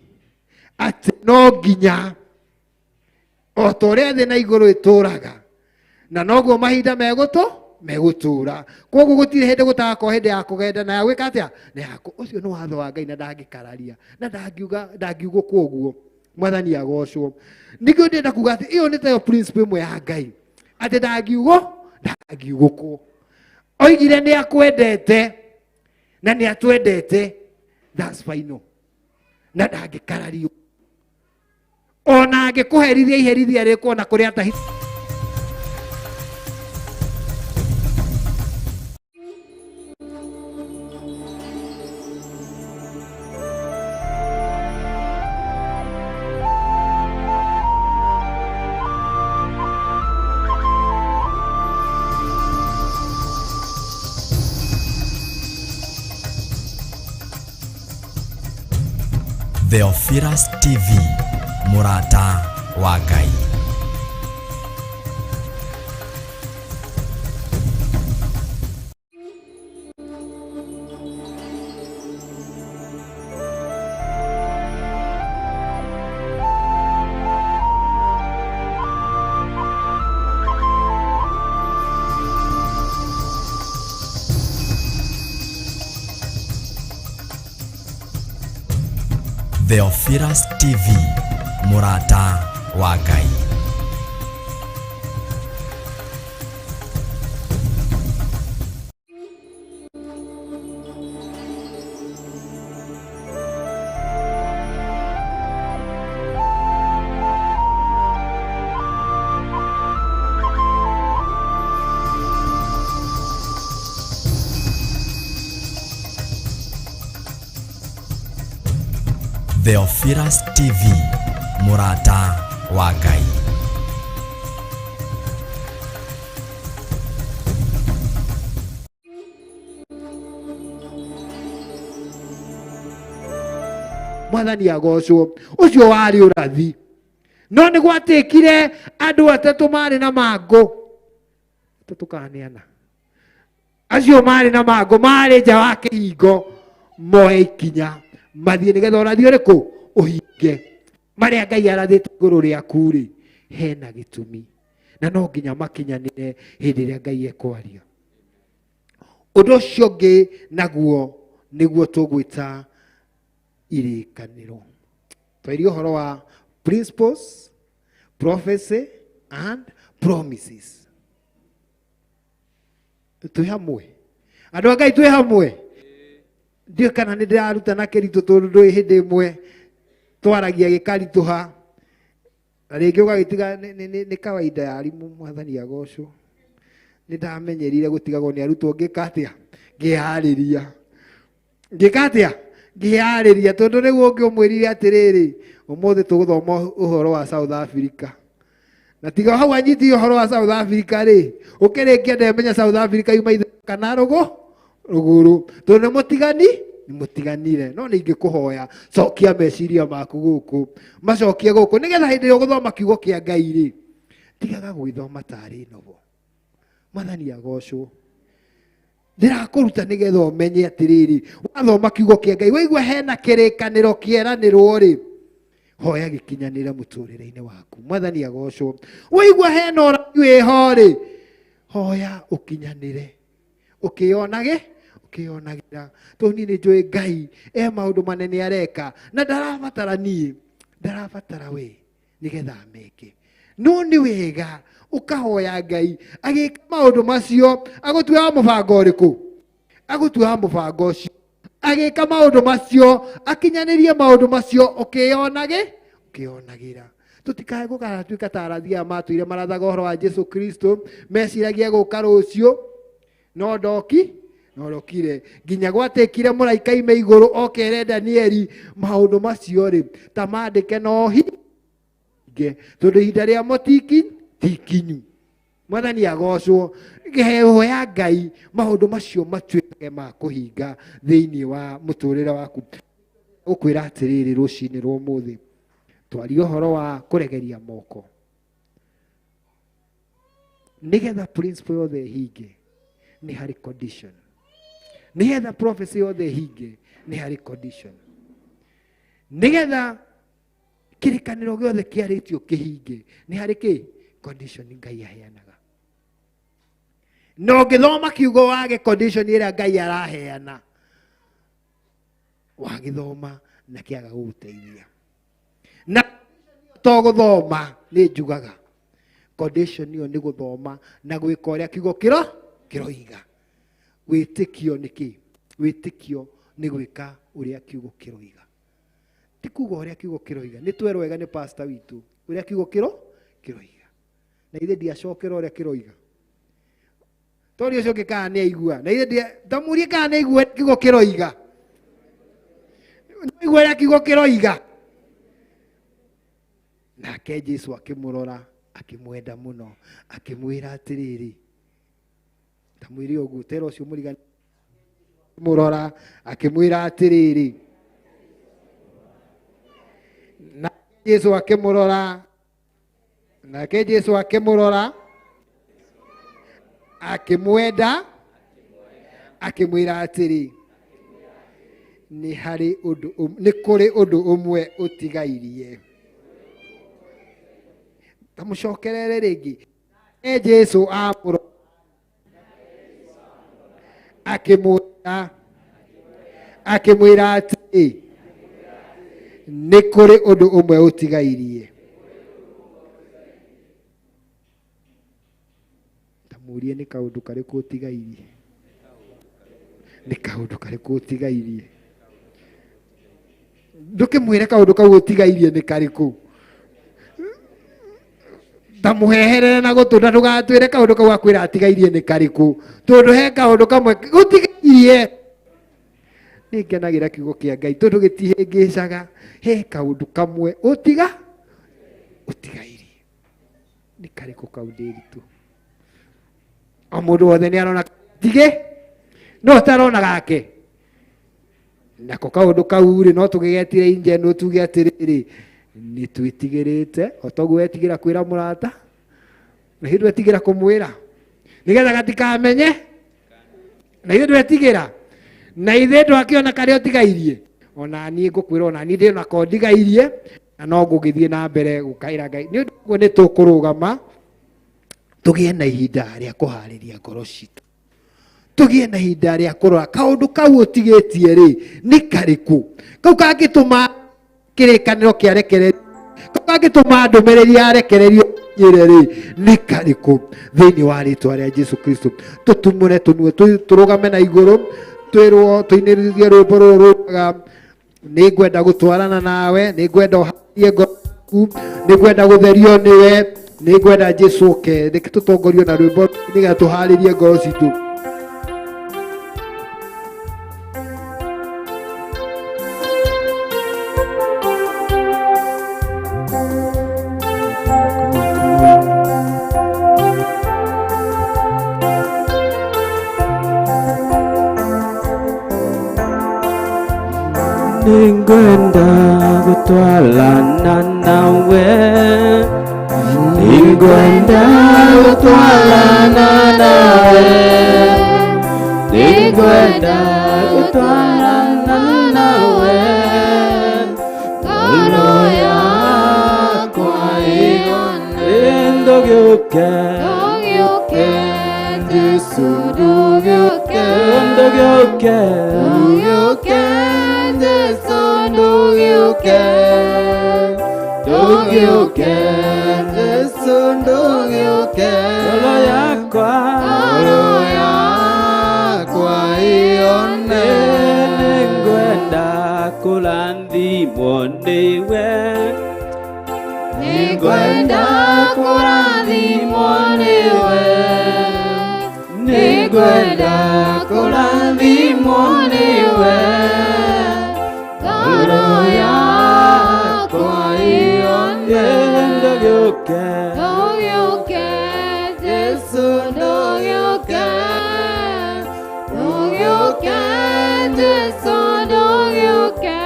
atĩ no nginya o ta ũrĩa thĩ na igũrũ ĩtũũraga, na noguo mahinda megũtũũra. Koguo gũtirĩ hĩndĩ gũtagakorwo hĩndĩ ya kũgenda na ya gwĩka atĩa? Na ya ũcio nĩ watho wa Ngai na ndangĩkararia na ndangiugũkwo ũguo. Mwathani agocwo. Ningĩ ndĩrenda kuga atĩ ĩyo nĩ tayo principle ĩmwe ya Ngai, atĩ ndangiugũkwo. Oigire nĩ akwendete na nĩ atwendete, that's final, na ndangĩkarario. Ona angĩkũherithia iherithia rĩkũ ona kũrĩa atahi. Theophilus TV, mũrata wa Ngai. Theophilus TV, mũrata wa Ngai. Theophilus TV, mũrata wa Ngai. Mwathani agocwo. Ũcio warĩ ũrathi, no nĩ gwatĩkire andũ atatũ marĩ na mangũ, atatũ kana nĩ ana, acio marĩ na mangũ marĩ nja wa kĩhingo, moe ikinya mathiĩ nĩgetha ũrathi ũrĩkũ ũhinge. Marĩa Ngai arathĩte igũrũ rĩaku rĩ, hena gĩtũmi na no nginya makinyanĩre hĩndĩ ĩrĩa Ngai ekwaria. Ũndũ ũcio ũngĩ naguo nĩguo tũgwĩta irĩkanĩro. Twairie ũhoro wa principles, prophecy and promises. Twĩ hamwe andũ a Ngai, twĩ hamwe. Ndiũĩ kana nĩ ndĩraruta na kĩritũ, tondũ ndũĩ hĩndĩ ĩmwe twaragia gĩkaritũha na rĩngĩ ũgagĩtiga. Nĩ kawaida ya arimũ. Mwathani agocwo, nĩ ndamenyerire gũtigagwo nĩ arutwo. Ngĩka atĩa? Ngĩharĩria. Ngĩka atĩa? Ngĩharĩria, tondũ rĩu ũngĩ ũmwĩrire atĩrĩrĩ, ũmũthĩ tũgũthoma ũhoro wa South Africa, na tiga hau anyitire ũhoro wa South Africa rĩ, ũkĩrĩkia ndemenya South Africa yuma ithe kana rũgũrũ, tondũ nĩ mũtigani, nĩ mũtiganire. No nĩ ingĩkũhoya cokia meciria maku gũkũ, macokie gũkũ, nĩgetha hĩndĩ ĩrĩa ũgũthoma kiugo kĩa Ngai rĩ, tigaga gwĩthoma tarĩ novo. Mwathani agocwo. Ndĩrakũruta nĩgetha ũmenye atĩrĩrĩ, wathoma kiugo kĩa Ngai, waigua hena kĩrĩkanĩro kĩeranĩrwo rĩ, hoya gĩkinyanĩre mũtũrĩre-inĩ waku. Mwathani agocwo. Waigua hena ũrathi wĩho rĩ, hoya ũkinyanĩre, ũkĩyonage, ũkĩyonagĩra, tondũ niĩ nĩ njũĩ Ngai e maũndũ manene areka, na ndarabatara niĩ, ndarabatara we nĩgetha ameke. No nĩ wega ũkahoya Ngai agĩka maũndũ macio, agũtue wa mũbango ũrĩkũ, agũtue wa mũbango ũcio, agĩka maũndũ macio, akinyanĩrie maũndũ macio, ũkĩyonage, ũkĩyonagĩra. Tũtikae gũgatuĩka ta arathi aya matũire marathaga ũhoro wa Jesu Kristo, meciragia gũka rũciũ, no ndoki, no ndokire nginya gwatĩkire mũraika ime igũrũ okere Danieli maũndũ macio rĩ, ta mandĩke no hinge, tondũ ihinda rĩamo ti kinyu. Mwathani agocwo. Hoya Ngai maũndũ macio matuĩkage ma kũhinga thĩinĩ wa mũtũrĩre waku. Gũkwĩra atĩrĩrĩ, rũcinĩ rwa ũmũthĩ twarie ũhoro wa kũregeria moko. Nĩgetha principle yothe ĩhinge nĩ harĩ condition, nĩgetha prophecy yothe ĩhinge nĩ harĩ condition, nĩgetha kĩrĩkanĩro gĩothe kĩarĩtio kĩhinge nĩ harĩ kĩ condition Ngai aheanaga. Na ũngĩthoma kiugo wage condition ĩrĩa Ngai araheana, wagĩthoma na kĩaga gũgũteithia. Na to gũthoma, nĩ njugaga condition ĩyo nĩ gũthoma na gwĩka ũrĩa kiugo kĩroiga. Wĩtĩkio nĩ kĩ? Wĩtĩkio nĩ gwĩka ũrĩa kiugo kĩroiga, ti kuga ũrĩa kiugo kĩroiga. Nĩ twerwo wega nĩ pastor witũ ũrĩa kiugo kĩroiga, na ithe ndiacokera ũrĩa kĩroiga, tori ũcio ũngĩ kana nĩ aigua, na ithe ndamũrie kana nĩ aigua kiugo kĩroiga. Nĩ aigua ũrĩa kiugo kĩroiga? Nake Jesu akĩmũrora, akĩmwenda mũno, akĩmwĩra atĩrĩrĩ, tamwĩre ũguo, tera ũcio mũrigani mũrora, akĩmwĩra atĩrĩrĩ. Na Jesu akĩmũrora, nake Jesu akĩmũrora, akĩmwenda, akĩmwĩra atĩrĩ, nĩ harĩ ũndũ nĩ kũrĩ ũndũ ũmwe ũtigairie. Tamũcokerere rĩngĩ. E Jesu amũrora, akĩmwĩra, akĩmwĩra atĩrĩ, nĩ kũrĩ ũndũ ũmwe ũtigairie. Tamũrie nĩ kaũndũ karĩkũ ũtigairie? Nĩ kaũndũ karĩkũ ũtigairie? Ndũkĩmwĩre kaũndũ kau ũtigairie nĩ karĩkũ. Tamũheherere na gũtũ na ndũgatwĩre kaũndũ kau akwĩra atigairie nĩ karĩkũ, tondũ he kaũndũ kamwe gũtigairie. Nĩ ngenagĩra kiugo kĩa Ngai tondũ gĩtihĩngĩcaga. He kaũndũ kamwe ũtigairie. Nĩ karĩkũ kau ndĩritũ? O mũndũ wothe nĩ arona tige, no ũtarona gake. Nako kaũndũ kau rĩ, no tũgĩgetire injeno tuge atĩrĩrĩ, nĩ twĩtigĩrĩte, o toguo wetigĩra kwĩra mũrata, na ithuĩ twetigĩra kũmwĩra nĩgetha gatikamenye, na ithuĩ twetigĩra, na ithuĩ twakĩona karĩa ũtigairie. Ona niĩ ngũkwĩra, ona niĩ ndĩ nako ndigairie, na no ngũgĩthiĩ na mbere gũkaĩra Ngai. Nĩ ũndũ ũguo nĩ tũkũrũgama tũgĩe na ihinda rĩa kũharĩria ngoro citũ, tũgĩe na ihinda rĩa kũrora kaũndũ kau ũtigĩtie rĩ nĩ karĩkũ, kau kangĩtũma kĩrĩkanĩro kĩarekererio, kau kangĩtũma ndũmĩrĩri yarekererio ĩre rĩ nĩ karĩkũ. Thĩinĩ wa rĩtwa rĩa Jesu Kristo tũtumũre tũnue, tũrũgame na igũrũ, twĩrwo tũinĩrĩrie rwĩmbo rũrũ rũgaga, nĩ ngwenda gũtwarana nawe, nĩ ngwenda ũharie ngoro yaku, nĩ ngwenda gũtherio nĩwe, nĩ ngwenda Jesu oke. Reke tũtongorio na rwĩmbo nĩgetha tũharĩrie ngoro citũ. Ningwenda gũtwarana nawe, ningwenda gũtwarana nawe, ningwenda gũtwarana nawe, ngoro yakwa ĩyone. Ndũgĩũke, Ndũgĩũke, Jesu ndũgĩũke, ndũgĩũke, ndũgĩũke, Jesu ndũgĩũke, ndũgĩũke, Jesu ndũgĩũke, ngoro yakwa, ngoro yakwa ĩyone. Nĩngwenda kũrathimwo nĩwe, Nĩngwenda kũrathimwo nĩwe, nĩngwenda kũrathimwo nĩwe, ngoro yakwa ĩyone. Ndũgĩũke, Ndũgĩũke, Jesu ndũgĩũke, ndũgĩũke, Jesu ndũgĩũke,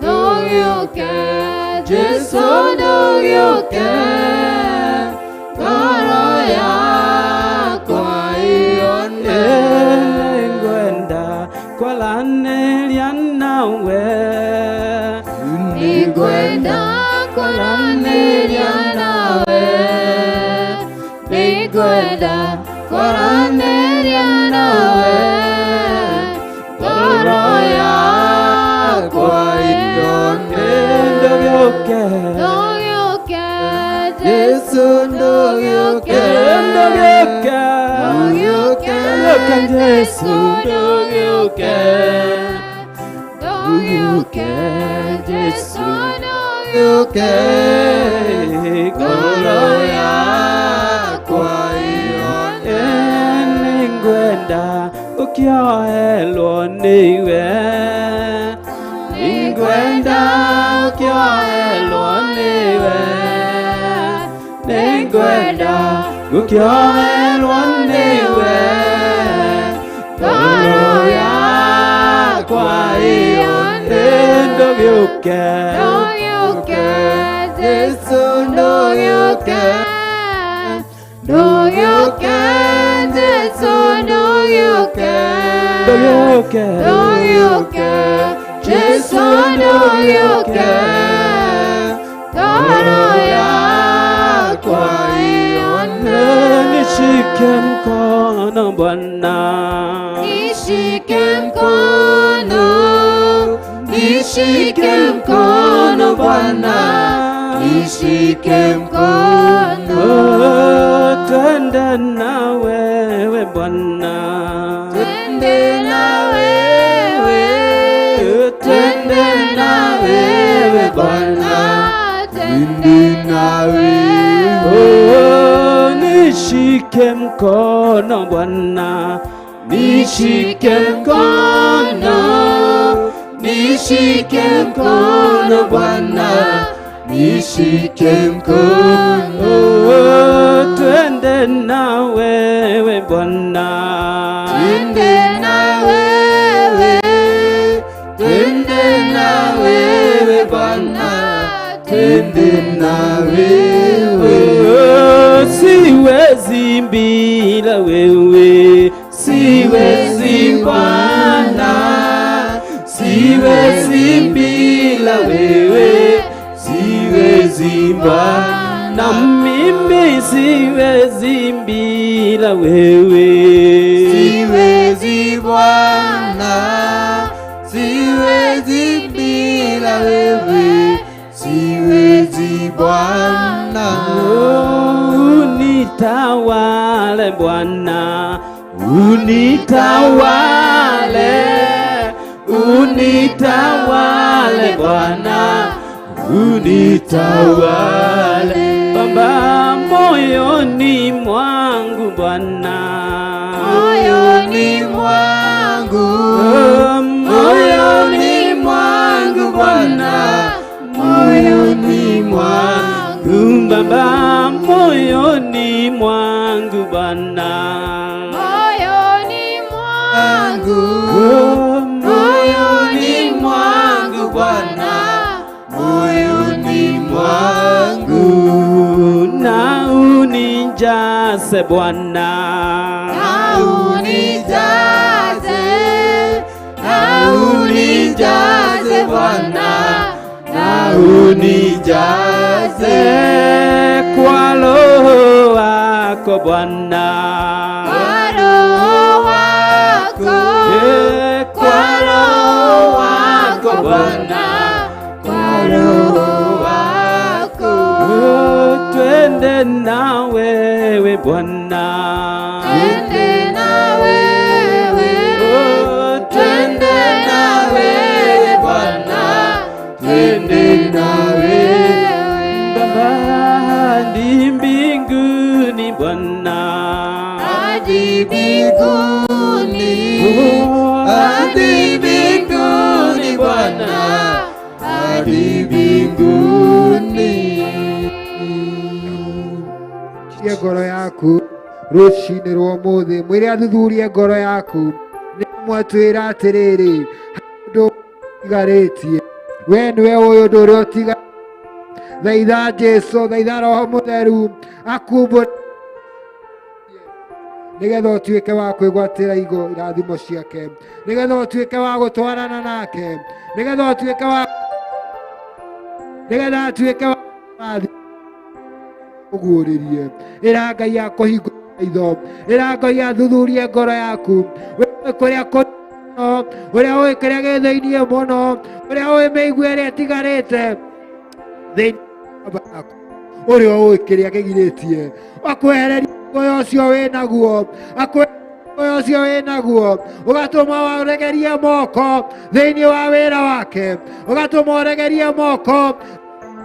ndũgĩũke, Jesu ndũgĩũke, ngoro yakwa ĩyone. Nĩngwenda kwaranĩria nawe, Nĩngwenda kwaranĩria nawe, nĩngwenda kwaranĩria nawe, ngoro yakwa ĩyone. Ndũgĩũke, Ndũgĩũke, Jesu ndũgĩũke, ndũgĩũke, ndũgĩũke, ndũgĩũke, Jesu Jesu ndũgĩũke, ndũgĩũke, ndũgĩũke, Jesu ndũgĩũke, ngoro yakwa ĩyone. Nĩngwenda gũkĩoherwo nĩwe, nĩngwenda gũkĩoherwo nĩwe, nĩngwenda gũkĩoherwo nĩwe, ngoro yakwa ĩyone. Ndũgĩũke, Ndũgĩũke. Ndũgĩũke, Jesu ndũgĩũke. Ndũgĩũke, Jesu ndũgĩũke. Ndũgĩũke. Ndũgĩũke, Jesu ndũgĩũke. Ngoro yakwa ĩone. Nishike mkono Bwana. Nishike mkono, nishike mkono Bwana, nishike mkono. Oh, twende na wewe Bwana. Twende na wewe, twende na wewe Bwana, twende na wewe. Oh, nishike mkono Bwana, nishike mkono, nishike mkono Bwana, nishike mkono. Oh, twende na wewe Bwana. Twende na wewe, twende na wewe Bwana, twende na wewe. Oh, siwezi bila wewe, siwezi Bwana, siwezi bila wewe, siwezi Bwana, mimi siwezi bila wewe. Siwezi Bwana, siwezi bila wewe, siwezi Bwana. Unitawale Bwana, unitawale, unitawale Bwana, unitawale Baba moyoni mwangu Bwana, Moyoni mwangu, Oh, moyoni mwangu Bwana, moyoni mwangu. Baba moyoni mwangu Bwana, Moyoni mwangu, Oh, moyoni mwangu Bwana, moyoni mwangu. Na unijaze Bwana, Na unijaze, na unijaze Bwana, na unijaze. Kwa Roho wako Bwana, Kwa Roho wako, Kwa Roho wako Bwana, kwa Roho wako. Oh, twende na wewe Bwana, Twende na wewe, Oh, twende na wewe Bwana, twende na wewe. Baba hadi mbinguni Bwana, Hadi mbinguni, Oh, hadi mbinguni Bwana, hadi mbinguni. Thuthurie ngoro yaku rũcinĩ rwa ũmũthĩ, mwĩre athuthurie ngoro yaku, nĩ mwatwĩra atĩrĩrĩ, ũndũ ũtigarĩtie we nĩwe ũyũ ũndũ ũrĩa ũtiga. Thaitha Jesu, thaitha Roho Mũtheru akumbũre nĩgetha ũtuĩke wa kwĩgwatĩra igo irathimo ciake, nĩgetha ũtuĩke wa gũtwarana nake, nĩgetha ũtuĩke wa, nĩgetha atuĩke wa ũguũrĩrie. Ĩra Ngai akũhingũre maitho, ĩra Ngai athuthurie ngoro yaku, we kũrĩa kũrĩ ũrĩa ũĩ kĩrĩa gĩ thĩiniĩ mũno, ũrĩa ũĩ mĩigua ĩrĩa ĩtigarĩte thĩinĩ wa yaku, ũrĩa ũĩ kĩrĩa kĩgirĩtie akwehererie muoyo ũcio wĩnaguo, akwehererie muoyo ũcio wĩnaguo, ũgatũma ũregerie moko thĩinĩ wa wĩra wake, ũgatũma ũregerie moko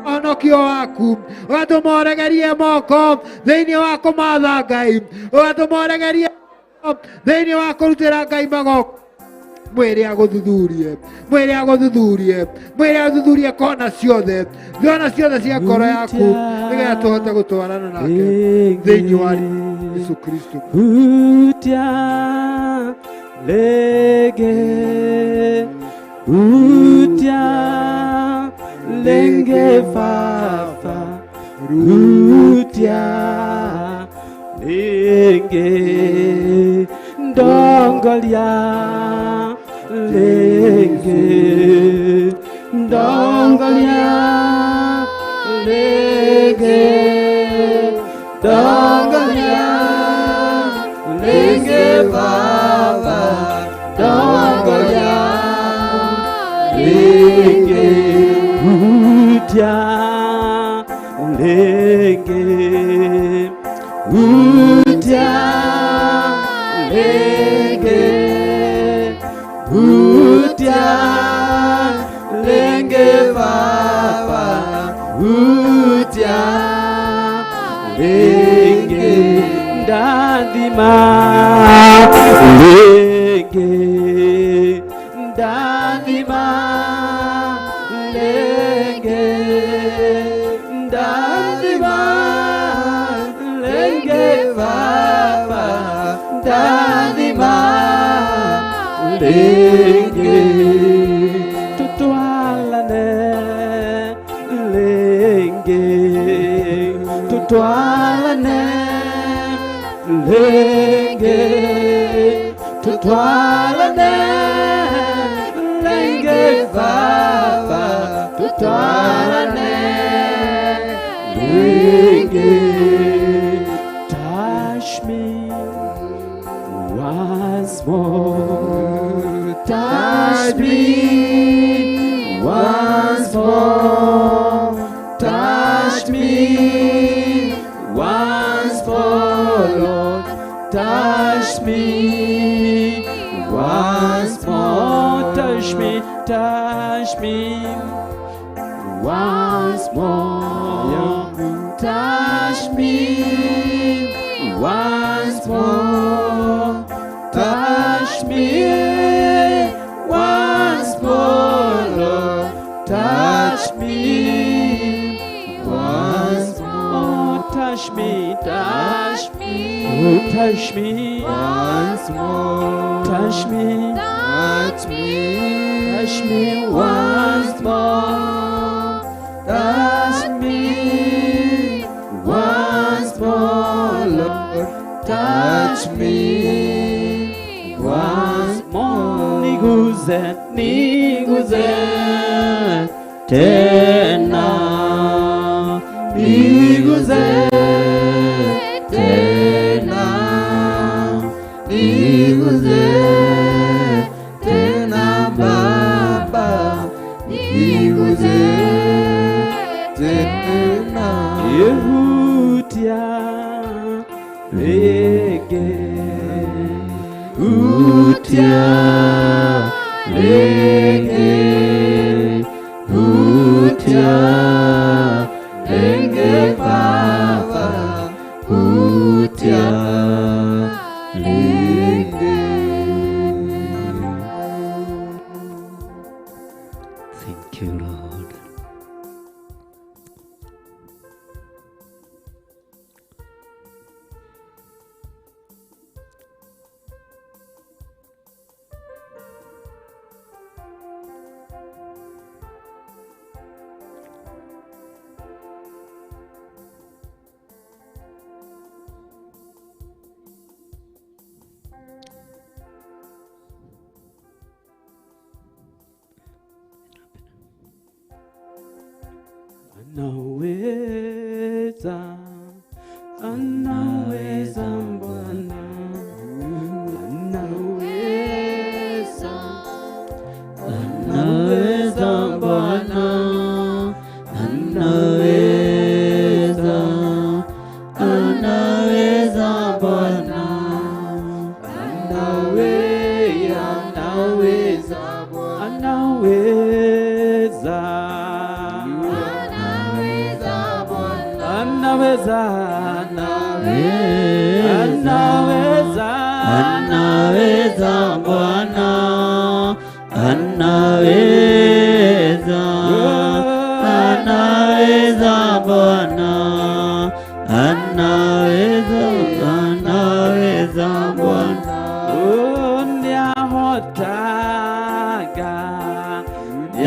ũhonokio waku, ũgatũma ũregerie moko thĩinĩ wa kũmatha Ngai, ũgatũma ũregerie moko thĩinĩ wa kũrutĩra Ngai magongona. Mwĩre agũthuthurie, mwĩre agũthuthurie, mwĩre athuthurie kona ciothe, kona ciothe cia ngoro yaku, nĩgetha tũhote gũtwarana nake thĩinĩ wa Yesu Kristo. Hutia lege, hutia Rĩngĩ Baba, hutia rĩngĩ, ndongoria rĩngĩ, ndongoria rĩngĩ, ndongoria rĩngĩ Baba, ndongoria rĩngĩ, hutia rĩngĩ, hutia rĩngĩ, hutia rĩngĩ Baba, hutia rĩngĩ, ndathima rĩngĩ, ndathima rĩngĩ, ndathima rĩngĩ Baba, ndathima rĩngĩ, tutwalane rĩngĩ, tutwalane rĩngĩ, tutwalane rĩngĩ Baba, tutwalane rĩngĩ. Touch me once more, touch me once more, touch me once more, Lord, touch me once more, touch me once more, touch me once more, touch me once more, Lord, touch me once more, touch me, touch me, touch me once more, touch me, touch me, touch me once more, touch me once more, Lord, touch me once more. Niguze, niguze tena, niguze tena, niguze tena Baba, niguze tena. Hutia rĩngĩ, hutia rĩngĩ, hutia rĩngĩ Baba, hutia rĩngĩ. Thank you, Lord. Anaweza, anaweza Bwana, anaweza, Anaweza Bwana, anaweza, anaweza Bwana, anaweza Bwana, anaweza, anaweza, anaweza, anaweza Bwana, anaweza, anaweza Bwana, anaweza, anaweza Bwana. Oh, nĩahotaga,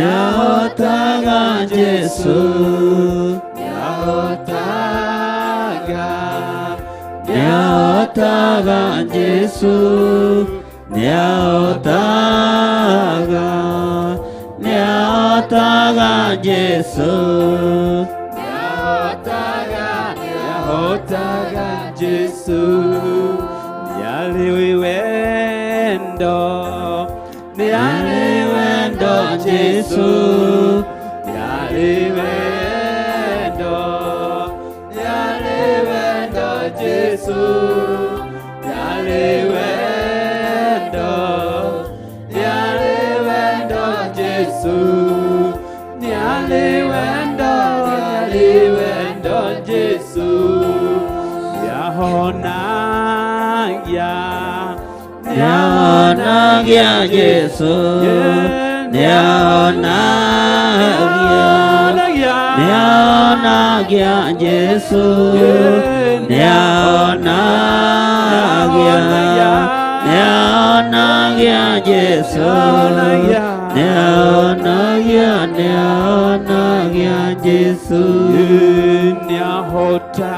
Nĩahotaga Jesũ, nĩahotaga, nĩahotaga Jesũ, nĩahotaga, nĩahotaga Jesũ, nĩahotaga, nĩahotaga Jesũ, nĩarĩ wendo, nĩarĩ wendo Jesũ, nĩarĩ wendo, nĩarĩ wendo Jesũ, nĩarĩ wendo, nĩarĩ wendo Jesũ, nĩarĩ wendo, nĩarĩ wendo Jesũ, nĩahonagia, nĩahonagia Jesũ, nĩahonagia, nĩahonagia Jesũ, nĩahonagia, nĩahonagia Jesũ, nĩahonagia, nĩahonagia Jesũ,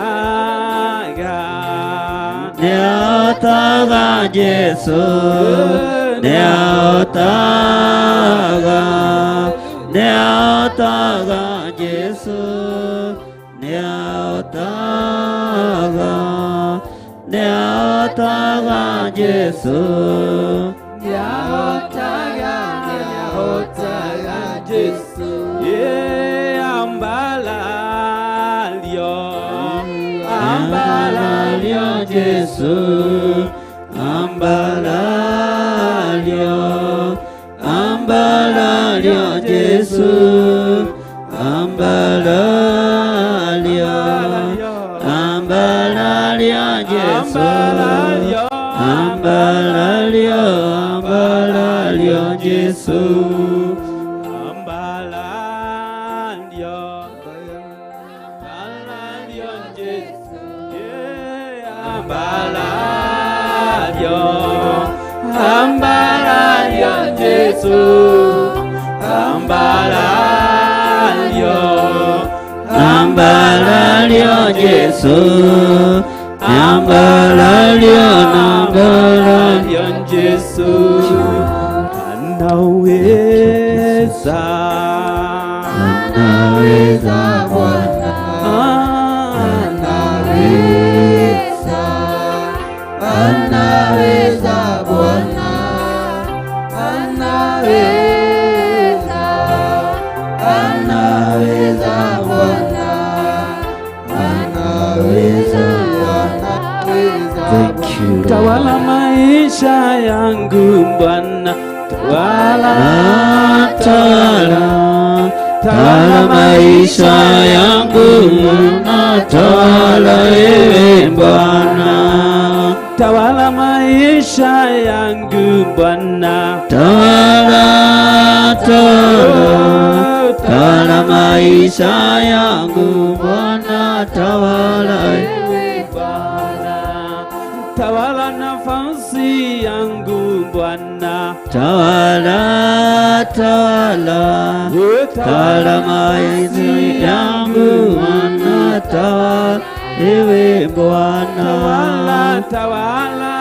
nĩahotaga, nĩahotaga Jesũ, nĩahotaga, nĩahotaga Jesũ, nĩahotaga, nĩahotaga Jesũ, nĩahotaga, nĩahotaga Jesũ, ambalalio, ambalalio Jesũ, ambalalio, ambalalio Jesũ, ambalalio, ambalalio Jesũ, ambalalio, ambalalio Jesũ, ambalalio, ambalalio Jesũ, ambalalio, ambalalio Jesũ, ambalalio, ambalalio Jesũ, ambalalio, ambalalio Jesũ, anaweza, anaweza Bwana, anaweza, anaweza Bwana, anaweza, anaweza Bwana, anaweza Bwana. Thank you, Lord. Tawala maisha yangu Bwana, tawala, Tawala, tawala maisha yangu Bwana, tawala ewe Bwana, tawala maisha yangu Bwana, tawala, tawala, tawala maisha yangu Bwana, tawala ewe Bwana, tawala nafasi yangu Bwana, tawala, tawala, tawala maisha yangu Bwana, tawala ewe Bwana, tawala, tawala,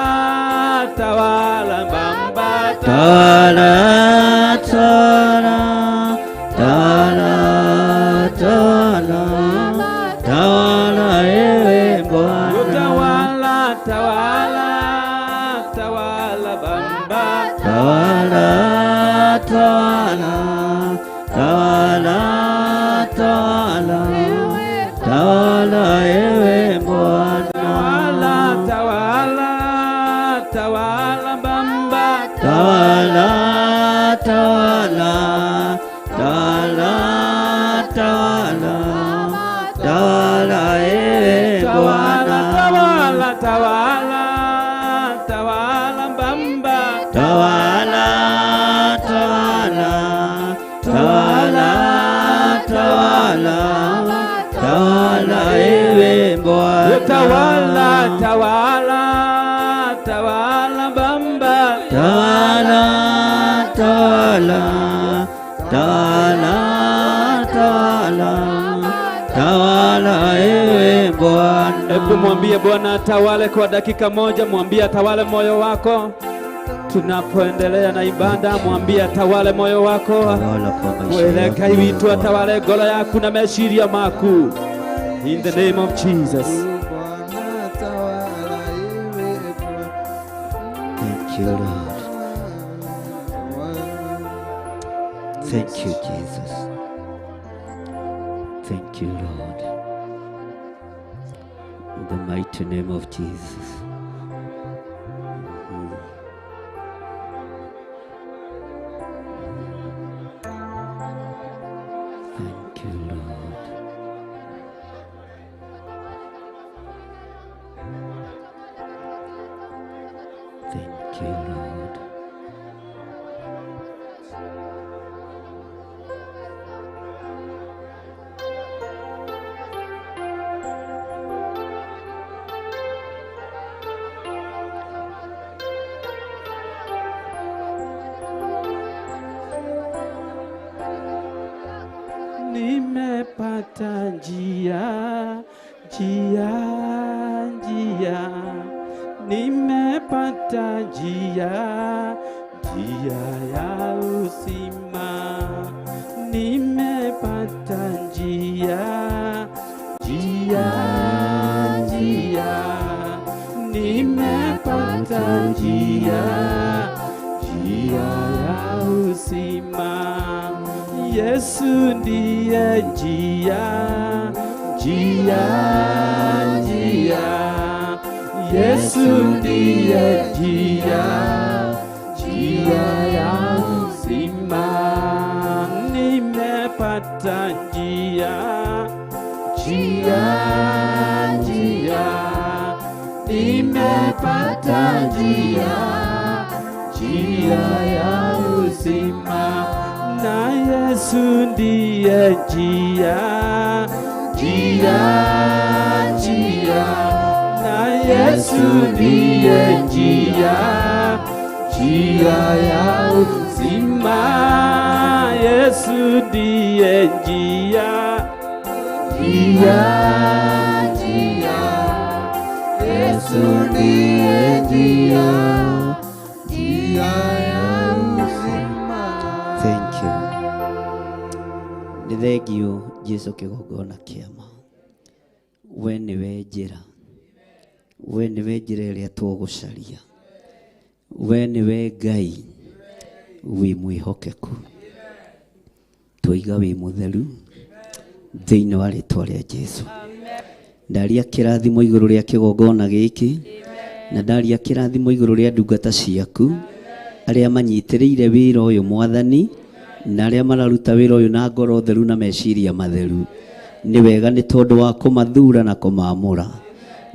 tawala Baba, tawala, tawala, tawala, tawala, tawala ewe Bwana, tawala, tawala, tawala Baba, tawala, tawala, tawala, tawala, tawala ewe Bwana, tawala, tawala, tawala Baba, tawala, tawala, tawala, tawala, tawala ewe tawala, Bwana, tawala, tawala, tawala Baba, tawala, tawala, tawala, tawala, tawala ewe Bwana, tawala, tawala, tawala Baba, tawala, tawala, tawala. Hebu mwambie Bwana atawale kwa dakika moja, mwambie atawale moyo wako. Tunapoendelea na ibada, mwambie atawale moyo wako. Tawala kwa maisha Mwele yako, Ngai witũ Bwana. atawale ngoro yaku na meciria maku. In the name of Jesus. Thank you, Lord. Thank you, Jesus. Thank you, Lord. In the mighty name of Jesus. Thank you, Lord. Thank you, Lord. Nimepata njia, njia, njia. Nimepata njia, njia ya uzima. Nimepata njia, njia, njia. Nimepata njia, njia ya uzima. Yesu ndiye njia, njia, njia. Yesu ndiye njia, njia ya uzima. Nimepata njia, njia, njia. Nimepata njia, njia ya uzima. Na Yesu ndiye njia, njia, njia. Na Yesu ndiye njia, njia ya uzima. Yesu ndiye njia, njia, njia. Yesu ndiye njia, njia ya uzima. Thank you. Nĩ thengio Jesu kĩgongona kĩama. We nĩwe njĩra. We nĩwe njĩra ĩrĩa tũgũcaria. We nĩwe Ngai wĩ mwĩhokeku. Twoiga wĩ mũtheru thĩinĩ wa rĩtwa rĩa Jesu. Ndaria kĩrathimo igũrũ rĩa kĩgongona gĩkĩ na ndaria kĩrathimo igũrũ rĩa ndungata ciaku arĩa manyitĩrĩire wĩra ũyũ Mwathani na arĩa mararuta wĩra ũyũ na ngoro theru na meciria matheru. Nĩ wega nĩ tondũ wa kũmathura na kũmaamũra.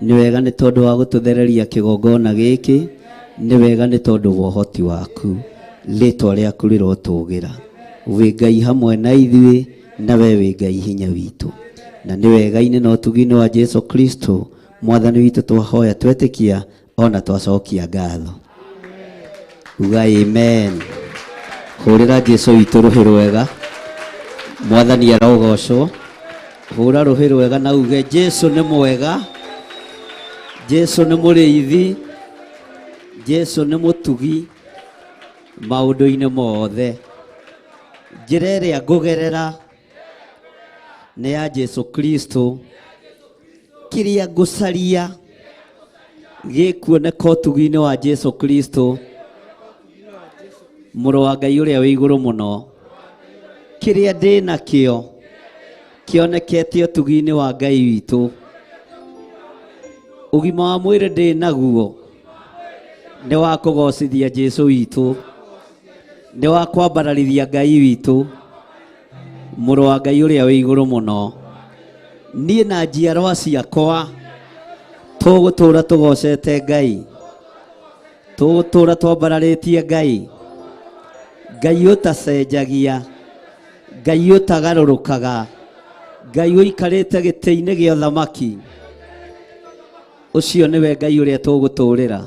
Nĩ wega nĩ tondũ wa gũtũthereria kĩgongona gĩkĩ. Nĩ wega nĩ tondũ wa ũhoti waku. Rĩtwa rĩaku rĩrotũgĩra. Wĩ Ngai hamwe na ithuĩ na we wĩ Ngai hinya witũ. Na nĩ wega-inĩ na ũtugi-inĩ wa Jesu Kristo Mwathani witũ twahoya twetĩkia ona twacokia ngatho. Uga amen. Hũrĩra Jesu witũ rũhĩ rwega. Mwathani arogocwo. Hũra rũhĩ rwega na uge Jesu nĩ mwega. Jesu nĩ mũrĩithi. Jesu nĩ mũtugi maũndũ-inĩ mothe. Njĩra ĩrĩa ngũgerera nĩ ya Jesu Kristo. Kĩrĩa ngũcaria gĩkuoneka ũtugi-inĩ wa Jesu Kristo, mũrũ wa Ngai ũrĩa wĩ igũrũ mũno. Kĩrĩa ndĩ nakĩo kĩonekete ũtugi-inĩ wa Ngai witũ. Ũgima wa mwĩrĩ ndĩ naguo nĩ wa kũgocithia Jesu witũ, nĩ wa kwambararithia Ngai witũ, mũrũ wa Ngai ũrĩa wĩ igũrũ mũno. Niĩ na njiarwa ciakwa tũgũtũra tũgocete Ngai, tũgũtũra twambararĩtie Ngai, Ngai ũtacenjagia, Ngai ũtagarũrũkaga, Ngai ũikarĩte gĩtĩ-inĩ gĩa ũthamaki. Ũcio nĩwe Ngai ũrĩa tũgũtũrĩra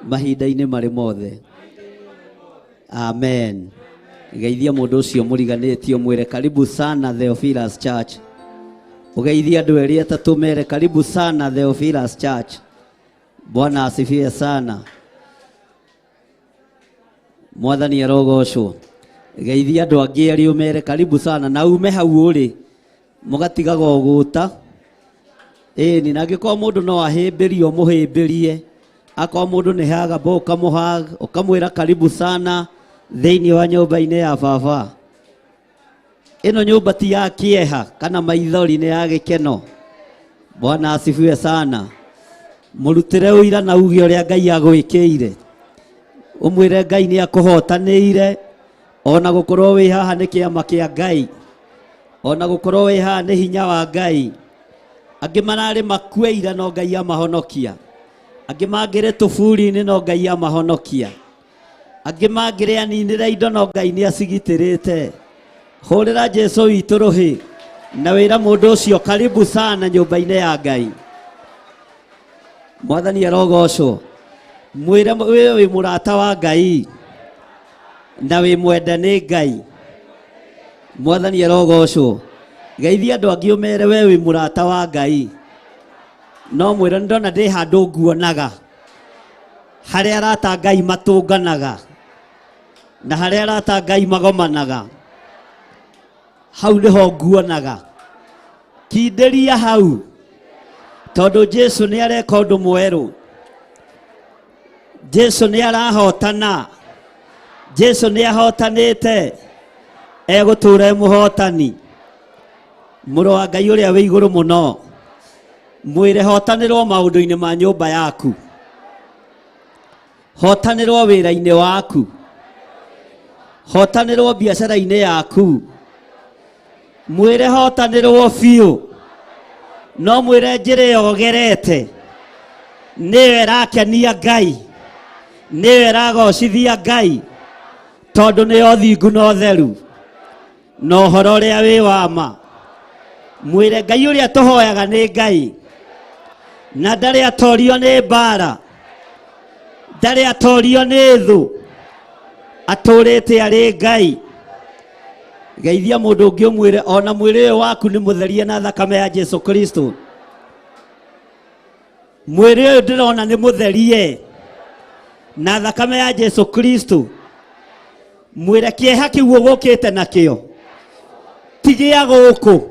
mahinda-inĩ marĩ mothe. Amen. Geithia mũndũ ũcio mũriganĩtie ũmwĩre karibu sana Theophilus Church. Ũgeithie andũ erĩ atatũ mere karibu sana Theophilus Church. Bwana asifiwe sana. Mwathani arogocwo. Geithia andũ angĩ erĩ ũmere karibu sana na ume hau ũrĩ mũgatigaga ũgũta. Ĩni na angĩkorwo mũndũ no ahĩmbĩrio mũhĩmbĩrie, akorwo mũndũ nĩ hagamba ũkamũhag ũkamwĩra karibu sana thĩinĩ wa nyũmba-inĩ ya baba. Ĩno nyũmba ti ya kĩeha kana maithori, nĩ ya gĩkeno. Bwana asifiwe sana. Mũrutĩre ũira na uge ũrĩa Ngai agwĩkĩire, ũmwĩre Ngai nĩ akũhotanĩire, ona gũkorwo wĩ haha nĩ kĩama kĩa Ngai, ona gũkorwo wĩ haha nĩ hinya wa Ngai. Angĩ mararĩ makue ira no Ngai amahonokia, angĩ mangĩrĩ tũburi-inĩ no Ngai amahonokia, angĩ mangĩrĩ aninĩre indo no Ngai nĩ acigitĩrĩte. Hũrĩra Jesu witũ rũhĩ na wĩra mũndũ ũcio karibu sana nyũmba-inĩ ya Ngai. Mwathani arogocwo. Mwĩre we wĩ mũrata wa Ngai na wĩ mwende nĩ Ngai. Mwathani arogocwo. Geithia andũ angĩ ũmere we wĩ mũrata wa Ngai, no mwĩre ndona ndĩ handũ nguonaga harĩa arata Ngai matũnganaga na harĩa arata Ngai magomanaga, hau nĩho nguonaga. Kindĩria hau tondũ Jesu nĩ areka ũndũ mwerũ. Jesu nĩ arahotana, Jesu nĩ ahotanĩte, egũtũra e mũhotani. Mũrũ wa Ngai ũrĩa wĩ igũrũ mũno, mwĩre hotanĩrwo maũndũ-inĩ ma nyũmba yaku, hotanĩrwo wĩra-inĩ waku, hotanĩrwo biacara-inĩ yaku, mwĩre hotanĩrwo biũ, no mwĩre njĩra ĩyo ũgerete nĩyo ĩrakenia Ngai, nĩyo ĩragocithia Ngai, tondũ nĩyo thingu na ũtheru na ũhoro ũrĩa wĩ wa ma. Mwĩre Ngai ũrĩa tũhoyaga nĩ Ngai na ndarĩ atorio nĩ mbara, ndarĩ atorio nĩ thũ, atũrĩte arĩ Ngai. Geithia mũndũ ũngĩ ũmwĩre ona mwĩrĩ ũyũ waku nĩ mũtherie na thakame ya Jesu Kristo. Mwĩrĩ ũyũ ndĩrona nĩ mũtherie na thakame ya Jesu Kristo. Mwĩre kĩeha kĩu ũgũkĩte nakĩo ti gĩa gũkũ,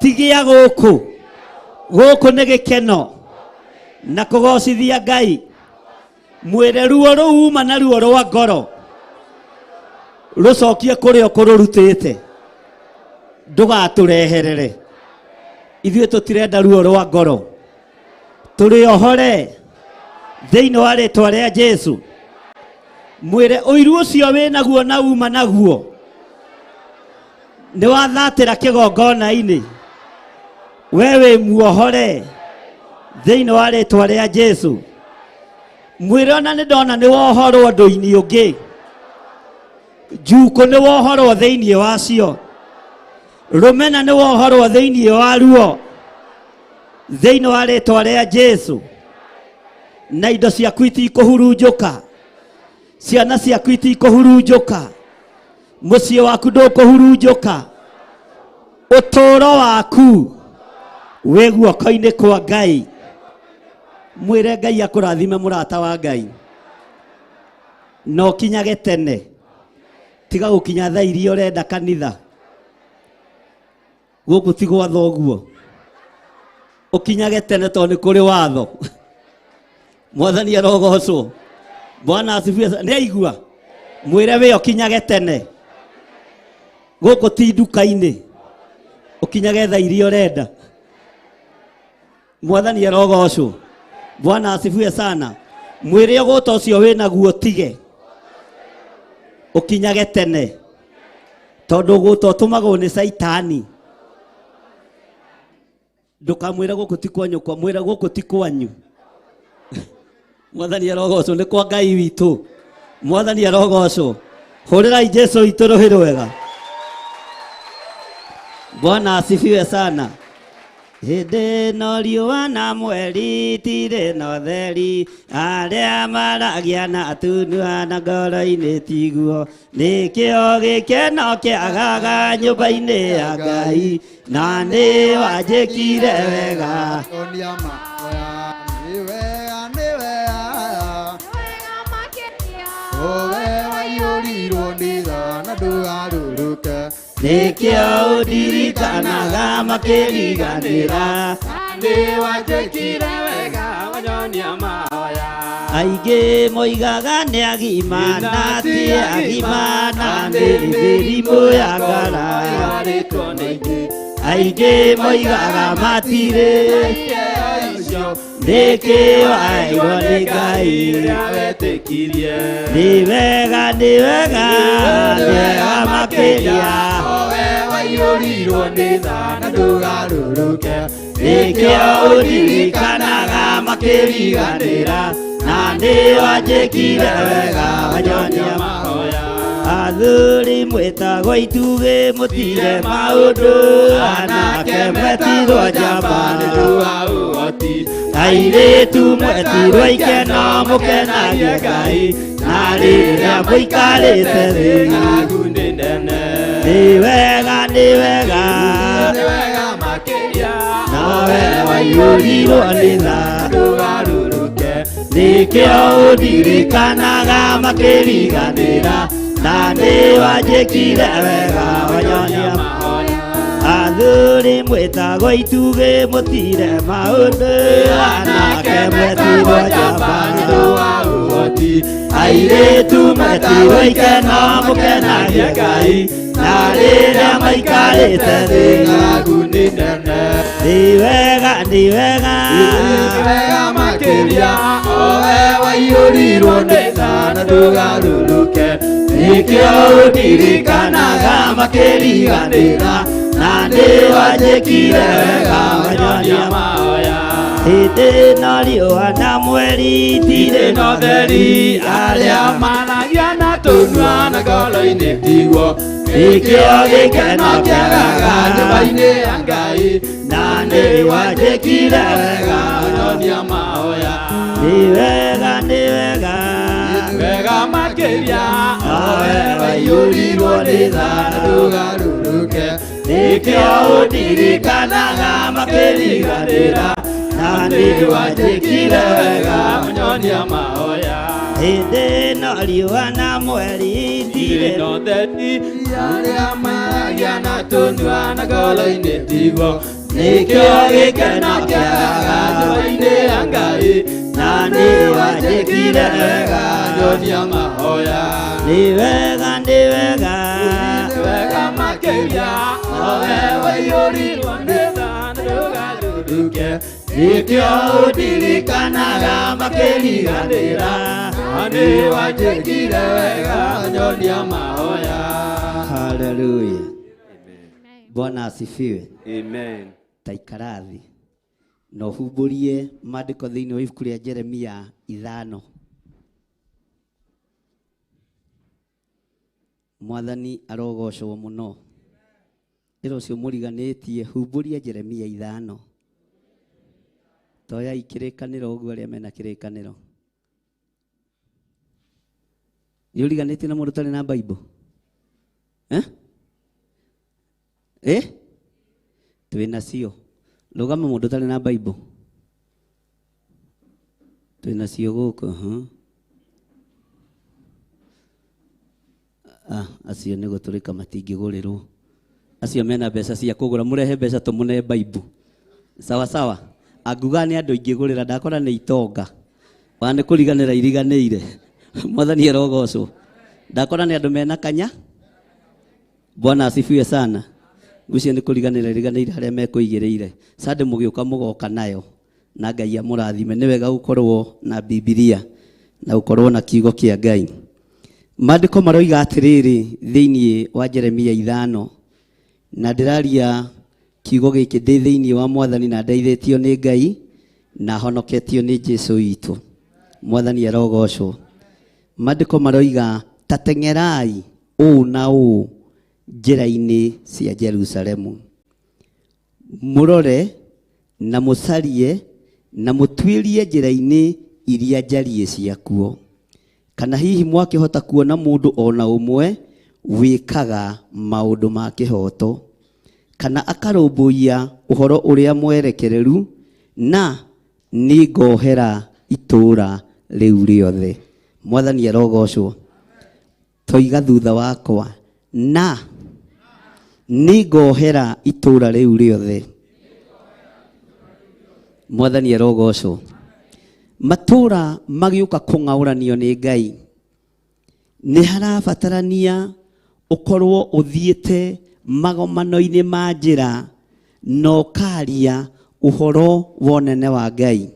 ti gĩa gũkũ, gũkũ nĩ gĩkeno na kũgocithia Ngai. Mwĩre ruo rũu uma naruo rwa ngoro rũcokie kũrĩa ũkũrũrutĩte, ndũgatũreherere. Ithuĩ tũtirenda ruo rwa ngoro, tũrĩ ohore thĩinĩ wa rĩtwa rĩa Jesu. Mwĩre ũiru ũcio wĩ naguo na uma naguo nĩ wathatĩra kĩgongona-inĩ, we wĩ muohore thĩinĩ wa rĩtwa rĩa Jesu. Mwĩre ona nĩ ndona nĩ wohorwo ũndũ-inĩ ũngĩ, njukũ nĩ wohorwo thĩinĩ wacio, rũmena nĩ wohorwo thĩinĩ waruo thĩinĩ wa rĩtwa rĩa Jesu. Na indo ciaku itikũhurunjũka, ciana ciaku itikũhurunjũka, mũciĩ waku ndũkũhurunjũka, ũtũũro waku wĩ guoko-inĩ kwa Ngai. Mwĩre Ngai akũrathime mũrata wa Ngai, na ũkinyage tene, tiga gũkinya thaa iria ũrenda kanitha. Gũkũ ti gwa thoguo, ũkinyage tene tondũ nĩ kũrĩ watho. Mwathani arogocwo. Bwana asifiwe. Nĩ aigua? Mwĩre we ũkinyage tene, gũkũ ti nduka-inĩ, ũkinyage thaa iria ũrenda. Mwathani arogocwo. Bwana asifiwe sana. Mwĩre ũgũta ũcio wĩnaguo tige, ũkinyage tene, tondũ ũgũta ũtũmagwo nĩ Caitani. Ndũkamwĩre gũkũ ti kwa nyũkwa, mwĩre gũkũ ti kwanyu. Mwathani arogocwo, nĩ kwa Ngai witũ. Mwathani arogocwo. Hũrĩrai Jesu witũ rũhĩ rwega. Bwana asifiwe sana. Hĩndĩ ĩno riũa na mweri itirĩ na ũtheri, arĩa maragia na atunua na ngoro-inĩ tiguo, nĩkĩo gĩkeno kĩagaga nyũmba-inĩ ya Ngai. Na nĩ wanjĩkire wega. Nyonia mahoya nĩ wega nĩ wega Owe waiyũrirwo nĩ tha na ndũgarũrũke Nĩkĩo ũndirikanaga makĩriganĩra. Nĩ wanjĩkire wega wanyonia mahoya. Aingĩ moigaga nĩ agima na ti agima na nĩ mĩrimũ ya ngara. Ĩrarĩtwo nĩ ingĩ. Aingĩ moigaga matirĩ Icio nĩkĩ waheirwo nĩ Ngai. Rĩrĩa wetĩkirie. Nĩ wega nĩ wega nĩ wega makĩria. Owe waiyũrirwo nĩ tha na ndũgarũrũke Nĩkĩo ũndirikanaga makĩriganĩra na nĩ wanjĩkire wega wanyonia mahoya. Athuri mwĩtagwo itugĩ mũtire maũndũ anake mwetirwo njamba nĩ ũndũ wa ũhoti. Airĩtu mwetirwo ikeno mũkenagie Ngai na rĩrĩa mũikarĩte thĩ. Ng'aragu nĩ nene. Nĩ wega nĩ wega Nĩ wega makĩria. nawe waiyũrirwo nĩ tha Ndũgarũrũke. Nĩkĩo ũndirikanaga makĩriganĩra na nĩ wanjĩkire wega wanyonia mahoya. Athuri mwĩtagwo itugĩ mũtire maũndũ anake mwetirwo njamba nĩ ũndũ wa ũhoti. Airĩtu mwetirwo ikeno mũkenagie Ngai na rĩrĩa maikarĩte thĩ. Ng'aragu nĩ nene. Nĩ wega nĩ wega Nĩ wega makĩria. Owe waiyũrirwo nĩ tha na ndũgarũrũke. Nĩkĩo ũndirikanaga makĩriganĩra na nĩ wanjĩkire wega wanyonia mahoya. Hĩndĩ ĩno riũa na mweri itirĩ Tirĩ na ũtheri arĩa maragia na tũnua na ngoro-inĩ tiguo. Nĩkĩo gĩkeno kĩagaga nyũmba-inĩ ya Ngai. Na nĩ wanjĩkire wega Wanyonia mahoya. Nĩ wega nĩ wega Wega makĩria. Nawe waiyũrirwo nĩ tha na ndũgarũrũke. Nĩkĩo ũndirikanaga makĩriganĩra na nĩ wanjĩkire wega Wanyonia mahoya. Hĩndĩ ĩno riũa na mweri Itirĩ itirĩ na ũtheri arĩa maragia na tũnua na ngoro-inĩ tiguo. Nĩkĩo gĩkeno kĩagaga nyũmba-inĩ ya Ngai. Na nĩ wanjĩkire wega Nyonia mahoya. Nĩ wega nĩ wega Nĩ wega makĩria. Nowe waiyũrirwo nĩ tha na ndũgarũrũke. Nĩkĩo ũndirikanaga makĩriganĩra Na nĩ wanjĩkire wega nyonia mahoya. Haleluya. Bwana asifiwe. Amen. Ta ikara thĩ na ũhumbũrie maandĩko thĩinĩ wa ibuku rĩa Jeremia 5. Mwathani arogocwo mũno. Ĩra ũcio mũriganĩtie humbũria Jeremia 5. Toyai kĩrĩkanĩro ũguo arĩa mena kĩrĩkanĩro. Nĩ ũriganĩtie na mũndũ ũtarĩ na Bible? Eh? Eh? Twĩ nacio. Rũgama mũndũ ũtarĩ na Bible. Twĩ nacio gũkũ. Ah, acio nĩ gũtũrĩka matingĩgũrĩrwo. Acio mena mbeca cia kũgũra mũrehe mbeca tũmũne Bible. Sawa sawa. Anguga nĩ andũ ingĩgũrĩra ndakora nĩ itonga. Wa nĩ kũriganĩra iriganĩire. Mwathani arogocwo. Ndakora nĩ andũ mena kanya. Bwana asifiwe sana. Ngwĩciria nĩ kũriganĩra iriganĩire harĩa mekũigĩrĩire. Sande mũgĩũka mũgoka nayo na Ngai amũrathime. Nĩ wega gũkorwo na Bibilia na gũkorwo na kiugo kĩa Ngai. Maandĩko maroiga atĩrĩrĩ thĩinĩ wa Jeremia 5 na ndĩraria kiugo gĩkĩ ndĩ thĩinĩ wa Mwathani na ndeithĩtio nĩ Ngai na honoketio nĩ Jesũ witũ. Mwathani arogocwo. Maandĩko maroiga ta teng'erai ũũ na ũũ njĩra-inĩ cia Jerusalemu. Mũrore na mũcarie na mũtuĩrie njĩra-inĩ iria njariĩ ciakuo. Kana hihi mwakĩhota kuona mũndũ ona ũmwe wĩkaga maũndũ ma kĩhooto. kana akarũmbũiya ũhoro ũrĩa mwerekereru, na nĩngohera itũũra rĩu rĩothe. Mwathani arogocwo. Toiga thutha wakwa, na nĩngohera itũũra rĩu rĩothe. Mwathani arogocwo. Matũũra magĩũka kũng'aũranio nĩ Ngai, nĩ harabatarania ũkorwo ũthiĩte magomano-inĩ ma njĩra na ũkaria ũhoro wa ũnene wa Ngai,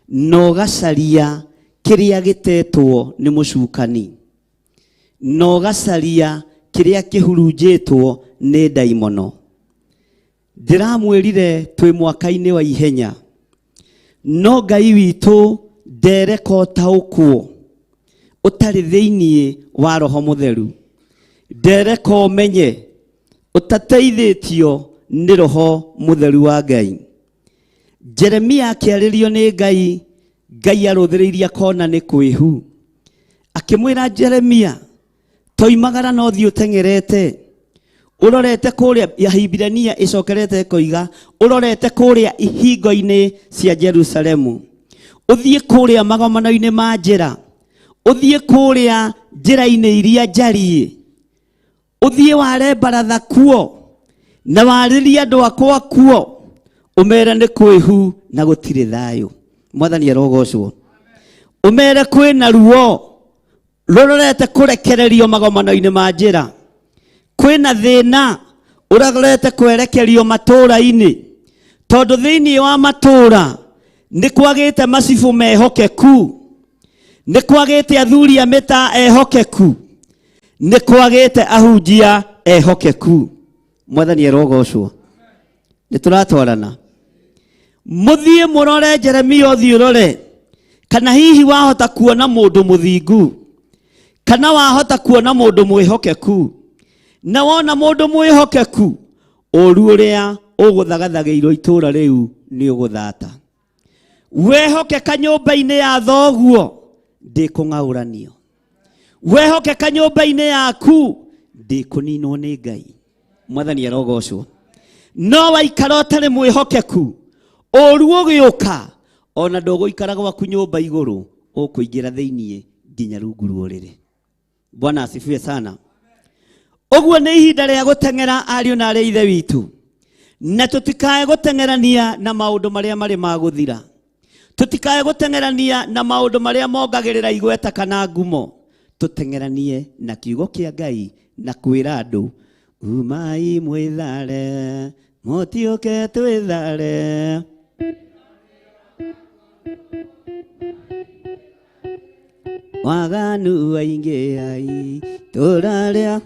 na ũgacaria kĩrĩa gĩtetwo nĩ mũcukani, na ũgacaria kĩrĩa kĩhurunjĩtwo nĩ ndaimono. Ndĩramwĩrire twĩ mwaka-inĩ wa ihenya, no Ngai witũ ndereka ũtaũkwo ũtarĩ thĩinĩ wa Roho Mũtheru, ndereka ũmenye ũtateithĩtio nĩ Roho Mũtheru wa Ngai. Jeremia akĩarĩrio nĩ Ngai, Ngai arũthĩrĩirie akona nĩ kwĩhu, akĩmwĩra Jeremia, toimagara no thiĩ ũteng'erete ũrorete kũrĩa. Ahibirania ĩcokerete ĩkoiga ũrorete kũrĩa ihingo-inĩ cia Jerusalemu, ũthiĩ kũrĩa magomano-inĩ ma njĩra, ũthiĩ kũrĩa njĩra-inĩ iria njariĩ, ũthiĩ ware baratha kuo na warĩrie andũ akwa kuo, ũmere nĩ kwĩhu na gũtirĩ thayũ. Mwathani arogocwo. Ũmere kwĩna ruo rũrorete kũrekererio magomano-inĩ ma njĩra, kwĩna thĩna ũrorete kwerekerio matũũra-inĩ, tondũ thĩinĩ wa matũũra nĩ kwagĩte macibũ mehokeku, nĩ kwagĩte athuri a mĩtaa ehokeku, nĩ kwagĩte ahunjia ehokeku. Mwathani arogocwo. Nĩ tũratwarana. Mũthiĩ mũrore Jeremia, ũthiĩ ũrore kana hihi wahota kuona mũndũ mũthingu, kana wahota kuona mũndũ mwĩhokeku. Na wona mũndũ mwĩhokeku, ũru ũrĩa ũgũthagathagĩirwo itũũra rĩu nĩ ũgũthata. Wehokeka nyũmba-inĩ ya thoguo, ndĩkũng'aũranio. Wehokeka nyũmba-inĩ yaku, ndĩkũninwo nĩ Ngai. Mwathani arogocwo. No waikara ũtarĩ mwĩhokeku, ũru ũgĩũka, ona ndũgũikara gwaku nyũmba igũrũ, ũkũingĩra thĩiniĩ nginya rungu rwa ũrĩrĩ. Bwana asifiwe sana. Ũguo nĩ ihinda rĩa gũteng'era, ariũ na arĩ ithe witũ, na tũtikae gũteng'erania na maũndũ marĩa marĩ ma gũthira, tũtikae gũteng'erania na maũndũ marĩa mongagĩrĩra igweta kana ngumo, tũteng'eranie na kiugo kĩa Ngai na kwĩra andũ, umai mwĩthare, mũtiũke twĩthare. Waganu aingĩ ai tũrarĩa.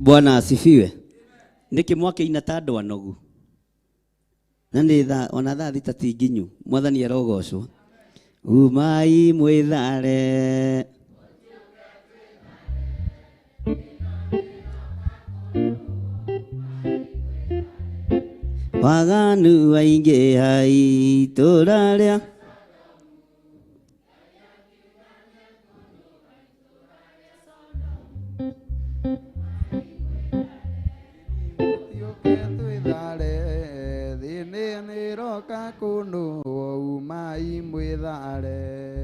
Bwana asifiwe. Nĩkĩ mwakĩina ta andũ anogu? Na nĩ thaa ona thaa thita ti nginyu. Mwathani arogocwo. Umai mwĩthare. Waganu aingĩ itũũra rĩa.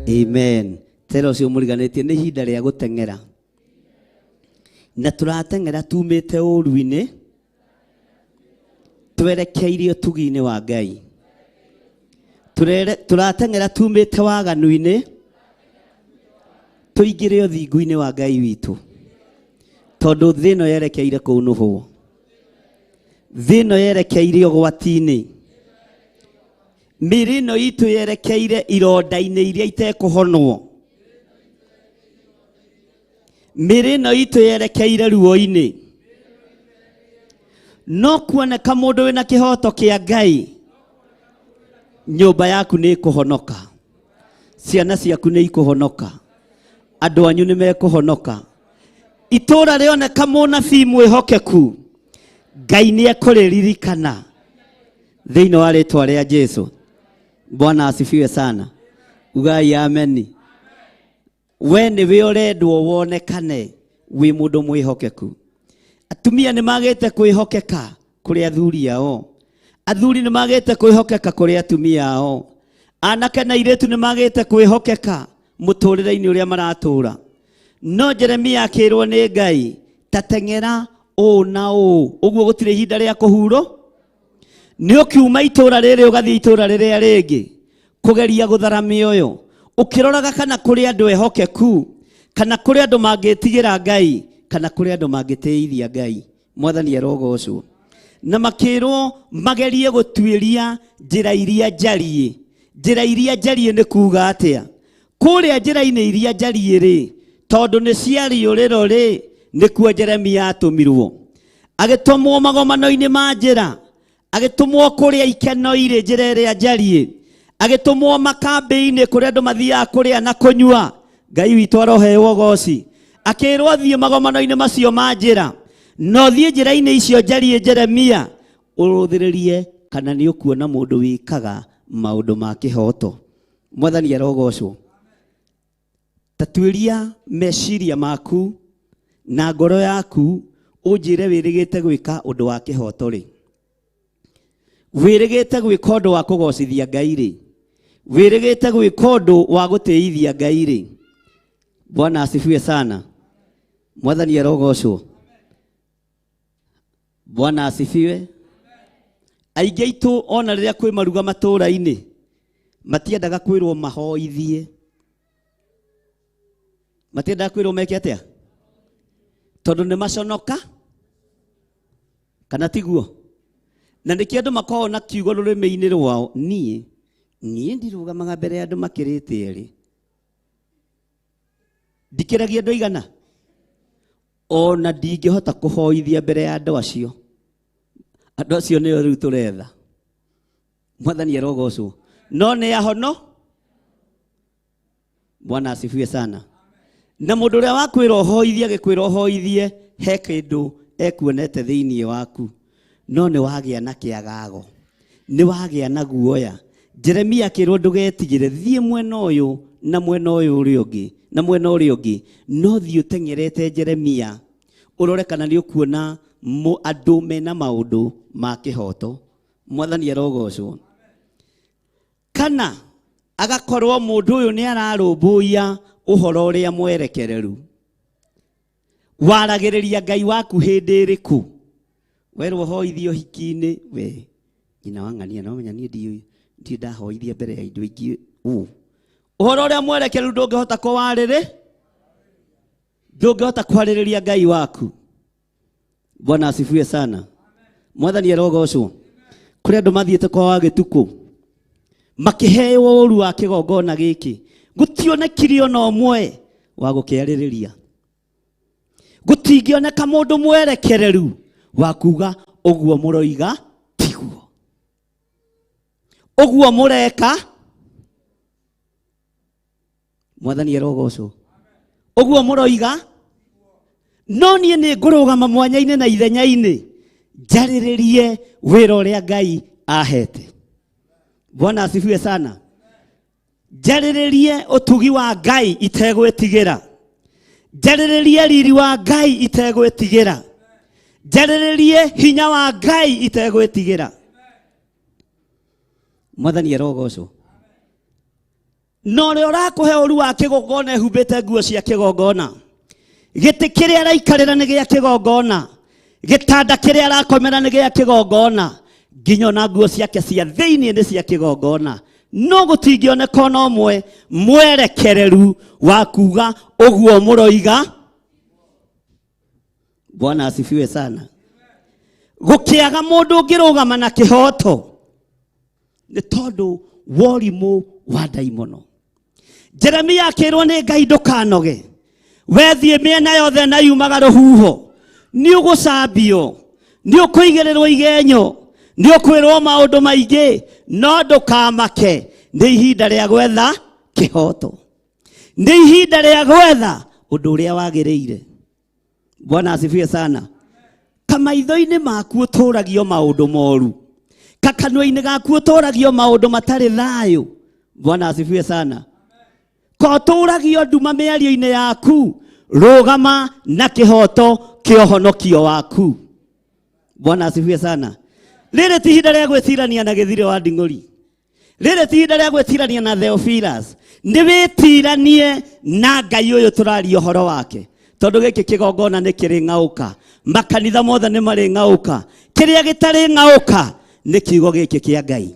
Amen. Tera ũcio mũriganĩtie nĩ ihinda rĩa gũteng'era, na tũrateng'era tumĩte ũru-inĩ twerekeire ũtugi-inĩ wa Ngai. Tũrateng'era tumĩte waganu-inĩ tũingĩre ũthingu-inĩ wa Ngai witũ, tondũ thĩ ĩno yerekeire kũunũhwo, thĩ ĩno yerekeire ũgwati-inĩ, mĩĩrĩ ĩno itũ yerekeire ironda-inĩ iria itekũhonwo, mĩĩrĩ ĩno itũ yerekeire ruo-inĩ. No kuoneka mũndũ wĩna kĩhoto kĩa Ngai, nyũmba yaku nĩ ĩkũhonoka, ciana ciaku nĩ ikũhonoka, andũ anyu nĩ mekũhonoka. Itũũra rĩoneka mũnabii mwĩhokeku, Ngai nĩ ekũrĩririkana thĩinĩ wa rĩtwa rĩa Jesu. Bwana asifiwe sana. Ugai ameni. We nĩwe ũrendwo wonekane wĩ mũndũ mwĩhokeku. Atumia nĩ magĩte kwĩhokeka kũrĩ athuri ao, athuri nĩ magĩte kwĩhokeka kũrĩ atumia ao, anake na airĩtu nĩ magĩte kwĩhokeka mũtũrĩre-inĩ ũrĩa maratũra. No Jeremia akĩrwo nĩ Ngai, ta teng'era ũũ na ũũ, ũguo gũtirĩ ihinda rĩa kũhurwo. Nĩ ũkiuma itũra rĩrĩ ũgathiĩ itũra rĩrĩa rĩngĩ kũgeria gũthara mĩoyo, ũkĩroraga kana kũrĩ andũ ehokeku, kana kũrĩ andũ mangĩtigĩra Ngai, kana kũrĩ andũ mangĩtĩithia Ngai. Mwathani arogocwo. Na makĩrwo magerie gũtuĩria njĩra iria njariĩ. Njĩra iria njariĩ nĩ kuga atĩa? Kũrĩa njĩra-inĩ iria njariĩ rĩ, tondũ nĩ cia rĩũrĩro rĩ, nĩkuo Jeremia atũmirwo. Agĩtũmwo magomano-inĩ ma njĩra, agĩtũmwo kũrĩa ikeno irĩ njĩra ĩrĩa njariĩ, agĩtũmwo makambĩ-inĩ kũrĩa andũ mathiaga kũrĩa na kũnyua. Ngai witũ aroheo ũgoci. Akĩrwo thiĩ magomano-inĩ macio ma njĩra, no thiĩ njĩra-inĩ icio njariĩ Jeremia, ũrũthĩrĩrie kana nĩ ũkuona mũndũ wĩkaga maũndũ ma kĩhoto. Mwathani arogocwo. Ta tuĩria meciria maku na ngoro yaku, ũnjĩre wĩrĩgĩte gwĩka ũndũ wa kĩhoto rĩ, wĩrĩgĩte gwĩka ũndũ wa kũgocithia Ngai rĩ, wĩrĩgĩte gwĩka ũndũ wa gũtĩithia Ngai rĩ. Bwana asifiwe sana. Mwathani arogocwo. Bwana asifiwe. Aingĩ aitũ ona rĩrĩa kwĩ maruga matũũra-inĩ matiendaga kwĩrwo mahoithie, matiendaga kwĩrwo meke atĩa, tondũ nĩ maconoka, kana tiguo? Na nĩkĩo andũ makoragwo na kiugo rũrĩmĩ-inĩ rwao, niĩ ndirũgamaga mbere ya andũ makĩrĩte erĩ, ndikĩragia andũ aigana, ona ndingĩhota kũhoithia mbere ya andũ acio. Andũ acio nĩo rĩu tũretha. Mwathani arogocwo. No nĩ ahono. Bwana asifiwe sana. Na mũndũ ũrĩa wakwĩra ũhoithie agĩkwĩra ũhoithie, he kĩndũ ekuonete thĩinĩ waku, no nĩ wagĩa na kĩagago, nĩ wagĩa na guoya. Jeremia akĩrwo ndũgetigĩre, thiĩ mwena ũyũ na mwena ũyũ ũrĩa ũngĩ na mwena ũrĩa ũngĩ, no thiĩ ũteng'erete Jeremia, ũrore kana nĩ ũkuona andũ mena maũndũ ma kĩhoto. Mwathani arogocwo. Kana agakorwo mũndũ ũyũ nĩ ararũmbũiya ũhoro ũrĩa mwerekereru. Waragĩrĩria Ngai waku hĩndĩ ĩrĩkũ? Werwo hoithie ũhiki-inĩ, we nyina wa ng'ania, no menya niĩ ndirĩ ndahoithia mbere ya indo ingĩ ũũ. Ũhoro ũrĩa mwerekereru ndũngĩhota kũwarĩrĩ, ndũngĩhota kwarĩrĩria Ngai waku. Bwana asifiwe sana. Mwathani arogocwo. Kũrĩ andũ mathiĩte kwa wa gĩtukũ makĩheo ũru wa kĩgongona gĩkĩ, gũtionekire ona ũmwe wa gũkĩarĩrĩria, gũtingĩoneka mũndũ mwerekereru wa kuga ũguo mũroiga tiguo, ũguo mũreka. Mwathani arogocwo. Ũguo mũroiga, no niĩ nĩ ngũrũgama mwanya-inĩ na ithenya-inĩ njarĩrĩrie wĩra ũrĩa Ngai ahete. Bwana asifiwe sana. Njarĩrĩrie ũtugi wa Ngai itegwĩtigĩra, njarĩrĩrie riri wa Ngai itegwĩtigĩra, njarĩrĩrie hinya wa Ngai itegwĩtigĩra. Mwathani arogocwo. Na ũrĩa ũrakũhe ũru wa kĩgongona ehumbĩte nguo cia kĩgongona, gĩtĩ kĩrĩa araikarĩra nĩ gĩa kĩgongona, gĩtanda kĩrĩa arakomera nĩ gĩa kĩgongona, nginya ona nguo ciake cia thĩinĩ nĩ cia kĩgongona, no gũtingĩoneka ona ũmwe mwerekereru wa kuga ũguo mũroiga. Bwana asifiwe sana. Gũkĩaga mũndũ ũngĩrũgama na kĩhoto nĩ tondũ worimũ wa ndaimono. Jeremia akĩrwo nĩ Ngai ndũkanoge, we thiĩ mĩena yothe na yumaga rũhuho, nĩ ũgũcambio, nĩ ũkũigĩrĩrwo igenyo, nĩ ũkwĩrwo maũndũ maingĩ, no ndũkamake, nĩ ihinda rĩa gwetha kĩhoto, nĩ ihinda rĩa gwetha ũndũ ũrĩa wagĩrĩire. Bwana asifiwe sana. Kamaitho-inĩ maku ũtũragio maũndũ moru, kakanua-inĩ gaku ũtũragio maũndũ matarĩ thayũ. Bwana asifiwe sana. Kotũragio nduma mĩario-inĩ yaku, rũgama na kĩhoto kĩa ũhonokio waku. Bwana asifiwe sana. Rĩrĩ ti ihinda rĩa gwĩtirania na gĩthirĩ wa nding'ũri, rĩrĩ ti ihinda rĩa gwĩtirania na Theophilus. Nĩ wĩtiranie na Ngai ũyũ tũraria ũhoro wake, tondũ gĩkĩ kĩgongona nĩ kĩrĩ ng'aũka, makanitha mothe nĩ marĩ ng'aũka. Kĩrĩa gĩtarĩ ng'aũka nĩ kiugo gĩkĩ kĩa Ngai,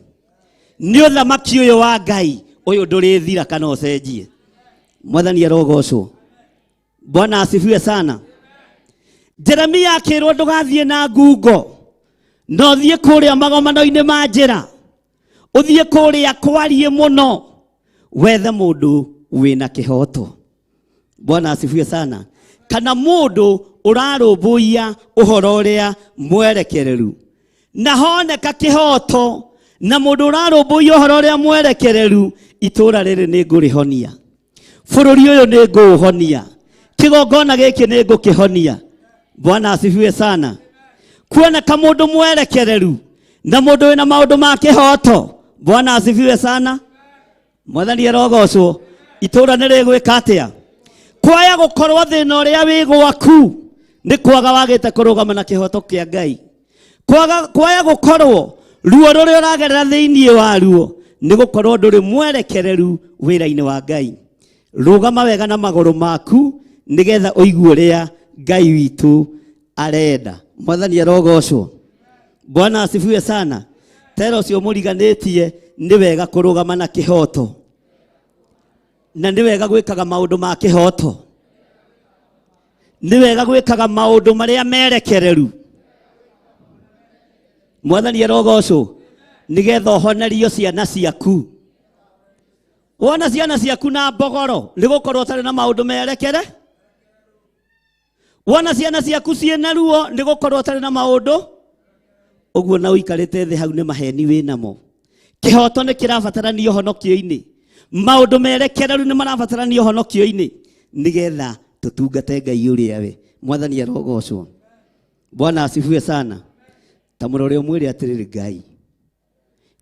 nĩ ũthamaki ũyũ wa Ngai ũyũ ndũrĩthira kana ũcenjie. Mwathani arogocwo. Bwana asifiwe sana. Jeremia akĩrwo ndũgathiĩ na ngungo, no thiĩ kũrĩa magomano-inĩ ma njĩra, ũthiĩ kũrĩa kwarie mũno, wethe mũndũ wĩna kĩhoto. Bwana asifiwe sana. Kana mũndũ ũrarũmbũiya ũhoro ũrĩa mwerekereru, na honeka kĩhoto na mũndũ ũrarũmbũiya ũhoro ũrĩa mwerekereru, itũũra rĩrĩ nĩ ngũrĩhonia, bũrũri ũyũ nĩ ngũũhonia, kĩgongona gĩkĩ nĩ ngũkĩhonia. Bwana asifiwe sana. Kuoneka mũndũ mwerekereru na mũndũ wĩna maũndũ ma kĩhoto. Bwana asifiwe sana. Mwathani arogocwo. Itũũra nĩ rĩgwĩka atĩa? Kwaya gũkorwo thĩna ũrĩa wĩ gwaku nĩ kwaga wagĩte kũrũgama na kĩhoto kĩa Ngai. Kwaya gũkorwo ruo rũrĩa ũragerera thĩinĩ wa ruo nĩ gũkorwo ndũrĩ mwerekereru wĩra-inĩ wa Ngai. Rũgama wega na magũrũ maku nĩgetha ũigue ũrĩa Ngai witũ arenda. Mwathani arogocwo. Bwana asifiwe sana. Tera ũcio mũriganĩtie nĩ wega kũrũgama na kĩhoto, na nĩ wega gwĩkaga maũndũ ma kĩhoto, nĩ wega gwĩkaga maũndũ marĩa merekereru. Mwathani arogocwo. Nĩgetha ũhonerio ciana ciaku. Wona ciana ciaku na mbogoro nĩ gũkorwo ũtarĩ na maũndũ merekere. Wona ciana ciaku ciĩna ruo nĩ gũkorwo ũtarĩ na maũndũ ũguo, na ũikarĩte thĩ hau nĩ maheni wĩnamo. Kĩhoto nĩ kĩrabatarania ũhonokio-inĩ, maũndũ merekereru nĩ marabatarania ũhonokio-inĩ, nĩgetha tũtungate Ngai ũrĩa we. Mwathani arogocwo. Bwana asifiwe sana. Ta mũrore ũmwĩre atĩrĩrĩ, Ngai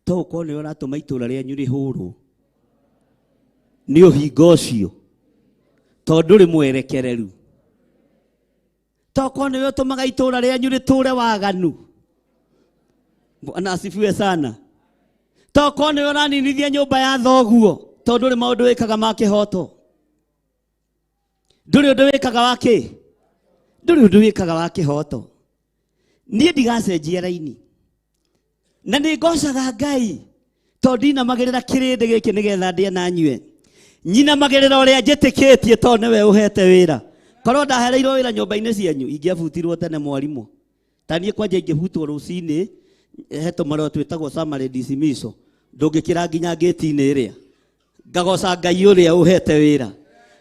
to ũkorwo nĩwe ũratũma itũũra rĩanyu rĩhũrwo nĩ ũhinga ũcio, tondũ ndũrĩ mwerekereru. To ũkorwo nĩwe ũtũmaga itũũra rĩanyu rĩtũũre waganu. Bwana asifiwe sana. To ũkorwo nĩwe ũraninithia nyũmba ya thoguo, tondũ ndũrĩ maũndũ wĩkaga ma kĩhoto, ndũrĩ ũndũ wĩkaga wa kĩ, ndũrĩ ũndũ wĩkaga wa kĩhoto. Niĩ ndigacenjia raini, na nĩ ngocaga Ngai tondũ ndinamagĩrĩra kĩrĩndĩ gĩkĩ nĩgetha ndĩe na nyue. Nyinamagĩrĩra ũrĩa njĩtĩkĩtie, tondũ nĩwe ũhete wĩra. Korwo ndahereirwo wĩra nyũmba-inĩ cianyu, ingĩabutirwo tene mwarimũ. Ta niĩ kwanja ingĩbutwo rũcinĩ, he tũmarũa twĩtagwo summary dismissal, ndũngĩkĩra nginya ngĩti-inĩ ĩrĩa. Ngagoca Ngai ũrĩa ũhete wĩra,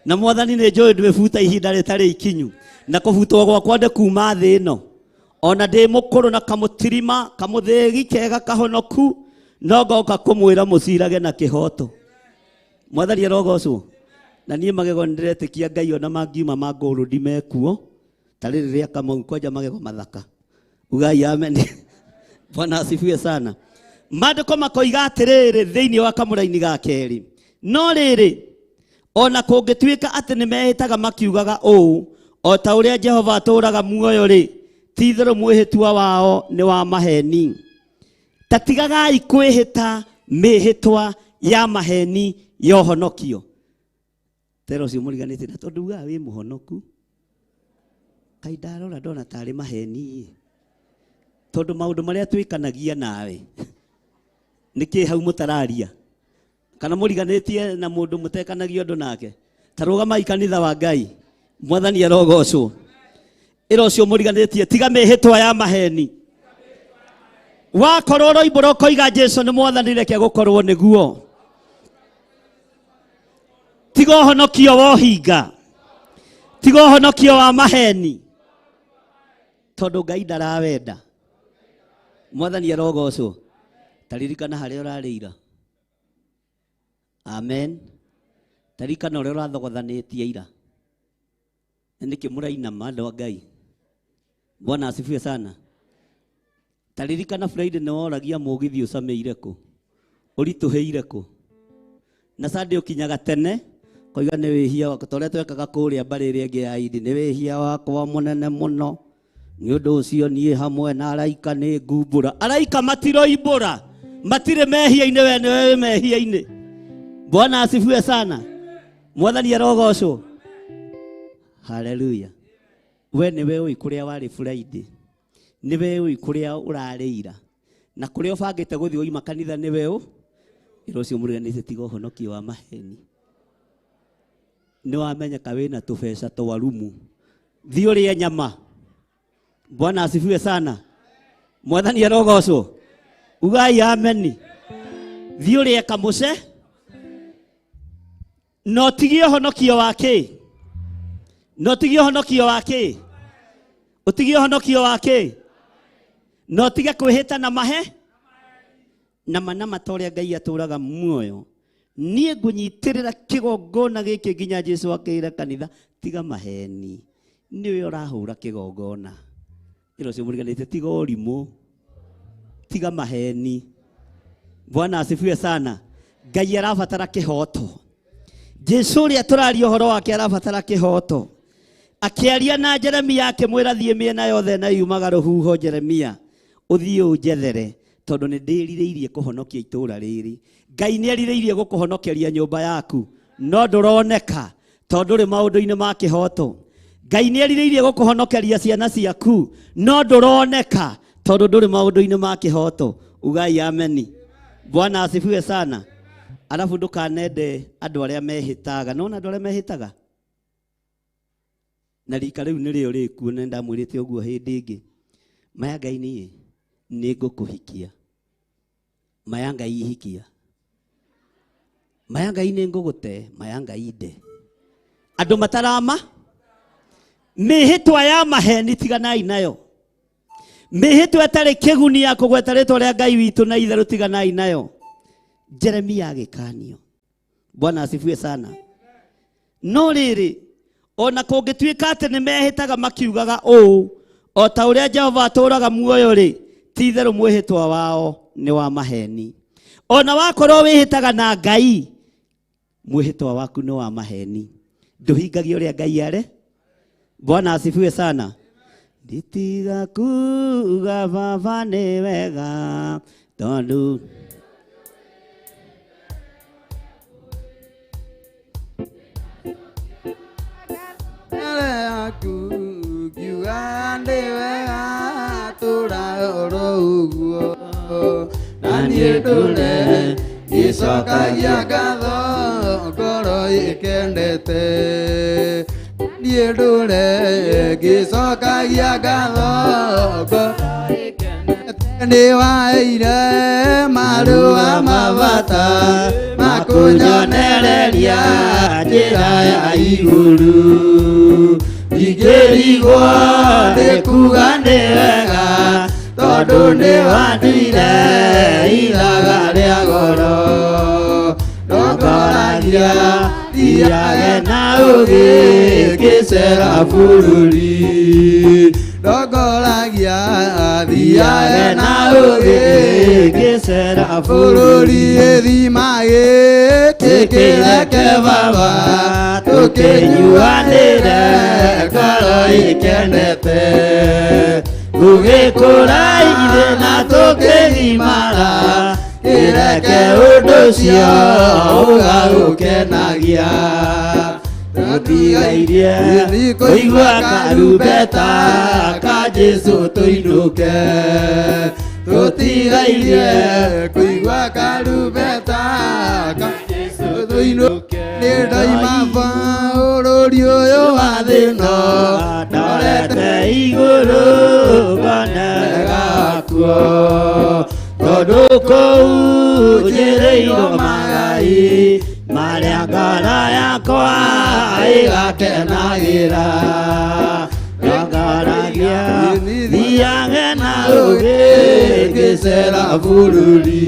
na Mwathani nĩ njũĩ ndwĩbuta ihinda rĩtarĩ ikinyu, na kũbutwo gwakwa ndĩ kuma thĩ ĩno, ona ndĩ mũkũrũ na kamũtirima kamũthĩgi kega kahonoku, no ngoka kũmwĩra mũcirage na kĩhoto. Mwathani arogocwo. Na niĩ magego nĩndĩretĩkia Ngai, ona mangiuma ma ngũrũndi mekuo ta rĩrĩ rĩa Kamau, kwanja magego mathaka. Ugai amen. Bwana asifiwe sana. Maandĩko makoiga atĩrĩrĩ thĩinĩ wa kamũraini ga kerĩ, no rĩrĩ, ona kũngĩtuĩka atĩ nĩ mehĩtaga makiugaga ũũ, 'O ta ũrĩa Jehova atũũraga muoyo rĩ,' ti-itherũ mwĩhĩtwa wao nĩ wa maheni. Ta tigagai kwĩhĩta mĩhĩtwa ya maheni ya ũhonokio. Tera ũcio mũriganĩtie na tondũ ugaga wĩ mũhonoku, kaĩ ndarora ndona tarĩ maheni, tondũ maũndũ marĩa twĩkanagia nawe nĩkĩ hau mũtararia, kana mũriganĩtie na mũndũ mũtekanagia ũndũ nake? Ta rũgamai kanitha wa Ngai. Mwathani arogocwo. Ĩra ũcio mũriganĩtie, tiga mĩhĩtwa ya maheni. Wakorwo ũroimbũra ũkoiga Jesu nĩ Mwathani, reke gũkorwo nĩguo. Tiga ũhonokio wa ũhinga, tiga ũhonokio wa maheni, tondũ Ngai ndarawenda. Mwathani arogocwo. Taririkana harĩa ũrarĩira. Amen. Taririkana ũrĩa ũrathogothanĩtie ira. Na nĩkĩ mũrainama, andũ a Ngai? Bwana asifiwe sana. Taririkana Friday nĩ woragia mũgithi ũcamĩire kũ, ũritũhĩire kũ, na Sunday ũkinyaga tene koiga nĩ wĩhia wakwa ta ũrĩa twekaga kũrĩa mbarĩ ĩrĩa ĩngĩ ya Idi, nĩ wĩhia wakwa mũnene mũno, nĩ ũndũ ũcio niĩ hamwe na araika nĩ ngumbũra. Araika matiroimbũra, matirĩ mehia-inĩ, we nĩwe wĩ mehia-inĩ. Bwana asifiwe sana. Mwathani arogocwo. Haleluya. We nĩwe ũĩ kũrĩa warĩ Friday, nĩwe ũĩ kũrĩa ũrarĩira, na kũrĩa ũbangĩte gũthiĩ wauma kanitha nĩwe ũ ĩra ũcio mũriganĩte tiga ũhonokio wa maheni. Nĩ wamenyeka wĩna tũbeca twa rumu, thiĩ ũrĩe nyama. Bwana asifiwe sana. Mwathani arogocwo. Ugai ameni. Thiĩ ũrĩe kamũce na ũtigie ũhonokio wa kĩ, na ũtigie ũhonokio wa kĩ, ũtigie ũhonokio wa kĩ, na ũtige kwĩhĩta na mahe na manama ta ũrĩa Ngai atũraga muoyo. Niĩ ngũnyitĩrĩra kĩgongona gĩkĩ nginya Jesu akĩra kanitha tiga maheni, nĩwe ũrahũra kĩgongona. Ĩra ũcio mũriganĩte tiga ũrimũ, tiga maheni. Bwana asifiwe sana. Ngai arabatara kĩhoto. Jesu ũrĩa tũraria ũhoro wake arabatara kĩhoto. Akĩaria na Jeremia akĩmwĩra thiĩ mĩena yothe na yumaga rũhuho, Jeremia ũthiĩ ũnjethere tondũ nĩ ndĩrirĩirie kũhonokia itũũra rĩrĩ. Ngai nĩ erirĩirie gũkũhonokeria nyũmba yaku no ndũroneka tondũ ũrĩ maũndũ-inĩ ma kĩhoto. Ngai nĩ erirĩirie gũkũhonokeria ciana ciaku no ndũroneka tondũ ndũrĩ maũndũ-inĩ ma kĩhoto. Ugai ameni. Bwana asifiwe sana. Alafu ndũkanende andũ arĩa mehĩtaga. Nĩwona andũ arĩa mehĩtaga na rika rĩu nĩrĩo rĩkuo, na ndamwĩrĩte ũguo hĩndĩ ĩngĩ. Maya Ngai niĩ nĩ ngũkũhikia, maya Ngai ihikia, maya Ngai nĩ ngũgũte, maya Ngai nde. Andũ matarama mĩhĩtwa ya maheni tiganai nayo, mĩhĩtwa ĩtarĩ kĩguni ya kũgweta rĩtwa rĩa Ngai witũ na itherũ tiganai nayo. Jeremia agĩkanio. Bwana asifiwe sana. No rĩrĩ, ona kũngĩtuĩka atĩ nĩ mehĩtaga makiugaga ũũ, o ta ũrĩa Jehova atũũraga muoyo rĩ, ti itherũ mwĩhĩtwa wao nĩ wa maheni. Ona wakorwo wĩhĩtaga na Ngai, mwĩhĩtwa waku nĩ wa maheni, ndũhingagia ũrĩa Ngai are. Bwana asifiwe sana. Nditiga kuga baba nĩ wega tondũ Mbere yaku ngiuga ndĩ wega tũra oro ũguo, na niĩ ndũre ngĩcokagia ngatho ngoro ĩkendete. Niĩ ndũre ngĩcokagia ngatho ngoro ĩkendete. Nĩ waheire marũa mabata makũnyonereria njĩra ya igũrũ. Ingĩrigwo nĩ kuga nĩ wega tondũ nĩ wanduire ithaga rĩa goro. Ndongoragia thiage na ũũgĩ ngĩcera bũrũri. Ndongoragia thiage na ũũgĩ ngĩcera bũrũri. Gĩthima gĩkĩ kĩreke baba tũkĩnyuanĩre ngoro ĩkenete. Tũgĩkũra ithe na tũkĩgimara kĩreke ũndũ ũcio ũgagũkenagia. Tũtigairie kũigua karumbeta ka Jesũ tũinũke. Tũtigairie kũigua karumbeta ka Jesũ tũinũke. Nĩ ndoima bũrũri ũyũ wa thĩna ndorete igũrũ ngone gakuo. Tondũ kũu njĩrĩirwo magai marĩa ngoro yakwa ĩgakenagĩra. Ndongoragia thiage na ũũgĩ ngĩcera bũrũri.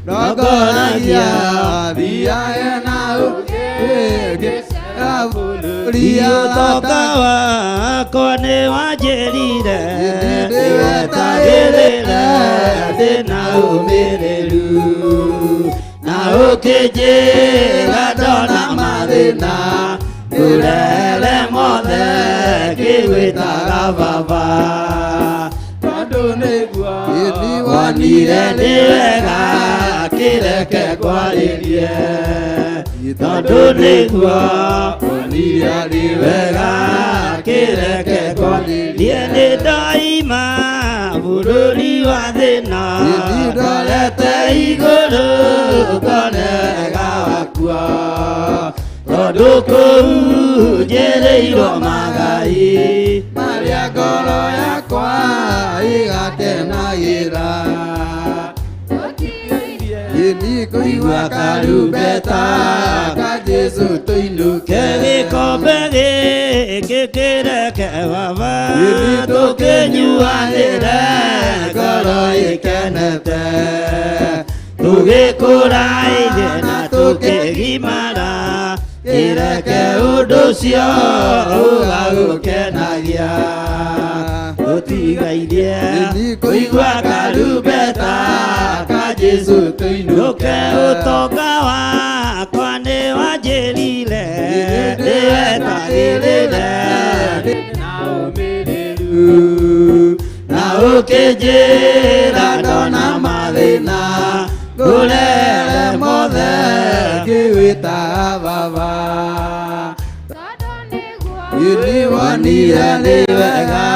Ndongoragia thiage na ũũgĩ ngĩcera bũrũri. Ũtonga wakwa nĩ wanjĩrire ndĩwetagĩrĩre ndĩna ũmĩrĩru na ũkĩnjĩra ndona mathĩna ngũrere mothe ngĩgwĩtaga baba Tondũ nĩguo wonire nĩ wega kĩreke ngwarĩrie tondũ nĩguo wonire nĩ wega kĩreke ngwarĩrie nĩ ndoima bũrũri wa thĩna ndorete igũrũ ngone wega wakua tondũ kũu njĩrĩirwo magai marĩa ngoro yakwa ĩgakenagĩra Ĩni kũigua karumbeta ka Jesũ tũinũke gĩkombe gĩkĩ kĩreke baba Ĩni tũkĩnyuanĩre ngoro ĩkenete tũgĩkũra ithe na tũkĩgimara kĩreke ũndũ ũcio ũgagũkenagia ũtigairie kũigua karumbeta ka Jesũ tũinũke nũke ũtonga wakwa nĩ wanjĩrire ndĩwetagĩrĩre na ũmĩrĩru na ũkĩnjĩra ndona mathĩna ngũrere mothe ngĩgwĩtaga baba Ĩni wonire nĩ wega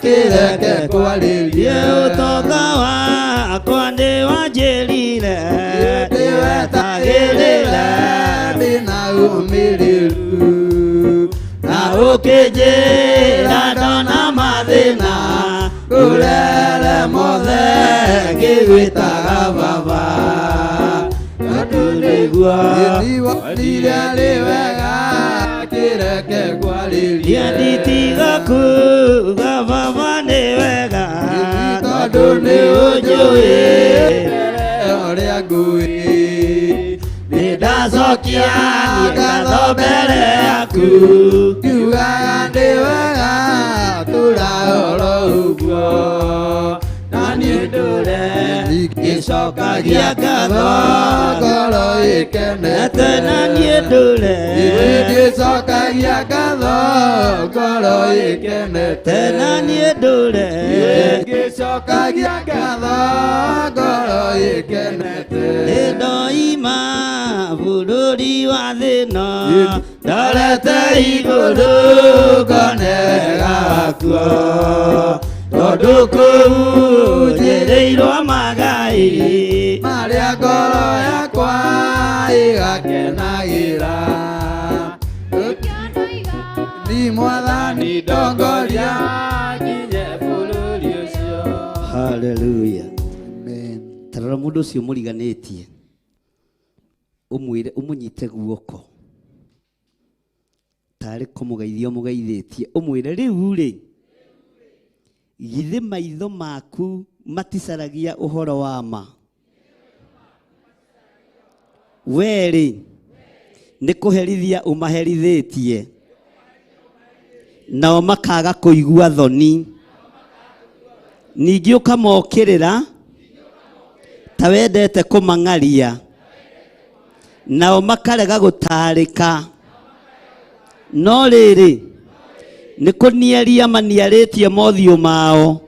kĩreke ngwarĩrie ũtonga wakwa nĩ wanjĩrire ndĩwetagĩrĩre ndĩna ũmĩrĩru na ũkĩnjĩra ndona mathĩna ngũrere mothe ngĩgwĩtaga baba tondũ nĩguo Ĩni wonire nĩ wega kĩreke ngwarĩrie nditiga kuga baba nĩ wega tondũ nĩ ũnjũĩ ũrĩa ngũĩ nĩ ndacokia ngatho mbere yaku ngiugaga ndĩ wega tũra oro ũguo na niĩ ndũre ngĩcokagia ngatho ngoro ĩkenete na niĩ ndũre ngĩcokagia ngatho ngoro ĩkenete na niĩ ndũre ngĩcokagia ngatho ngoro ĩkenete nĩ ndoima bũrũri wa thĩna ndorete igũrũ ngone wega wakuo tondũ kũu njĩrĩirwo magai marĩa ngoro yakwa ĩgakenagĩra ni mwathani ndongoria nginye bũrũri ũcio haleluya tarora mũndũ ũcio mũriganĩtie ũmwĩre ũmũnyite guoko tarĩ kũmũgeithia ũmũgeithĩtie ũmwĩre rĩu rĩ githĩ maitho maku maticaragia ũhoro wa ma we rĩ nĩ kũherithia ũmaherithĩtie nao makaga kũigua thoni ningĩ ũkamokĩrĩra ta wendete kũmang'aria nao makarega gũtaarĩka no rĩrĩ nĩ kũniaria maniarĩtie mothiũ mao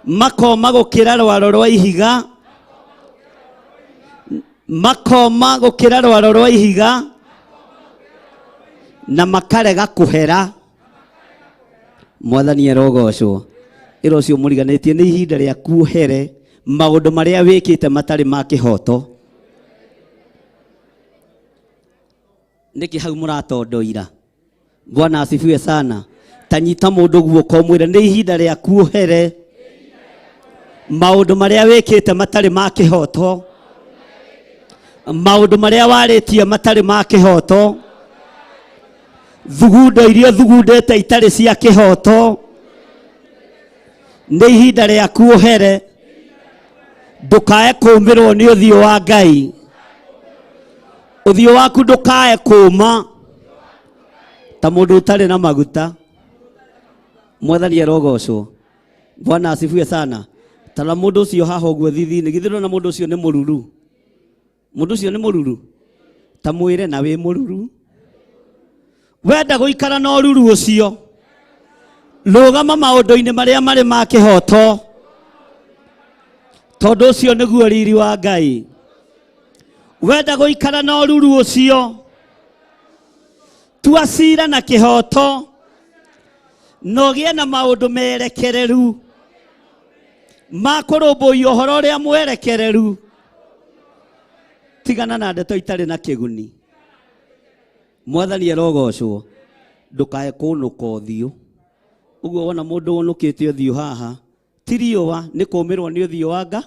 makoma gũkĩra rwaro rwa ihiga makoma gũkĩra rwaro rwa ihiga na makarega kũhera mwathani arogocwo ĩra ũcio mũriganĩtie nĩ ihinda rĩaku ũhere maũndũ marĩa wĩkĩte matarĩ ma kĩhoto nĩkĩ hau mũratondoira bwana asifiwe sana ta nyita mũndũ guoko ũmwĩre nĩ ihinda rĩaku ũhere maũndũ marĩa wĩkĩte matarĩ ma kĩhoto maũndũ marĩa warĩtie matarĩ ma kĩhoto thugundo iria thugundĩte itarĩ cia kĩhoto nĩ ihinda rĩaku ũhere ndũkae kũũmĩrwo nĩ ũthiũ wa Ngai ũthiũ waku ndũkae kũũma Ta mũndũ ũtarĩ na maguta. Mwathani arogocwo. Bwana asifiwe sana. Tara mũndũ ũcio haha ũguo thithinĩ, githĩ ndũrona mũndũ ũcio nĩ mũruru? Mũndũ ũcio nĩ mũruru? Ta mwĩre na wĩ mũruru. Wenda gũikara na ũruru ũcio, rũgama maũndũ-inĩ marĩa marĩ ma kĩhoto, tondũ ũcio nĩguo riri wa Ngai. Wenda gũikara na ũruru ũcio, tua cira na kĩhoto, na ũgĩe na maũndũ merekereru ma kũrũmbũiya ũhoro ũrĩa mwerekereru. Tigana na ndeto itarĩ na kĩguni. Mwathani arogocwo. Ndũkae kũnũka ũthiũ. Ũguo wona mũndũ ũnũkĩte ũthiũ haha, ti riũa, nĩ kũmĩrwo nĩ ũthiũ wa nga,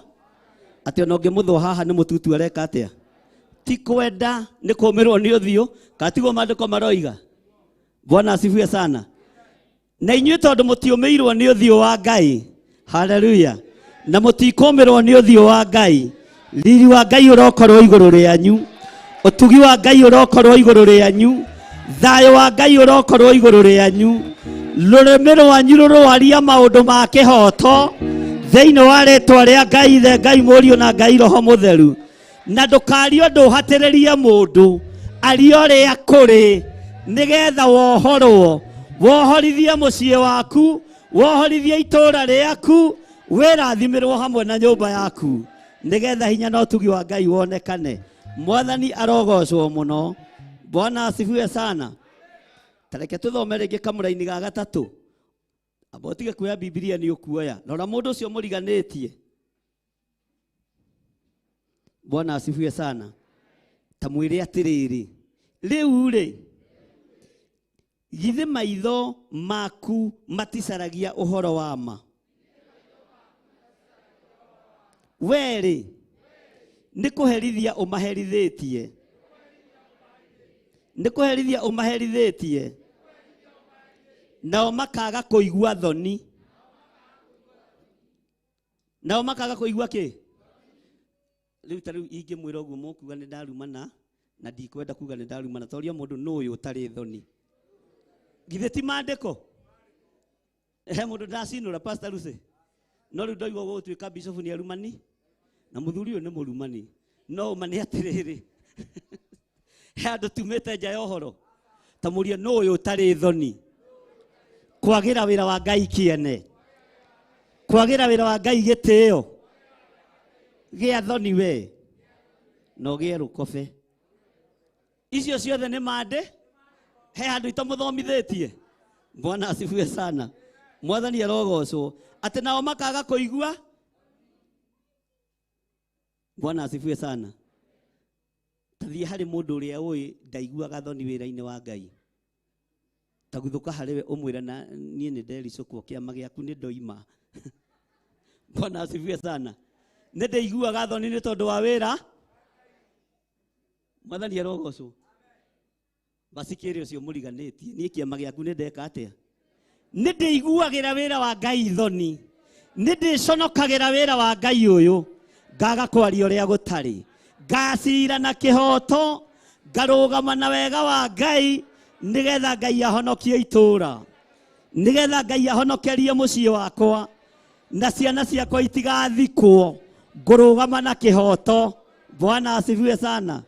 atĩ ona ũngĩmũthũa haha nĩ mũtutu areka atĩa? Ti kwenda, nĩ kũmĩrwo nĩ ũthiũ, kana tiguo maandĩko maroiga? Bwana asifiwe sana. Na inyuĩ tondũ mũtiũmĩirwo nĩ ũthiũ wa Ngai, haleluya, na mũtikũmĩrwo nĩ ũthiũ wa Ngai, riri wa Ngai ũrokorwo igũrũ rĩanyu, ũtugi wa Ngai ũrokorwo igũrũ rĩanyu, thayũ wa Ngai ũrokorwo igũrũ rĩanyu, rũrĩmĩ rwanyu rũrwaria maũndũ ma kĩhoto thĩinĩ wa rĩtwa rĩa Ngai Ithe, Ngai Mũriũ na Ngai Roho Mũtheru. Na ndũkarie ũndũ ũhatĩrĩrie mũndũ, aria ũrĩa kũrĩ, nĩgetha wohorwo, wohorithie mũciĩ waku, wohorithie itũũra rĩaku, wĩrathimĩrwo hamwe na nyũmba yaku, nĩgetha hinya na ũtugi wa Ngai wonekane. Mwathani arogocwo mũno. Bwana asifiwe sana. Tareke tũthome rĩngĩ kamũraini ga gatatũ. Amba ũtige kuoya Bibilia nĩ ũkuoya. Rora mũndũ ũcio mũriganĩtie. Bwana asifiwe sana. Ta mwĩre atĩrĩrĩ, rĩu rĩ, githĩ maitho maku maticaragia ũhoro wa ma? We rĩ, nĩ kũherithia ũmaherithĩtie, nĩ kũherithia ũmaherithĩtie, nao makaga kũigua thoni, nao makaga kũigua kĩ? Rĩu ta rĩu ingĩmwĩra ũguo mũkuga nĩ ndarumana, na ndikwenda kuga nĩ ndarumana, toria mũndũ nũ ũyũ ũtarĩ thoni. Githĩ ti maandĩko? He mũndũ ndacinũra Pastor Lucy. No rĩu ndoigwo gũgũtuĩka bishop nĩ arumani, na mũthuri ũyũ nĩ mũrumani. No ũma nĩ atĩrĩrĩ, he andũ tumĩte nja ya ũhoro. Ta mũrie nũ ũyũ ũtarĩ thoni. Kwagĩra wĩra wa Ngai kĩene, kwagĩra wĩra wa Ngai gĩtĩo, gĩa thoni we, na ũgĩe rũkobe. Icio ciothe nĩ mandĩ, he handũ itamũthomithĩtie. Bwana asifiwe sana. Mwathani arogocwo. Atĩ nao makaga kũigua. Bwana asifiwe sana. Tathiĩ harĩ mũndũ ũrĩa ũĩ ndaiguaga thoni wĩra-inĩ wa Ngai. Taguthũka harĩ we ũmwĩre na niĩ nĩ ndericũkwo kĩama gĩaku nĩ ndoima. Bwana asifiwe sana. Nĩ ndĩiguaga thoni nĩ tondũ wa wĩra. Mwathani arogocwo. Basi kĩrĩ ũcio mũriganĩtie, niĩ kĩama gĩaku nĩ ndeka atĩa? Nĩ ndĩiguagĩra wĩra wa Ngai thoni, nĩ ndĩconokagĩra wĩra wa Ngai ũyũ, ngaga kwaria ũrĩa gũtarĩ, ngacira na kĩhoto, ngarũgama na wega wa Ngai, nĩgetha Ngai ahonokie itũũra, nĩgetha Ngai ahonokerie mũciĩ wakwa, na ciana ciakwa itigathikwo, ngũrũgama na kĩhoto. Bwana asifiwe sana.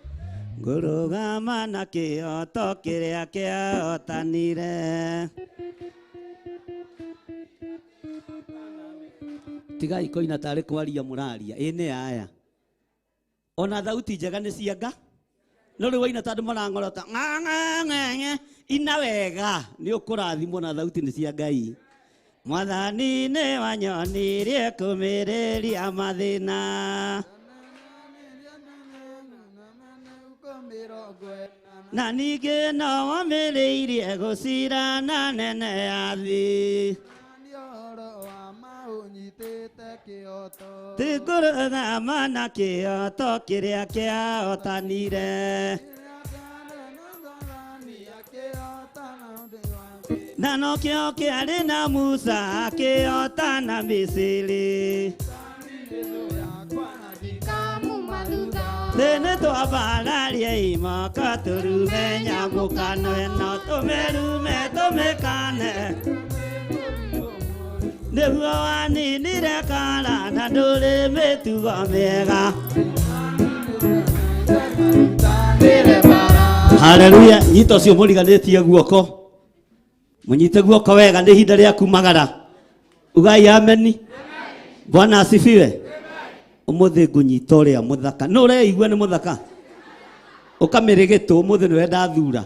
Ngũrũgama na kĩhoto kĩrĩa kĩahotanire. Tigai koina tarĩ kwaria mũraria, ĩ nĩ aya. Ona thauti njega nĩ cia nga, no rĩu waina ta andũ marang'orota ng'ang'ang'ang'e, ina wega nĩ ũkũrathimwo na thauti nĩ cia Ngai. Mwathani nĩ wanyonirie kũmĩrĩria mathĩna, na ningĩ no wamĩrĩirie gũcirana nene ya thĩ. Tĩngũrũgama na kĩhoto kĩrĩa kĩahotanire, na nokĩo kĩarĩ na Musa akĩhotana Misiri. Thĩ twambararie imoko tũrume nyamũkano ĩno tũmĩrume tũmĩkane nĩguo waninire kara na ndũrĩ mĩtugo mĩega. Haleluya. Nyita ũcio mũriganĩtie guoko, mũnyite guoko wega, nĩ ihinda rĩa kumagara. Ugai ameni. Bwana asifiwe. Ũmũthĩ ngũnyita ũrĩa mũthaka. Nũ ũreigua nĩ mũthaka? Ũkamĩrĩgĩtwo ũmũthĩ nĩwe ndathura.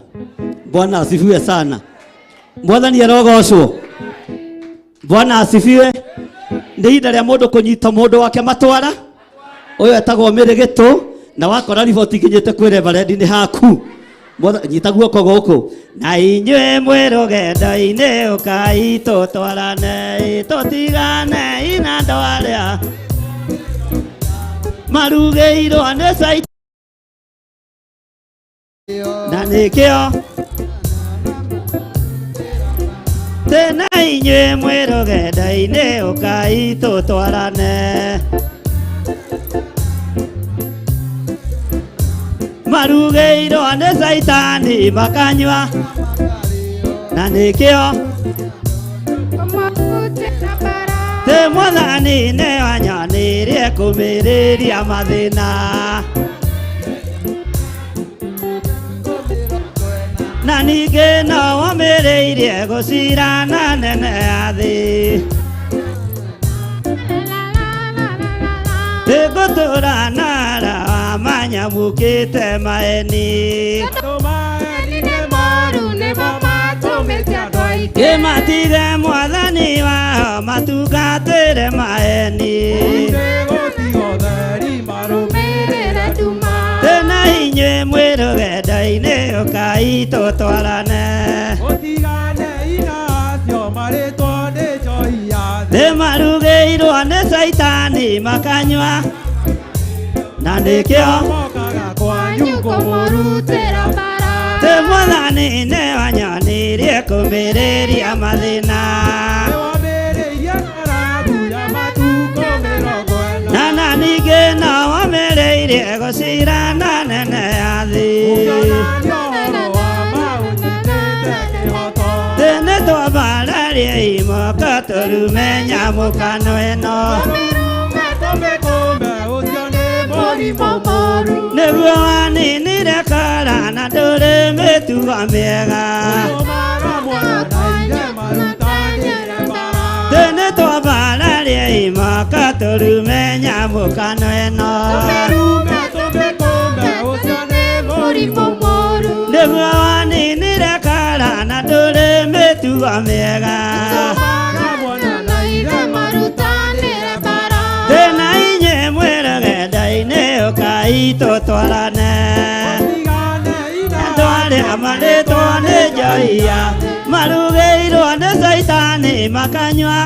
Bwana asifiwe sana. Mwathani arogocwo. Bwana asifiwe. Nĩ ihinda rĩa mũndũ kũnyita mũndũ wake matwara. Ũyũ etagwo mĩrĩgĩtũ na wakora riboti ikinyĩte kwĩ reverend nĩ haku. Nyita guoko gũkũ. Na inyuĩ mwĩ rũgendo-inĩ ũkai tũtwarane tũtigane na andũ arĩa marugĩirwo nĩ Caitani na nĩkĩo tena inyuĩ mwĩ rũgendo-inĩ ũkai tũtwarane marugĩirwo nĩ Caitani makanyua na nĩkĩo Tĩ mwathani nĩ wanyonirie kũmĩrĩria mathĩna na ningĩ no womĩrĩirie gũcirana nene ya thĩ. Tĩngũtũra nara wa manyamũkĩte maeni kĩmatige mwathani wao matungatĩre maeni. Tena inyuĩ mwĩ rũgendo-inĩ ũkai tũtwarane thĩ marugĩirwo nĩ Caitani makanyua na nĩkĩo Tĩ mwathani nĩ wanyonirie kũmĩrĩria mathĩna na ningĩ no womĩrĩirie gũcirana nene ya thĩ. Thĩ nĩ twambararie imoko tũrume nyamũkano ĩno nĩguo waninire kara na ndũrĩ mĩtugo mĩega. Thĩ nĩ twambararie imoko tũrume nyamũkano ĩno nĩguo waninire kara na ndũrĩ mĩtugo mĩega. Tena inyuĩ mwĩ rũgendo-inĩ ũkai tũtwarane andũ arĩa marĩtwo nĩ njohia marugĩirwo nĩ Caitani makanyua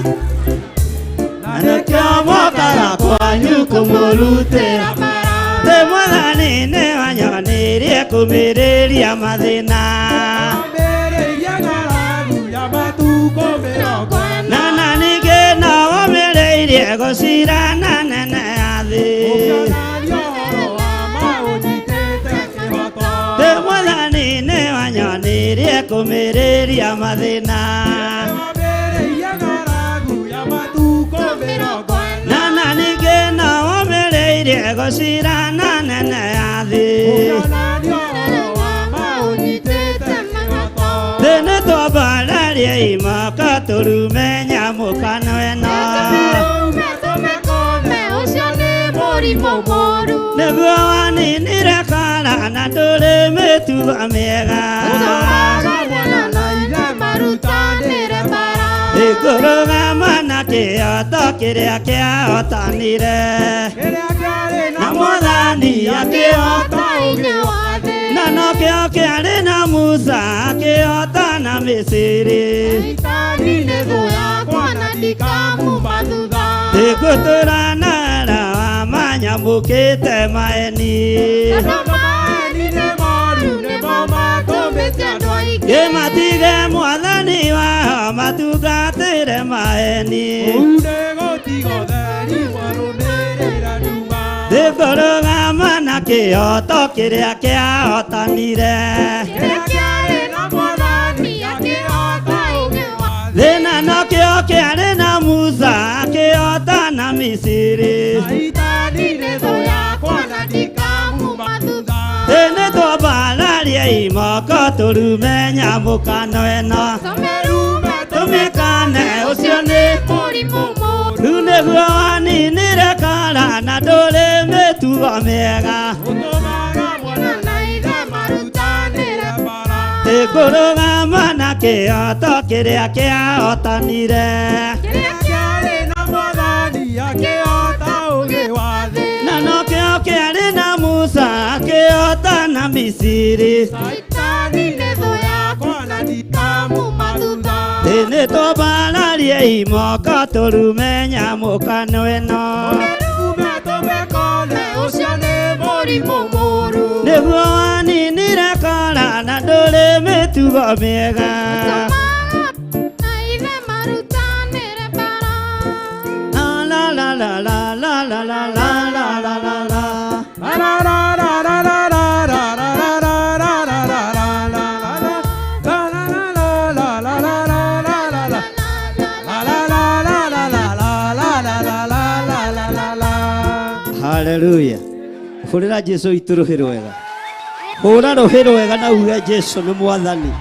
na nĩkĩo mokaga kwanyu kũmũrutĩra. Tĩ mwathani nĩ wanyonirie kũmĩrĩria mathĩna na ningĩ no womĩrĩirie gũcirana nene ya thĩ. Tĩ mwathani nĩ wanyonirie kũmĩrĩria mathĩna na ningĩ no womĩrĩirie gũcirana nene ya thĩ. Thĩ nĩ twambararie imoko tũrume nyamũkano ĩno nĩguo waninire kara na ndũrĩ mĩtugo mĩega. Ngũrũgama na kĩoto kĩrĩa kĩahotanire na mwathani akĩhota na nokĩo kĩarĩ na Musa akĩhota na Misiri. Ngũtũra nara wa manyamũkĩte maeni kĩmatige mwathani wao matungatĩre maeni. Ngũrũgama na kĩhoto kĩrĩa kĩahotanire. Kĩrĩa kĩarĩ na mwathani akĩhota ũũgĩ wa Thĩna nokĩo kĩarĩ na Musa akĩhota na Misiri. Shaitani nĩ thũ yakwa na ndikamuma thutha. Thĩnĩ twambararie imoko tũrume nyamũkano ĩno. Tũmĩrume Tũmĩkane ũcio nĩ mũrimũ mũũru. Rĩu nĩguo waninire kara na ndũrĩ mĩtugo mĩega. Ũtũmaga mwana na ithe marutanĩre mbara. Ngũrũgama na kĩhoto kĩrĩa kĩahotanire. Kĩrĩa kĩarĩ na mwathani akĩhota ũũgĩ wa thĩ. Na nokĩo kĩarĩ na Musa akĩhota na Misiri. Shaitani nĩ thũ yakwa na ndikamuma thutha. Thĩnĩ twambararie imoko tũrume nyamũkano ĩno. Tũmĩrume tũmĩkone ũcio nĩ mũrimũ mũũru. Nĩguo waninire kara na ndũrĩ mĩtugo mĩega. Na ithe marutanĩre mbara. La la la la la la la la la la la la. Haleluya. Hũrĩra Jesu witũ rũhĩ rwega. Hũra rũhĩ rwega na uge Jesu nĩ mwathani.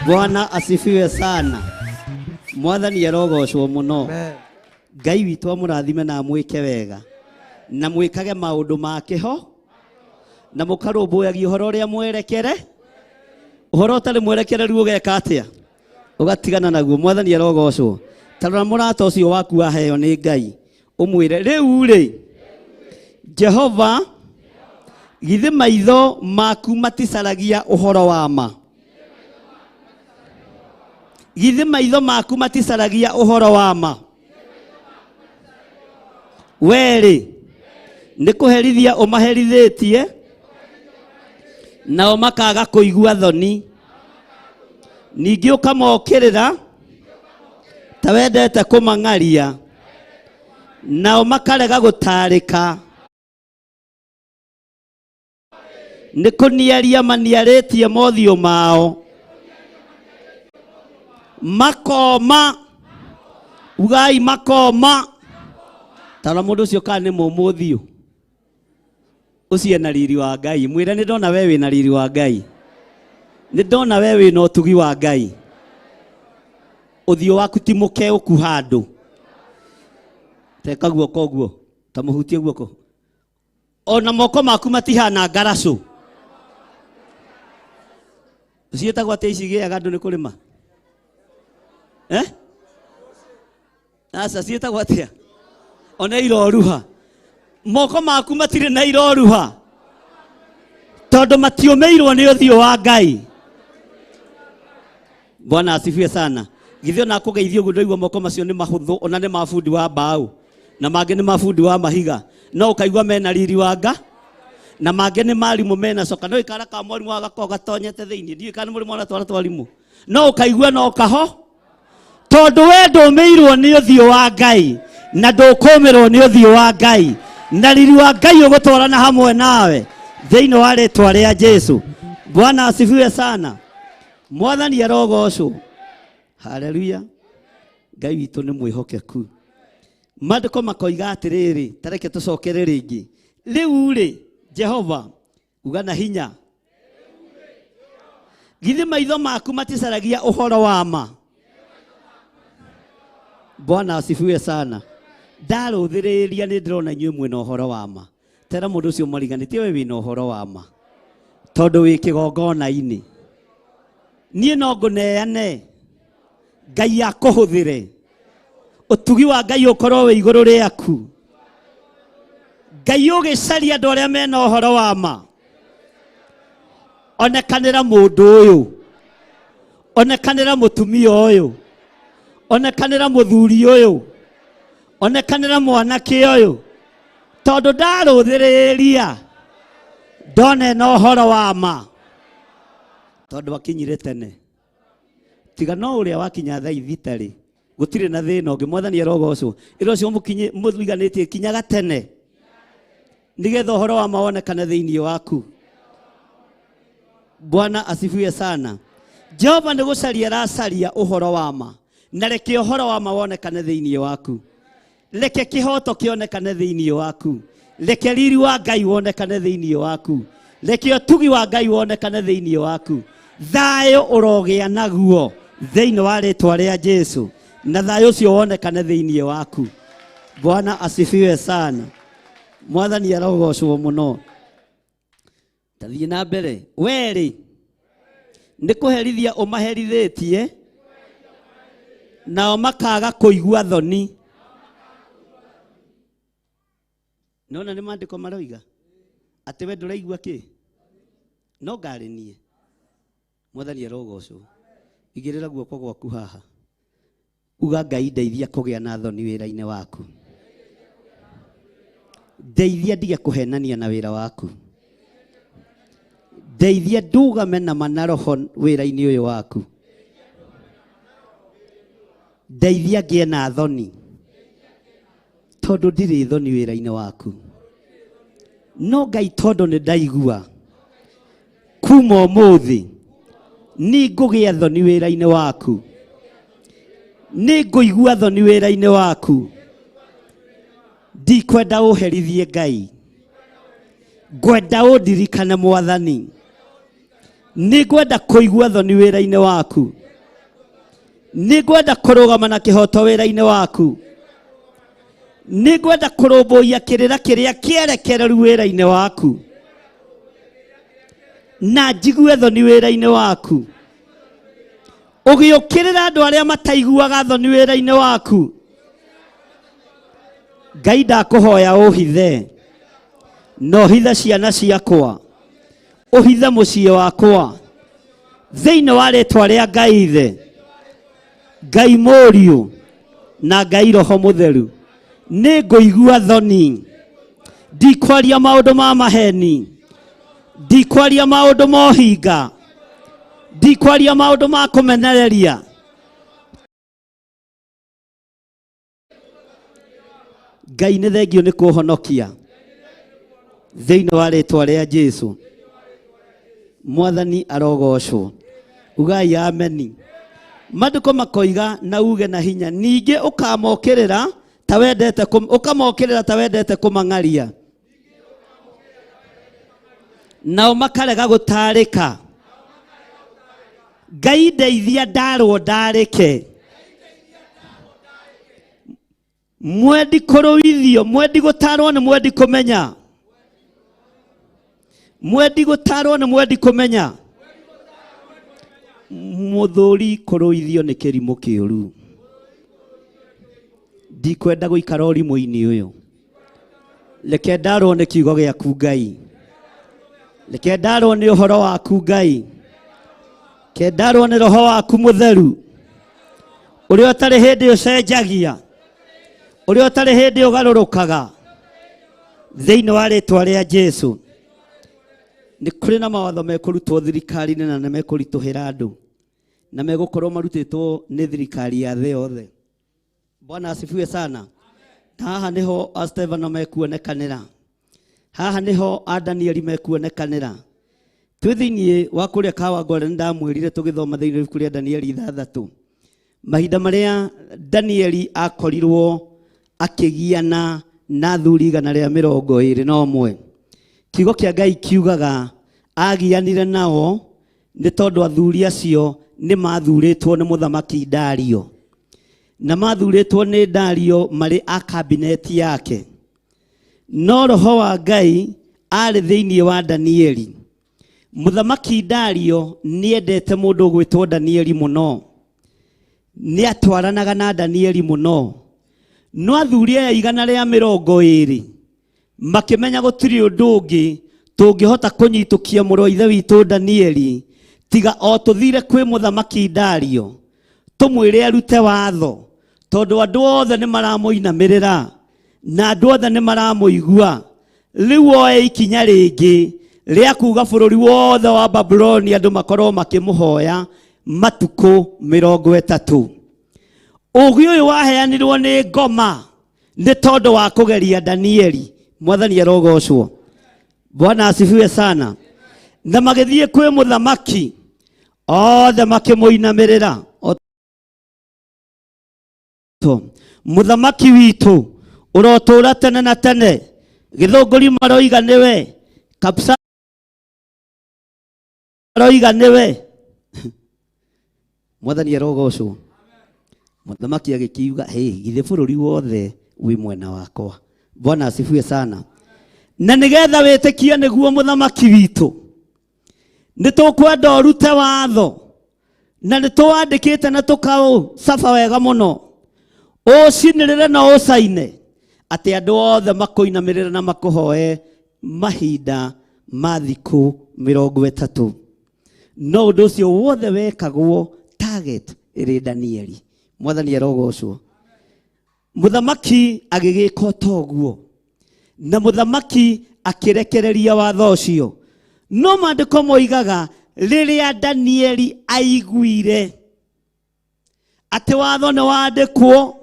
Bwana asifiwe sana. Mwathani arogocwo mũno. Ngai witũ amũrathime na amwĩke wega. Na mwĩkage maũndũ ma kĩho. Na mũkarũmbũyagia ũhoro ũrĩa mwerekere. Ũhoro ũtarĩ mwerekereru ũgeka atĩa? Ũgatigana naguo. Mwathani arogocwo. Ta rora mũrata ũcio waku waheo nĩ Ngai. Ũmwĩre rĩu rĩ Jehova githĩ maitho maku maticaragia ũhoro wa ma. Githĩ maitho maku maticaragia ũhoro wa ma. Werĩ nĩ kũherithia ũmaherithĩtie nao makaga kũigua thoni. Ningĩ ũkamokĩrĩra ta wendete kũmang'aria nao makarega gũtarĩka. Nĩ kũniaria maniarĩtie mothiũ mao. Makoma. Ugai makoma. Tara mũndũ ũcio kana nĩ mũmũ ũthiũ. Ũcio ena riri wa Ngai. Mwĩre nĩ ndona we wĩna riri wa Ngai. Nĩ ndona we wĩna ũtugi wa Ngai. Ũthiũ waku ti mũkeũku handũ. Teka guoko ũguo. Ta mũhutie guoko. Ona moko maku matihana ngaracũ. Ciĩtagwo atĩa ici igĩaga andũ nĩ kũrĩma? Eh? Aca ciĩtagwo atĩa? Ona iroruha. Moko maku matirĩ na iroruha. Tondũ matiũmĩirwo nĩ ũthiũ wa Ngai. Bwana asifiwe sana. Githĩ ona akũgeithia ũguo ndũigua moko macio nĩ mahũthũ ona nĩ ma bundi wa mbaũ na mangĩ nĩ ma bundi wa mahiga no ũkaigua mena riri wa nga na mangĩ nĩ marimũ mena coka no ikara ka mwarimũ agakorwo gatonyete thĩinĩ ndiũĩ kana mũrĩmũ ona twara twarimũ no ũkaigua no kaho tondũ we ndũmĩirwo nĩ ũthiũ wa Ngai na ndũkũmĩrwo nĩ ũthiũ wa Ngai na riri wa Ngai ũgũtwarana hamwe nawe thĩinĩ wa rĩtwa rĩa Jesu. Bwana asifiwe sana. Mwathani arogocwo. Haleluya. Ngai witũ nĩ mwĩhokeku. Maandĩko makoiga atĩrĩrĩ, ta reke tũcokere rĩngĩ. Rĩu rĩ, Jehova, uga na hinya. Githĩ maitho maku maticaragia ũhoro wa ma. Bwana asifiwe sana. Ndarũthĩrĩria nĩ ndĩrona inyuĩ mwĩna ũhoro wa ma. Tera mũndũ ũcio mũriganĩtie we wĩna ũhoro wa ma. Tondũ wĩ kĩgongona-inĩ. Niĩ no ngũneane. Ngai akũhũthĩre. Ũtugi wa Ngai ũkorwo wĩ igũrũ rĩaku. Ngai ũgĩcaria andũ arĩa mena ũhoro wa ma. Onekanĩra mũndũ ũyũ. Onekanĩra mũtumia ũyũ. Onekanĩra mũthuri ũyũ. Onekanĩra mwanake ũyũ. Tondũ ndarũthĩrĩria ndone na ũhoro wa ma. Tondũ akinyire tene. Tiga no ũrĩa wakinya thaa ithitarĩ. Gũtirĩ na thĩna ũngĩ. Mwathani arogocwo. Ĩra ũcio mũriganĩtie kinyaga tene. Nĩgetha ũhoro wa ma wonekane thĩinĩ waku. Bwana asifiwe sana. Jehova nĩ gũcaria aracaria ũhoro wa ma, na reke ũhoro wa ma wonekane thĩinĩ waku. Reke kĩhoto kĩonekane thĩinĩ waku. Reke riri wa Ngai wonekane thĩinĩ waku. Reke ũtugi wa Ngai wonekane thĩinĩ waku. Thayũ ũrogĩa naguo thĩinĩ wa rĩtwa rĩa Jesu, na thayũ ũcio wonekane thĩinĩ waku. Bwana asifiwe sana. Mwathani arogocwo mũno. Ta thiĩ na mbere. Werĩ nĩ kũherithia ũmaherithĩtie, nao makaga kũigua thoni. Nona nĩ maandĩko maroiga atĩ we ndũraigua kĩ, no ngarĩ niĩ. Mwathani arogocwo. Igĩrĩra guoko gwaku haha, uga Ngai ndeithia kũgĩa na thoni wĩra-inĩ waku, ndeithia ndige kũhenania na wĩra waku, ndeithia ndugame na ma na roho wĩra-inĩ ũyũ waku, ndeithia ngĩe na thoni tondũ ndirĩ thoni wĩra-inĩ waku. No Ngai, tondũ nĩ ndaigua kuma ũmũthĩ nĩ ngũgĩa thoni wĩra-inĩ waku, nĩ ngũigua thoni wĩra-inĩ waku, ndikwenda ũherithie Ngai, ngwenda ũndirikane Mwathani, nĩ ngwenda kũigua thoni wĩra-inĩ waku, nĩ ngwenda kũrũgama na kĩhoto wĩra-inĩ waku, nĩ ngwenda kũrũmbũiya kĩrĩra kĩrĩa kĩerekereru wĩra-inĩ waku, na njigue thoni wĩra-inĩ waku. Ũgĩũkĩrĩra andũ arĩa mataiguaga thoni wĩra-inĩ waku, Ngai ndakũhoya ũhithe, na ũhithe ciana ciakwa, ũhithe mũciĩ wakwa, thĩinĩ wa rĩtwa rĩa Ngai Ithe, Ngai Mũriũ na Ngai Roho Mũtheru. Nĩ ngũigua thoni, ndikwaria maũndũ ma maheni, ndikwaria maũndũ ma ũhinga, ndikwaria maũndũ ma kũmenereria. Ngai nĩ thengio nĩ kũhonokia thĩinĩ wa rĩtwa rĩa Jesu. Mwathani arogocwo. Ugai ameni. Maandĩko makoiga na uge na hinya, ningĩ ũkamokĩrĩra ta wendete ũkamokĩrĩra ta wendete kũmang'aria, nao makarega gũtarĩka. Ngai ndeithia ndarwo ndarĩke. Mwendi kũrũithio, mwendi gũtarwo nĩ mwendi kũmenya, mwendi gũtarwo nĩ mwendi kũmenya. Mũthuri kũrũithio nĩ kĩrimũ kĩũru. Ndikwenda gũikara ũrimũ-inĩ ũyũ. Reke ndarwo nĩ kiugo gĩaku Ngai, reke ndarwo nĩ ũhoro waku Ngai, reke ndarwo nĩ roho waku mũtheru, ũrĩa ũtarĩ hĩndĩ ũcenjagia, ũrĩa ũtarĩ hĩndĩ ũgarũrũkaga, thĩinĩ wa rĩtwa rĩa Jesu. Nĩ kũrĩ na mawatho mekũrutwo thirikari-inĩ na nĩ mekũritũhĩra andũ, na megũkorwo marutĩtwo nĩ thirikari ya thĩ yothe. Bwana asifiwe sana. Na haha niho a Stefano mekuonekanĩra, haha niho a Danieli mekuonekanĩra. Twĩ thĩinĩ wa kũrĩa Kawangware, nĩ ndamwĩrire tũgĩthoma thĩinĩ wa ibuku rĩa Danieli 6, mahinda marĩa Danieli akorirwo akĩgiana na athuri 121. Kiugo kĩa Ngai kiugaga agianire nao nĩ tondũ athuri acio nĩ mathurĩtwo nĩ mũthamaki Dario, na mathurĩtwo nĩ Dario marĩ a kabineti yake. No roho wa Ngai arĩ thĩinĩ wa Danieli. Mũthamaki Dario nĩ endete mũndũ ũgwĩtwo Danieli mũno, nĩ atwaranaga na Danieli mũno. No athuri aya 120 makĩmenya gũtirĩ ũndũ ũngĩ tũngĩhota kũnyitũkia mũrũ wa ithe witũ Danieli tiga o tũthire kwĩ mũthamaki Dario tũmwĩre arute watho, tondũ andũ othe nĩ maramũinamĩrĩra na andũ othe nĩ maramũigua. Rĩu oe ikinya rĩngĩ rĩa kuga bũrũri wothe wa Babuloni andũ makorwo makĩmũhoya matukũ 30. Ũgĩ ũyũ waheanirwo nĩ ngoma nĩ tondũ wa kũgeria Danieli. Mwathani arogocwo. Bwana asifiwe sana. Na magĩthiĩ kwĩ mũthamaki othe makĩmũinamĩrĩra to mũthamaki witũ ũrotũra tene na tene. Gĩthũngũri maroiga nĩwe, kabisa maroiga nĩwe. Mwathani arogocwo. Mũthamaki agĩkiuga, hey, githĩ bũrũri wothe wĩ mwena wakwa. Bwana asifiwe sana. Na nĩgetha wĩtĩkie nĩguo mũthamaki witũ, nĩ tũkwenda ũrute watho na nĩ tũwandĩkĩte na tũkaũcaba wega mũno, ũcinĩrĩre na ũcaine atĩ andũ othe makũinamĩrĩre na makũhoe mahinda ma thikũ 30. No ũndũ ũcio wothe wekagwo target ĩrĩ Danieli. Mwathani arogocwo. Mũthamaki agĩgĩka ta ũguo, na mũthamaki akĩrekereria watho ũcio. No maandĩko moigaga rĩrĩa Danieli aiguire atĩ watho nĩ wandĩkwo,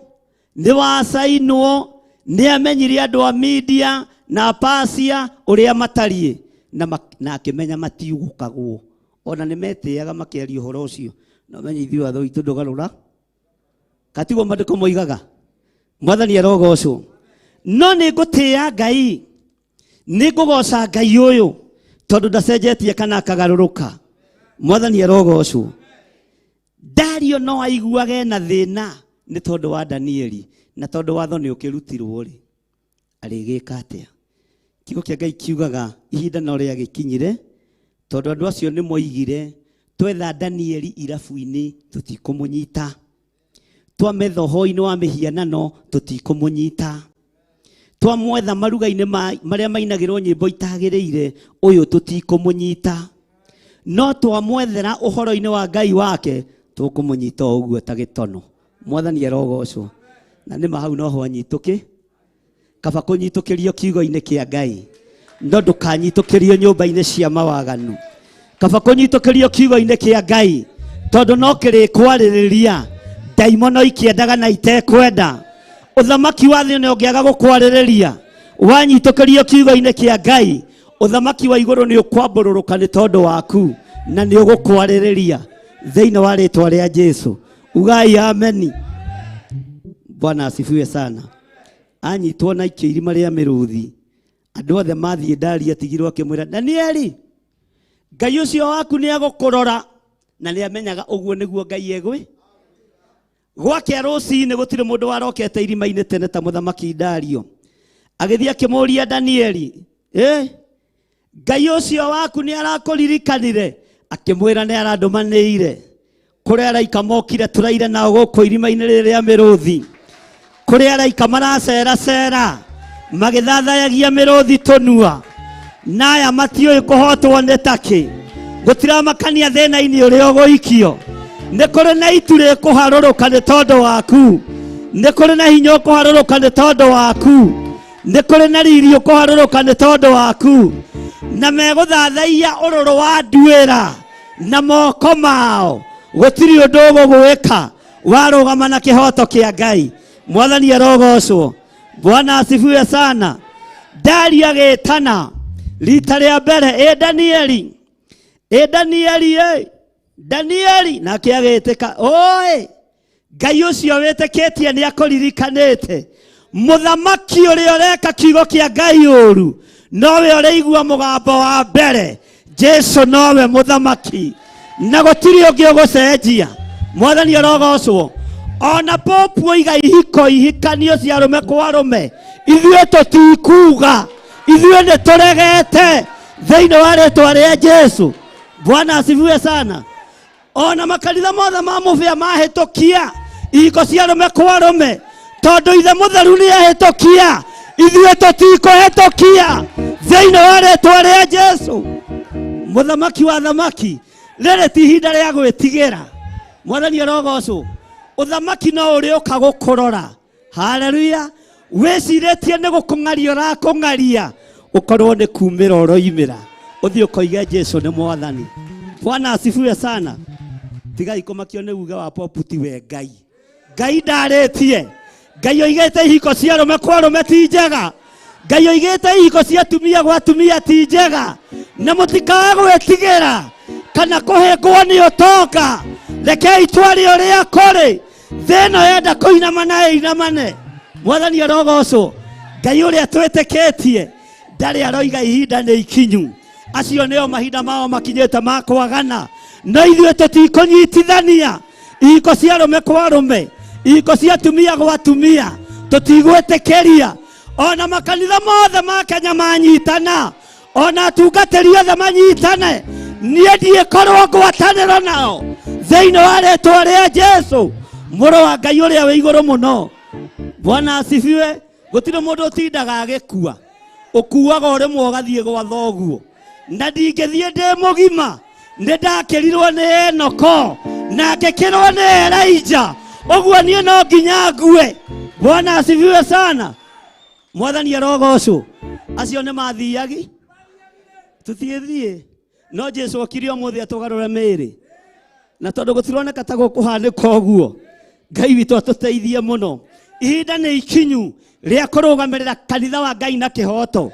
nĩ wacainwo, nĩ amenyire andũ a Media na Persia ũrĩa matariĩ, na akĩmenya matiugũkagwo. Ona nĩ metĩaga makĩaria ũhoro ũcio. No menye ithuĩ watho witũ ndũgarũra. Katiguo maandĩko moigaga. Mwathani arogocwo. No nĩ ngũtĩĩa Ngai, nĩ ngũgoca Ngai ũyũ tondũ ndacenjetie kana akagarũrũka. Mwathani arogocwo. Dario no aiguage na thĩna nĩ tondũ wa Danieli, na tondũ watho nĩ ũkĩrutirwo rĩ, arĩgĩka atĩa? Kiugo kĩa Ngai kiugaga ihinda no rĩagĩkinyire, tondũ andũ acio nĩ moigire twetha Danieli irabu-inĩ tũtikũmũnyita, twametha ũhoi-inĩ wa mĩhianano tũtikũmũnyita, twamwetha maruga-inĩ marĩa mainagĩrwo nyĩmbo itagĩrĩire ũyũ tũtikũmũnyita, no twamwethera ũhoro-inĩ wa Ngai wake tũkũmũnyita o ũguo ta gĩtono. Mwathani arogocwo. Na nĩ ma hau no ho anyitũkĩ, kaba kũnyitũkĩrio kiugo-inĩ kĩa Ngai, no ndũkanyitũkĩrio nyũmba-inĩ cia mawaganu. Kaba kũnyitũkĩrio kiugo-inĩ kĩa Ngai, tondũ no kĩrĩkwarĩrĩria ndaimono ikĩendaga na itekwenda. Ũthamaki wa thĩ nĩ ũngĩaga gũkwarĩrĩria, wanyitũkĩrio kiugo-inĩ kĩa Ngai, ũthamaki wa igũrũ nĩ ũkwambũrũrũka nĩ tondũ waku, na nĩ ũgũkwarĩrĩria thĩinĩ wa rĩtwa rĩa Jesu. Ugai ameni. Bwana asifiwe sana. Anyitwo na ikio irima rĩa mĩrũthi, andũ othe mathiĩ Dario atigirwo akĩmwĩra, Danieli, Ngai ũcio waku nĩ egũkũrora. Na nĩ amenyaga ũguo nĩguo Ngai egwĩ. Gwakĩa rũcinĩ gũtirĩ mũndũ warokete irima-inĩ tene ta mũthamaki Dario. Agĩthiĩ akĩmũũria Danieli, Ngai ũcio waku nĩ arakũririkanire? Akĩmwĩra nĩ arandũmanĩire. Kũrĩa araika mokire tũraire nao gũkũ irima-inĩ rĩrĩ rĩa mĩrũthi, kũrĩa araika maraceracera magĩthathayagia mĩrũthi tũnua, na aya matiũĩ kũhotwo nĩ takĩ. Gũtiramakania thĩna-inĩ ũrĩa ũgũikio, nĩ kũrĩ na itu rĩkũharũrũka nĩ tondũ waku, nĩ kũrĩ na hinya ũkũharũrũka nĩ tondũ waku, nĩ kũrĩ na riri ũkũharũrũka nĩ tondũ waku, na megũthathaiya ũrũrũ wa nduĩra na moko mao. Gũtirĩ ũndũ ũgũgwĩka warũgama na kĩhoto kĩa Ngai. Mwathani arogocwo. Bwana asifiwe sana. Dario agĩtana rita rĩa mbere, ĩ Danieli, ĩ Danieli, ĩ Danieli, nake agĩtĩka, oi Ngai ũcio wĩtĩkĩtie nĩ akũririkanĩte. Mũthamaki ũrĩa ũreka kiugo kĩa Ngai ũru nowe ũrĩigua mũgambo wa mbere. Jesu nowe mũthamaki na gũtirĩ ũngĩ ũgũcenjia. Mwathani arogocwo. Ona popu oiga ihiko ihikanio cia arũme kwa arũme, ithuĩ tũtikuga, ithuĩ nĩ tũregete thĩinĩ wa rĩtwa rĩa Jesu. Bwana asifiwe sana. Ona makanitha mothe ma mũbĩa mahĩtũkia ihiko cia arũme kwa arũme, tondũ ithe mũtheru nĩ ahĩtũkia, ithuĩ tũtikũhĩtũkia thĩinĩ wa rĩtwa rĩa Jesu. Mũthamaki wa thamaki, rĩrĩ ti ihinda rĩa gwĩtigĩra. Mwathani arogocwo. Ũthamaki no ũrĩũka gũkũrora. Haleluya. Wĩcirĩtie nĩ gũkũng'aria ũrakũng'aria, ũkorwo nĩ kumĩra ũroimĩra, ũthiĩ ũkoige Jesu nĩ Mwathani. Bwana asifiwe sana. Tigai kũmakio nĩ uge wa popu tiwe Ngai. Ngai ndarĩtie. Ngai oigĩte ihiko cia arũme kwa arũme ti njega. Ngai oigĩte ihiko cia atumia gwa atumia ti njega, na mũtikae gwĩtigĩra kana kũhĩngwo nĩ ũtonga. Rekei twarie ũrĩa kũrĩ. Thĩ ĩno yenda kũinamana ĩinamane. Mwathani arogocwo. Ngai ũrĩa twĩtĩkĩtie ndarĩ aroiga ihinda nĩ ikinyu. Acio nĩo mahinda mao makinyĩte ma kwagana, no ithuĩ tũtikũnyitithania ihiko cia arũme kwa arũme, ihiko cia atumia gwa atumia, tũtigwĩtĩkĩria. Ona makanitha mothe ma Kenya manyitana, ona atungatĩri othe manyitane, niĩ ndiĩkorwo ngwatanĩro nao thĩinĩ wa rĩtwa rĩa Jesu mũrũ wa Ngai ũrĩa wĩ igũrũ mũno. Bwana asifiwe. Gũtirĩ mũndũ ũtindaga agĩkua, ũkuaga o rĩmwe ũgathiĩ gwa thoguo. Na ndingĩthiĩ ndĩ mũgima, nĩ ndakĩrirwo nĩ Enoko na ngĩkĩrwo nĩ Elijah, ũguo niĩ no nginya ngue. Bwana asifiwe sana. Mwathani arogocwo. Acio nĩ mathiagi, tũtigĩthiĩ, no Jesu okire ũmũthĩ atũgarũre mĩĩrĩ, na tondũ gũtironeka ta gũkũhanĩka ũguo, Ngai witũ atũteithie mũno. Ihinda nĩ ikinyu rĩa kũrũgamĩrĩra kanitha wa Ngai na kĩhoto,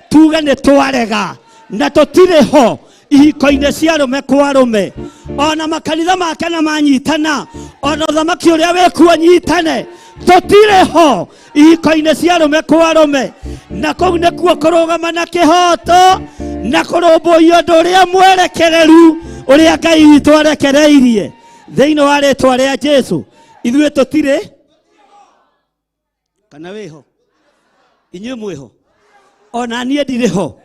tuge nĩ twarega na tũtirĩ ho ihiko-inĩ cia arũme kwa arũme. Ona makanitha ma Kenya manyitana, ona ũthamaki ũrĩa wĩkuo nyitane, tũtirĩ ho ihiko-inĩ cia arũme kwa arũme. Na kũu nĩkuo kũrũgama na kĩhoto na kũrũmbũiya ũndũ ũrĩa mwerekereru ũrĩa Ngai witũ arekereirie thĩinĩ wa rĩtwa rĩa Jesu. Ithuĩ tũtirĩ kana wĩho, inyuĩ mwĩho, ona niĩ ndirĩ ho.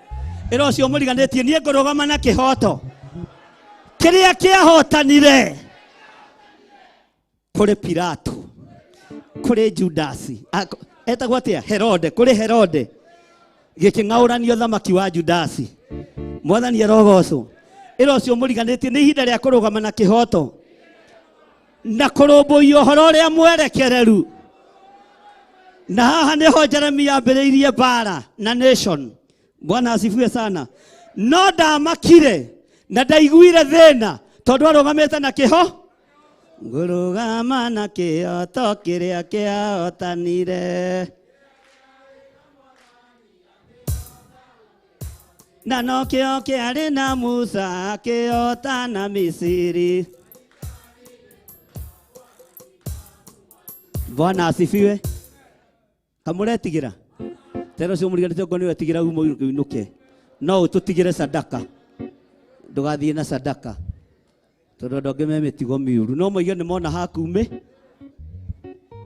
Ĩra ũcio mũriganĩtie, niĩ ngũrũgama na kĩhoto kĩrĩa kĩahotanire kũrĩ Pilato, kũrĩ Judasi, etagwo atĩa? Herode, kũrĩ Herode, gĩkĩng'aũranio thamaki wa Judasi. Mwathani arogocwo. Ĩra ũcio mũriganĩtie, nĩ ihinda rĩa kũrũgama na kĩhoto na kũrũmbũiya ũhoro ũrĩa mwerekereru. Na haha nĩho Jeremia ambĩrĩirie mbara na nation. Bwana asifiwe sana. No ndamakire na ndaiguire thĩna tondũ arũgamĩte na kĩho, ngũrũgama na kĩhoto kĩrĩa kĩahotanire, na nokĩo kĩarĩ na Musa akĩhotana Misiri. Bwana asifiwe. Kamũretigĩra tera ũcio mũriganĩte, ngo nĩwe tigĩra umo ũinũke, no ũtũtigĩre sadaka, ndũgathiĩ na sadaka tondũ andũ angĩ me mĩtigo mĩũru, no moige nĩ mona hakume.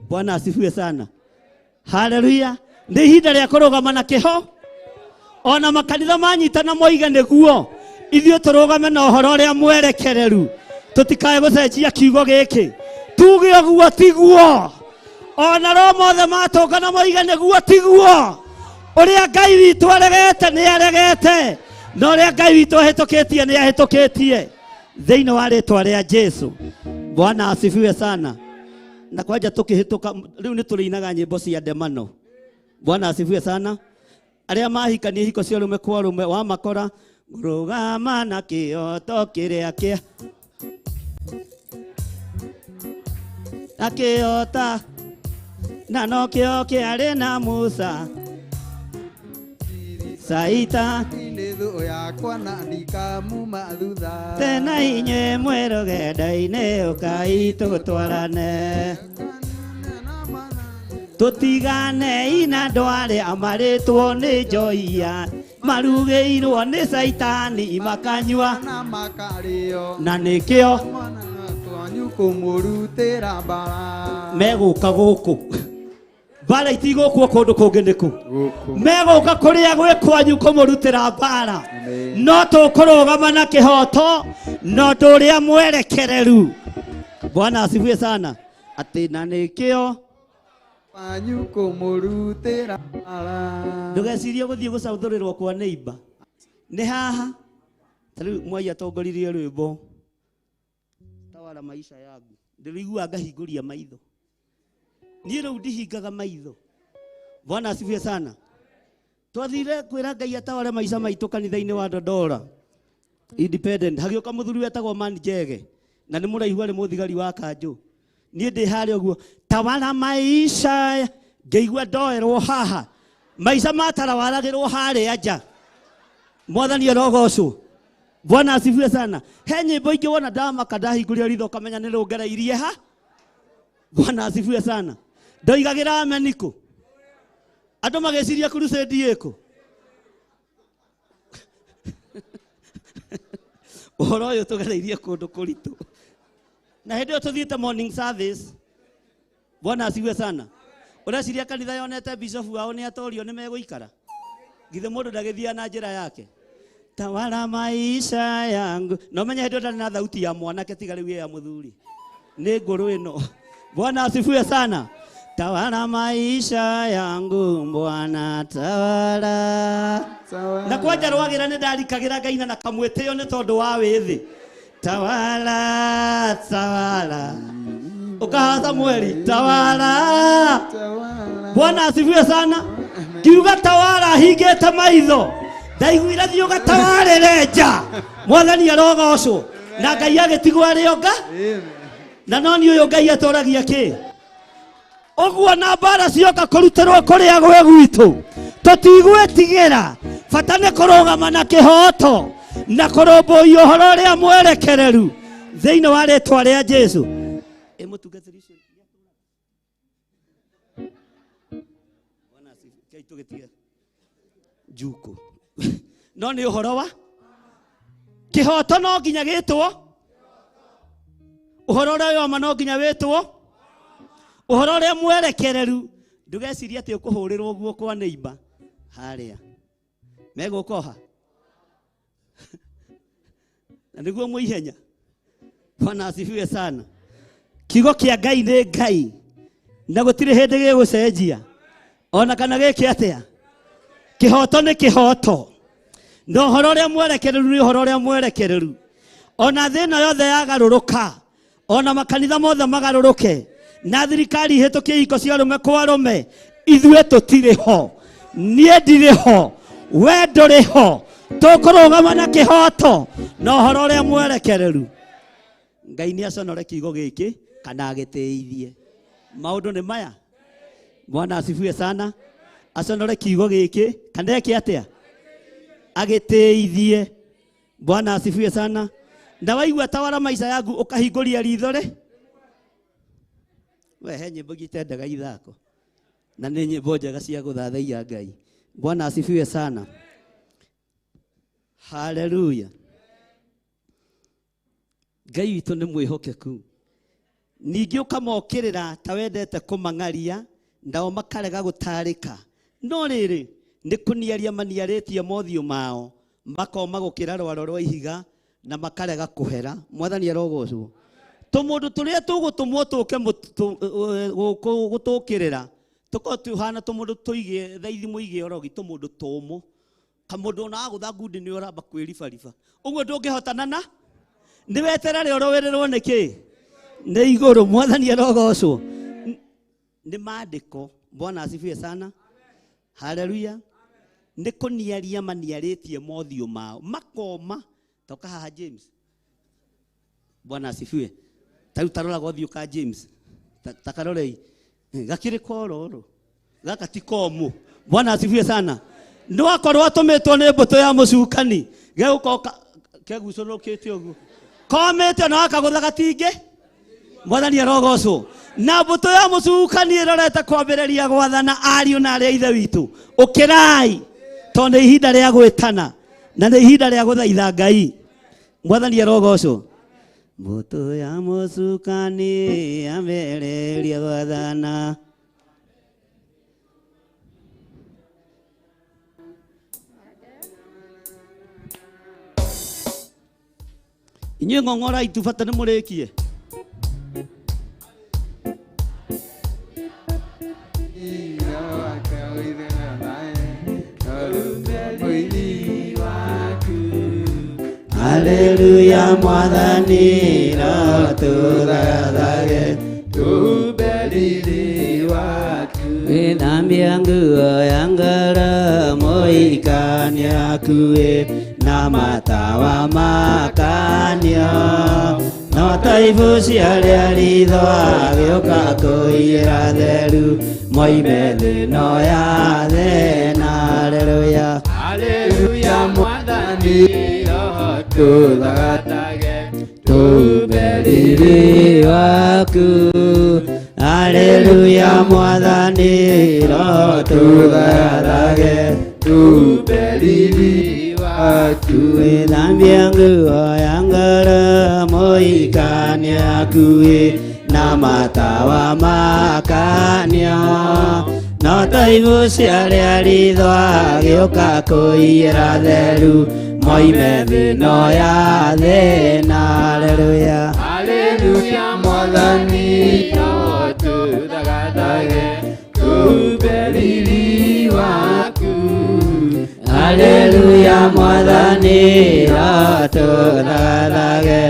Bwana asifiwe sana. Haleluya. Nĩ ihinda rĩa kũrũgama na kĩho, ona makanitha manyitana moige nĩguo, ithuĩ tũrũgame na ũhoro ũrĩa mwerekereru, tũtikae gũcenjia kiugo gĩkĩ, tuge ũguo tiguo. Ona roho mothe matũngana moige nĩguo tiguo. Ũrĩa Ngai witũ aregete nĩ aregete, na ũrĩa Ngai witũ ahĩtũkĩtie nĩ ahĩtũkĩtie thĩinĩ wa rĩtwa rĩa Jesu. Bwana asifiwe sana. Na kwanja tũkĩhĩtũka rĩu nĩ tũrĩinaga nyĩmbo cia ndemano. Bwana asifiwe sana. Arĩa mahikania ihiko cia arũme kwa arũme wamakora, ngũrũgama na kĩhoto kĩrĩa kĩa akĩhota, na nokĩo kĩarĩ na Musa Saita Nĩ thũ yakwa na ndikamuma thutha. Tena inyuĩ mwĩ rũgendo-inĩ, ũkai tũtwarane, tũtigane na andũ arĩa marĩtwo nĩ njoia, marugĩirwo nĩ Caitani makanyua na makarĩo, na nĩkĩo mwana twanyu kũmũrutĩra mbara. Megũka gũkũ, mbara itigũkwo kũndũ kũngĩ, nĩkũ megũka kũrĩa gwĩ kwanyu kũmũrutĩra mbara, no tũkũrũgama na kĩhoto na ũndũ ũrĩa mwerekereru. Bwana asifiwe sana. Atĩ na nĩkĩo wanyu kũmũrutĩra mbara. Ndũgecirie gũthiĩ gũcauthũrĩrwo kwa neighbor, nĩ haha. Ta rĩu mwai atongoririe rwĩmbo tawala maisha yangu, ndĩrĩiguaga ngahingũria maitho. Niĩ rĩu ndihingaga maitho. Bwana asifiwe sana. Twathire kwĩra Ngai atawale maisha maitũ kanitha-inĩ wa Dodora Independent, hagĩũka mũthuri wetagwo Man Njege, na nĩ mũraihu, arĩ mũthigari wa kanjũ. Niĩ ndĩ harĩa ũguo, tawala maisha, ngĩigua ndoerwo haha. Maica matarawaragĩrwo harĩa nja. Mwathani arogocwo. Bwana asifiwe sana. He nyĩmbo ingĩ wona ndamaka ndahingũria ritho ũkamenya nĩ rũngereirie ha. Bwana asifiwe sana. Ndoigagĩra ameni kũ? Andũ magĩciria crusade ĩkũ? Ũhoro ũyũ tũgereirie kũndũ kũritũ. Na hĩndĩ ĩyo tũthiĩte morning service. Bwana asifiwe sana. Ũreciria kanitha yonete bishop wao nĩ atorio nĩ megũikara? Githĩ mũndũ ndagĩthiaga na njĩra yake? Tawala maisha yangu. No menye hĩndĩ ĩyo ndarĩ na thauti ya mwanake tiga rĩu ya mũthuri. Nĩ ngũrũ ĩno. Bwana asifiwe sana. Tawala maisha yangu Bwana tawala. Na kwanja rwagira nĩ ndarikagĩra ngaina na kamwĩtĩo nĩ tondũ wa wĩthĩ. Tawala, tawala. Ukaha Samueli, tawala. Bwana asifiwe sana. Ngiuga tawala hingĩte maitho. Ndaiguire thiĩ ũgatawarĩre nja. Mwathani arogocwo. Na Ngai agĩtigwo arĩ onga. Na no nĩ ũyũ Ngai atũragia kĩ? Ũguo na mbara cioka kũrutĩrwo kũrĩa gwĩ gwitũ. Tũtigwĩtigĩra. Bata nĩ kũrũgama na kĩhoto na kũrũmbũiya ũhoro ũrĩa mwerekereru thĩinĩ wa rĩtwa rĩa Jesu. Ĩ mũtungatĩri ũcio Bwana asifiwe. Kei tũgĩtige njuko. No nĩ ũhoro wa kĩhoto no nginya gĩtwo ũhoro ũrĩa wama no nginya wĩtwo ũhoro ũrĩa mwerekereru. Ndũgecirie atĩ ũkũhũrĩrwo guo kwa neighbor harĩa megũkoha na nĩguo mũihenya. Bwana asifiwe sana. Kiugo kĩa Ngai nĩ Ngai na gũtirĩ hĩndĩ gĩgũcenjia ona kana gĩke atĩa. Kĩhoto nĩ kĩhoto na ũhoro ũrĩa mwerekereru nĩ ũhoro ũrĩa mwerekereru. Ona thĩ ĩno yothe yagarũrũka, ona makanitha mothe magarũrũke, na thirikari ihĩtũkie ihiko cia arũme kwa arũme, ithuĩ tũtirĩ ho. Niĩ ndirĩ ho, we ndũrĩ ho. Tũkũrũgama na kĩhoto na ũhoro ũrĩa mwerekereru. Ngai nĩ aconore kiugo gĩkĩ kana agĩtĩithie. Maũndũ nĩ maya. Bwana asifiwe sana. Aconore kiugo gĩkĩ kana eke atĩa? Agĩtĩithie. Bwana asifiwe sana. Na waigua tawara maisha yangu ũkahingũria ritho rĩ. We he nyĩmbo ingĩ itendaga ithako. Na nĩ nyĩmbo njega cia gũthathaiya Ngai. Bwana asifiwe sana. Haleluya. Ngai witũ nĩ mwĩhokeku. Ningĩ ũkamokĩrĩra ta wendete kũmang'aria, nao makarega gũtarĩka. No rĩrĩ, nĩ kũniaria maniarĩtie mothiũ mao, makoma gũkĩra rwaro rwa ihiga na makarega kũhera. Mwathani arogocwo. Tũmũndũ tũrĩa tũgũtũmwo tũke gũtũkĩrĩra, tũkorwo tũhana tũmũndũ tũige thaithi mũige orogi, tũmũndũ tũmũ. Kamũndũ ona wagũtha ngundi nĩ ũramba kwĩribariba. Ũguo ndũngĩhotana na nĩ weterere ũrũĩrĩrwo nĩ kĩ? Nĩ igũrũ. Mwathani arogocwo. Nĩ maandĩko. Bwana asifiwe sana. Haleluya. Nĩ kũniaria maniarĩtie mothiũ mao makoma. Toka haha James. Bwana asifiwe. Ta rĩu taroraga ũthiũ ka James. Ta karorei. Gakĩrĩ kororo. Gaka ti komũ. Bwana asifiwe sana. Nĩ wakorwo atũmĩtwo nĩ mbũtũ ya mũcukani. Gegũkorwo kegucũrũkĩte ũguo. Komĩte na wakagũtha gatingĩ. Mwathani arogocwo. Na mbũtũ ya mũcukani ĩrorete kwambĩrĩria gwathana ariũ na arĩa ithe witũ. Ũkĩrai tondũ nĩ ihinda rĩa gwĩtana na nĩ ihinda rĩa gũthaitha Ngai. Mwathani arogocwo. Mbũtũ ya mũcukani yambĩrĩria gwathana. Inyuĩ ng'ong'ora itu bata nĩ mũrĩkie. Haleluya Mwathani rotũthathage Tuberiri waku. Wĩthambia nguo ya ngoro mũhikania akuĩ na matawa makanio no ta ibu cia rĩa ritho agĩũka kũiyĩra theru moime thĩ no ya thĩna. Haleluya. Haleluya mwathani roho tũthagathage tũmbe riri waku. Haleluya mwathani roho tũthagathage tũmbe riri waku. Wĩthambia nguo ya ngoro mũhikania akuĩ na matawa makanio no ta ibu cia rĩa ritho agĩũka kũiyĩra theru moime thĩ no ya thĩna. Haleluya. Haleluya mwathani roho tũthagathage tũmbe riri waku. Haleluya mwathani roho tũthagathage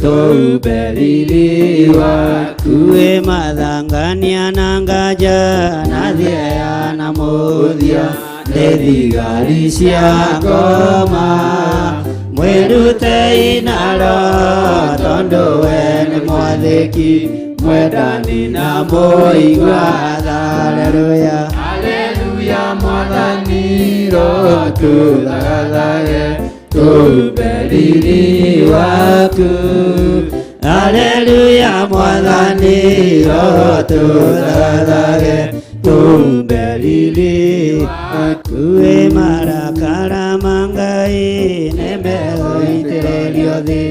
tũmbe riri waku. Wĩ mathangania na nganja na thieya na mũthia nĩ thigari cia ngoma mwĩrutei na roho tondũ we nĩ mwathĩki mwendani na mũigua tha. Haleluya. Haleluya mwathani roho tũthagathage tũmbe riri waku. Haleluya mwathani roho tũthagathage tũmbe riri waku. Wĩ marakara ma Ngai nĩ megũitĩrĩrio thĩ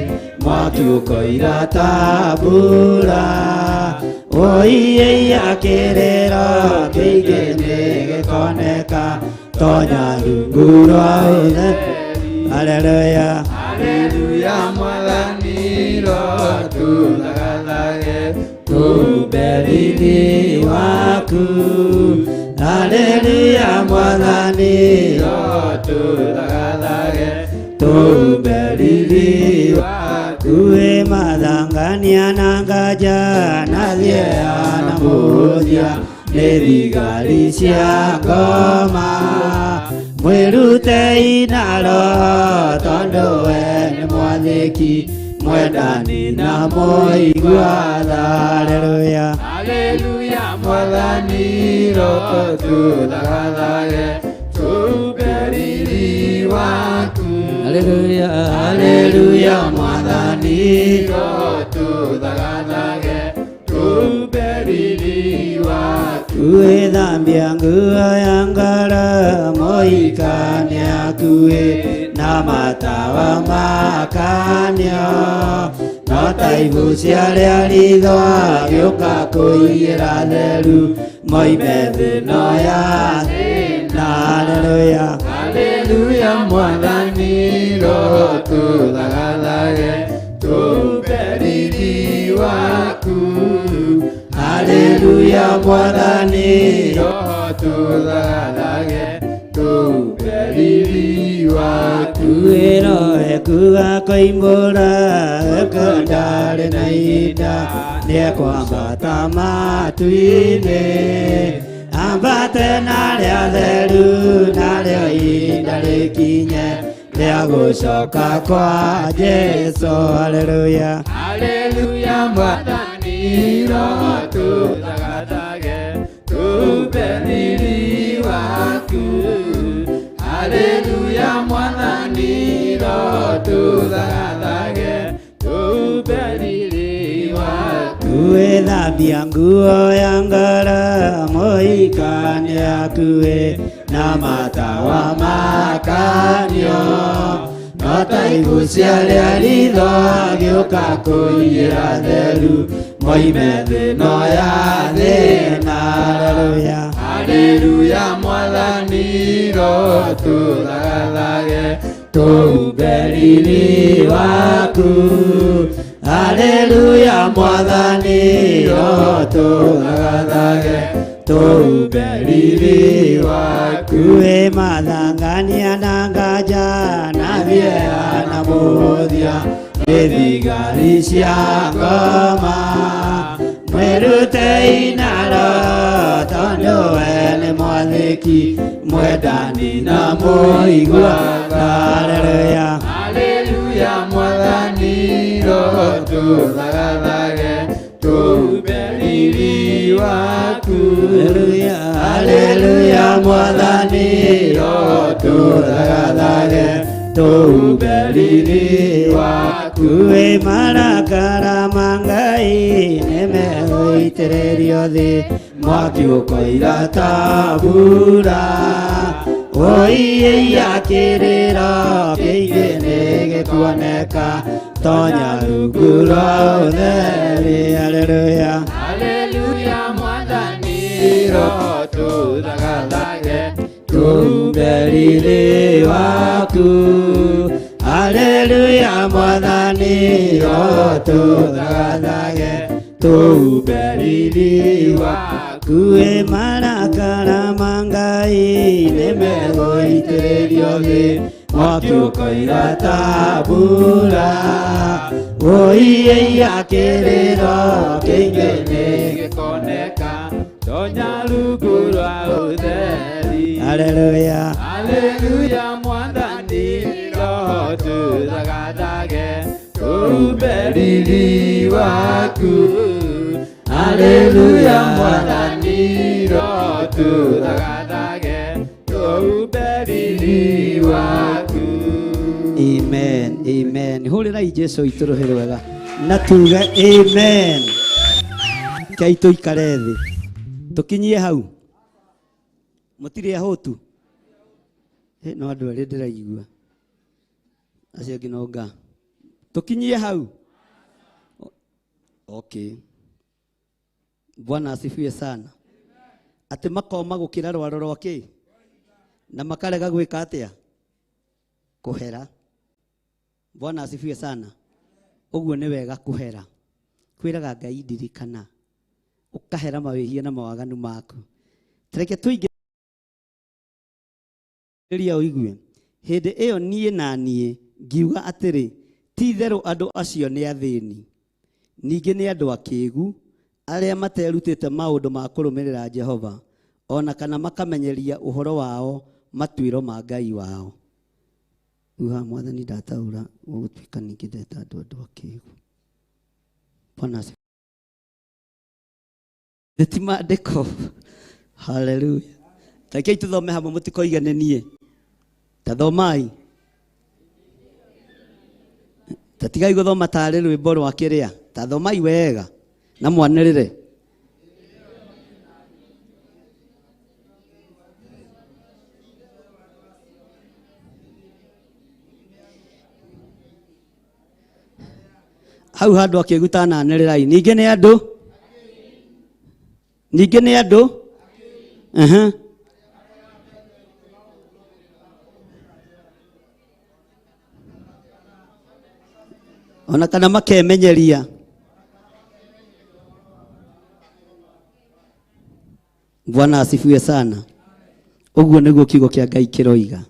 mwaki ũkoira ta mbura ũiĩia kĩrĩro kĩingĩ nĩ gĩkoneka tonya rungu rwa ũtheri. Haleluya. Haleluya mwathani roho tũthagathage tũmbe riri waku. Haleluya mwathani roho tũthagathage tũmbe riri waku. Wĩ mathangania na nganja na thieya na mũthia nĩ thigari cia ngoma mwĩrutei na roho tondũ we nĩ mwathĩki mwendani na mũigua tha. Haleluya. Haleluya mwathani roho tũthagathage tũmbe riri waku. Haleluya. Haleluya mwathani roho tũthagathage tũmbe riri waku. Wĩthambia nguo ya ngoro mũhikania akuĩ na matawa makanio no ta ibu cia rĩa ritho agĩũka kũiyĩra theru moime thĩ no ya thĩna. Haleluya. Haleluya mwathani roho tũthagathage tũmbe riri waku. Haleluya mwathani roho tũthagathage tũmbe riri waku. Wĩroe ekuga koimbũra ndarĩ na ihinda nĩekwambata matu-inĩ ambate na rĩa theru narĩo ihinda rĩkinye rĩa gũcoka kwa Jesũ. Haleluya. Haleluya mwathani roho tũthagathage tũmbe riri waku. Haleluya mwathani roho tũthagathage tũmbe riri waku. Wĩthambia nguo ya ngoro mũhikania akuĩ na matawa makanio no ta ibu cia rĩa ritho agĩũka kũiyĩra theru moime thĩ no ya thĩna. Haleluya. Haleluya mwathani roho tũthagathage tũmbe riri waku. Haleluya mwathani roho tũthagathage tũmbe riri waku. Wĩ mathangania na nganja na thieya na mũthia nĩ thigari cia ngoma mwĩrutei na roho tondũ we nĩ mwathĩki mwendani na mũigua tha. Haleluya. Haleluya mwathani Mwathani roho tũthagathage tũhumbe riri waku. Haleluya, haleluya, Mwathani roho tũthagathage tũhumbe riri waku. Wĩ marakara ma Ngai nĩmegũitĩrĩrio thĩ, mwaki ũkoira ta mbura. Oiya kĩrĩro kĩingĩ nĩgĩkuoneka, tonya rungu rwa ũtheri. Haleluya, Haleluya, Mwathani roho tũthagathage tũhumbe riri waku. Haleluya, Mwathani roho tũthagathage tũhumbe riri waku. Wĩ marakara ma Ngai nĩmegũitĩrĩrio thĩ, mwaki ũkoira ta mbura. Oiya kĩrĩro kĩingĩ nĩgĩkoneka, tonya rungu rwa ũtheri. Haleluya, Haleluya, Mwathani roho tũthagathage tũhumbe riri waku. Haleluya, Mwathani roho tũthagathage tũhumbe riri waku. Amen, amen. Hũrĩrai Jesu itũ rũhĩ rwega na tuge amen. Kei tũikare thĩ tũkinyie hau, mũtirĩ ahũtu. No andũ erĩ ndĩraigua, acio angĩ no nga. Tũkinyie hau. Okay. Bwana asifiwe sana. Atĩ makoma gũkĩra rwaro rwa kĩ na makarega gwĩka atĩa? Kũhera. Bwana asifiwe sana. Ũguo nĩ wega kũhera. Kwĩraga Ngai ndirikana, ũkahera mawĩhia na mawaganu maku. Tareke tũingĩria ũigue. Hĩndĩ ĩyo niĩ na niĩ ngiuga atĩrĩ, ti itherũ andũ acio nĩ athĩni, ningĩ nĩ andũ akĩĩgu, arĩa materutĩte maũndũ ma kũrũmĩrĩra Jehova, ona kana makamenyeria ũhoro wao matuĩro ma Ngai wao. Uha Mwathani ndataũra gũgũtuĩka ningĩ ndeta andũ andũ akĩĩgu. Bwana asifiwe. Ti maandĩko. Haleluya. Rekei tũthome hamwe mũtikoige nĩ niĩ. Ta thomai. Ta tigai gũthoma tarĩ rwĩmbo rwa kĩrĩa. Ta thomai wega na mwanĩrĩre. Hau handũ akĩgu tananĩrĩrai. Ningĩ nĩ andũ. Ningĩ nĩ andũ. Ona kana makemenyeria. Bwana asifiwe sana. Ũguo nĩguo kiugo kĩa Ngai kĩroiga.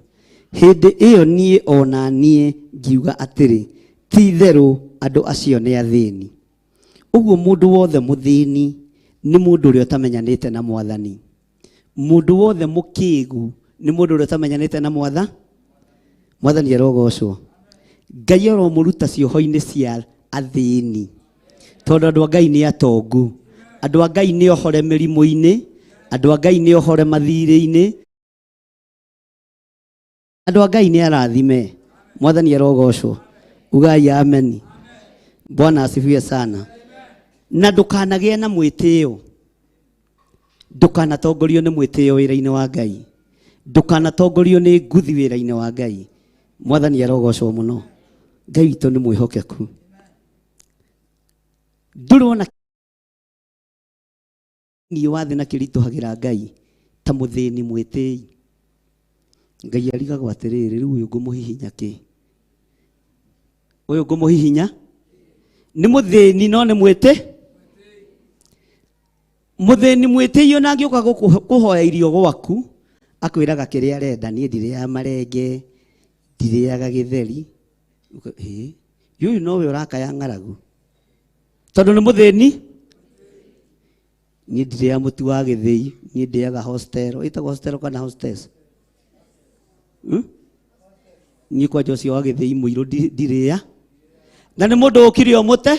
Hĩndĩ ĩyo niĩ ona niĩ ngiuga atĩrĩ, ti itherũ andũ acio nĩ athĩni. Ũguo mũndũ wothe mũthĩni nĩ mũndũ ũrĩa ũtamenyanĩte na Mwathani. Mũndũ wothe mũkĩgu nĩ mũndũ ũrĩa ũtamenyanĩte na Mwathani. Mwathani arogocwo. Ngai aromũruta cioho-inĩ cia athĩni. Tondũ andũ a Ngai nĩ atongu. Andũ a Ngai nĩ ohore mĩrimũ-inĩ. Andũ a Ngai nĩ ohore mathirĩ-inĩ. Andũ a Ngai nĩ arathime. Mwathani arogocwo. Ugai ameni. Bwana asifiwe sana. Na ndũkanagĩe na mwĩtĩo. Ndũkanatongorio nĩ mwĩtĩo wĩra-inĩ wa Ngai. Ndũkanatongorio nĩ nguthi wĩra-inĩ wa Ngai. Mwathani arogocwo mũno. Ngai witũ nĩ mwĩhokeku. Ndũrona niĩ wa thĩ na kĩritũhagĩra Ngai ta mũthĩni mwĩtĩi. Ngai arigagwo atĩrĩrĩ, rĩu ũyũ ngũmũhihinya kĩ? Ũyũ ngũmũhihinya nĩ mũthĩni no nĩ mwĩtĩ. Mũthĩni mwĩtĩi ona angĩũka kũhoya irio gwaku, akwĩraga kĩrĩa arenda, niĩ ndirĩaga marenge, ndirĩaga gĩtheri. Ĩ, ũyũ nowe ũrakaya ng'aragu. Tondũ nĩ mũthĩni. Niĩ ndirĩaga mũtu wa gĩthĩi, niĩ ndĩaga hostel. Ĩtagwo hostel kana hostess? Niĩ kwanja ũcio wa gĩthĩi mũirũ ndirĩa. Na nĩ mũndũ ũkire ũmũte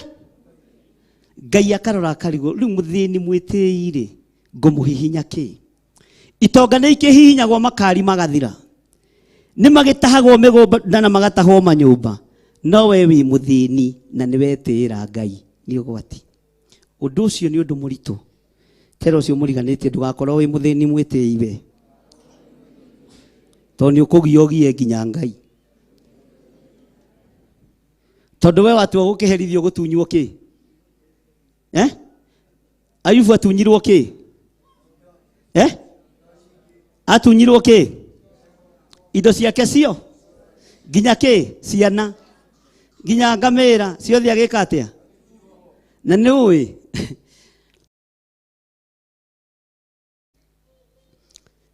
Ngai akarora akarigwo rĩu mũthĩni mwĩtĩi rĩ ngũmũhihinya kĩ? Itonga nĩ ikĩhihinyagwo makari magathira, nĩ magĩtahagwo mĩgũnda na magatahwo manyũmba, no we wĩ mũthĩni na nĩ wetĩĩra Ngai, nĩ ũgwati. Ũndũ ũcio nĩ ũndũ mũritũ. Tera ũcio mũriganĩtie ndũgakorwo wĩ mũthĩni mwĩtĩi we, tondũ nĩ ũkũgia ũgie nginya Ngai. Tondũ we watua gũkĩherithio gũtunywo kĩ? Eh? Ayubu atunyirwo kĩ? Eh? Atunyirwo kĩ? Indo ciake cio nginya kĩ? Ciana nginya ngamĩra ciothe agĩka atĩa? Na nĩ ũĩ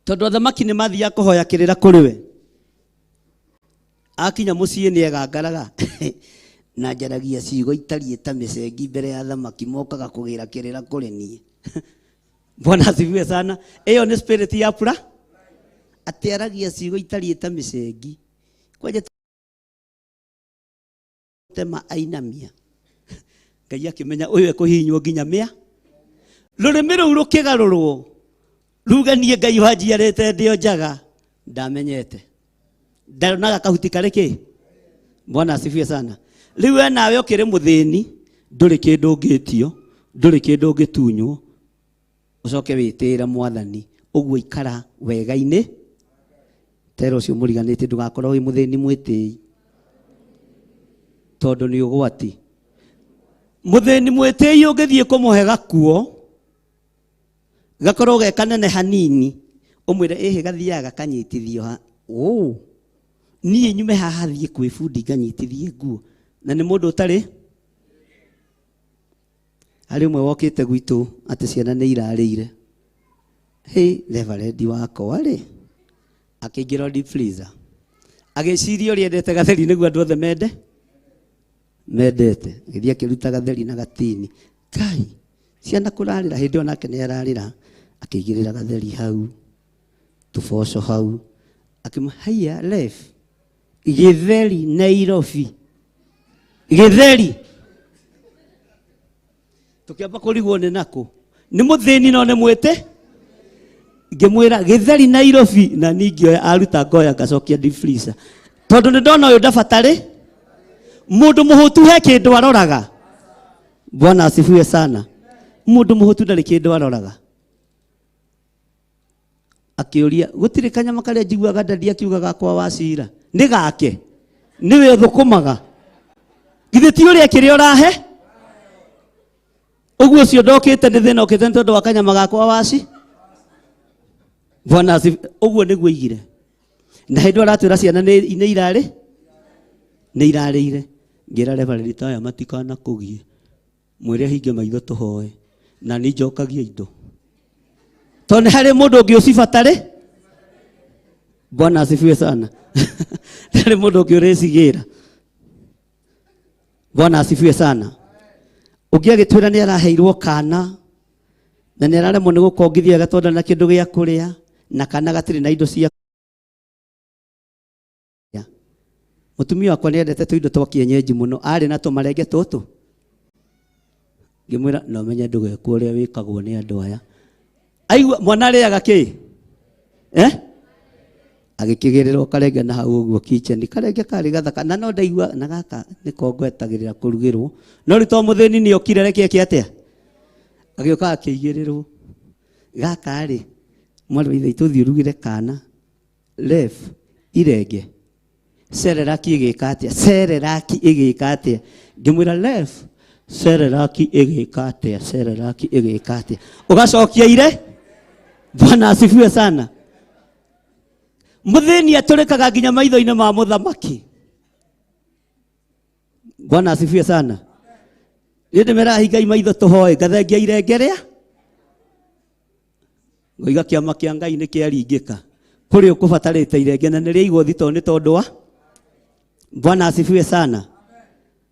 tondũ athamaki nĩ mathiaga kũhoya kĩrĩra kũrĩ we. Akinya mũciĩ nĩ egangaraga na njaragia ciugo itariĩ ta mĩcengi mbere ya athamaki mokaga kũgĩra kĩrĩra kũrĩ niĩ. Bwana asifiwe sana. Ĩyo nĩ spirit ya pura atĩ aragia ciugo itariĩ ta mĩcengi kwanja tema ainamia. Ngai akĩmenya ũyũ ekũhihinywo nginya mĩa rũrĩmĩ rũu rũkĩgarũrwo ruge niĩ Ngai wanjiarĩte ndĩ o njaga ndamenyete ndaronaga kahuti karĩ kĩ. Bwana asifiwe sana. Rĩu we nawe ũkĩrĩ mũthĩni, ndũrĩ kĩndũ ũngĩtio, ndũrĩ kĩndũ ũngĩtunywo, ũcoke wĩtĩĩre Mwathani ũguo ikara wega-inĩ. Tera ũcio mũriganĩtie ndũgakorwo wĩ mũthĩni mwĩtĩi, tondũ nĩ ũgwati. Mũthĩni mwĩtĩi ũngĩthiĩ kũmũhe gakuo gakorwo ge kanene hanini, ũmwĩre ĩhĩ gathiaga gakanyitithio ha ũ niĩ nyume haha thiĩ kwĩ bundi nganyitithie nguo, na nĩ mũndũ ũtarĩ. Harĩ ũmwe wokĩte gwitũ atĩ ciana nĩ irarĩire, hĩ reverendi wakwa rĩ, akĩingĩra deep freezer agĩciria ũrĩa endete gatheri nĩguo andũ othe mende mendete, agĩthiĩ akĩruta gatheri na gatini. Kai ciana kũrarĩra hĩndĩ ĩyo nake nĩ ararĩra, akĩigĩrĩra gatheri hau tũboco hau, akĩmũ haiya ref gĩtheri Nairobi gĩtheri. Tũkĩamba kũrigwo nĩ nakũ, nĩ mũthĩni no nĩ mwĩte. Ngĩmwĩra gĩtheri Nairobi, na ningĩoya aruta ngoya ngacokia deep freezer, tondũ nĩ ndona ũyũ ndabatarĩ mũndũ mũhũtu he kĩndũ aroraga. Bwana asifiwe sana. Mũndũ mũhũtu ndarĩ kĩndũ aroraga. Akĩũria gũtirĩ kanyama karĩa njiguaga ndadi akiuga gakwa wa cira nĩ gake, nĩwe ũthũkũmaga, githĩ ti ũrĩa kĩrĩa ũrahe ũguo ũcio ndokĩte nĩ thĩna ũkĩte nĩ tondũ wa kanyama gakwa waci. Bwana asifiwe. Ũguo nĩguo aigire, na hĩndĩ ĩyo aratwĩra ciana nĩ irarĩ nĩ irarĩire. Ngĩra reverend ta aya matikanakũgie, mwĩre ahinge maitho tũhoe, na niĩ njokagia indo tondũ nĩ harĩ mũndũ ũngĩ ũcibatarĩ. Bwana asifiwe sana. Nĩ harĩ mũndũ ũngĩ ũrĩcigĩra. Bwana asifiwe sana. Ũngĩ agĩtwĩra nĩ araheirwo kana na nĩ araremwo nĩ gũkongithia wega tondũ na kĩndũ gĩa kũrĩa, na kana gatirĩ na indo cia. Mũtumia wakwa nĩ endete tũindo twa kienyeji mũno, arĩ na tũmarenge tũtũ. Ngĩmwĩra no menye ndũgekwo ũrĩa wĩkagwo nĩ andũ aya. Aigua mwana arĩaga kĩ? Eh? Agĩkĩgĩrĩrwo karenge na hau ũguo kitchen, karenge karĩ gathaka na no ndaigua na gaka nĩko ngwetagĩrĩra kũrugĩrwo. No rĩu to mũthĩni nĩ okire reke eke atĩa? Agĩũka akĩigĩrĩrwo. Gaka rĩ, mwarĩ wa ithe witũ thiĩ ũrugĩre kana ref irenge Cereraki ĩgĩka atĩa? Cereraki ĩgĩka atĩa? Ngĩmwĩra ref Cereraki ĩgĩka atĩa? Cereraki ĩgĩka atĩa? Ũgacokia ire. Bwana asifiwe sana. Mũthĩni atũrĩkaga nginya maitho-inĩ ma mũthamaki. Bwana asifiwe sana. Nĩ ndĩmerahingai maitho tũhoe ngathengia irenge rĩa ngoiga kĩama kĩa Ngai nĩ kĩaringĩka kũrĩ ũkũbatarĩte irenge na nĩ rĩaigwo thitoo nĩ tondũ wa. Bwana asifiwe sana.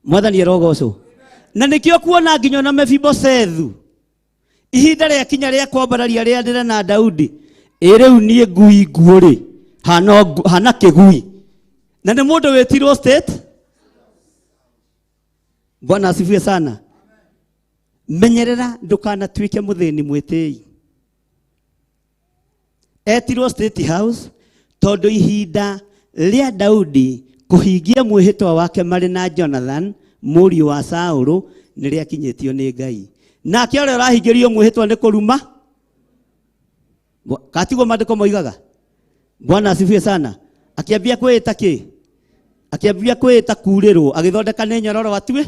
Mwathani arogocwo. Na nĩkĩo kuona nginya ona Mefibosethu ihinda rĩakinya rĩa kwambararia rĩanĩre na Daudi, ĩ rĩu niĩ ngui nguũ rĩ hana kĩgui, na nĩ mũndũ wĩtirwo state. Bwana asifiwe sana. Menyerera ndukanatuike muthini mwitĩi. Etirwo State House tondu ihinda rĩa Daudi kũhingia mwĩhĩtwa wake marĩ na Jonathan mũriũ wa Saũlũ nĩ rĩakinyĩtio nĩ Ngai. Nake ũrĩa ũrahingĩrio mwĩhĩtwa nĩ kũruma katiguo maandĩko moigaga. Bwana asifiwe sana. Akĩambia kwĩĩta kĩ? Akĩambia kwĩĩta kurĩrwo, agĩthondeka nĩ nyororo atue.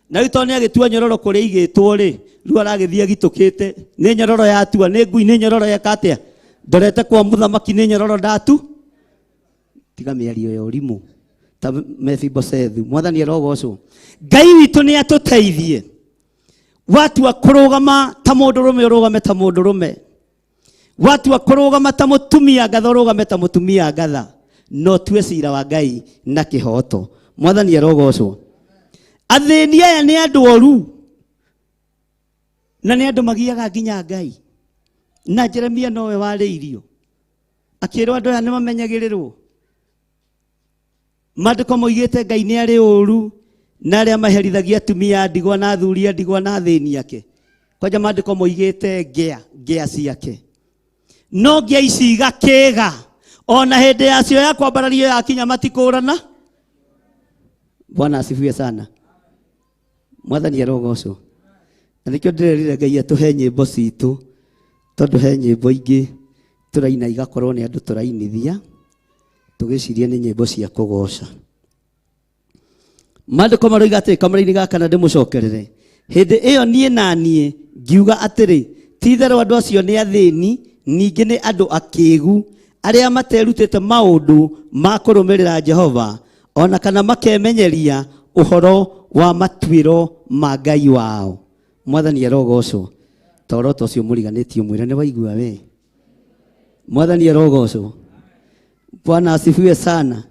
Na rĩu tondũ nĩagĩtua nyororo kũrĩa igĩtwo rĩ, rĩu aragĩthiĩ agitũkĩte. Nĩ nyororo yatua, nĩ ngui, nĩ nyororo yeka atĩa? Ndorete kwa mũthamaki nĩ nyororo ndatu. Tiga mĩario ya ũrimũ ta Mefiboshethu. Mwathani arogocwo. Ngai witũ nĩ atũteithie. Watua kũrũgama ta mũndũrũme ũrũgame ta mũndũrũme. Watua kũrũgama ta mũtumia ngatha ũrũgame ta mũtumia ngatha. No tue cira wa Ngai na kĩhoto. Mwathani arogocwo. Athĩni aya nĩ andũ oru na nĩ andũ magiaga nginya Ngai. Na Jeremia nowe warĩirio akĩrwo andũ aya nĩ mamenyagĩrĩrwo. Maandĩko moigĩte Ngai nĩ arĩ ũru na arĩa maherithagia atumia a ndigwa na athuri a ndigwa na athĩni ake. Kwanja maandĩko moigĩte ngĩa, ngĩa ciake. No ngĩa ici igakĩga ona hĩndĩ yacio ya kwambarario yakinya matikũrana. Bwana asifiwe sana. Mwathani arogocwo. Na nĩkĩo ndĩrerire Ngai atũhe nyĩmbo citũ, tondũ he nyĩmbo ingĩ tũraina igakorwo nĩ andũ tũrainithia tũgĩciria nĩ nyĩmbo cia kũgoca. Maandĩko maroiga atĩrĩ kamũra-inĩ gaka na ndĩmũcokerere. Hĩndĩ ĩyo niĩ na niĩ ngiuga atĩrĩ, ti-itherũ andũ acio nĩ athĩni, ningĩ nĩ andũ akĩĩgu, arĩa materutĩte maũndũ ma kũrũmĩrĩra Jehova, ona kana makemenyeria ũhoro wa matuĩro ma Ngai wao. Mwathani arogocwo. Toro ta ũcio mũriganĩtio mwĩre nĩ waigua we. Mwathani arogocwo. Bwana asifiwe sana.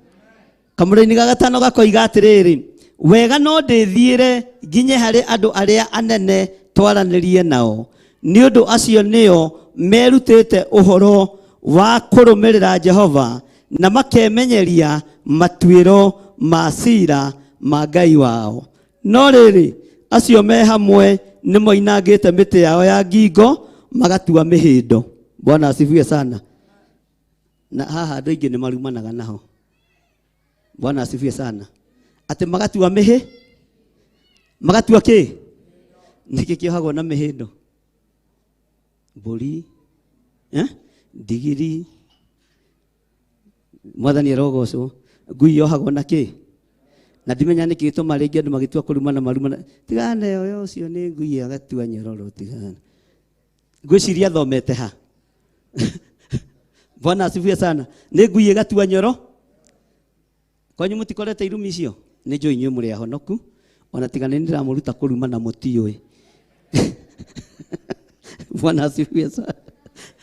Kamũra-inĩ ga gatano gakoiga atĩrĩrĩ, wega no ndĩthiĩre nginye harĩ andũ arĩa anene twaranĩrie nao, nĩ ũndũ acio nĩo merutĩte ũhoro wa kũrũmĩrĩra Jehova na makemenyeria matuĩro ma cira ma Ngai wao. No rĩrĩ, acio me hamwe nĩ moinangĩte mĩtĩ yao ya ngingo magatua mĩhĩndo. Bwana asifiwe sana. Na haha andũ aingĩ nĩ marumanaga naho. Bwana asifiwe sana. Atĩ magatua mĩhĩ, magatua kĩ? Nĩkĩ kĩohagwo na mĩhĩndo? Mbũri, ndigiri. Mwathani arogocwo. Ngui yohagwo na kĩ? Na ndimenya nĩkĩ gĩtũma rĩngĩ andũ magĩtua kũrumana marumana. Tigana ũyũ ũcio nĩ ngui agatua nyororo, tigana. Ngwĩciria athomete ha? Bwana asifiwe sana. Nĩ ngui ĩgatua nyoro. Kwanyu mũtikorete irumi icio? Nĩ njũĩ inyuĩ mũrĩ ahonoku, ona tiga nĩ ndĩramũruta kũruma na mũtiũĩ. Bwana asifiwe sana.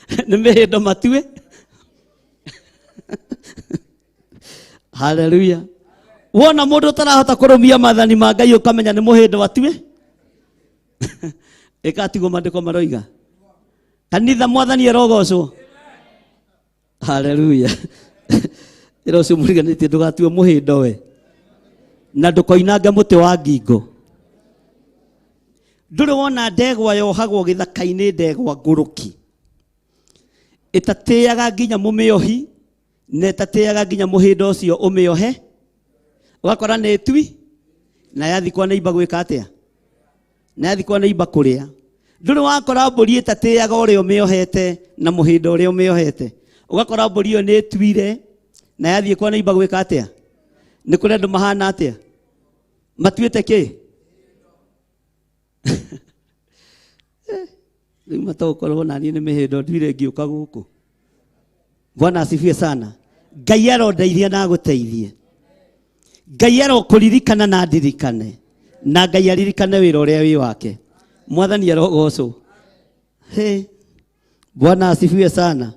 Nĩ mĩhĩndo matue. Haleluya. Wona mũndũ ũtarahota kũrũmia maathani ma Ngai ũkamenya nĩ mũhĩndo atue. Ĩkatigwo maandĩko maroiga. Kanitha Mwathani arogocwo. Haleluya. Ĩra ũcio mũriganĩtie ndũgatue mũhĩndo we. Na ndũkoinange mũtĩ wa ngingo. Ndũrĩ wona ndegwa yohagwo gĩthaka-inĩ, ndegwa ngũrũki. Ĩtatĩaga nginya mũmĩohi, na ĩtatĩaga nginya mũhĩndo ũcio ũmĩohe. Ũgakora nĩ ĩtui, na yathi kwa neighbor gwĩka atĩa? Na yathi kwa neighbor kũrĩa. Ndũrĩ wakora mbũri ĩtatĩaga ũrĩa ũmĩohete na mũhĩndo ũrĩa ũmĩohete. Ũgakora mbũri ĩyo nĩ ĩtuire, na yathiĩ kwa neighbor gwĩka atĩa? Nĩ kũrĩ andũ mahana atĩa? Matuĩte kĩ? Rĩu matagũkorwo na niĩ nĩ mĩhĩndo nduire ngĩũka gũkũ. Bwana asifiwe sana. Ngai arondeithia na agũteithie. Ngai arokũririkana na ndirikane. Na Ngai aririkane wĩra ũrĩa wĩ wake. Mwathani arogocwo. He. Bwana asifiwe sana.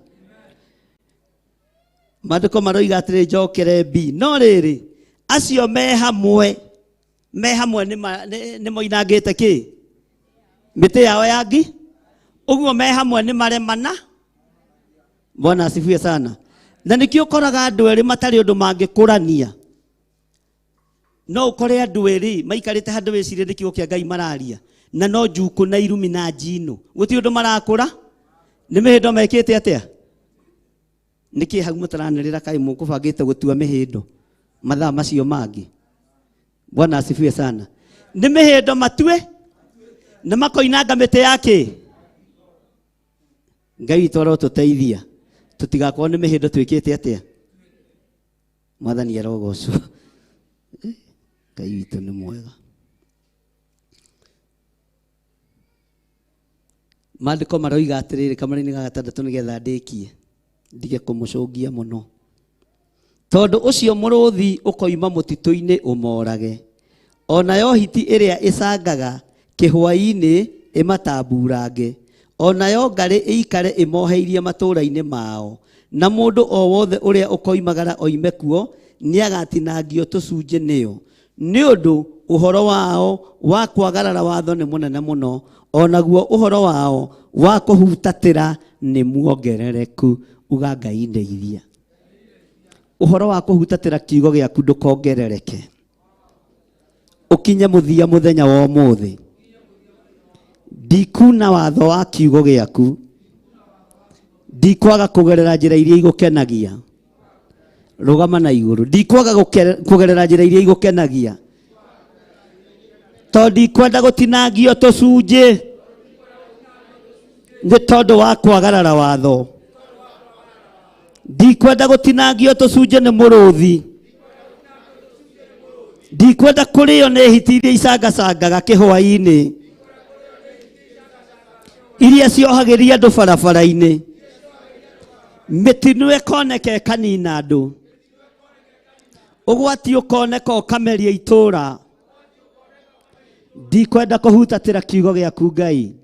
Maandĩko maroiga atĩrĩ, njokere B. No rĩrĩ, acio me hamwe, me hamwe nĩ moinangĩte kĩ? Mĩtĩ yao ya ngi. Ũguo me hamwe nĩ maremana. Bwana asifiwe sana. Na nĩkĩo ũkoraga andũ erĩ matarĩ ũndũ mangĩkũrania. No ũkore andũ erĩ maikarĩte handũ wĩcirie nĩ kiugo kĩa Ngai mararia, na no njukũ na irumi na njino, gũtirĩ ũndũ marakũra. Nĩ mĩhĩndo mekĩte atĩa? Nĩkĩ hau mũtaranĩrĩra kaĩ mũkũbangĩte gũtua mĩhĩndo mathaa macio mangĩ? Bwana asifiwe sana. Nĩ mĩhĩndo matue na makoinanga mĩtĩ yake. Ngai witũ arotũteithia tũtigakorwo nĩ mĩhĩndo twĩkĩte atĩa. Mwathani arogocwo. Ngai witũ nĩ mwega. Maandĩko maroiga atĩrĩrĩ kamũra-inĩ ga gatandatũ nĩgetha ndĩkie ndige kũmũcũngia mũno. Tondũ ũcio mũrũthi ũkoima mũtitũ-inĩ ũmorage, onayo hiti ĩrĩa ĩcangaga kĩhwaĩ-inĩ ĩmatamburange, onayo ngarĩ ĩikare ĩmoheirie matũũra-inĩ mao, na mũndũ o wothe ũrĩa ũkoimagara oime kuo nĩagatinangio tũcunjĩ nĩyo, nĩ ũndũ ũhoro wao wa kwagarara watho nĩ mũnene mũno, onaguo ũhoro wao wa kũhutatĩra nĩ muongerereku. Uga Ngai ndeithia. Ũhoro wa kũhutatĩra kiugo gĩaku ndũkongerereke, ũkinye mũthia mũthenya wa ũmũthĩ. Ndikuna watho wa kiugo gĩaku, ndikwaga kũgerera njĩra iria igũkenagia. Rũgama na igũrũ. Ndikwaga kũgerera njĩra iria igũkenagia, tondũ ndikwenda gũtinangio tũcunjĩ nĩ tondũ wa kwagarara watho. Ndikwenda gũtinangio tũcunjĩ nĩ mũrũthi. Ndikwenda kũrĩo nĩ hiti iria icangacangaga kĩhwaĩ-inĩ, iria ciohagĩria andũ barabara-inĩ. Mĩtino ĩkoneka ĩkanina andũ, ũgwati ũkoneka ũkameria itũũra. Ndikwenda kũhutatĩra kiugo gĩaku Ngai.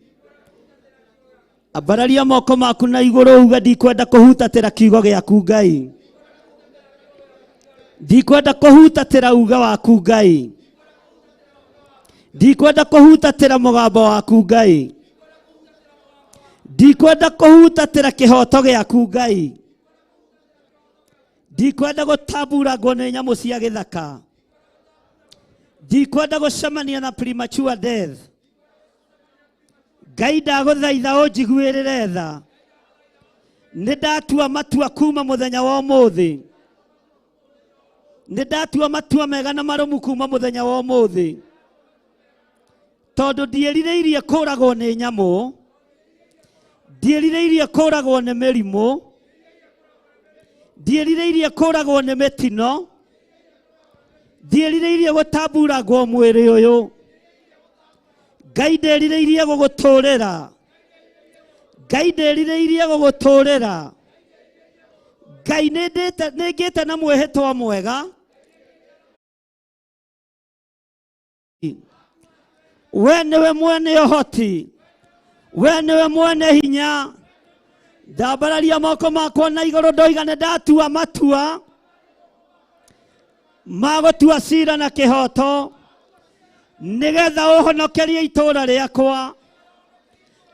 Ambararia moko maku na igũrũ uge ndikwenda kũhutatĩra kiugo gĩaku Ngai. Ndikwenda kũhutatĩra uge waku Ngai. Ndikwenda kũhutatĩra mũgambo waku Ngai. Ndikwenda kũhutatĩra kĩhoto gĩaku Ngai. Ndikwenda gũtamburangwo nĩ nyamũ cia gĩthaka. Ndikwenda gũcemania na premature death. Ngai ndagũthaitha ũnjiguĩrĩre tha. Nĩ ndatua matua kuma mũthenya wa ũmũthĩ. Nĩ ndatua matua mega na marũmu kuma mũthenya wa ũmũthĩ, tondũ ndiĩrirĩirie kũragwo nĩ nyamũ, ndiĩrirĩirie kũragwo nĩ mĩrimũ, ndiĩrirĩirie kũragwo nĩ mĩtino, ndiĩrirĩirie gũtamburangwo mwĩrĩ ũyũ. Ngai ndĩrirĩirie gũgũtũrĩra. Ngai ndĩrirĩirie gũgũtũrĩra. Ngai nĩngĩte na mwĩhĩtwa mwega. We nĩwe mwene ũhoti, we nĩwe mwene hinya. Ndambararia moko makwa na igũrũ ndoiga nĩ ndatua matua ma gũtua cira na kĩhoto, nĩgetha ũhonokerie itũũra rĩakwa.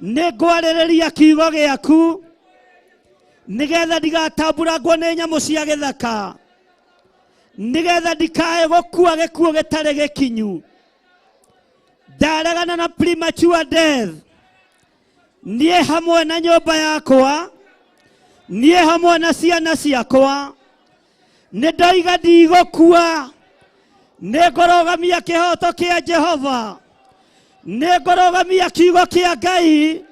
Nĩ ngwarĩrĩria kiugo gĩaku, nĩgetha ndigatamburangwo nĩ nyamũ cia gĩthaka, nĩgetha ndikae gũkua gĩkuũ gĩtarĩ gĩkinyu. Ndaregana na premature death. Niĩ hamwe na nyũmba yakwa, niĩ hamwe na ciana ciakwa, nĩ ndoiga ndigũkua. Nĩ ngũrũgamia kĩhoto kĩa Jehova, nĩ ngũrũgamia kiugo kĩa Ngai,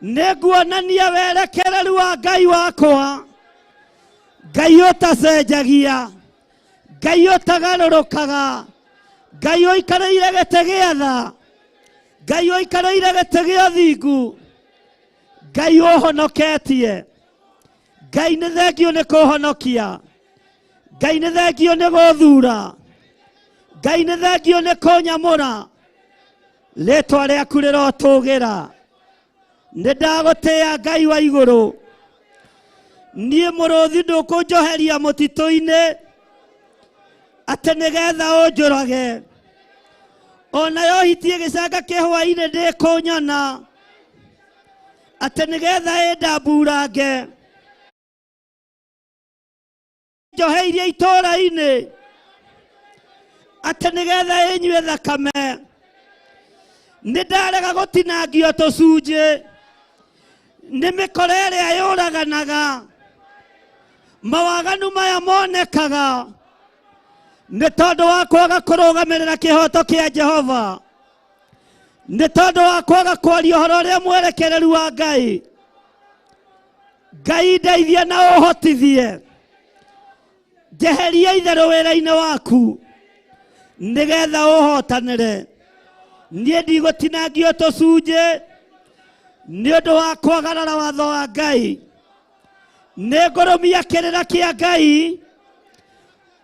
nĩ nguonania werekereru wa Ngai wakwa. Ngai ũtacenjagia, Ngai ũtagarũrũkaga, Ngai ũikarĩire gĩtĩ gĩa tha, Ngai ũikarĩire gĩtĩ gĩa ũthingu, Ngai ũhonoketie. Ngai nĩ thengio nĩ kũhonokia, Ngai nĩ thengio nĩ gũthura, Ngai nĩ thengio nĩ kũnyamũra. Rĩtwa rĩaku rĩrotũgĩra. Nĩ ndagũtĩĩa Ngai wa igũrũ. Niĩ mũrũthi ndũkũnjoheria mũtitũ-inĩ atĩ nĩgetha ũnjũrage. Onayo hiti ĩgĩcanga kĩhwaĩ-inĩ ndĩkũnyona atĩ nĩgetha ĩndamburange. Njoheirie itũũra-inĩ Atĩ nĩgetha ĩnyue thakame. Nĩ ndarega gũtinangio tũcunjĩ nĩ mĩkora ĩrĩa yũraganaga. Mawaganu maya monekaga nĩ tondũ wa kwaga kũrũgamĩrĩra kĩhoto kĩa Jehova, nĩ tondũ wa kwaga kwaria ũhoro ũrĩa mwerekereru wa Ngai. Ngai ndeithie na ũhotithie njeherie itherũ wĩra-inĩ waku nĩgetha ũhotanĩre. Niĩ ndigũtinangio tũcunjĩ nĩ ũndũ wa kwagarara watho wa Ngai. Nĩ ngũrũmia kĩrĩra kĩa Ngai.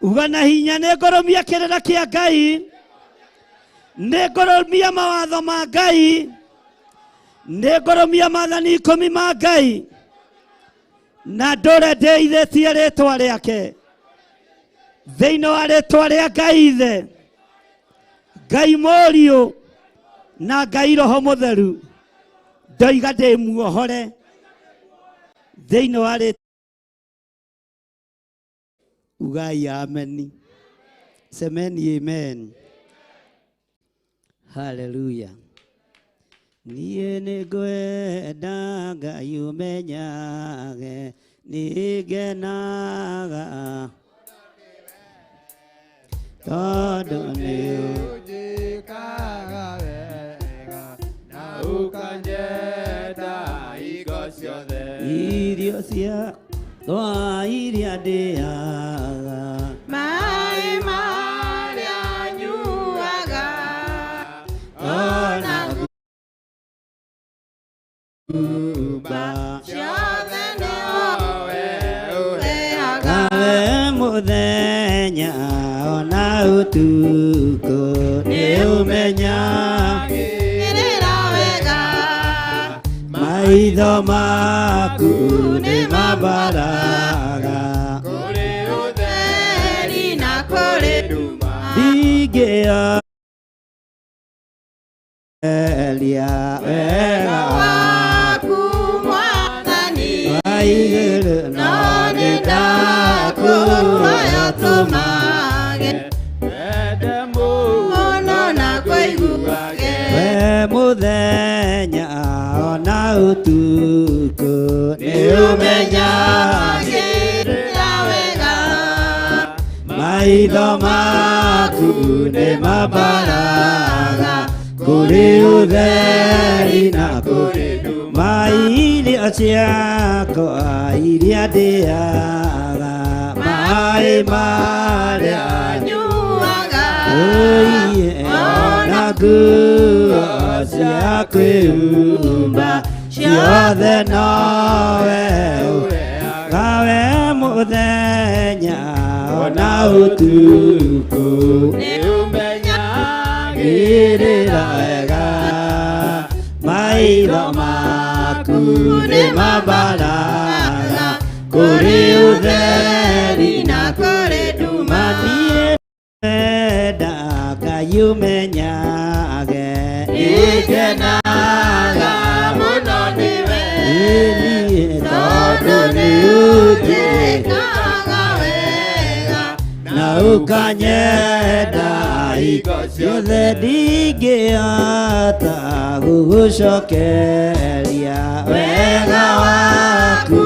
Uga na hinya, nĩ ngũrũmia kĩrĩra kĩa Ngai, nĩ ngũrũmia mawatho ma Ngai, nĩ ngũrũmia maathani ikũmi ma Ngai, na ndũre ndĩithĩtie rĩtwa rĩake. Thĩinĩ wa rĩtwa rĩa Ngai Ithe, Ngai Mũriũ na Ngai Roho Mũtheru, ndoiga ndĩ muohore thĩinĩ wa rĩtwa. Ugai ameni. Semeni amen. Haleluya. Niĩ nĩ ngwenda Ngai ũmenyage nĩ ngenaga tondũ nĩ ũnjĩkaga wega na ũkanyenda hingo ciothe. Irio ciakwa iria ndĩaga, maĩ marĩa nyuaga, ona ngumba ciothe nĩwe ũheaga. Kawe mũthenya ona ũtukũ nĩ ũmenyagĩrĩra wega, maitho maku nĩ mambaraga kũrĩ ũtheri na kũrĩ nduma. Ndingĩaria wega waku Mwathani wa igũrũ, no nĩ ndakũhoya tũmage wende mũno na kũiguage. We mũthenya ona ũtukũ nĩ ũmenyagĩrĩra wega, maitho maku nĩ mambaraga kũrĩ ũtheri na kũrĩ nduma. Irio ciakwa iria ndĩaga, maĩ marĩa nyuaga, Oiye, ona nguo cia kwĩhumba ciothe nowe ũheaga. We mũthenya ona ũtukũ nĩ ũmenyagĩrĩra gĩrĩra wega, maitho maku nĩ mambaraga kũrĩ ũtheri na kũrĩ nduma. Niĩ enda Ngai ũmenyage nĩ ngenaga mũno nĩwe, niĩ tondũ nĩ ũnjĩkaga wega na ũkanyenda hingo ciothe. Ndingĩhota gũgũcokeria wega waku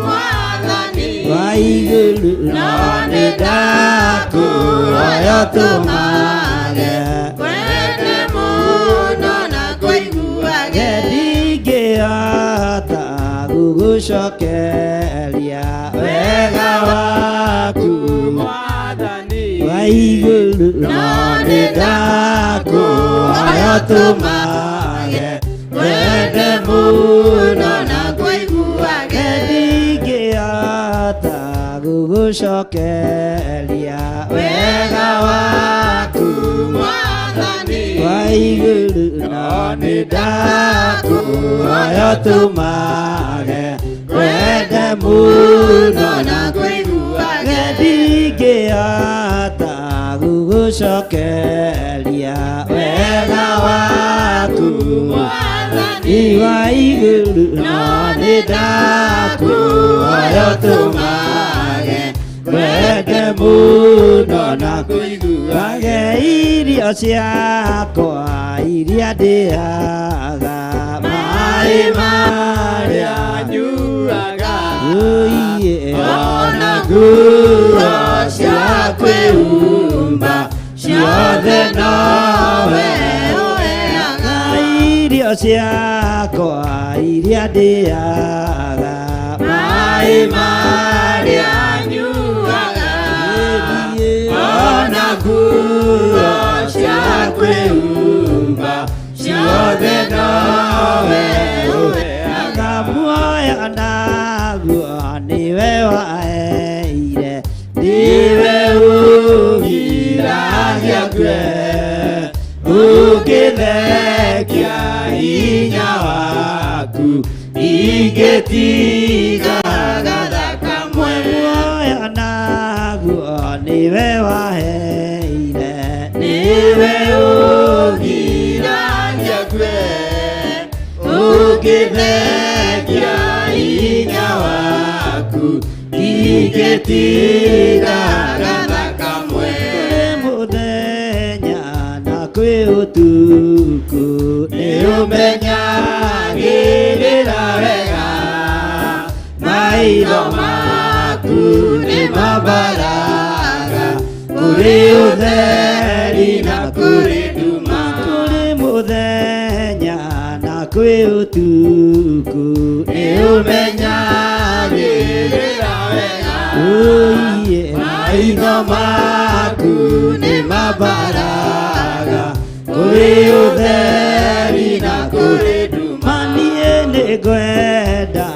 Mwathani wa igũrũ, no nĩ ndakũhoya tũmage wende mũno na kũiguage. Ndingĩhota gũgũcokeria wega waku Mwathani wa igũrũ, no nĩ ndakũhoya tũmage wende mũno na kũiguage. Ndingĩhota gũgũcokeria wega waku Mwathani wa igũrũ, no nĩ ndakũhoya tũmage wende mũno na kũiguage. Ndingĩhota gũgũcokeria wega waku Mwathani wa igũrũ, no nĩ ndakũhoya tũmage Ngwende mũno na kũiguage irio ciakwa iria ndĩaga maĩ marĩa nyuaga ũiye ona nguo cia kwĩhumba ciothe nowe ũheaga irio ciakwa iria ndĩaga maĩ marĩa nyuaga ona nguo cia kwĩhumba ciothe nowe ũheaga muoyo naguo nĩwe waheire nĩwe ũgiragia ngue ũngĩthekia hinya waku ingĩtiga gathaka mwe muoyo naguo nĩwe waheire nĩwe ũgiragia ngue ũngĩthengia hinya waku ingĩtiga gathaka mwe kwĩ mũthenya na kwĩ ũtukũ nĩũmenyagĩrĩra wega maitho maku nĩmambaraga kũrĩ ũtheri na kũrĩ nduma kũrĩ mũthenya na kwĩ ũtukũ nĩũmenyagĩrĩra wega ũiye maitho maku nĩmambaraga kũrĩ ũtheri na kũrĩ nduma niĩ nĩngwenda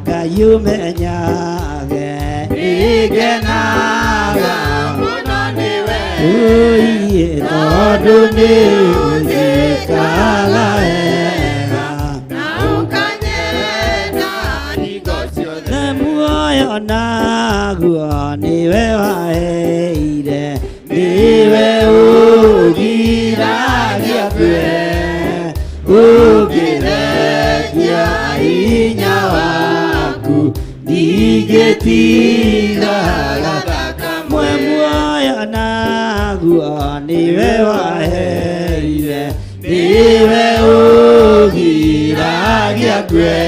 Ngai ũmenyage nĩngenaga mũno nĩwe ũiye tondũ nĩũnjĩkaga wega wega na ũkanyenda hingo ciothe na muoyo naguo nĩwe waheire nĩwe ũgiragia ngue ũngĩrekia hinya waku ndingĩtiga gathaka mwe mwe muoyo naguo nĩwe waheire nĩwe ũgiragia ngue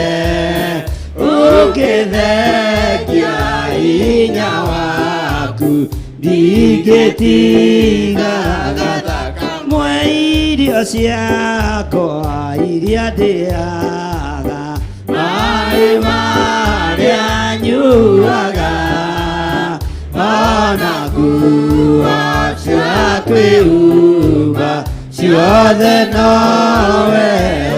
ũngĩthekia hinya waku ndingĩtiga gathaka mwe irio ciakwa iria ndĩaga maĩ marĩa nyuaga ona nguo cia kwĩhumba ciothe nowe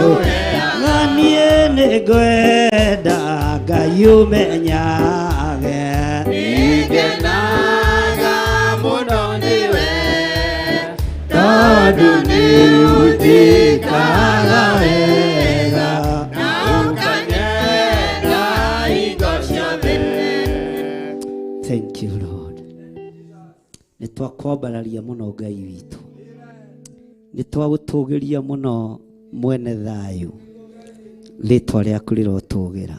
ũheaga niĩ nĩngwenda Ngai ũmenyage Nĩngenaga mũno nĩwe tondũ nĩũnjĩkaga wega na ũkanyenda hingo ciothe Thank you Lord. Nĩ twakwambararia mũno Ngai witũ. Nĩ twagũtũgĩria mũno mwene thayũ. Rĩtwa rĩaku rĩrotũgĩra.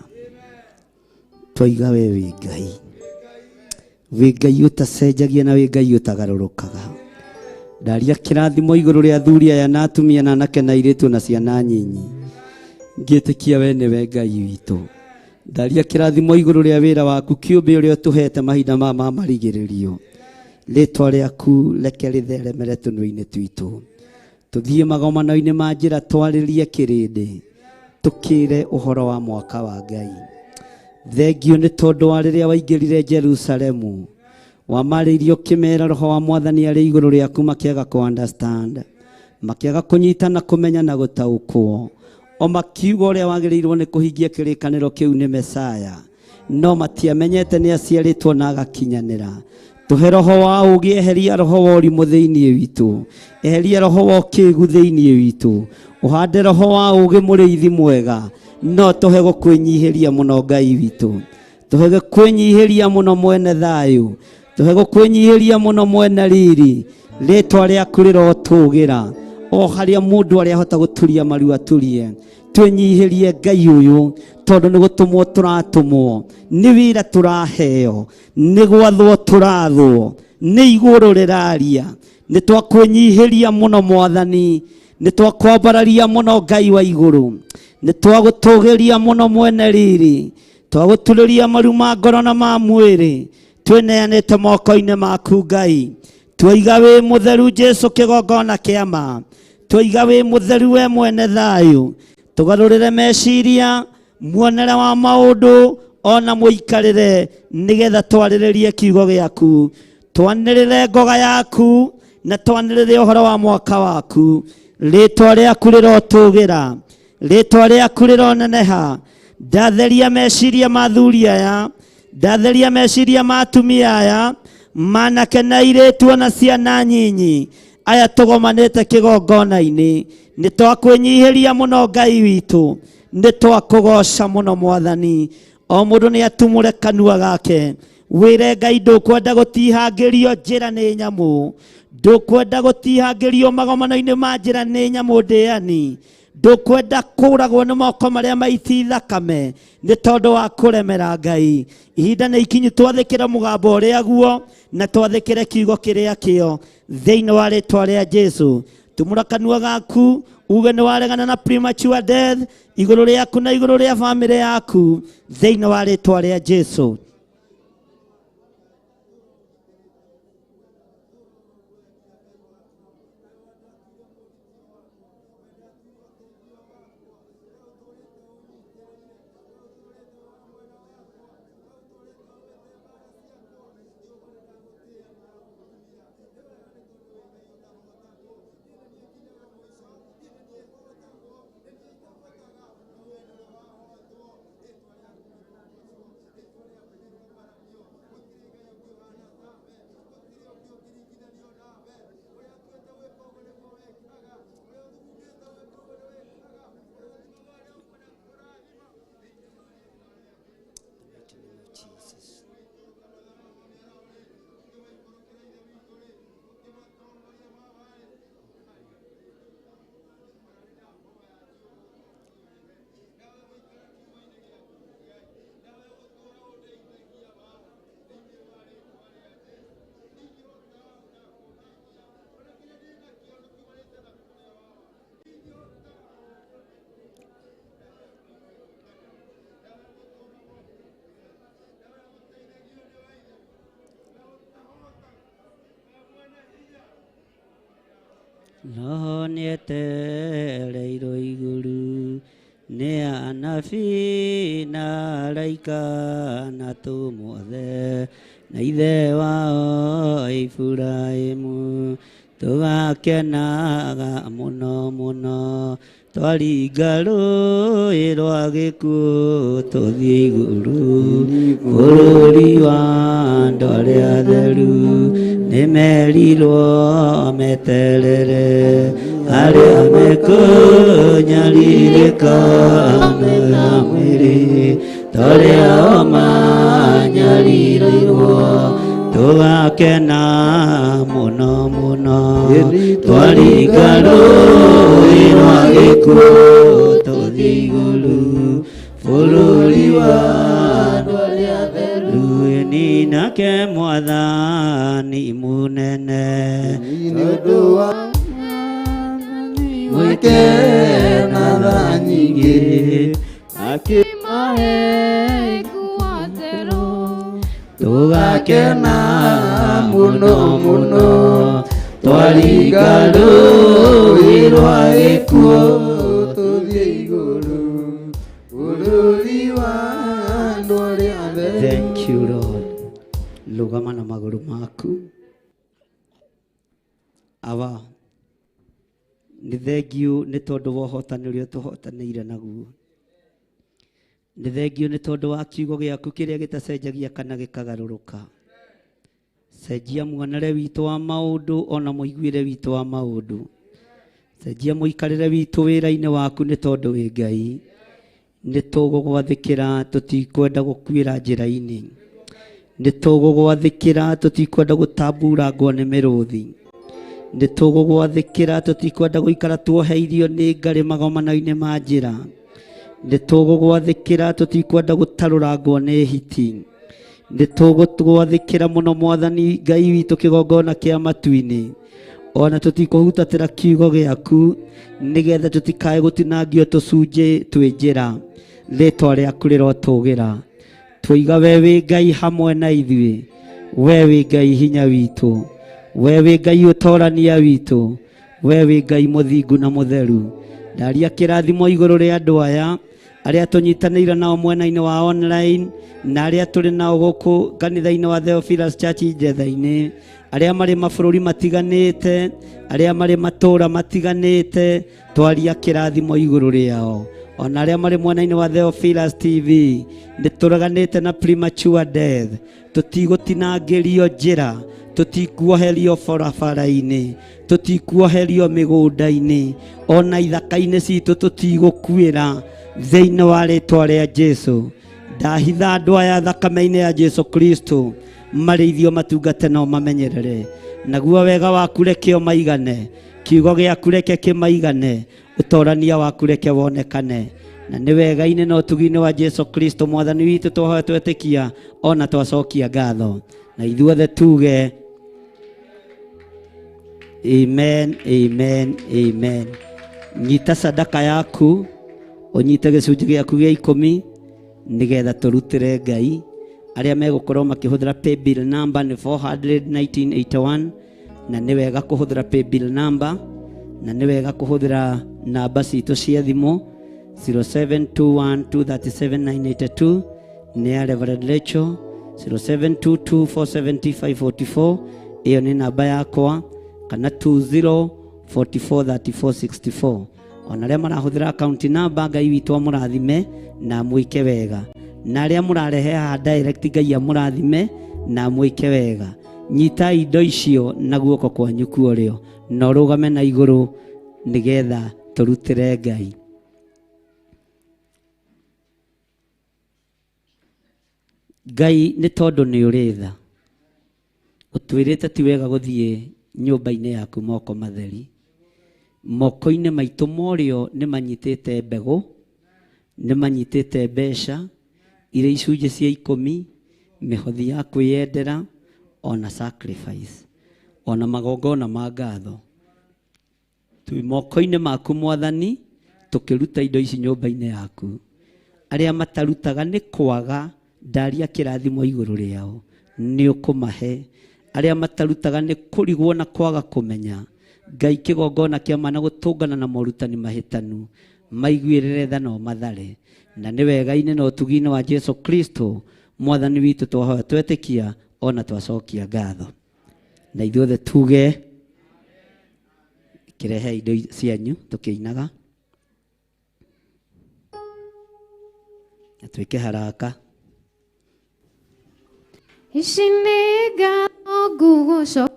Twaiga we wĩ Ngai. Wĩ Ngai ũtacenjagia na wĩ Ngai ũtagarũrũkaga. Ndaria kĩrathimo igũrũ rĩa athuri aya na atumia na anake na airĩtu na ciana nyinyi. Ngĩtĩkia we nĩwe Ngai witũ. Ndaria kĩrathimo igũrũ rĩa wĩra waku kĩũmbe ũrĩa ũtũhete mahinda maya ma marigĩrĩrio. Rĩtwa rĩaku reke rĩtheremere tũnua-inĩ twitũ. Tũthiĩ magomano-inĩ ma njĩra twarĩrie kĩrĩndĩ. Tũkĩre ũhoro wa mwaka wa Ngai. Thengio nĩ tondũ wa rĩrĩa waingĩrire Jerusalemu. Wamarĩirie ũkĩmera roho wa mwathani arĩ igũrũ rĩaku makĩaga kũ understand. Makĩaga kũnyita na kũmenya na gũtaũkwo. O makiuga ũrĩa wagĩrĩirwo nĩ kũhingia kĩrĩkanĩro kĩu nĩ Mesaya. No matiamenyete nĩ aciarĩtwo na agakinyanĩra. Tũhe roho wa ũũgĩ, eheria roho wa ũrimũ thĩinĩ witũ. Eheria roho wa ũkĩgu thĩinĩ witũ. Ũhande roho wa ũũgĩ mũrĩithi mwega. No tũhe gũkwĩnyihĩria mũno Ngai witũ. Tũhe gũkwĩnyihĩria mũno mwene thayũ. Tũhe gũkwĩnyihĩria mũno mwene riri. Rĩtwa rĩaku rĩrotũgĩra. O harĩa mũndũ arĩa ahota gũturia maru aturie. Twĩnyihĩrie Ngai ũyũ, tondũ nĩ gũtũmwo tũratũmwo, nĩ wĩra tũraheo, nĩ gwathwo tũrathwo, nĩ igũrũ rĩraria. Nĩ twakwĩnyihĩria mũno Mwathani, nĩ twakwambararia mũno Ngai wa igũrũ, nĩ twagũtũgĩria mũno mwene riri, twagũturĩria maru ma ngoro na ma mwĩrĩ, twĩneanĩte moko-inĩ maku Ngai. Twaiga wĩ mũtheru Jesu kĩgongona kĩa ma, twaiga wĩ mũtheru we mwene thayũ, tũgarũrĩre meciria, muonere wa maũndũ ona mũikarĩre, nĩgetha twarĩrĩrie kiugo gĩaku, twanĩrĩre ngoga yaku na twanĩrĩre ũhoro wa mwaka waku. Rĩtwa rĩaku rĩrotũgĩra, rĩtwa rĩaku rĩroneneha. Ndatheria meciria ma athuri aya, ndatheria meciria ma atumia aya, manake na airĩtu ona ciana nyinyi aya tũgomanĩte kĩgongona-inĩ. Nĩ twakwĩnyihĩria mũno Ngai witũ, nĩ twakũgoca mũno Mwathani. O mũndũ nĩ atumũre kanua gake, wĩre Ngai ndũkwenda gũtihangĩrio njĩra nĩ nyamũ, ndũkwenda gũtihangĩrio magomano-inĩ ma njĩra nĩ nyamũ ndĩani, ndũkwenda kũragwo nĩ moko marĩa maiti thakame nĩ tondũ wa kũremera Ngai. Ihinda nĩ ikinyu twathĩkĩre mũgambo ũrĩa guo na twathĩkĩre kiugo kĩrĩa kĩo thĩinĩ wa rĩtwa rĩa Jesu. Tumũra kanua gaku uge nĩ waregana na premature death igũrũ rĩaku na igũrũ rĩa bamĩrĩ yaku thĩinĩ wa rĩtwa rĩa Jesu. Roho nĩetereirwo igũrũ nĩ anabii na araika na atũmwo othe na ithe wao Iburahĩmu, tũgakenaga mũno mũno twaringa rũĩ rwa gĩkuũ tũthiĩ igũrũ bũrũri wa andũ arĩa atheru. Nĩmerirwo meterere arĩa mekũnyarirĩka na mwĩrĩ torĩa o manyaririrwo, tũgakena mũno mũno twaringa rũĩ rwa gĩkuũ tũthiĩ igũrũ bũrũri wa andũ arĩa atheru. Ninake Mwathani mũnene nĩ ũndũ wa mweke na tha nyingĩ akĩmahe nguo njerũ, tũgakena mũno mũno twaringa rũĩ rwa gĩkuũ tũthiĩ igũrũ bũrũri wa andũ arĩa atheru. Thank you Lord. Lugama na magũrũ maku. Awa, nĩ thengiũ nĩ tondũ wa ũhotani ũrĩa tũhotanĩire naguo. Nĩ thengiũ nĩ tondũ wa kiugo gĩaku kĩrĩa gĩtacenjagia kana gĩkagarũrũka. Cenjia muonere witũ wa maũndũ ona mũiguĩre witũ wa maũndũ. Cenjia mũikarĩre witũ wĩra-inĩ waku nĩ tondũ wĩ Ngai. Nĩ tũgũgwathĩkĩra, tũtikwenda gũkuĩra njĩra-inĩ. Nĩ tũgũgwathĩkĩra, tũtikwenda gũtamburangwo nĩ mĩrũthi. Nĩ tũgũgwathĩkĩra, tũtikwenda gũikara tuoheirio nĩ ngarĩ magomano-inĩ ma njĩra. Nĩ tũgũgwathĩkĩra, tũtikwenda gũtarũrangwo nĩ hiti. Nĩ tũgũgwathĩkĩra mũno Mwathani Ngai witũ kĩgongona kĩa matu-inĩ. Ona tũtikũhutatĩra kiugo gĩaku nĩgetha tũtikae gũtinangio tũcunjĩ twĩ njĩra. Rĩtwa rĩaku rĩrotũgĩra. Twoiga we wĩ Ngai hamwe na ithuĩ, we wĩ Ngai hinya witũ, we wĩ Ngai ũtorania witũ, we wĩ Ngai mũthingu na mũtheru. Ndaria kĩrathimo igũrũ rĩa andũ aya arĩa tũnyitanĩire nao mwena-inĩ wa online na arĩa tũrĩ nao gũkũ kanitha-inĩ wa Theophilus Church Njetha-inĩ, arĩa marĩ mabũrũri matiganĩte, arĩa marĩ matũũra matiganĩte, twaria kĩrathimo igũrũ rĩao. Ona arĩa marĩ mwena-inĩ wa Theophilus TV, nĩ tũreganĩte na premature death, tũtigũtinangĩrio njĩra, tũtikuoherio barabara-inĩ, tũtikuoherio mĩgũnda-inĩ, ona ithaka-inĩ citũ tũtigũkuĩra thĩinĩ wa rĩtwa rĩa Jesu. Ndahitha andũ aya thakame-inĩ ya Jesu Kristo, marĩithio matungate no mamenyerere, naguo wega waku reke ũmaigane, kiugo gĩaku reke kĩmaigane, ũtorania waku reke wonekane. Na nĩ wega-inĩ na ũtugi-inĩ wa Jesu Kristo Mwathani witũ twahoya twetĩkia ona twacokia ngatho. Na ithuothe tuge amen, amen, amen. Nyita sadaka yaku, ũnyite gĩcunjĩ gĩaku gĩa 10 nĩgetha tũrutĩre Ngai. Arĩa megũkorwo makĩhũthĩra paybill number nĩ 41981, na nĩ wega kũhũthĩra paybill number, na nĩ wega kũhũthĩra namba citũ cia thimũ 0721237982 nĩ ya Reverend Rachel, 0722470544 ĩyo nĩ namba yakwa, kana 20443464. Ona arĩa marahũthĩra account number, Ngai witũ amũrathime na amwĩke wega. Na arĩa mũrarehe haha direct, Ngai amũrathime na amwĩke wega. Nyita indo icio na guoko kwanyu kuorĩo, na ũrũgame na igũrũ nĩgetha tũrutĩre Ngai. Ngai nĩ tondũ nĩ ũrĩ tha, ũtwĩrĩte ti wega gũthiĩ nyũmba-inĩ yaku moko matheri. Moko-inĩ maitũ morĩo nĩ manyitĩte mbegũ, nĩ manyitĩte mbeca irĩ icunjĩ cia 10, mĩhothi ya kwĩyendera, ona sacrifice, ona magongona ma ngatho. Twĩ moko-inĩ maku Mwathani, tũkĩruta indo ici nyũmba-inĩ yaku. Arĩa matarutaga nĩ kwaga, ndaria kĩrathimo igũrũ rĩao, nĩ ũkũmahe. Arĩa matarutaga nĩ kũrigwo na kwaga kũmenya, Ngai kĩgongona kĩa ma na gũtũngana na morutani mahĩtanu, maiguĩrĩre tha na ũmathare. Na nĩ wega-inĩ na ũtugi-inĩ wa Jesu Kristo Mwathani witũ twahoya twetĩkia ona twacokia ngatho. Na ithuothe tuge kĩrehe indo cianyu tũkĩinaga, na twĩke haraka. Ici nĩ ngatho ngũgũcokia.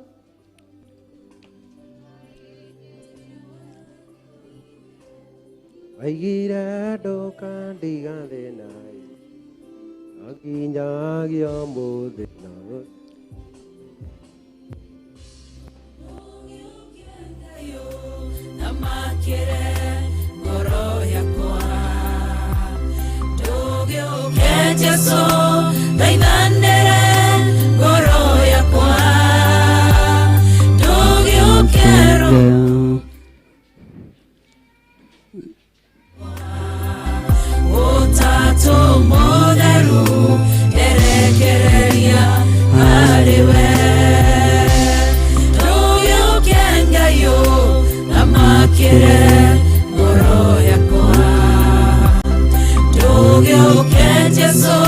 Waigire ndũkandiga thĩna, no nginyagia ũmũthĩ no Thamakĩre ngoro yakwa. Ndũgĩũke Jesũ, thaithanĩre ngoro yakwa. Ndũgĩũke Roho Ũtatũ Mũtheru, nderekereria harĩ we. Ndũgĩũke Ngai ũthamakĩre ngoro yakwa. Ndũgĩũke Jesũ,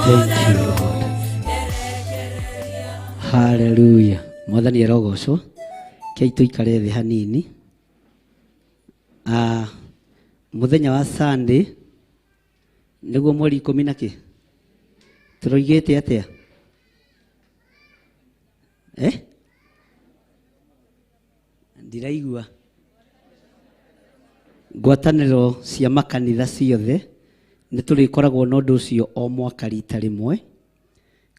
Thank you, Lord. Hallelujah. Mwathani arogocwo. Kei tũikare thĩ hanini. Ah, mũthenya wa Sunday nĩguo mweri ikũmi na kĩ tũroigĩte atĩa eh? Ndiraigua. Ngwatanĩro cia makanitha ciothe nĩ tũrĩkoragwo na ũndũ ũcio o mwaka rita rĩmwe,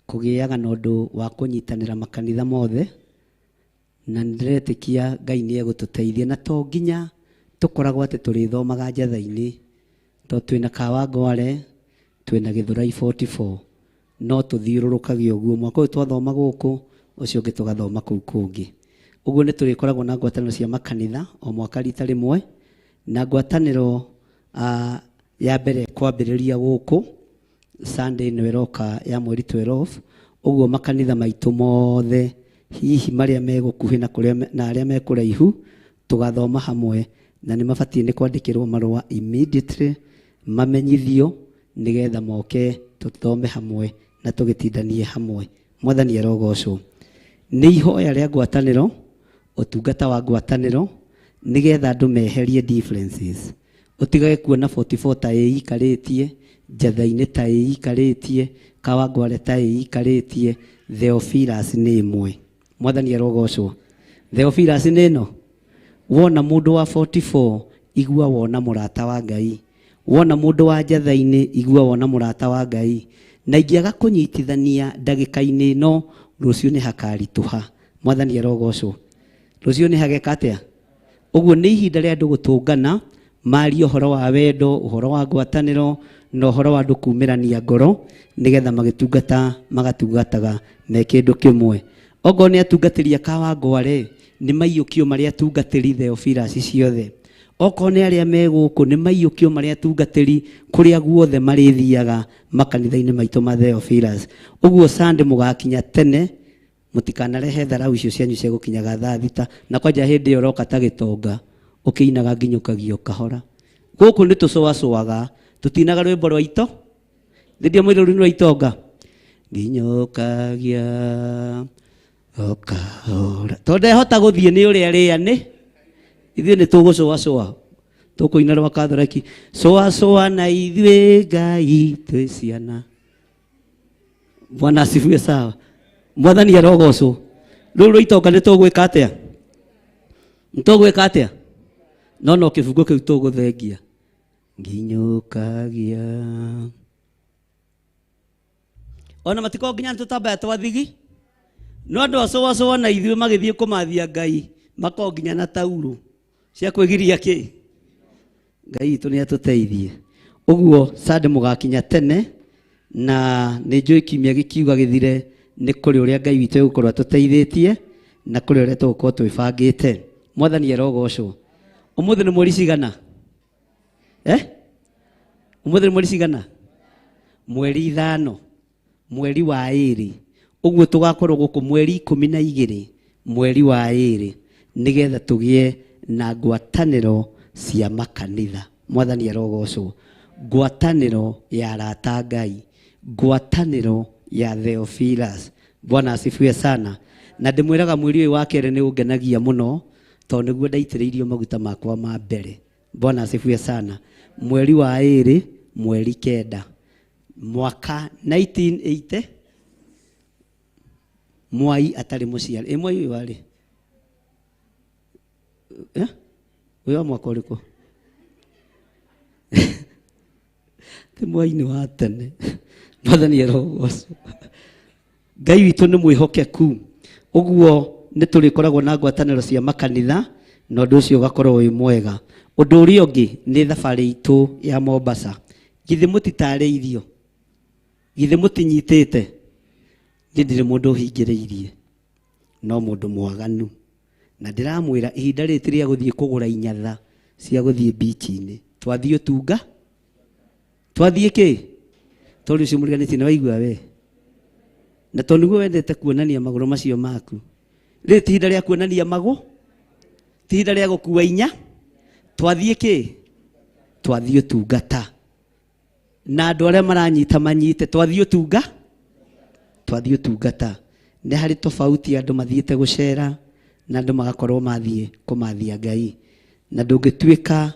kũgĩaga na ũndũ wa kũnyitanĩra makanitha mothe, na nĩndĩretĩkia Ngai nĩ egũtũteithia, na to nginya tũkoragwo atĩ tũrĩthomaga njatha-inĩ, tondũ twĩna Kawangware, twĩna Gĩthũrai 44, no tũthiũrũrũkage ũguo, mwaka ũyũ twathoma gũkũ, ũcio ũngĩ tũgathoma kũu kũngĩ. Ũguo nĩ tũrĩkoragwo na ngwatanĩro cia makanitha o mwaka rita rĩmwe, na ngwatanĩro ya mbere kwambĩrĩria gũkũ Sunday ĩno ĩroka ya mweri 12, ũguo makanitha maitũ mothe hihi marĩa me gũkuhĩ na kũrĩa na arĩa me kũraihu tũgathoma hamwe, na nĩ mabatiĩ nĩ kwandĩkĩrwo marũa immediately mamenyithio nĩgetha moke tũthome hamwe na tũgĩtindanie hamwe. Mwathani arogocwo. Nĩ ihoya rĩa ngwatanĩro, ũtungata wa ngwatanĩro, nĩgetha andũ meherie differences. Ũtigage kuona 44 ta ĩikarĩtie, njatha-inĩ ta ĩikarĩtie, Kawangware ta ĩikarĩtie, Theophilus nĩ ĩmwe. Mwathani arogocwo. Theophilus nĩ ĩno. Wona mũndũ wa 44 igua wona mũrata wa Ngai. Wona mũndũ wa njatha-inĩ igua wona mũrata wa Ngai. Na ingĩaga kũnyitithania ndagĩka-inĩ ĩno, rũciũ nĩ hakaritũha. Mwathani arogocwo. Rũciũ nĩ hageka atĩa? Ũguo nĩ ihinda rĩa andũ gũtũngana, marie ũhoro wa wendo, ũhoro wa ngwatanĩro, na ũhoro wa andũ kumĩrania ngoro, nĩgetha magĩtungata magatungataga me kĩndũ kĩmwe. Okorwo nĩ atungatĩri a Kawangware, nĩ maiyũkio marĩa atungatĩri Theophilus ciothe. Okorwo nĩ arĩa me gũkũ, nĩ maiyũkio marĩa atungatĩri kũrĩa guothe marĩthiaga makanitha-inĩ maitũ ma Theophilus. Ũguo Sunday mũgakinya tene, mũtikanarehe tharau icio cianyu cia gũkinyaga thaa thita, na kwanja hĩndĩ ĩyo ũroka ta gĩtonga, ũkĩinaga nginyũkagia o kahora. Gũkũ nĩ tũcũacũaga, tũtinaga rwĩmbo rwa ito, nĩ mwĩrĩ rũu nĩ rwa itonga. Nginyũkagia o kahora. Tondũ ndehota gũthiĩ nĩ ũrĩa rĩa nĩ, ithuĩ nĩ tũgũcũacũa. Tũkũina rwa Katholeki, cũacũa na ithuĩ Ngai twĩ ciana. Bwana asifiwe sawa. Mwathani arogocwo. Rũu rwa itonga nĩ tũgwĩka atĩa? Nĩ tũgwĩka atĩa? No no kĩbungo kĩu tũgũthengia. Nginyũkagia. Ona matikoragwo nginya nĩ tũtambaya twa thigi. No andũ acũacũa na ithuĩ magĩthiĩ kũmathia Ngai, makoragwo nginya na taurũ cia kwĩgiria kĩ? Ngai witũ nĩ atũteithie. Ũguo Sunday mũgakinya tene, na nĩ njũĩ kiumia gĩkiuga gĩthire nĩ kũrĩ ũrĩa Ngai witũ egũkorwo atũteithĩtie na kũrĩ ũrĩa tũgũkorwo twĩbangĩte. Mwathani arogocwo. Ũmũthĩ nĩ mweri cigana? Ũmũthĩ nĩ mweri cigana? Mweri 5, mweri wa 2. Ũguo tũgakorwo gũkũ mweri 12, mweri wa 2, nĩgetha tũgĩe na ngwatanĩro cia makanitha. Mwathani arogocwo. Ngwatanĩro ya arata Ngai, ngwatanĩro ya Theophilus. Bwana asifiwe sana. Na ndĩmwĩraga mweri ũyũ wa kerĩ nĩ ũngenagia mũno, tondũ nĩguo ndaitĩrĩirio maguta makwa ma mbere. Bwana asifiwe sana. Mweri wa 2, mweri 9, mwaka 1980, Mwai atarĩ mũciari. Ĩ Mwai ũyũ warĩ? Ũyũ wa mwaka ũrĩkũ? Ti Mwai nĩ wa tene. Mwathani arogocwo. Ngai witũ nĩ mwĩhokeku. Ũguo nĩ tũrĩkoragwo na ngwatanĩro cia makanitha, na ũndũ ũcio ũgakorwo wĩ mwega. Ũndũ ũrĩa ũngĩ nĩ thabarĩ itũ ya Mombasa. Githĩ mũtitarĩirio? Githĩ mũtinyitĩte? Niĩ ndirĩ mũndũ ũhingĩrĩirie, no mũndũ mwaganu. Na ndĩramwĩra ihinda rĩrĩ ti rĩa gũthiĩ kũgũra inyatha cia gũthiĩ beach-inĩ. Twathiĩ ũtunga? Twathiĩ kĩ? Tondũ ũcio mũriganĩtie nĩ waigua we. Na tondũ nĩguo wendete kuonania magũrũ macio maku. Rĩrĩ ti ihinda rĩa kuonania magũ? Ti ihinda rĩa gũkua inya? Twathiĩ kĩ? Twathiĩ ũtungata. Na andũ arĩa maranyita manyite twathiĩ ũtunga twathiĩ ũtungata. Nĩ harĩ tofauti andũ mathiĩte gũcera na andũ magakorwo mathiĩ kũmathia Ngai. Na ndũngĩtuĩka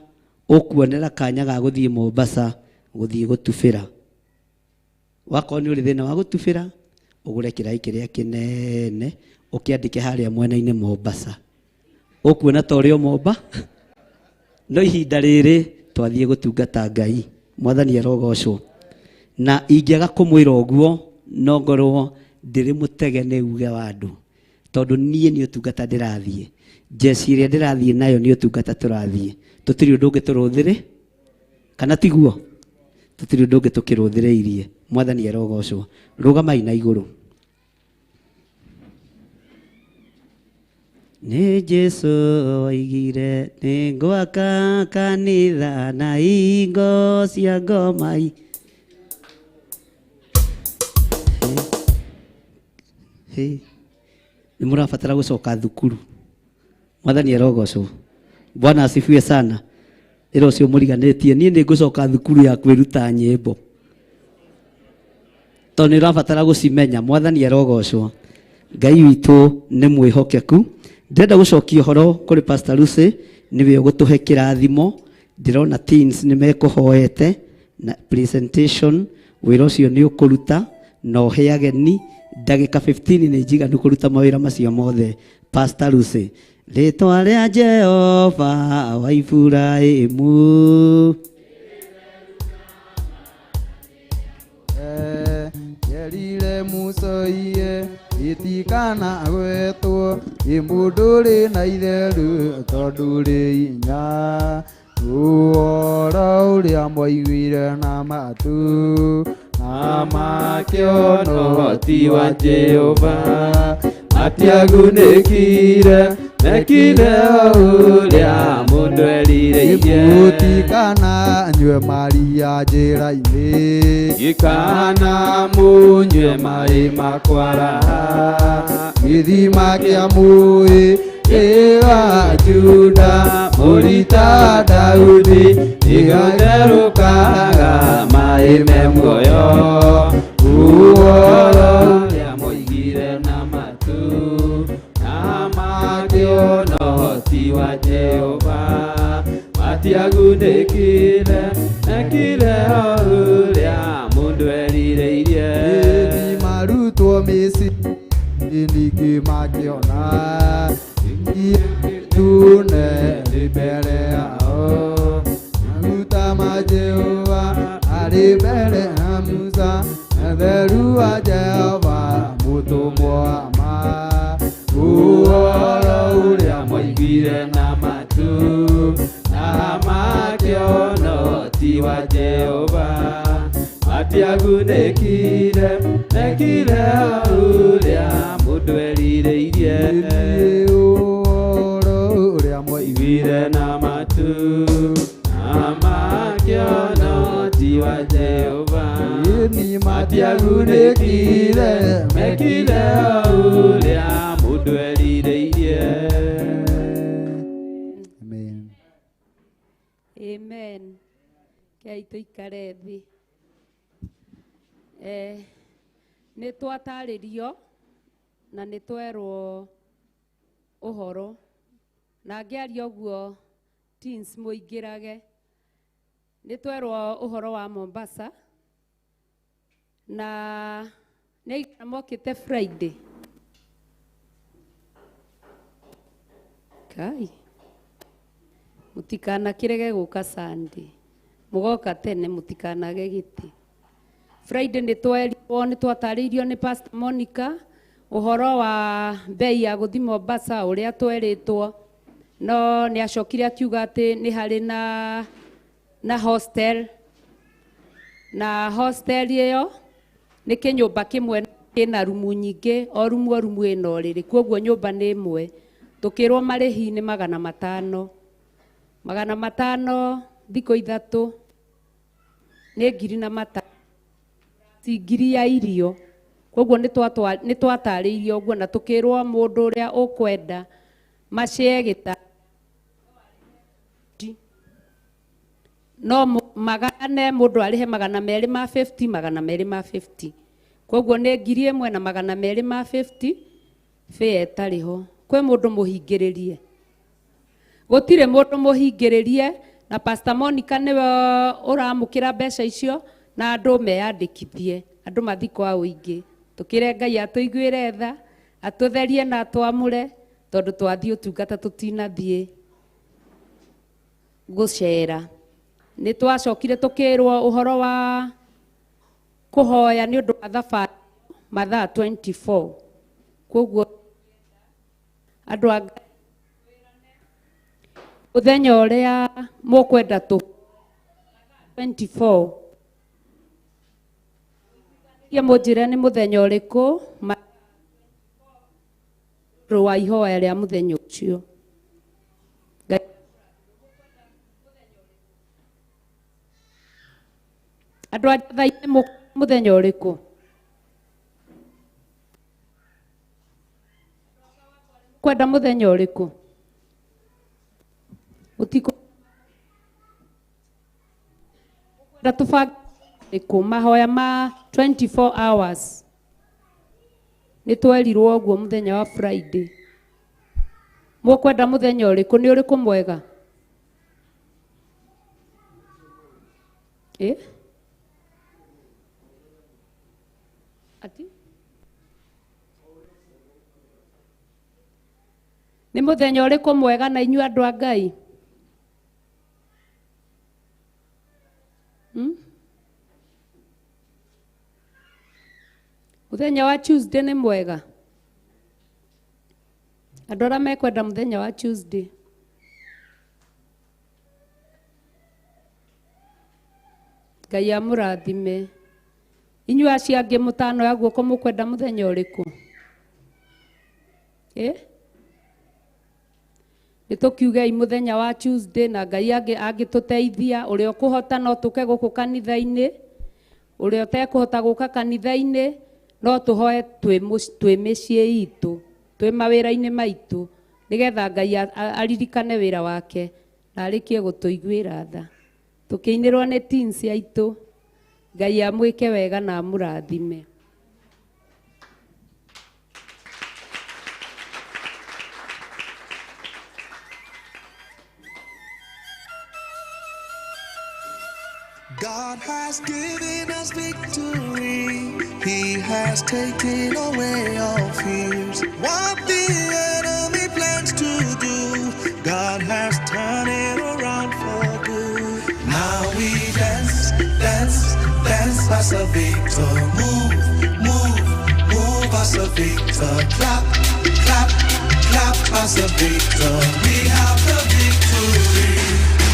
ũkuonera kanya ga gũthiĩ Mombasa gũthiĩ gũtubĩra. Wakorwo nĩ ũrĩ thĩna wa gũtubĩra ũgũre kĩraĩ kĩrĩa kĩnene ũkĩandĩke harĩa mwena-inĩ Mombasa. Ũkuona ta ũrĩ o Momba no ihinda rĩrĩ twathiĩ gũtungata Ngai. Mwathani arogocwo. Na ingĩaga kũmwĩra ũguo no ngorwo ndĩrĩ mũtege nĩ uge wa andũ tondũ niĩ nĩ ũtungata ndĩrathiĩ. Njeci ĩrĩa ndĩrathiĩ nayo nĩ ũtungata tũrathiĩ. Tũtirĩ ũndũ ũngĩ tũrũthĩrĩ kana tiguo? Tũtirĩ ũndũ ũngĩ tũkĩrũthĩrĩirie. Mwathani arogocwo. Rũgamai na igũrũ. Nĩ Jesu oigire nĩ ngwaka kanitha na hingo cia ngoma. Nĩ mũrabatara gũcoka thukuru. Mwathani arogocwo. Bwana asifiwe sana. Ĩra ũcio mũriganĩtie niĩ nĩ ngũcoka thukuru ya kwĩruta nyĩmbo tondũ nĩ ũrabatara gũcimenya. Mwathani arogocwo. Ngai witũ nĩ mwĩhokeku. Ndĩrenda gũcokia ũhoro kũrĩ Pastor Lucy nĩwe ũgũtũhe kĩrathimo. Ndĩrona teens nĩ mekũhoete na presentation wĩra ũcio nĩ ũkũruta na ũhe ageni ndagĩka 15 nĩ njiganu kũruta mawĩra macio mothe. Pastor Lucy, rĩtwa rĩa Jehova wa Iburahĩmu. Yerire Musa iye itikana gwetwo ĩ mũndũ ũrĩ na itheru tondũ rĩ inya ũhoro ũrĩa mwaiguire na matũ na makĩona ũhoti wa Jehova matiagunĩkire mekire ũrĩa mũndũ erirĩirie. Mũtikana nyue maria njĩra-inĩ gĩkana mũnyue maĩ makwara gĩthima kĩa mũĩ ĩwa Juda mũrita Daudi igĩtherũkaga maĩ me muoyo ũhoro ũrĩa moigire na matũ na makĩona ũhoti wa Jehova matiagunĩkire mekire ũrĩa mũndũ erirĩirie. Marutwo Misiri ningĩ makĩona tune rĩ mbere yao maguta ma Jehova arĩ mbere ya Musa theru wa Jehova mũtũmwo wa ma ũhoro ũrĩa mwaiguire na matũ na makĩona ũhoti wa Jehova matiagunĩkire mekire ũrĩa mũndũ erirĩirie. Ũhoro ũrĩa mwaiguire na matũ na makĩona ũhoti wa Jehova matiagunĩkire mekire ũrĩa mũndũ erirĩirie. Amen. Amen. Kei tũikare thĩ. Nĩ twatarĩrio na nĩ twerwo ũhoro na ngĩaria ũguo teens mũingĩrage. Nĩ twerwo ũhoro wa Mombasa na nĩ aigana mokĩte Friday. Kai mũtikanakĩrege gũka Sunday, mũgoka tene mũtikanage gĩtĩ. Friday nĩ twerirwo nĩ twatarĩirio nĩ Pastor Monica ũhoro wa bei ya gũthiĩ Mombasa ũrĩa twerĩtwo, no nĩ acokire akiuga atĩ nĩ harĩ na hostel, na hostel ĩyo nĩ kĩnyũmba kĩmwe kĩna rumu nyingĩ, o rumu o rumu ĩna ũrĩrĩ, koguo nyũmba nĩ ĩmwe. Tũkĩrwo marĩhi nĩ 500 500 thikũ 3 nĩ ngiri na mata ti ngiri ya irio. Koguo nĩ twatarĩirio ũguo na tũkĩrwo mũndũ ũrĩa ũkwenda macĩe gĩta No magane mũndũ arĩhe 250, 250. Koguo nĩ 1250 fare ĩtarĩ ho. Kwĩ mũndũ mũhingĩrĩrie? Gũtirĩ mũndũ mũhingĩrĩrie, na Pastor Monica nĩwe ũramũkĩra mbeca icio, na andũ meyandĩkithie, andũ mathiĩ kwa ũingĩ. Tũkĩre Ngai atũiguĩre tha, atũtherie na atwamũre, tondũ twathiĩ ũtungata tũtinathiĩ gũcera. Nĩ twacokire tũkĩrwo ũhoro wa kũhoya nĩ ũndũ wa thabarĩ mathaa 24. Koguo andũ a Ngai, mũthenya ũrĩa mũkwenda tũ 24, mũnjĩre nĩ mũthenya ũrĩkũ wa ihoya rĩa mũthenya ũcio. Andũ a Njathai-inĩ mũthenya ũrĩkũ? Kwenda mũthenya ũrĩkũ? Ũtikũ kwenda tũbange ũrĩkũ? Mahoya ma 24 hours nĩ twerirwo ũguo mũthenya wa Friday. Mũkwenda mũthenya ũrĩkũ? Nĩ ũrĩkũ mwega? Ati? Nĩ mũthenya ũrĩkũ mwega na inyuĩ andũ a Ngai? Mũthenya wa Tuesday nĩ mwega. Andũ arĩa mekwenda mũthenya wa Tuesday. Ngai amũrathime. Inyuĩ acio angĩ mũtanoya guoko mũkwenda mũthenya ũrĩkũ? Nĩ tũkiugei mũthenya wa Tuesday, na Ngai angĩtũteithia, ũrĩa ũkũhota no tũke gũkũ kanitha-inĩ, ũrĩa ũtekũhota gũka kanitha-inĩ no tũhoe twĩ mĩciĩ itũ, twĩ mawĩra-inĩ maitũ, nĩgetha Ngai aririkane wĩra wake na arĩkie gũtũiguĩra tha. Tũkĩinĩrwo nĩ teens aitũ, Ngai amwĩke wega na amũrathime. God has given us victory. He has taken away all fears. What the enemy plans to do, God has turned it around for good. Now we dance, dance, dance as a victor. Move, move, move as a victor. Clap, clap, clap as a victor. We have the victory.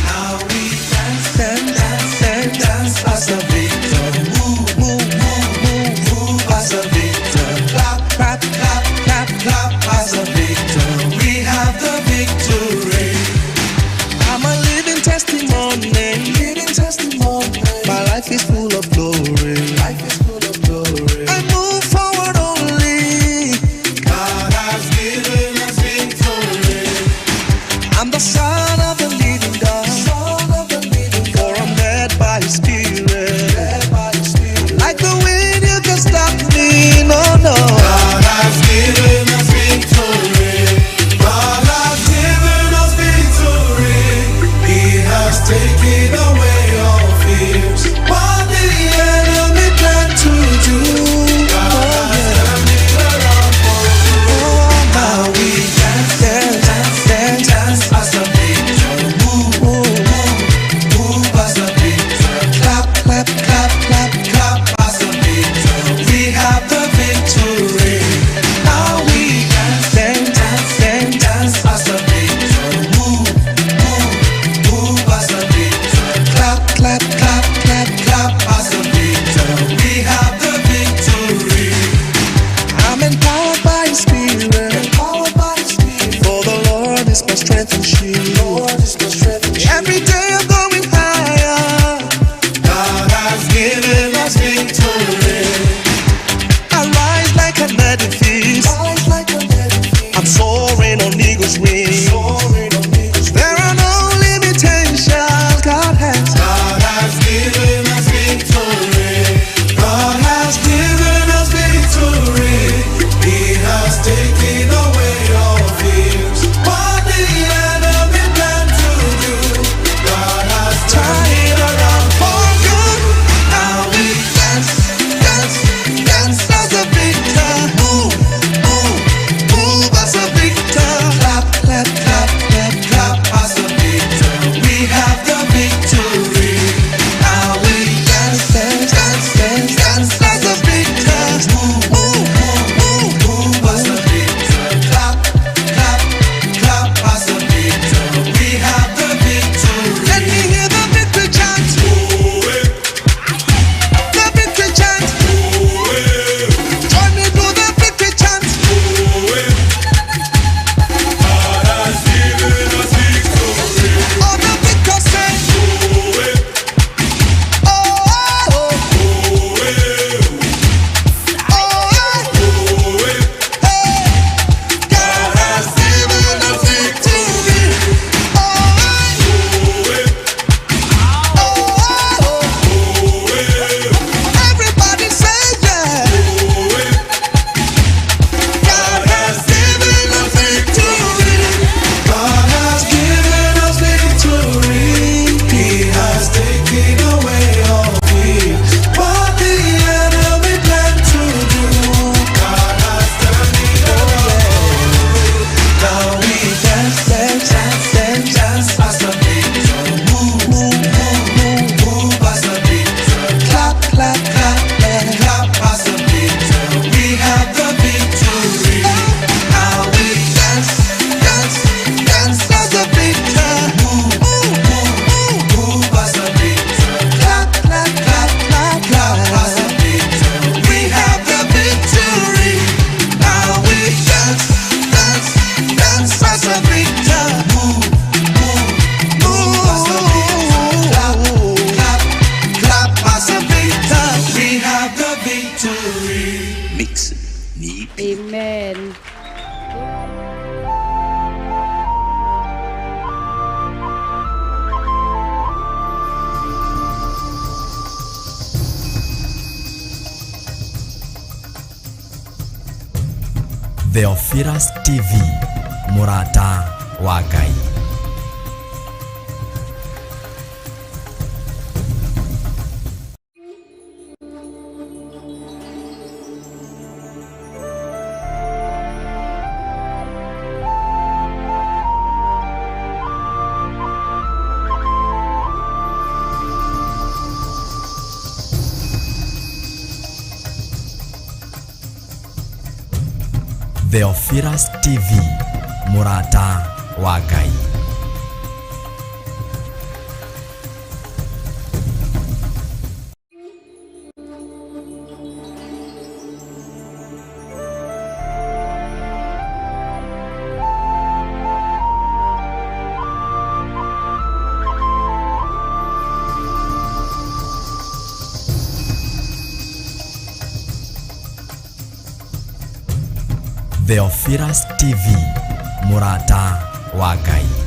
Now we dance, dance, dance, dance as a victor. Move, move, move, move, move as a victor. Clap, clap, clap, clap, clap as a victor. We have the victory. I'm a living testimony. Living testimony. My life is full of glory. Life is full of glory. I move forward only. God has given us victory. I'm the son of the living Theophilus TV, mũrata wa Ngai. Theophilus TV, mũrata wa Ngai. Theophilus TV, mũrata wa Ngai.